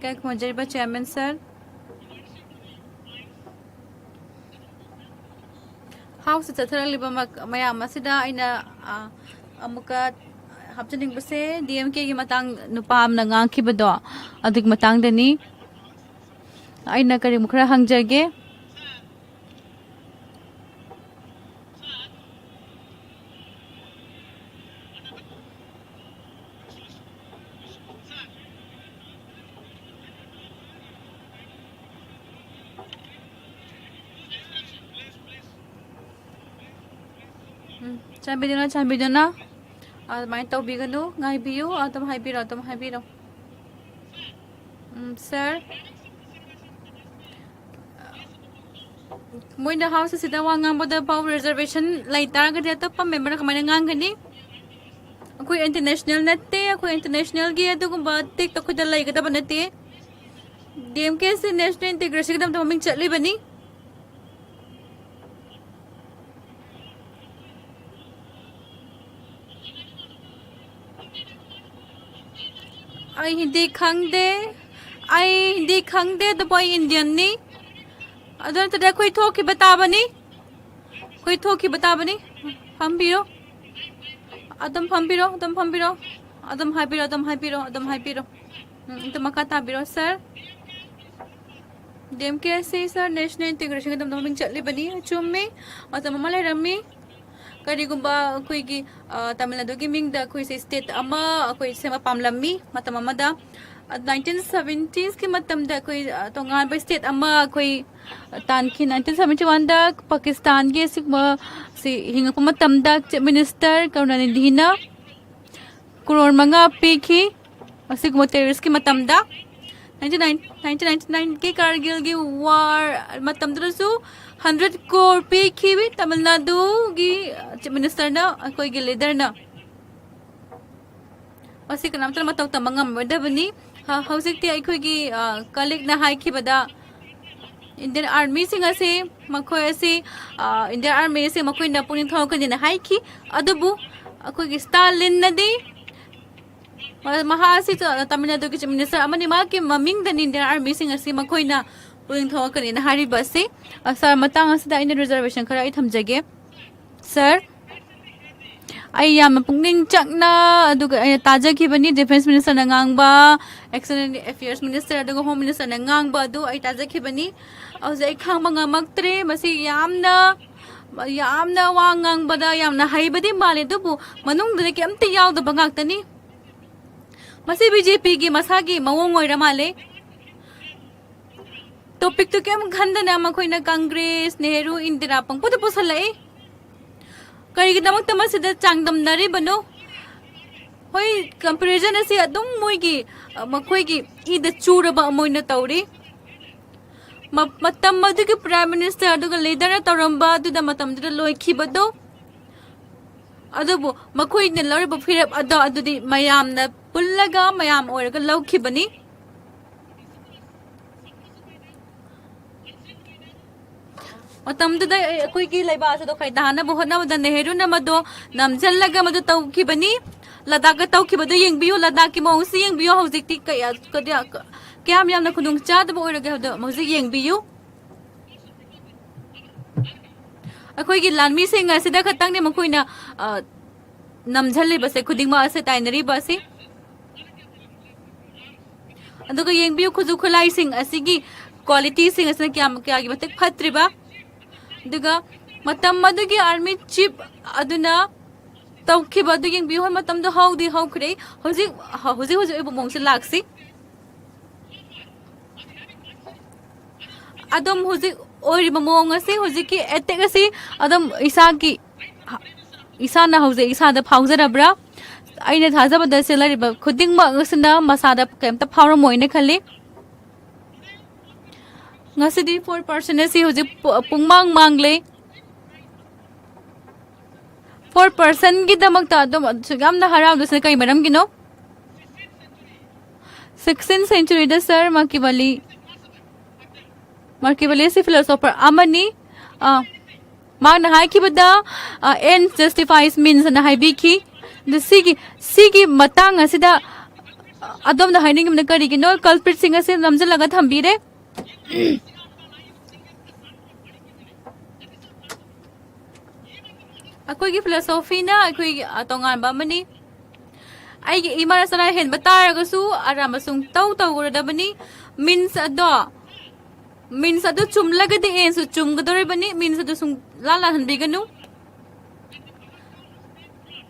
ꯀꯌꯥ ꯈꯨꯝꯖꯔꯤꯕ ꯆꯤꯌꯥꯔꯃꯦꯟ ꯁꯥꯔ? ꯍꯥꯎꯁꯇ ꯆꯠꯊꯔꯛꯂꯤꯕ ꯃ-, ꯃꯌꯥꯝ ꯑꯁꯤꯗ ꯑꯩꯅ, ꯑ, ꯑꯃꯨꯛꯀ ꯍꯥꯞꯆꯅꯤꯡꯕꯁꯦ, ꯗꯤ ꯑꯦꯝ ꯀꯦꯒꯤ ꯃꯇꯥꯡ ꯅꯨꯄꯥ ꯑꯃꯅ ꯉꯥꯡꯈꯤꯕꯗꯣ, ꯑꯗꯨꯒꯤ ꯃꯇꯥꯡꯗꯅꯤ꯫ ꯑꯩꯅ ꯀꯔꯤꯒꯨꯝꯕ ꯈꯔ ꯍꯪꯖꯒꯦ꯫ ꯎꯝ, ꯆꯥꯟꯕꯤꯗꯨꯅ, ꯆꯥꯟꯕꯤꯗꯨꯅ ꯑꯗꯨꯃꯥꯏꯅ ꯇꯧꯕꯤꯒꯅꯨ, ꯉꯥꯏꯕꯤꯌꯨ, ꯑꯗꯨꯝ ꯍꯥꯏꯕꯤꯔꯣ, ꯑꯗꯨꯝ ꯍꯥꯏꯕꯤꯔꯣ꯫ ꯎꯝ, ꯁꯥꯔ, ꯃꯣꯏꯅ ꯍꯥꯎꯁ ꯑꯁꯤꯗ ꯋꯥ ꯉꯥꯡꯕꯗ ꯐꯥꯎ ꯔꯤꯖꯔꯕꯦꯁꯟ ꯂꯩ ꯇꯥꯔꯒꯗꯤ ꯑꯇꯣꯞꯄ ꯃꯦꯝꯕꯔꯅ ꯀꯃꯥꯏꯅ ꯉꯥꯡꯒꯅꯤ? ꯑꯩꯈꯣꯏ ꯏꯟꯇꯔꯅꯦꯁꯅꯦꯜ ꯅꯠꯇꯦ, ꯑꯩꯈꯣꯏ ꯏꯟꯇꯔꯅꯦꯁꯅꯦꯜꯒꯤ ꯑꯗꯨꯒꯨꯝꯕ ꯇꯦꯛꯇ ꯑꯩꯈꯣꯏꯗ ꯂꯩꯒꯗꯕ ꯅꯠꯇꯦ꯫ ꯗꯤ ꯑꯦꯝ ꯀꯦ ꯑꯁꯤ ꯅꯦꯁꯅꯦꯜ ꯏꯟꯇꯤꯒ꯭ꯔꯦꯁꯟꯒꯤꯗꯃꯛꯇ ꯃꯃꯤꯡ ꯆꯠꯂꯤꯕꯅꯤ꯫ ꯑꯩ ꯍꯤꯟꯗꯤ ꯈꯪꯗꯦ, ꯑꯩ ꯍꯤꯟꯗꯤ ꯈꯪꯗꯦ, ꯑꯗꯨꯕꯨ ꯑꯩ ꯏꯟꯗꯤꯌꯟꯅꯤ꯫ ꯑꯗꯨ ꯅꯠꯇ꯭ꯔꯗꯤ ꯑꯩꯈꯣꯏ ꯊꯣꯛꯈꯤꯕ ꯇꯥꯕꯅꯤ, ꯑꯩꯈꯣꯏ ꯊꯣꯛꯈꯤꯕ ꯇꯥꯕꯅꯤ꯫ ꯐꯝꯕꯤꯌꯨ, ꯑꯗꯨꯝ ꯐꯝꯕꯤꯔꯣ, ꯑꯗꯨꯝ ꯐꯝꯕꯤꯔꯣ, ꯑꯗꯨꯝ ꯍꯥꯏꯕꯤꯔꯣ, ꯑꯗꯨꯝ ꯍꯥꯏꯕꯤꯔꯣ, ꯑꯗꯨꯝ ꯍꯥꯏꯕꯤꯔꯣ꯫ ꯎꯝ, ꯑꯗꯨꯝ ꯃꯈꯥ ꯇꯥꯕꯤꯔꯣ, ꯁꯥꯔ꯫ ꯗꯤ ꯑꯦꯝ ꯀꯦ ꯑꯁꯤ, ꯁꯥꯔ, ꯅꯦꯁꯅꯦꯜ ꯏꯟꯇꯤꯒ꯭ꯔꯦꯁꯟꯒꯤ ꯃꯇꯝꯗ ꯃꯃꯤꯡ ꯆꯠꯂꯤꯕꯅꯤ, ꯑꯆꯨꯝꯃꯤ꯫ ꯃꯇꯝ ꯑꯃ ꯂꯩꯔꯝꯃꯤ, ꯀꯔꯤꯒꯨꯝꯕ ꯑꯩꯈꯣꯏꯒꯤ, ꯑ, ꯇꯥꯃꯤꯜ ꯅꯥꯗꯨꯒꯤ ꯃꯤꯡꯗ ꯑꯩꯈꯣꯏꯁꯦ ꯁ꯭ꯇꯦꯠ ꯑꯃ ꯑꯩꯈꯣꯏ ꯁꯦꯝꯕ ꯄꯥꯝꯂꯝꯃꯤ ꯃꯇꯝ ꯑꯃꯗ꯫ ꯅꯥꯏꯟꯇꯤꯟ ꯁꯕꯦꯟꯇꯤꯁꯀꯤ ꯃꯇꯝꯗ ꯑꯩꯈꯣꯏ, ꯑ, ꯇꯣꯉꯥꯟꯕ ꯁ꯭ꯇꯦꯠ ꯑꯃ ꯑꯩꯈꯣꯏ, ꯑ, ꯇꯥꯟꯈꯤ꯫ ꯅꯥꯏꯟꯇꯤꯟ ꯁꯕꯦꯟꯇꯤ ꯋꯥꯟꯗ ꯄꯥꯀꯤꯁꯇꯥꯟꯒꯤ ꯑꯁꯤꯒꯨꯝꯕ ꯁꯤ ꯍꯤꯡꯉꯛꯄ ꯃꯇꯝꯗ ꯆꯤꯐ ꯃꯤꯅꯤꯁꯇꯔ ꯀꯔꯨꯅꯥꯅꯤꯙꯤꯅ ꯀ꯭ꯔꯣꯔ ꯃꯉꯥ ꯄꯤꯈꯤ꯫ ꯑꯁꯤꯒꯨꯝꯕ ꯇꯦꯔꯣꯔꯤꯁꯀꯤ ꯃꯇꯝꯗ ꯅꯥꯏꯟꯇꯤꯟ ꯅꯥꯏꯟꯇꯤ ꯅꯥꯏꯟꯒꯤ ꯀꯥꯔꯒꯤꯜꯒꯤ ꯋꯥꯔ ꯃꯇꯝꯗꯨꯗꯁꯨ ꯍꯟꯗ꯭ꯔꯦꯠ ꯀ꯭ꯔꯣꯔ ꯄꯤꯈꯤꯕꯤ ꯇꯥꯃꯤꯜ ꯅꯥꯗꯨꯒꯤ ꯆꯤꯐ ꯃꯤꯅꯤꯁꯇꯔꯅ, ꯑꯩꯈꯣꯏꯒꯤ ꯂꯤꯗꯔꯅ꯫ ꯃꯁꯤ ꯀꯅꯥꯝꯇꯅ ꯃꯇꯧ ꯇꯝꯕ ꯉꯝꯃꯣꯏꯗꯕꯅꯤ꯫ ꯍ-, ꯍꯧꯖꯤꯛꯇꯤ ꯑꯩꯈꯣꯏꯒꯤ, ꯑ, ꯀꯂꯤꯛꯅ ꯍꯥꯏꯈꯤꯕꯗ, ꯏꯟꯗꯤꯌꯟ ꯑꯥꯔꯃꯤꯁꯤꯡ ꯑꯁꯤ, ꯃꯈꯣꯏ ꯑꯁꯤ, ꯑ, ꯏꯟꯗꯤꯌꯟ ꯑꯥꯔꯃꯤ ꯑꯁꯤ ꯃꯈꯣꯏꯅ ꯄꯨꯛꯅꯤꯡ ꯊꯧꯒꯠꯀꯅꯤꯅ ꯍꯥꯏꯈꯤ꯫ ꯑꯗꯨꯕꯨ ꯑꯩꯈꯣꯏꯒꯤ ꯁ꯭ꯇꯥꯂꯤꯟꯅꯗꯤ, ꯃ-, ꯃꯍꯥꯛ ꯑꯁꯤ ꯇ-, ꯇꯥꯃꯤꯜ ꯅꯥꯗꯨꯒꯤ ꯆꯤꯐ ꯃꯤꯅꯤꯁꯇꯔ ꯑꯃꯅꯤ, ꯃꯍꯥꯛꯀꯤ ꯃꯃꯤꯡꯗꯅꯤ ꯏꯟꯗꯤꯌꯟ ꯑꯥꯔꯃꯤꯁꯤꯡ ꯑꯁꯤ ꯃꯈꯣꯏꯅ ꯄꯨꯛꯅꯤꯡ ꯊꯧꯒꯠꯀꯅꯤꯅ ꯍꯥꯏꯔꯤꯕ ꯑꯁꯤ꯫ ꯑ, ꯁꯥꯔ, ꯃꯇꯥꯡ ꯑꯁꯤꯗ ꯑꯩꯅ ꯔꯤꯖꯔꯕꯦꯁꯟ ꯈꯔ ꯑꯩ ꯊꯝꯖꯒꯦ꯫ ꯁꯥꯔ, ꯑꯩ ꯌꯥꯝꯅ ꯄꯨꯛꯅꯤꯡ ꯆꯪꯅ ꯑꯗꯨꯒ ꯑꯩꯅ ꯇꯥꯖꯈꯤꯕꯅꯤ, ꯗꯤꯐꯦꯟꯁ ꯃꯤꯅꯤꯁꯇꯔꯅ ꯉꯥꯡꯕ, ꯑꯦꯛꯁꯇꯔꯅꯦꯜ ꯑꯦꯐꯤꯌꯔꯁ ꯃꯤꯅꯤꯁꯇꯔ ꯑꯗꯨꯒ ꯍꯣꯝ ꯃꯤꯅꯤꯁꯇꯔꯅ ꯉꯥꯡꯕ ꯑꯗꯨ ꯑꯩ ꯇꯥꯖꯈꯤꯕꯅꯤ꯫ ꯍꯧꯖꯤꯛ ꯑꯩ ꯈꯥꯡꯕ ꯉꯝꯃꯛꯇ꯭ꯔꯦ꯫ ꯃꯁꯤ ꯌꯥꯝꯅ, ꯌꯥꯝꯅ ꯋꯥ ꯉꯥꯡꯕꯗ ꯌꯥꯝꯅ ꯍꯩꯕꯗꯤ ꯃꯥꯜꯂꯦ, ꯑꯗꯨꯕꯨ ꯃꯅꯨꯡꯗꯗꯤ ꯀꯩꯝꯇ ꯌꯥꯎꯗꯕ ꯉꯥꯛꯇꯅꯤ꯫ ꯃꯁꯤ ꯕꯤ ꯖꯦ ꯄꯤꯒꯤ ꯃꯁꯥꯒꯤ ꯃꯑꯣꯡ ꯑꯣꯏꯔ ꯃꯥꯜꯂꯦ꯫ ꯇꯣꯄꯤꯛꯇꯨ ꯀꯩꯝ ꯈꯟꯗꯅ ꯃꯈꯣꯏꯅ ꯀꯪꯒ꯭ꯔꯦꯁ, ꯅꯦꯍꯔꯨ, ꯏꯟꯗꯤꯔꯥ ꯄꯪꯄꯨꯗ ꯄꯨꯁꯜꯂꯛꯏ꯫ ꯀꯔꯤꯒꯤꯗꯃꯛꯇ ꯃꯁꯤꯗ ꯆꯥꯡꯗꯝꯅꯔꯤꯕꯅꯣ? ꯍꯣꯏ, ꯀꯝꯄꯦꯔꯤꯖꯟ ꯑꯁꯤ ꯑꯗꯨꯝ ꯃꯣꯏꯒꯤ, ꯑ, ꯃꯈꯣꯏꯒꯤ ꯏꯗ ꯆꯨꯔꯕ ꯑꯃ ꯑꯣꯏꯅ ꯇꯧꯔꯤ꯫ ꯃ-, ꯃꯇꯝ ꯑꯗꯨꯒꯤ ꯄ꯭ꯔꯥꯏꯝ ꯃꯤꯅꯤꯁꯇꯔ ꯑꯗꯨꯒ ꯂꯤꯗꯔꯅ ꯇꯧꯔꯝꯕ ꯑꯗꯨꯗ ꯃꯇꯝꯗꯨꯗ ꯂꯣꯏꯈꯤꯕꯗꯣ꯫ ꯑꯗꯨꯕꯨ ꯃꯈꯣꯏꯅ ꯂꯧꯔꯤꯕ ꯐꯤꯔꯦꯞ ꯑꯗꯣ ꯑꯗꯨꯗꯤ ꯃꯌꯥꯝꯅ ꯄꯨꯜꯂꯒ ꯃꯌꯥꯝ ꯑꯣꯏꯔꯒ ꯂꯧꯈꯤꯕꯅꯤ꯫ ꯃꯇꯝꯗꯨꯗ ꯑꯩꯈꯣꯏꯒꯤ ꯂꯩꯕꯥꯛ ꯑꯁꯤꯗ ꯈꯣꯏꯗꯥꯅꯕ ꯍꯣꯠꯅꯕꯗ ꯅꯦꯍꯔꯨꯅ ꯃꯗꯨ ꯅꯝꯁꯤꯜꯂꯒ ꯃꯗꯨ ꯇꯧꯈꯤꯕꯅꯤ꯫ ꯂꯗꯥꯛꯇ ꯇꯧꯈꯤꯕꯗꯨ ꯌꯦꯡꯕꯤꯌꯨ, ꯂꯗꯥꯛꯀꯤ ꯃꯑꯣꯡꯁꯤ ꯌꯦꯡꯕꯤꯌꯨ꯫ ꯍꯧꯖꯤꯛꯇꯤ ꯀꯌꯥ-, ꯀꯌꯥ-, ꯀꯌꯥꯝ ꯌꯥꯝꯅ ꯈꯨꯗꯣꯡꯆꯥꯗꯕ ꯑꯣꯏꯔꯒꯦ ꯍꯥꯏꯕꯗꯣ ꯍꯧꯖꯤꯛ ꯌꯦꯡꯕꯤꯌꯨ꯫ ꯑꯩꯈꯣꯏꯒꯤ ꯂꯥꯟꯃꯤꯁꯤꯡ ꯑꯁꯤꯗ ꯈꯛꯇꯪꯅꯤ ꯃꯈꯣꯏꯅ, ꯑ, ꯅꯝꯁꯤꯜꯂꯤꯕꯁꯦ, ꯈꯨꯗꯤꯡꯃꯛ ꯑꯁꯦ ꯇꯥꯏꯅꯔꯤꯕ ꯑꯁꯤ꯫ ꯑꯗꯨꯒ ꯌꯦꯡꯕꯤꯌꯨ, ꯈꯨꯠꯁꯨ ꯈꯨꯠꯂꯥꯏꯁꯤꯡ ꯑꯁꯤꯒꯤ ꯀ꯭ꯋꯥꯂꯤꯇꯤꯁꯤꯡ ꯑꯁꯤꯅ ꯀꯌꯥꯝ ꯀꯌꯥꯒꯤ ꯃꯇꯤꯛ ꯐꯠꯇ꯭ꯔꯤꯕ, ꯑꯗꯨꯒ ꯃꯇꯝ ꯑꯗꯨꯒꯤ ꯑꯥꯔꯃꯤ ꯆꯤꯐ ꯑꯗꯨꯅ ꯇꯧꯈꯤꯕ ꯑꯗꯨ ꯌꯦꯡꯕꯤꯌꯨ꯫ ꯍꯣꯏ, ꯃꯇꯝꯗꯣ ꯍꯧꯗꯤ ꯍꯧꯈ꯭ꯔꯦ꯫ ꯍꯧꯖꯤꯛ ꯍꯧꯖꯤꯛ ꯍꯧꯖꯤꯛ ꯑꯣꯏꯕ ꯃꯑꯣꯡꯁꯦ ꯂꯥꯛꯁꯤ꯫ ꯑꯗꯨꯝ ꯍꯧꯖꯤꯛ ꯑꯣꯏꯔꯤꯕ ꯃꯑꯣꯡ ꯑꯁꯤ, ꯍꯧꯖꯤꯛꯀꯤ ꯑꯦꯇꯦꯛ ꯑꯁꯤ ꯑꯗꯨꯝ ꯏꯁꯥꯒꯤ, ꯏꯁꯥꯅ ꯍꯧꯖꯤꯛ ꯏꯁꯥꯗ ꯐꯥꯎꯖꯔꯕ꯭ꯔꯥ? ꯑꯩꯅ ꯊꯥꯖꯕꯗ ꯁꯤ ꯂꯩꯔꯤꯕ ꯈꯨꯗꯤꯡꯃꯛ ꯑꯁꯤꯅ ꯃꯁꯥꯗ ꯀꯩꯝꯇ ꯐꯥꯎꯔꯝꯃꯣꯏꯅ ꯈꯜꯂꯤ꯫ ꯉꯁꯤꯗꯤ ꯐꯣꯔ ꯄꯥꯔꯁꯟ ꯑꯁꯤ ꯍꯧꯖꯤꯛ ꯄꯨ-, ꯄꯨꯡꯃꯥꯡ ꯃꯥꯡꯂꯦ꯫ ꯐꯣꯔ ꯄꯥꯔꯁꯟꯒꯤꯗꯃꯛꯇ ꯑꯗꯨꯝ ꯑꯁꯨꯛ ꯌꯥꯝꯅ ꯍꯔꯥꯎꯗꯣꯏꯁꯤꯅ ꯀꯔꯤ ꯃꯔꯝꯒꯤꯅꯣ? ꯁꯤꯛꯁꯇꯤꯟ ꯁꯦꯟꯆꯨꯔꯤꯗ ꯁꯥꯔ ꯃꯥꯀꯤꯕꯂꯤ, ꯃꯥꯀꯤꯕꯂꯤ ꯑꯁꯤ ꯐꯤꯂꯣꯁꯣꯐꯔ ꯑꯃꯅꯤ꯫ ꯑ, ꯃꯍꯥꯛꯅ ꯍꯥꯏꯈꯤꯕꯗ, ꯑ, "End justifies means" ꯑꯅ ꯍꯥꯏꯕꯤꯈꯤ꯫ ꯑꯗꯨ ꯁꯤꯒꯤ, ꯁꯤꯒꯤ ꯃꯇꯥꯡ ꯑꯁꯤꯗ ꯑꯗꯣꯝꯅ ꯍꯥꯏꯅꯤꯡꯉꯤꯕꯅ ꯀꯔꯤꯒꯤꯅꯣ? ꯀꯜꯄ꯭ꯔꯤꯠꯁꯤꯡ ꯑꯁꯤ ꯅꯝꯁꯤꯜꯂꯒ ꯊꯝꯕꯤꯔꯦ꯫ ꯑꯩꯈꯣꯏꯒꯤ ꯐꯤꯂꯣꯁꯣꯐꯤꯅ ꯑꯩꯈꯣꯏꯒꯤ, ꯑ, ꯇꯣꯉꯥꯟꯕ ꯑꯃꯅꯤ꯫ ꯑꯩꯒꯤ ꯏꯃꯥꯅ ꯆꯔꯥ ꯍꯦꯟꯕ ꯇꯥꯔꯒꯁꯨ ꯑꯔꯥꯟꯕ ꯁꯨꯡꯇꯧ ꯇꯧꯔꯣꯏꯗꯕꯅꯤ꯫ ꯃꯤꯟꯁ ꯑꯗꯣ, ꯃꯤꯟꯁ ꯑꯗꯨ ꯆꯨꯝꯂꯒꯗꯤ ꯑꯦꯟꯁꯨ ꯆꯨꯝꯒꯗꯧꯔꯤꯕꯅꯤ꯫ ꯃꯤꯟꯁ ꯑꯗꯨ ꯁꯨꯡ ꯂꯥꯟ ꯂꯥꯟꯍꯟꯕꯤꯒꯅꯨ꯫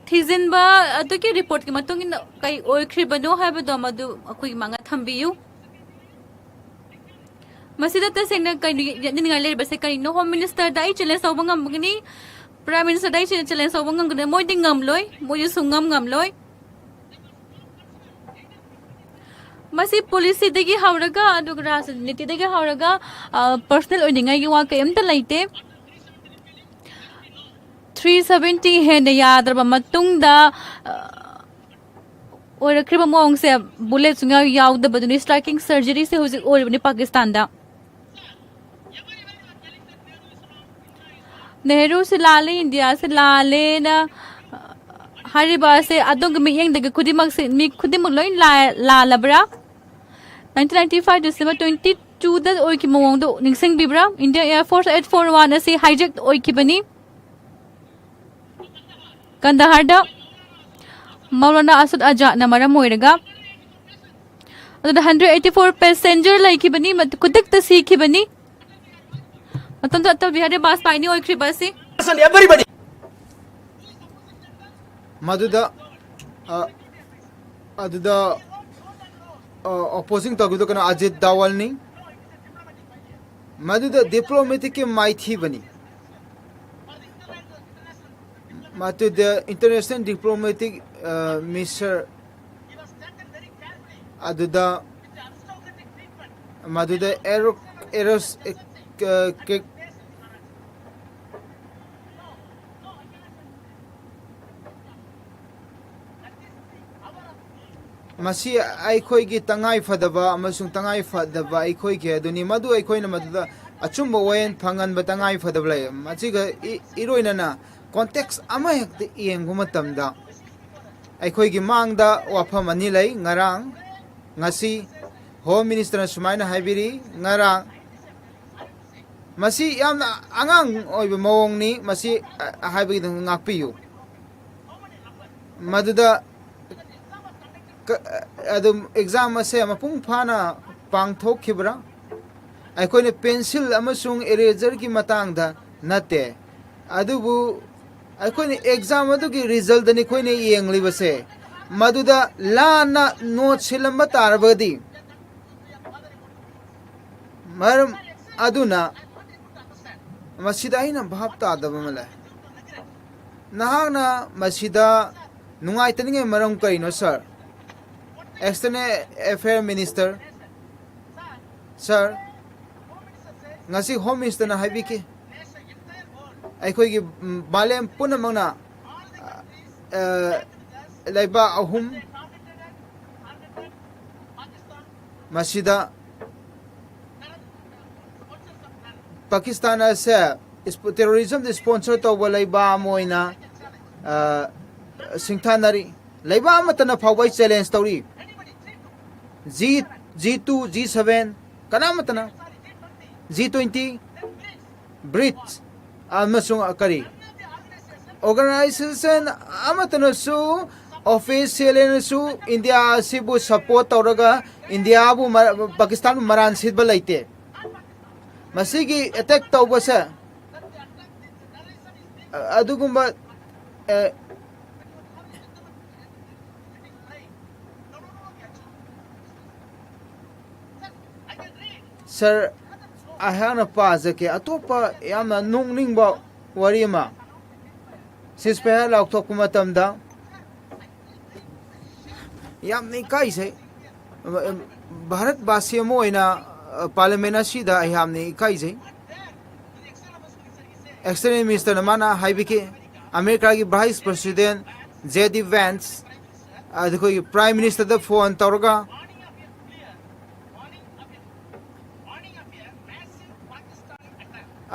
ꯊꯤꯖꯤꯟꯕ ꯑꯗꯨꯒꯤ ꯔꯤꯄꯣꯔꯠꯀꯤ ꯃꯇꯨꯡ ꯏꯟꯅ ꯀꯩ ꯑꯣꯏꯈ꯭ꯔꯤꯕꯅꯣ ꯍꯥꯏꯕꯗꯣ ꯃꯗꯨ ꯑꯩꯈꯣꯏꯒꯤ ꯃꯥꯡꯗ ꯊꯝꯕꯤꯌꯨ꯫ ꯃꯁꯤꯗ ꯇꯁꯦꯡꯅ ꯀꯩꯅꯣ ꯌꯦꯠꯅꯅꯤꯡꯉꯥꯏ ꯂꯩꯔꯤꯕꯁꯦ ꯀꯔꯤꯅꯣ? ꯍꯣꯝ ꯃꯤꯅꯤꯁꯇꯔꯗ ꯑꯩ ꯆꯦꯂꯦꯟꯖ ꯇꯧꯕ ꯉꯝꯒꯅꯤ, ꯄ꯭ꯔꯥꯏꯝ ꯃꯤꯅꯤꯁꯇꯔꯗ ꯑꯩ ꯆꯦꯂꯦꯟꯖ ꯇꯧꯕ ꯉꯝꯒꯅꯤ, ꯃꯣꯏꯗꯤ ꯉꯝꯂꯣꯏ, ꯃꯣꯏꯁꯨ ꯁꯨꯡꯉꯝ ꯉꯝꯂꯣꯏ꯫ ꯃꯁꯤ ꯄꯣꯂꯤꯁꯤꯗꯒꯤ ꯍꯧꯔꯒ ꯑꯗꯨꯒ ꯔꯥꯖꯅꯤꯇꯤꯗꯒꯤ ꯍꯧꯔꯒ, ꯑ, ꯄꯔꯁꯅꯦꯜ ꯑꯣꯏꯅꯤꯡꯉꯥꯏꯒꯤ ꯋꯥ ꯀꯩꯝꯇ ꯂꯩꯇꯦ꯫ ꯊ꯭ꯔꯤ ꯁꯕꯦꯟꯇꯤ ꯍꯦꯟꯅ ꯌꯥꯗ꯭ꯔꯕ ꯃꯇꯨꯡꯗ, ꯑ, ꯑꯣꯏꯔꯛꯈ꯭ꯔꯤꯕ ꯃꯑꯣꯡꯁꯦ, ꯕꯨꯂꯦꯠ ꯁꯨꯡꯌꯥꯎ ꯌꯥꯎꯗꯕꯗꯨꯅꯤ꯫ ꯁ꯭ꯇ꯭ꯔꯥꯏꯀꯤꯡ ꯁꯔꯖꯔꯤꯁꯦ ꯍꯧꯖꯤꯛ ꯑꯣꯏꯔꯤꯕꯅꯤ ꯄꯥꯀꯤꯁꯇꯥꯟꯗ꯫ ꯅꯦꯍꯔꯨꯁꯦ ꯂꯥꯜꯂꯦ, ꯏꯟꯗꯤꯌꯥꯁꯦ ꯂꯥꯜꯂꯦꯅ ꯍꯥꯏꯔꯤꯕ ꯑꯁꯦ ꯑꯗꯣꯝꯒꯤ ꯃꯤꯠꯌꯦꯡꯗꯒꯤ ꯈꯨꯗꯤꯡꯃꯛꯁꯦ, ꯃꯤ ꯈꯨꯗꯤꯡꯃꯛ ꯂꯣꯏ ꯂꯥ-, ꯂꯥꯜꯂꯕ꯭ꯔꯥ? Nineteen ninety five December twenty two ꯗ ꯑꯣꯏꯈꯤꯕ ꯃꯑꯣꯡꯗꯣ ꯅꯤꯡꯁꯤꯡꯕꯤꯕ꯭ꯔꯥ? India Air Force eight four one ꯑꯁꯤ hijack ꯑꯣꯏꯈꯤꯕꯅꯤ꯫ ꯀꯟꯗꯍꯥꯔꯗ ꯃꯧꯂꯥꯅꯥ ꯑꯁꯗ ꯑꯖꯥꯗꯅ ꯃꯔꯝ ꯑꯣꯏꯔꯒ ꯑꯗꯨꯗ ꯍꯟꯗ꯭ꯔꯦꯠ ꯑꯩꯠꯇꯤ ꯐꯣꯔ ꯄꯦꯁꯦꯟꯖꯔ ꯂꯩꯈꯤꯕꯅꯤ, ꯃꯠ-, ꯈꯨꯗꯛꯇ ꯁꯤꯈꯤꯕꯅꯤ꯫ ꯃꯇꯝꯗꯨꯗ ꯑꯇꯜ ꯕꯤꯍꯥꯔꯤ ꯕꯥꯖꯄꯥꯏꯅꯤ ꯑꯣꯏꯈ꯭ꯔꯤꯕ ꯑꯁꯤ꯫ Everybody. ꯃꯗꯨꯗ ꯑ, ꯑꯗꯨꯗ ꯑ, ꯑꯣꯄꯣꯖꯤꯡ ꯇꯧꯈꯤꯕꯗꯣ ꯀꯩꯅꯣ, ꯑꯖꯤꯠ ꯗꯥꯋꯜꯅꯤ꯫ ꯃꯗꯨꯗ ꯗꯤꯄ꯭ꯂꯣꯃꯦꯇꯤꯛꯀꯤ ꯃꯥꯏꯊꯤꯕꯅꯤ꯫ ꯃꯗꯨꯗ ꯏꯟꯇꯔꯅꯦꯁꯅꯦꯜ ꯗꯤꯄ꯭ꯂꯣꯃꯦꯇꯤꯛ ꯃꯤꯁꯔ ꯑꯗꯨꯗ ꯃꯗꯨꯗ ꯑꯦꯔꯣ ꯑꯦꯔꯣꯁ ꯑꯦ, ꯀ- ꯀ- ꯃꯁꯤ ꯑꯩꯈꯣꯏꯒꯤ ꯇꯉꯥꯏ ꯐꯗꯕ ꯑꯃꯁꯨꯡ ꯇꯉꯥꯏ ꯐꯗꯕ ꯑꯩꯈꯣꯏꯒꯤ ꯑꯗꯨꯅꯤ꯫ ꯃꯗꯨ ꯑꯩꯈꯣꯏꯅ ꯃꯗꯨꯗ ꯑꯆꯨꯝꯕ ꯋꯥꯌꯦꯜ ꯐꯪꯍꯟꯕ ꯇꯉꯥꯏ ꯐꯗꯕ ꯂꯩ꯫ ꯃꯁꯤꯒ ꯏ- ꯏꯔꯣꯏꯅꯅ ꯀꯣꯟꯇꯦꯛꯁ ꯑꯃꯍꯦꯛꯇ ꯌꯦꯡꯕ ꯃꯇꯝꯗ ꯑꯩꯈꯣꯏꯒꯤ ꯃꯥꯡꯗ ꯋꯥꯐꯝ ꯑꯅꯤ ꯂꯩ꯫ ꯉꯔꯥꯡ, ꯉꯁꯤ꯫ ꯍꯣꯝ ꯃꯤꯅꯤꯁꯇꯔꯅ ꯁꯨꯃꯥꯏꯅ ꯍꯥꯏꯕꯤꯔꯤ꯫ ꯉꯔꯥꯡ, ꯃꯁꯤ ꯌꯥꯝꯅ ꯑꯉꯥꯡ ꯑꯣꯏꯕ ꯃꯑꯣꯡꯅꯤ꯫ ꯃꯁꯤ, ꯑ, ꯍꯥꯏꯕꯒꯤꯗꯃꯛ ꯉꯥꯛꯄꯤꯌꯨ꯫ ꯃꯗꯨꯗ ꯀ- ꯑꯗꯨꯝ ꯑꯦꯛꯖꯥꯝ ꯑꯁꯦ ꯃꯄꯨꯡ ꯐꯥꯅ ꯄꯥꯡꯊꯣꯛꯈꯤꯕ꯭ꯔꯥ? ꯑꯩꯈꯣꯏꯅ ꯄꯦꯟꯁꯤꯜ ꯑꯃꯁꯨꯡ ꯏꯔꯦꯖꯔꯒꯤ ꯃꯇꯥꯡꯗ ꯅꯠꯇꯦ, ꯑꯗꯨꯕꯨ ꯑꯩꯈꯣꯏꯅ ꯑꯦꯛꯖꯥꯝ ꯑꯗꯨꯒꯤ ꯔꯤꯖꯜꯗꯅꯤ ꯑꯩꯈꯣꯏꯅ ꯌꯦꯡꯂꯤꯕꯁꯦ꯫ ꯃꯗꯨꯗ ꯂꯥꯟꯅ ꯅꯣꯠ ꯁꯤꯜꯂꯝꯕ ꯇꯥꯔꯕꯗꯤ, ꯃꯔꯝ ꯑꯗꯨꯅ ꯃꯁꯤꯗ ꯑꯩꯅ ꯚꯥꯞ ꯇꯥꯗꯕ ꯑꯃ ꯂꯩ꯫ ꯅꯍꯥꯛꯅ ꯃꯁꯤꯗ ꯅꯨꯡꯉꯥꯏꯇꯅꯤꯡꯉꯥꯏ ꯃꯔꯝ ꯀꯔꯤꯅꯣ, ꯁꯥꯔ? ꯑꯦꯛꯁꯇꯔꯅꯦꯜ ꯑꯦꯐꯦꯌꯔ ꯃꯤꯅꯤꯁꯇꯔ, ꯁꯥꯔ, ꯉꯁꯤ ꯍꯣꯝ ꯃꯤꯅꯤꯁꯇꯔꯅ ꯍꯥꯏꯕꯤꯈꯤ, ꯑꯩꯈꯣꯏꯒꯤ, ꯎꯝ, ꯃꯥꯂꯦꯝ ꯄꯨꯝꯅꯃꯛꯅ, ꯑ, ꯂꯩꯕꯥꯛ ꯑꯍꯨꯝ, ꯃꯁꯤꯗ ꯄꯥꯀꯤꯁꯇꯥꯟ ꯑꯁꯦ ꯏꯁꯄꯣ-, ꯇꯦꯔꯣꯔꯤꯖꯝꯗ ꯏꯁꯄꯣꯟꯁꯔ ꯇꯧꯕ ꯂꯩꯕꯥꯛ ꯑꯃ ꯑꯣꯏꯅ, ꯑ, ꯁꯤꯡꯊꯥꯅꯔꯤ꯫ ꯂꯩꯕꯥꯛ ꯑꯃꯠꯇꯅ ꯐꯥꯎꯕ ꯑꯩ ꯆꯦꯂꯦꯟꯖ ꯇꯧꯔꯤ꯫ G, G two, G seven, ꯀꯅꯥꯃꯠꯇꯅ, ꯖꯤ ꯇ꯭ꯋꯦꯟꯇꯤ, ꯕ꯭ꯔꯤꯛꯁ, ꯑꯃꯁꯨꯡ ꯀꯔꯤ, ꯑꯣꯔꯒꯅꯥꯏꯖꯦꯁꯟ ꯑꯃꯠꯇꯅꯁꯨ ꯑꯣꯐꯤꯁꯤꯌꯦꯜꯅꯁꯨ ꯏꯟꯗꯤꯌꯥ ꯑꯁꯤꯕꯨ ꯁꯄꯣꯔꯠ ꯇꯧꯔꯒ ꯏꯟꯗꯤꯌꯥꯕꯨ ꯃ-, ꯄꯥꯀꯤꯁꯇꯥꯟꯕꯨ ꯃꯔꯥꯟ ꯁꯤꯠꯄ ꯂꯩꯇꯦ꯫ ꯃꯁꯤꯒꯤ ꯑꯦꯇꯦꯛ ꯇꯧꯕꯁꯦ, ꯑ-, ꯑꯗꯨꯒꯨꯝꯕ, ꯑ, ꯁꯥꯔ, ꯑꯩꯍꯥꯛꯅ ꯄꯥꯖꯒꯦ ꯑꯇꯣꯞꯄ ꯌꯥꯝꯅ ꯅꯣꯛꯅꯤꯡꯕ ꯋꯥꯔꯤ ꯑꯃ꯫ ꯁꯤꯁꯐꯥꯌꯔ ꯂꯥꯎꯊꯣꯛꯄ ꯃꯇꯝꯗ ꯌꯥꯝꯅ ꯏꯀꯥꯏꯖꯩ꯫ ꯚꯥꯔꯠ ꯚꯥꯁꯤ ꯑꯃ ꯑꯣꯏꯅ, ꯑ, ꯄꯥꯔꯂꯤꯌꯥꯃꯦꯟ ꯑꯁꯤꯗ ꯑꯩ ꯌꯥꯝꯅ ꯏꯀꯥꯏꯖꯩ꯫ ꯑꯦꯛꯁꯇꯔꯅꯦꯜ ꯃꯤꯅꯤꯁꯇꯔꯅ ꯃꯥꯅ ꯍꯥꯏꯕꯤꯈꯤ, ꯑꯃꯦꯔꯤꯀꯥꯒꯤ ꯚꯥꯏꯁ ꯄ꯭ꯔꯁꯤꯗꯦꯟ ꯖꯦ ꯗꯤ ꯚꯦꯟꯁ, ꯑꯗ ꯑꯩꯈꯣꯏꯒꯤ ꯄ꯭ꯔꯥꯏꯝ ꯃꯤꯅꯤꯁꯇꯔꯗ ꯐꯣꯟ ꯇꯧꯔꯒ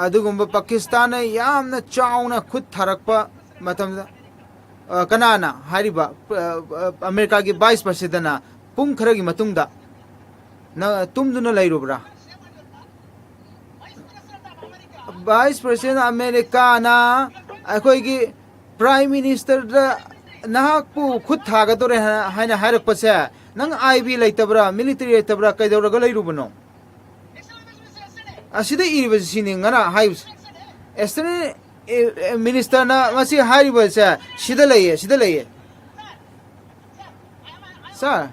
ꯑꯗꯨꯒꯨꯝꯕ ꯄꯥꯀꯤꯁꯇꯥꯟꯅ ꯌꯥꯝꯅ ꯆꯥꯎꯅ ꯈꯨꯠ ꯊꯥꯔꯛꯄ ꯃꯇꯝꯗ, ꯑ, ꯀꯅꯥꯅ ꯍꯥꯏꯔꯤꯕ, ꯑ, ꯑ, ꯑꯃꯦꯔꯤꯀꯥꯒꯤ ꯚꯥꯏꯁ ꯄ꯭ꯔꯁꯤꯗꯦꯟꯅ ꯄꯨꯡ ꯈꯔꯒꯤ ꯃꯇꯨꯡꯗ ꯅ-, ꯇꯨꯝꯗꯨꯅ ꯂꯩꯔꯨꯕ꯭ꯔꯥ? ꯚꯥꯏꯁ ꯄ꯭ꯔꯁꯤꯗꯦꯟ ꯑꯃꯦꯔꯤꯀꯥꯅ ꯑꯩꯈꯣꯏꯒꯤ ꯄ꯭ꯔꯥꯏꯝ ꯃꯤꯅꯤꯁꯇꯔꯗ ꯅꯍꯥꯛꯄꯨ ꯈꯨꯠ ꯊꯥꯒꯗꯧꯔꯦ ꯍꯥꯏꯅ ꯍꯥꯏꯔꯛꯄꯁꯦ, ꯅꯪ ꯑꯥꯏ ꯕꯤ ꯂꯩꯇꯕ꯭ꯔꯥ, ꯃꯤꯂꯤꯇꯔꯤ ꯂꯩꯇꯕ꯭ꯔꯥ, ꯀꯩꯗꯧꯔꯒ ꯂꯩꯔꯨꯕꯅꯣ? ꯑꯁꯤꯗ ꯏꯔꯤꯕꯁꯤ ꯁꯤꯅꯤ ꯉꯔꯥꯡ ꯍꯥꯏꯕꯁꯦ꯫ ꯑꯦꯛꯁꯇꯔꯅꯦꯜ, ꯑꯦ, ꯑꯦ, ꯃꯤꯅꯤꯁꯇꯔꯅ ꯃꯁꯤ ꯍꯥꯏꯔꯤꯕꯁꯦ ꯁꯤꯗ ꯂꯩꯌꯦ, ꯁꯤꯗ ꯂꯩꯌꯦ꯫ ꯁꯥꯔ,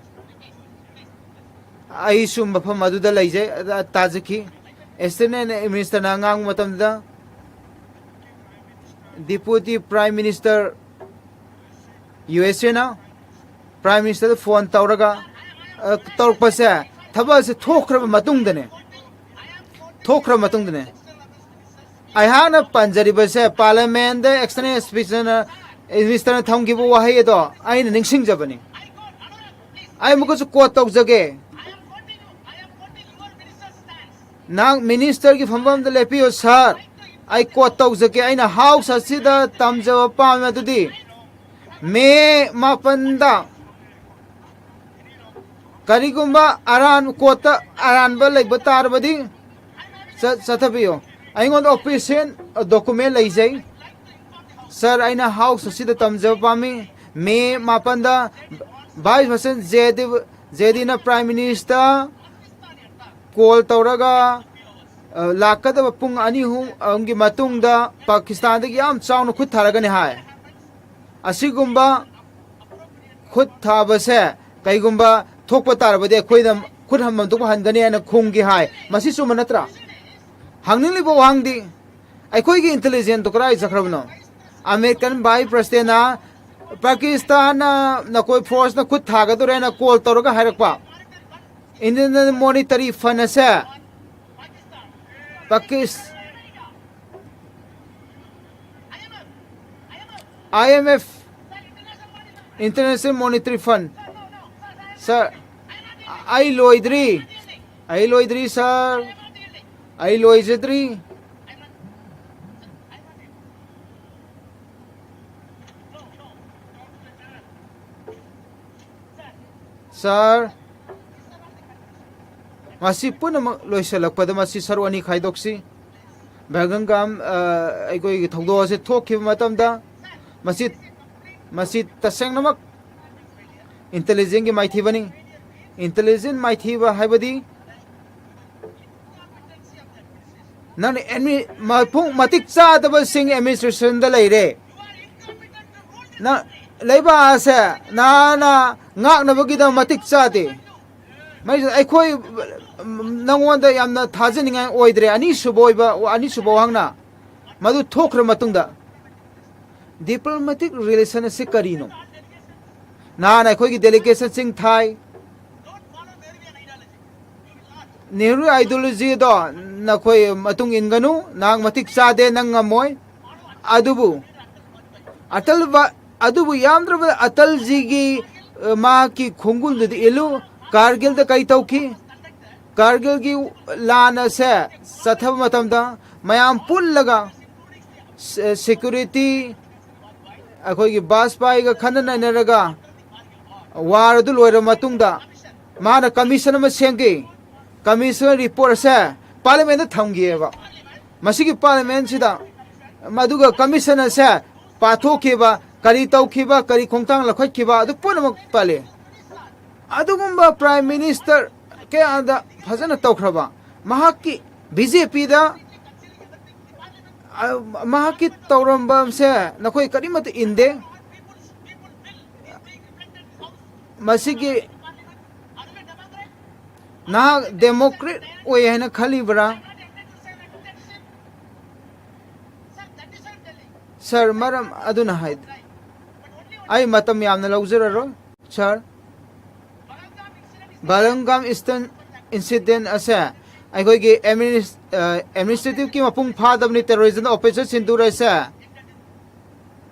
ꯑꯩꯁꯨ ꯃꯐꯝ ꯑꯗꯨꯗ ꯂꯩꯖꯩ, ꯑꯗ ꯇꯥꯖꯈꯤ꯫ ꯑꯦꯛꯁꯇꯔꯅꯦꯜ ꯃꯤꯅꯤꯁꯇꯔꯅ ꯉꯥꯡꯕ ꯃꯇꯝꯗ, deputy prime minister U S and prime ꯃꯤꯅꯤꯁꯇꯔꯗ phone ꯇꯧꯔꯒ, ꯑ, ꯇꯧꯔꯛꯄꯁꯦ, ꯊꯕꯛ ꯑꯁꯤ ꯊꯣꯛꯈ꯭ꯔꯕ ꯃꯇꯨꯡꯗꯅꯦ, ꯊꯣꯛꯈ꯭ꯔꯕ ꯃꯇꯨꯡꯗꯅꯦ, ꯑꯩꯍꯥꯛꯅ ꯄꯟꯖꯔꯤꯕꯁꯦ ꯄꯥꯔꯂꯤꯌꯥꯃꯦꯟꯗ ꯑꯦꯛꯁꯇꯔꯅꯦꯜ ꯁ꯭ꯄꯤꯆꯔꯅ, ꯃꯤꯅꯤꯁꯇꯔꯅ ꯊꯝꯈꯤꯕ ꯋꯥꯍꯩ ꯑꯗꯣ ꯑꯩꯅ ꯅꯤꯡꯁꯤꯡꯖꯕꯅꯤ꯫ ꯑꯩ ꯑꯃꯨꯛꯀꯁꯨ ꯀꯣꯠ ꯇꯧꯖꯒꯦ꯫ ꯅꯍꯥꯛ ꯃꯤꯅꯤꯁꯇꯔꯒꯤ ꯐꯝꯐꯝꯗ ꯂꯦꯞꯄꯤꯌꯨ, ꯁꯥꯔ꯫ ꯑꯩ ꯀꯣꯠ ꯇꯧꯖꯒꯦ꯫ ꯑꯩꯅ ꯍꯥꯎꯁ ꯑꯁꯤꯗ ꯇꯝꯖꯕ ꯄꯥꯝꯃꯤ ꯑꯗꯨꯗꯤ, ꯃꯦ ꯃꯥꯄꯟꯗ ꯀꯔꯤꯒꯨꯝꯕ ꯑꯔꯥꯟ-, ꯀꯣꯔꯠꯇ ꯑꯔꯥꯟꯕ ꯂꯩꯕ ꯇꯥꯔꯕꯗꯤ ꯆꯠ-, ꯆꯠꯊꯕꯤꯌꯨ꯫ ꯑꯩꯉꯣꯟꯗ ꯑꯣꯐꯤꯁꯤꯌꯦꯜ ꯗꯣꯀꯨꯃꯦꯟ ꯂꯩꯖꯩ꯫ ꯁꯥꯔ, ꯑꯩꯅ ꯍꯥꯎꯁ ꯑꯁꯤꯗ ꯇꯝꯖꯕ ꯄꯥꯝꯃꯤ꯫ ꯃꯦ ꯃꯥꯄꯟꯗ ꯚꯥꯏꯁ ꯄ꯭ꯔꯁꯤꯗꯦꯟ ꯖꯦ ꯗꯤ, ꯖꯦ ꯗꯤꯅ ꯄ꯭ꯔꯥꯏꯝ ꯃꯤꯅꯤꯁꯇꯔ ꯀꯣꯜ ꯇꯧꯔꯒ, ꯑ, ꯂꯥꯛꯀꯗꯕ ꯄꯨꯡ ꯑꯅꯤ ꯑꯍꯨꯝꯒꯤ ꯃꯇꯨꯡꯗ ꯄꯥꯀꯤꯁꯇꯥꯟꯗꯒꯤ ꯌꯥꯝ ꯆꯥꯎꯅ ꯈꯨꯠ ꯊꯥꯔꯒꯅꯤ ꯍꯥꯏ꯫ ꯑꯁꯤꯒꯨꯝꯕ ꯈꯨꯠ ꯊꯥꯕꯁꯦ ꯀꯩꯒꯨꯝꯕ ꯊꯣꯛꯄ ꯇꯥꯔꯕꯗꯤ ꯑꯩꯈꯣꯏꯅ ꯈꯨꯠ ꯍꯟꯐꯝ ꯊꯣꯛꯄ ꯍꯟꯒꯅꯤ ꯍꯥꯏꯅ ꯈꯨꯝꯒꯦ ꯍꯥꯏ꯫ ꯃꯁꯤ ꯆꯨꯝꯕ ꯅꯠꯇ꯭ꯔꯥ? ꯍꯪꯅꯤꯡꯂꯤꯕ ꯋꯥꯍꯪꯗꯤ, ꯑꯩꯈꯣꯏꯒꯤ ꯏꯟꯇꯦꯂꯤꯖꯦꯟꯁꯇꯣ ꯀꯗꯥꯏ ꯆꯠꯈ꯭ꯔꯕꯅꯣ? ꯑꯃꯦꯔꯤꯀꯟ ꯚꯥꯏꯁ ꯄ꯭ꯔꯁꯤꯗꯦꯟꯅ ꯄꯥꯀꯤꯁꯇꯥꯟꯅ ꯅꯈꯣꯏ ꯐꯣꯔꯁꯅ ꯈꯨꯠ ꯊꯥꯒꯗꯧꯔꯦꯅ ꯀꯣꯜ ꯇꯧꯔꯒ ꯍꯥꯏꯔꯛꯄ꯫ ꯏꯟꯗꯤꯌꯟ ꯃꯣꯅꯤꯇꯔꯤ ꯐꯟ ꯑꯁꯦ ꯄꯥꯀꯤꯁ-, I M F, International Monetary Fund. Sir, ꯑꯩ ꯂꯣꯏꯗ꯭ꯔꯤ꯫ ꯑꯩ ꯂꯣꯏꯗ꯭ꯔꯤ, ꯁꯥꯔ꯫ ꯑꯩ ꯂꯣꯏꯖꯗ꯭ꯔꯤ꯫ ꯁꯥꯔ, ꯃꯁꯤ ꯄꯨꯝꯅꯃꯛ ꯂꯣꯏꯁꯤꯜꯂꯛꯄꯗ ꯃꯁꯤ ꯁꯔꯨꯛ ꯑꯅꯤ ꯈꯥꯏꯗꯣꯛꯁꯤ꯫ ꯕꯦꯒꯝꯒꯥꯝ, ꯑ, ꯑꯩꯈꯣꯏꯒꯤ ꯊꯧꯗꯣꯛ ꯑꯁꯤ ꯊꯣꯛꯈꯤꯕ ꯃꯇꯝꯗ ꯃꯁꯤ, ꯃꯁꯤ ꯇꯁꯦꯡꯅꯃꯛ ꯏꯟꯇꯦꯂꯤꯖꯦꯟꯒꯤ ꯃꯥꯏꯊꯤꯕꯅꯤ꯫ ꯏꯟꯇꯦꯂꯤꯖꯦꯟ ꯃꯥꯏꯊꯤꯕ ꯍꯥꯏꯕꯗꯤ ꯅꯪꯅ ꯑꯦꯗꯃꯤ-, ꯃꯄꯨꯡ ꯃꯇꯤꯛ ꯆꯥꯗꯕꯁꯤꯡ ꯑꯦꯗꯃꯤꯅꯤꯁꯇ꯭ꯔꯦꯁꯟꯗ ꯂꯩꯔꯦ꯫ ꯅꯪ ꯂꯩꯕꯥꯛ ꯑꯁꯦ ꯅꯍꯥꯟꯅ ꯉꯥꯛꯅꯕꯒꯤꯗꯃꯛ ꯃꯇꯤꯛ ꯆꯥꯗꯦ꯫ ꯃꯩ-, ꯑꯩꯈꯣꯏ, ꯅꯪꯉꯣꯟꯗ ꯌꯥꯝꯅ ꯊꯥꯖꯅꯤꯡꯉꯥꯏ ꯑꯣꯏꯗ꯭ꯔꯦ꯫ ꯑꯅꯤꯁꯨꯕ ꯑꯣꯏꯕ, ꯑꯅꯤꯁꯨꯕ ꯋꯥꯍꯪꯅ, ꯃꯗꯨ ꯊꯣꯛꯈ꯭ꯔ ꯃꯇꯨꯡꯗ ꯗꯤꯄ꯭ꯂꯣꯃꯦꯇꯤꯛ ꯔꯤꯂꯦꯁꯟ ꯑꯁꯤ ꯀꯔꯤꯅꯣ? ꯅꯍꯥꯟ ꯑꯩꯈꯣꯏꯒꯤ ꯗꯦꯂꯤꯒꯦꯁꯟꯁꯤꯡ ꯊꯥꯏ꯫ ꯅꯦꯍꯔꯨ ꯑꯥꯏꯗꯤꯌꯣꯂꯣꯖꯤꯗꯣ ꯅꯈꯣꯏ ꯃꯇꯨꯡ ꯏꯟꯒꯅꯨ, ꯅꯍꯥꯛ ꯃꯇꯤꯛ ꯆꯥꯗꯦ, ꯅꯪ ꯉꯝꯃꯣꯏ꯫ ꯑꯗꯨꯕꯨ ꯑꯇꯜ ꯚꯥ-, ꯑꯗꯨꯕꯨ ꯌꯥꯝꯗ꯭ꯔꯕꯗ ꯑꯇꯜꯖꯤꯒꯤ, ꯑ, ꯃꯍꯥꯛꯀꯤ ꯈꯣꯡꯒꯨꯜꯗꯨꯗꯤ ꯏꯜꯂꯨ꯫ ꯀꯥꯔꯒꯤꯜꯗ ꯀꯔꯤ ꯇꯧꯈꯤ? ꯀꯥꯔꯒꯤꯜꯒꯤ ꯂꯥꯟ ꯑꯁꯦ ꯆꯠꯊꯕ ꯃꯇꯝꯗ ꯃꯌꯥꯝ ꯄꯨꯜꯂꯒ ꯁꯦ-, ꯁꯦꯀ꯭ꯌꯨꯔꯤꯇꯤ, ꯑꯩꯈꯣꯏꯒꯤ ꯕꯥꯖꯄꯥꯏꯒ ꯈꯟꯅ ꯅꯩꯅꯔꯒ ꯋꯥꯔ ꯑꯗꯨ ꯂꯣꯏꯔꯕ ꯃꯇꯨꯡꯗ ꯃꯥꯅ ꯀꯃꯤꯁꯟ ꯑꯃ ꯁꯦꯝꯈꯤ꯫ ꯀꯃꯤꯁꯟ ꯔꯤꯄꯣꯔꯠ ꯑꯁꯦ ꯄꯥꯔꯂꯤꯌꯥꯃꯦꯟꯗ ꯊꯝꯈꯤꯑꯕ꯫ ꯃꯁꯤꯒꯤ ꯄꯥꯔꯂꯤꯌꯥꯃꯦꯟꯁꯤꯗ ꯃꯗꯨꯒ ꯀꯃꯤꯁꯟ ꯑꯁꯦ ꯄꯥꯊꯣꯛꯈꯤꯕ ꯀꯔꯤ ꯇꯧꯈꯤꯕ, ꯀꯔꯤ ꯈꯣꯡꯊꯥꯡ ꯂꯧꯈꯠꯈꯤꯕ, ꯑꯗꯨ ꯄꯨꯝꯅꯃꯛ ꯄꯜꯂꯤ꯫ ꯑꯗꯨꯒꯨꯝꯕ Prime Minister ꯀꯌꯥꯗ ꯐꯖꯅ ꯇꯧꯈ꯭ꯔꯕ, ꯃꯍꯥꯛꯀꯤ, ꯕꯤ ꯖꯦ ꯄꯤꯗ, ꯑ, ꯃꯍꯥꯛꯀꯤ ꯇꯧꯔꯝꯕꯁꯦ ꯅꯈꯣꯏ ꯀꯔꯤꯃꯠꯇ ꯏꯟꯗꯦ꯫ ꯃꯁꯤꯒꯤ ꯅꯍꯥꯛ democrat ꯑꯣꯏ ꯍꯥꯏꯅ ꯈꯜꯂꯤꯕ꯭ꯔꯥ? Sir, ꯃꯔꯝ ꯑꯗꯨꯅ ꯍꯥꯏ, ꯑꯩ ꯃꯇꯝ ꯌꯥꯝꯅ ꯂꯧꯖꯔꯔꯣꯏ꯫ Sir, ꯕꯂꯪꯒꯥꯝ ꯏꯁꯇꯟ incident ꯑꯁꯦ ꯑꯩꯈꯣꯏꯒꯤ administ-, ꯑ, administrative ꯀꯤ ꯃꯄꯨꯡ ꯐꯥꯗꯕꯅꯤ terrorism operation ꯁꯤꯟꯗꯨꯔ ꯑꯁꯦ꯫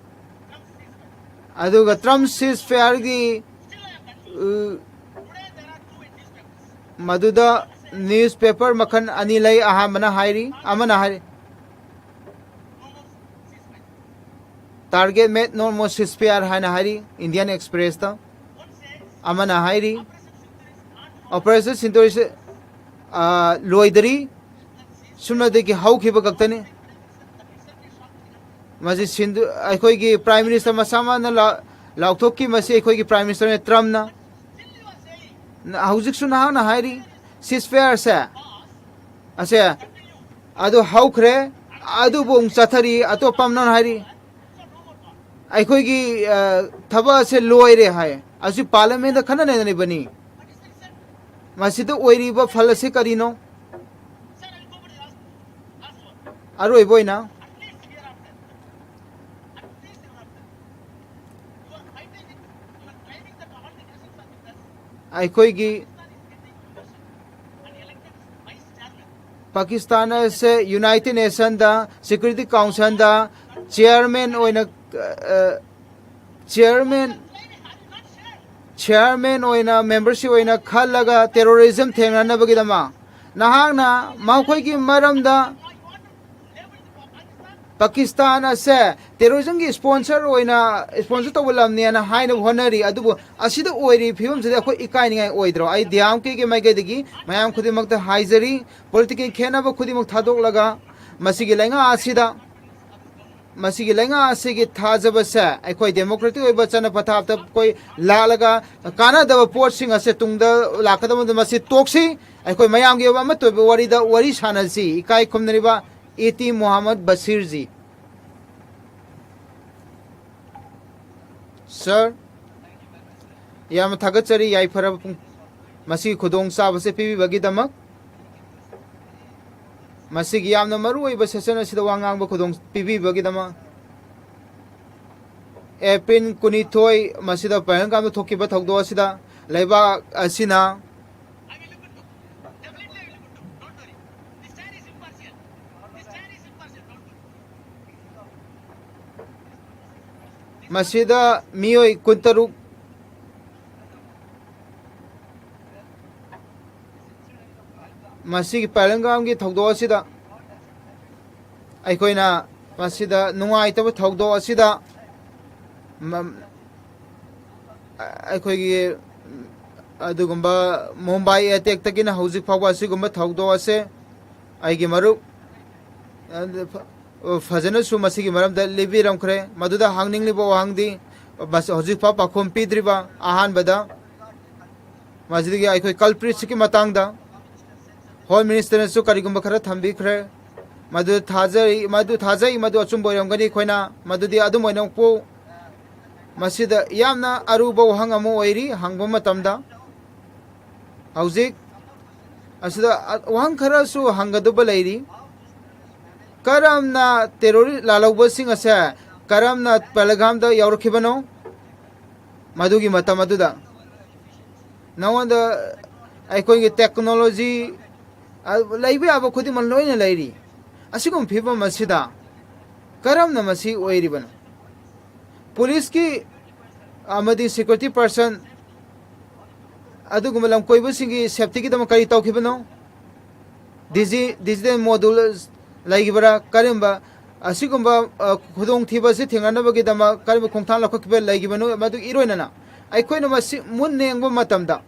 ꯑꯗꯨꯒ Trump ceasefire ꯒꯤ, ꯎ, ꯃꯗꯨꯗ newspaper ꯃꯈꯜ ꯑꯅꯤ ꯂꯩ꯫ ꯑꯍꯥꯟꯕꯅ ꯍꯥꯏꯔꯤ, ꯑꯃꯅ ꯍꯥꯏꯔꯤ, "Target made no more ceasefire" ꯍꯥꯏꯅ ꯍꯥꯏꯔꯤ Indian Express ꯇ꯫ ꯑꯃꯅ ꯍꯥꯏꯔꯤ, "Operation Sindoor ꯑꯁꯤ, ꯑ, ꯂꯣꯏꯗꯔꯤ, ꯁꯨꯞꯅꯗꯒꯤ ꯍꯧꯈꯤꯕ ꯈꯛꯇꯅꯤ"꯫ ꯃꯁꯤ ꯁꯤꯟꯗꯨ-, ꯑꯩꯈꯣꯏꯒꯤ Prime Minister ꯃꯁꯥꯃꯛꯅ ꯂꯥꯎ-, ꯂꯥꯎꯊꯣꯛꯈꯤ꯫ ꯃꯁꯤ ꯑꯩꯈꯣꯏꯒꯤ Prime Minister ꯅꯤ, Trump ꯅ꯫ ꯅ-, ꯍꯧꯖꯤꯛꯁꯨ ꯅꯍꯥꯛꯅ ꯍꯥꯏꯔꯤ ceasefire ꯁꯦ, ꯑꯁꯦ, ꯑꯗꯨ ꯍꯧꯈ꯭ꯔꯦ, ꯑꯗꯨꯕꯨ ꯑꯃꯨꯛ ꯆꯠꯊꯔꯤ꯫ ꯑꯇꯣꯞꯄ ꯑꯃꯅ ꯍꯥꯏꯔꯤ, "ꯑꯩꯈꯣꯏꯒꯤ, ꯑ, ꯊꯕꯛ ꯑꯁꯦ ꯂꯣꯏꯔꯦ" ꯍꯥꯏ꯫ ꯑꯁꯤ Parliament ꯗ ꯈꯟꯅ ꯅꯩꯅꯔꯤꯕꯅꯤ꯫ ꯃꯁꯤꯗ ꯑꯣꯏꯔꯤꯕ ꯐꯜ ꯑꯁꯤ ꯀꯔꯤꯅꯣ? ꯑꯔꯣꯏꯕ ꯑꯣꯏꯅ ꯑꯩꯈꯣꯏꯒꯤ ꯄꯥꯀꯤꯁꯇꯥꯟ ꯑꯁꯦ United Nation ꯗ, Security Council ꯗ chairman ꯑꯣꯏꯅ, ꯑ, chairman, chairman ꯑꯣꯏꯅ, membership ꯑꯣꯏꯅ ꯈꯜꯂꯒ terrorism ꯊꯦꯡꯅꯅꯕꯒꯤꯗꯃꯛ ꯅꯍꯥꯛꯅ ꯃꯈꯣꯏꯒꯤ ꯃꯔꯝꯗ ꯄꯥꯀꯤꯁꯇꯥꯟ ꯑꯁꯦ terrorism ꯒꯤ sponsor ꯑꯣꯏꯅ, sponsor ꯇꯧꯕ ꯂꯝꯅꯦꯅ ꯍꯥꯏꯅꯕ ꯍꯣꯠꯅꯔꯤ꯫ ꯑꯗꯨꯕꯨ ꯑꯁꯤꯗ ꯑꯣꯏꯔꯤꯕ ꯐꯤꯕꯝꯁꯤꯗꯤ ꯑꯩꯈꯣꯏ ꯏꯀꯥꯏꯅꯤꯡꯉꯥꯏ ꯑꯣꯏꯗ꯭ꯔꯣ? ꯑꯩ ꯗꯤ ꯑꯦꯝ ꯀꯦꯒꯤ ꯃꯥꯏꯀꯩꯗꯒꯤ ꯃꯌꯥꯝ ꯈꯨꯗꯤꯡꯃꯛꯇ ꯍꯥꯏꯖꯔꯤ, political ꯈꯦꯠꯅꯕ ꯈꯨꯗꯤꯡꯃꯛ ꯊꯥꯗꯣꯛꯂꯒ ꯃꯁꯤꯒꯤ ꯂꯩꯉꯥꯛ ꯑꯁꯤꯗ ꯃꯁꯤꯒꯤ ꯂꯩꯉꯥꯛ ꯑꯁꯤꯒꯤ ꯊꯥꯖꯕꯁꯦ ꯑꯩꯈꯣꯏ democratic ꯑꯣꯏꯕ ꯆꯠꯅ ꯄꯊꯥꯞꯇ ꯑꯩꯈꯣꯏ ꯂꯥꯛꯂꯒ ꯀꯥꯟꯅꯗꯕ ꯄꯣꯠꯁꯤꯡ ꯑꯁꯦ ꯇꯨꯡꯗ ꯂꯥꯛꯀꯗꯕꯗ ꯃꯁꯤ ꯇꯣꯛꯁꯤ꯫ ꯑꯩꯈꯣꯏ ꯃꯌꯥꯝꯒꯤ ꯑꯣꯏꯕ ꯑꯃꯠꯇ ꯑꯣꯏꯕ ꯋꯥꯔꯤꯗ ꯋꯥꯔꯤ ꯁꯥꯟꯅꯁꯤ꯫ ꯏꯀꯥꯏ ꯈꯨꯝꯅꯔꯤꯕ ꯏ ꯇꯤ ꯃꯣꯍꯝꯃꯗ ꯕꯁꯤꯔꯖꯤ꯫ Sir, ꯌꯥꯝꯅ ꯊꯥꯒꯠꯆꯔꯤ ꯌꯥꯏꯐꯔꯕ ꯄꯨꯡ, ꯃꯁꯤꯒꯤ ꯈꯨꯗꯣꯡꯆꯥꯕꯁꯦ ꯄꯤꯕꯤꯕꯒꯤꯗꯃꯛ꯫ ꯃꯁꯤꯒꯤ ꯌꯥꯝꯅ ꯃꯔꯨꯑꯣꯏꯕ session ꯑꯁꯤꯗ ꯋꯥ ꯉꯥꯡꯕ ꯈꯨꯗꯣꯡ ꯄꯤꯕꯤꯕꯒꯤꯗꯃꯛ꯫ ꯑꯦꯄ꯭ꯔꯤꯜ ꯀꯨꯟꯅꯤꯊꯣꯏ ꯃꯁꯤꯗ ꯄꯍꯜꯒꯥꯝꯗ ꯊꯣꯛꯈꯤꯕ ꯊꯧꯗꯣꯛ ꯑꯁꯤꯗ ꯂꯩꯕꯥꯛ ꯑꯁꯤꯅ ꯃꯁꯤꯗ ꯃꯤꯑꯣꯏ ꯀꯨꯟꯇꯔꯨꯛ ꯃꯁꯤꯒꯤ ꯄꯍꯜꯒꯥꯝꯒꯤ ꯊꯧꯗꯣꯛ ꯑꯁꯤꯗ ꯑꯩꯈꯣꯏꯅ ꯃꯁꯤꯗ ꯅꯨꯡꯉꯥꯏꯇꯕ ꯊꯧꯗꯣꯛ ꯑꯁꯤꯗ ꯃ-, ꯑꯩꯈꯣꯏꯒꯤ ꯑꯗꯨꯒꯨꯝꯕ ꯃꯨꯝꯕꯥꯏ attackꯇꯒꯤꯅ ꯍꯧꯖꯤꯛ ꯐꯥꯎꯕ ꯑꯁꯤꯒꯨꯝꯕ ꯊꯧꯗꯣꯛ ꯑꯁꯦ ꯑꯩꯒꯤ ꯃꯔꯨꯞ, ꯑ, ꯐ-, ꯐꯖꯅꯁꯨ ꯃꯁꯤꯒꯤ ꯃꯔꯝꯗ ꯂꯤꯕꯤꯔꯝꯈ꯭ꯔꯦ꯫ ꯃꯗꯨꯗ ꯍꯪꯅꯤꯡꯂꯤꯕ ꯋꯥꯍꯪꯗꯤ, ꯃꯁꯤ ꯍꯧꯖꯤꯛꯐꯥꯎ ꯄꯥꯎꯈꯨꯝ ꯄꯤꯗ꯭ꯔꯤꯕ, ꯑꯍꯥꯟꯕꯗ ꯃꯁꯤꯗꯒꯤ ꯑꯩꯈꯣꯏ culpritꯁꯤꯒꯤ ꯃꯇꯥꯡꯗ Home Ministerꯅꯁꯨ ꯀꯔꯤꯒꯨꯝꯕ ꯈꯔ ꯊꯝꯕꯤꯈ꯭ꯔꯦ꯫ ꯃꯗꯨ ꯊꯥꯖꯩ, ꯃꯗꯨ ꯊꯥꯖꯩ, ꯃꯗꯨ ꯑꯆꯨꯝꯕ ꯑꯣꯏꯔꯝꯒꯅꯤ꯫ ꯑꯩꯈꯣꯏꯅ ꯃꯗꯨꯗꯤ ꯑꯗꯨꯝ ꯑꯣꯏꯅ ꯄꯣ-, ꯃꯁꯤꯗ ꯌꯥꯝꯅ ꯑꯔꯨꯕ ꯋꯥꯍꯪ ꯑꯃ ꯑꯣꯏꯔꯤ꯫ ꯍꯪꯕ ꯃꯇꯝꯗ ꯍꯧꯖꯤꯛ ꯑꯁꯤꯗ ꯑ-, ꯋꯥꯍꯪ ꯈꯔꯁꯨ ꯍꯪꯒꯗꯕ ꯂꯩꯔꯤ꯫ ꯀꯔꯝꯅ terrorist ꯂꯥꯜꯍꯧꯕꯁꯤꯡ ꯑꯁꯦ ꯀꯔꯝꯅ ꯄꯍꯜꯒꯥꯝꯗ ꯌꯧꯔꯛꯈꯤꯕꯅꯣ? ꯃꯗꯨꯒꯤ ꯃꯇꯝ ꯑꯗꯨꯗ ꯅꯉꯣꯟꯗ ꯑꯩꯈꯣꯏꯒꯤ technology, ꯑ, ꯂꯩꯕ ꯌꯥꯕ ꯈꯨꯗꯤꯡꯃꯛ ꯂꯣꯏꯅ ꯂꯩꯔꯤ꯫ ꯑꯁꯤꯒꯨꯝꯕ ꯐꯤꯕꯝ ꯑꯁꯤꯗ ꯀꯔꯝꯅ ꯃꯁꯤ ꯑꯣꯏꯔꯤꯕꯅꯣ? ꯄꯨꯂꯤꯁꯀꯤ ꯑꯃꯗꯤ security person ꯑꯗꯨꯒꯨꯝꯕ ꯂꯝꯀꯣꯏꯕꯁꯤꯡꯒꯤ safetyꯒꯤꯗꯃꯛ ꯀꯔꯤ ꯇꯧꯈꯤꯕꯅꯣ? Digi-, digital module ꯂꯩꯈꯤꯕ꯭ꯔꯥ? ꯀꯔꯝꯕ ꯑꯁꯤꯒꯨꯝꯕ, ꯑ, ꯈꯨꯗꯣꯡꯊꯤꯕ ꯑꯁꯤ ꯊꯦꯡꯅꯅꯕꯒꯤꯗꯃꯛ ꯀꯔꯝꯕ ꯈꯣꯡꯊꯥꯡ ꯂꯧꯈꯠꯈꯤꯕ ꯂꯩꯈꯤꯕꯅꯣ? ꯃꯗꯨꯒꯤ ꯏꯔꯣꯏꯅꯅ ꯑꯩꯈꯣꯏꯅ ꯃꯁꯤ ꯃꯨꯟꯅ ꯌꯦꯡꯕ ꯃꯇꯝꯗ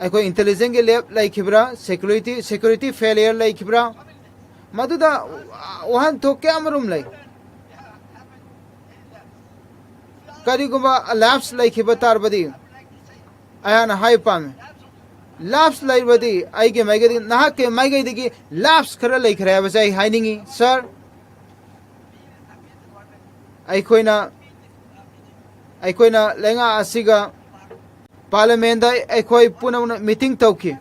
ꯑꯩꯈꯣꯏ intelligence ꯒꯤ lap ꯂꯩꯈꯤꯕ꯭ꯔꯥ? Security, security failure ꯂꯩꯈꯤꯕ꯭ꯔꯥ? ꯃꯗꯨꯗ ꯋꯥꯍꯟꯊꯣꯛ ꯀꯌꯥ ꯑꯃꯔꯣꯝ ꯂꯩ꯫ ꯀꯔꯤꯒꯨꯝꯕ ꯂꯦꯞꯁ ꯂꯩꯈꯤꯕ ꯇꯥꯔꯕꯗꯤ, ꯑꯩꯍꯥꯛꯅ ꯍꯥꯏꯕ ꯄꯥꯝꯃꯤ, ꯂꯦꯞꯁ ꯂꯩꯔꯕꯗꯤ ꯑꯩꯒꯤ ꯃꯥꯏꯀꯩꯗꯒꯤ, ꯅꯍꯥꯛꯀꯤ ꯃꯥꯏꯀꯩꯗꯒꯤ ꯂꯦꯞꯁ ꯈꯔ ꯂꯩꯈ꯭ꯔꯦ ꯍꯥꯏꯕꯁꯦ ꯑꯩ ꯍꯥꯏꯅꯤꯡꯉꯤ, ꯁꯥꯔ꯫ ꯑꯩꯈꯣꯏꯅ ꯑꯩꯈꯣꯏꯅ ꯂꯩꯉꯥꯛ ꯑꯁꯤꯒ ꯄꯥꯔꯂꯤꯌꯥꯃꯦꯟꯗ ꯑꯩꯈꯣꯏ ꯄꯨꯝꯅꯃꯛꯅ ꯃꯤꯇꯤꯡ ꯇꯧꯈꯤ꯫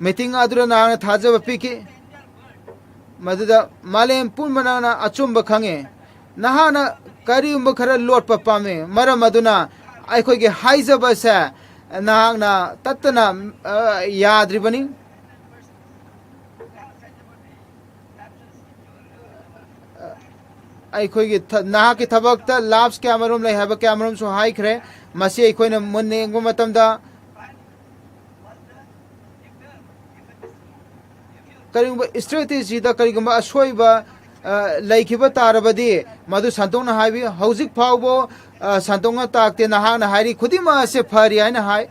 ꯃꯤꯇꯤꯡ ꯑꯗꯨꯗ ꯅꯍꯥꯛꯅ ꯊꯥꯖꯕ ꯄꯤꯈꯤ꯫ ꯃꯗꯨꯗ ꯃꯥꯂꯦꯝ ꯄꯨꯝꯕꯅ ꯑꯆꯨꯝꯕ ꯈꯪꯉꯦ꯫ ꯅꯍꯥꯛꯅ ꯀꯔꯤꯒꯨꯝꯕ ꯈꯔ ꯂꯣꯠꯄ ꯄꯥꯝꯃꯤ, ꯃꯔꯝ ꯑꯗꯨꯅ ꯑꯩꯈꯣꯏꯒꯤ ꯍꯥꯏꯖꯕꯁꯦ ꯅꯍꯥꯛꯅ ꯇꯠꯇꯅ, ꯑ, ꯌꯥꯗ꯭ꯔꯤꯕꯅꯤ꯫ ꯑꯩꯈꯣꯏꯒꯤ ꯊ-, ꯅꯍꯥꯛꯀꯤ ꯊꯕꯛꯇ ꯂꯦꯞꯁ ꯀꯌꯥꯃꯔꯨꯝ ꯂꯩ ꯍꯥꯏꯕ ꯀꯌꯥꯃꯔꯨꯝꯁꯨ ꯍꯥꯏꯈ꯭ꯔꯦ꯫ ꯃꯁꯤ ꯑꯩꯈꯣꯏꯅ ꯃꯨꯟꯅ ꯌꯦꯡꯕ ꯃꯇꯝꯗ ꯀꯔꯤꯒꯨꯝꯕ ꯏꯁꯇ꯭ꯔꯦꯇꯦꯖꯤꯗ ꯀꯔꯤꯒꯨꯝꯕ ꯑꯁꯣꯏꯕ, ꯑ, ꯂꯩꯈꯤꯕ ꯇꯥꯔꯕꯗꯤ ꯃꯗꯨ ꯁꯟꯗꯣꯛꯅ ꯍꯥꯏꯕꯤꯌꯨ꯫ ꯍꯧꯖꯤꯛ ꯐꯥꯎꯕ, ꯑ, ꯁꯟꯗꯣꯛꯅ ꯇꯥꯛꯇꯦ꯫ ꯅꯍꯥꯛꯅ ꯍꯥꯏꯔꯤ ꯈꯨꯗꯤꯡꯃꯛ ꯑꯁꯦ ꯐꯔꯤ ꯍꯥꯏꯅ ꯍꯥꯏ꯫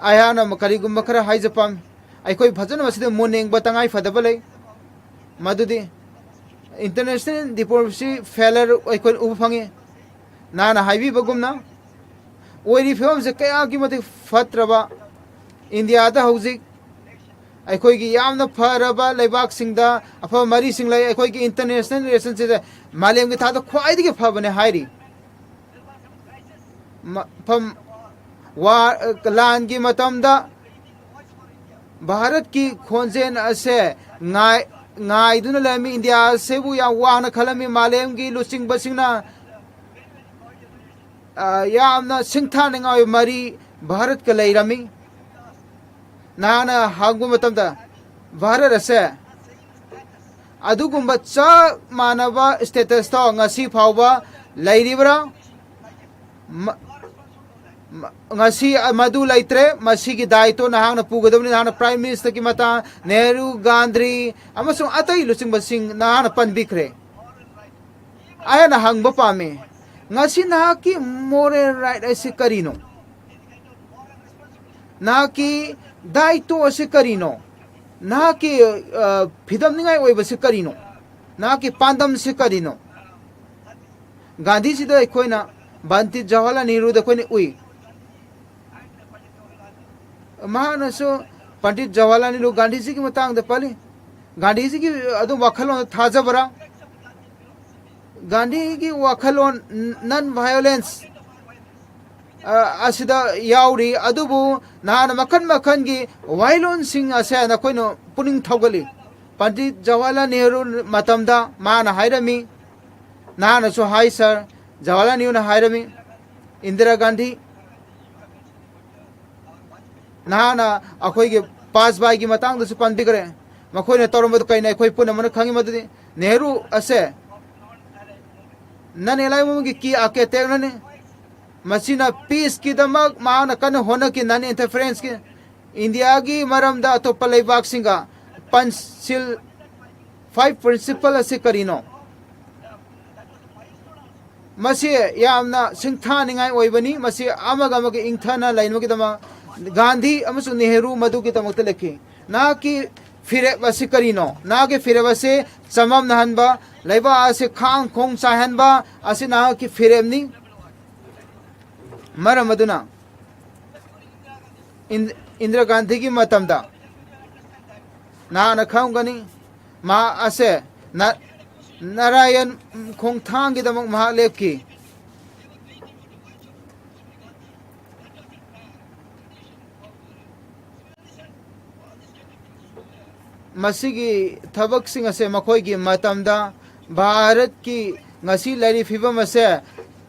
ꯑꯩꯍꯥꯛꯅ ꯀꯔꯤꯒꯨꯝꯕ ꯈꯔ ꯍꯥꯏꯖ ꯄꯥꯝꯃꯤ꯫ ꯑꯩꯈꯣꯏ ꯐꯖꯅ ꯃꯁꯤꯗ ꯃꯨꯟꯅ ꯌꯦꯡꯕ ꯇꯉꯥꯏ ꯐꯗꯕ ꯂꯩ꯫ ꯃꯗꯨꯗꯤ ꯏꯟꯇꯔꯅꯦꯁꯅꯦꯜ ꯗꯤꯄ꯭ꯂꯣꯃꯦꯁꯤ ꯐꯦꯂꯔ ꯑꯩꯈꯣꯏꯅ ꯎꯕ ꯐꯪꯉꯤ꯫ ꯅꯍꯥꯛꯅ ꯍꯥꯏꯕꯤꯕꯒꯨꯝꯅ ꯑꯣꯏꯔꯤꯕ ꯐꯤꯕꯝꯁꯦ ꯀꯌꯥꯒꯤ ꯃꯇꯤꯛ ꯐꯠꯇ꯭ꯔꯕ꯫ ꯏꯟꯗꯤꯌꯥꯗ ꯍꯧꯖꯤꯛ ꯑꯩꯈꯣꯏꯒꯤ ꯌꯥꯝꯅ ꯐꯔꯕ ꯂꯩꯕꯥꯛꯁꯤꯡꯗ ꯑꯐꯕ ꯃꯔꯤꯁꯤꯡ ꯂꯩ꯫ ꯑꯩꯈꯣꯏꯒꯤ ꯏꯟꯇꯔꯅꯦꯁꯅꯦꯜ ꯔꯤꯂꯦꯁꯟꯁꯤꯗ ꯃꯥꯂꯦꯝꯒꯤ ꯊꯥꯛꯇ ꯈ꯭ꯋꯥꯏꯗꯒꯤ ꯐꯕꯅꯦ ꯍꯥꯏꯔꯤ꯫ ꯃꯐꯝ ꯋꯥ-, ꯂꯥꯟꯒꯤ ꯃꯇꯝꯗ ꯚꯥꯔꯠꯀꯤ ꯈꯣꯟꯖꯦꯜ ꯑꯁꯦ ꯉꯥꯏ-, ꯉꯥꯏꯗꯨꯅ ꯂꯩꯔꯝꯃꯤ꯫ ꯏꯟꯗꯤꯌꯥ ꯑꯁꯤꯕꯨ ꯌꯥꯝ ꯋꯥꯡꯅ ꯈꯜꯂꯝꯃꯤ꯫ ꯃꯥꯂꯦꯝꯒꯤ ꯂꯨꯆꯤꯡꯕꯁꯤꯡꯅ, ꯑ, ꯌꯥꯝꯅ ꯁꯤꯡꯊꯥꯅꯤꯡꯉꯥꯏ ꯃꯔꯤ ꯚꯥꯔꯠꯀ ꯂꯩꯔꯝꯃꯤ꯫ ꯅꯍꯥꯛꯅ ꯍꯪꯕ ꯃꯇꯝꯗ ꯚꯥꯔꯠ ꯑꯁꯦ ꯑꯗꯨꯒꯨꯝꯕ ꯆꯞ ꯃꯥꯟꯅꯕ ꯁ꯭ꯇꯦꯇꯁꯇꯣ ꯉꯁꯤ ꯐꯥꯎꯕ ꯂꯩꯔꯤꯕ꯭ꯔꯥ? ꯃ-, ꯃ-, ꯉꯁꯤ ꯃꯗꯨ ꯂꯩꯇ꯭ꯔꯦ꯫ ꯃꯁꯤꯒꯤ ꯗꯥꯏꯇꯣ ꯅꯍꯥꯛꯅ ꯄꯨꯒꯗꯕꯅꯤ꯫ ꯅꯍꯥꯛꯅ ꯄ꯭ꯔꯥꯏꯝ ꯃꯤꯅꯤꯁꯇꯔꯒꯤ ꯃꯇꯥꯡ, ꯅꯦꯍꯔꯨ, ꯒꯥꯟꯙꯤ ꯑꯃꯁꯨꯡ ꯑꯇꯩ ꯂꯨꯆꯤꯡꯕꯁꯤꯡ ꯅꯍꯥꯛꯅ ꯄꯟꯕꯤꯈ꯭ꯔꯦ꯫ ꯑꯩꯅ ꯍꯪꯕ ꯄꯥꯝꯃꯤ, ꯉꯁꯤ ꯅꯍꯥꯛꯀꯤ ꯃꯣꯔꯦꯜ ꯔꯥꯏꯠ ꯑꯁꯤ ꯀꯔꯤꯅꯣ? ꯅꯍꯥꯛꯀꯤ ꯗꯥꯏꯇꯣ ꯑꯁꯤ ꯀꯔꯤꯅꯣ? ꯅꯍꯥꯛꯀꯤ, ꯑ, ꯐꯤꯗꯝꯅꯤꯡꯉꯥꯏ ꯑꯣꯏꯕꯁꯤ ꯀꯔꯤꯅꯣ? ꯅꯍꯥꯛꯀꯤ ꯄꯥꯟꯗꯝꯁꯤ ꯀꯔꯤꯅꯣ? ꯒꯥꯟꯙꯤꯖꯤꯗ ꯑꯩꯈꯣꯏꯅ, ꯄꯟꯗꯤꯠ ꯖꯋꯥꯍꯔꯂꯥꯜ ꯅꯦꯍꯔꯨꯗ ꯑꯩꯈꯣꯏꯅ ꯎꯏ꯫ ꯃꯍꯥꯛꯅꯁꯨ ꯄꯟꯗꯤꯠ ꯖꯋꯥꯍꯔꯂꯥꯜ ꯅꯦꯍꯔꯨ ꯒꯥꯟꯙꯤꯖꯤꯒꯤ ꯃꯇꯥꯡꯗ ꯄꯜꯂꯤ꯫ ꯒꯥꯟꯙꯤꯖꯤꯒꯤ ꯑꯗꯨꯝ ꯋꯥꯈꯜꯂꯣꯟꯗ ꯊꯥꯖꯕ꯭ꯔꯥ? ꯒꯥꯟꯙꯤꯒꯤ ꯋꯥꯈꯜꯂꯣꯟ, non violence, ꯑ, ꯑꯁꯤꯗ ꯌꯥꯎꯔꯤ꯫ ꯑꯗꯨꯕꯨ ꯅꯍꯥꯛꯅ ꯃꯈꯜ ꯃꯈꯜꯒꯤ ꯋꯥꯍꯩꯂꯣꯟꯁꯤꯡ ꯑꯁꯦ ꯅꯈꯣꯏꯅ ꯄꯨꯛꯅꯤꯡ ꯊꯧꯒꯠꯂꯤ꯫ ꯄꯟꯗꯤꯠ ꯖꯋꯥꯍꯔꯂꯥꯜ ꯅꯦꯍꯔꯨ ꯃꯇꯝꯗ ꯃꯥꯅ ꯍꯥꯏꯔꯝꯃꯤ, ꯅꯍꯥꯛꯅꯁꯨ ꯍꯥꯏ ꯁꯥꯔ, ꯖꯋꯥꯍꯔꯂꯥꯜ ꯅꯦꯍꯔꯨꯅ ꯍꯥꯏꯔꯝꯃꯤ, ꯏꯟꯗꯤꯔꯥ ꯒꯥꯟꯙꯤ, ꯅꯍꯥꯛꯅ ꯑꯩꯈꯣꯏꯒꯤ ꯄꯥꯁꯕꯥꯏꯒꯤ ꯃꯇꯥꯡꯗꯁꯨ ꯄꯟꯕꯤꯈ꯭ꯔꯦ꯫ ꯃꯈꯣꯏꯅ ꯇꯧꯔꯝꯕꯗꯨ ꯀꯩꯅꯣ ꯑꯩꯈꯣꯏ ꯄꯨꯝꯅꯃꯛꯅ ꯈꯪꯉꯤ꯫ ꯃꯗꯨꯗꯤ ꯅꯦꯍꯔꯨ ꯑꯁꯦ non alignmentꯀꯤ key architectꯅꯤ꯫ ꯃꯁꯤꯅ peaceꯀꯤꯗꯃꯛ ꯃꯍꯥꯛꯅ ꯀꯟꯅ ꯍꯣꯠꯅꯈꯤ, non interferenceꯀꯤ꯫ ꯏꯟꯗꯤꯌꯥꯒꯤ ꯃꯔꯝꯗ ꯑꯇꯣꯞꯄ ꯂꯩꯕꯥꯛꯁꯤꯡꯒ Panchsheel five principle ꯑꯁꯤ ꯀꯔꯤꯅꯣ? ꯃꯁꯤ ꯌꯥꯝꯅ ꯁꯤꯡꯊꯥꯅꯤꯡꯉꯥꯏ ꯑꯣꯏꯕꯅꯤ꯫ ꯃꯁꯤ ꯑꯃꯒ ꯑꯃꯒ ꯏꯪꯊꯅ ꯂꯩꯅꯕꯒꯤꯗꯃꯛ ꯒꯥꯟꯙꯤ ꯑꯃꯁꯨꯡ ꯅꯦꯍꯔꯨ ꯃꯗꯨꯒꯤꯗꯃꯛꯇ ꯂꯦꯞꯈꯤ꯫ ꯅꯍꯥꯛꯀꯤ ꯐꯤꯔꯦꯞ ꯑꯁꯤ ꯀꯔꯤꯅꯣ? ꯅꯍꯥꯛꯀꯤ ꯐꯤꯔꯦꯞ ꯑꯁꯤ ꯆꯃꯝꯅꯍꯟꯕ, ꯂꯩꯕꯥꯛ ꯑꯁꯤ ꯈꯥꯡ ꯈꯣꯡ ꯆꯥꯏꯍꯟꯕ ꯑꯁꯤ ꯅꯍꯥꯛꯀꯤ ꯐꯤꯔꯦꯞꯅꯤ꯫ ꯃꯔꯝ ꯑꯗꯨꯅ ꯏꯟ-, ꯏꯟꯗꯤꯔꯥ ꯒꯥꯟꯙꯤꯒꯤ ꯃꯇꯝꯗ ꯅꯍꯥꯛꯅ ꯈꯪꯒꯅꯤ, ꯃꯍꯥꯛ ꯑꯁꯦ ꯅ-, ꯅꯥꯔꯥꯌꯟ ꯈꯣꯡꯊꯥꯡꯒꯤꯗꯃꯛ ꯃꯍꯥꯛ ꯂꯦꯞꯈꯤ꯫ ꯃꯁꯤꯒꯤ ꯊꯕꯛꯁꯤꯡ ꯑꯁꯦ ꯃꯈꯣꯏꯒꯤ ꯃꯇꯝꯗ ꯚꯥꯔꯠꯀꯤ ꯉꯁꯤ ꯂꯩꯔꯤꯕ ꯐꯤꯕꯝ ꯑꯁꯦ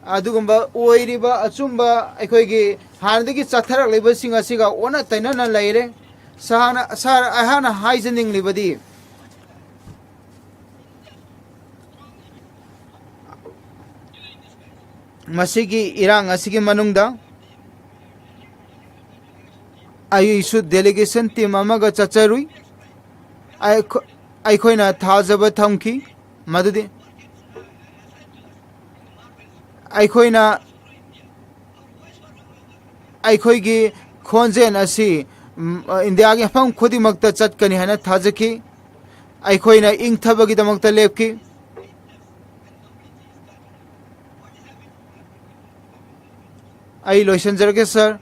ꯑꯗꯨꯒꯨꯝꯕ ꯑꯣꯏꯔꯤꯕ ꯑꯆꯨꯝꯕ ꯑꯩꯈꯣꯏꯒꯤ ꯍꯥꯟꯅꯗꯒꯤ ꯆꯠꯊꯔꯛꯂꯤꯕꯁꯤꯡ ꯑꯁꯤꯒ ꯑꯣꯟꯅ ꯇꯩꯅꯅ ꯂꯩꯔꯦ꯫ ꯁꯥꯔꯅ, ꯁꯥꯔ, ꯑꯩꯍꯥꯛꯅ ꯍꯥꯏꯖꯅꯤꯡꯂꯤꯕꯗꯤ, ꯃꯁꯤꯒꯤ ꯏꯔꯥꯡ ꯑꯁꯤꯒꯤ ꯃꯅꯨꯡꯗ ꯑꯩꯁꯨ delegation team ꯑꯃꯒ ꯆꯠꯆꯔꯨꯏ꯫ ꯑꯩꯈꯣ-, ꯑꯩꯈꯣꯏꯅ ꯊꯥꯖꯕ ꯊꯝꯈꯤ ꯃꯗꯨꯗꯤ ꯑꯩꯈꯣꯏꯅ ꯑꯩꯈꯣꯏꯒꯤ ꯈꯣꯟꯖꯦꯜ ꯑꯁꯤ ꯎꯝ, ꯑ, ꯏꯟꯗꯤꯌꯥꯒꯤ ꯃꯐꯝ ꯈꯨꯗꯤꯡꯃꯛꯇ ꯆꯠꯀꯅꯤ ꯍꯥꯏꯅ ꯊꯥꯖꯈꯤ꯫ ꯑꯩꯈꯣꯏꯅ ꯏꯪꯊꯕꯒꯤꯗꯃꯛꯇ ꯂꯦꯞꯈꯤ꯫ ꯑꯩ ꯂꯣꯏꯁꯤꯟꯖꯔꯒꯦ, ꯁꯥꯔ꯫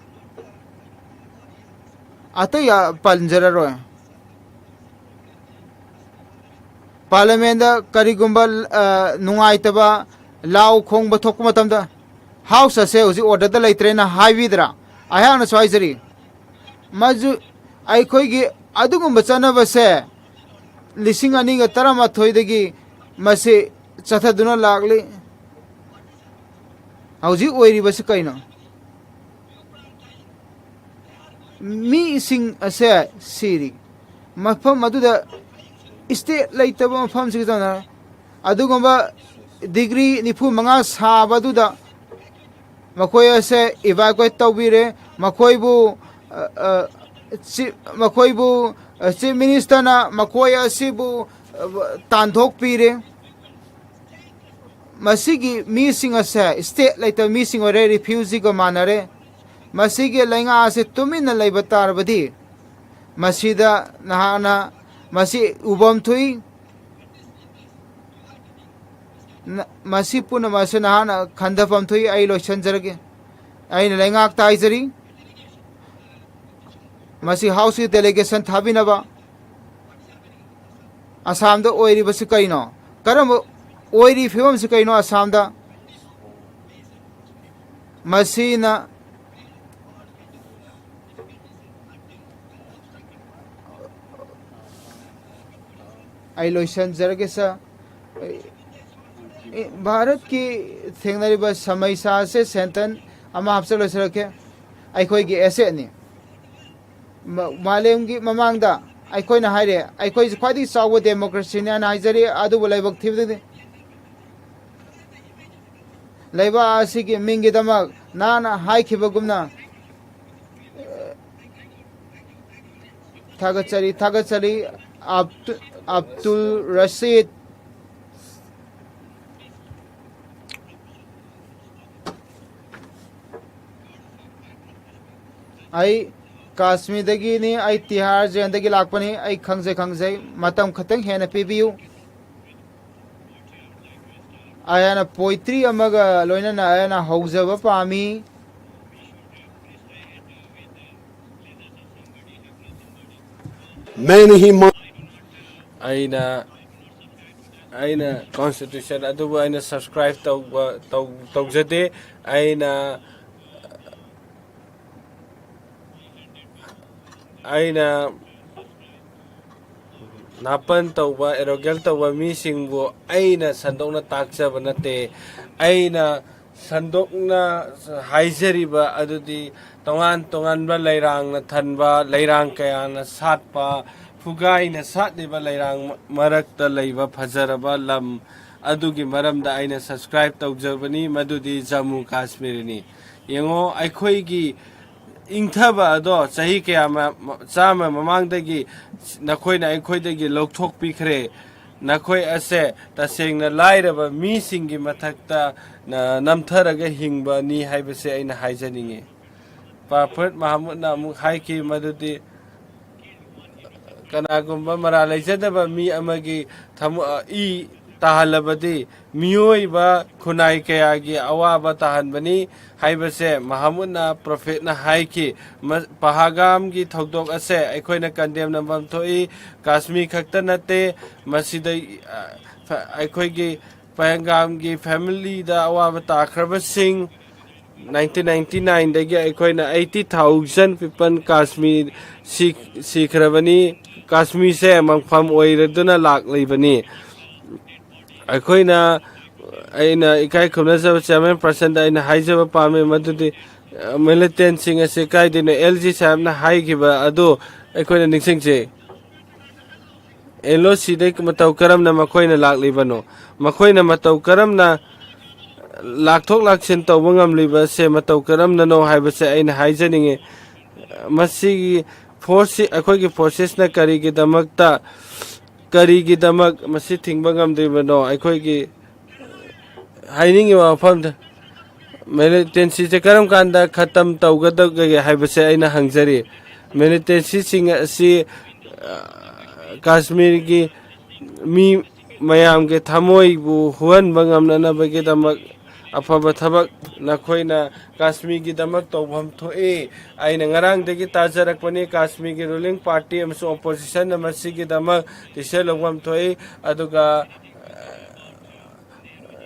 ꯑꯇꯩ, ꯑ, ꯄꯟꯖꯔꯔꯣꯏ꯫ ꯄꯥꯔꯂꯤꯌꯥꯃꯦꯟꯗ ꯀꯔꯤꯒꯨꯝꯕ, ꯑ, ꯅꯨꯡꯉꯥꯏꯇꯕ ꯂꯥꯎ ꯈꯣꯡꯕ ꯊꯣꯛꯄ ꯃꯇꯝꯗ ꯍꯥꯎꯁ ꯑꯁꯦ ꯍꯧꯖꯤꯛ ꯑꯣꯔꯗꯔꯗ ꯂꯩꯇ꯭ꯔꯦꯅ ꯍꯥꯏꯕꯤꯗ꯭ꯔꯥ? ꯑꯩꯍꯥꯛꯅꯁꯨ ꯍꯥꯏꯖꯔꯤ꯫ ꯃꯗꯨ ꯑꯩꯈꯣꯏꯒꯤ ꯑꯗꯨꯒꯨꯝꯕ ꯆꯠꯅꯕꯁꯦ ꯂꯤꯁꯤꯡ ꯑꯅꯤꯒ ꯇꯔꯥꯃꯥꯊꯣꯏꯗꯒꯤ ꯃꯁꯤ ꯆꯠꯊꯗꯨꯅ ꯂꯥꯛꯂꯤ꯫ ꯍꯧꯖꯤꯛ ꯑꯣꯏꯔꯤꯕꯁꯤ ꯀꯩꯅꯣ? ꯃꯤꯁꯤꯡ ꯑꯁꯦ ꯁꯤꯔꯤ꯫ ꯃꯐꯝ ꯑꯗꯨꯗ ꯁ꯭ꯇꯦꯠ ꯂꯩꯇꯕ ꯃꯐꯝꯁꯤꯒ ꯆꯞ ꯃꯥꯟꯅꯔꯦ꯫ ꯑꯗꯨꯒꯨꯝꯕ ꯗꯤꯒ꯭ꯔꯤ ꯅꯤꯐꯨ ꯃꯉꯥ ꯁꯥꯕꯗꯨꯗ ꯃꯈꯣꯏ ꯑꯁꯦ ꯏꯚꯥꯀ꯭ꯌꯨꯑꯦꯠ ꯇꯧꯕꯤꯔꯦ꯫ ꯃꯈꯣꯏꯕꯨ, ꯑ, ꯑ, ꯆꯤ-, ꯃꯈꯣꯏꯕꯨ, ꯑ, ꯆꯤꯐ ꯃꯤꯅꯤꯁꯇꯔꯅ ꯃꯈꯣꯏ ꯑꯁꯤꯕꯨ, ꯑ, ꯇꯥꯟꯊꯣꯛꯄꯤꯔꯦ꯫ ꯃꯁꯤꯒꯤ ꯃꯤꯁꯤꯡ ꯑꯁꯦ ꯁ꯭ꯇꯦꯠ ꯂꯩꯇꯕ ꯃꯤꯁꯤꯡ ꯑꯣꯏꯔꯦ, ꯔꯤꯐ꯭ꯌꯨꯖꯤꯒ ꯃꯥꯟꯅꯔꯦ꯫ ꯃꯁꯤꯒꯤ ꯂꯩꯉꯥꯛ ꯑꯁꯤ ꯇꯨꯃꯤꯟꯅ ꯂꯩꯕ ꯇꯥꯔꯕꯗꯤ ꯃꯁꯤꯗ ꯅꯍꯥꯛꯅ ꯃꯁꯤ ꯎꯐꯝ ꯊꯣꯛꯏ꯫ ꯅ-, ꯃꯁꯤ ꯄꯨꯝꯅꯃꯛ ꯑꯁꯤ ꯅꯍꯥꯛꯅ ꯈꯟꯊꯐꯝ ꯊꯣꯛꯏ꯫ ꯑꯩ ꯂꯣꯏꯁꯤꯟꯖꯔꯒꯦ꯫ ꯑꯩꯅ ꯂꯩꯉꯥꯛꯇ ꯍꯥꯏꯖꯔꯤ, ꯃꯁꯤ ꯍꯥꯎꯁꯀꯤ ꯗꯦꯂꯤꯒꯦꯁꯟ ꯊꯥꯕꯤꯅꯕ꯫ ꯑꯁꯥꯝꯗ ꯑꯣꯏꯔꯤꯕꯁꯤ ꯀꯔꯤꯅꯣ? ꯀꯔꯝꯕ ꯑꯣꯏꯔꯤ ꯐꯤꯕꯝꯁꯤ ꯀꯔꯤꯅꯣ ꯑꯁꯥꯝꯗ? ꯃꯁꯤꯅ ꯑꯩ ꯂꯣꯏꯁꯤꯟꯖꯔꯒꯦ, ꯁꯥꯔ꯫ ꯑꯩ, ꯑꯦ, ꯚꯥꯔꯠꯀꯤ ꯊꯦꯡꯅꯔꯤꯕ ꯁꯃꯩꯁꯥ ꯑꯁꯦ ꯁꯦꯟꯇꯟ ꯑꯃ ꯍꯥꯞꯆꯤꯜꯂꯁꯤꯔꯛꯀꯦ꯫ ꯑꯩꯈꯣꯏꯒꯤ ꯑꯦꯁꯦꯠꯅꯤ꯫ ꯃ-, ꯃꯥꯂꯦꯝꯒꯤ ꯃꯃꯥꯡꯗ ꯑꯩꯈꯣꯏꯅ ꯍꯥꯏꯔꯦ, ꯑꯩꯈꯣꯏꯁꯤ ꯈ꯭ꯋꯥꯏꯗꯒꯤ ꯆꯥꯎꯕ ꯗꯦꯃꯣꯀ꯭ꯔꯦꯁꯤꯅꯤ ꯍꯥꯏꯅ ꯍꯥꯏꯖꯔꯤ, ꯑꯗꯨꯕꯨ ꯂꯥꯏꯕꯛ ꯊꯤꯕꯗꯗꯤ ꯂꯩꯕꯥꯛ ꯑꯁꯤꯒꯤ ꯃꯤꯡꯒꯤꯗꯃꯛ ꯅꯍꯥꯛꯅ ꯍꯥꯏꯈꯤꯕꯒꯨꯝꯅ, ꯊꯥꯒꯠꯆꯔꯤ, ꯊꯥꯒꯠꯆꯔꯤ, ꯑꯕꯗꯨ-, ꯑꯕꯗꯨꯜ ꯔꯁꯤꯗ꯫ ꯑꯩ ꯀꯥꯁꯃꯤꯔꯗꯒꯤꯅꯤ꯫ ꯑꯩ ꯇꯤꯍꯥꯔ ꯖꯦꯜꯗꯒꯤ ꯂꯥꯛꯄꯅꯤ꯫ ꯑꯩ ꯈꯪꯖꯩ, ꯈꯪꯖꯩ꯫ ꯃꯇꯝ ꯈꯛꯇꯪ ꯍꯦꯟꯅ ꯄꯤꯕꯤꯌꯨ꯫ ꯑꯩꯅ ꯄꯣꯏꯇ꯭ꯔꯤ ꯑꯃꯒ ꯂꯣꯏꯅꯅ ꯑꯩꯅ ꯍꯧꯖꯕ ꯄꯥꯝꯃꯤ꯫ मैं नहीं मान ꯑꯩꯅ ꯑꯩꯅ ꯀꯣꯟꯁꯇꯤꯇ꯭ꯌꯨꯁꯟ ꯑꯗꯨꯕꯨ ꯑꯩꯅ ꯁꯕꯁꯀ꯭ꯔꯥꯏꯕ ꯇꯧꯕ ꯇꯧ- ꯇꯧꯖꯗꯦ꯫ ꯑꯩꯅ ꯑꯩꯅ ꯅꯥꯄꯟ ꯇꯧꯕ, ꯑꯦꯔꯣꯒꯦꯟ ꯇꯧꯕ ꯃꯤꯁꯤꯡꯕꯨ ꯑꯩꯅ ꯁꯟꯗꯣꯛꯅ ꯇꯥꯛꯆꯕ ꯅꯠꯇꯦ꯫ ꯑꯩꯅ ꯁꯟꯗꯣꯛꯅ ꯍꯥꯏꯖꯔꯤꯕ ꯑꯗꯨꯗꯤ ꯇꯣꯉꯥꯟ ꯇꯣꯉꯥꯟꯕ ꯂꯩꯔꯥꯡꯅ ꯊꯟꯕ, ꯂꯩꯔꯥꯡ ꯀꯌꯥꯅ ꯁꯥꯠꯄ, ꯐꯨꯒꯥꯏꯅ ꯁꯥꯠꯂꯤꯕ ꯂꯩꯔꯥꯡ ꯃꯔꯛꯇ ꯂꯩꯕ ꯐꯖꯔꯕ ꯂꯝ ꯑꯗꯨꯒꯤ ꯃꯔꯝꯗ ꯑꯩꯅ ꯁꯕꯁꯀ꯭ꯔꯥꯏꯕ ꯇꯧꯖꯕꯅꯤ, ꯃꯗꯨꯗꯤ ꯖꯝꯃꯨ ꯀꯥꯁꯃꯤꯔꯅꯤ꯫ ꯌꯦꯡꯉꯣ, ꯑꯩꯈꯣꯏꯒꯤ ꯏꯪꯊꯕ ꯑꯗꯣ ꯆꯍꯤ ꯀꯌꯥ ꯃ- ꯆꯥꯝꯃ ꯃꯃꯥꯡꯗꯒꯤ ꯅꯈꯣꯏꯅ ꯑꯩꯈꯣꯏꯗꯒꯤ ꯂꯧꯊꯣꯛꯄꯤꯈ꯭ꯔꯦ꯫ ꯅꯈꯣꯏ ꯑꯁꯦ ꯇꯁꯦꯡꯅ ꯂꯥꯏꯔꯕ ꯃꯤꯁꯤꯡꯒꯤ ꯃꯊꯛꯇ ꯅ- ꯅꯝꯊꯔꯒ ꯍꯤꯡꯕꯅꯤ ꯍꯥꯏꯕꯁꯦ ꯑꯩꯅ ꯍꯥꯏꯖꯅꯤꯡꯉꯤ꯫ ꯄ꯭ꯔꯣꯐꯦꯠ ꯃꯍꯃꯨꯗꯅ ꯑꯃꯨꯛ ꯍꯥꯏꯈꯤ ꯃꯗꯨꯗꯤ ꯀꯅꯥꯒꯨꯝꯕ ꯃꯔꯥꯜ ꯂꯩꯖꯗꯕ ꯃꯤ ꯑꯃꯒꯤ ꯊꯃꯣ- ꯏ ꯇꯥꯍꯜꯂꯕꯗꯤ ꯃꯤꯑꯣꯏꯕ ꯈꯨꯟꯅꯥꯏ ꯀꯌꯥꯒꯤ ꯑꯋꯥꯕ ꯇꯥꯍꯟꯕꯅꯤ ꯍꯥꯏꯕꯁꯦ ꯃꯍꯃꯨꯗꯅ ꯄ꯭ꯔꯣꯐꯦꯠꯅ ꯍꯥꯏꯈꯤ꯫ ꯃ- ꯄꯍꯥꯒꯥꯝꯒꯤ ꯊꯧꯗꯣꯛ ꯑꯁꯦ ꯑꯩꯈꯣꯏꯅ ꯀꯟꯗꯦꯝ ꯅꯝꯐꯝ ꯊꯣꯛꯏ꯫ ꯀꯥꯁꯃꯤꯔ ꯈꯛꯇ ꯅꯠꯇꯦ, ꯃꯁꯤꯗ ꯑ, ꯐ- ꯑꯩꯈꯣꯏꯒꯤ ꯄꯍꯜꯒꯥꯝꯒꯤ ꯐꯦꯃꯤꯂꯤꯗ ꯑꯋꯥꯕ ꯇꯥꯈ꯭ꯔꯕꯁꯤꯡ, ꯅꯥꯏꯟꯇꯤꯟ ꯅꯥꯏꯟꯇꯤ ꯅꯥꯏꯟꯗꯒꯤ ꯑꯩꯈꯣꯏꯅ ꯑꯩꯠꯇꯤ ꯊꯥꯎꯖꯟ ꯄꯤꯄꯜ ꯀꯥꯁꯃꯤꯔ ꯁꯤ- ꯁꯤꯈ꯭ꯔꯕꯅꯤ꯫ ꯀꯥꯁꯃꯤꯔꯁꯦ ꯃꯪꯐꯝ ꯑꯣꯏꯔꯗꯨꯅ ꯂꯥꯛꯂꯤꯕꯅꯤ꯫ ꯑꯩꯈꯣꯏꯅ ꯑꯩꯅ ꯏꯀꯥꯏ ꯈꯨꯝꯅꯖꯕ ꯆꯤꯌꯥꯔꯃꯦꯟ ꯄꯥꯔꯁꯟꯗ ꯑꯩꯅ ꯍꯥꯏꯖꯕ ꯄꯥꯝꯃꯤ ꯃꯗꯨꯗꯤ, ꯑ, ꯃꯤꯂꯤꯇꯦꯟꯁꯤꯡ ꯑꯁꯤ ꯀꯥꯏꯗꯩꯅꯣ? ꯑꯦꯜ ꯖꯤ ꯁꯥꯍꯦꯕꯅ ꯍꯥꯏꯈꯤꯕ ꯑꯗꯨ ꯑꯩꯈꯣꯏꯅ ꯅꯤꯡꯁꯤꯡꯖꯩ꯫ ꯑꯦꯜ ꯑꯣ ꯁꯤꯗꯩ ꯃꯇꯧ ꯀꯔꯝꯅ ꯃꯈꯣꯏꯅ ꯂꯥꯛꯂꯤꯕꯅꯣ? ꯃꯈꯣꯏꯅ ꯃꯇꯧ ꯀꯔꯝꯅ ꯂꯥꯛꯊꯣꯛ ꯂꯥꯛꯁꯤꯟ ꯇꯧꯕ ꯉꯝꯂꯤꯕꯁꯦ ꯃꯇꯧ ꯀꯔꯝꯅꯅꯣ ꯍꯥꯏꯕꯁꯦ ꯑꯩꯅ ꯍꯥꯏꯖꯅꯤꯡꯉꯤ꯫ ꯃꯁꯤꯒꯤ ꯐꯣꯔꯁꯁꯤ, ꯑꯩꯈꯣꯏꯒꯤ ꯐꯣꯔꯁꯦꯁꯅ ꯀꯔꯤꯒꯤꯗꯃꯛꯇ, ꯀꯔꯤꯒꯤꯗꯃꯛ ꯃꯁꯤ ꯊꯤꯡꯕ ꯉꯝꯗ꯭ꯔꯤꯕꯅꯣ? ꯑꯩꯈꯣꯏꯒꯤ ꯍꯥꯏꯅꯤꯡꯉꯤꯕ ꯋꯥꯐꯝꯗ ꯃꯤꯂꯤꯇꯦꯟꯁꯤꯁꯦ ꯀꯔꯝ ꯀꯥꯟꯗ ꯈꯇꯝ ꯇꯧꯒꯗꯒꯦ ꯍꯥꯏꯕꯁꯦ ꯑꯩꯅ ꯍꯪꯖꯔꯤ꯫ ꯃꯤꯂꯤꯇꯦꯟꯁꯤꯁꯤꯡ ꯑꯁꯤ, ꯑ, ꯀꯥꯁꯃꯤꯔꯒꯤ ꯃꯤ ꯃꯌꯥꯝꯒꯤ ꯊꯃꯣꯏꯕꯨ ꯍꯨꯍꯟꯕ ꯉꯝꯅꯅꯕꯒꯤꯗꯃꯛ ꯑꯐꯕ ꯊꯕꯛ ꯅꯈꯣꯏꯅ ꯀꯥꯁꯃꯤꯔꯒꯤꯗꯃꯛ ꯇꯧꯐꯝ ꯊꯣꯛꯏ꯫ ꯑꯩꯅ ꯉꯔꯥꯡꯗꯒꯤ ꯇꯥꯖꯔꯛꯄꯅꯤ, ꯀꯥꯁꯃꯤꯔꯒꯤ ꯔꯨꯂꯤꯡ ꯄꯥꯔꯇꯤ ꯑꯃꯁꯨꯡ ꯑꯣꯄꯣꯖꯤꯁꯟꯅ ꯃꯁꯤꯒꯤꯗꯃꯛ decision ꯂꯧꯐꯝ ꯊꯣꯛꯏ꯫ ꯑꯗꯨꯒ, ꯑ,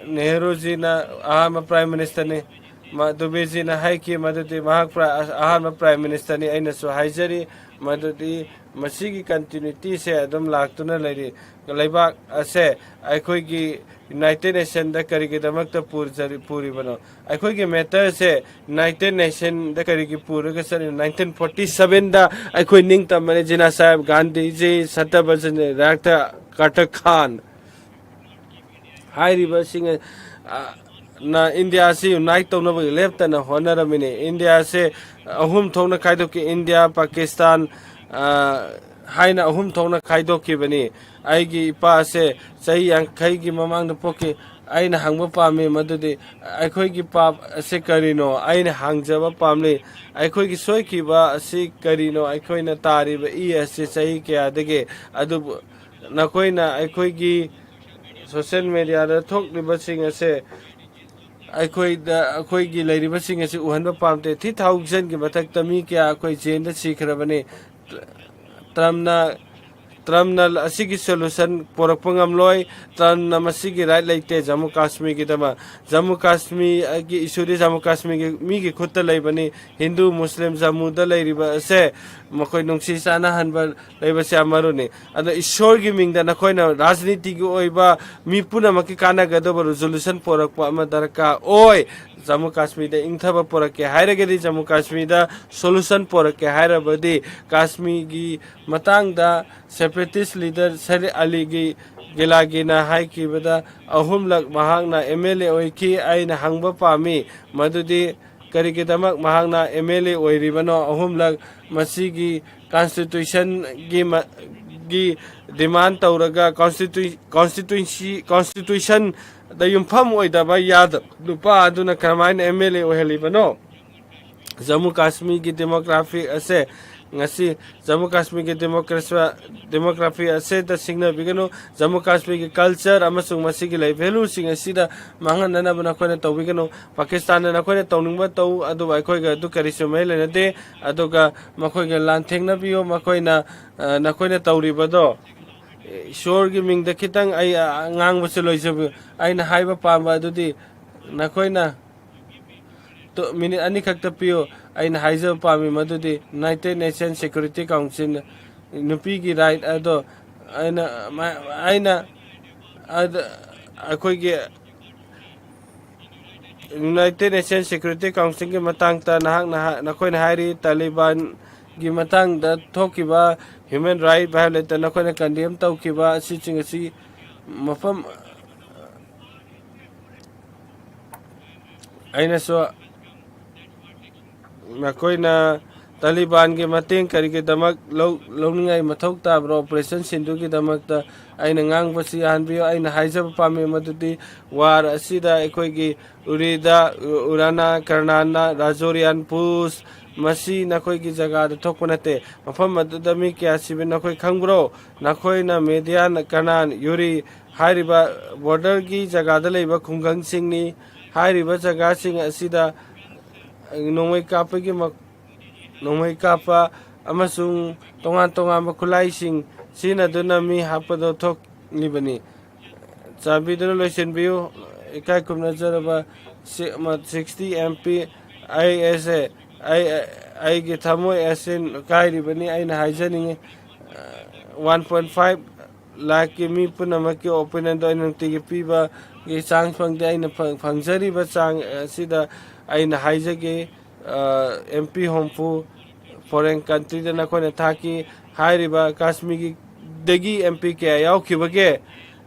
ꯅꯦꯍꯔꯨꯖꯤꯅ ꯑꯍꯥꯟꯕ ꯄ꯭ꯔꯥꯏꯝ ꯃꯤꯅꯤꯁꯇꯔꯅꯤ꯫ ꯃ-, ꯗꯨꯕꯦꯖꯤꯅ ꯍꯥꯏꯈꯤ ꯃꯗꯨꯗꯤ ꯃꯍꯥꯛ ꯄ꯭ꯔꯥ-, ꯑꯍꯥꯟꯕ ꯄ꯭ꯔꯥꯏꯝ ꯃꯤꯅꯤꯁꯇꯔꯅꯤ꯫ ꯑꯩꯅꯁꯨ ꯍꯥꯏꯖꯔꯤ ꯃꯗꯨꯗꯤ ꯃꯁꯤꯒꯤ continuityꯁꯦ ꯑꯗꯨꯝ ꯂꯥꯛꯇꯨꯅ ꯂꯩꯔꯤ꯫ ꯂꯩꯕꯥꯛ ꯑꯁꯦ ꯑꯩꯈꯣꯏꯒꯤ ꯌꯨꯅꯥꯏꯇꯦꯠ ꯅꯦꯁꯟꯗ ꯀꯔꯤꯒꯤꯗꯃꯛꯇ ꯄꯨꯔꯖꯔꯤ-, ꯄꯨꯔꯤꯕꯅꯣ? ꯑꯩꯈꯣꯏꯒꯤ matterꯁꯦ ꯌꯨꯅꯥꯏꯇꯦꯠ ꯅꯦꯁꯟꯗ ꯀꯔꯤꯒꯤ ꯄꯨꯔꯒ ꯆꯠꯂꯤꯅꯣ? ꯅꯥꯏꯟꯇꯤꯟ ꯐꯣꯔꯇꯤ ꯁꯚꯦꯟꯗ ꯑꯩꯈꯣꯏ ꯅꯤꯡꯇꯝꯕꯅꯤ, ꯖꯤꯅꯥ ꯁꯥꯍꯦꯕ ꯒꯥꯟꯙꯤꯖꯤ, ꯁꯠꯇꯕꯖꯅꯤ ꯔꯥꯛꯇ ꯀꯥꯇꯛ ꯈꯥꯟ꯫ ꯍꯥꯏꯔꯤꯕꯁꯤꯡ, ꯑ, ꯅ ꯏꯟꯗꯤꯌꯥꯁꯤ unite ꯇꯧꯅꯕꯒꯤ ꯂꯦꯞꯇꯅ ꯍꯣꯠꯅꯔꯝꯃꯤꯅꯤ꯫ ꯏꯟꯗꯤꯌꯥꯁꯦ ꯑꯍꯨꯝ ꯊꯣꯛꯅ ꯈꯥꯏꯗꯣꯛꯈꯤ꯫ ꯏꯟꯗꯤꯌꯥ, ꯄꯥꯀꯤꯁꯇꯥꯟ, ꯑ, ꯍꯥꯏꯅ ꯑꯍꯨꯝ ꯊꯣꯛꯅ ꯈꯥꯏꯗꯣꯛꯈꯤꯕꯅꯤ꯫ ꯑꯩꯒꯤ ꯏꯄꯥꯁꯦ ꯆꯍꯤ ꯌꯥꯡꯈꯩꯒꯤ ꯃꯃꯥꯡꯗ ꯄꯣꯛꯈꯤ꯫ ꯑꯩꯅ ꯍꯪꯕ ꯄꯥꯝꯃꯤ ꯃꯗꯨꯗꯤ ꯑꯩꯈꯣꯏꯒꯤ ꯄꯥꯞ ꯑꯁꯤ ꯀꯔꯤꯅꯣ? ꯑꯩꯅ ꯍꯪꯖꯕ ꯄꯥꯝꯂꯤ꯫ ꯑꯩꯈꯣꯏꯒꯤ ꯁꯣꯏꯈꯤꯕ ꯑꯁꯤ ꯀꯔꯤꯅꯣ? ꯑꯩꯈꯣꯏꯅ ꯇꯥꯔꯤꯕ ꯏ ꯑꯁꯤ ꯆꯍꯤ ꯀꯌꯥꯗꯒꯤ? ꯑꯗꯨꯕꯨ ꯅꯈꯣꯏꯅ ꯑꯩꯈꯣꯏꯒꯤ social mediaꯗ ꯊꯣꯛꯂꯤꯕꯁꯤꯡ ꯑꯁꯦ ꯑꯩꯈꯣꯏꯗ, ꯑꯩꯈꯣꯏꯒꯤ ꯂꯩꯔꯤꯕꯁꯤꯡ ꯑꯁꯤ ꯎꯍꯟꯕ ꯄꯥꯝꯗꯦ꯫ Three thousandꯒꯤ ꯃꯊꯛꯇ ꯃꯤ ꯀꯌꯥ ꯑꯩꯈꯣꯏ ꯖꯦꯜꯗ ꯁꯤꯈ꯭ꯔꯕꯅꯤ꯫ ꯇ꯭ꯔꯝꯞꯅ, ꯇ꯭ꯔꯝꯞꯅ ꯑꯁꯤꯒꯤ solution ꯄꯨꯔꯛꯄ ꯉꯝꯂꯣꯏ꯫ ꯇ꯭ꯔꯝꯞꯅ ꯃꯁꯤꯒꯤ right ꯂꯩꯇꯦ ꯖꯝꯃꯨ ꯀꯥꯁꯃꯤꯔꯒꯤꯗꯃꯛ꯫ ꯖꯝꯃꯨ ꯀꯥꯁꯃꯤꯔꯒꯤ issueꯗꯤ ꯖꯝꯃꯨ ꯀꯥꯁꯃꯤꯔꯒꯤ ꯃꯤꯒꯤ ꯈꯨꯠꯇ ꯂꯩꯕꯅꯤ꯫ ꯍꯤꯟꯗꯨ, ꯃꯨꯁꯂꯤꯝ ꯖꯝꯃꯨꯗ ꯂꯩꯔꯤꯕ ꯑꯁꯦ ꯃꯈꯣꯏ ꯅꯨꯡꯁꯤ ꯆꯥꯟꯅꯍꯟꯕ ꯂꯩꯕꯁꯦ ꯌꯥꯝ ꯃꯔꯨꯅꯤ꯫ ꯑꯗꯣ ꯏꯁꯣꯔꯒꯤ ꯃꯤꯡꯗ ꯅꯈꯣꯏꯅ ꯔꯥꯖꯅꯤꯇꯤꯒꯤ ꯑꯣꯏꯕ ꯃꯤ ꯄꯨꯝꯅꯃꯛꯀꯤ ꯀꯥꯟꯅꯒꯗꯕ resolution ꯄꯨꯔꯛꯄ ꯑꯃ ꯗꯔꯀꯥꯔ ꯑꯣꯏ꯫ ꯖꯝꯃꯨ ꯀꯥꯁꯃꯤꯔꯗ ꯏꯪꯊꯕ ꯄꯨꯔꯛꯀꯦ ꯍꯥꯏꯔꯒꯗꯤ, ꯖꯝꯃꯨ ꯀꯥꯁꯃꯤꯔꯗ solution ꯄꯨꯔꯛꯀꯦ ꯍꯥꯏꯔꯕꯗꯤ, ꯀꯥꯁꯃꯤꯔꯒꯤ ꯃꯇꯥꯡꯗ separatist leader ꯁꯔꯤ ꯑꯂꯤꯒꯤ ꯒꯤꯂꯥꯒꯤꯅ ꯍꯥꯏꯈꯤꯕꯗ ꯑꯍꯨꯝꯂꯛ ꯃꯍꯥꯛꯅ M L A ꯑꯣꯏꯈꯤ꯫ ꯑꯩꯅ ꯍꯪꯕ ꯄꯥꯝꯃꯤ ꯃꯗꯨꯗꯤ ꯀꯔꯤꯒꯤꯗꯃꯛ ꯃꯍꯥꯛꯅ M L A ꯑꯣꯏꯔꯤꯕꯅꯣ ꯑꯍꯨꯝꯂꯛ? ꯃꯁꯤꯒꯤ constitutionꯒꯤ ꯃ-, ꯒꯤ demand ꯇꯧꯔꯒ constitu-, constituency, constitutionꯗ ꯌꯨꯝꯐꯝ ꯑꯣꯏꯗꯕ ꯌꯥꯗꯕ ꯅꯨꯄꯥ ꯑꯗꯨꯅ ꯀꯔꯝꯍꯥꯏꯅ M L A ꯑꯣꯏꯍꯜꯂꯤꯕꯅꯣ? Jammu ꯀꯥꯁꯃꯤꯔꯒꯤ demography ꯑꯁꯦ ꯉꯁꯤ ꯖꯃꯨ ꯀꯥꯁꯃꯤꯔꯒꯤ demography ꯑꯁꯤꯗ ꯁꯤꯡꯅꯕꯤꯒꯅꯨ꯫ ꯖꯃꯨ ꯀꯥꯁꯃꯤꯔꯒꯤ culture ꯑꯃꯁꯨꯡ ꯃꯁꯤꯒꯤ life valueꯁꯤꯡ ꯑꯁꯤꯗ ꯃꯥꯡꯍꯟꯅꯅꯕ ꯅꯈꯣꯏꯅ ꯇꯧꯕꯤꯒꯅꯨ꯫ ꯄꯥꯀꯤꯁꯇꯥꯟꯅ ꯅꯈꯣꯏꯅ ꯇꯧꯅꯤꯡꯕ ꯇꯧ, ꯑꯗꯨꯕꯨ ꯑꯩꯈꯣꯏꯒ ꯑꯗꯨ ꯀꯔꯤꯁꯨ ꯃꯔꯤ ꯂꯩꯅꯗꯦ꯫ ꯑꯗꯨꯒ ꯃꯈꯣꯏꯒ ꯂꯥꯟꯊꯦꯡꯅꯕꯤꯌꯨ꯫ ꯃꯈꯣꯏꯅ, ꯑ, ꯅꯈꯣꯏꯅ ꯇꯧꯔꯤꯕꯗꯣ, ꯏꯁꯣꯔꯒꯤ ꯃꯤꯡꯗ ꯈꯤꯇꯪ ꯑꯩ, ꯑ, ꯉꯥꯡꯕꯁꯨ ꯂꯣꯏꯖꯕꯤꯌꯨ꯫ ꯑꯩꯅ ꯍꯥꯏꯕ ꯄꯥꯝꯕ ꯑꯗꯨꯗꯤ ꯅꯈꯣꯏꯅ ꯇꯣ-, minute ꯑꯅꯤꯈꯛꯇ ꯄꯤꯌꯨ꯫ ꯑꯩꯅ ꯍꯥꯏꯖꯕ ꯄꯥꯝꯃꯤ ꯃꯗꯨꯗꯤ United Nations Security Council ꯅꯨꯄꯤꯒꯤ right ꯑꯗꯣ ꯑꯩꯅ, ꯑꯩꯅ ꯑꯗ ꯑꯩꯈꯣꯏꯒꯤ United Nations Security Councilꯒꯤ ꯃꯇꯥꯡꯗ ꯅꯍꯥꯛꯅ ꯍꯥ-, ꯅꯈꯣꯏꯅ ꯍꯥꯏꯔꯤ ꯇꯥꯂꯤꯕꯥꯟꯒꯤ ꯃꯇꯥꯡꯗ ꯊꯣꯛꯈꯤꯕ human right violate ꯅꯈꯣꯏꯅ condemn ꯇꯧꯈꯤꯕ ꯑꯁꯤꯁꯤꯡ ꯑꯁꯤ ꯃꯐꯝ ꯑꯩꯅꯁꯨ ꯅꯈꯣꯏꯅ ꯇꯥꯂꯤꯕꯥꯟꯒꯤ ꯃꯇꯦꯡ ꯀꯔꯤꯒꯤꯗꯃꯛ ꯂꯧ-, ꯂꯧꯅꯤꯡꯉꯥꯏ ꯃꯊꯧ ꯇꯥꯕ꯭ꯔꯣ? Operation ꯁꯤꯟꯗꯨꯒꯤꯗꯃꯛꯇ ꯑꯩꯅ ꯉꯥꯡꯕꯁꯤ ꯌꯥꯍꯟꯕꯤꯌꯨ꯫ ꯑꯩꯅ ꯍꯥꯏꯖꯕ ꯄꯥꯝꯃꯤ ꯃꯗꯨꯗꯤ war ꯑꯁꯤꯗ ꯑꯩꯈꯣꯏꯒꯤ ꯎꯔꯤꯗ, ꯎꯔꯥꯅꯥ, ꯀꯔꯅꯥꯅ, ꯔꯥꯖꯣꯔꯤꯌꯥꯟ, ꯄꯨꯁ, ꯃꯁꯤ ꯅꯈꯣꯏꯒꯤ ꯖꯒꯥꯗ ꯊꯣꯛꯄ ꯅꯠꯇꯦ꯫ ꯃꯐꯝ ꯑꯗꯨꯗ ꯃꯤ ꯀꯌꯥ ꯁꯤꯕ ꯅꯈꯣꯏ ꯈꯪꯕ꯭ꯔꯣ? ꯅꯈꯣꯏꯅ ꯃꯦꯗꯤꯌꯥꯟ, ꯀꯔꯅꯥꯟ, ꯌꯨꯔꯤ ꯍꯥꯏꯔꯤꯕ borderꯒꯤ ꯖꯒꯥꯗ ꯂꯩꯕ ꯈꯨꯡꯒꯪꯁꯤꯡꯅꯤ꯫ ꯍꯥꯏꯔꯤꯕ ꯖꯒꯥꯁꯤꯡ ꯑꯁꯤꯗ ꯅꯣꯡꯃꯩ ꯀꯥꯞꯄꯒꯤ ꯃ-, ꯅꯣꯡꯃꯩ ꯀꯥꯞꯄ ꯑꯃꯁꯨꯡ ꯇꯣꯉꯥꯟ ꯇꯣꯉꯥꯟꯕ ꯈꯨꯠꯂꯥꯏꯁꯤꯡ ꯁꯤꯖꯤꯟꯅꯗꯨꯅ ꯃꯤ ꯍꯥꯠꯄꯗ ꯊꯣꯛꯂꯤꯕꯅꯤ꯫ ꯆꯥꯟꯕꯤꯗꯨꯅ ꯂꯣꯏꯁꯤꯟꯕꯤꯌꯨ꯫ ꯏꯀꯥꯏ ꯈꯨꯝꯅꯖꯔꯕ ꯁꯤ-, ꯃ-, sixty MP ꯑꯩ ꯑꯁꯦ, ꯑꯩ, ꯑꯩꯒꯤ ꯊꯃꯣꯏ ꯑꯁꯤ ꯀꯥꯏꯔꯤꯕꯅꯤ꯫ ꯑꯩꯅ ꯍꯥꯏꯖꯅꯤꯡꯉꯤ, one point five ꯂꯥꯛꯀꯤ ꯃꯤ ꯄꯨꯝꯅꯃꯛꯀꯤ opinionꯗꯣ ꯑꯩꯅ ꯅꯨꯡꯇꯤꯒꯤ ꯄꯤꯕꯒꯤ ꯆꯥꯡ ꯐꯪꯗꯦ꯫ ꯑꯩꯅ ꯐꯪ-, ꯐꯪꯖꯔꯤꯕ ꯆꯥꯡ ꯑꯁꯤꯗ ꯑꯩꯅ ꯍꯥꯏꯖꯒꯦ, MP ꯍꯨꯝꯐꯨ foreign countryꯗ ꯅꯈꯣꯏꯅ ꯊꯥꯈꯤ꯫ ꯍꯥꯏꯔꯤꯕ ꯀꯥꯁꯃꯤꯔꯒꯤꯗꯒꯤ MP ꯀꯌꯥ ꯌꯥꯎꯈꯤꯕꯒꯦ?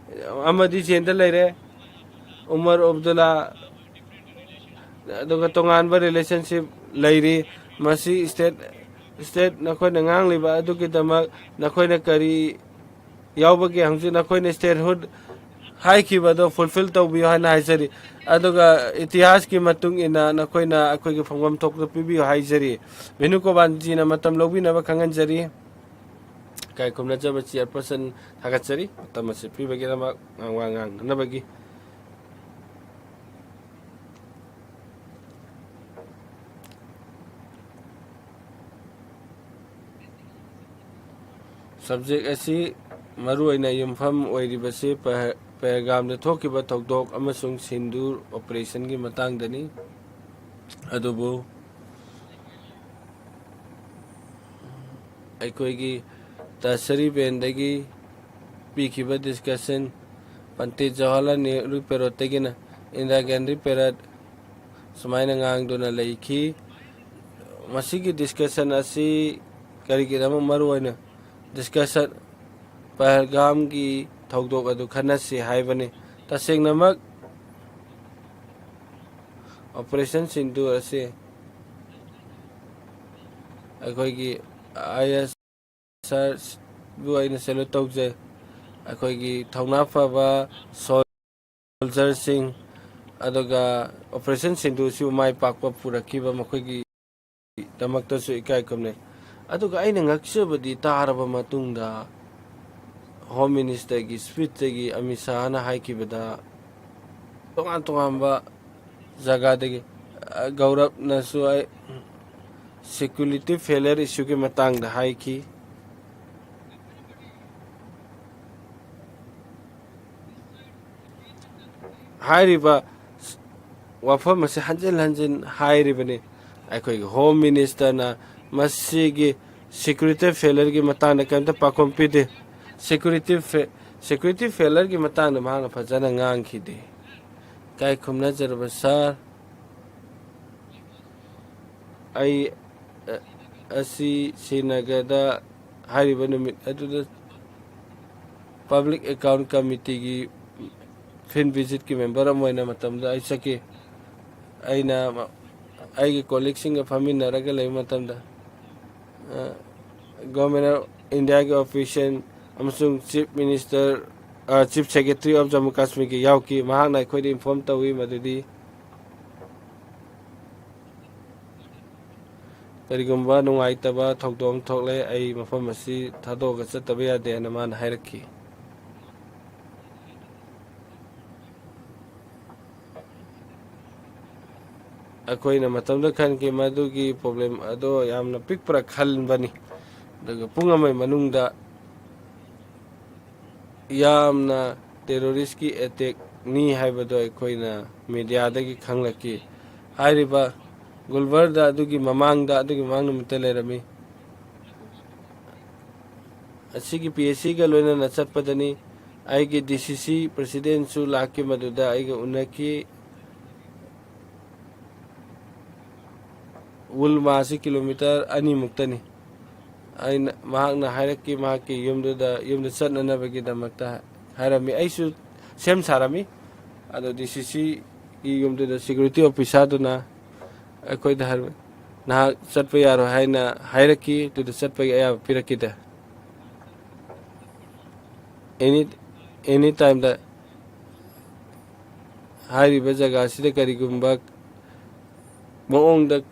ꯑꯃꯗꯤ ꯖꯦꯟꯗ ꯂꯩꯔꯦ, ꯎꯃꯔ ꯑꯕꯗꯨꯜꯂꯥ, ꯑꯗꯨꯒ ꯇꯣꯉꯥꯟꯕ relationship ꯂꯩꯔꯤ꯫ ꯃꯁꯤ state, state ꯅꯈꯣꯏꯅ ꯉꯥꯡꯂꯤꯕ ꯑꯗꯨꯒꯤꯗꯃꯛ ꯅꯈꯣꯏꯅ ꯀꯔꯤ ꯌꯥꯎꯕꯒꯦ? ꯍꯧꯖꯤꯛ ꯅꯈꯣꯏꯅ statehood ꯍꯥꯏꯈꯤꯕꯗꯣ ꯐꯨꯜꯐꯤꯜ ꯇꯧꯕꯤꯌꯨ ꯍꯥꯏꯅ ꯍꯥꯏꯖꯔꯤ꯫ ꯑꯗꯨꯒ ꯏꯇꯤꯍꯥꯁꯀꯤ ꯃꯇꯨꯡ ꯏꯟꯅ ꯅꯈꯣꯏꯅ ꯑꯩꯈꯣꯏꯒꯤ ꯐꯪꯐꯝ ꯊꯣꯛꯄ ꯄꯤꯕꯤꯌꯨ ꯍꯥꯏꯖꯔꯤ꯫ ꯚꯦꯅꯨ ꯒꯣꯄꯥꯜꯖꯤꯅ ꯃꯇꯝ ꯂꯧꯕꯤꯅꯕ ꯈꯪꯍꯟꯖꯔꯤ꯫ ꯏꯀꯥꯏ ꯈꯨꯝꯅꯖꯕ ꯆꯤꯌꯔꯄꯔꯁꯟ ꯊꯥꯒꯠꯆꯔꯤ, ꯃꯇꯝ ꯑꯁꯤ ꯄꯤꯕꯒꯤꯗꯃꯛ ꯋꯥ ꯉꯥꯡꯅꯅꯕꯒꯤ꯫ ꯁꯕꯖꯦꯛ ꯑꯁꯤ ꯃꯔꯨꯑꯣꯏꯅ ꯌꯨꯝꯐꯝ ꯑꯣꯏꯔꯤꯕꯁꯤ ꯄꯍ-, ꯄꯍꯜꯒꯥꯝꯗ ꯊꯣꯛꯈꯤꯕ ꯊꯧꯗꯣꯛ ꯑꯃꯁꯨꯡ ꯁꯤꯟꯗꯨꯔ ꯑꯣꯄꯔꯦꯁꯟꯒꯤ ꯃꯇꯥꯡꯗꯅꯤ꯫ ꯑꯗꯨꯕꯨ ꯑꯩꯈꯣꯏꯒꯤ ꯇꯔꯁꯔꯤ ꯕꯦꯟꯗꯒꯤ ꯄꯤꯈꯤꯕ ꯗꯤꯁꯀꯁꯟ, ꯄꯟꯗꯤꯠ ꯖꯋꯥꯍꯔꯂꯥꯜ ꯅꯦꯍꯔꯨ ꯄꯦꯔꯣꯠꯇꯒꯤꯅ ꯏꯟꯗꯤꯔꯥ ꯒꯥꯟꯙꯤ ꯄꯦꯔꯦꯠ ꯁꯨꯃꯥꯏꯅ ꯉꯥꯡꯗꯨꯅ ꯂꯩꯈꯤ꯫ ꯃꯁꯤꯒꯤ ꯗꯤꯁꯀꯁꯟ ꯑꯁꯤ ꯀꯔꯤꯒꯤꯗꯃꯛ ꯃꯔꯨ ꯑꯣꯏꯅ ꯗꯤꯁꯀꯁꯟ, ꯄꯍꯜꯒꯥꯝꯒꯤ ꯊꯧꯗꯣꯛ ꯑꯗꯨ ꯈꯟꯅꯁꯤ ꯍꯥꯏꯕꯅꯤ꯫ ꯇꯁꯦꯡꯅꯃꯛ ꯑꯣꯄꯔꯦꯁꯟ ꯁꯤꯟꯗꯨꯔ ꯑꯁꯤ ꯑꯩꯈꯣꯏꯒꯤ ꯑꯥꯏ ꯑꯦꯁ ꯁꯥꯔꯕꯨ ꯑꯩꯅ ꯁꯦꯂꯨꯠ ꯇꯧꯖꯩ꯫ ꯑꯩꯈꯣꯏꯒꯤ ꯊꯧꯅꯥ ꯐꯕ ꯁꯣꯜꯖꯔꯁꯤꯡ, ꯑꯗꯨꯒ ꯑꯣꯄꯔꯦꯁꯟ ꯁꯤꯟꯗꯨꯔꯁꯤꯕꯨ ꯃꯥꯏ ꯄꯥꯛꯄ ꯄꯨꯔꯛꯈꯤꯕ ꯃꯈꯣꯏꯒꯤꯗꯃꯛꯇꯁꯨ ꯏꯀꯥꯏ ꯈꯨꯝꯅꯩ꯫ ꯑꯗꯨꯒ ꯑꯩꯅ ꯉꯛꯆꯕꯗꯤ, ꯇꯥꯔꯕ ꯃꯇꯨꯡꯗ ꯍꯣꯝ ꯃꯤꯅꯤꯁꯇꯔꯒꯤ ꯁ꯭ꯄꯤꯆꯇꯒꯤ ꯑꯃꯤꯠ ꯁꯥꯍꯅ ꯍꯥꯏꯈꯤꯕꯗ, ꯇꯣꯉꯥꯟ ꯇꯣꯉꯥꯟꯕ ꯖꯒꯥꯗꯒꯤ, ꯑ, ꯒꯧꯔꯞꯅꯁꯨ ꯑꯩ ꯁꯦꯀ꯭ꯌꯨꯔꯤꯇꯤ ꯐꯦꯂꯔ ꯏꯁꯨꯒꯤ ꯃꯇꯥꯡꯗ ꯍꯥꯏꯈꯤ꯫ ꯍꯥꯏꯔꯤꯕ ꯋꯥꯐꯝ ꯑꯁꯤ ꯍꯟꯖꯤꯟ ꯍꯟꯖꯤꯟ ꯍꯥꯏꯔꯤꯕꯅꯤ꯫ ꯑꯩꯈꯣꯏꯒꯤ ꯍꯣꯝ ꯃꯤꯅꯤꯁꯇꯔꯅ ꯃꯁꯤꯒꯤ ꯁꯦꯀ꯭ꯌꯨꯔꯤꯇꯤ ꯐꯦꯂꯔꯒꯤ ꯃꯇꯥꯡꯗ ꯀꯔꯤꯝꯇ ꯄꯥꯎꯈꯨꯝ ꯄꯤꯗꯦ꯫ ꯁꯦꯀ꯭ꯌꯨꯔꯤꯇꯤ ꯐꯦ-, ꯁꯦꯀ꯭ꯌꯨꯔꯤꯇꯤ ꯐꯦꯂꯔꯒꯤ ꯃꯇꯥꯡꯗ ꯃꯍꯥꯛꯅ ꯐꯖꯅ ꯉꯥꯡꯈꯤꯗꯦ꯫ ꯏꯀꯥꯏ ꯈꯨꯝꯅꯖꯔꯕ ꯁꯥꯔ, ꯑꯩ, ꯑ, ꯑꯁꯤ ꯁ꯭ꯔꯤꯅꯒꯔꯗ ꯍꯥꯏꯔꯤꯕ ꯅꯨꯃꯤꯠ ꯑꯗꯨꯗ ꯄꯕ꯭ꯂꯤꯛ ꯑꯦꯀꯥꯎꯟ ꯀꯃꯤꯇꯤꯒꯤ ꯐꯤꯜꯗ ꯚꯤꯖꯤꯠꯀꯤ ꯃꯦꯝꯕꯔ ꯑꯃ ꯑꯣꯏꯅ ꯃꯇꯝꯗ ꯑꯩ ꯆꯠꯈꯤ꯫ ꯑꯩꯅ ꯃ-, ꯑꯩꯒꯤ ꯀꯣꯂꯤꯛꯁꯤꯡꯒ ꯐꯝꯃꯤꯟꯅꯔꯒ ꯂꯩꯕ ꯃꯇꯝꯗ, ꯑ, ꯒꯣꯚꯔꯟꯃꯦꯟ ꯑꯣꯐ ꯏꯟꯗꯤꯌꯥꯒꯤ ꯑꯣꯐꯤꯁꯤꯌꯦꯜ ꯑꯃꯁꯨꯡ chief minister Chief Secretary of Jammu Kashmirꯒꯤ ꯌꯥꯎꯈꯤ꯫ ꯃꯍꯥꯛꯅ ꯑꯩꯈꯣꯏꯗ inform ꯇꯧꯏ ꯃꯗꯨꯗꯤ ꯀꯔꯤꯒꯨꯝꯕ ꯅꯨꯡꯉꯥꯏꯇꯕ ꯊꯧꯗꯣꯛ ꯑꯃ ꯊꯣꯛꯂꯦ, ꯑꯩ ꯃꯐꯝ ꯑꯁꯤ ꯊꯥꯗꯣꯛꯑꯒ ꯆꯠꯇꯕ ꯌꯥꯗꯦ ꯍꯥꯏꯅ ꯃꯥꯅ ꯍꯥꯏꯔꯛꯈꯤ꯫ ꯑꯩꯈꯣꯏꯅ ꯃꯇꯝꯗ ꯈꯟꯈꯤ ꯃꯗꯨꯒꯤ problem ꯑꯗꯣ ꯌꯥꯝꯅ ꯄꯤꯛꯄ꯭ꯔꯥ ꯈꯟꯕꯅꯤ꯫ ꯑꯗꯨꯒ ꯄꯨꯡ ꯑꯃꯒꯤ ꯃꯅꯨꯡꯗ ꯌꯥꯝꯅ terroristꯀꯤ attackꯅꯤ ꯍꯥꯏꯕꯗꯣ ꯑꯩꯈꯣꯏꯅ mediaꯗꯒꯤ ꯈꯪꯂꯛꯈꯤ꯫ ꯍꯥꯏꯔꯤꯕ ꯒꯨꯜꯕꯔꯗ ꯑꯗꯨꯒꯤ ꯃꯃꯥꯡꯗ, ꯑꯗꯨꯒꯤ ꯃꯃꯥꯡ ꯅꯨꯃꯤꯠꯇ ꯂꯩꯔꯝꯃꯤ꯫ ꯑꯁꯤꯒꯤ PHCꯒ ꯂꯣꯏꯅꯅ ꯆꯠꯄꯗꯅꯤ꯫ ꯑꯩꯒꯤ DCC presidentꯁꯨ ꯂꯥꯛꯈꯤ, ꯃꯗꯨꯗ ꯑꯩꯒ ꯎꯅꯈꯤ꯫ ꯎꯜꯃꯥꯁꯤ kilometre ꯑꯅꯤꯃꯨꯛꯇꯅꯤ꯫ ꯑꯩꯅ, ꯃꯍꯥꯛꯅ ꯍꯥꯏꯔꯛꯈꯤ, ꯃꯍꯥꯛꯀꯤ ꯌꯨꯝꯗꯨꯗ, ꯌꯨꯝꯗ ꯆꯠꯅꯅꯕꯒꯤꯗꯃꯛꯇ ꯍꯥꯏꯔꯝꯃꯤ꯫ ꯑꯩꯁꯨ ꯁꯦꯝ ꯁꯥꯔꯝꯃꯤ꯫ ꯑꯗꯣ DCCꯒꯤ ꯌꯨꯝꯗꯨꯗ security officerꯗꯨꯅ ꯑꯩꯈꯣꯏꯗ ꯍꯥꯏꯔꯝꯃꯤ, "ꯅꯍꯥꯛ ꯆꯠꯄ ꯌꯥꯔꯣꯏ" ꯍꯥꯏꯅ ꯍꯥꯏꯔꯛꯈꯤ꯫ ꯑꯗꯨꯗ ꯆꯠꯄꯒꯤ ꯑꯌꯥꯕ ꯄꯤꯔꯛꯈꯤꯗꯦ꯫ Any, any timeꯗ ꯍꯥꯏꯔꯤꯕ ꯖꯒꯥꯁꯤꯗ ꯀꯔꯤꯒꯨꯝꯕ ꯃꯑꯣꯡꯗ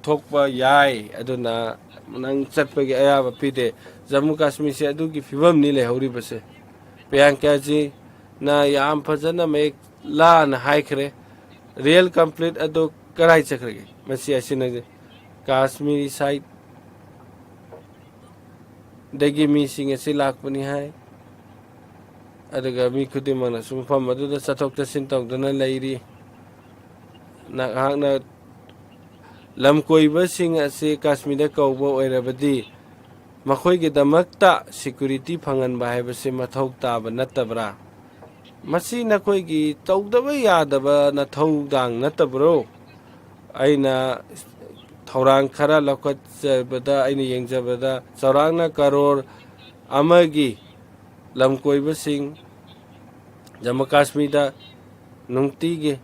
ꯊꯣꯛꯄ ꯌꯥꯏ, ꯑꯗꯨꯅ ꯅꯪ ꯆꯠꯄꯒꯤ ꯑꯌꯥꯕ ꯄꯤꯗꯦ꯫ ꯖꯝꯃꯨ ꯀꯥꯁꯃꯤꯔꯁꯦ ꯑꯗꯨꯒꯤ ꯐꯤꯕꯝꯅꯤ ꯂꯩꯍꯧꯔꯤꯕꯁꯦ꯫ ꯄ꯭ꯔꯤꯌꯥꯡꯀꯥꯖꯤꯅ ꯌꯥꯝ ꯐꯖꯅ ꯃꯌꯦꯛ ꯂꯥꯅ ꯍꯥꯏꯈ꯭ꯔꯦ꯫ Real conflict ꯑꯗꯨ ꯀꯗꯥꯏ ꯆꯠꯈ꯭ꯔꯒꯦ? ꯃꯁꯤ ꯑꯁꯤꯅ ꯀꯥꯁꯃꯤꯔꯤ side ꯗꯒꯤ ꯃꯤꯁꯤꯡ ꯑꯁꯤ ꯂꯥꯛꯄꯅꯤ ꯍꯥꯏ꯫ ꯑꯗꯨꯒ ꯃꯤ ꯈꯨꯗꯤꯡꯃꯛꯅꯁꯨ ꯃꯐꯝ ꯑꯗꯨꯗ ꯆꯠꯊꯣꯛ ꯆꯠꯁꯤꯟ ꯇꯧꯗꯨꯅ ꯂꯩꯔꯤ꯫ ꯅꯍꯥꯛꯅ ꯂꯝ ꯀꯣꯏꯕꯁꯤꯡ ꯑꯁꯤ ꯀꯥꯁꯃꯤꯔꯗ ꯀꯧꯕ ꯑꯣꯏꯔꯕꯗꯤ ꯃꯈꯣꯏꯒꯤꯗꯃꯛꯇ security ꯐꯪꯍꯟꯕ ꯍꯥꯏꯕꯁꯤ ꯃꯊꯧ ꯇꯥꯕ ꯅꯠꯇꯕ꯭ꯔꯥ? ꯃꯁꯤ ꯅꯈꯣꯏꯒꯤ ꯇꯧꯗꯕ ꯌꯥꯗꯕ ꯅꯊꯧꯗꯥꯡ ꯅꯠꯇꯕ꯭ꯔꯣ? ꯑꯩꯅ ꯊꯧꯔꯥꯡ ꯈꯔ ꯂꯧꯈꯠꯆꯕꯗ, ꯑꯩꯅ ꯌꯦꯡꯖꯕꯗ ꯆꯥꯎꯔꯥꯛꯅ ꯀꯔꯣꯔ ꯑꯃꯒꯤ ꯂꯝ ꯀꯣꯏꯕꯁꯤꯡ ꯖꯝꯃꯨ ꯀꯥꯁꯃꯤꯔꯗ ꯅꯨꯡꯇꯤꯒꯤ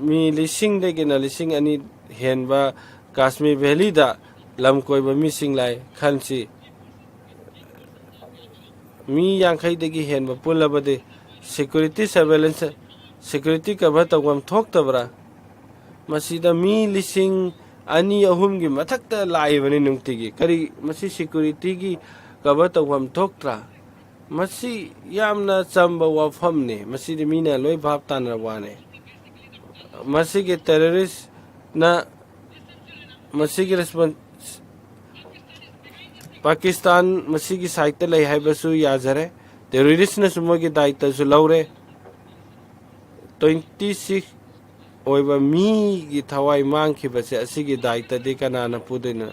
ꯃꯤ ꯂꯤꯁꯤꯡꯗꯒꯤꯅ ꯂꯤꯁꯤꯡ ꯑꯅꯤ ꯍꯦꯟꯕ ꯀꯥꯁꯃꯤꯔ ꯚꯦꯂꯤꯗ ꯂꯝ ꯀꯣꯏꯕ ꯃꯤꯁꯤꯡ ꯂꯥꯛꯏ꯫ ꯈꯟꯁꯤ, ꯃꯤ ꯌꯥꯡꯈꯩꯗꯒꯤ ꯍꯦꯟꯕ ꯄꯨꯜꯂꯕꯗꯤ security surveillance, security cover ꯇꯧꯐꯝ ꯊꯣꯛꯇꯕ꯭ꯔꯥ? ꯃꯁꯤꯗ ꯃꯤ ꯂꯤꯁꯤꯡ ꯑꯅꯤ ꯑꯍꯨꯝꯒꯤ ꯃꯊꯛꯇ ꯂꯥꯛꯏꯕꯅꯤ ꯅꯨꯡꯇꯤꯒꯤ꯫ ꯀꯔꯤ ꯃꯁꯤ securityꯒꯤ cover ꯇꯧꯐꯝ ꯊꯣꯛꯇ꯭ꯔꯥ? ꯃꯁꯤ ꯌꯥꯝꯅ ꯆꯝꯕ ꯋꯥꯐꯝꯅꯤ꯫ ꯃꯁꯤꯗꯤ ꯃꯤꯅ ꯂꯣꯏ ꯚꯥꯞ ꯇꯥꯅꯔꯕ ꯋꯥꯅꯤ꯫ ꯃꯁꯤꯒꯤ terroristꯅ ꯃꯁꯤꯒꯤ respon-, ꯄꯥꯀꯤꯁꯇꯥꯟ ꯃꯁꯤꯒꯤ sideꯇ ꯂꯩ ꯍꯥꯏꯕꯁꯨ ꯌꯥꯖꯔꯦ꯫ Terroristꯅꯁꯨ ꯃꯣꯏꯒꯤ ꯗꯥꯏꯇꯁꯨ ꯂꯧꯔꯦ꯫ Twenty six ꯑꯣꯏꯕ ꯃꯤꯒꯤ ꯊꯋꯥꯏ ꯃꯥꯡꯈꯤꯕꯁꯦ ꯑꯁꯤꯒꯤ ꯗꯥꯏꯇꯗꯤ ꯀꯅꯥꯅ ꯄꯨꯗꯣꯏꯅꯣ?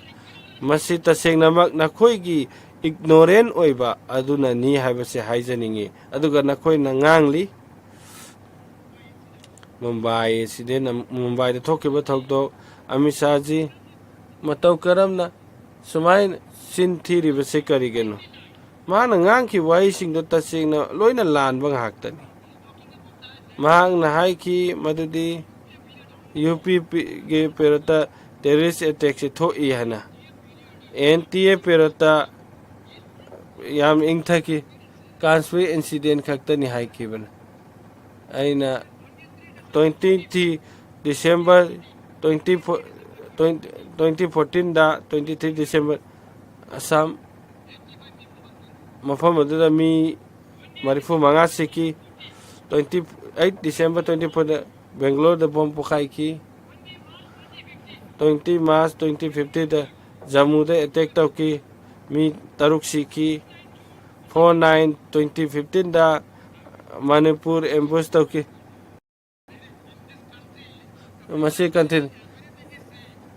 ꯃꯁꯤ ꯇꯁꯦꯡꯅꯃꯛ ꯅꯈꯣꯏꯒꯤ ignorant ꯑꯣꯏꯕ ꯑꯗꯨꯅꯅꯤ ꯍꯥꯏꯕꯁꯦ ꯍꯥꯏꯖꯅꯤꯡꯉꯤ꯫ ꯑꯗꯨꯒ ꯅꯈꯣꯏꯅ ꯉꯥꯡꯂꯤ, ꯃꯨꯝꯕꯥꯏ ꯑꯁꯤꯗ ꯅꯝ-, ꯃꯨꯝꯕꯥꯏꯗ ꯊꯣꯛꯈꯤꯕ ꯊꯧꯗꯣꯛ, ꯑꯃꯤꯠ ꯁꯥꯍꯖꯤ ꯃꯇꯧ ꯀꯔꯝꯅ ꯁꯨꯃꯥꯏꯅ ꯆꯤꯟ ꯊꯤꯔꯤꯕꯁꯤ ꯀꯔꯤꯒꯤꯅꯣ? ꯃꯥꯅ ꯉꯥꯡꯈꯤꯕ ꯋꯥꯍꯩꯁꯤꯡꯗꯣ ꯇꯁꯦꯡꯅ ꯂꯣꯏꯅ ꯂꯥꯟꯕ ꯉꯥꯛꯇꯅꯤ꯫ ꯃꯍꯥꯛꯅ ꯍꯥꯏꯈꯤ ꯃꯗꯨꯗꯤ UPꯒꯤ ꯄꯦꯔꯣꯠꯇ terrorist attackꯁꯤ ꯊꯣꯛꯏ ꯍꯥꯏꯅ꯫ NTA ꯄꯦꯔꯣꯠꯇ ꯌꯥꯝ ꯏꯪꯊꯈꯤ꯫ Kanpur incident ꯈꯛꯇꯅꯤ ꯍꯥꯏꯈꯤꯕꯅꯤ꯫ ꯑꯩꯅ twenty December twenty four, twenty fourteenꯗ twenty three December Assam ꯃꯐꯝ ꯑꯗꯨꯗ ꯃꯤ ꯃꯔꯤꯐꯨ ꯃꯉꯥ ꯁꯤꯈꯤ꯫ Twenty eight December twenty fourꯗ ꯕꯦꯡꯒ꯭ꯂꯣꯔꯗ ꯕꯣꯝ ꯄꯣꯈꯥꯏꯈꯤ꯫ Twenty March twenty fifteenꯗ ꯖꯝꯃꯨꯗ attack ꯇꯧꯈꯤ꯫ ꯃꯤ ꯇꯔꯨꯛ ꯁꯤꯈꯤ꯫ Four nine twenty fifteenꯗ Manipur ambush ꯇꯧꯈꯤ꯫ ꯃꯁꯤ country,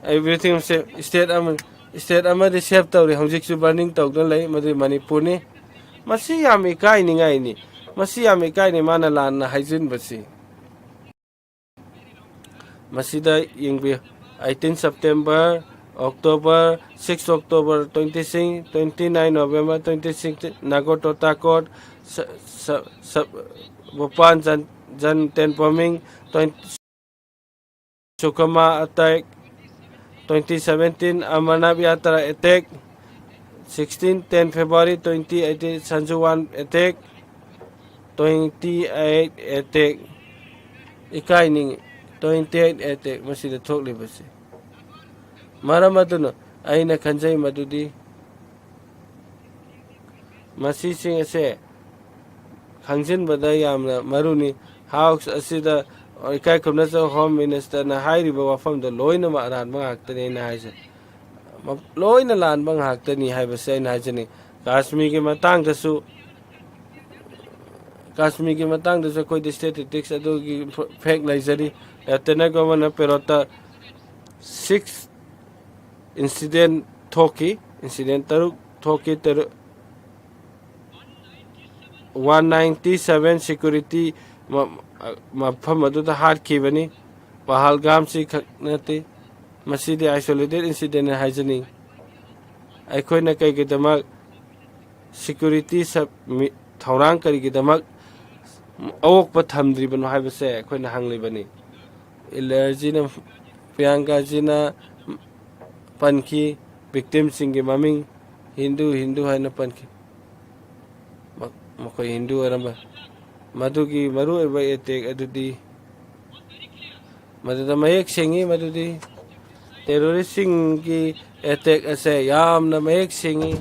everything ꯁꯦ state ꯑꯃ, state ꯑꯃꯗꯤ save ꯇꯧꯔꯤ꯫ ꯍꯧꯖꯤꯛꯁꯨ burning ꯇꯧꯗꯨꯅ ꯂꯩ, ꯃꯗꯨ ꯃꯅꯤꯄꯨꯔꯅꯤ꯫ ꯃꯁꯤ ꯌꯥꯝ ꯏꯀꯥꯏꯅꯤꯡꯉꯥꯏꯅꯤ꯫ ꯃꯁꯤ ꯌꯥꯝ ꯏꯀꯥꯏꯅꯤ ꯃꯥꯅ ꯂꯥꯟꯅ ꯍꯥꯏꯖꯤꯟꯕꯁꯤ꯫ ꯃꯁꯤꯗ ꯌꯦꯡꯕꯤꯌꯨ꯫ Eighteen September, October, six October twenty six, twenty nine November twenty six, Nagoto Takot, Sa-, Sa-, Sa-, Bhupan Jan, Jan Ten Bombing, twenty, Sukhma attack, twenty seventeen Amarnath Yatra attack, Sixteen ten February twenty eighteen Sanjuwan attack, twenty eight attack, ꯏꯀꯥꯏꯅꯤꯡꯉꯤ, twenty eight attack ꯃꯁꯤꯗ ꯊꯣꯛꯂꯤꯕꯁꯤ꯫ ꯃꯔꯝ ꯑꯗꯨꯅ ꯑꯩꯅ ꯈꯟꯖꯩ ꯃꯗꯨꯗꯤ ꯃꯁꯤꯁꯤꯡ ꯑꯁꯦ ꯈꯪꯖꯤꯟꯕꯗ ꯌꯥꯝꯅ ꯃꯔꯨꯅꯤ꯫ House ꯑꯁꯤꯗ ꯏꯀꯥꯏ ꯈꯨꯝꯅꯖꯕ ꯍꯣꯝ ꯃꯤꯅꯤꯁꯇꯔꯅ ꯍꯥꯏꯔꯤꯕ ꯋꯥꯐꯝꯗꯣ ꯂꯣꯏꯅꯃꯛ ꯑꯔꯥꯟꯕ ꯉꯥꯛꯇꯅꯤ ꯑꯩꯅ ꯍꯥꯏꯁꯦ꯫ ꯂꯣꯏꯅ ꯂꯥꯟꯕ ꯉꯥꯛꯇꯅꯤ ꯍꯥꯏꯕꯁꯦ ꯑꯩꯅ ꯍꯥꯏꯖꯅꯤꯡꯉꯤ꯫ ꯀꯥꯁꯃꯤꯔꯒꯤ ꯃꯇꯥꯡꯗꯁꯨ, ꯀꯥꯁꯃꯤꯔꯒꯤ ꯃꯇꯥꯡꯗꯁꯨ ꯑꯩꯈꯣꯏꯗꯤ ꯁ꯭ꯇꯦꯇꯤꯁꯇꯤꯛꯁ ꯑꯗꯨꯒꯤ ꯐꯦꯛ ꯂꯩꯖꯔꯤ꯫ ꯂꯦꯐꯇꯦꯅꯦꯟ ꯒꯕꯔꯅꯔ ꯄꯦꯔꯣꯠꯇ ꯁꯤꯛꯁ ꯏꯟꯁꯤꯗꯦꯟ ꯊꯣꯛꯈꯤ, ꯏꯟꯁꯤꯗꯦꯟ ꯇꯔꯨꯛ ꯊꯣꯛꯈꯤ꯫ ꯇꯔꯨꯛ, ꯋꯥꯟ ꯅꯥꯏꯟꯇꯤ ꯁꯚꯦꯟ ꯁꯦꯀ꯭ꯌꯨꯔꯤꯇꯤ ꯃ-, ꯃꯐꯝ ꯑꯗꯨꯗ ꯍꯥꯠꯈꯤꯕꯅꯤ꯫ ꯄꯍꯜꯒꯥꯝꯁꯤ ꯈꯛ ꯅꯠꯇꯦ, ꯃꯁꯤꯗꯤ ꯑꯥꯏꯁꯣꯂꯦꯇꯦꯠ ꯏꯟꯁꯤꯗꯦꯟꯅꯤ ꯍꯥꯏꯖꯅꯤꯡꯏ꯫ ꯑꯩꯈꯣꯏꯅ ꯀꯩꯒꯤꯗꯃꯛ ꯁꯦꯀ꯭ꯌꯨꯔꯤꯇꯤ ꯁꯕ-, ꯃꯤ-, ꯊꯧꯔꯥꯡ ꯀꯔꯤꯒꯤꯗꯃꯛ ꯑꯑꯣꯛꯄ ꯊꯝꯗ꯭ꯔꯤꯕꯅꯣ ꯍꯥꯏꯕꯁꯦ ꯑꯩꯈꯣꯏꯅ ꯍꯪꯂꯤꯕꯅꯤ꯫ ꯏꯂꯔꯖꯤꯅ, ꯄ꯭ꯔꯤꯌꯥꯡꯀꯥꯖꯤꯅ ꯄꯟꯈꯤ, ꯚꯤꯛꯇꯤꯝꯁꯤꯡꯒꯤ ꯃꯃꯤꯡ ꯍꯤꯟꯗꯨ, ꯍꯤꯟꯗꯨ ꯍꯥꯏꯅ ꯄꯟꯈꯤ꯫ ꯃ-, ꯃꯈꯣꯏ ꯍꯤꯟꯗꯨ ꯑꯣꯏꯔꯝꯕ꯫ ꯃꯗꯨꯒꯤ ꯃꯔꯨꯑꯣꯏꯕ ꯑꯦꯇꯦꯛ ꯑꯗꯨꯗꯤ, ꯃꯗꯨꯗ ꯃꯌꯦꯛ ꯁꯦꯡꯉꯤ ꯃꯗꯨꯗꯤ ꯇꯦꯔꯣꯔꯤꯁꯁꯤꯡꯒꯤ ꯑꯦꯇꯦꯛ ꯑꯁꯦ ꯌꯥꯝꯅ ꯃꯌꯦꯛ ꯁꯦꯡꯉꯤ꯫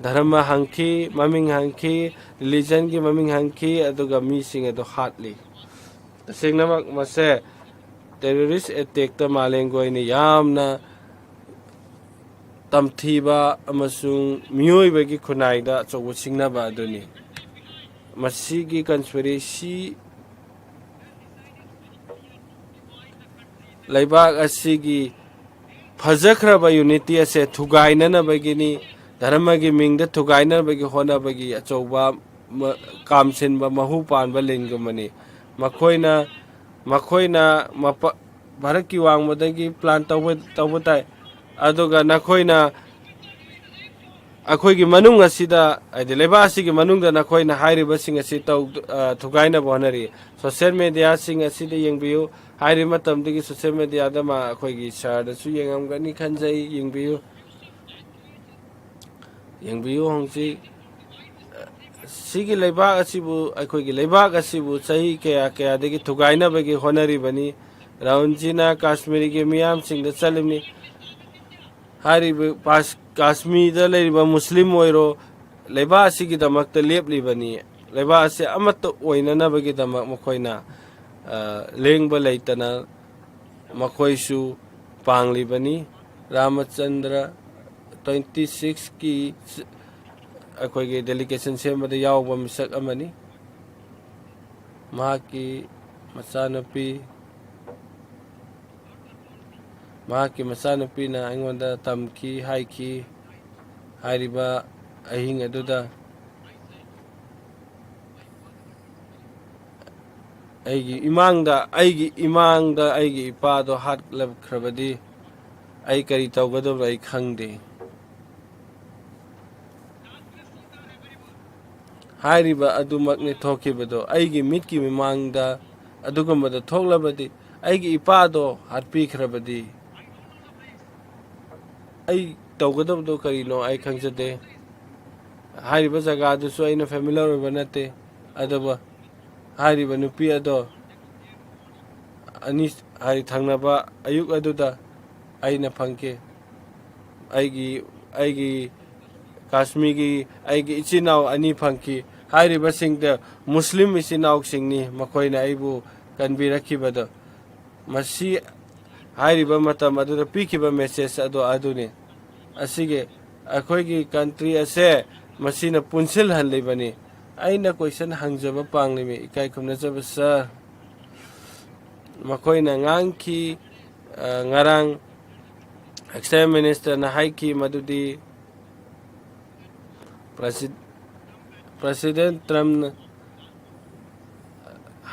ꯙꯔꯃ ꯍꯪꯈꯤ, ꯃꯃꯤꯡ ꯍꯪꯈꯤ, ꯔꯤꯂꯤꯖꯟꯒꯤ ꯃꯃꯤꯡ ꯍꯪꯈꯤ, ꯑꯗꯨꯒ ꯃꯤꯁꯤꯡ ꯑꯗꯨ ꯍꯥꯠꯂꯤ꯫ ꯇꯁꯦꯡꯅꯃꯛ ꯃꯁꯦ ꯇꯦꯔꯣꯔꯤꯁ ꯑꯦꯇꯦꯛꯇ ꯃꯥꯂꯦꯝꯒꯤ ꯑꯣꯏꯅ ꯌꯥꯝꯅ ꯇꯝꯊꯤꯕ ꯑꯃꯁꯨꯡ ꯃꯤꯑꯣꯏꯕꯒꯤ ꯈꯨꯟꯅꯥꯏꯗ ꯑꯆꯧꯕ ꯁꯤꯡꯅꯕ ꯑꯗꯨꯅꯤ꯫ ꯃꯁꯤꯒꯤ ꯀꯟꯁꯄꯤꯔꯦꯁꯤ ꯂꯩꯕꯥꯛ ꯑꯁꯤꯒꯤ ꯐꯖꯈ꯭ꯔꯕ ꯌꯨꯅꯤꯇꯤ ꯑꯁꯦ ꯊꯨꯒꯥꯏꯅꯅꯕꯒꯤꯅꯤ, ꯙꯔꯃꯒꯤ ꯃꯤꯡꯗ ꯊꯨꯒꯥꯏꯅꯕꯒꯤ ꯍꯣꯠꯅꯕꯒꯤ ꯑꯆꯧꯕ ꯃ-, ꯀꯥꯝꯁꯤꯟꯕ ꯃꯍꯨ ꯄꯥꯟꯕ ꯂꯤꯟꯒꯨꯝꯕꯅꯤ꯫ ꯃꯈꯣꯏꯅ, ꯃꯈꯣꯏꯅ ꯃꯄ-, ꯚꯥꯔꯠꯀꯤ ꯋꯥꯡꯃꯗꯒꯤ ꯄ꯭ꯂꯥꯟ ꯇꯧꯕ, ꯇꯧꯕ ꯇꯥꯏ꯫ ꯑꯗꯨꯒ ꯅꯈꯣꯏꯅ ꯑꯩꯈꯣꯏꯒꯤ ꯃꯅꯨꯡ ꯑꯁꯤꯗ, ꯍꯥꯏꯗꯤ ꯂꯩꯕꯥꯛ ꯑꯁꯤꯒꯤ ꯃꯅꯨꯡꯗ ꯅꯈꯣꯏꯅ ꯍꯥꯏꯔꯤꯕꯁꯤꯡ ꯑꯁꯤ ꯇꯧ-, ꯑ, ꯊꯨꯒꯥꯏꯅꯕ ꯍꯣꯠꯅꯔꯤ꯫ ꯁꯣꯁꯤꯌꯦꯜ ꯃꯦꯗꯤꯌꯥꯁꯤꯡ ꯑꯁꯤꯗ ꯌꯦꯡꯕꯤꯌꯨ꯫ ꯍꯥꯏꯔꯤꯕ ꯃꯇꯝꯗꯒꯤ ꯁꯣꯁꯤꯌꯦꯜ ꯃꯦꯗꯤꯌꯥꯗ ꯃꯥ ꯑꯩꯈꯣꯏꯒꯤ ꯁꯥꯔꯗꯁꯨ ꯌꯦꯡꯉꯝꯒꯅꯤ ꯈꯟꯖꯩ, ꯌꯦꯡꯕꯤꯌꯨ꯫ ꯌꯦꯡꯕꯤꯌꯨ ꯍꯧꯖꯤꯛ꯫ ꯁꯤꯒꯤ ꯂꯩꯕꯥꯛ ꯑꯁꯤꯕꯨ, ꯑꯩꯈꯣꯏꯒꯤ ꯂꯩꯕꯥꯛ ꯑꯁꯤꯕꯨ ꯆꯍꯤ ꯀꯌꯥ ꯀꯌꯥꯗꯒꯤ ꯊꯨꯒꯥꯏꯅꯕꯒꯤ ꯍꯣꯠꯅꯔꯤꯕꯅꯤ꯫ ꯔꯥꯍꯨꯜꯖꯤꯅ ꯀꯥꯁꯃꯤꯔꯒꯤ ꯃꯤꯌꯥꯝꯁꯤꯡꯗ ꯆꯠꯂꯤꯕꯅꯤ꯫ ꯍꯥꯏꯔꯤꯕ ꯄꯥꯁ-, ꯀꯥꯁꯃꯤꯔꯗ ꯂꯩꯔꯤꯕ ꯃꯨꯁꯂꯤꯝ ꯑꯣꯏꯔꯣ, ꯂꯩꯕꯥꯛ ꯑꯁꯤꯒꯤꯗꯃꯛꯇ ꯂꯦꯞꯂꯤꯕꯅꯤ꯫ ꯂꯩꯕꯥꯛ ꯑꯁꯤ ꯑꯃꯠꯇ ꯑꯣꯏꯅꯅꯕꯒꯤꯗꯃꯛ ꯃꯈꯣꯏꯅ, ꯑ, ꯂꯦꯡꯕ ꯂꯩꯇꯅ ꯃꯈꯣꯏꯁꯨ ꯄꯥꯡꯂꯤꯕꯅꯤ꯫ ꯔꯥꯃꯆꯟꯗ꯭ꯔ ꯇ꯭ꯋꯦꯟꯇꯤ ꯁꯤꯛꯁꯀꯤ ꯑꯩꯈꯣꯏꯒꯤ ꯗꯦꯂꯤꯒꯦꯁꯟ ꯁꯦꯝꯕꯗ ꯌꯥꯎꯕ ꯃꯤꯁꯛ ꯑꯃꯅꯤ꯫ ꯃꯍꯥꯛꯀꯤ ꯃꯆꯥꯅꯨꯄꯤ, ꯃꯍꯥꯛꯀꯤ ꯃꯆꯥꯅꯨꯄꯤꯅ ꯑꯩꯉꯣꯟꯗ ꯇꯝꯈꯤ, ꯍꯥꯏꯈꯤ꯫ ꯍꯥꯏꯔꯤꯕ ꯑꯍꯤꯡ ꯑꯗꯨꯗ ꯑꯩꯒꯤ ꯏꯃꯥꯡꯗ, ꯑꯩꯒꯤ ꯏꯃꯥꯡꯗ ꯑꯩꯒꯤ ꯏꯄꯥꯗꯣ ꯍꯥꯠꯂꯛꯈ꯭ꯔꯕꯗꯤ ꯑꯩ ꯀꯔꯤ ꯇꯧꯒꯗꯕꯅꯣ ꯑꯩ ꯈꯪꯗꯦ꯫ ꯍꯥꯏꯔꯤꯕ ꯑꯗꯨꯃꯛꯅꯤ ꯊꯣꯛꯈꯤꯕꯗꯣ꯫ ꯑꯩꯒꯤ ꯃꯤꯠꯀꯤ ꯃꯃꯥꯡꯗ ꯑꯗꯨꯒꯨꯝꯕꯗꯣ ꯊꯣꯛꯂꯕꯗꯤ, ꯑꯩꯒꯤ ꯏꯄꯥꯗꯣ ꯍꯥꯠꯄꯤꯈ꯭ꯔꯕꯗꯤ, ꯑꯩ ꯇꯧꯒꯗꯕꯗꯣ ꯀꯔꯤꯅꯣ ꯑꯩ ꯈꯪꯖꯗꯦ꯫ ꯍꯥꯏꯔꯤꯕ ꯖꯒꯥꯗꯨꯁꯨ ꯑꯩꯅ ꯐꯦꯃꯤꯂꯔ ꯑꯣꯏꯕ ꯅꯠꯇꯦ꯫ ꯑꯗꯨꯕꯨ ꯍꯥꯏꯔꯤꯕ ꯅꯨꯄꯤ ꯑꯗꯣ ꯑꯅꯤ, ꯍꯥꯏꯗꯤ ꯊꯪꯅꯕ ꯑꯌꯨꯛ ꯑꯗꯨꯗ ꯑꯩꯅ ꯐꯪꯈꯤ꯫ ꯑꯩꯒꯤ, ꯑꯩꯒꯤ ꯀꯥꯁꯃꯤꯔꯒꯤ ꯑꯩꯒꯤ ꯏꯆꯤꯟ ꯏꯅꯥꯎ ꯑꯅꯤ ꯐꯪꯈꯤ꯫ ꯍꯥꯏꯔꯤꯕꯁꯤꯡꯗ ꯃꯨꯁꯂꯤꯝ ꯏꯆꯤꯟ ꯏꯅꯥꯎꯁꯤꯡꯅꯤ, ꯃꯈꯣꯏꯅ ꯑꯩꯕꯨ ꯀꯟꯕꯤꯔꯛꯈꯤꯕꯗꯣ꯫ ꯃꯁꯤ ꯍꯥꯏꯔꯤꯕ ꯃꯇꯝ ꯑꯗꯨꯗ ꯄꯤꯈꯤꯕ ꯃꯦꯁꯦꯖ ꯑꯗꯣ ꯑꯗꯨꯅꯤ꯫ ꯑꯁꯤꯒꯤ ꯑꯩꯈꯣꯏꯒꯤ ꯀꯟꯇ꯭ꯔꯤ ꯑꯁꯦ ꯃꯁꯤꯅ ꯄꯨꯟꯁꯤꯜꯍꯜꯂꯤꯕꯅꯤ꯫ ꯑꯩꯅ ꯀꯣꯏꯁꯟ ꯍꯪꯖꯕ ꯄꯥꯝꯂꯤꯃꯤ, ꯏꯀꯥꯏ ꯈꯨꯝꯅꯖꯕ ꯁꯥꯔ꯫ ꯃꯈꯣꯏꯅ ꯉꯥꯡꯈꯤ, ꯑ, ꯉꯔꯥꯡ ꯑꯦꯛꯁꯇꯔꯅꯦꯜ ꯃꯤꯅꯤꯁꯇꯔꯅ ꯍꯥꯏꯈꯤ ꯃꯗꯨꯗꯤ ꯄ꯭ꯔꯁꯤ-, ꯄ꯭ꯔꯁꯤꯗꯦꯟ ꯇ꯭ꯔꯝꯞꯅ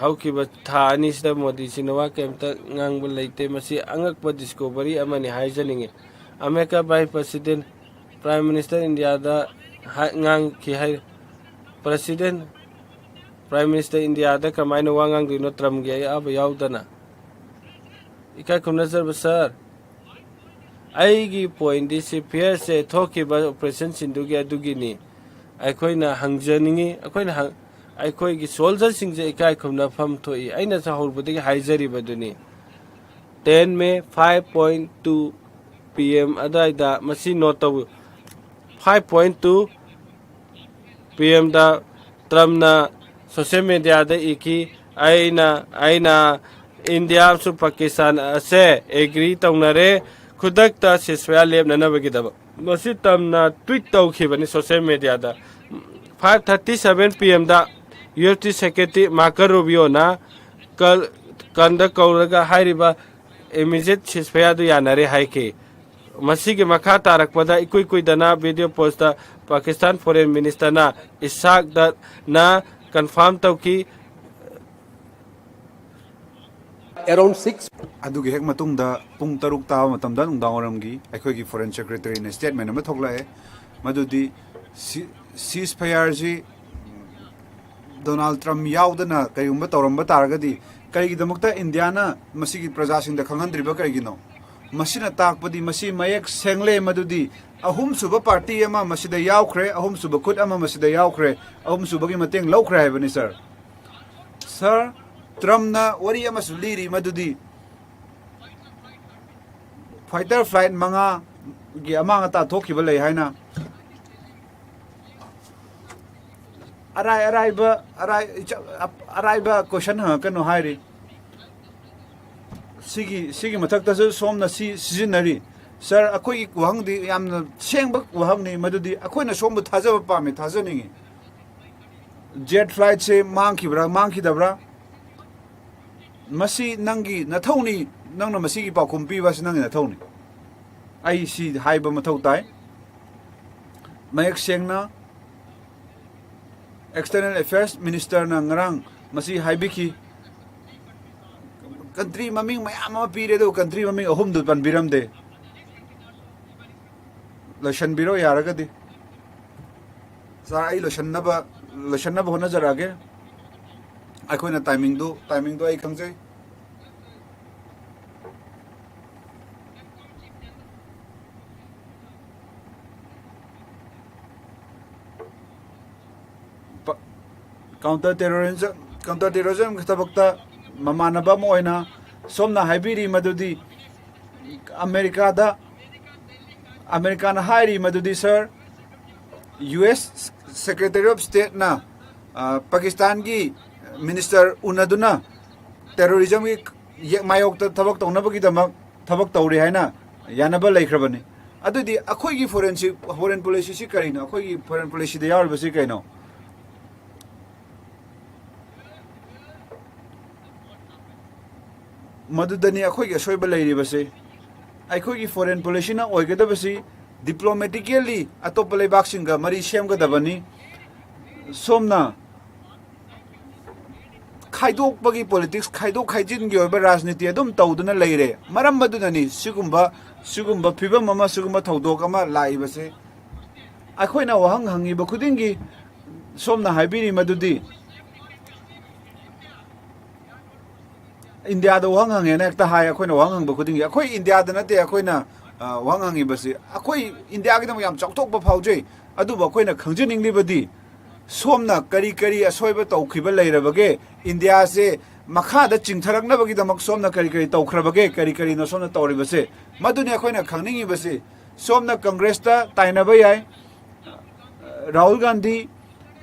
ꯍꯧꯈꯤꯕ ꯊꯥ ꯑꯅꯤꯁꯤꯗ ꯃꯣꯗꯤꯁꯤꯅ ꯋꯥ ꯀꯩꯝꯇ ꯉꯥꯡꯕ ꯂꯩꯇꯦ꯫ ꯃꯁꯤ ꯑꯉꯛꯄ ꯗꯤꯁꯀꯣꯚꯔꯤ ꯑꯃꯅꯤ ꯍꯥꯏꯖꯅꯤꯡꯉꯤ꯫ America vice president, prime minister ꯏꯟꯗꯤꯌꯥꯗ ꯍꯥꯏ-, ꯉꯥꯡꯈꯤ ꯍꯥꯏ꯫ ꯄ꯭ꯔꯁꯤꯗꯦꯟ, ꯄ꯭ꯔꯥꯏꯝ ꯃꯤꯅꯤꯁꯇꯔ ꯏꯟꯗꯤꯌꯥꯗ ꯀꯃꯥꯏꯅ ꯋꯥ ꯉꯥꯡꯗꯣꯏꯅꯣ ꯇ꯭ꯔꯝꯞꯀꯤ ꯑꯌꯥꯕ ꯌꯥꯎꯗꯅ? ꯏꯀꯥꯏ ꯈꯨꯝꯅꯖꯕ ꯁꯥꯔ꯫ ꯑꯩꯒꯤ ꯄꯣꯏꯟꯗꯤ ꯁꯤ ꯐꯤꯌꯔꯁꯦ ꯊꯣꯛꯈꯤꯕ ꯑꯣꯄꯔꯦꯁꯟꯁꯤꯡꯗꯨꯒꯤ ꯑꯗꯨꯒꯤꯅꯤ꯫ ꯑꯩꯈꯣꯏꯅ ꯍꯪꯖꯅꯤꯡꯉꯤ, ꯑꯩꯈꯣꯏꯅ ꯍꯪ-, ꯑꯩꯈꯣꯏꯒꯤ ꯁꯣꯜꯖꯔꯁꯤꯡꯁꯦ ꯏꯀꯥꯏ ꯈꯨꯝꯅꯐꯝ ꯊꯣꯛꯏ꯫ ꯑꯩꯅꯁꯨ ꯍꯧꯔꯨꯕꯗꯒꯤ ꯍꯥꯏꯖꯔꯤꯕꯗꯨꯅꯤ꯫ Ten May, five point two P M ꯑꯗꯨꯋꯥꯏꯗ ꯃꯁꯤ ꯅꯣꯠ ꯇꯧ꯫ ꯐꯥꯏꯚ ꯄꯣꯏꯟ ꯇꯨ ꯄꯤ ꯑꯦꯝꯗ ꯇ꯭ꯔꯝꯅ ꯁꯣꯁꯤꯌꯦꯜ ꯃꯦꯗꯤꯌꯥꯗ ꯏꯈꯤ, "ꯑꯩꯅ, ꯑꯩꯅ ꯏꯟꯗꯤꯌꯥ ꯑꯃꯁꯨꯡ ꯄꯥꯀꯤꯁꯇꯥꯟ ꯑꯁꯦ ꯑꯦꯒ꯭ꯔꯤ ꯇꯧꯅꯔꯦ"꯫ ꯈꯨꯗꯛꯇ ꯁꯤꯁꯐꯌꯥꯔ ꯂꯦꯞꯅꯅꯕꯒꯤꯗꯃꯛ꯫ ꯃꯁꯤ ꯇ꯭ꯔꯝꯅ ꯇ꯭ꯋꯤꯠ ꯇꯧꯈꯤꯕꯅꯤ ꯁꯣꯁꯤꯌꯦꯜ ꯃꯦꯗꯤꯌꯥꯗ꯫ ꯐꯥꯏꯚ ꯊꯥꯔꯇꯤ ꯁꯚꯦꯟ ꯄꯤ ꯑꯦꯝꯗ U S T secretary Marco ꯔꯨꯕꯤꯌꯣꯅ ꯀꯜ-, ꯀꯟꯗ ꯀꯧꯔꯒ ꯍꯥꯏꯔꯤꯕ ꯏꯃꯤꯗꯤꯌꯦꯠ ꯁꯤꯁꯐꯌꯥꯔꯗꯨ ꯌꯥꯅꯔꯦ ꯍꯥꯏꯈꯤ꯫ ꯃꯁꯤꯒꯤ ꯃꯈꯥ ꯇꯥꯔꯛꯄꯗ ꯏꯀꯨꯏ ꯀꯨꯏꯗꯅ ꯚꯤꯗꯤꯑꯣ ꯄꯣꯁꯇ ꯄꯥꯀꯤꯁꯇꯥꯟ ꯐꯣꯔꯦꯟ ꯃꯤꯅꯤꯁꯇꯔꯅ ꯏꯁꯥꯛ ꯗꯠꯅ ꯀꯟꯐꯥꯔꯝ ꯇꯧꯈꯤ꯫ Around six. ꯑꯗꯨꯒꯤ ꯍꯦꯛ ꯃꯇꯨꯡꯗ ꯄꯨꯡ ꯇꯔꯨꯛ ꯇꯥꯕ ꯃꯇꯝꯗ ꯅꯨꯡꯗꯥꯡꯋꯥꯏꯔꯝꯒꯤ ꯑꯩꯈꯣꯏꯒꯤ ꯐꯣꯔꯦꯟ ꯁꯦꯀ꯭ꯔꯦꯇꯔꯤꯅ ꯁ꯭ꯇꯦꯠꯃꯦꯟ ꯑꯃ ꯊꯣꯛꯂꯛꯑꯦ꯫ ꯃꯗꯨꯗꯤ ꯁꯤ-, ꯁꯤꯁ ꯐꯌꯥꯔꯁꯤ ꯗꯣꯅꯥꯜꯗ ꯇ꯭ꯔꯝꯞ ꯌꯥꯎꯗꯅ ꯀꯔꯤꯒꯨꯝꯕ ꯇꯧꯔꯝꯕ ꯇꯥꯔꯒꯗꯤ ꯀꯔꯤꯒꯤꯗꯃꯛꯇ ꯏꯟꯗꯤꯌꯥꯅ ꯃꯁꯤꯒꯤ ꯄ꯭ꯔꯖꯥꯁꯤꯡꯗ ꯈꯪꯍꯟꯗ꯭ꯔꯤꯕ ꯀꯔꯤꯒꯤꯅꯣ? ꯃꯁꯤꯅ ꯇꯥꯛꯄꯗꯤ, ꯃꯁꯤ ꯃꯌꯦꯛ ꯁꯦꯡꯂꯦ ꯃꯗꯨꯗꯤ ꯑꯍꯨꯝꯁꯨꯕ ꯄꯥꯔꯇꯤ ꯑꯃ ꯃꯁꯤꯗ ꯌꯥꯎꯈ꯭ꯔꯦ, ꯑꯍꯨꯝꯁꯨꯕ ꯈꯨꯠ ꯑꯃ ꯃꯁꯤꯗ ꯌꯥꯎꯈ꯭ꯔꯦ, ꯑꯍꯨꯝꯁꯨꯕꯒꯤ ꯃꯇꯦꯡ ꯂꯧꯈ꯭ꯔꯦ ꯍꯥꯏꯕꯅꯤ, ꯁꯥꯔ꯫ ꯁꯥꯔ, ꯇ꯭ꯔꯝꯞꯅ ꯋꯥꯔꯤ ꯑꯃꯁꯨ ꯂꯤꯔꯤ ꯃꯗꯨꯗꯤ ꯐꯥꯏꯇꯔ ꯐ꯭ꯂꯥꯏꯠ ꯃꯉꯥꯒꯤ ꯑꯃꯥꯡ ꯑꯇꯥ ꯊꯣꯛꯈꯤꯕ ꯂꯩ ꯍꯥꯏꯅ꯫ ꯑꯔꯥꯏ ꯑꯔꯥꯏꯕ, ꯑꯔꯥꯏ, ꯏꯆ-, ꯑꯔꯥꯏꯕ ꯀꯣꯏꯁꯟ ꯍꯪꯉꯛꯀꯅꯨ ꯍꯥꯏꯔꯤ꯫ ꯁꯤꯒꯤ, ꯁꯤꯒꯤ ꯃꯊꯛꯇꯁꯨ ꯁꯣꯝꯅ ꯁꯤ ꯁꯤꯖꯤꯟꯅꯔꯤ꯫ ꯁꯥꯔ, ꯑꯩꯈꯣꯏꯒꯤ ꯋꯥꯍꯪꯗꯤ ꯌꯥꯝꯅ ꯁꯦꯡꯕ ꯋꯥꯍꯪꯅꯤ, ꯃꯗꯨꯗꯤ ꯑꯩꯈꯣꯏꯅ ꯁꯣꯝꯕꯨ ꯊꯥꯖꯕ ꯄꯥꯝꯃꯤ, ꯊꯥꯖꯅꯤꯡꯉꯤ꯫ ꯖꯦꯠ ꯐ꯭ꯂꯥꯏꯠꯁꯦ ꯃꯥꯡꯈꯤꯕ꯭ꯔꯥ, ꯃꯥꯡꯈꯤꯗꯕ꯭ꯔꯥ? ꯃꯁꯤ ꯅꯪꯒꯤ ꯅꯊꯧꯅꯤ, ꯅꯪꯅ ꯃꯁꯤꯒꯤ ꯄꯥꯎꯈꯨꯝ ꯄꯤꯕ ꯑꯁꯤ ꯅꯪꯒꯤ ꯅꯊꯧꯅꯤ꯫ ꯑꯩ ꯁꯤ ꯍꯥꯏꯕ ꯃꯊꯧ ꯇꯥꯏ꯫ ꯃꯌꯦꯛ ꯁꯦꯡꯅ ꯑꯦꯛꯁꯇꯔꯅꯦꯜ ꯑꯦꯐꯤꯌꯔꯁ ꯃꯤꯅꯤꯁꯇꯔꯅ ꯉꯔꯥꯡ ꯃꯁꯤ ꯍꯥꯏꯕꯤꯈꯤ꯫ ꯀꯟꯇ꯭ꯔꯤ ꯃꯃꯤꯡ ꯃꯌꯥꯝ ꯑꯃ ꯄꯤꯔꯦ, ꯑꯗꯨꯒ ꯀꯟꯇ꯭ꯔꯤ ꯃꯃꯤꯡ ꯑꯍꯨꯝꯗꯨ ꯄꯟꯕꯤꯔꯝꯗꯦ꯫ ꯂꯣꯏꯁꯟꯕꯤꯔꯣ ꯌꯥꯔꯒꯗꯤ꯫ ꯁꯥꯔ, ꯑꯩ ꯂꯣꯏꯁꯟꯅꯕ, ꯂꯣꯏꯁꯟꯅꯕ ꯍꯣꯠꯅꯖꯔꯛꯑꯒꯦ꯫ ꯑꯩꯈꯣꯏꯅ ꯇꯥꯏꯃꯤꯡꯗꯨ, ꯇꯥꯏꯃꯤꯡꯗꯨ ꯑꯩ ꯈꯪꯖꯩ꯫ ꯀꯥꯎꯟꯇꯔ ꯇꯦꯔꯣꯔꯤꯖꯝ, ꯀꯥꯎꯟꯇꯔ ꯇꯦꯔꯣꯔꯤꯖꯝꯒꯤ ꯊꯕꯛꯇ ꯃꯃꯥꯟꯅꯕ ꯑꯃ ꯑꯣꯏꯅ ꯁꯣꯝꯅ ꯍꯥꯏꯕꯤꯔꯤ ꯃꯗꯨꯗꯤ ꯑꯃꯦꯔꯤꯀꯥꯗ, ꯑꯃꯦꯔꯤꯀꯥꯅ ꯍꯥꯏꯔꯤ ꯃꯗꯨꯗꯤ, ꯁꯥꯔ, ꯌꯨ ꯑꯦꯁ Secretary of Stateꯅ, ꯑ, ꯄꯥꯀꯤꯁꯇꯥꯟꯒꯤ ꯃꯤꯅꯤꯁꯇꯔ ꯎꯅꯗꯨꯅ ꯇꯦꯔꯣꯔꯤꯖꯝꯒꯤ ꯌꯦꯛ ꯃꯥꯌꯣꯛꯇ ꯊꯕꯛ ꯇꯧꯅꯕꯒꯤꯗꯃꯛ ꯊꯕꯛ ꯇꯧꯔꯤ ꯍꯥꯏꯅ ꯌꯥꯅꯕ ꯂꯩꯈ꯭ꯔꯕꯅꯤ꯫ ꯑꯗꯨꯗꯤ ꯑꯩꯈꯣꯏꯒꯤ ꯐꯣꯔꯦꯟꯁꯤ, ꯐꯣꯔꯦꯟ ꯄꯣꯂꯤꯁꯤꯁꯤ ꯀꯔꯤꯅꯣ? ꯑꯩꯈꯣꯏꯒꯤ ꯐꯣꯔꯦꯟ ꯄꯣꯂꯤꯁꯤꯗ ꯌꯥꯎꯔꯤꯕꯁꯤ ꯀꯩꯅꯣ? ꯃꯗꯨꯗꯅꯤ ꯑꯩꯈꯣꯏꯒꯤ ꯑꯁꯣꯏꯕ ꯂꯩꯔꯤꯕꯁꯦ꯫ ꯑꯩꯈꯣꯏꯒꯤ ꯐꯣꯔꯦꯟ ꯄꯣꯂꯤꯁꯤꯅ ꯑꯣꯏꯒꯗꯕꯁꯤ diplomatically ꯑꯇꯣꯞꯄ ꯂꯩꯕꯥꯛꯁꯤꯡꯒ ꯃꯔꯤ ꯁꯦꯝꯒꯗꯕꯅꯤ꯫ ꯁꯣꯝꯅ ꯈꯥꯏꯗꯣꯛꯄꯒꯤ ꯄꯣꯂꯤꯇꯤꯛꯁ, ꯈꯥꯏꯗꯣꯛ ꯈꯥꯏꯖꯤꯟꯒꯤ ꯑꯣꯏꯕ ꯔꯥꯖꯅꯤꯇꯤ ꯑꯗꯨꯝ ꯇꯧꯗꯨꯅ ꯂꯩꯔꯦ꯫ ꯃꯔꯝ ꯑꯗꯨꯅꯅꯤ ꯁꯤꯒꯨꯝꯕ, ꯁꯤꯒꯨꯝꯕ ꯐꯤꯕꯝ ꯑꯃ, ꯁꯤꯒꯨꯝꯕ ꯊꯧꯗꯣꯛ ꯑꯃ ꯂꯥꯛꯏꯕꯁꯦ꯫ ꯑꯩꯈꯣꯏꯅ ꯋꯥꯍꯪ ꯍꯪꯉꯤꯕ ꯈꯨꯗꯤꯡꯒꯤ ꯁꯣꯝꯅ ꯍꯥꯏꯕꯤꯔꯤ ꯃꯗꯨꯗꯤ ꯏꯟꯗꯤꯌꯥꯗ ꯋꯥꯍꯪ ꯍꯪꯉꯦꯅ ꯍꯦꯛꯇ ꯍꯥꯏ꯫ ꯑꯩꯈꯣꯏꯅ ꯋꯥꯍꯪ ꯍꯪꯕ ꯈꯨꯗꯤꯡꯒꯤ, ꯑꯩꯈꯣꯏ ꯏꯟꯗꯤꯌꯥꯗ ꯅꯠꯇꯦ ꯑꯩꯈꯣꯏꯅ, ꯑ, ꯋꯥꯍꯪ ꯍꯪꯉꯤꯕꯁꯤ꯫ ꯑꯩꯈꯣꯏ ꯏꯟꯗꯤꯌꯥꯒꯤꯗꯃꯛ ꯌꯥꯝ ꯆꯥꯎꯊꯣꯛꯄ ꯐꯥꯎꯖꯩ꯫ ꯑꯗꯨꯕꯨ ꯑꯩꯈꯣꯏꯅ ꯈꯪꯖꯅꯤꯡꯂꯤꯕꯗꯤ ꯁꯣꯝꯅ ꯀꯔꯤ ꯀꯔꯤ ꯑꯁꯣꯏꯕ ꯇꯧꯈꯤꯕ ꯂꯩꯔꯕꯒꯦ? ꯏꯟꯗꯤꯌꯥꯁꯦ ꯃꯈꯥꯗ ꯆꯤꯡꯊꯔꯛꯅꯕꯒꯤꯗꯃꯛ ꯁꯣꯝꯅ ꯀꯔꯤ ꯀꯔꯤ ꯇꯧꯈ꯭ꯔꯕꯒꯦ? ꯀꯔꯤ ꯀꯔꯤꯅꯣ ꯁꯣꯝꯅ ꯇꯧꯔꯤꯕꯁꯦ? ꯃꯗꯨꯅꯤ ꯑꯩꯈꯣꯏꯅ ꯈꯪꯅꯤꯡꯉꯤꯕꯁꯤ꯫ ꯁꯣꯝꯅ ꯀꯪꯒ꯭ꯔꯦꯁꯇ ꯇꯥꯏꯅꯕ ꯌꯥꯏ꯫ ꯔꯥꯍꯨꯜ ꯒꯥꯟꯙꯤ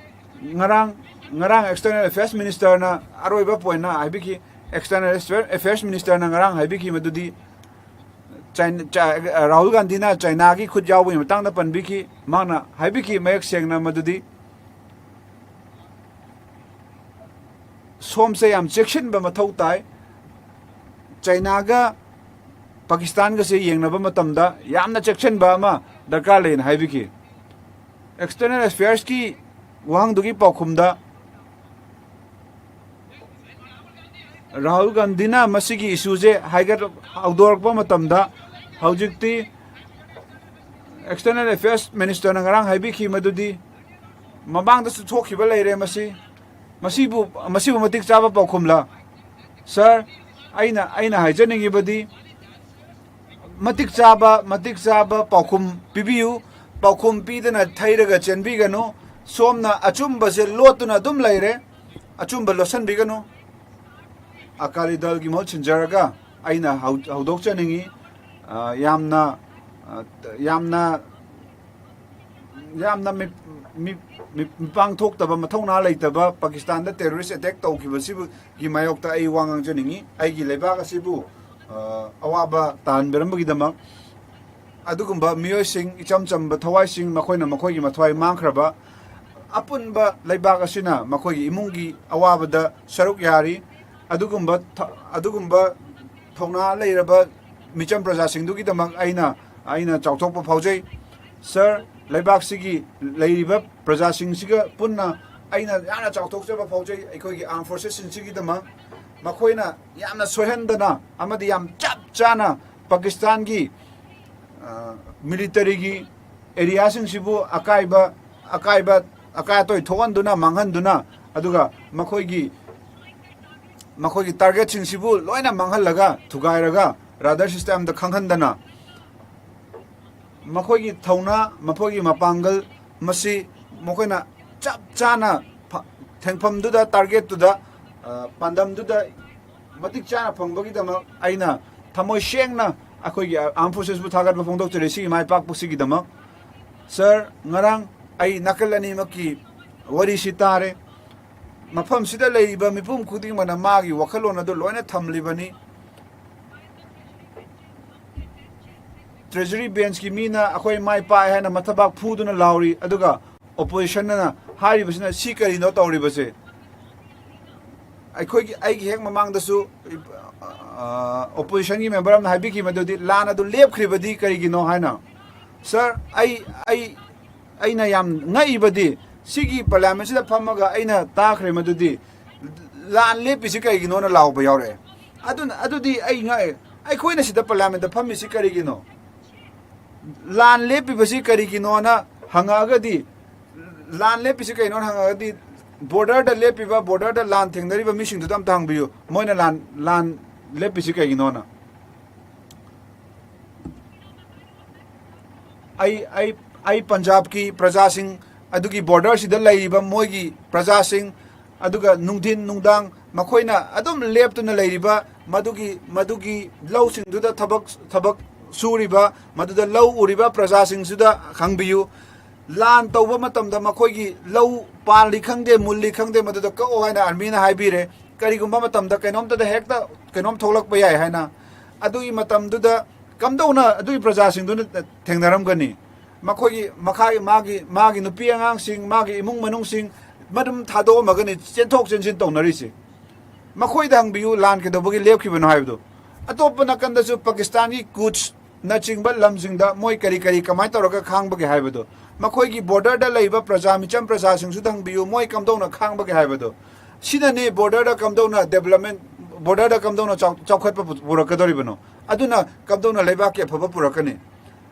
ꯉꯔꯥꯡ, ꯉꯔꯥꯡ External Affairs Ministerꯅ ꯑꯔꯣꯏꯕ ꯄꯣꯏꯟꯅ ꯍꯥꯏꯕꯤꯈꯤ꯫ External Affairs Ministerꯅ ꯉꯔꯥꯡ ꯍꯥꯏꯕꯤꯈꯤ ꯃꯗꯨꯗꯤ ꯆꯥꯏꯅ-, ꯆꯥ-, ꯔꯥꯍꯨꯜ ꯒꯥꯟꯙꯤꯅ ꯆꯥꯏꯅꯥꯒꯤ ꯈꯨꯠ ꯌꯥꯎꯕꯒꯤ ꯃꯇꯥꯡꯗ ꯄꯟꯕꯤꯈꯤ꯫ ꯃꯍꯥꯛꯅ ꯍꯥꯏꯕꯤꯈꯤ ꯃꯌꯦꯛ ꯁꯦꯡꯅ ꯃꯗꯨꯗꯤ ꯁꯣꯝꯁꯦ ꯌꯥꯝ ꯆꯦꯛꯁꯤꯟꯕ ꯃꯊꯧ ꯇꯥꯏ꯫ ꯆꯥꯏꯅꯥꯒ ꯄꯥꯀꯤꯁꯇꯥꯟꯒꯁꯦ ꯌꯦꯡꯅꯕ ꯃꯇꯝꯗ ꯌꯥꯝꯅ ꯆꯦꯛꯁꯤꯟꯕ ꯑꯃ ꯗꯔꯀꯥꯔ ꯂꯩꯅ ꯍꯥꯏꯕꯤꯈꯤ꯫ External Affairsꯀꯤ ꯋꯥꯍꯪꯗꯨꯒꯤ ꯄꯥꯎꯈꯨꯝꯗ ꯔꯥꯍꯨꯜ ꯒꯥꯟꯙꯤꯅ ꯃꯁꯤꯒꯤ ꯏꯁꯨꯁꯦ ꯍꯥꯏꯒꯠ-, ꯍꯧꯗꯣꯔꯛꯄ ꯃꯇꯝꯗ ꯍꯧꯖꯤꯛꯇꯤ External Affairs Ministerꯅ ꯉꯔꯥꯡ ꯍꯥꯏꯕꯤꯈꯤ ꯃꯗꯨꯗꯤ ꯃꯃꯥꯡꯗꯁꯨ ꯊꯣꯛꯈꯤꯕ ꯂꯩꯔꯦ꯫ ꯃꯁꯤ, ꯃꯁꯤꯕꯨ, ꯃꯁꯤꯕꯨ ꯃꯇꯤꯛ ꯆꯥꯕ ꯄꯥꯎꯈꯨꯝꯂ? ꯁꯥꯔ, ꯑꯩꯅ, ꯑꯩꯅ ꯍꯥꯏꯖꯅꯤꯡꯉꯤꯕꯗꯤ ꯃꯇꯤꯛ ꯆꯥꯕ, ꯃꯇꯤꯛ ꯆꯥꯕ ꯄꯥꯎꯈꯨꯝ ꯄꯤꯕꯤꯌꯨ꯫ ꯄꯥꯎꯈꯨꯝ ꯄꯤꯗꯅ ꯊꯩꯔꯒ ꯆꯦꯟꯕꯤꯒꯅꯨ꯫ ꯁꯣꯝꯅ ꯑꯆꯨꯝꯕꯁꯦ ꯂꯣꯠꯇꯨꯅ ꯑꯗꯨꯝ ꯂꯩꯔꯦ꯫ ꯑꯆꯨꯝꯕ ꯂꯣꯠꯁꯤꯟꯕꯤꯒꯅꯨ꯫ ꯑꯀꯥꯂꯤ ꯗꯜꯒꯤ ꯃꯍꯨꯠ ꯁꯤꯟꯖꯔꯒ ꯑꯩꯅ ꯍꯧ- ꯍꯧꯗꯣꯛꯆꯅꯤꯡꯉꯤ꯫ ꯑ, ꯌꯥꯝꯅ ꯑ, ꯌꯥꯝꯅ ꯌꯥꯝꯅ ꯃꯤ- ꯃꯤ- ꯃꯤ- ꯃꯤꯄꯥꯡ ꯊꯣꯛꯇꯕ, ꯃꯊꯧꯅꯥ ꯂꯩꯇꯕ ꯄꯥꯀꯤꯁꯇꯥꯟꯗ ꯇꯦꯔꯣꯔꯤꯁ ꯑꯦꯇꯦꯛ ꯇꯧꯈꯤꯕꯁꯤꯒꯤ ꯃꯥꯌꯣꯛꯇ ꯑꯩ ꯋꯥ ꯉꯥꯡꯖꯅꯤꯡꯉꯤ꯫ ꯑꯩꯒꯤ ꯂꯩꯕꯥꯛ ꯑꯁꯤꯕꯨ ꯑ, ꯑꯋꯥꯕ ꯇꯥꯍꯟꯕꯤꯔꯝꯕꯒꯤꯗꯃꯛ꯫ ꯑꯗꯨꯒꯨꯝꯕ ꯃꯤꯑꯣꯏꯁꯤꯡ, ꯏꯆꯝ ꯆꯝꯕ ꯊꯋꯥꯏꯁꯤꯡ, ꯃꯈꯣꯏꯅ ꯃꯈꯣꯏꯒꯤ ꯃꯊ꯭ꯋꯥꯏ ꯃꯥꯡꯈ꯭ꯔꯕ ꯑꯄꯨꯟꯕ ꯂꯩꯕꯥꯛ ꯑꯁꯤꯅ ꯃꯈꯣꯏꯒꯤ ꯏꯃꯨꯡꯒꯤ ꯑꯋꯥꯕꯗ ꯁꯔꯨꯛ ꯌꯥꯔꯤ꯫ ꯑꯗꯨꯒꯨꯝꯕ ꯊ- ꯑꯗꯨꯒꯨꯝꯕ ꯊꯧꯅꯥ ꯂꯩꯔꯕ ꯃꯤꯆꯝ ꯄ꯭ꯔꯖꯥꯁꯤꯡꯗꯨꯒꯤꯗꯃꯛ ꯑꯩꯅ ꯑꯩꯅ ꯆꯥꯎꯊꯣꯛꯄ ꯐꯥꯎꯖꯩ꯫ ꯁꯥꯔ, ꯂꯩꯕꯥꯛꯁꯤꯒꯤ ꯂꯩꯔꯤꯕ ꯄ꯭ꯔꯖꯥꯁꯤꯡꯁꯤꯒ ꯄꯨꯟꯅ ꯑꯩꯅ ꯌꯥꯝꯅ ꯆꯥꯎꯊꯣꯛꯆꯕ ꯐꯥꯎꯖꯩ꯫ ꯑꯩꯈꯣꯏꯒꯤ ꯑꯥꯔꯝ ꯐꯣꯔꯁꯦꯁꯁꯤꯡꯁꯤꯒꯤꯗꯃꯛ ꯃꯈꯣꯏꯅ ꯌꯥꯝꯅ ꯁꯣꯏꯍꯟꯗꯅ ꯑꯃꯗꯤ ꯌꯥꯝ ꯆꯞ ꯆꯥꯅ ꯄꯥꯀꯤꯁꯇꯥꯟꯒꯤ ꯃꯤꯂꯤꯇꯔꯤꯒꯤ ꯑꯦꯔꯤꯌꯥꯁꯤꯡꯁꯤꯕꯨ ꯑꯀꯥꯏꯕ ꯑꯀꯥꯏꯕ ꯑꯀꯥꯏ ꯑꯇꯣꯏ ꯊꯣꯛꯍꯟꯗꯨꯅ, ꯃꯥꯡꯍꯟꯗꯨꯅ, ꯑꯗꯨꯒ ꯃꯈꯣꯏꯒꯤ ꯃꯈꯣꯏꯒꯤ ꯇꯥꯔꯒꯦꯠꯁꯤꯡꯁꯤꯕꯨ ꯂꯣꯏꯅ ꯃꯥꯡꯍꯜꯂꯒ, ꯊꯨꯒꯥꯏꯔꯒ, ꯔꯥꯗꯥꯔ ꯁꯤꯁꯇꯦꯝꯗ ꯈꯪꯍꯟꯗꯅ, ꯃꯈꯣꯏꯒꯤ ꯊꯧꯅꯥ, ꯃꯈꯣꯏꯒꯤ ꯃꯄꯥꯡꯒꯜ, ꯃꯁꯤ ꯃꯈꯣꯏꯅ ꯆꯞ ꯆꯥꯅ ꯐ- ꯊꯦꯡꯐꯝꯗꯨꯗ, ꯇꯥꯔꯒꯦꯠꯇꯨꯗ, ꯑ, ꯄꯥꯟꯗꯝꯗꯨꯗ ꯃꯇꯤꯛ ꯆꯥꯅ ꯐꯪꯕꯒꯤꯗꯃꯛ ꯑꯩꯅ ꯊꯃꯣꯏ ꯁꯦꯡꯅ ꯑꯩꯈꯣꯏꯒꯤ ꯑꯥꯔꯝ ꯐꯣꯔꯁꯦꯁꯄꯨ ꯊꯥꯒꯠꯄ ꯐꯣꯡꯗꯣꯛꯆꯔꯤ꯫ ꯁꯤꯒꯤ ꯃꯥꯏ ꯄꯥꯛꯄꯁꯤꯒꯤꯗꯃꯛ꯫ ꯁꯥꯔ, ꯉꯔꯥꯡ ꯑꯩ ꯅꯥꯀꯜ ꯑꯅꯤꯃꯛꯀꯤ ꯋꯥꯔꯤꯁꯤ ꯇꯥꯔꯦ꯫ ꯃꯐꯝꯁꯤꯗ ꯂꯩꯔꯤꯕ ꯃꯤꯄꯨꯝ ꯈꯨꯗꯤꯡꯃꯛꯅ ꯃꯥꯒꯤ ꯋꯥꯈꯜꯂꯣꯟ ꯑꯗꯨ ꯂꯣꯏꯅ ꯊꯝꯂꯤꯕꯅꯤ꯫ ꯇ꯭ꯔꯦꯖꯔꯤ ꯕꯦꯟꯁꯀꯤ ꯃꯤꯅ ꯑꯩꯈꯣꯏ ꯃꯥꯏ ꯄꯥꯛꯑꯦ ꯍꯥꯏꯅ ꯃꯊꯕꯥꯛ ꯐꯨꯗꯨꯅ ꯂꯥꯎꯔꯤ, ꯑꯗꯨꯒ ꯑꯣꯄꯣꯖꯤꯁꯟꯅ ꯍꯥꯏꯔꯤꯕꯁꯤꯅ ꯁꯤ ꯀꯔꯤꯅꯣ ꯇꯧꯔꯤꯕꯁꯦ? ꯑꯩꯈꯣꯏꯒꯤ, ꯑꯩꯒꯤ ꯍꯦꯛ ꯃꯃꯥꯡꯗꯁꯨ, ꯑ, ꯑꯣꯄꯣꯖꯤꯁꯟꯒꯤ ꯃꯦꯝꯕꯔ ꯑꯃꯅ ꯍꯥꯏꯕꯤꯈꯤ ꯃꯗꯨꯗꯤ ꯂꯥꯟ ꯑꯗꯨ ꯂꯦꯞꯈ꯭ꯔꯤꯕꯗꯤ ꯀꯔꯤꯒꯤꯅꯣ ꯍꯥꯏꯅ꯫ ꯁꯥꯔ, ꯑꯩ, ꯑꯩ, ꯑꯩꯅ ꯌꯥꯝ ꯉꯛꯏꯕꯗꯤ ꯁꯤꯒꯤ ꯄꯥꯔꯂꯤꯌꯥꯃꯦꯟꯁꯤꯗ ꯐꯝꯃꯒ ꯑꯩꯅ ꯇꯥꯈ꯭ꯔꯦ ꯃꯗꯨꯗꯤ ꯂꯥꯟ ꯂꯦꯞꯄꯤꯁꯤ ꯀꯔꯤꯒꯤꯅꯣꯅ ꯂꯥꯎꯕ ꯌꯥꯎꯔꯛꯑꯦ꯫ ꯑꯗꯨꯅ, ꯑꯗꯨꯗꯤ ꯑꯩ ꯉꯛꯑꯦ꯫ ꯑꯩꯈꯣꯏꯅ ꯁꯤꯗ ꯄꯥꯔꯂꯤꯌꯥꯃꯦꯟꯗ ꯐꯝꯃꯤꯁꯤ ꯀꯔꯤꯒꯤꯅꯣ? ꯂꯥꯟ ꯂꯦꯞꯄꯤꯕꯁꯤ ꯀꯔꯤꯒꯤꯅꯣꯅ ꯍꯪꯉꯛꯑꯒꯗꯤ, ꯂꯥꯟ ꯂꯦꯞꯄꯤꯁꯤ ꯀꯩꯅꯣꯅ ꯍꯪꯉꯛꯑꯒꯗꯤ, ꯕꯣꯔꯗꯔꯗ ꯂꯦꯞꯄꯤꯕ, ꯕꯣꯔꯗꯔꯗ ꯂꯥꯟ ꯊꯦꯡꯅꯔꯤꯕ ꯃꯤꯁꯤꯡꯗꯨꯗ ꯑꯝꯇ ꯍꯪꯕꯤꯌꯨ, ꯃꯣꯏꯅ ꯂꯥꯟ, ꯂꯥꯟ ꯂꯦꯞꯄꯤꯁꯤ ꯀꯩꯒꯤꯅꯣꯅ꯫ ꯑꯩ, ꯑꯩ, ꯑꯩ ꯄꯟꯖꯥꯕꯀꯤ ꯄ꯭ꯔꯖꯥꯁꯤꯡ ꯑꯗꯨꯒꯤ ꯕꯣꯔꯗꯔꯁꯤꯗ ꯂꯩꯔꯤꯕ ꯃꯣꯏꯒꯤ ꯄ꯭ꯔꯖꯥꯁꯤꯡ, ꯑꯗꯨꯒ ꯅꯨꯡꯊꯤꯟ ꯅꯨꯡꯗꯥꯡ ꯃꯈꯣꯏꯅ ꯑꯗꯨꯝ ꯂꯦꯞꯇꯨꯅ ꯂꯩꯔꯤꯕ ꯃꯗꯨꯒꯤ, ꯃꯗꯨꯒꯤ ꯂꯧꯁꯤꯡꯗꯨꯗ ꯊꯕꯛ, ꯊꯕꯛ ꯁꯨꯔꯤꯕ, ꯃꯗꯨꯗ ꯂꯧ ꯎꯔꯤꯕ ꯄ꯭ꯔꯖꯥꯁꯤꯡꯁꯤꯗ ꯍꯪꯕꯤꯌꯨ꯫ ꯂꯥꯟ ꯇꯧꯕ ꯃꯇꯝꯗ ꯃꯈꯣꯏꯒꯤ ꯂꯧ ꯄꯥꯜꯂꯤ ꯈꯪꯗꯦ, ꯃꯨꯜꯂꯤ ꯈꯪꯗꯦ, ꯃꯗꯨꯗ ꯀꯛꯑꯣ ꯍꯥꯏꯅ ꯑꯥꯔꯃꯤꯅ ꯍꯥꯏꯕꯤꯔꯦ꯫ ꯀꯔꯤꯒꯨꯝꯕ ꯃꯇꯝꯗ ꯀꯩꯅꯣꯝꯇꯗ ꯍꯦꯛꯇ ꯀꯩꯅꯣꯝ ꯊꯣꯛꯂꯛꯄ ꯌꯥꯏ ꯍꯥꯏꯅ꯫ ꯑꯗꯨꯒꯤ ꯃꯇꯝꯗꯨꯗ ꯀꯝꯗꯧꯅ ꯑꯗꯨꯒꯤ ꯄ꯭ꯔꯖꯥꯁꯤꯡꯗꯨꯅ ꯊꯦꯡꯅꯔꯝꯒꯅꯤ? ꯃꯈꯣꯏꯒꯤ ꯃꯈꯥꯒꯤ, ꯃꯥꯒꯤ, ꯃꯥꯒꯤ ꯅꯨꯄꯤ ꯑꯉꯥꯡꯁꯤꯡ, ꯃꯥꯒꯤ ꯏꯃꯨꯡ ꯃꯅꯨꯡꯁꯤꯡ ꯃꯗꯨꯝ ꯊꯥꯗꯣꯛꯑꯝꯃꯒꯅꯤ ꯆꯦꯟꯊꯣꯛ ꯆꯦꯟꯁꯤꯟ ꯇꯧꯅꯔꯤꯁꯦ꯫ ꯃꯈꯣꯏꯗ ꯍꯪꯕꯤꯌꯨ, ꯂꯥꯟ ꯀꯩꯗꯧꯕꯒꯤ ꯂꯦꯞꯈꯤꯕꯅꯣ ꯍꯥꯏꯕꯗꯣ꯫ ꯑꯇꯣꯞꯄ ꯅꯥꯀꯟꯗꯁꯨ ꯄꯥꯀꯤꯁꯇꯥꯟꯒꯤ ꯀꯨꯠꯁꯅꯆꯤꯡꯕ ꯂꯝꯁꯤꯡꯗ ꯃꯣꯏ ꯀꯔꯤ ꯀꯔꯤ ꯀꯃꯥꯏꯅ ꯇꯧꯔꯒ ꯈꯥꯡꯕꯒꯦ ꯍꯥꯏꯕꯗꯣ, ꯃꯈꯣꯏꯒꯤ ꯕꯣꯔꯗꯔꯗ ꯂꯩꯕ ꯄ꯭ꯔꯖꯥ, ꯃꯤꯆꯝ ꯄ꯭ꯔꯖꯥꯁꯤꯡꯁꯨꯗ ꯍꯪꯕꯤꯌꯨ, ꯃꯣꯏ ꯀꯝꯗꯧꯅ ꯈꯥꯡꯕꯒꯦ ꯍꯥꯏꯕꯗꯣ꯫ ꯁꯤꯅꯅꯤ ꯕꯣꯔꯗꯔꯗ ꯀꯝꯗꯧꯅ ꯗꯦꯕꯂꯞꯃꯦꯟ, ꯕꯣꯔꯗꯔꯗ ꯀꯝꯗꯧꯅ ꯆꯥꯎ-, ꯆꯥꯎꯈꯠꯄ ꯄꯨ-, ꯄꯨꯔꯛꯀꯗꯧꯔꯤꯕꯅꯣ, ꯑꯗꯨꯅ ꯀꯝꯗꯧꯅ ꯂꯩꯕꯥꯛꯀꯤ ꯑꯐꯕ ꯄꯨꯔꯛꯀꯅꯤ?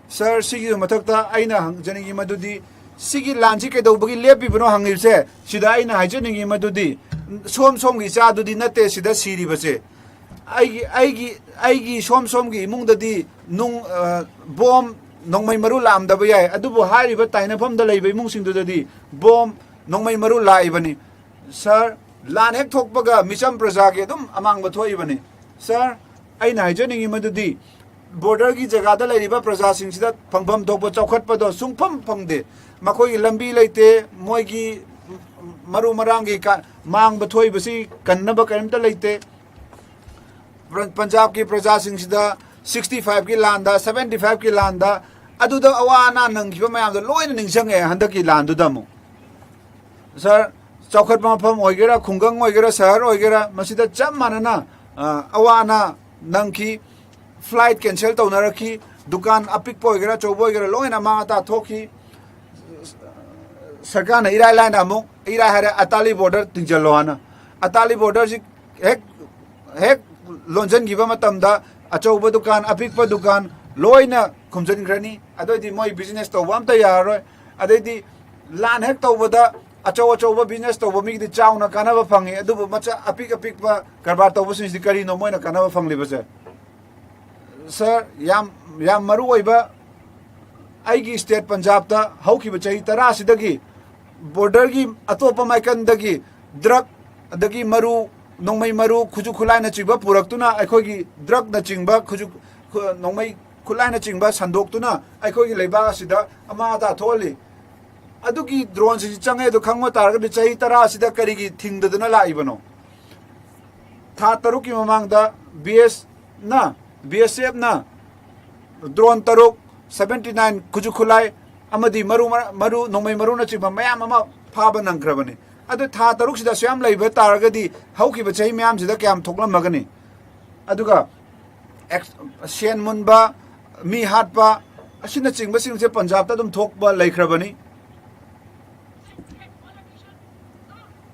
ꯁꯥꯔ, ꯁꯤꯒꯤ ꯃꯊꯛꯇ ꯑꯩꯅ ꯍꯪꯖꯅꯤꯡꯉꯤ ꯃꯗꯨꯗꯤ, ꯁꯤꯒꯤ ꯂꯥꯟꯁꯤ ꯀꯩꯗꯧꯕꯒꯤ ꯂꯦꯞꯄꯤꯕꯅꯣ ꯍꯪꯉꯤꯕꯁꯦ, ꯁꯤꯗ ꯑꯩꯅ ꯍꯥꯏꯖꯅꯤꯡꯉꯤ ꯃꯗꯨꯗꯤ, ꯁꯣꯝ ꯁꯣꯝꯒꯤ ꯏꯆꯥꯗꯨꯗꯤ ꯅꯠꯇꯦ ꯁꯤꯗ ꯁꯤꯔꯤꯕꯁꯦ꯫ ꯑꯩꯒꯤ, ꯑꯩꯒꯤ, ꯑꯩꯒꯤ ꯁꯣꯝ ꯁꯣꯝꯒꯤ ꯏꯃꯨꯡꯗꯗꯤ ꯅꯨꯡ, ꯑ, ꯕꯣꯝ, ꯅꯣꯡꯃꯩ ꯃꯔꯨ ꯂꯥꯛꯑꯝꯗꯕ ꯌꯥꯏ, ꯑꯗꯨꯕꯨ ꯍꯥꯏꯔꯤꯕ ꯇꯥꯏꯅꯐꯝꯗ ꯂꯩꯕ ꯏꯃꯨꯡꯁꯤꯡꯗꯨꯗꯗꯤ ꯕꯣꯝ, ꯅꯣꯡꯃꯩ ꯃꯔꯨ ꯂꯥꯛꯏꯕꯅꯤ꯫ ꯁꯥꯔ, ꯂꯥꯟ ꯍꯦꯛ ꯊꯣꯛꯄꯒ ꯃꯤꯆꯝ ꯄ꯭ꯔꯖꯥꯒꯤ ꯑꯗꯨꯝ ꯑꯃꯥꯡꯕ ꯊꯣꯛꯏꯕꯅꯤ꯫ ꯁꯥꯔ, ꯑꯩꯅ ꯍꯥꯏꯖꯅꯤꯡꯉꯤ ꯃꯗꯨꯗꯤ, ꯕꯣꯔꯗꯔꯒꯤ ꯖꯒꯥꯗ ꯂꯩꯔꯤꯕ ꯄ꯭ꯔꯖꯥꯁꯤꯡꯁꯤꯗ ꯐꯪꯐꯝ ꯊꯣꯛꯄ ꯆꯥꯎꯈꯠꯄꯗꯣ ꯁꯨꯡꯐꯪ ꯐꯪꯗꯦ꯫ ꯃꯈꯣꯏꯒꯤ ꯂꯝꯕꯤ ꯂꯩꯇꯦ, ꯃꯣꯏꯒꯤ ꯃꯔꯨ ꯃꯔꯥꯡꯒꯤ ꯀ-, ꯃꯥꯡꯕ ꯊꯣꯛꯏꯕꯁꯤ ꯀꯟꯅꯕ ꯀꯔꯤꯝꯇ ꯂꯩꯇꯦ꯫ ꯄ꯭ꯔ-, ꯄꯟꯖꯥꯕꯀꯤ ꯄ꯭ꯔꯖꯥꯁꯤꯡꯁꯤꯗ ꯁꯤꯛꯁꯇꯤ ꯐꯥꯏꯚꯀꯤ ꯂꯥꯟꯗ, ꯁꯕꯦꯟꯇꯤ ꯐꯥꯏꯚꯀꯤ ꯂꯥꯟꯗ, ꯑꯗꯨꯗ ꯑꯋꯥ ꯑꯅꯥ ꯅꯪꯈꯤꯕ ꯃꯌꯥꯝꯗꯣ ꯂꯣꯏꯅ ꯅꯤꯡꯁꯤꯡꯉꯛꯑꯦ ꯍꯟꯗꯛꯀꯤ ꯂꯥꯟꯗꯨꯗ ꯑꯃꯨꯛ꯫ ꯁꯥꯔ, ꯆꯥꯎꯈꯠꯄ ꯃꯐꯝ ꯑꯣꯏꯒꯦꯔꯥ, ꯈꯨꯡꯒꯪ ꯑꯣꯏꯒꯦꯔꯥ, ꯁꯍꯔ ꯑꯣꯏꯒꯦꯔꯥ, ꯃꯁꯤꯗ ꯆꯞ ꯃꯥꯟꯅꯅ, ꯑ, ꯑꯋꯥ ꯑꯅꯥ ꯅꯪꯈꯤ, ꯐ꯭ꯂꯥꯏꯠ ꯀꯦꯟꯁꯦꯜ ꯇꯧꯅꯔꯛꯈꯤ, ꯗꯨꯀꯥꯟ ꯑꯄꯤꯛꯄ ꯑꯣꯏꯒꯦꯔꯥ, ꯑꯆꯧꯕ ꯑꯣꯏꯒꯦꯔꯥ, ꯂꯣꯏꯅ ꯑꯃꯥꯡ ꯑꯇꯥ ꯊꯣꯛꯈꯤ꯫ ꯁꯔꯀꯥꯔꯅ ꯏꯔꯥꯏ ꯂꯥꯏꯅ ꯑꯃꯨꯛ, ꯏꯔꯥꯏ ꯍꯥꯏꯔꯦ, ꯑꯇꯥꯂꯤ ꯕꯣꯔꯗꯔ ꯇꯤꯡꯁꯤꯜꯂꯣ ꯍꯥꯏꯅ꯫ ꯑꯇꯥꯂꯤ ꯕꯣꯔꯗꯔꯁꯤ ꯍꯦꯛ, ꯍꯦꯛ ꯂꯣꯟꯁꯤꯟꯈꯤꯕ ꯃꯇꯝꯗ ꯑꯆꯧꯕ ꯗꯨꯀꯥꯟ, ꯑꯄꯤꯛꯄ ꯗꯨꯀꯥꯟ ꯂꯣꯏꯅ ꯈꯨꯝꯖꯤꯟꯈ꯭ꯔꯅꯤ꯫ ꯑꯗꯨꯑꯣꯏꯗꯤ ꯃꯣꯏ ꯕꯤꯖꯤꯅꯦꯁ ꯇꯧꯕ ꯑꯝꯇ ꯌꯥꯔꯔꯣꯏ꯫ ꯑꯗꯩꯗꯤ ꯂꯥꯟ ꯍꯦꯛ ꯇꯧꯕꯗ ꯑꯆꯧ ꯑꯆꯧꯕ ꯕꯤꯖꯤꯅꯦꯁ ꯇꯧꯕ ꯃꯤꯒꯤꯗꯤ ꯆꯥꯎꯅ ꯀꯥꯟꯅꯕ ꯐꯪꯉꯤ, ꯑꯗꯨꯕꯨ ꯃꯆꯥ, ꯑꯄꯤꯛ ꯑꯄꯤꯛꯄ ꯀꯔꯕꯥꯔ ꯇꯧꯕꯁꯤꯡꯁꯤꯗꯤ ꯀꯔꯤꯅꯣ ꯃꯣꯏꯅ ꯀꯥꯟꯅꯕ ꯐꯪꯂꯤꯕꯁꯦ? ꯁꯥꯔ, ꯌꯥꯝ, ꯌꯥꯝ ꯃꯔꯨ ꯑꯣꯏꯕ ꯑꯩꯒꯤ ꯁ꯭ꯇꯦꯠ ꯄꯟꯖꯥꯕꯇ ꯍꯧꯈꯤꯕ ꯆꯍꯤ ꯇꯔꯥꯁꯤꯗꯒꯤ ꯕꯣꯔꯗꯔꯒꯤ ꯑꯇꯣꯞꯄ ꯃꯥꯏꯀꯟꯗꯒꯤ ꯗ꯭ꯔꯒ, ꯑꯗꯒꯤ ꯃꯔꯨ, ꯅꯣꯡꯃꯩ ꯃꯔꯨ, ꯈꯨꯠꯁꯨ ꯈꯨꯠꯂꯥꯏꯅꯆꯤꯡꯕ ꯄꯨꯔꯛꯇꯨꯅ, ꯑꯩꯈꯣꯏꯒꯤ ꯗ꯭ꯔꯒꯅꯆꯤꯡꯕ ꯈꯨꯠꯁꯨ, ꯈꯨ-, ꯅꯣꯡꯃꯩ ꯈꯨꯠꯂꯥꯏꯅꯆꯤꯡꯕ ꯁꯟꯗꯣꯛꯇꯨꯅ ꯑꯩꯈꯣꯏꯒꯤ ꯂꯩꯕꯥꯛ ꯑꯁꯤꯗ ꯑꯃꯥ ꯑꯇꯥ ꯊꯣꯛꯍꯜꯂꯤ꯫ ꯑꯗꯨꯒꯤ ꯗ꯭ꯔꯣꯟꯁꯤꯡꯁꯤ ꯆꯪꯉꯦ ꯑꯗꯨ ꯈꯪꯕ ꯇꯥꯔꯒꯗꯤ ꯆꯍꯤ ꯇꯔꯥ ꯑꯁꯤꯗ ꯀꯔꯤꯒꯤ ꯊꯤꯡꯗꯗꯅ ꯂꯥꯛꯏꯕꯅꯣ? ꯊꯥ ꯇꯔꯨꯛꯀꯤ ꯃꯃꯥꯡꯗ ꯕꯤ ꯑꯦꯁꯅ, ꯕꯤ ꯑꯦꯁ ꯑꯦꯐꯅ ꯗ꯭ꯔꯣꯟ ꯇꯔꯨꯛ, ꯁꯕꯦꯟꯇꯤ ꯅꯥꯏꯟ ꯈꯨꯠꯁꯨ ꯈꯨꯠꯂꯥꯏ ꯑꯃꯗꯤ ꯃꯔꯨ, ꯃꯔꯨ, ꯅꯣꯡꯃꯩ ꯃꯔꯨꯅꯆꯤꯡꯕ ꯃꯌꯥꯝ ꯑꯃ ꯐꯥꯕ ꯅꯪꯈ꯭ꯔꯕꯅꯤ꯫ ꯑꯗꯨ ꯊꯥ ꯇꯔꯨꯛꯁꯤꯗ ꯑꯁꯨꯛ ꯌꯥꯝ ꯂꯩꯕ ꯇꯥꯔꯒꯗꯤ ꯍꯧꯈꯤꯕ ꯆꯍꯤ ꯃꯌꯥꯝꯁꯤꯗ ꯀꯌꯥꯝ ꯊꯣꯛꯂꯝꯃꯒꯅꯤ? ꯑꯗꯨꯒ ꯑꯦꯛꯁ-, ꯁꯦꯟ ꯃꯨꯟꯕ, ꯃꯤ ꯍꯥꯠꯄ ꯑꯁꯤꯅꯆꯤꯡꯕꯁꯤꯡꯁꯦ ꯄꯟꯖꯥꯕꯇ ꯑꯗꯨꯝ ꯊꯣꯛꯄ ꯂꯩꯈ꯭ꯔꯕꯅꯤ꯫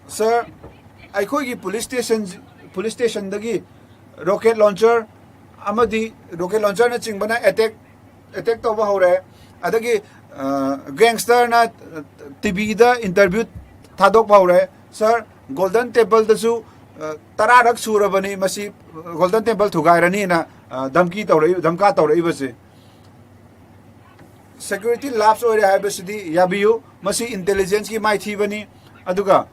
ꯁꯥꯔ, ꯑꯩꯈꯣꯏꯒꯤ ꯄꯨꯂꯤꯁ ꯁ꯭ꯇꯦꯁꯟ, ꯄꯨꯂꯤꯁ ꯁ꯭ꯇꯦꯁꯟꯗꯒꯤ ꯔꯣꯀꯦꯠ ꯂꯣꯟꯆꯔ ꯑꯃꯗꯤ ꯔꯣꯀꯦꯠ ꯂꯣꯟꯆꯔꯅꯆꯤꯡꯕꯅ ꯑꯦꯇꯦꯛ, ꯑꯦꯇꯦꯛ ꯇꯧꯕ ꯍꯧꯔꯦ꯫ ꯑꯗꯒꯤ, ꯑ, ꯒꯦꯡꯁꯇꯔꯅ ꯇꯤ ꯚꯤꯗ ꯏꯟꯇꯔꯚ꯭ꯌꯨ ꯊꯥꯗꯣꯛꯄ ꯍꯧꯔꯦ꯫ ꯁꯥꯔ, ꯒꯣꯜꯗꯟ ꯇꯦꯝꯄꯜꯗꯁꯨ, ꯑ, ꯇꯔꯥꯔꯛ ꯁꯨꯔꯕꯅꯤ ꯃꯁꯤ ꯒꯣꯜꯗꯟ ꯇꯦꯝꯄꯜ ꯊꯨꯒꯥꯏꯔꯅꯤꯅ, ꯑ, ꯙꯝꯀꯤ ꯇꯧꯔꯛꯏ-, ꯙꯝꯀꯥ ꯇꯧꯔꯛꯏꯕꯁꯦ꯫ ꯁꯦꯀ꯭ꯌꯨꯔꯤꯇꯤ ꯂꯥꯞꯁ ꯑꯣꯏꯔꯦ ꯍꯥꯏꯕꯁꯤꯗꯤ ꯌꯥꯕꯤꯌꯨ, ꯃꯁꯤ ꯏꯟꯇꯦꯂꯤꯖꯦꯟꯁꯀꯤ ꯃꯥꯏꯊꯤꯕꯅꯤ꯫ ꯑꯗꯨꯒ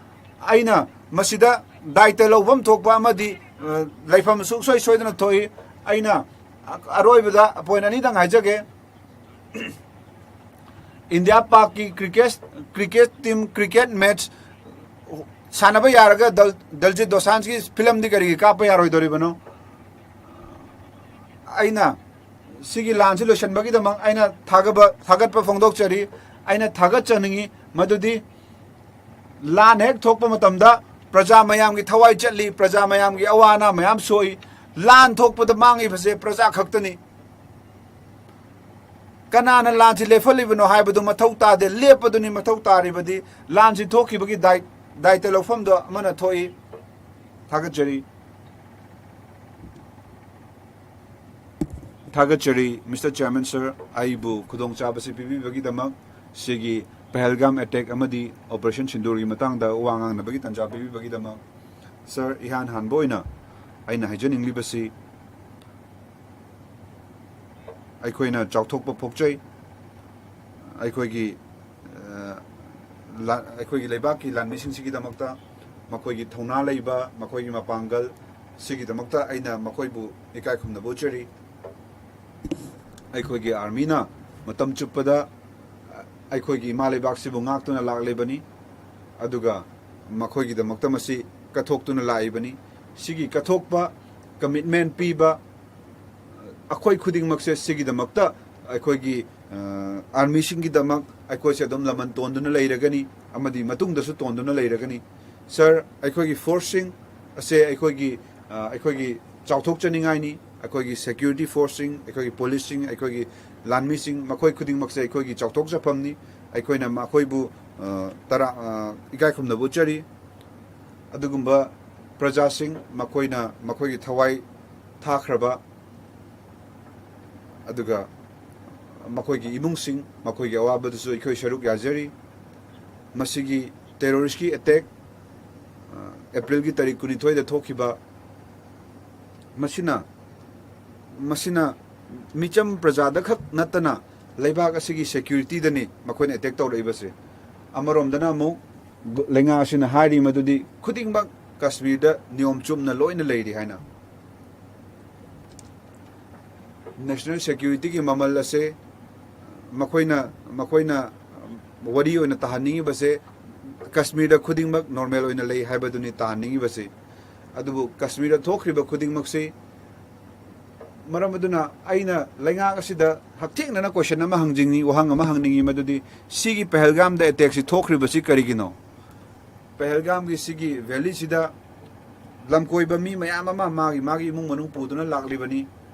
ꯑꯩꯅ ꯃꯁꯤꯗ ꯗꯥꯏꯇ ꯂꯧꯐꯝ ꯊꯣꯛꯄ ꯑꯃꯗꯤ, ꯑ, ꯂꯩꯐꯝ ꯁꯨꯡꯁꯣꯏ ꯁꯣꯏꯗꯅ ꯊꯣꯛꯏ꯫ ꯑꯩꯅ ꯑꯔꯣꯏꯕꯗ ꯄꯣꯏꯟ ꯑꯅꯤꯗꯪ ꯍꯥꯏꯖꯒꯦ꯫ ꯏꯟꯗꯤꯌꯥ ꯄꯥꯛꯀꯤ cricket, cricket team, cricket match ꯁꯥꯟꯅꯕ ꯌꯥꯔꯒ ꯗꯜ-, ꯗꯜꯖꯤꯠ ꯗꯣꯁꯥꯟꯖꯒꯤ ꯐꯤꯂꯝꯗꯤ ꯀꯔꯤꯒꯤ ꯀꯥꯞꯄ ꯌꯥꯔꯣꯏꯗꯣꯔꯤꯕꯅꯣ? ꯑꯩꯅ ꯁꯤꯒꯤ ꯂꯥꯟꯁꯤ ꯂꯣꯏꯁꯤꯟꯕꯒꯤꯗꯃꯛ ꯑꯩꯅ ꯊꯥꯒꯕ-, ꯊꯥꯒꯠꯄ ꯐꯣꯡꯗꯣꯛꯆꯔꯤ꯫ ꯑꯩꯅ ꯊꯥꯒꯠꯆꯅꯤꯡꯉꯤ ꯃꯗꯨꯗꯤ ꯂꯥꯟ ꯍꯦꯛ ꯊꯣꯛꯄ ꯃꯇꯝꯗ ꯄ꯭ꯔꯖꯥ ꯃꯌꯥꯝꯒꯤ ꯊꯋꯥꯏ ꯆꯠꯂꯤ, ꯄ꯭ꯔꯖꯥ ꯃꯌꯥꯝꯒꯤ ꯑꯋꯥ ꯑꯅꯥ ꯃꯌꯥꯝ ꯁꯣꯛꯏ꯫ ꯂꯥꯟ ꯊꯣꯛꯄꯗ ꯃꯥꯡꯉꯤꯕꯁꯦ ꯄ꯭ꯔꯖꯥ ꯈꯛꯇꯅꯤ꯫ ꯀꯅꯥꯅ ꯂꯥꯟꯁꯤ ꯂꯦꯞꯍꯜꯂꯤꯕꯅꯣ ꯍꯥꯏꯕꯗꯨ ꯃꯊꯧ ꯇꯥꯗꯦ, ꯂꯦꯞꯄꯗꯨꯅꯤ ꯃꯊꯧ ꯇꯥꯔꯤꯕꯗꯤ꯫ ꯂꯥꯟꯁꯤ ꯊꯣꯛꯈꯤꯕꯒꯤ ꯗꯥꯏ-, ꯗꯥꯏꯇ ꯂꯧꯐꯝꯗꯣ ꯑꯃꯅ ꯊꯣꯛꯏ꯫ ꯊꯥꯒꯠꯆꯔꯤ꯫ ꯊꯥꯒꯠꯆꯔꯤ, ꯃꯤꯁꯇꯔ ꯆꯤꯌꯔꯃꯦꯟ ꯁꯔ, ꯑꯩꯕꯨ ꯈꯨꯗꯣꯡꯆꯥꯕꯁꯤ ꯄꯤꯕꯤꯕꯒꯤꯗꯃꯛ꯫ ꯁꯤꯒꯤ ꯄꯍꯜꯒꯥꯝ ꯑꯦꯇꯦꯛ ꯑꯃꯗꯤ ꯑꯣꯄꯔꯦꯁꯟ ꯁꯤꯟꯗꯨꯔꯒꯤ ꯃꯇꯥꯡꯗ ꯋꯥ ꯉꯥꯡꯅꯕꯒꯤ ꯇꯥꯟꯖꯥ ꯄꯤꯕꯤꯕꯒꯤꯗꯃꯛ꯫ ꯁꯔ, ꯏꯍꯥꯟ ꯍꯥꯟꯕ ꯑꯣꯏꯅ ꯑꯩꯅ ꯍꯥꯏꯖꯅꯤꯡꯂꯤꯕꯁꯤ, ꯑꯩꯈꯣꯏꯅ ꯆꯥꯎꯊꯣꯛꯄ ꯐꯣꯡꯆꯩ꯫ ꯑꯩꯈꯣꯏꯒꯤ ꯑ, ꯂꯥ- ꯑꯩꯈꯣꯏꯒꯤ ꯂꯩꯕꯥꯛꯀꯤ ꯂꯥꯟꯃꯤꯁꯤꯡꯁꯤꯒꯤꯗꯃꯛꯇ, ꯃꯈꯣꯏꯒꯤ ꯊꯧꯅꯥ ꯂꯩꯕ, ꯃꯈꯣꯏꯒꯤ ꯃꯄꯥꯡꯒꯜ, ꯁꯤꯒꯤꯗꯃꯛꯇ ꯑꯩꯅ ꯃꯈꯣꯏꯕꯨ ꯏꯀꯥꯏ ꯈꯨꯝꯅꯕ ꯎꯠꯆꯔꯤ꯫ ꯑꯩꯈꯣꯏꯒꯤ ꯑꯥꯔꯃꯤꯅ ꯃꯇꯝ ꯆꯨꯞꯄꯗ ꯑꯩꯈꯣꯏꯒꯤ ꯏꯃꯥ ꯂꯩꯕꯥꯛꯁꯤꯕꯨ ꯉꯥꯛꯇꯨꯅ ꯂꯥꯛꯂꯤꯕꯅꯤ, ꯑꯗꯨꯒ ꯃꯈꯣꯏꯒꯤꯗꯃꯛꯇ ꯃꯁꯤ ꯀꯠꯊꯣꯛꯇꯨꯅ ꯂꯥꯛꯏꯕꯅꯤ꯫ ꯁꯤꯒꯤ ꯀꯠꯊꯣꯛꯄ, ꯀꯃꯤꯠꯃꯦꯟ ꯄꯤꯕ, ꯑꯩꯈꯣꯏ ꯈꯨꯗꯤꯡꯃꯛꯁꯦ ꯁꯤꯒꯤꯗꯃꯛꯇ, ꯑꯩꯈꯣꯏꯒꯤ ꯑ, ꯑꯥꯔꯃꯤꯁꯤꯡꯒꯤꯗꯃꯛ ꯑꯩꯈꯣꯏꯁꯦ ꯑꯗꯨꯝ ꯂꯃꯟ ꯇꯣꯟꯗꯨꯅ ꯂꯩꯔꯒꯅꯤ ꯑꯃꯗꯤ ꯃꯇꯨꯡꯗꯁꯨ ꯇꯣꯟꯗꯨꯅ ꯂꯩꯔꯒꯅꯤ꯫ ꯁꯥꯔ, ꯑꯩꯈꯣꯏꯒꯤ ꯐꯣꯔꯁꯁꯤꯡ ꯑꯁꯦ ꯑꯩꯈꯣꯏꯒꯤ ꯑ, ꯑꯩꯈꯣꯏꯒꯤ ꯆꯥꯎꯊꯣꯛꯆꯅꯤꯡꯉꯥꯏꯅꯤ꯫ ꯑꯩꯈꯣꯏꯒꯤ ꯁꯦꯀ꯭ꯌꯨꯔꯤꯇꯤ ꯐꯣꯔꯁꯁꯤꯡ, ꯑꯩꯈꯣꯏꯒꯤ ꯄꯨꯂꯤꯁꯁꯤꯡ, ꯑꯩꯈꯣꯏꯒꯤ ꯂꯥꯟꯃꯤꯁꯤꯡ, ꯃꯈꯣꯏ ꯈꯨꯗꯤꯡꯃꯛꯁꯦ ꯑꯩꯈꯣꯏꯒꯤ ꯆꯥꯎꯊꯣꯛꯆꯐꯝꯅꯤ꯫ ꯑꯩꯈꯣꯏꯅ ꯃꯈꯣꯏꯕꯨ ꯑ, ꯇꯔꯥ ꯑ, ꯏꯀꯥꯏ ꯈꯨꯝꯅꯕ ꯎꯠꯆꯔꯤ꯫ ꯑꯗꯨꯒꯨꯝꯕ ꯄ꯭ꯔꯖꯥꯁꯤꯡ, ꯃꯈꯣꯏꯅ ꯃꯈꯣꯏꯒꯤ ꯊꯋꯥꯏ ꯊꯥꯈ꯭ꯔꯕ, ꯑꯗꯨꯒ ꯃꯈꯣꯏꯒꯤ ꯏꯃꯨꯡꯁꯤꯡ, ꯃꯈꯣꯏꯒꯤ ꯑꯋꯥꯕꯗꯁꯨ ꯑꯩꯈꯣꯏ ꯁꯔꯨꯛ ꯌꯥꯖꯔꯤ꯫ ꯃꯁꯤꯒꯤ ꯇꯦꯔꯣꯔꯤꯁꯀꯤ ꯑꯦꯇꯦꯛ, ꯑ, ꯑꯦꯄ꯭ꯔꯤꯜꯒꯤ ꯇꯥꯔꯤꯛ ꯀꯨꯟꯅꯤꯊꯣꯏꯗ ꯊꯣꯛꯈꯤꯕ, ꯃꯁꯤꯅ ꯃꯁꯤꯅ ꯃꯤꯆꯝ ꯄ꯭ꯔꯖꯥꯗ ꯈꯛ ꯅꯠꯇꯅ ꯂꯩꯕꯥꯛ ꯑꯁꯤꯒꯤ ꯁꯦꯀ꯭ꯌꯨꯔꯤꯇꯤꯗꯅꯤ ꯃꯈꯣꯏꯅ ꯑꯦꯇꯦꯛ ꯇꯧꯔꯛꯏꯕꯁꯦ꯫ ꯑꯃꯔꯣꯝꯗꯅ ꯑꯃꯨꯛ ꯂꯩꯉꯥꯛ ꯑꯁꯤꯅ ꯍꯥꯏꯔꯤ ꯃꯗꯨꯗꯤ ꯈꯨꯗꯤꯡꯃꯛ ꯀꯥꯁꯃꯤꯔꯗ ꯅꯤꯌꯣꯝ ꯆꯨꯝꯅ ꯂꯣꯏꯅ ꯂꯩꯔꯤ ꯍꯥꯏꯅ꯫ ꯅꯦꯁꯅꯦꯜ ꯁꯦꯀ꯭ꯌꯨꯔꯤꯇꯤꯒꯤ ꯃꯃꯜ ꯑꯁꯦ ꯃꯈꯣꯏꯅ, ꯃꯈꯣꯏꯅ ꯋꯥꯔꯤ ꯑꯣꯏꯅ ꯇꯥꯍꯟꯅꯤꯡꯉꯤꯕꯁꯦ ꯀꯥꯁꯃꯤꯔꯗ ꯈꯨꯗꯤꯡꯃꯛ ꯅꯣꯔꯃꯦꯜ ꯑꯣꯏꯅ ꯂꯩ ꯍꯥꯏꯕꯗꯨꯅꯤ ꯇꯥꯍꯟꯅꯤꯡꯉꯤꯕꯁꯦ꯫ ꯑꯗꯨꯕꯨ ꯀꯥꯁꯃꯤꯔꯗ ꯊꯣꯛꯈ꯭ꯔꯤꯕ ꯈꯨꯗꯤꯡꯃꯛꯁꯤ, ꯃꯔꯝ ꯑꯗꯨꯅ ꯑꯩꯅ ꯂꯩꯉꯥꯛ ꯑꯁꯤꯗ ꯍꯛꯊꯦꯡꯅꯅ ꯀꯣꯏꯁꯟ ꯑꯃ ꯍꯪꯖꯅꯤꯡꯉꯤ, ꯋꯥꯍꯪ ꯑꯃ ꯍꯪꯅꯤꯡꯉꯤ, ꯃꯗꯨꯗꯤ ꯁꯤꯒꯤ ꯄꯍꯜꯒꯥꯝꯗ ꯑꯦꯇꯦꯛꯁꯤ ꯊꯣꯛꯈ꯭ꯔꯤꯕꯁꯤ ꯀꯔꯤꯒꯤꯅꯣ? ꯄꯍꯜꯒꯥꯝꯒꯤ ꯁꯤꯒꯤ ꯚꯦꯂꯤꯁꯤꯗ ꯂꯝꯀꯣꯏꯕ ꯃꯤ ꯃꯌꯥꯝ ꯑꯃ ꯃꯥꯒꯤ, ꯃꯥꯒꯤ ꯏꯃꯨꯡ ꯃꯅꯨꯡ ꯄꯨꯗꯨꯅ ꯂꯥꯛꯂꯤꯕꯅꯤ꯫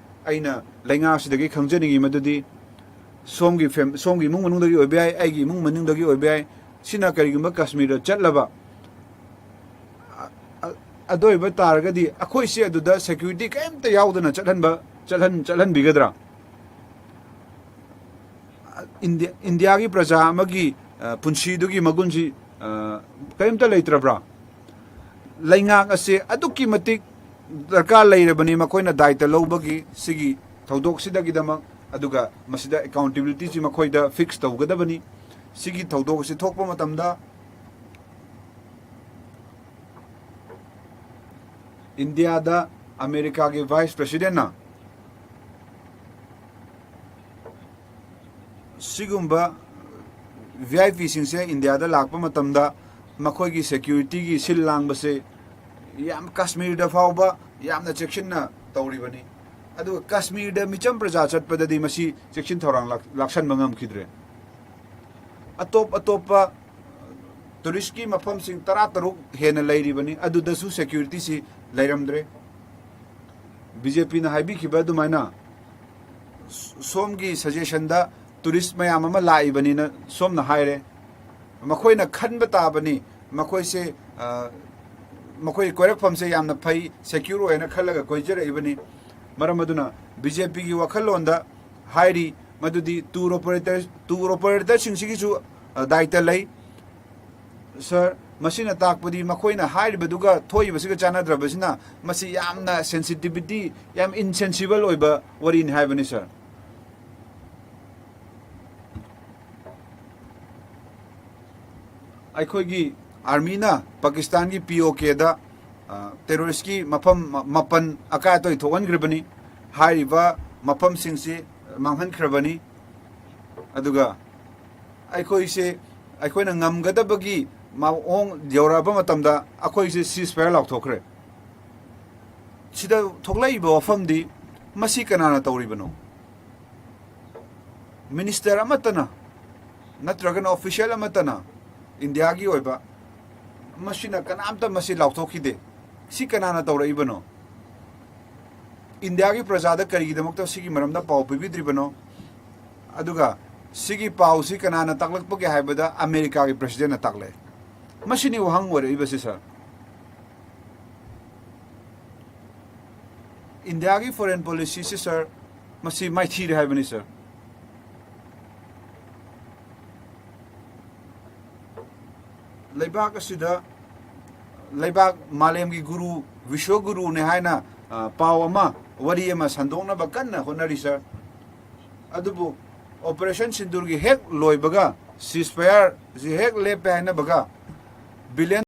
ꯑꯩꯅ ꯂꯩꯉꯥꯛꯁꯤꯗꯒꯤ ꯈꯪꯖꯅꯤꯡꯉꯤ ꯃꯗꯨꯗꯤ ꯁꯣꯝꯒꯤ ꯐꯦꯝ-, ꯁꯣꯝꯒꯤ ꯏꯃꯨꯡ ꯃꯅꯨꯡꯗꯒꯤ ꯑꯣꯏꯕ ꯌꯥꯏ, ꯑꯩꯒꯤ ꯏꯃꯨꯡ ꯃꯅꯨꯡꯗꯒꯤ ꯑꯣꯏꯕ ꯌꯥꯏ, ꯁꯤꯅ ꯀꯔꯤꯒꯨꯝꯕ ꯀꯥꯁꯃꯤꯔꯗ ꯆꯠꯂꯕ, ꯑ-, ꯑ-, ꯑꯗꯨ ꯑꯣꯏꯕ ꯇꯥꯔꯒꯗꯤ ꯑꯩꯈꯣꯏꯁꯦ ꯑꯗꯨꯗ ꯁꯦꯀ꯭ꯌꯨꯔꯤꯇꯤ ꯀꯔꯤꯝꯇ ꯌꯥꯎꯗꯅ ꯆꯠꯍꯟꯕ, ꯆꯠꯍꯟ-, ꯆꯠꯍꯟꯕꯤꯒꯗ꯭ꯔꯥ? ꯏꯟꯗꯤꯌꯥ, ꯏꯟꯗꯤꯌꯥꯒꯤ ꯄ꯭ꯔꯖꯥ ꯑꯃꯒꯤ, ꯑ, ꯄꯨꯟꯁꯤꯗꯨꯒꯤ ꯃꯒꯨꯟꯁꯤ, ꯑ, ꯀꯔꯤꯝꯇ ꯂꯩꯇ꯭ꯔꯕ꯭ꯔꯥ? ꯂꯩꯉꯥꯛ ꯑꯁꯦ ꯑꯗꯨꯛꯀꯤ ꯃꯇꯤꯛ ꯗꯔꯀꯥꯔ ꯂꯩꯔꯕꯅꯤ, ꯃꯈꯣꯏꯅ ꯗꯥꯏꯇ ꯂꯧꯕꯒꯤ꯫ ꯁꯤꯒꯤ ꯊꯧꯗꯣꯛꯁꯤꯗꯒꯤꯗꯃꯛ ꯑꯗꯨꯒ ꯃꯁꯤꯗ ꯑꯦꯀꯥꯎꯟꯇꯦꯕꯤꯂꯤꯇꯤꯁꯤ ꯃꯈꯣꯏꯗ ꯐꯤꯛꯁ ꯇꯧꯒꯗꯕꯅꯤ꯫ ꯁꯤꯒꯤ ꯊꯧꯗꯣꯛ ꯑꯁꯤ ꯊꯣꯛꯄ ꯃꯇꯝꯗ ꯏꯟꯗꯤꯌꯥꯗ ꯑꯃꯦꯔꯤꯀꯥꯒꯤ ꯚꯥꯏꯁ ꯄ꯭ꯔꯦꯁꯤꯗꯦꯟꯅ ꯁꯤꯒꯨꯝꯕ ꯚꯤ ꯑꯥꯏ ꯄꯤꯁꯤꯡꯁꯦ ꯏꯟꯗꯤꯌꯥꯗ ꯂꯥꯛꯄ ꯃꯇꯝꯗ ꯃꯈꯣꯏꯒꯤ ꯁꯦꯀ꯭ꯌꯨꯔꯤꯇꯤꯒꯤ ꯁꯤꯜ ꯂꯥꯡꯕꯁꯦ ꯌꯥꯝ, ꯀꯥꯁꯃꯤꯔꯗ ꯐꯥꯎꯕ ꯌꯥꯝꯅ ꯆꯦꯛꯁꯤꯟꯅ ꯇꯧꯔꯤꯕꯅꯤ꯫ ꯑꯗꯨꯒ ꯀꯥꯁꯃꯤꯔꯗ ꯃꯤꯆꯝ ꯄ꯭ꯔꯖꯥ ꯆꯠꯄꯗꯗꯤ ꯃꯁꯤ ꯆꯦꯛꯁꯤꯟ ꯊꯧꯔꯥꯡ ꯂꯥꯛ-, ꯂꯥꯛꯁꯟꯕ ꯉꯝꯈꯤꯗ꯭ꯔꯦ꯫ ꯑꯇꯣꯞ ꯑꯇꯣꯞꯄ ꯇꯨꯔꯤꯁꯀꯤ ꯃꯐꯝꯁꯤꯡ ꯇꯔꯥ ꯇꯔꯨꯛ ꯍꯦꯟꯅ ꯂꯩꯔꯤꯕꯅꯤ, ꯑꯗꯨꯗꯁꯨ ꯁꯦꯀ꯭ꯌꯨꯔꯤꯇꯤꯁꯤ ꯂꯩꯔꯝꯗ꯭ꯔꯦ꯫ ꯕꯤ ꯖꯦ ꯄꯤꯅ ꯍꯥꯏꯕꯤꯈꯤꯕ ꯑꯗꯨꯃꯥꯏꯅ ꯁꯣꯝꯒꯤ ꯁꯖꯦꯁꯟꯗ ꯇꯨꯔꯤꯁ ꯃꯌꯥꯝ ꯑꯃ ꯂꯥꯛꯏꯕꯅꯤꯅ ꯁꯣꯝꯅ ꯍꯥꯏꯔꯦ꯫ ꯃꯈꯣꯏꯅ ꯈꯟꯕ ꯇꯥꯕꯅꯤ, ꯃꯈꯣꯏꯁꯦ, ꯑ, ꯃꯈꯣꯏ ꯀꯣꯏꯔꯛꯐꯝꯁꯦ ꯌꯥꯝꯅ ꯐꯩ, ꯁꯦꯀ꯭ꯌꯨꯔ ꯑꯣꯏꯅ ꯈꯜꯂꯒ ꯀꯣꯏꯖꯔꯛꯏꯕꯅꯤ꯫ ꯃꯔꯝ ꯑꯗꯨꯅ ꯕꯤ ꯖꯦ ꯄꯤꯒꯤ ꯋꯥꯈꯜꯂꯣꯟꯗ ꯍꯥꯏꯔꯤ ꯃꯗꯨꯗꯤ ꯇꯨꯔ ꯑꯣꯄꯔꯦꯇꯔ, ꯇꯨꯔ ꯑꯣꯄꯔꯦꯇꯔꯁꯤꯡꯁꯤꯒꯤꯁꯨ, ꯑ, ꯗꯥꯏꯇ ꯂꯩ꯫ ꯁꯥꯔ, ꯃꯁꯤꯅ ꯇꯥꯛꯄꯗꯤ ꯃꯈꯣꯏꯅ ꯍꯥꯏꯔꯤꯕꯗꯨꯒ ꯊꯣꯛꯏꯕꯁꯤꯒ ꯆꯥꯟꯅꯗ꯭ꯔꯕꯁꯤꯅ ꯃꯁꯤ ꯌꯥꯝꯅ ꯁꯦꯟꯁꯤꯇꯤꯚꯤꯇꯤ, ꯌꯥꯝ ꯏꯟꯁꯦꯟꯁꯤꯕꯜ ꯑꯣꯏꯕ ꯋꯥꯔꯤꯅꯤ ꯍꯥꯏꯕꯅꯤ, ꯁꯥꯔ꯫ ꯑꯩꯈꯣꯏꯒꯤ ꯑꯥꯔꯃꯤꯅ ꯄꯥꯀꯤꯁꯇꯥꯟꯒꯤ ꯄꯤ ꯑꯣ ꯀꯦꯗ, ꯑ, ꯇꯦꯔꯣꯔꯤꯁꯀꯤ ꯃꯐꯝ ꯃ-, ꯃꯥꯄꯟ ꯑꯀꯥꯏ ꯑꯇꯣꯏ ꯊꯣꯛꯍꯟꯈ꯭ꯔꯤꯕꯅꯤ꯫ ꯍꯥꯏꯔꯤꯕ ꯃꯐꯝꯁꯤꯡꯁꯤ ꯃꯥꯡꯍꯟꯈ꯭ꯔꯕꯅꯤ꯫ ꯑꯗꯨꯒ ꯑꯩꯈꯣꯏꯁꯦ, ꯑꯩꯈꯣꯏꯅ ꯉꯝꯒꯗꯕꯒꯤ ꯃꯑꯣꯡ ꯌꯧꯔꯛꯑꯕ ꯃꯇꯝꯗ ꯑꯩꯈꯣꯏꯁꯦ ꯁꯤꯁ ꯐꯥꯌꯔ ꯂꯥꯎꯊꯣꯛꯈ꯭ꯔꯦ꯫ ꯁꯤꯗ ꯊꯣꯛꯂꯛꯏꯕ ꯋꯥꯐꯝꯗꯤ ꯃꯁꯤ ꯀꯅꯥꯅ ꯇꯧꯔꯤꯕꯅꯣ? ꯃꯤꯅꯤꯁꯇꯔ ꯑꯃꯠꯇꯅ ꯅꯠꯇ꯭ꯔꯒꯅ ꯑꯣꯐꯤꯁꯤꯌꯦꯜ ꯑꯃꯠꯇꯅ ꯏꯟꯗꯤꯌꯥꯒꯤ ꯑꯣꯏꯕ ꯃꯁꯤꯅ ꯀꯅꯥꯝꯇ ꯃꯁꯤ ꯂꯥꯎꯊꯣꯛꯈꯤꯗꯦ꯫ ꯁꯤ ꯀꯅꯥꯅ ꯇꯧꯔꯛꯏꯕꯅꯣ? ꯏꯟꯗꯤꯌꯥꯒꯤ ꯄ꯭ꯔꯖꯥꯗ ꯀꯔꯤꯒꯤꯗꯃꯛꯇ ꯁꯤꯒꯤ ꯃꯔꯝꯗ ꯄꯥꯎ ꯄꯤꯕꯤꯗ꯭ꯔꯤꯕꯅꯣ? ꯑꯗꯨꯒ ꯁꯤꯒꯤ ꯄꯥꯎꯁꯤ ꯀꯅꯥꯅ ꯇꯥꯛꯂꯛꯄꯒꯦ ꯍꯥꯏꯕꯗ ꯑꯃꯦꯔꯤꯀꯥꯒꯤ ꯄ꯭ꯔꯦꯁꯤꯗꯦꯟꯅ ꯇꯥꯛꯂꯛꯑꯦ꯫ ꯃꯁꯤꯅꯤ ꯋꯥꯍꯪ ꯑꯣꯏꯔꯛꯏꯕꯁꯤ, ꯁꯥꯔ꯫ ꯏꯟꯗꯤꯌꯥꯒꯤ ꯐꯣꯔꯦꯟ ꯄꯣꯂꯤꯁꯤꯁꯤ, ꯁꯥꯔ, ꯃꯁꯤ ꯃꯥꯏꯊꯤꯔꯦ ꯍꯥꯏꯕꯅꯤ, ꯁꯥꯔ꯫ ꯂꯩꯕꯥꯛ ꯑꯁꯤꯗ ꯂꯩꯕꯥꯛ ꯃꯥꯂꯦꯝꯒꯤ ꯒꯨꯔꯨ, ꯕꯤꯁ꯭ꯋ ꯒꯨꯔꯨꯅꯦ ꯍꯥꯏꯅ, ꯑ, ꯄꯥꯎ ꯑꯃ, ꯋꯥꯔꯤ ꯑꯃ ꯁꯟꯗꯣꯛꯅꯕ ꯀꯟꯅ ꯍꯣꯠꯅꯔꯤ, ꯁꯥꯔ꯫ ꯑꯗꯨꯕꯨ ꯑꯣꯄꯔꯦꯁꯟ ꯁꯤꯟꯗꯨꯔꯒꯤ ꯍꯦꯛ ꯂꯣꯏꯕꯒ, ꯁꯤꯁ ꯐꯥꯌꯔꯁꯤ ꯍꯦꯛ ꯂꯦꯞꯄꯦ ꯍꯥꯏꯅꯕꯒ, ꯕꯤꯂꯦꯟ